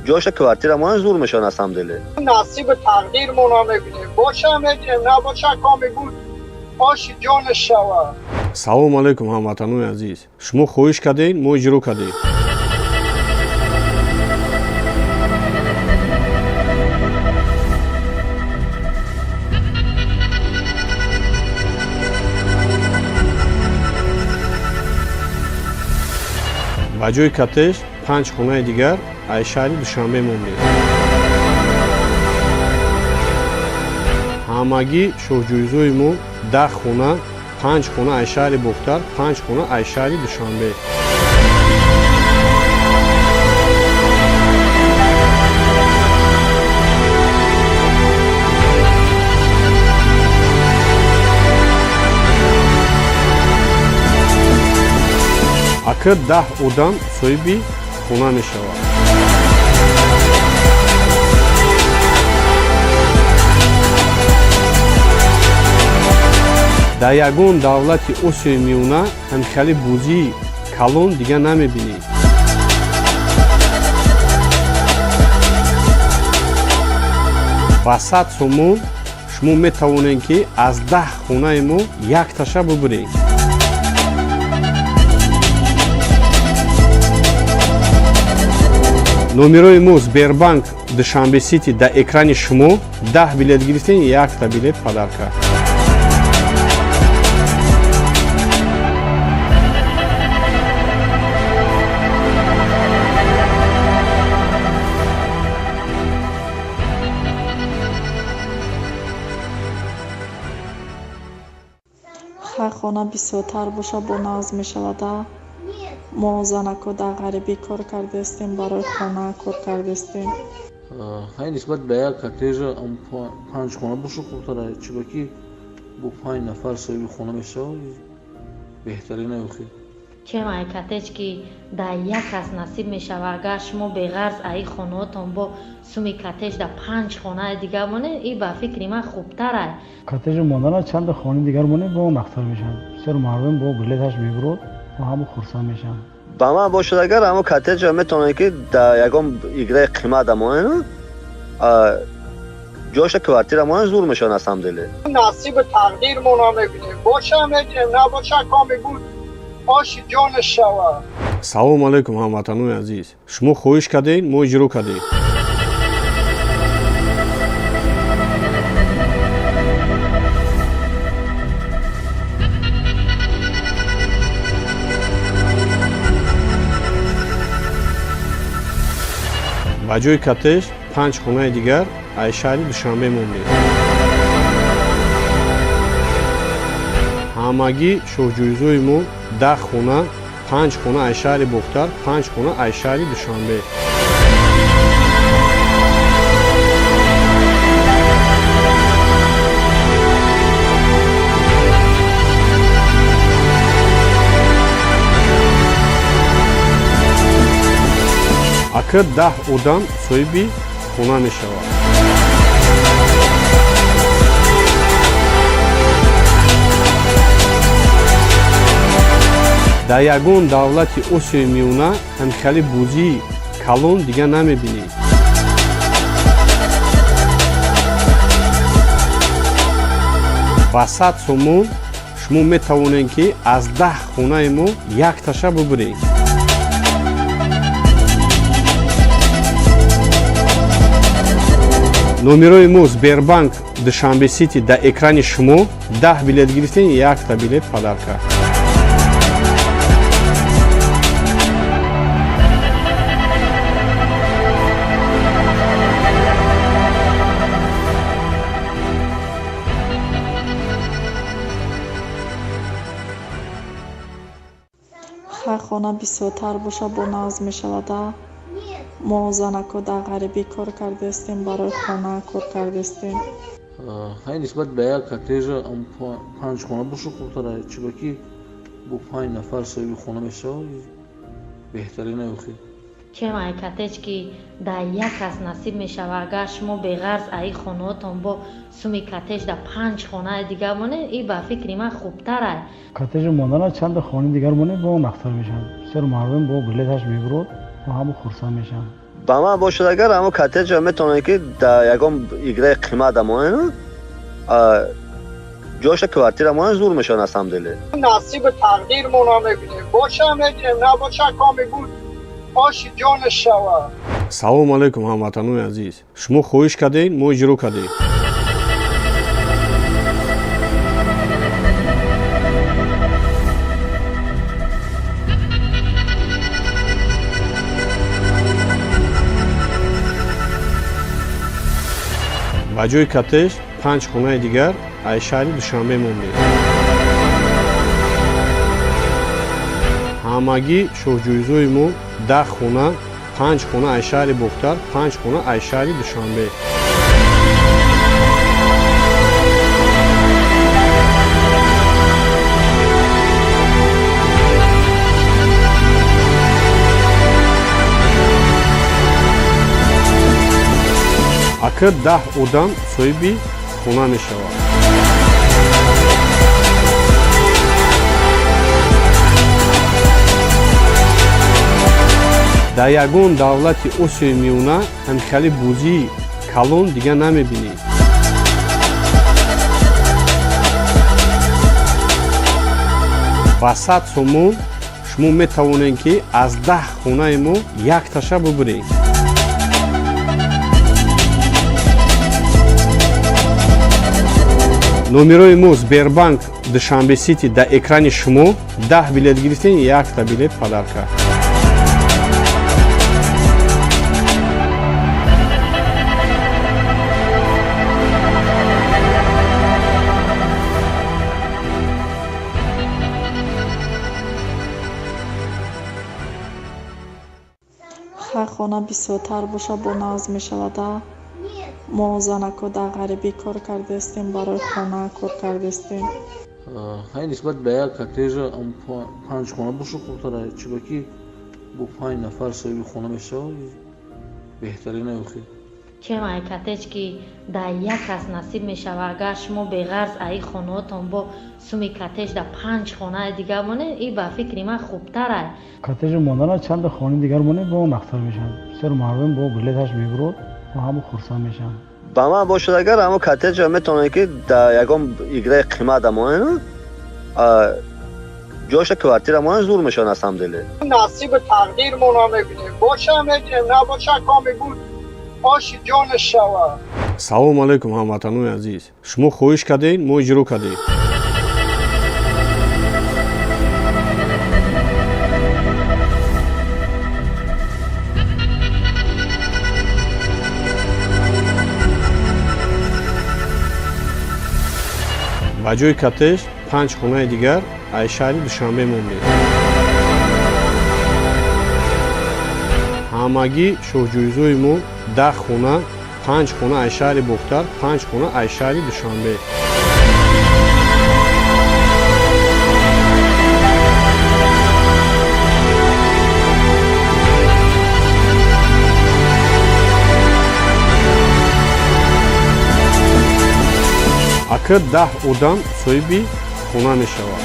ҷоша квартира монед, зур мешавад на самом деле. Насиби тақдирмона мебинем, боша мегирем, набоша, коми буд, оши ҷонаш шавад. Салому алайкум, ҳамватанони азиз! Шумо хоҳиш кардед, мо иҷро кардем. Ба ҷои коттедж панҷ хонаи дигар аз шаҳри Душанбе мондем. Ҳамагӣ шоҳҷоизои мо 10 хона, панҷ хона аз шаҳри Бохтар, панҷ хона аз шаҳри Душанбе. Ака, 10 одам соҳиби хона мешавад. Дар ягон давлати Осиёи Миёна ҳамхели бозии калон дига намебинед. Ба 100 сомон шумо метавонед, ки аз 10 хонаи мо якташа бубуред. Номерои мо Сбербанк Душанбе Сити дар экрани шумо. 10 билет гирифтем, якта билет подарка. Хай, хона бисёртар боша, бо нағз мешавада. Мо занако дар ғарибӣ кор кардастем, барои хона кор кардастем. Хай, нисбат ба як коттеҷа панҷ хона боша хубтара, чунки бо панҷ нафар соҳиби хона мешавад, беҳтарин охи. Чем ай коттедж, ки дар як кас насиб мешавад, агар шумо беғарз аи хонаотон бо суми коттедж дар панҷ хонаи дигар монед, и ба фикри ман хубтарай. Коттеҷи мондана чанда хонаи дигар монед, бо нақстар мешавад. Бисёр мардум бо билеташ мебурод ва ҳама хурсанд мешаванд. Ба ман бошад, агар ҳамо коттеҷа метавонед, ки дар ягон играи қимат монед, ҷоша квартира монед, зур мешавад на самом деле. Насиби тақдирмона мебинем, боша мегирем, набоша, коми буд, оши ҷонаш шавад. Салому алайкум, ҳамватанони азиз! Шумо хоҳиш кардед, мо иҷро кардем. Ба ҷои коттедж панҷ хонаи дигар аз шаҳри Душанбе мондем. Ҳамагӣ шоҳҷоизои мо 10 хона, панҷ хона аз шаҳри Бохтар, панҷ хона аз шаҳри Душанбе. Ака, 10 одам соҳиби хона мешавад. Дар ягон давлати Осиёи Миёна ҳамхели бозии калон дига намебинед. Ба 100 сомон шумо метавонед, ки аз 10 хонаи мо якташа бубуред. Номерои мо Сбербанк Душанбе Сити дар экрани шумо. 10 билет гирифтем, якта билет подарка. Хай, хона бисёртар боша, бо нағз мешавада. Мо занако дар ғарибӣ кор кардастем, барои хона кор кардастем. Хай, нисбат ба як коттежа панҷ хона боша хубтара, чунки бо панҷ нафар соҳиби хона мешавад, беҳтарин охи. Чем ай коттедж, ки дар як кас насиб мешавад, агар шумо беғарз аи хонаотон бо суми коттедж дар панҷ хонаи дигар монед, и ба фикри ман хубтарай. Коттеҷи мондана чанда хонаи дигар монед, бо нақстар мешавад. Бисёр мардум бо билеташ мебурод ва ҳама хурсанд мешаванд. Ба ман бошад агар, ҳамо коттеҷа метавонед, ки дар ягон играи қимат монед, ҷоша квартира монед, зур мешавад на самом деле. Насиби тақдирмона мебинем, боша мегирем, набоша, коми буд, оши ҷонаш шавад. Салому алайкум, ҳамватанони азиз! Шумо хоҳиш кардед, мо иҷро кардем. Ба ҷои коттеҷ панҷ хонаи дигар аз шаҳри Душанбе мондем. Ҳамагӣ шоҳҷоизои мо 10 хона, панҷ хона аз шаҳри Бохтар, панҷ хона аз шаҳри Душанбе. Ака, 10 одам соҳиби хона мешавад. Дар ягон давлати Осиёи Миёна ҳамхели бозии калон дига намебинед. Ба 100 сомон шумо метавонед, ки аз 10 хонаи мо якташа бубуред. Номерои мо Сбербанк Душанбе Сити дар экрани шумо. 10 билет гирифтем, якта билет подарка. Хай, хона бисёртар боша, бо нағз мешавада. Мо занако дар ғарибӣ кор кардастем, барои хона кор кардастем. Хай, нисбат ба як коттеҷа панҷ хона боша хубтара, чунки бо панҷ нафар соҳиби хона мешавад, беҳтарин охи. Чем ай коттедж, ки дар як кас насиб мешавад, агар шумо беғарз аи хонаотон бо суми коттедж дар панҷ хонаи дигар монед, и ба фикри ман хубтарай. Коттеҷи мондана чанда хонаи дигар монед, бо нақстар мешавад. Бисёр мардум бо билеташ мебурод ва ҳама хурсанд мешаванд. Ба ман бошад агар, ҳамо коттеҷа метавонед, ки дар ягон играи қимат монед, ҷоша квартира монед, зур мешавад на самом деле. Насиби тақдирмона мебинем, боша мегирем, набоша, коми буд, оши ҷонаш шавад. Салому алайкум, ҳамватанони азиз! Шумо хоҳиш кардед, мо иҷро кардем. Ба ҷои коттеҷ панҷ хонаи дигар аз шаҳри Душанбе мондем. Ҳамагӣ шоҳҷоизои мо 10 хона, панҷ хона аз шаҳри Бохтар, панҷ хона аз шаҳри Душанбе. Ака, 10 одам соҳиби хона мешавад.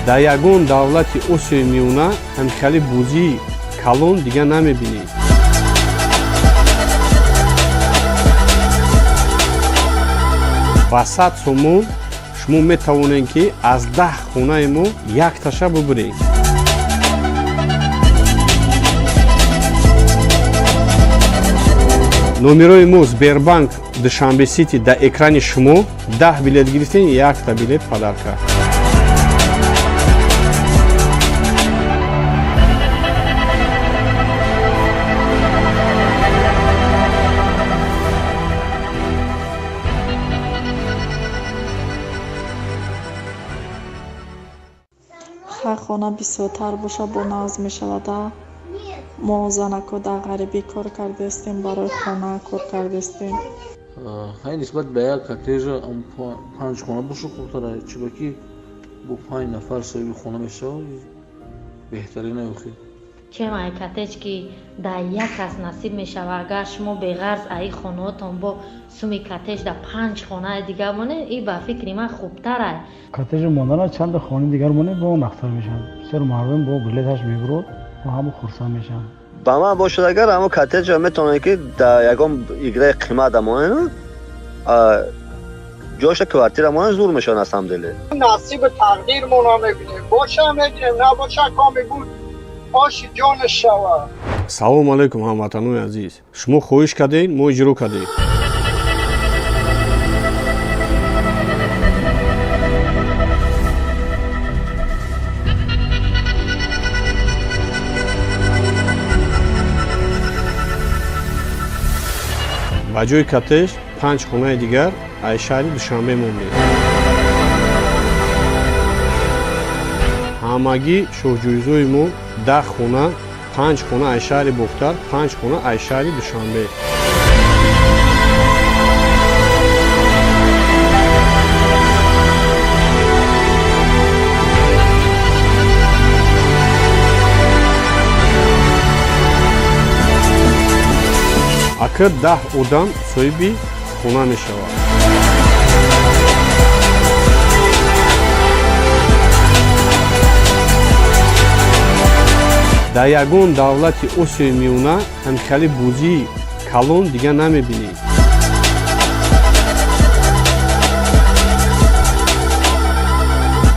Дар ягон давлати Осиёи Миёна ҳамхели бозии калон дига намебинӣ. Ба 100 сомон шумо метавонед, ки аз 10 хонаи мо якташа бубуред. Номерои мо Сбербанк Душанбе Сити дар экрани шумо. 10 билет гирифтем, якта билет подарка. Хай, хона бисёртар боша, бо нағз мешавада. Мо занако дар ғарибӣ кор кардастем, барои хона кор кардастем. Хай, нисбат ба як коттежа панҷ хона боша хубтара, чунки бо панҷ нафар соҳиби хона мешавад, беҳтарин охи. Чем ай коттедж, ки дар як кас насиб мешавад, агар шумо беғарз аи хонаотон бо суми коттедж дар панҷ хонаи дигар монед, и ба фикри ман хубтарай. Коттеҷи мондана чанда хонаи дигар монед, бо нақстар мешавад. Бисёр мардум бо билеташ мебурод ва ҳама хурсанд мешаванд. Ба ман бошад, агар ҳамо коттеҷа метавонед, ки дар ягон играи қимат монед, ҷоша квартира монед, зур мешавад на самом деле. Насиби тақдирмона мебинем, боша мегирем, набоша, коми буд, оши ҷонаш шавад. Салому алайкум, ҳамватанони азиз! Шумо хоҳиш кардед, мо иҷро кардем. Ба ҷои коттедж панҷ хонаи дигар аз шаҳри Душанбе мондем. Ҳамагӣ шоҳҷоизои мо 10 хона, панҷ хона аз шаҳри Бохтар, панҷ хона аз шаҳри Душанбе. Ака, 10 одам соҳиби хона мешавад. Дар ягон давлати Осиёи Миёна ҳамхели бозии калон дига намебинӣ.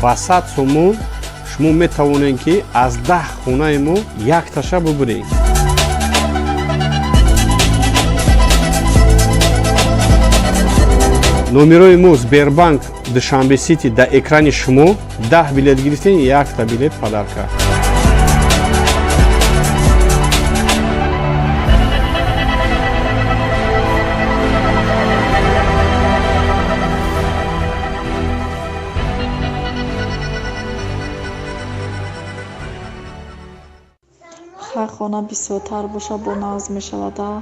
Ба 100 сомон шумо метавонед, ки аз 10 хонаи мо якташа бубуред. Номерои мо Сбербанк Душанбе Сити дар экрани шумо. 10 билет гирифтем, якта билет подарка. Хай, хона бисёртар боша, бо нағз мешавада.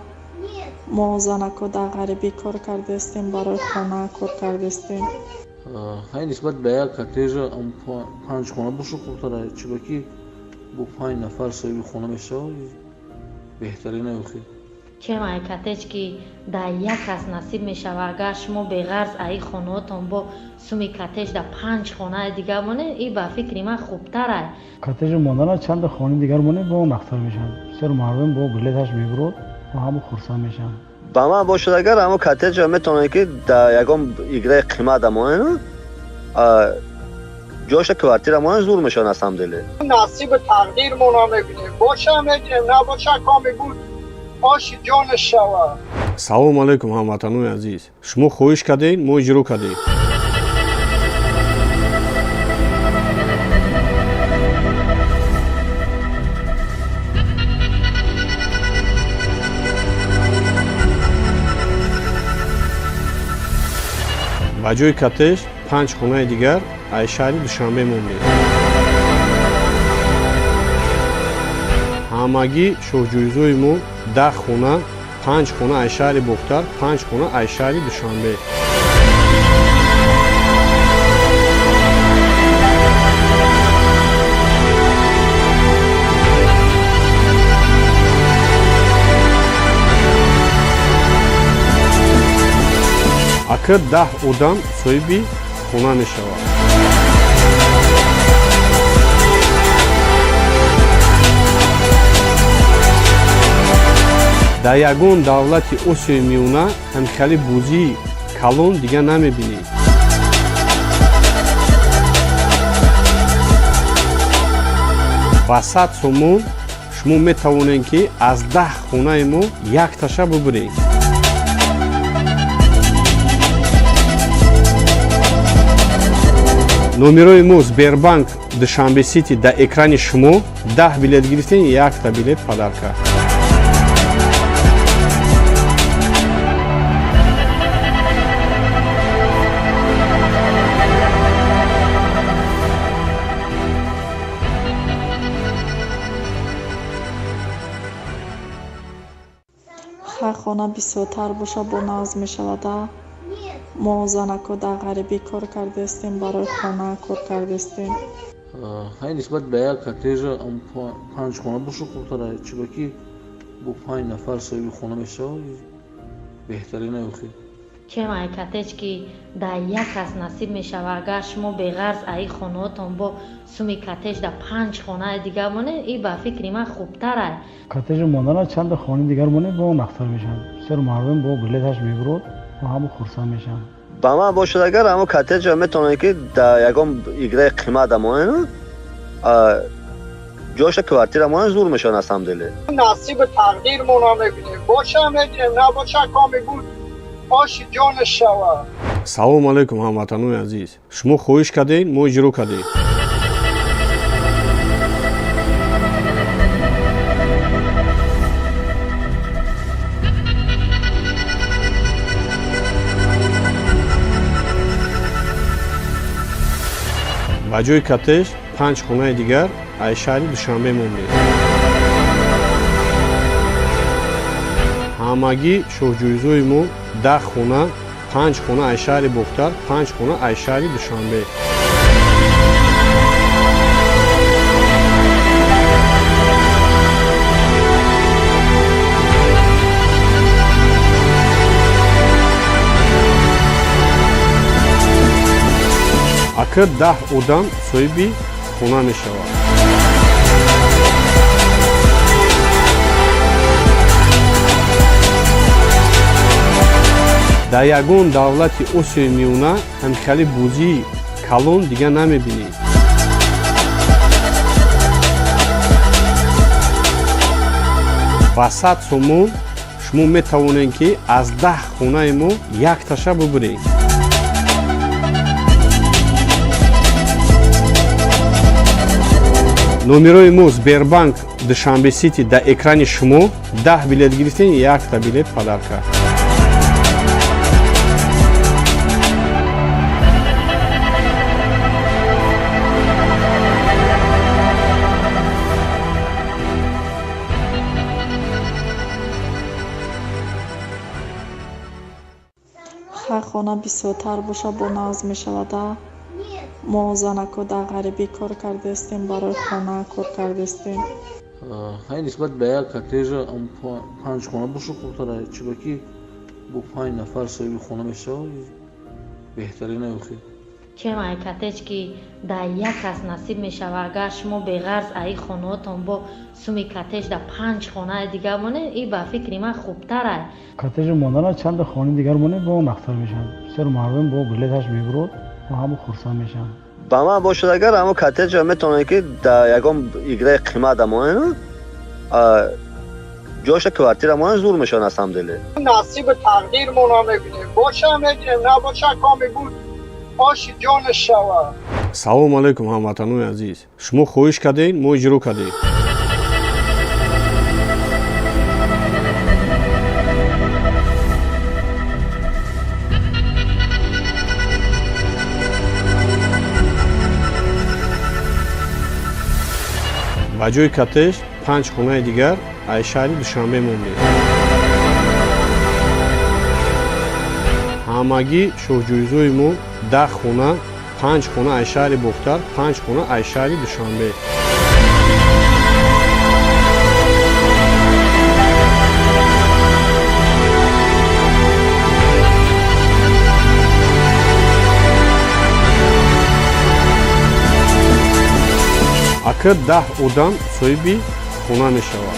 Мо занако дар ғарибӣ кор кардастем, барои хона кор кардастем. Хай, нисбат ба як коттеҷа панҷ хона боша хубтара, чунки бо панҷ нафар соҳиби хона мешавад, беҳтарин охи. Чем ай коттедж, ки дар як кас насиб мешавад, агар шумо беғарз аи хонаотон бо суми коттедж дар панҷ хонаи дигар монед, и ба фикри ман хубтарай. Коттеҷи мондана чанда хонаи дигар монед, бо нақстар мешавад. Бисёр мардум бо билеташ мебурод ва ҳама хурсанд мешаванд. Ба ман бошад, агар ҳамо коттеҷа метавонед, ки дар ягон играи қимат монед, ҷоша квартира монед, зур мешавад на самом деле. Насиби тақдирмона мебинем, боша мегирем, набоша, коми буд, оши ҷонаш шавад. Салому алайкум, ҳамватанони азиз! Шумо хоҳиш кардед, мо иҷро кардем. Ба ҷои коттедж панҷ хонаи дигар аз шаҳри Душанбе мондем. Ҳамагӣ шоҳҷоизои мо 10 хона, панҷ хона аз шаҳри Бохтар, панҷ хона аз шаҳри Душанбе. Ака, 10 одам соҳиби хона мешавад. Дар ягон давлати Осиёи Миёна ҳамхели бозии калон дига намебинед. Ба 100 сомон шумо метавонед, ки аз 10 хонаи мо якташа бубуред. Номерои мо Сбербанк Душанбе Сити дар экрани шумо. 10 билет гирифтем, якта билет подарка. Хай, хона бисёртар боша, бо нағз мешавада. Мо занако дар ғарибӣ кор кардастем, барои хона кор кардастем. Хай, нисбат ба як коттежа панҷ хона боша хубтара, чунки бо панҷ нафар соҳиби хона мешавад, беҳтарин охир. Чем ай коттедж, ки дар як кас насиб мешавад, агар шумо беғарз аи хонаотон бо суми коттедж дар панҷ хонаи дигар монед, и ба фикри ман хубтарай. Коттеҷи мондана чанда хонаи дигар монед, бо нақстар мешавад. Бисёр мардум бо билеташ мебурод ва ҳама хурсанд мешаванд. Ба ман бошад агар, ҳамо коттеҷа метавонед, ки дар ягон играи қимат монед, ҷоша квартира монед, зур мешавад на самом деле. Насиби тақдирмона мебинем, боша мегирем, набоша, коми буд, оши ҷонаш шавад. Салому алайкум, ҳамватанони азиз! Шумо хоҳиш кардед, мо иҷро кардем. Ба ҷои коттеҷ панҷ хонаи дигар аз шаҳри Душанбе мондем. Ҳамагӣ шоҳҷоизои мо 10 хона, панҷ хона аз шаҳри Бохтар, панҷ хона аз шаҳри Душанбе. Ака, 10 одам соҳиби хона мешавад. Дар ягон давлати Осиёи Миёна ҳамхели бозии калон дига намебинед. Ба 100 сомон шумо метавонед, ки аз 10 хонаи мо якташа бубуред. Номерои мо Сбербанк Душанбе Сити дар экрани шумо. 10 билет гирифтем, якта билет подарка. Хай, хона бисёртар боша, бо нағз мешавада. Мо занако дар ғарибӣ кор кардастем, барои хона кор кардастем. Хай, нисбат ба як коттеҷа панҷ хона боша хубтара, чунки бо панҷ нафар соҳиби хона мешавад, беҳтарин охир. Чем ай коттедж, ки дар як кас насиб мешавад, агар шумо беғарз аи хонаотон бо суми коттедж дар панҷ хонаи дигар монед, и ба фикри ман хубтарай. Коттеҷи мондана чанда хонаи дигар монед, бо нақстар мешавад. Бисёр мардум бо билеташ мебурод ва ҳама хурсанд мешаванд. Ба ман бошад агар, ҳамо коттеҷа метавонед, ки дар ягон играи қимат монед, ҷоша квартира монед, зур мешавад на самом деле. Насиби тақдирмона мебинем, боша мегирем, набоша, коми буд, оши ҷонаш шавад. Салому алайкум, ҳамватанони азиз! Шумо хоҳиш кардед, мо иҷро кардем. Ба ҷои коттеҷ панҷ хонаи дигар аз шаҳри Душанбе мондем. Ҳамагӣ шоҳҷоизои мо 10 хона, панҷ хона аз шаҳри Бохтар, панҷ хона аз шаҳри Душанбе. Ака, 10 одам соҳиби хона мешавад.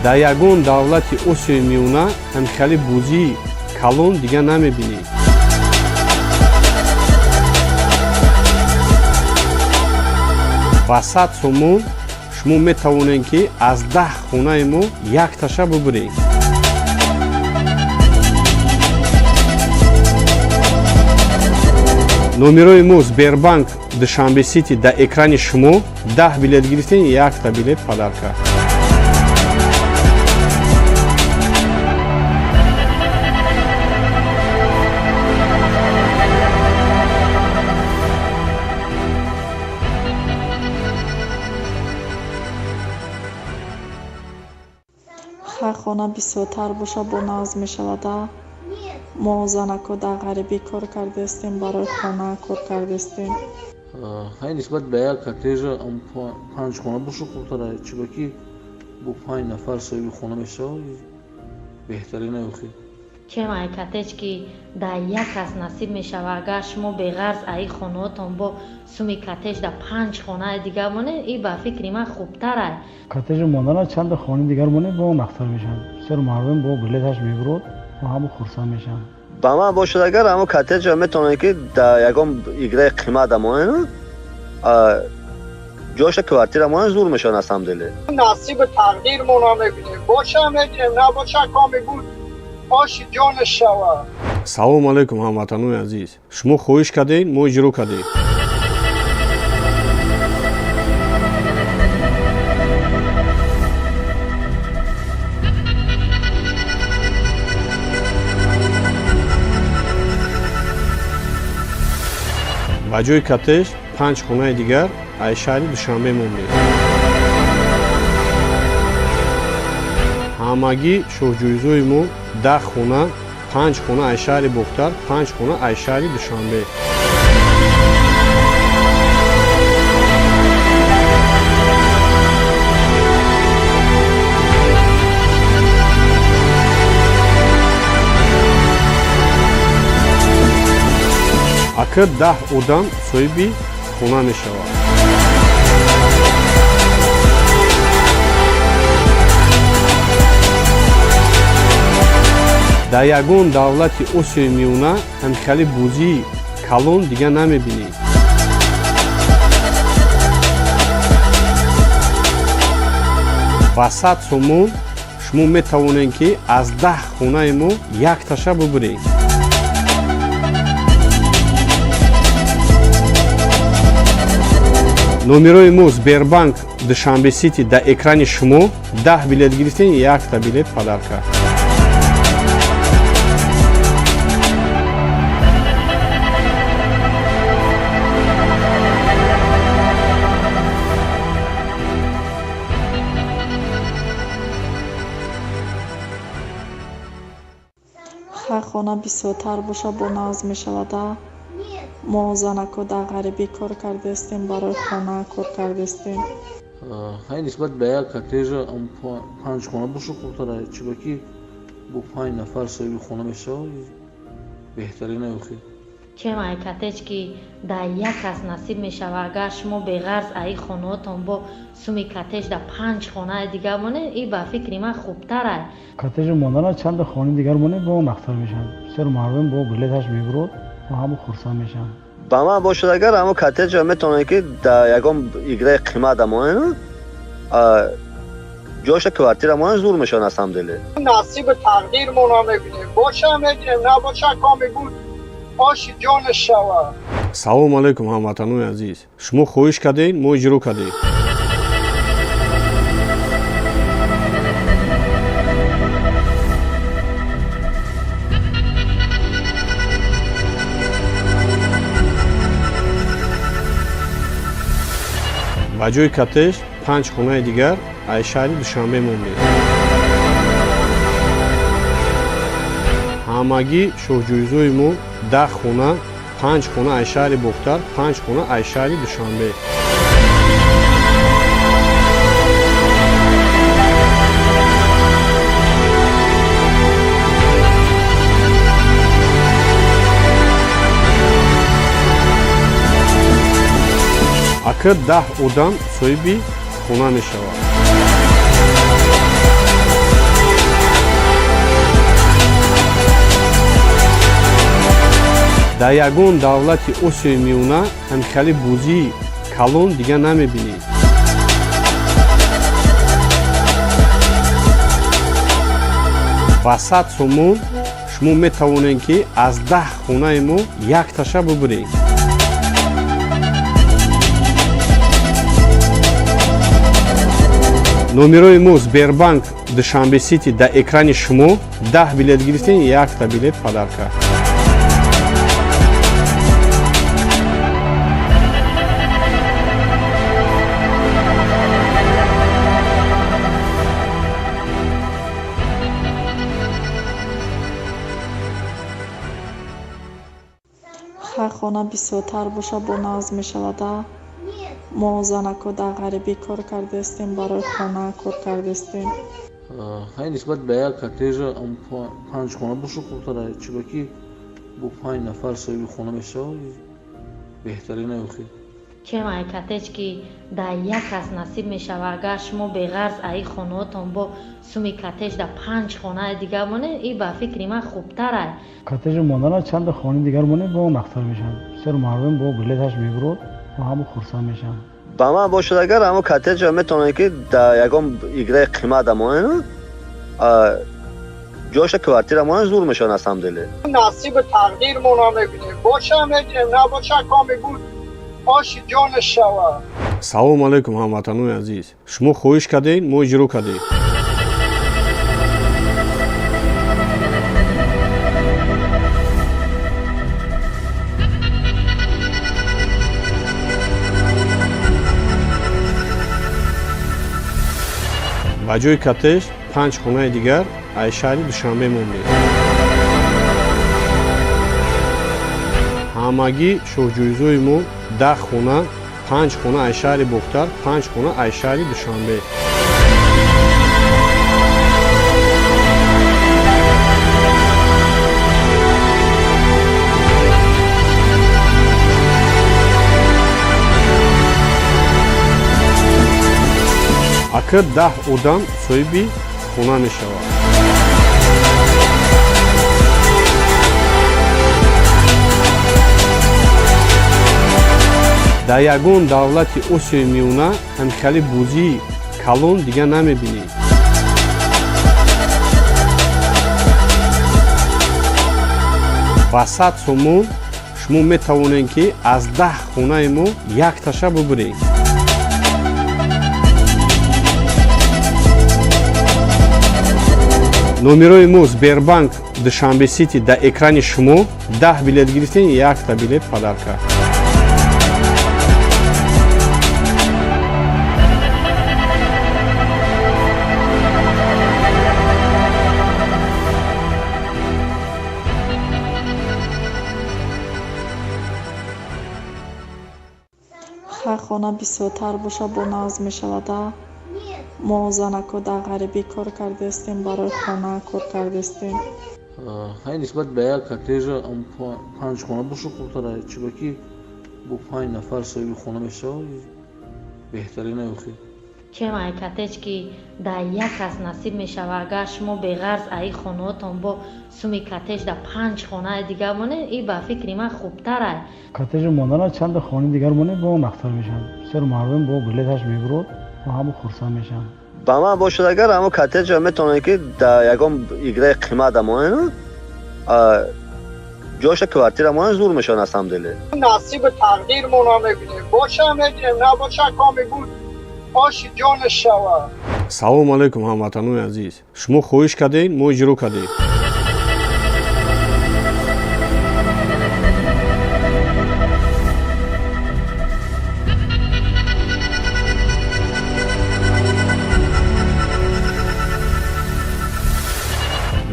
Дар ягон давлати Осиёи Миёна ҳамхели бозии калон дига намебинед. Ба 100 сомон шумо метавонед, ки аз 10 хонаи мо якташа бубуред. Номерои мо Сбербанк Душанбе Сити дар экрани шумо. 10 билет гирифтем, якта билет подарка. Хай, хона бисёртар боша, бо нағз мешавада. Мо занако дар ғарибӣ кор кардастем, барои хона кор кардастем. Хай, нисбат ба як коттежа панҷ хона боша хубтара, чунки бо панҷ нафар соҳиби хона мешавад, беҳтарин охи. Чем ай коттедж, ки дар як кас насиб мешава, агар шумо беғарз аи хонаотон бо суми коттедж дар панҷ хонаи дигар монед, и ба фикри ман хубтарай. Коттеҷи мондана чанда хонаи дигар монед, бо нақстар мешавад. Бисёр мардум бо билеташ мебурод ва ҳама хурсанд мешаванд. Ба ман бошад, агар ҳамо коттеҷа метавонед, ки дар ягон играи қимат монед, ҷоша квартира монед, зур мешавад на самом деле. Насиби тақдирмона мебинем, боша мегирем, набоша, коми буд, оши ҷонаш шавад. Салому алайкум, ҳамватанони азиз! Шумо хоҳиш кардед, мо иҷро кардем. Ба ҷои коттеҷ панҷ хонаи дигар аз шаҳри Душанбе мондем. Ҳамагӣ шоҳҷоизои мо 10 хона: панҷ хона аз шаҳри Бохтар, панҷ хона аз шаҳри Душанбе. Ака, 10 одам соҳиби хона мешавад. Дар ягон давлати Осиёи Миёна ҳамхели бозии калон дига намебинед. Ба 100 сомон шумо метавонед, ки аз 10 хонаи мо якташа бубуред. Номерои мо Сбербанк Душанбе Сити дар экрани шумо. 10 билет гирифтем, якта билет подарка. Хай, хона бисёртар боша, бо нағз мешавада. Мо занако дар ғарибӣ кор кардастем, барои хона кор кардастем. Хай, нисбат ба як коттеҷа панҷ хона боша хубтара, чунки бо панҷ нафар соҳиби хона мешавад, беҳтарин охи. Чем ай коттедж, ки дар як кас насиб мешава, агар шумо беғарз аи хонаотон бо суми коттедж дар панҷ хонаи дигар монед, и ба фикри ман хубтарай. Коттеҷи мондана чанда хонаи дигар монед, бо нақстар мешавад. Бисёр мардум бо билеташ мебурод ва ҳама хурсанд мешаванд. Ба ман бошад, агар ҳамо коттеҷа метавонед, ки дар ягон играи қимат монед, ҷоша квартира монед, зур мешавад на самом деле. Насиби тақдирмона мебинем, боша мегирем, набоша, коми буд, оши ҷонаш шавад. Салому алайкум, ҳамватанони азиз! Шумо хоҳиш кардед, мо иҷро кардем. Ба ҷои коттеҷ панҷ хонаи дигар аз шаҳри Душанбе мондем. Ҳамагӣ шоҳҷоизои мо 10 хона: панҷ хона аз шаҳри Бохтар, панҷ хона аз шаҳри Душанбе. Ака, 10 одам соҳиби хона мешавад. Дар ягон давлати Осиёи Миёна ҳамхели бозии калон дига намебинед. Ба 100 сомон шумо метавонед, ки аз 10 хонаи мо якташа бубуред. Номерои мо Сбербанк Душанбе Сити дар экрани шумо. 10 билет гирифтем, якта билет подарка. Хай, хона бисёртар боша, бо нағз мешавада. Мо занако дар ғарибӣ кор кардастем, барои хона кор кардастем. Хай, нисбат ба як коттежа панҷ хона боша хубтара, чунки бо панҷ нафар соҳиби хона мешавад, беҳтарин охир. Чем ай коттедж, ки дар як кас насиб мешавад, агар шумо беғарз аи хонаотон бо суми коттедж дар панҷ хонаи дигар монед, и ба фикри ман хубтарай. Коттеҷи мондана чанда хонаи дигар монед, бо нақтар мешавад. Бисёр мардум бо билеташ мебурод ва ҳама хурсанд мешаванд. Ба ман бошад, агар ҳамо коттеҷа метавонед, ки дар ягон играи қимат монед, ҷоша квартира монед, зур мешавад на самом деле. Насиби тақдирмона мебинем, боша мегирем, набоша, коми буд, оши ҷонаш шавад. Салому алайкум, ҳамватанони азиз! Шумо хоҳиш кардед, мо иҷро кардем. Ба ҷои коттедж панҷ хонаи дигар аз шаҳри Душанбе мондем. Ҳамагӣ шоҳҷоизои мо 10 хона, панҷ хона аз шаҳри Бохтар, панҷ хона аз шаҳри Душанбе. Ака, 10 одам соҳиби хона мешавад. Дар ягон давлати Осиёи Миёна ҳамхели бозии калон дига намебинед. Ба 100 сомон шумо метавонед, ки аз 10 хонаи мо якташа бубуред. Номерои мо Сбербанк Душанбе Сити дар экрани шумо. 10 билет гирифтем, якта билет подарка. Хай, хона бисёртар боша, бо нағз мешавада. Мо занако дар ғарибӣ кор кардастем, барои хона кор кардастем. Хай, нисбат ба як коттеҷа панҷ хона боша хубтара, чунки бо панҷ нафар соҳиби хона мешавад, беҳтарин охир. Чем ай коттедж, ки дар як кас насиб мешавад, агар шумо беғарз аи хонаотон бо суми коттедж дар панҷ хонаи дигар монед, и ба фикри ман хубтарай. Коттеҷи мондана чанда хонаи дигар монед, бо нақтар мешавад. Бисёр мардум бо билеташ мебурод ва ҳама хурсанд мешаванд. Ба ман бошад, агар ҳамо коттеҷа метавонед, ки дар ягон играи қимат монед, ҷоша квартира монед, зур мешавад на самом деле. Насиби тақдирмона мебинем, боша мегирем, набоша, коми буд, оши ҷонаш шавад. Салому алайкум, ҳамватанони азиз! Шумо хоҳиш кардед, мо иҷро кардем.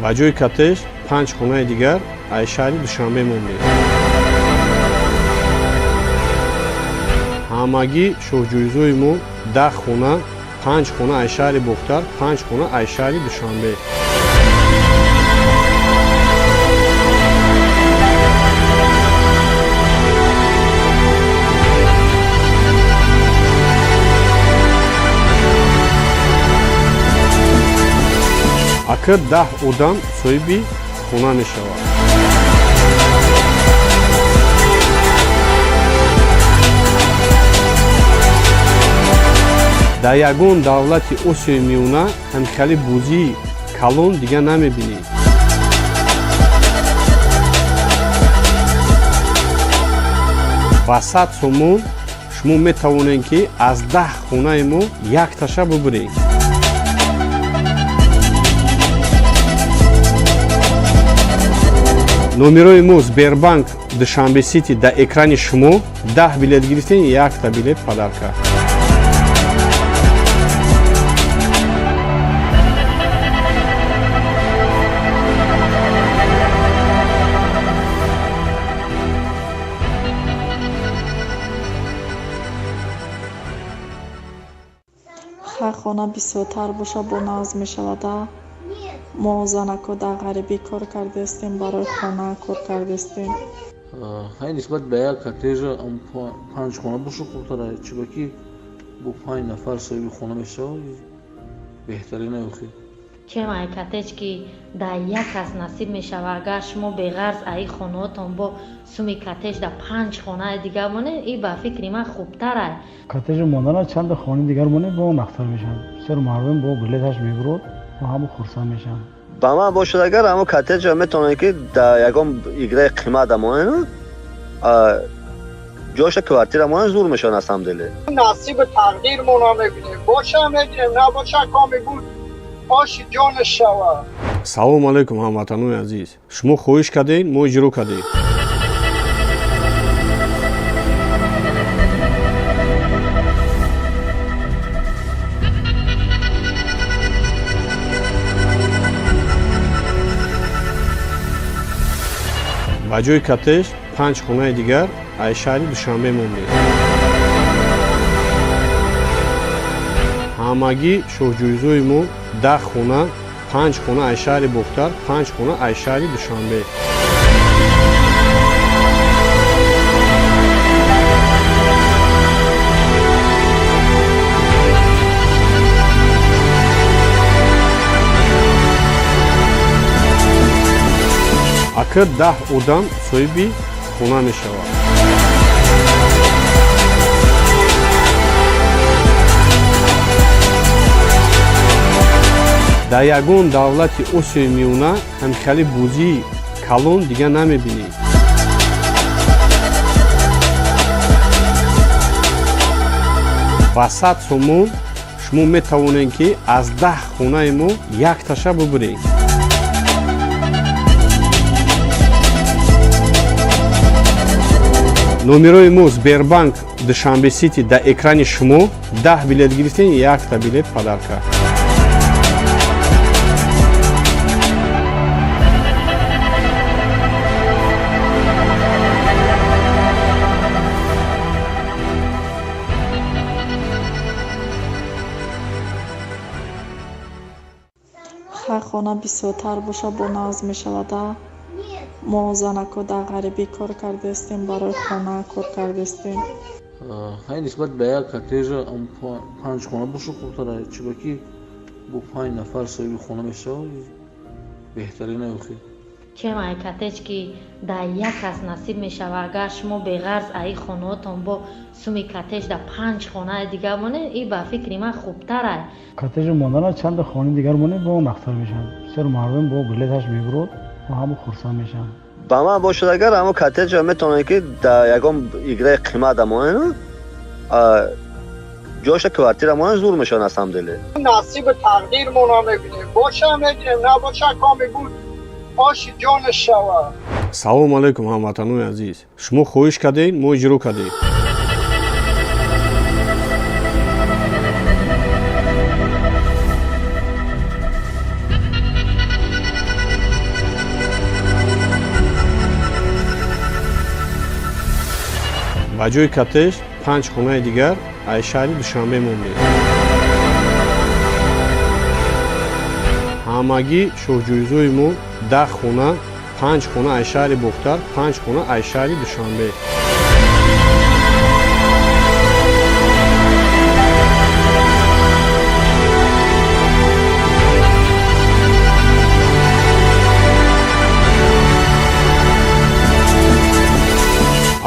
Ба ҷои коттедж панҷ хонаи дигар аз шаҳри Душанбе мондем. Ҳамагӣ шоҳҷоизои мо 10 хона, панҷ хона аз шаҳри Бохтар, панҷ хона аз шаҳри Душанбе. Ака, 10 одам соҳиби хона мешавад. Дар ягон давлати Осиёи Миёна ҳамхели бозии калон дига намебинед. Ба 100 сомон шумо метавонед, ки аз 10 хонаи мо якташа бубуред. Номерои мо Сбербанк Душанбе Сити дар экрани шумо. 10 билет гирифтем, якта билет подарка. Хай, хона бисёртар боша, бо нағз мешавада. Мо занако дар ғарибӣ кор кардастем, барои хона кор кардастем. Хай, нисбат ба як коттежа панҷ хона боша хубтара, чунки бо панҷ нафар соҳиби хона мешавад, беҳтарин охи. Чем ай коттедж, ки дар як кас насиб мешавад, агар шумо беғарз аи хонаотон бо суми коттедж дар панҷ хонаи дигар монед, и ба фикри ман хубтарай. Коттеҷи мондана чанда хонаи дигар монед, бо нақтар мешавад. Бисёр мардум бо билеташ мебурод ва ҳама хурсанд мешаванд. Ба ман бошад, агар ҳамо коттеҷа метавонед, ки дар ягон играи қимат монед, ҷоша квартира монед, зур мешавад на самом деле. Насиби тақдирмона мебинем, боша мегирем, набоша, коми буд, оши ҷонаш шавад. Салому алайкум, ҳамватанони азиз! Шумо хоҳиш кардед, мо иҷро кардем. Ба ҷои коттеҷ панҷ хонаи дигар аз шаҳри Душанбе мондем. Ҳамагӣ шоҳҷоизои мо 10 хона, панҷ хона аз шаҳри Бохтар, панҷ хона аз шаҳри Душанбе. Ака, 10 одам соҳиби хона мешавад. Дар ягон давлати Осиёи Миёна ҳамхели бозии калон дига намебинед. Ба 100 сомон шумо метавонед, ки аз 10 хонаи мо якташа бубуред. Номерои мо Сбербанк Душанбе Сити дар экрани шумо. 10 билет гирифтем, якта билет подарка. Хай, хона бисёртар боша, бо нағз мешавада. Мо занако дар ғарибӣ кор кардастем, барои хона кор кардастем. Хай, нисбат ба як коттеҷа панҷ хона боша хубтара, чунки бо панҷ нафар соҳиби хона мешавад, беҳтарин охи. Чем ай коттедж, ки дар як кас насиб мешавад, агар шумо беғарз аи хонаотон бо суми коттедж дар панҷ хонаи дигар монед, и ба фикри ман хубтарай. Коттеҷи мондана чанда хонаи дигар монед, бо нақтар мешавад. Бисёр мардум бо билеташ мебурод ва ҳама хурсанд мешаванд. Ба ман бошад, агар ҳамо коттеҷа метавонед, ки дар ягон играи қимат монед, ҷоша квартира монед, зур мешавад на самом деле. Насиби тақдирмона мебинем, боша мегирем, набоша, коми буд, оши ҷонаш шавад. Салому алайкум, ҳамватанони азиз! Шумо хоҳиш кардед, мо иҷро кардем. Ба ҷои коттеҷ панҷ хонаи дигар аз шаҳри Душанбе мондем. Ҳамагӣ шоҳҷоизои мо 10 хона, панҷ хона аз шаҳри Бохтар, панҷ хона аз шаҳри Душанбе.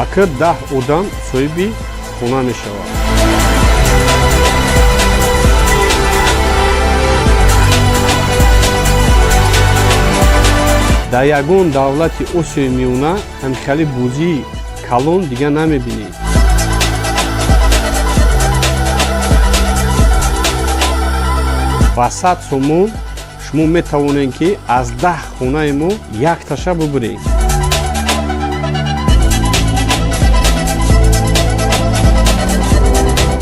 Ака, 10 одам соҳиби хона мешавад. Дар ягон давлати Осиёи Миёна ҳамхели бозии калон дига намебинӣ. Ба 100 сомон шумо метавонед, ки аз 10 хонаи мо якташа бубуред.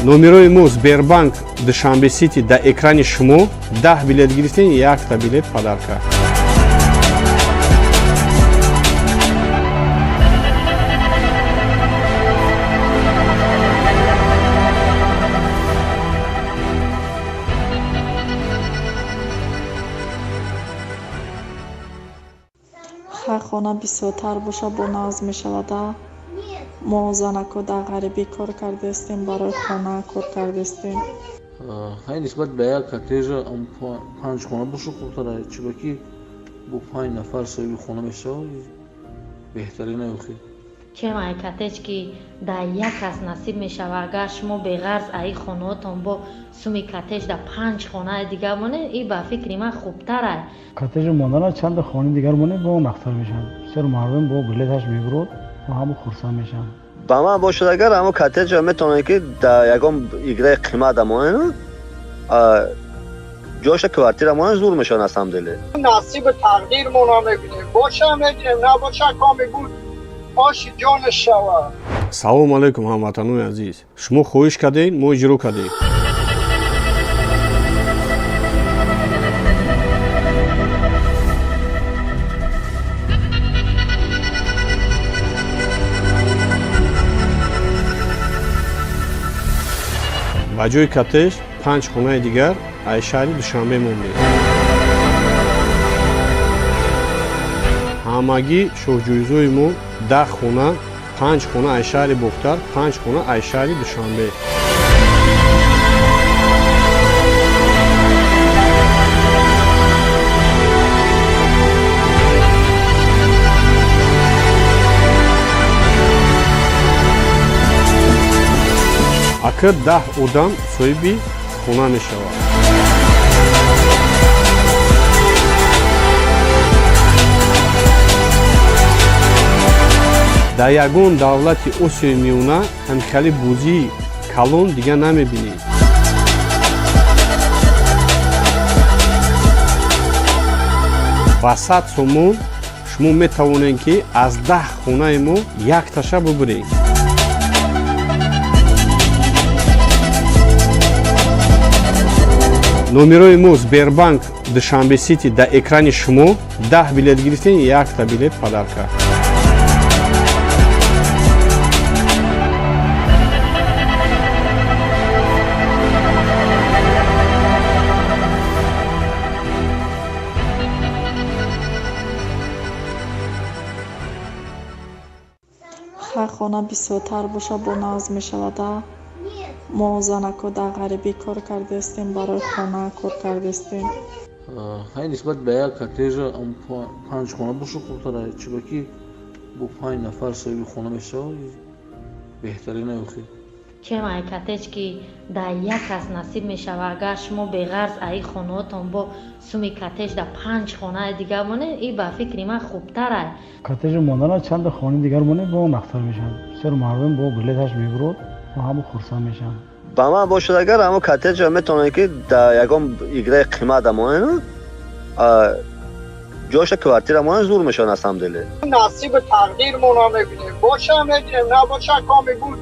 Номерои мо Сбербанк Душанбе Сити дар экрани шумо. 10 билет гирифтем, якта билет подарка. Хай, хона бисёртар боша, бо нағз мешавада. Мо занако дар ғарибӣ кор кардаистем, барои хона кор кардаистем. Хай, нисбат ба як коттежа панҷ хона боша хубтара, чунки бо панҷ нафар соҳиби хона мешавад, беҳтарин охи. Чем ай коттедж, ки дар як кас насиб мешавад, агар шумо беғарз аи хонаотон бо суми коттедж дар панҷ хонаи дигар монед, и ба фикри ман хубтарай. Коттеҷи мондана чанда хонаи дигар монед, бо нақстар мешавад. Бисёр мардум бо билеташ мебурод ва ҳама хурсанд мешаванд. Ба ман бошад, агар ҳамо коттеҷа метавонед, ки дар ягон играи қимат монед, ҷоша квартира монед, зур мешавад на самом деле. Насиби тақдирмона мебинем, боша мегирем, набоша, коми буд, оши ҷонаш шавад. Салому алайкум, ҳамватанони азиз! Шумо хоҳиш кардед, мо иҷро кардем. Ба ҷои коттеҷ панҷ хонаи дигар аз шаҳри Душанбе мондем. Ҳамагӣ шоҳҷоизои мо 10 хона: панҷ хона аз шаҳри Бохтар, панҷ хона аз шаҳри Душанбе. Ака, 10 одам соҳиби хона мешавад. Дар ягон давлати Осиёи Миёна ҳамхели бозии калон дига намебинӣ. Ба 100 сомон шумо метавонед, ки аз 10 хонаи мо якташа бубуред. Номерои мо Сбербанк Душанбе Сити дар экрани шумо. 10 билет гирифтем, якта билет подарка. Хай, хона бисёртар боша, бо нағз мешавада. Мо занако дар ғарибӣ кор кардаистем, барои хона кор кардаистем. Хай, нисбат ба як коттеҷа панҷ хона боша хубтара, чунки бо панҷ нафар соҳиби хона мешавад, беҳтарин охи. Чем ай коттедж, ки дар як кас насиб мешавад, агар шумо беғарз аи хонаотон бо суми коттедж дар панҷ хонаи дигар монед, и ба фикри ман хубтарай. Коттеҷи мондана чанда хонаи дигар монед, бо нақстар мешавад. Бисёр мардум бо билеташ мебурод ва ҳама хурсанд мешаванд. Ба ман бошад, агар ҳамо коттеҷа метавонед, ки дар ягон играи қимат монед, ҷоша квартира монед, зур мешавад на самом деле. Насиби тақдирмона мебинем, боша мегирем, набоша, коми буд,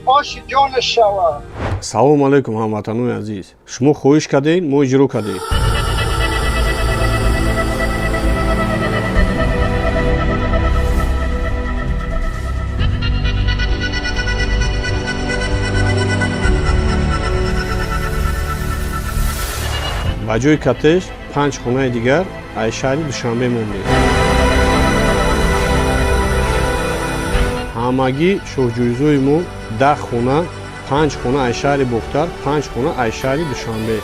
оши ҷонаш шавад. Салому алайкум, ҳамватанони азиз! Шумо хоҳиш кардед, мо иҷро кардем. Ба ҷои коттеҷ панҷ хонаи дигар аз шаҳри Душанбе мондем. Ҳамагӣ шоҳҷоизои мо 10 хона: панҷ хона аз шаҳри Бохтар, панҷ хона аз шаҳри Душанбе.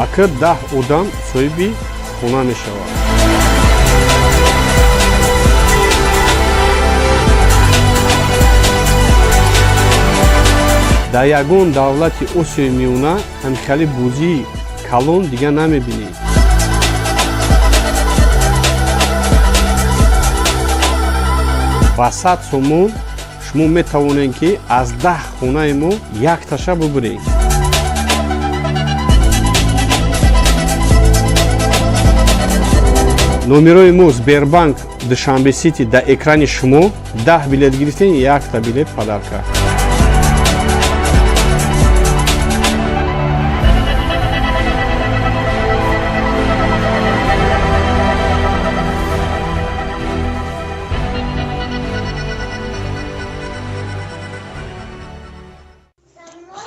Ака, 10 одам соҳиби хона мешавад. Дар ягон давлати Осиёи Миёна ҳамхели бозии калон дига намебинед. Ба 100 сомон шумо метавонед, ки аз 10 хонаи мо якташа бубуред. Номерои мо Сбербанк Душанбе Сити дар экрани шумо. 10 билет гирифтем, якта билет подарка.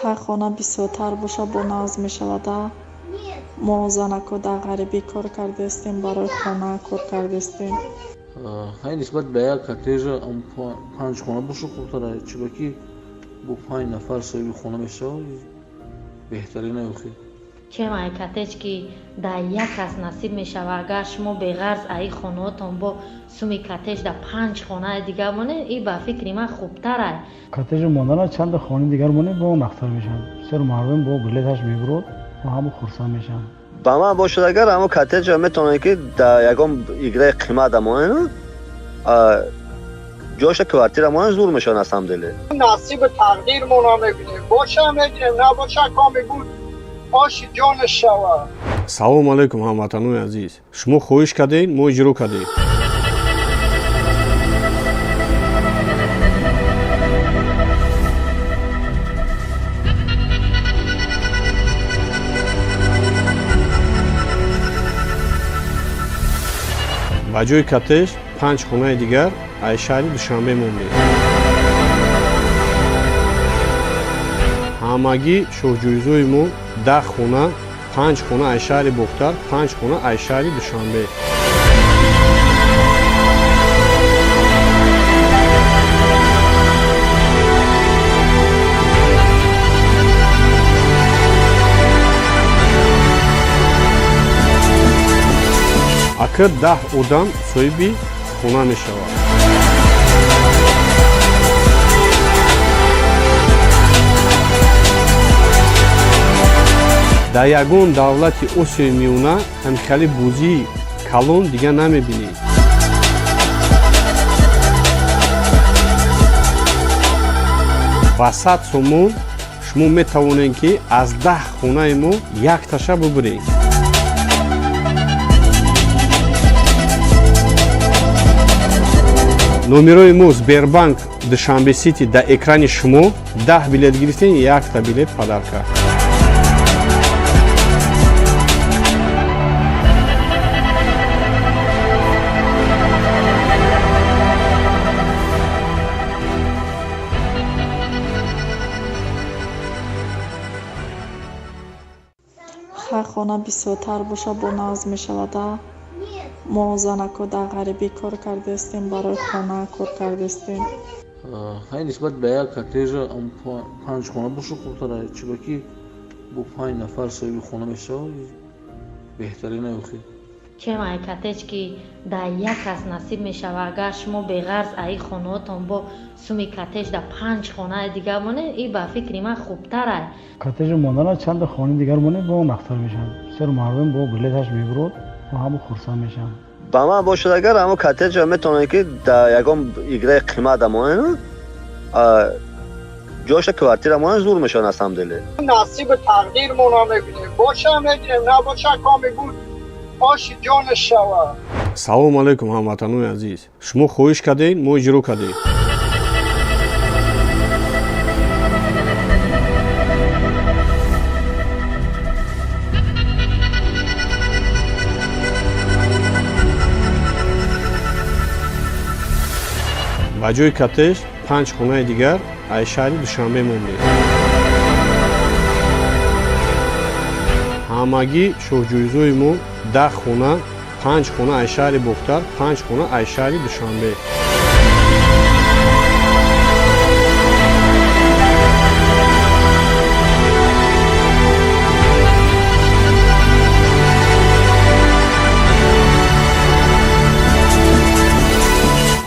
Хай, хона бисёртар боша, бо нағз мешавада. Мо занако дар ғарибӣ кор кардастем, барои хона кор кардастем. Хай, нисбат ба як коттежа панҷ хона боша хубтара, чунки бо панҷ нафар соҳиби хона мешавад, беҳтарин охи. Чем ай коттедж, ки дар як кас насиб мешавад, агар шумо беғарз аи хонаотон бо суми коттедж дар панҷ хонаи дигар монед, и ба фикри ман хубтарай. Коттеҷи мондана чанда хонаи дигар монед, бо нақтар мешавад. Бисёр мардум бо билеташ мебурод ва ҳама хурсанд мешаванд. Ба ман бошад, агар ҳамо коттеҷа метавонед, ки дар ягон играи қимат монед, ҷоша квартира монед, зур мешавад на самом деле. Насиби тақдирмона мебинем, боша мегирем, набоша, коми буд, оши ҷонаш шавад. Салому алайкум, ҳамватанони азиз! Шумо хоҳиш кардед, мо иҷро кардем. Ба ҷои коттеҷ панҷ хонаи дигар аз шаҳри Душанбе мондем. Ҳамагӣ шоҳҷоизои мо 10 хона, панҷ хона аз шаҳри Бохтар, панҷ хона аз шаҳри Душанбе. Акр 10 одам соҳиби хона мешавад. Дар ягон давлати Осиёи Миёна ҳамхели бозии калон дига намебинед. Ба 100 сомон шумо метавонед, ки аз 10 хонаи мо якташа бубуред. Номерои мо Сбербанк Душанбе Сити дар экрани шумо. 10 билет гирифтем, якта билет подарка. Хай, хона бисёртар боша, бо нағз мешавада. Мо занако дар ғарибӣ кор кардастем, барои хона кор кардастем. Хай, нисбат ба як коттеҷа панҷ хона боша хубтара, чунки бо панҷ нафар соҳиби хона мешавад, беҳтарин охи. Чем ай коттедж, ки дар як кас насиб мешавад, агар шумо беғарз аи хонаотон бо суми коттедж дар панҷ хонаи дигар монед, и ба фикри ман хубтарай. Коттеҷи мондана чанда хонаи дигар монед, бо нақтар мешавад. Бисёр мардум бо билеташ мебурод ва ҳама хурсанд мешаванд. Ба ман бошад, агар ҳамо коттеҷа метавонед, ки дар ягон играи қимат монед, ҷоша квартира монед, зур мешавад на самом деле. Насиби тақдирмона мебинем, боша мегирем, набоша, коми буд, оши ҷонаш шавад. Салому алайкум, ҳамватанони азиз! Шумо хоҳиш кардед, мо иҷро кардем. Ба ҷои коттеҷ панҷ хонаи дигар аз шаҳри Душанбе мондем. Ҳамагӣ шоҳҷоизои мо 10 хона, панҷ хона аз шаҳри Бохтар, панҷ хона аз шаҳри Душанбе.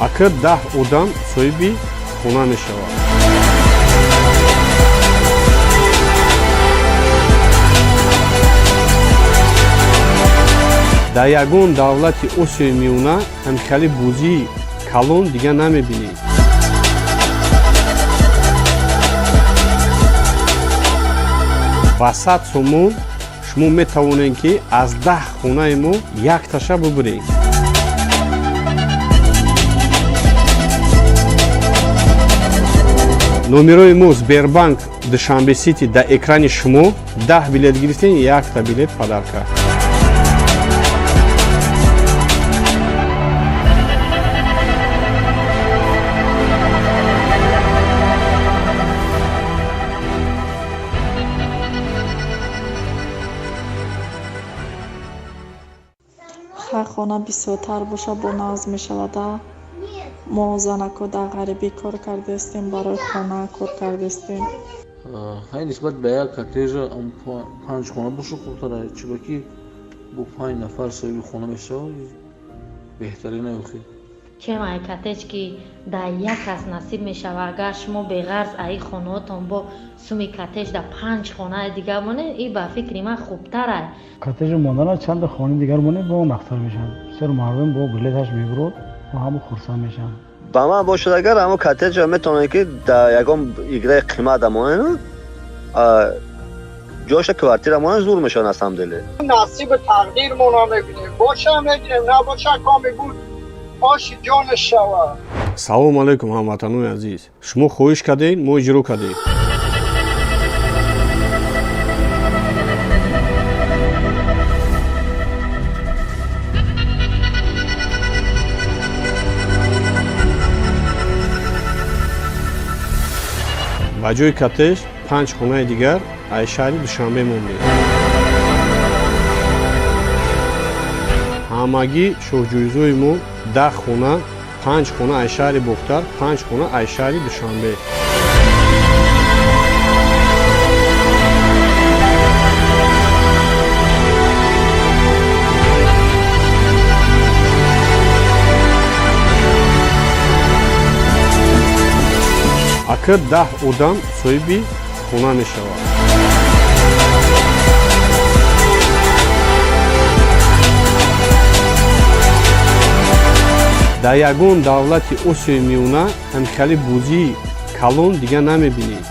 Акр 10 одам соҳиби хона мешавад. Дар ягон давлати Осиёи Миёна ҳамхели бозии калон дига намебинед. Ба 100 сомон шумо метавонед, ки аз 10 хонаи мо якташа бубуред. Номерои мо Сбербанк Душанбе Сити дар экрани шумо. 10 билет гирифтем, якта билет подарка. Хай, хона бисёртар боша, бо нағз мешавада. Мо занако дар ғарибӣ кор кардаистем, барои хона кор кардаистем. Хай, нисбат ба як коттежа панҷ хона боша хубтара, чунки бо панҷ нафар соҳиби хона мешавад, беҳтарин охи. Чем ай коттедж, ки дар як кас насиб мешава, агар шумо беғарз аи хонаотон бо суми коттедж дар панҷ хонаи дигар монед, и ба фикри ман хубтарай. Коттеҷ мондана чанда хонаи дигар монед, бо нақтар мешавад. Бисёр мардум бо билеташ мебурод ва ҳама хурсанд мешаванд. Ба ман бошад агар, ҳамо коттеҷа метавонед, ки дар ягон играи қимат монед, ҷоша квартира монед, зур мешавад на самом деле. Насиби тақдирмона мебинем, боша мегирем, набоша, коми буд, оши ҷонаш шавад. Салому алайкум, ҳамватанони азиз! Шумо хоҳиш кардед, мо иҷро кардем. Ба ҷои коттеҷ панҷ хонаи дигар аз шаҳри Душанбе мондем. Ҳамагӣ шоҳҷоизои мо 10 хона: панҷ хона аз шаҳри Бохтар, панҷ хона аз шаҳри Душанбе. Ака, 10 одам соҳиби хона мешавад. Дар ягон давлати Осиёи Миёна ҳамхели бозии калон дига намебинед.